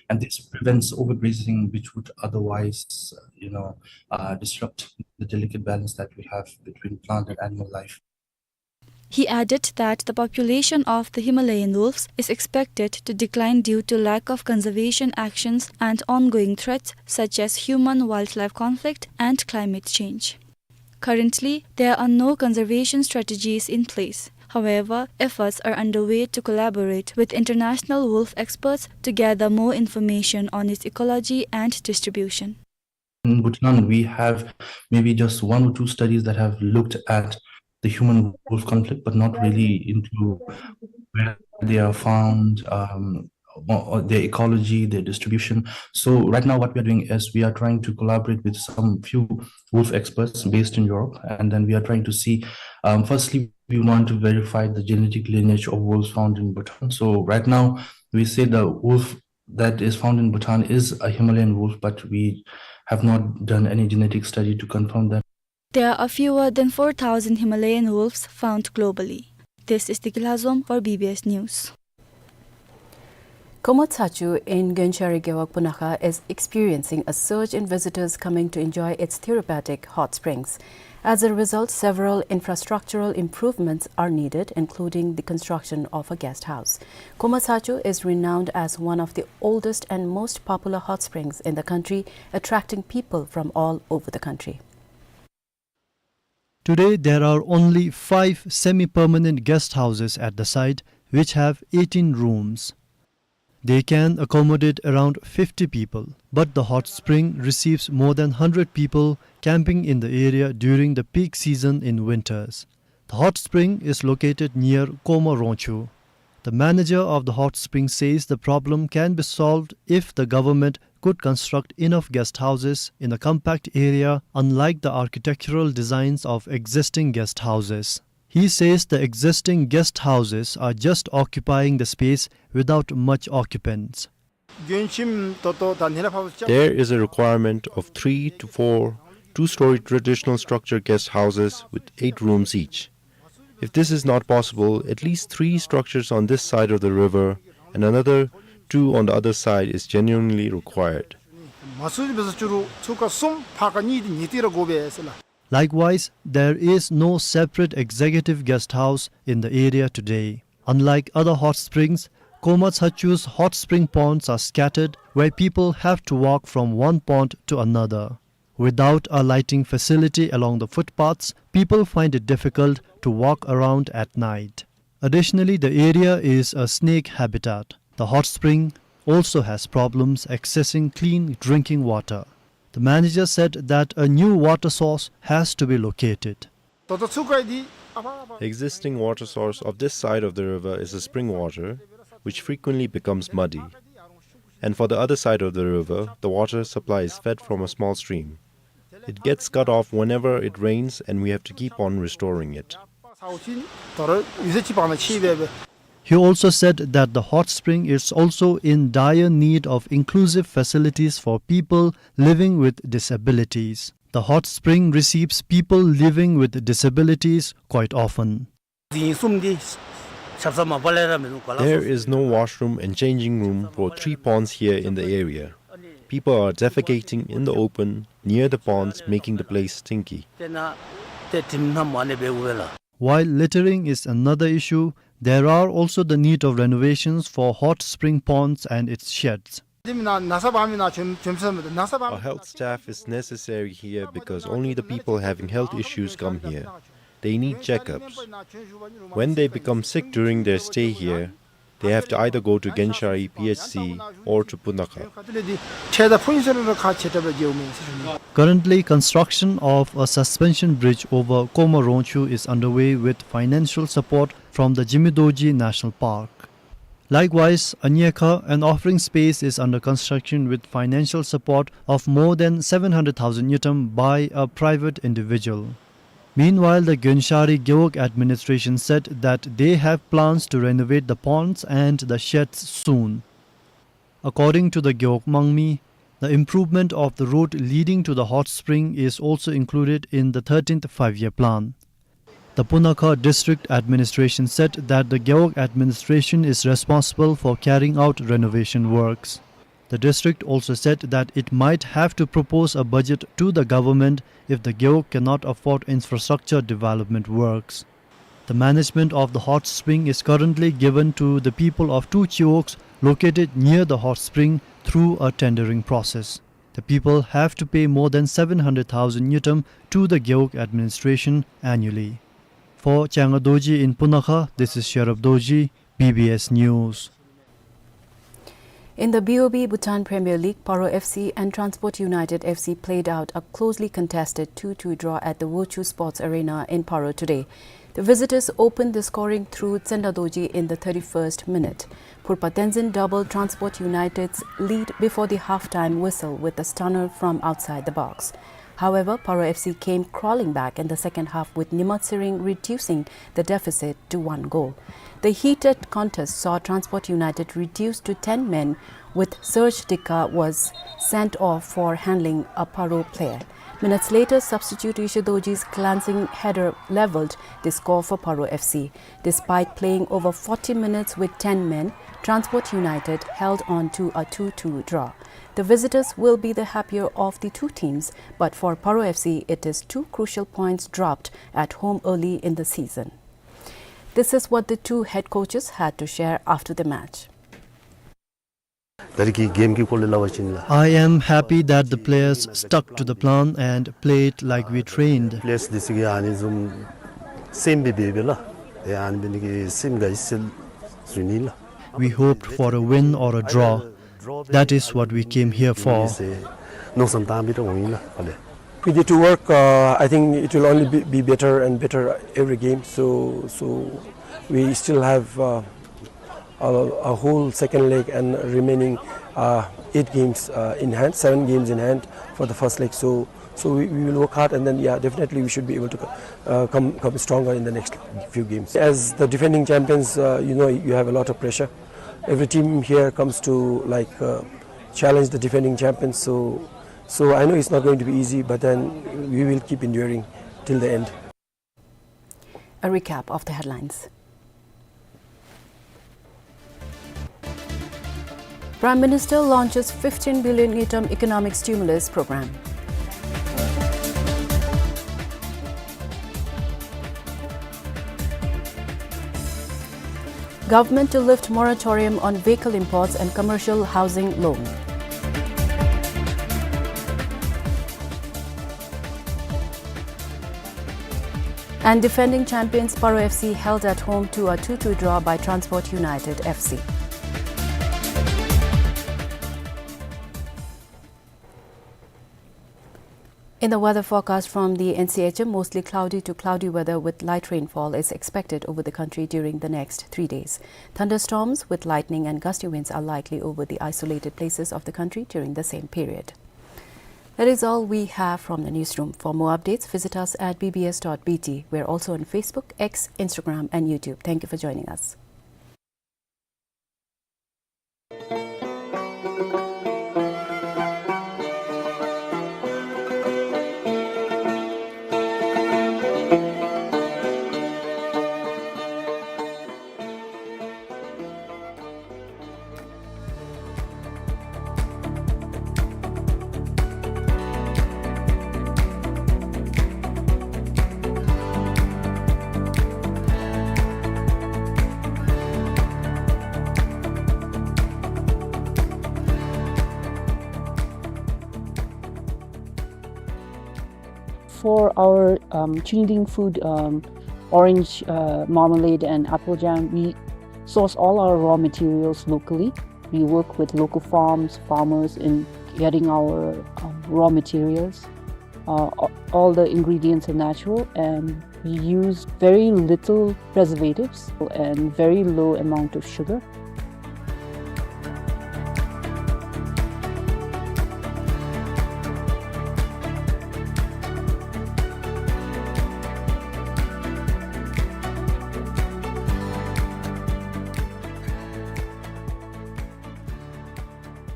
And this prevents overgrazing, which would otherwise, uh, you know, uh, disrupt the delicate balance that we have between plant and animal life. He added that the population of the Himalayan wolves is expected to decline due to lack of conservation actions and ongoing threats such as human-wildlife conflict and climate change. Currently, there are no conservation strategies in place. However, efforts are underway to collaborate with international wolf experts to gather more information on its ecology and distribution. In Bhutan, we have maybe just one or two studies that have looked at the human-wolf conflict, but not really into where they are found, um, or, or their ecology, their distribution. So right now, what we are doing is we are trying to collaborate with some few wolf experts based in Europe, and then we are trying to see, um, firstly, we want to verify the genetic lineage of wolves found in Bhutan. So right now, we say the wolf that is found in Bhutan is a Himalayan wolf, but we have not done any genetic study to confirm that. There are fewer than four thousand Himalayan wolves found globally. This is Diki Lhazom for B B S News. Komo Tshachu in Gönchari Gewog Punakha is experiencing a surge in visitors coming to enjoy its therapeutic hot springs. As a result, several infrastructural improvements are needed, including the construction of a guest house. Komo Tshachu is renowned as one of the oldest and most popular hot springs in the country, attracting people from all over the country. Today, there are only five semi-permanent guest houses at the site, which have eighteen rooms. They can accommodate around fifty people, but the hot spring receives more than hundred people camping in the area during the peak season in winters. The hot spring is located near Komo Rongchu. The manager of the hot spring says the problem can be solved if the government could construct enough guest houses in a compact area, unlike the architectural designs of existing guest houses. He says the existing guest houses are just occupying the space without much occupants. There is a requirement of three to four two-story traditional structure guest houses with eight rooms each. If this is not possible, at least three structures on this side of the river and another two on the other side is genuinely required. Likewise, there is no separate executive guest house in the area today. Unlike other hot springs, Komo Tshachu's hot spring ponds are scattered, where people have to walk from one pond to another. Without a lighting facility along the footpaths, people find it difficult to walk around at night. Additionally, the area is a snake habitat. The hot spring also has problems accessing clean drinking water. The manager said that a new water source has to be located. Existing water source of this side of the river is a spring water, which frequently becomes muddy. And for the other side of the river, the water supply is fed from a small stream. It gets cut off whenever it rains, and we have to keep on restoring it. He also said that the hot spring is also in dire need of inclusive facilities for people living with disabilities. The hot spring receives people living with disabilities quite often. There is no washroom and changing room for three ponds here in the area. People are defecating in the open near the ponds, making the place stinky. While littering is another issue, there are also the need of renovations for hot spring ponds and its sheds. Our health staff is necessary here because only the people having health issues come here. They need checkups. When they become sick during their stay here, they have to either go to Genshari P H C or to Punakha. Currently, construction of a suspension bridge over Koma Rongchu is underway with financial support from the Jimmy Dorji National Park. Likewise, Anyekha, an offering space, is under construction with financial support of more than seven hundred thousand ngultrum by a private individual. Meanwhile, the Genshari Gewog administration said that they have plans to renovate the ponds and the sheds soon. According to the Gewog Mangmi, the improvement of the road leading to the hot spring is also included in the thirteenth five-year plan. The Punakha District Administration said that the Gewog administration is responsible for carrying out renovation works. The district also said that it might have to propose a budget to the government if the Gewog cannot afford infrastructure development works. The management of the hot spring is currently given to the people of two chiwogs located near the hot spring through a tendering process. The people have to pay more than seven hundred thousand ngultrum to the Gewog administration annually. For Changa Dorji in Punakha, this is Sherab Dorji, B B S News. In the B O B Bhutan Premier League, Paro F C and Transport United F C played out a closely contested two two draw at the Wochu Sports Arena in Paro today. The visitors opened the scoring through Tsenda Dorji in the thirty-first minute. Phurpa Tenzin doubled Transport United's lead before the half-time whistle with a stunner from outside the box. However, Paro F C came crawling back in the second half, with Nima Tsering reducing the deficit to one goal. The heated contest saw Transport United reduced to ten men, with Serge Dika was sent off for handling a Paro player. Minutes later, substitute Ishidorji's glancing header levelled the score for Paro F C. Despite playing over forty minutes with ten men, Transport United held on to a two two draw. The visitors will be the happier of the two teams, but for Paro F C, it is two crucial points dropped at home early in the season. This is what the two head coaches had to share after the match. ད་རེས་ཀྱི་གེམ་གྱི་སྐོར་ལས་སླབ་པ་ཅིན་ལགས། I am happy that the players stuck to the plan and played like we trained. པེ་ལེརསི་འདི་ཚུ་གིས་ཨ་ནི་བཟུམ་སེམས་སྦེ་འབད་འབདཝ་ལགས། ཏེ་ཨ་ནི་འབད་ནི་གིས་སེམས་དགའ་ཡི་ཟེར་ཞུ་ནི་ལགས། We hoped for a win or a draw. That is what we came here for. ཟེར་མནོ་བསམ་བཏང་སྦེ་ད་འོང་ཡི་ལགས། ཨ་ལས། We need to work. Uh, I think it will only be, be better and better every game. So, so we still have, uh, a, a whole second leg and remaining, uh, eight games, uh, in hand, seven games in hand for the first leg. So, so we, we will work hard, and then, yeah, definitely we should be able to co-, uh, come, come stronger in the next few games. As the defending champions, uh, you know, you have a lot of pressure. Every team here comes to, like, uh, challenge the defending champions. So, so I know it's not going to be easy, but then we will keep enduring till the end. A recap of the headlines. Prime Minister launches fifteen billion ngultrum economic stimulus program. Government to lift moratorium on vehicle imports and commercial housing loan. And defending champions Paro F C held at home to a two two draw by Transport United F C. In the weather forecast from the N C H M, mostly cloudy to cloudy weather with light rainfall is expected over the country during the next three days. Thunderstorms with lightning and gusty winds are likely over the isolated places of the country during the same period. That is all we have from the newsroom. For more updates, visit us at B B S dot B T. We're also on Facebook, X, Instagram, and YouTube. Thank you for joining us. For our, um, Chiniding food, um, orange, uh, marmalade and apple jam, we source all our raw materials locally. We work with local farms, farmers in getting our, um, raw materials. Uh, a-, all the ingredients are natural, and we use very little preservatives and very low amount of sugar.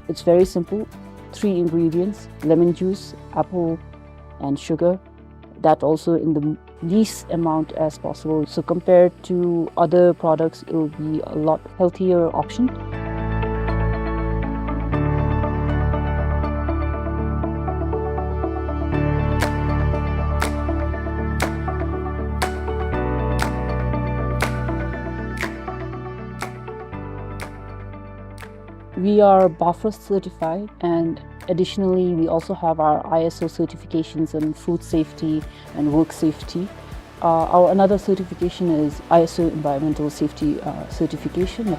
It's very simple. Three ingredients: lemon juice, apple, and sugar. That also in the least amount as possible. So compared to other products, it will be a lot healthier option. We are BAFRA certified, and additionally, we also have our I S O certifications in food safety and work safety. Uh, our another certification is I S O environmental safety, uh, certification.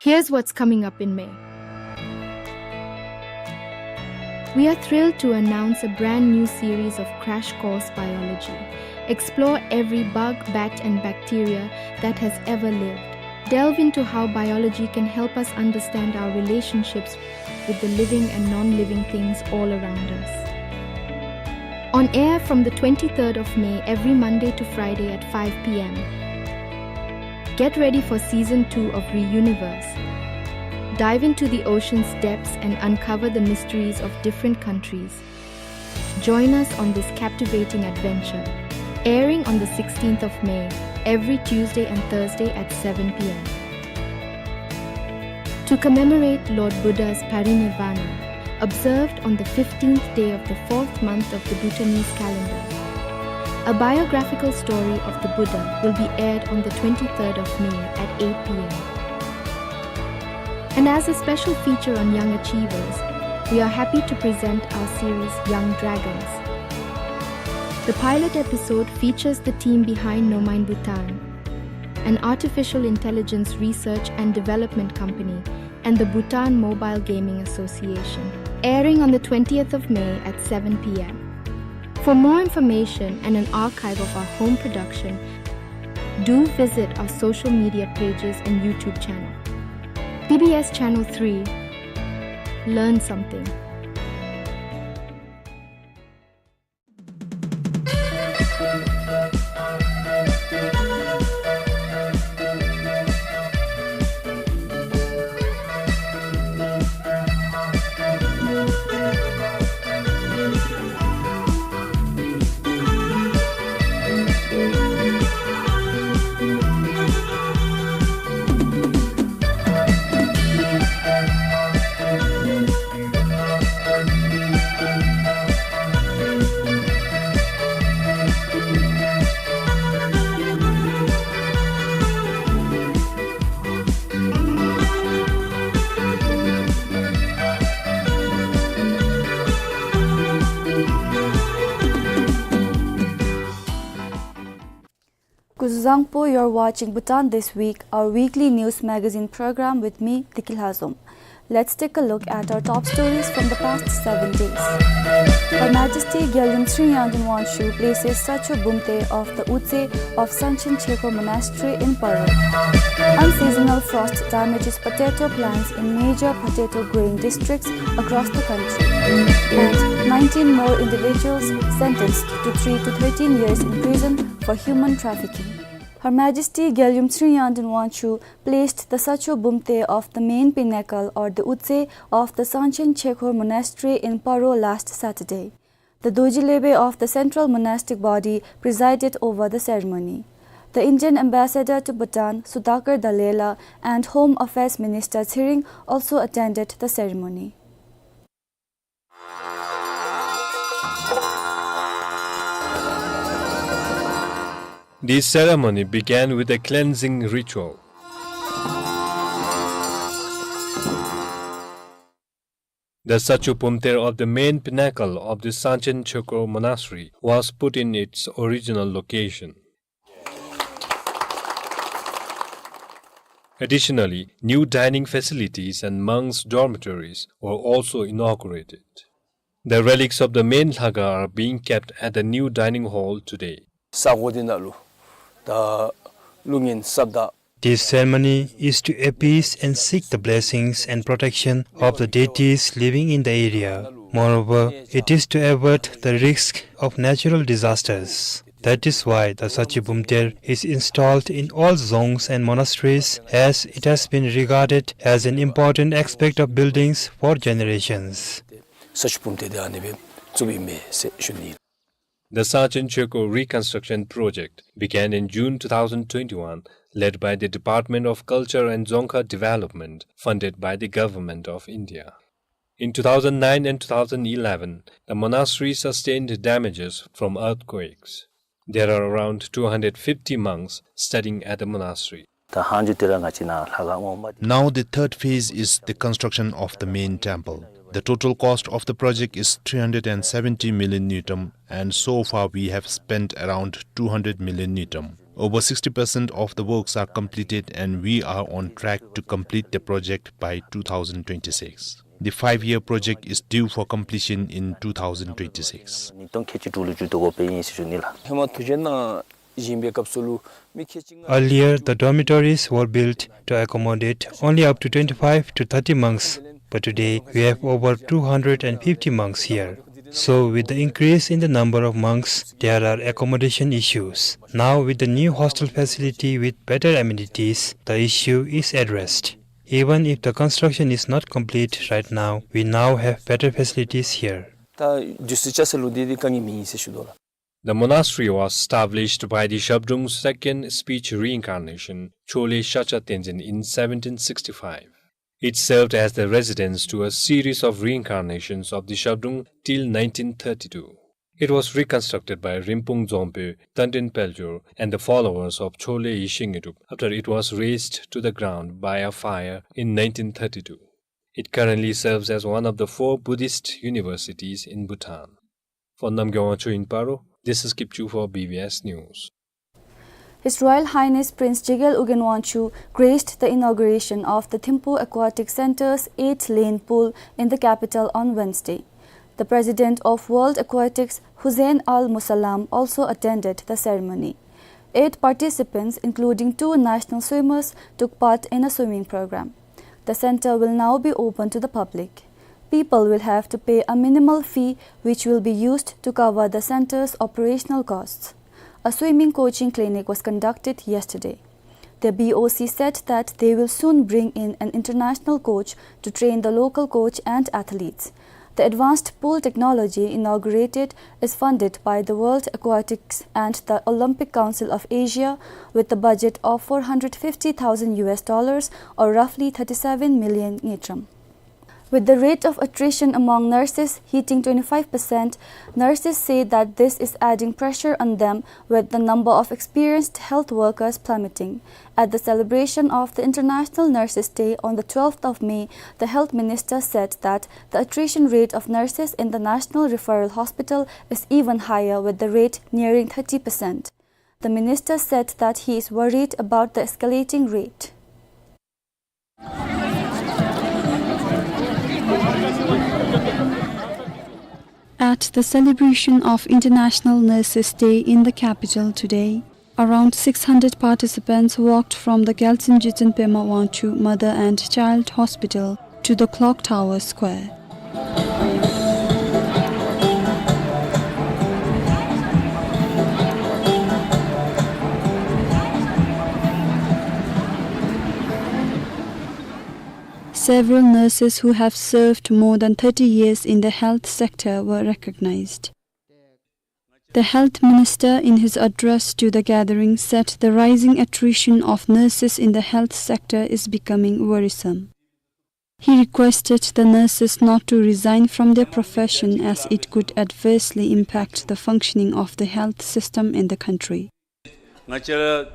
Here's what's coming up in May. We are thrilled to announce a brand new series of Crash Course Biology. Explore every bug, bat, and bacteria that has ever lived. Delve into how biology can help us understand our relationships with the living and non-living things all around us. On air from the twenty-third of May, every Monday to Friday at five P M. Get ready for season two of Reuniverse. Dive into the ocean's depths and uncover the mysteries of different countries. Join us on this captivating adventure. Airing on the sixteenth of May, every Tuesday and Thursday at seven P M. To commemorate Lord Buddha's parinirvana, observed on the fifteenth day of the fourth month of the Bhutanese calendar, a biographical story of the Buddha will be aired on the twenty-third of May at eight P M. And as a special feature on young achievers, we are happy to present our series Young Dragons. The pilot episode features the team behind Nomine Bhutan, an artificial intelligence research and development company, and the Bhutan Mobile Gaming Association, airing on the twentieth of May at seven P M. For more information and an archive of our home production, do visit our social media pages and YouTube channel. B B S Channel three, learn something. Zangpo, you're watching Bhutan This Week, our weekly news magazine program with me, Deki Lhazom. Let's take a look at our top stories from the past seven days. Her Majesty Gyalum Sri Yangden Wangchuck places Sacho Bumte of the Utse of Sanchen Chekho Monastery in Paro. Unseasonal frost damages potato plants in major potato growing districts across the country. And nineteen more individuals sentenced to three to thirteen years in prison for human trafficking. Her Majesty Gyalum Sri Yangden Wangchuck placed the Sacho Bumte of the main pinnacle or the Utse of the Sanchen Chekho Monastery in Paro last Saturday. The Dorji Lebe of the Central Monastic Body presided over the ceremony. The Indian Ambassador to Bhutan, Sudhakar Dallela, and Home Affairs Minister Tshering also attended the ceremony. The ceremony began with a cleansing ritual. The Sacho Bumte of the main pinnacle of the Sanchen Chekho Monastery was put in its original location. Additionally, new dining facilities and monks' dormitories were also inaugurated. The relics of the main Lhakhang are being kept at the new dining hall today. ས་གོ་འདི་ནང་ལུ་ད་ཀླུ་གཉན་སྲབ་དག This ceremony is to appease and seek the blessings and protection of the deities living in the area. Moreover, it is to avert the risk of natural disasters. That is why the Sacho Bumte is installed in all dzongs and monasteries, as it has been regarded as an important aspect of buildings for generations. ས་ཆུ་བུམ་ཐེ་འདི་ཨ་ནི་སྦེ་བཙུགསཔ་ཨིན་མས་ཟེར་ཞུ་ནི། The Sanchen Chekho reconstruction project began in June two thousand twenty-one, led by the Department of Culture and Dzongkha Development, funded by the Government of India. In two thousand nine and two thousand eleven, the monastery sustained damages from earthquakes. There are around two hundred fifty monks studying at the monastery. ད་ལྷག་ཅིག་དེ་ར་ང་བཅས་ནཱ་ལྷ་ཁང་ངོ་མ་འདི། Now the third phase is the construction of the main temple. The total cost of the project is three hundred and seventy million ngultrum, and so far we have spent around two hundred million ngultrum. Over sixty percent of the works are completed, and we are on track to complete the project by two thousand twenty-six. The five-year project is due for completion in two thousand twenty-six. ཉིས་སྟོང་ཁལ་གཅིག་དྲུག་ལུ་མཇུག་བསྡུ་དགོ་པའི་ཨིན་ཟེར་ཞུ་ནི་ལགས། ཧེ་མ་དུས་རྒྱུན་ནང་བཞིན་པའི་སྐབས་སུ་ལུ་མི་ཁལ་གཅིག་ལྔ། Earlier, the dormitories were built to accommodate only up to twenty-five to thirty monks, but today we have over two hundred and fifty monks here. So, with the increase in the number of monks, there are accommodation issues. Now, with the new hostel facility with better amenities, the issue is addressed. Even if the construction is not complete right now, we now have better facilities here. ད་དུས་ཚོད་ཆ་ས་ལུ་འདི་འདི་དཀའ་ངལ་མེད་ཟེར་ཞུ་དོ་ལགས། The monastery was established by the Zhabdrung's second speech reincarnation, Chole Shacha Tenzin, in seventeen sixty-five. It served as the residence to a series of reincarnations of the Zhabdrung till nineteen thirty-two. It was reconstructed by Rinpung Dzongpo, Tanden Peljor, and the followers of Chole Yeshe Ngedup after it was razed to the ground by a fire in nineteen thirty-two. It currently serves as one of the four Buddhist universities in Bhutan. For Namgay Wangchuk in Paro, this is Kipchu for B B S News. His Royal Highness Prince Jigel Ugyen Wangchuck graced the inauguration of the Thimphu Aquatic Center's eight-lane pool in the capital on Wednesday. The president of World Aquatics, Hussein Al Musallam, also attended the ceremony. Eight participants, including two national swimmers, took part in a swimming program. The center will now be open to the public. People will have to pay a minimal fee, which will be used to cover the center's operational costs. A swimming coaching clinic was conducted yesterday. The B O C said that they will soon bring in an international coach to train the local coach and athletes. The advanced pool technology inaugurated is funded by the World Aquatics and the Olympic Council of Asia, with a budget of four hundred fifty thousand U S dollars, or roughly thirty-seven million ngultrum. With the rate of attrition among nurses hitting twenty-five percent, nurses say that this is adding pressure on them, with the number of experienced health workers plummeting. At the celebration of the International Nurses' Day on the twelfth of May, the health minister said that the attrition rate of nurses in the National Referral Hospital is even higher, with the rate nearing thirty percent. The minister said that he is worried about the escalating rate. At the celebration of International Nurses' Day in the capital today, around six hundred participants walked from the Gyaltsuen Jiten Pema Wangchuck Mother and Child Hospital to the Clock Tower Square. Several nurses who have served more than thirty years in the health sector were recognized. The health minister, in his address to the gathering, said the rising attrition of nurses in the health sector is becoming worrisome. He requested the nurses not to resign from their profession, as it could adversely impact the functioning of the health system in the country. The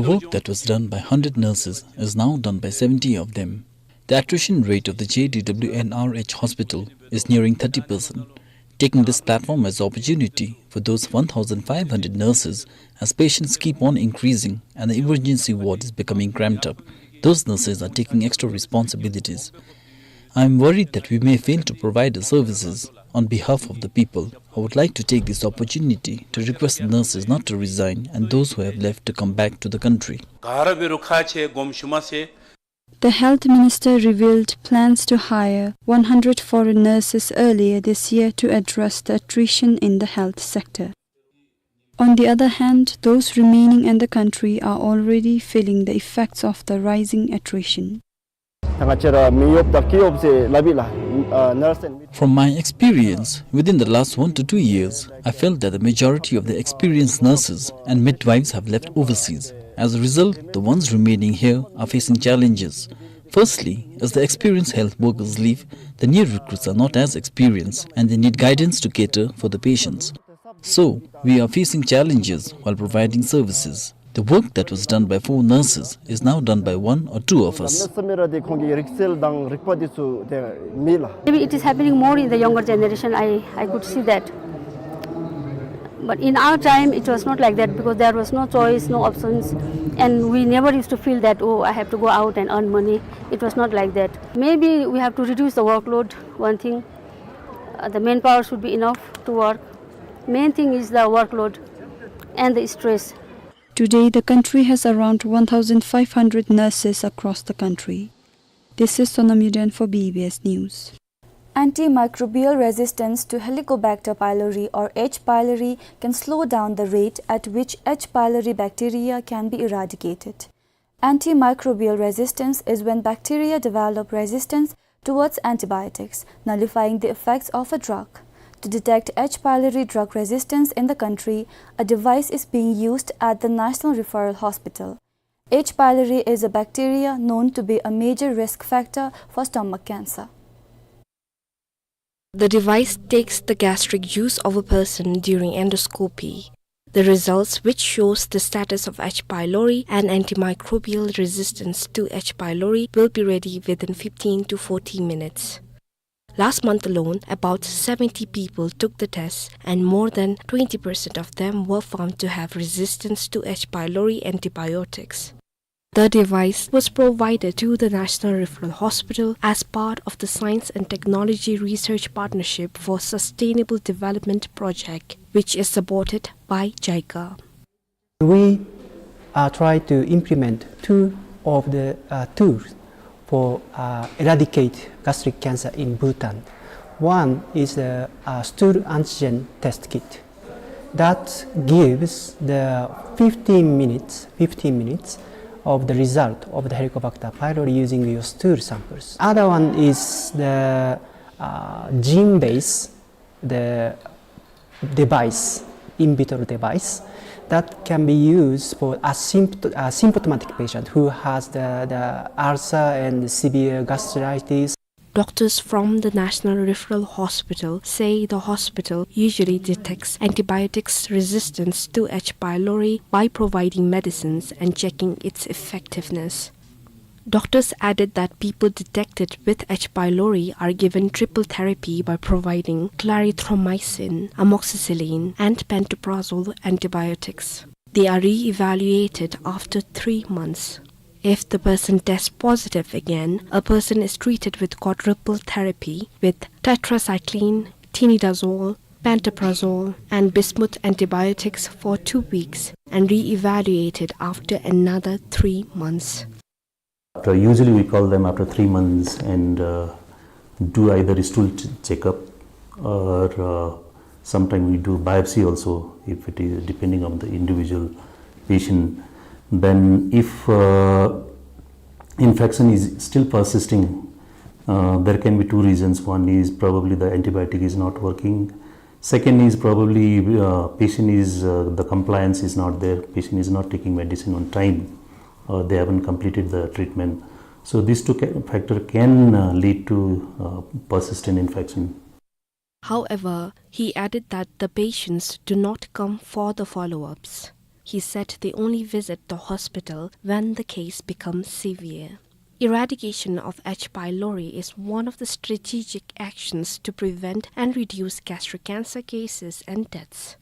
work that was done by hundred nurses is now done by seventy of them. The attrition rate of the J D W N R H hospital is nearing thirty percent. Taking this platform as opportunity for those one thousand five hundred nurses, as patients keep on increasing and the emergency ward is becoming cramped up, those nurses are taking extra responsibilities. I am worried that we may fail to provide the services. On behalf of the people, I would like to take this opportunity to request the nurses not to resign and those who have left to come back to the country. ག་ར་འབད་རུང་ཁག་ཆེ་དགོངསམ་ཞུ་མ་ཚད། The health minister revealed plans to hire one hundred foreign nurses earlier this year to address the attrition in the health sector. On the other hand, those remaining in the country are already feeling the effects of the rising attrition. ད་ང་བཅས་ར་མི་གཡོགཔ་དང་སྐྱིད་གཡོགཔ་ཟེར་སླབ་ཨིན་ལགས། ཨ་nurse and midwife. From my experience, within the last one to two years, I felt that the majority of the experienced nurses and midwives have left overseas. As a result, the ones remaining here are facing challenges. Firstly, as the experienced health workers leave, the new recruits are not as experienced and they need guidance to cater for the patients. So, we are facing challenges while providing services. The work that was done by four nurses is now done by one or two of us. ནརསི་མི་ར་འདི་ཁོང་གི་རིག་རྩལ་དང་རིག་པ་འདི་ཚུ་དེ་མེད་ལགས། Maybe it is happening more in the younger generation. I, I could see that. But in our time, it was not like that because there was no choice, no options. And we never used to feel that, "Oh, I have to go out and earn money." It was not like that. Maybe we have to reduce the workload, one thing. Uh, the manpower should be enough to work. Main thing is the workload and the stress. Today, the country has around one thousand five hundred nurses across the country. This is Sonam Yuden for B B S News. Antimicrobial resistance to Helicobacter pylori or H. pylori can slow down the rate at which H. pylori bacteria can be eradicated. Antimicrobial resistance is when bacteria develop resistance towards antibiotics, nullifying the effects of a drug. To detect H. pylori drug resistance in the country, a device is being used at the National Referral Hospital. H. pylori is a bacteria known to be a major risk factor for stomach cancer. The device takes the gastric juice of a person during endoscopy. The results, which shows the status of H. pylori and antimicrobial resistance to H. pylori, will be ready within fifteen to forty minutes. Last month alone, about seventy people took the test, and more than twenty percent of them were found to have resistance to H. pylori antibiotics. The device was provided to the National Referral Hospital as part of the Science and Technology Research Partnership for Sustainable Development Project, which is supported by JICA. We, uh, try to implement two of the, uh, tools for, uh, eradicate gastric cancer in Bhutan. One is the, uh, stool antigen test kit. That gives the fifteen minutes, fifteen minutes of the result of the Helicobacter pylori using your stool samples. Other one is the, uh, gene-based, the device, in vitro device that can be used for asympt-, asymptomatic patient who has the, the ulcer and severe gastritis. Doctors from the National Referral Hospital say the hospital usually detects antibiotics resistance to H. pylori by providing medicines and checking its effectiveness. Doctors added that people detected with H. pylori are given triple therapy by providing clarithromycin, amoxicillin, and pantoprazole antibiotics. They are re-evaluated after three months. If the person tests positive again, a person is treated with quadruple therapy with tetracycline, tinidazole, pantoprazole, and bismuth antibiotics for two weeks and re-evaluated after another three months. After, usually we call them after three months and uh, do either stool ch- checkup or uh, sometimes we do biopsy also if it is depending on the individual patient. Then if uh, infection is still persisting, uh, there can be two reasons. One is probably the antibiotic is not working. Second is probably uh, patient is uh, the compliance is not there. Patient is not taking medicine on time. Uh, they haven't completed the treatment. So these two ca- factor can uh, lead to uh, persistent infection. However, he added that the patients do not come for the follow-ups. He said they only visit the hospital when the case becomes severe. Eradication of H. pylori is one of the strategic actions to prevent and reduce gastric cancer cases and deaths.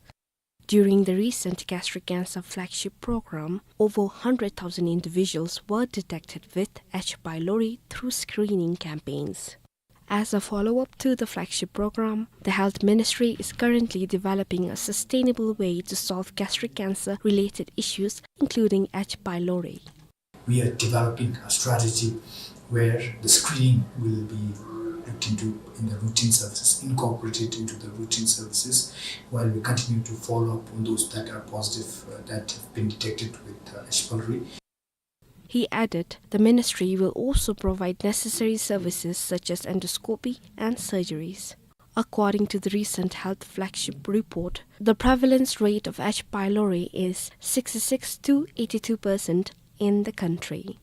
During the recent gastric cancer flagship program, over one hundred thousand individuals were detected with H. pylori through screening campaigns. As a follow-up to the flagship program, the Health Ministry is currently developing a sustainable way to solve gastric cancer-related issues, including H. pylori. We are developing a strategy where the screening will be looked into in the routine services, incorporated into the routine services, while we continue to follow up on those that are positive, uh, that have been detected with uh, H. pylori. He added the ministry will also provide necessary services such as endoscopy and surgeries. According to the recent health flagship report, the prevalence rate of H. pylori is sixty-six to eighty-two percent in the country.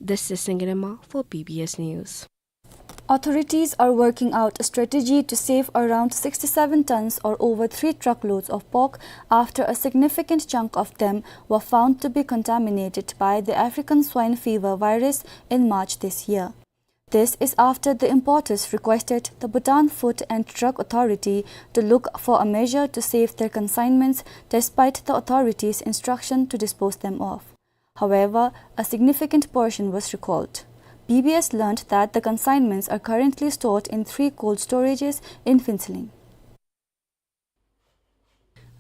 This is Singirema for B B S News. Authorities are working out a strategy to save around sixty-seven tons or over three truckloads of pork after a significant chunk of them were found to be contaminated by the African swine fever virus in March this year. This is after the importers requested the Bhutan Food and Drug Authority to look for a measure to save their consignments despite the authorities' instruction to dispose them of. However, a significant portion was recalled. B B S learned that the consignments are currently stored in three cold storages in Phuentsholing.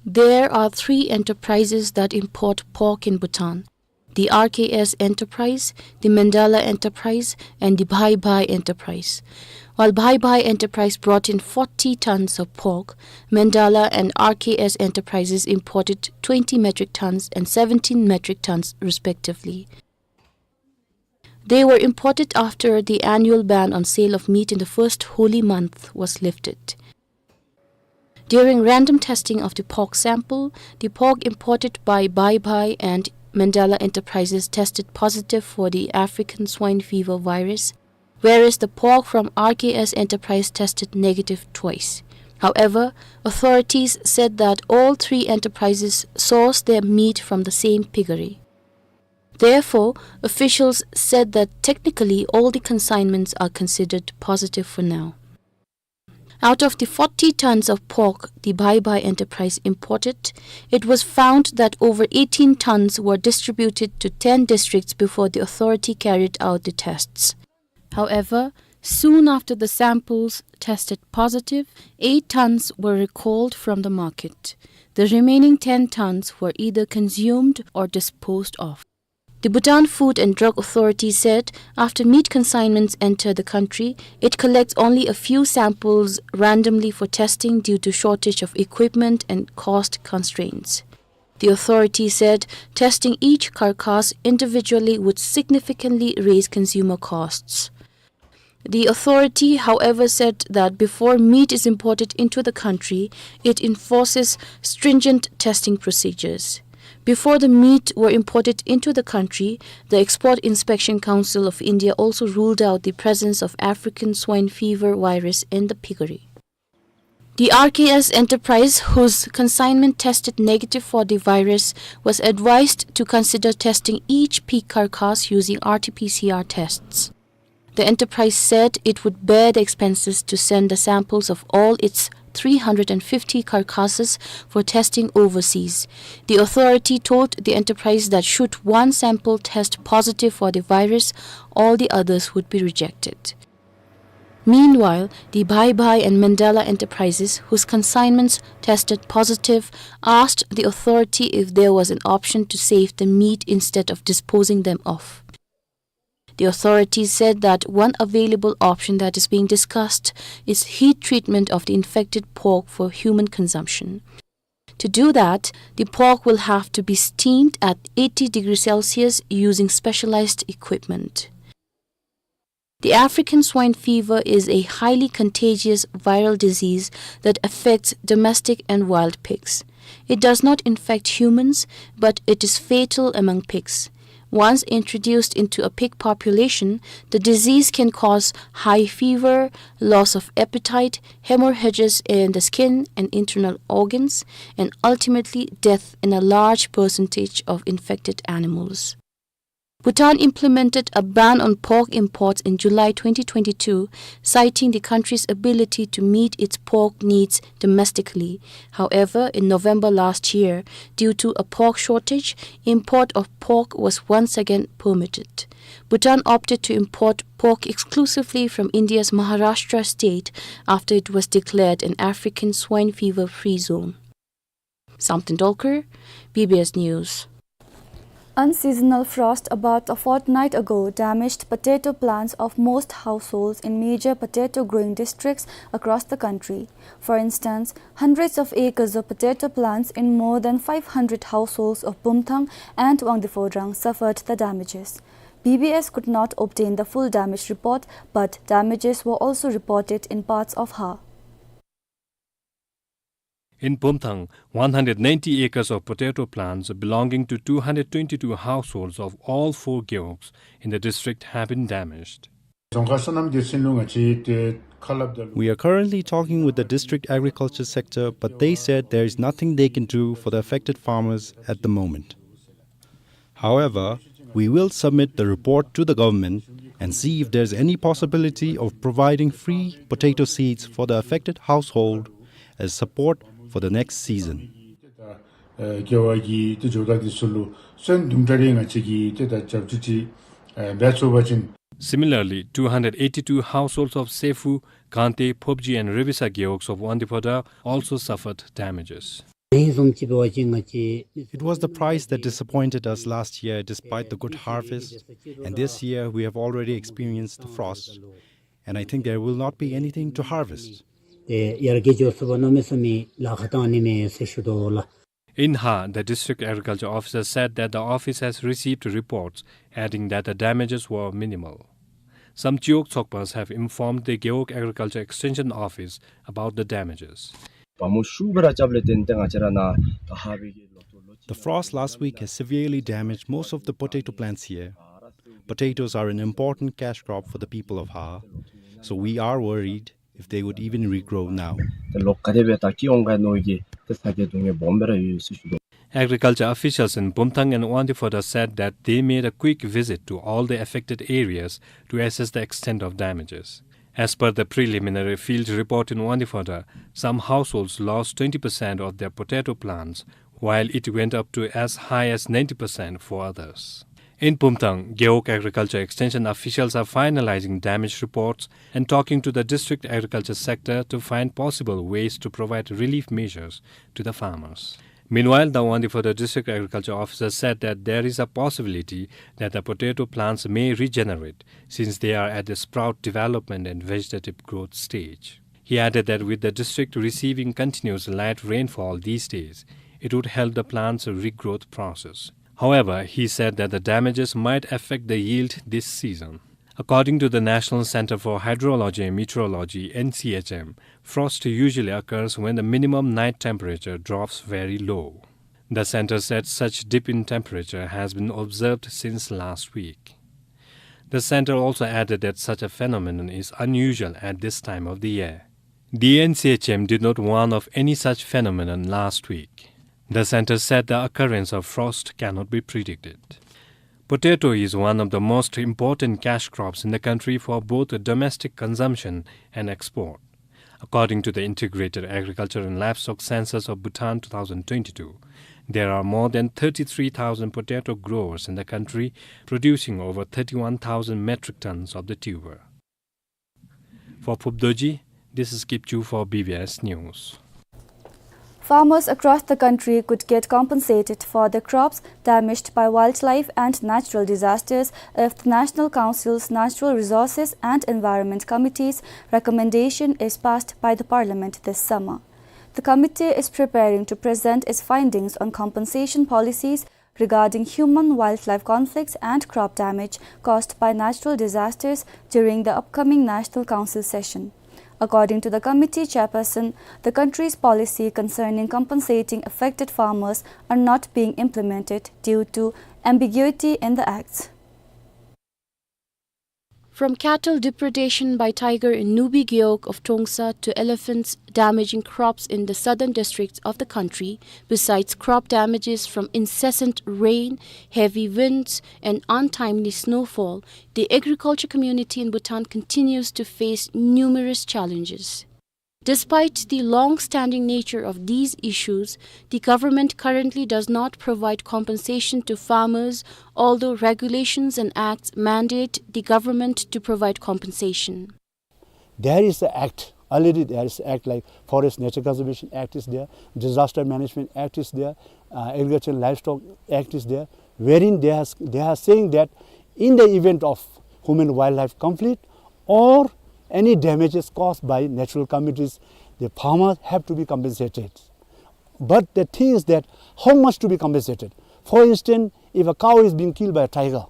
There are three enterprises that import pork in Bhutan: the R K S Enterprise, the Mandala Enterprise, and the Bhai Bhai Enterprise. While Bhai Bhai Enterprise brought in forty tons of pork, Mandala and R K S Enterprises imported twenty metric tons and seventeen metric tons, respectively. They were imported after the annual ban on sale of meat in the first holy month was lifted. During random testing of the pork sample, the pork imported by Bhai Bhai and Mandala Enterprises tested positive for the African swine fever virus, whereas the pork from R K S Enterprise tested negative twice. However, authorities said that all three enterprises source their meat from the same piggery. Therefore, officials said that technically all the consignments are considered positive for now. Out of the forty tons of pork the Bhai Bhai Enterprise imported, it was found that over eighteen tons were distributed to ten districts before the authority carried out the tests. However, soon after the samples tested positive, eight tons were recalled from the market. The remaining ten tons were either consumed or disposed of. The Bhutan Food and Drug Authority said after meat consignments enter the country, it collects only a few samples randomly for testing due to shortage of equipment and cost constraints. The authority said testing each carcass individually would significantly raise consumer costs. The authority, however, said that before meat is imported into the country, it enforces stringent testing procedures. Before the meat were imported into the country, the Export Inspection Council of India also ruled out the presence of African swine fever virus in the piggery. The R K S Enterprise, whose consignment tested negative for the virus, was advised to consider testing each pig carcass using R T P C R tests. The enterprise said it would bear the expenses to send the samples of all its three hundred and fifty carcasses for testing overseas. The authority told the enterprise that should one sample test positive for the virus, all the others would be rejected. Meanwhile, the Bye Bye and Mandela enterprises, whose consignments tested positive, asked the authority if there was an option to save the meat instead of disposing them off. The authorities said that one available option that is being discussed is heat treatment of the infected pork for human consumption. To do that, the pork will have to be steamed at eighty degrees Celsius using specialized equipment. The African swine fever is a highly contagious viral disease that affects domestic and wild pigs. It does not infect humans, but it is fatal among pigs. Once introduced into a pig population, the disease can cause high fever, loss of appetite, hemorrhages in the skin and internal organs, and ultimately death in a large percentage of infected animals. Bhutan implemented a ban on pork imports in July twenty twenty-two, citing the country's ability to meet its pork needs domestically. However, in November last year, due to a pork shortage, import of pork was once again permitted. Bhutan opted to import pork exclusively from India's Maharashtra state after it was declared an African swine fever free zone. Samten Dolkar, B B S News. Unseasonal frost about a fortnight ago damaged potato plants of most households in major potato growing districts across the country. For instance, hundreds of acres of potato plants in more than five hundred households of Bumthang and Wangdue Phodrang suffered the damages. B B S could not obtain the full damage report, but damages were also reported in parts of Har. In Bumthang, one hundred ninety acres of potato plants belonging to two hundred twenty-two households of all four gewogs in the district have been damaged. We are currently talking with the district agriculture sector, but they said there is nothing they can do for the affected farmers at the moment. However, we will submit the report to the government and see if there's any possibility of providing free potato seeds for the affected household as support for the next season. ཨེ་རྒྱལ་བ་གིས་ཏེ་ཇོ་བདག་འདི་ཚུ་ལུ་སོན་དུམ་གྲ་རེ་ང་བཅས་ཀྱིས་ཏེ་ད་རྒྱབ་སྐྱོར་ཅིག་ཨེ་འབད་ཚུགས་པ་ཅིན། Similarly, two hundred eighty-two households of Sephu, Kangtse, Phopji and Revisa gewogs of Wangdue Phodrang also suffered damages. It was the price that disappointed us last year despite the good harvest, and this year we have already experienced the frost, and I think there will not be anything to harvest. ཏེ་ཡར་རྒྱས་འགྱོ་ཚུགས་པ་གནམ་མེད་ས་མེད་ལཱ་ཁག་བཏང་ནི་མས་ཟེར་ཞུ་དོ་ལགས། In Har, the district agriculture officer said that the office has received reports adding that the damages were minimal. Some Chiwog Tsokpas have informed the Gewog Agriculture Extension Office about the damages. བ་མོ་ཤུགས་སྦེ་ར་རྐྱབ་ལས་བརྟེན་ཏེ་ང་བཅས་ར་ནཱ་ད་ཧ་བི་གི་ལོ་ཐོག་ལོ། The frost last week has severely damaged most of the potato plants here. Potatoes are an important cash crop for the people of Har, so we are worried if they would even regrow now. ཏེ་ལོག་ག་དེ་སྦེ་ད་སྐྱེ་འོང་ག་མནོ་གི་ཏེ་ཚ་གྱང་སྡུག་བསྔལ་སྦོམ་སྦེ་ར་ཡོད་ཟེར་ཞུ་དོ། Agriculture officials in Bumthang and Wangdue Phodrang said that they made a quick visit to all the affected areas to assess the extent of damages. As per the preliminary field report in Wangdue Phodrang, some households lost twenty percent of their potato plants, while it went up to as high as ninety percent for others. In Bumthang, Gewog Agriculture Extension officials are finalizing damage reports and talking to the district agriculture sector to find possible ways to provide relief measures to the farmers. Meanwhile, the Wangdue Phodrang district agriculture officer said that there is a possibility that the potato plants may regenerate, since they are at the sprout development and vegetative growth stage. He added that with the district receiving continuous light rainfall these days, it would help the plant's regrowth process. However, he said that the damages might affect the yield this season. According to the National Center for Hydrology and Meteorology, N C H M, frost usually occurs when the minimum night temperature drops very low. The center said such dip in temperature has been observed since last week. The center also added that such a phenomenon is unusual at this time of the year. The N C H M did not warn of any such phenomenon last week. The center said the occurrence of frost cannot be predicted. Potato is one of the most important cash crops in the country for both domestic consumption and export. According to the Integrated Agriculture and Livestock Census of Bhutan two thousand twenty-two, there are more than thirty-three thousand potato growers in the country, producing over thirty-one thousand metric tons of the tuber. For Phub Dorji, this is Kipchu for B B S News. Farmers across the country could get compensated for their crops damaged by wildlife and natural disasters if the National Council's Natural Resources and Environment Committee's recommendation is passed by the Parliament this summer. The committee is preparing to present its findings on compensation policies regarding human-wildlife conflicts and crop damage caused by natural disasters during the upcoming National Council session. According to the committee chairperson, the country's policy concerning compensating affected farmers are not being implemented due to ambiguity in the acts. From cattle depredation by tiger in Nubi Gewog of Trongsa to elephants damaging crops in the southern districts of the country, besides crop damages from incessant rain, heavy winds, and untimely snowfall, the agriculture community in Bhutan continues to face numerous challenges. Despite the long-standing nature of these issues, the government currently does not provide compensation to farmers, although regulations and acts mandate the government to provide compensation. There is an act, already there is act like Forest Nature Conservation Act is there, Disaster Management Act is there, uh, Agriculture and Livestock Act is there, wherein they are, they are saying that in the event of human-wildlife conflict or any damages caused by natural calamities, the farmers have to be compensated. But the thing is that how much to be compensated? For instance, if a cow is being killed by a tiger,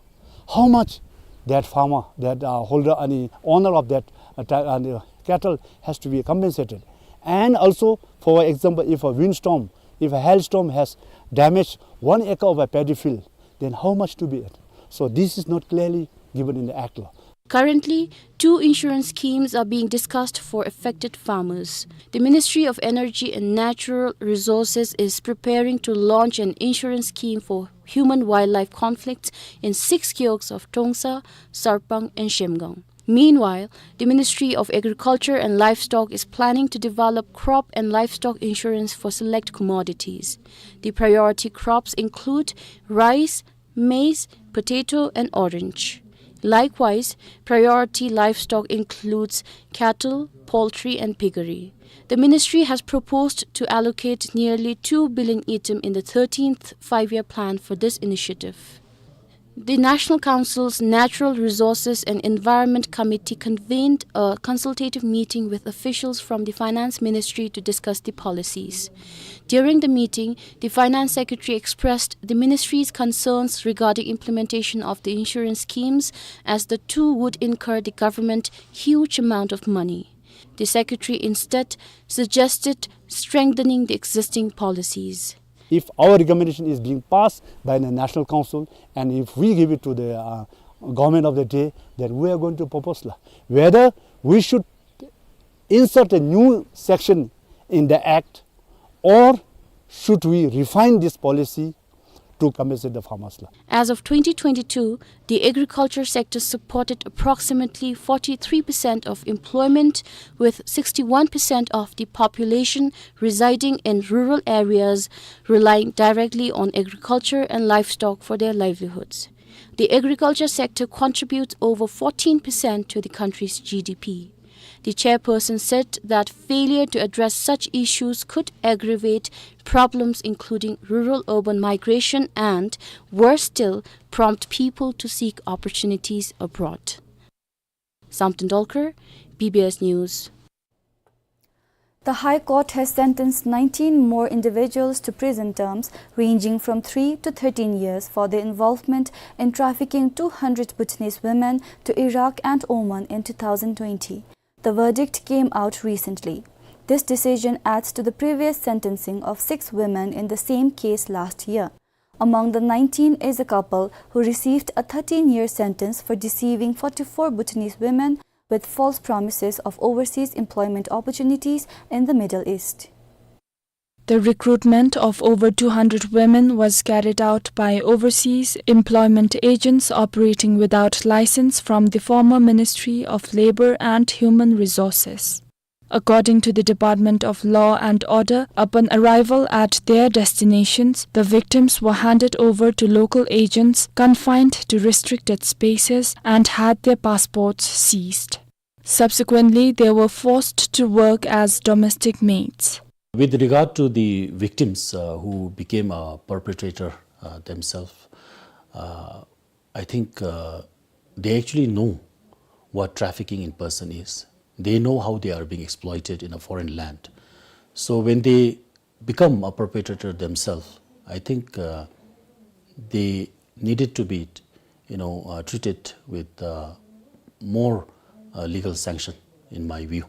how much that farmer, that, uh, holder, any owner of that, uh, ti-, uh, cattle has to be compensated? And also, for example, if a windstorm, if a hailstorm has damaged one acre of a paddy field, then how much to be it? So this is not clearly given in the Act law. Currently, two insurance schemes are being discussed for affected farmers. The Ministry of Energy and Natural Resources is preparing to launch an insurance scheme for human-wildlife conflicts in six gewogs of Trongsa, Sarpang, and Zhemgang. Meanwhile, the Ministry of Agriculture and Livestock is planning to develop crop and livestock insurance for select commodities. The priority crops include rice, maize, potato, and orange. Likewise, priority livestock includes cattle, poultry, and piggery. The ministry has proposed to allocate nearly two billion ngultrum in the thirteenth Five-Year Plan for this initiative. The National Council's Natural Resources and Environment Committee convened a consultative meeting with officials from the Finance Ministry to discuss the policies. During the meeting, the Finance Secretary expressed the ministry's concerns regarding implementation of the insurance schemes, as the two would incur the government huge amount of money. The secretary instead suggested strengthening the existing policies. If our recommendation is being passed by the National Council and if we give it to the, uh, government of the day, then we are going to propose la, whether we should insert a new section in the act or should we refine this policy to compensate the farmers la. As of twenty twenty-two, the agriculture sector supported approximately forty-three percent of employment, with sixty-one percent of the population residing in rural areas, relying directly on agriculture and livestock for their livelihoods. The agriculture sector contributes over fourteen percent to the country's G D P. The chairperson said that failure to address such issues could aggravate problems including rural-urban migration and, worse still, prompt people to seek opportunities abroad. Samten Dolkar, B B S News. The High Court has sentenced nineteen more individuals to prison terms ranging from three to thirteen years for their involvement in trafficking two hundred Bhutanese women to Iraq and Oman in two thousand twenty. The verdict came out recently. This decision adds to the previous sentencing of six women in the same case last year. Among the nineteen is a couple who received a thirteen-year sentence for deceiving forty-four Bhutanese women with false promises of overseas employment opportunities in the Middle East. The recruitment of over two hundred women was carried out by overseas employment agents operating without license from the former Ministry of Labor and Human Resources. According to the Department of Law and Order, upon arrival at their destinations, the victims were handed over to local agents, confined to restricted spaces, and had their passports seized. Subsequently, they were forced to work as domestic maids. With regard to the victims, uh, who became a perpetrator, uh, themselves, uh, I think, uh, they actually know what trafficking in person is. They know how they are being exploited in a foreign land. So when they become a perpetrator themselves, I think, uh, they needed to be, you know, uh, treated with, uh, more, uh, legal sanction, in my view.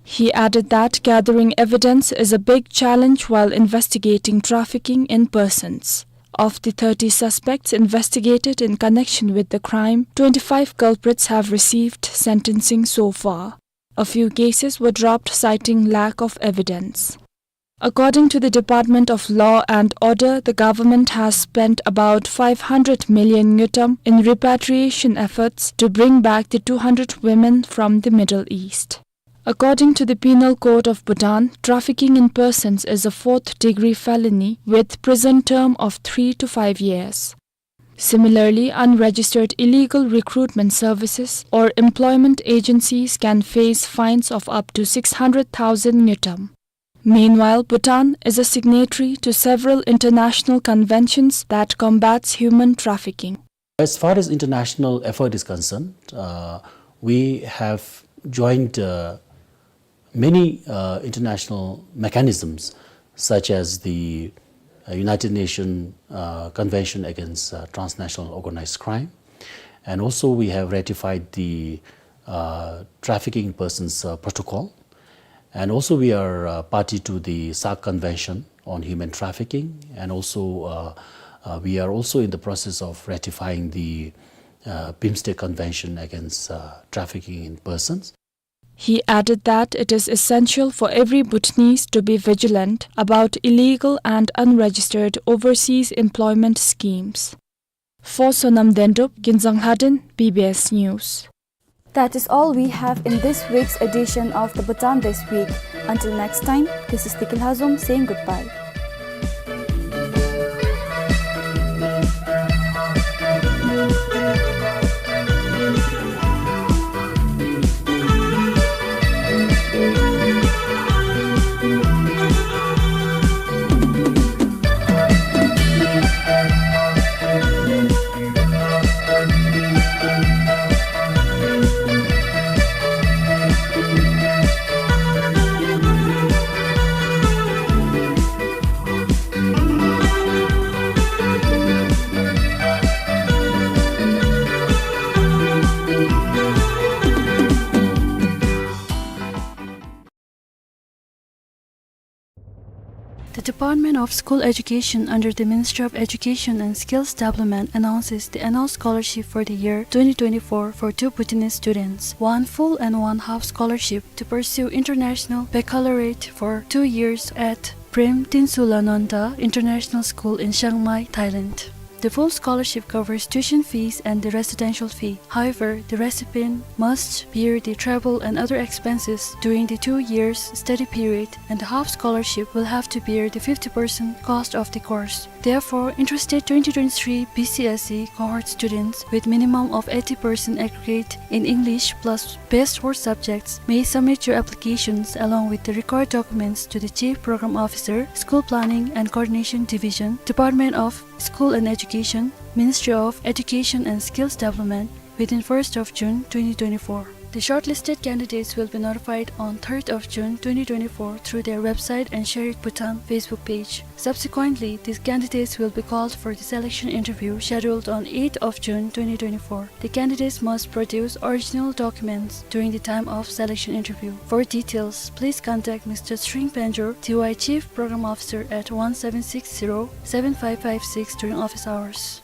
He added that gathering evidence is a big challenge while investigating trafficking in persons. Of the thirty suspects investigated in connection with the crime, twenty-five culprits have received sentencing so far. A few cases were dropped, citing lack of evidence. According to the Department of Law and Order, the government has spent about five hundred million ngultrum in repatriation efforts to bring back the two hundred women from the Middle East. According to the Penal Code of Bhutan, trafficking in persons is a fourth degree felony with prison term of three to five years. Similarly, unregistered illegal recruitment services or employment agencies can face fines of up to six hundred thousand ngultrum. Meanwhile, Bhutan is a signatory to several international conventions that combats human trafficking. As far as international effort is concerned, uh, we have joined, uh, many, uh, international mechanisms, such as the, uh, United Nations, uh, Convention Against, uh, Transnational Organized Crime. And also we have ratified the, uh, Trafficking Persons, uh, Protocol. And also we are, uh, party to the SAC Convention on Human Trafficking. And also, uh, uh, we are also in the process of ratifying the, uh, BIMSTEC Convention Against, uh, Trafficking in Persons. He added that it is essential for every Bhutanese to be vigilant about illegal and unregistered overseas employment schemes. For Sonam Dendrup, Kinzang Lhaden, B B S News. That is all we have in this week's edition of the Bhutan This Week. Until next time, this is Tikil Hazum saying goodbye. The Department of School Education under the Ministry of Education and Skills Development announces the annual scholarship for the year twenty twenty-four for two Bhutanese students, one full and one half scholarship to pursue international baccalaureate for two years at Prem Tinsulanonda International School in Chiang Mai, Thailand. The full scholarship covers tuition fees and the residential fee. However, the recipient must bear the travel and other expenses during the two years study period, and the half scholarship will have to bear the fifty percent cost of the course. Therefore, interested twenty twenty-three B C S E cohort students with minimum of eighty percent aggregate in English plus best four subjects may submit your applications along with the required documents to the Chief Program Officer, School Planning and Coordination Division, Department of School and Education, Ministry of Education and Skills Development, within first of June twenty twenty-four. The shortlisted candidates will be notified on third of June twenty twenty-four through their website and Share It Bhutan Facebook page. Subsequently, these candidates will be called for the selection interview scheduled on eighth of June twenty twenty-four. The candidates must produce original documents during the time of selection interview. For details, please contact Mister Sring Penjor, T Y Chief Program Officer, at one seven six zero, seven five five six during office hours.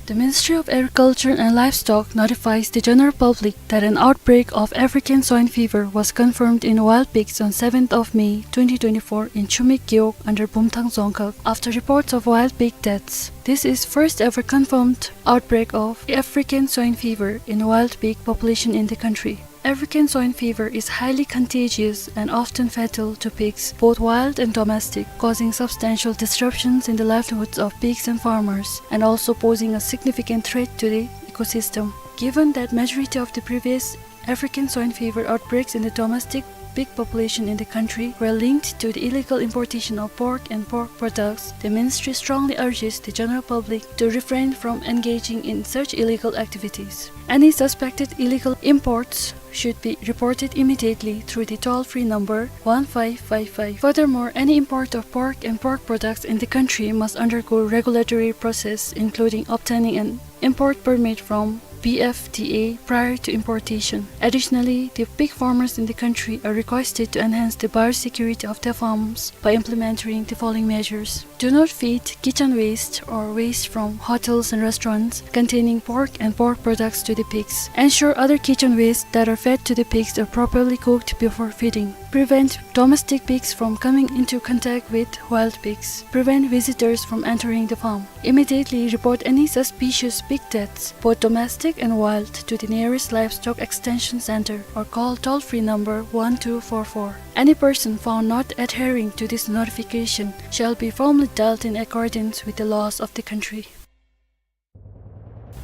The Ministry of Agriculture and Livestock notifies the general public that an outbreak of African swine fever was confirmed in wild pigs on seventh of May twenty twenty-four in Chumik Gewog under Bumthang Dzongkhag, after reports of wild pig deaths. This is first ever confirmed outbreak of African swine fever in wild pig population in the country. African swine fever is highly contagious and often fatal to pigs, both wild and domestic, causing substantial disruptions in the livelihoods of pigs and farmers, and also posing a significant threat to the ecosystem. Given that majority of the previous African swine fever outbreaks in the domestic pig population in the country were linked to the illegal importation of pork and pork products, the ministry strongly urges the general public to refrain from engaging in such illegal activities. Any suspected illegal imports should be reported immediately through the toll-free number one five five five. Furthermore, any import of pork and pork products in the country must undergo regulatory process, including obtaining an import permit from B F D A prior to importation. Additionally, the pig farmers in the country are requested to enhance the biosecurity of their farms by implementing the following measures. Do not feed kitchen waste or waste from hotels and restaurants containing pork and pork products to the pigs. Ensure other kitchen waste that are fed to the pigs are properly cooked before feeding. Prevent domestic pigs from coming into contact with wild pigs. Prevent visitors from entering the farm. Immediately report any suspicious pig deaths, both domestic and wild, to the nearest livestock extension center or call toll-free number one two four four. Any person found not adhering to this notification shall be firmly dealt in accordance with the laws of the country.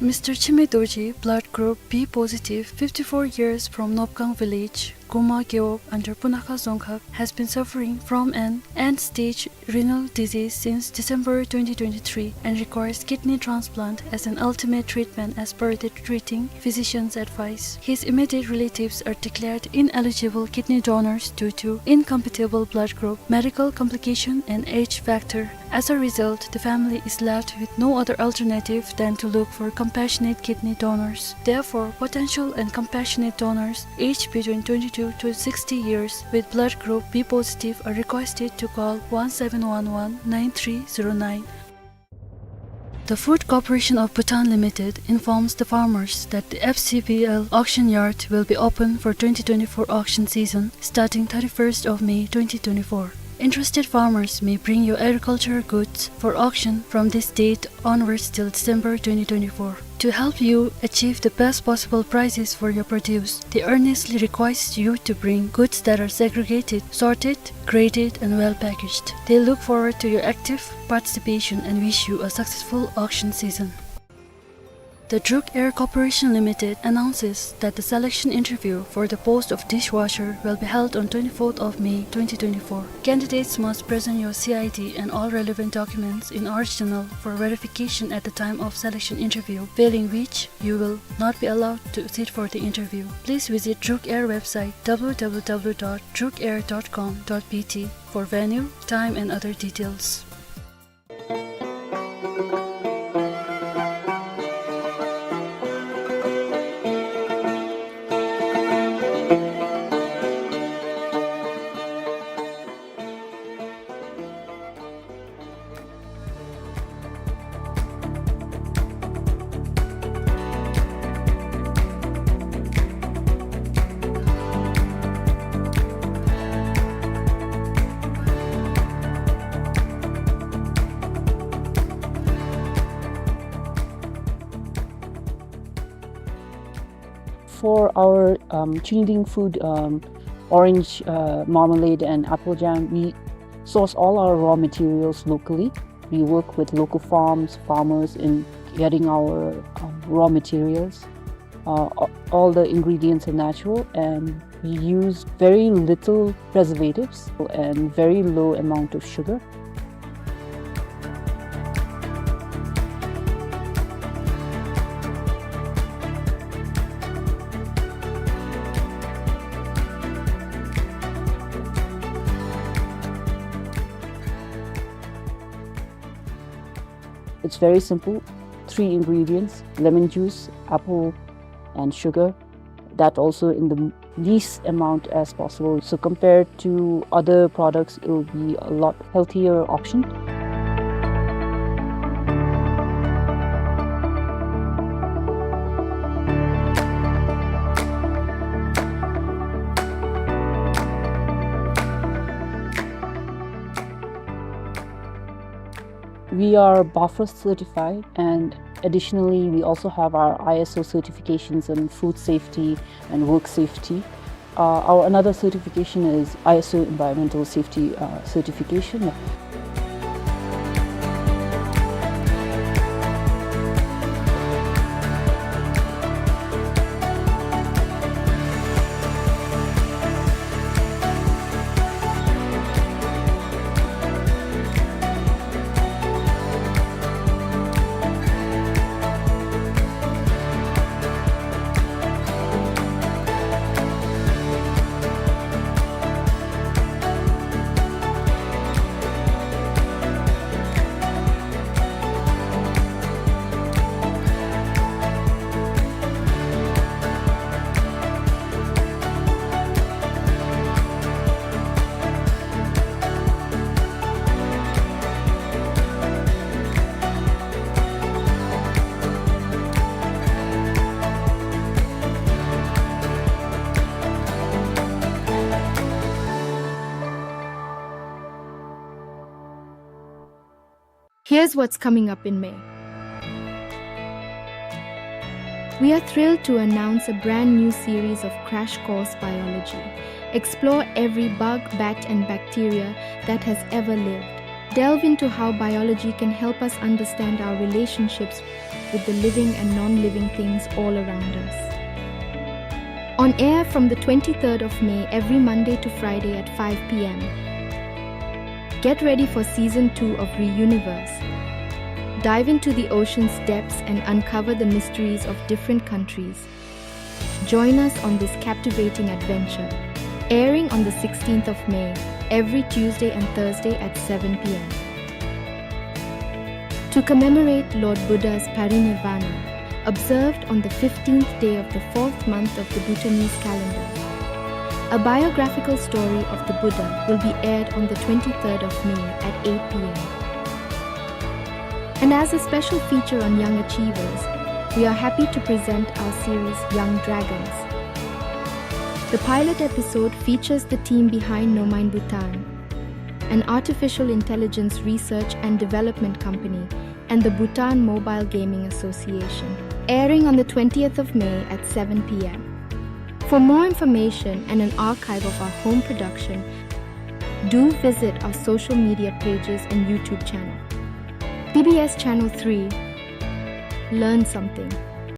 Mister Chime Dorji, blood group B positive, fifty-four years, from Nopgang village, Guma Gewog, under Punakha Dzongkhag, has been suffering from an end-stage renal disease since December twenty twenty-three and requires kidney transplant as an ultimate treatment as per the treating physician's advice. His immediate relatives are declared ineligible kidney donors due to incompatible blood group. Medical complication and age factor. As a result, the family is left with no other alternative than to look for compassionate kidney donors. Therefore, potential and compassionate donors aged between twenty-two to sixty years with blood group B positive are requested to call one seven one one nine three zero nine. The Food Corporation of Bhutan Limited informs the farmers that the F C B L auction yard will be open for twenty twenty-four auction season starting thirty-first of May twenty twenty-four. Interested farmers may bring your agricultural goods for auction from this date onwards till December twenty twenty-four. To help you achieve the best possible prices for your produce, they earnestly request you to bring goods that are segregated, sorted, graded, and well packaged. They look forward to your active participation and wish you a successful auction season. The Druk Air Corporation Limited announces that the selection interview for the post of dishwasher will be held on twenty-fourth of May twenty twenty-four. Candidates must present your C I D and all relevant documents in original for verification at the time of selection interview, failing which you will not be allowed to sit for the interview. Please visit Druk Air website w w w dot druk air dot com dot b t for venue, time and other details. For our, um, Chiniding food, um, orange, uh, marmalade and apple jam, we source all our raw materials locally. We work with local farms, farmers in getting our, um, raw materials. Uh, a-, all the ingredients are natural, and we use very little preservatives and very low amount of sugar. It's very simple. Three ingredients: lemon juice, apple, and sugar. That also in the least amount as possible. So compared to other products, it will be a lot healthier option. We are BAFRA certified, and Additionally, we also have our I S O certifications in food safety and work safety. Uh, our another certification is I S O environmental safety, uh, certification. Here's what's coming up in May. We are thrilled to announce a brand new series of Crash Course Biology. Explore every bug, bat, and bacteria that has ever lived. Delve into how biology can help us understand our relationships with the living and non-living things all around us. On air from the twenty-third of May, every Monday to Friday at five p.m. Get ready for season two of Reuniverse. Dive into the ocean's depths and uncover the mysteries of different countries. Join us on this captivating adventure. Airing on the sixteenth of May, every Tuesday and Thursday at seven p.m. To commemorate Lord Buddha's parinirvana, observed on the fifteenth day of the fourth month of the Bhutanese calendar, a biographical story of the Buddha will be aired on the twenty-third of May at eight p.m. And as a special feature on young achievers, we are happy to present our series Young Dragons. The pilot episode features the team behind Nomine Bhutan, an artificial intelligence research and development company, and the Bhutan Mobile Gaming Association, airing on the twentieth of May at seven p.m. For more information and an archive of our home production, do visit our social media pages and YouTube channel. B B S Channel three, learn something.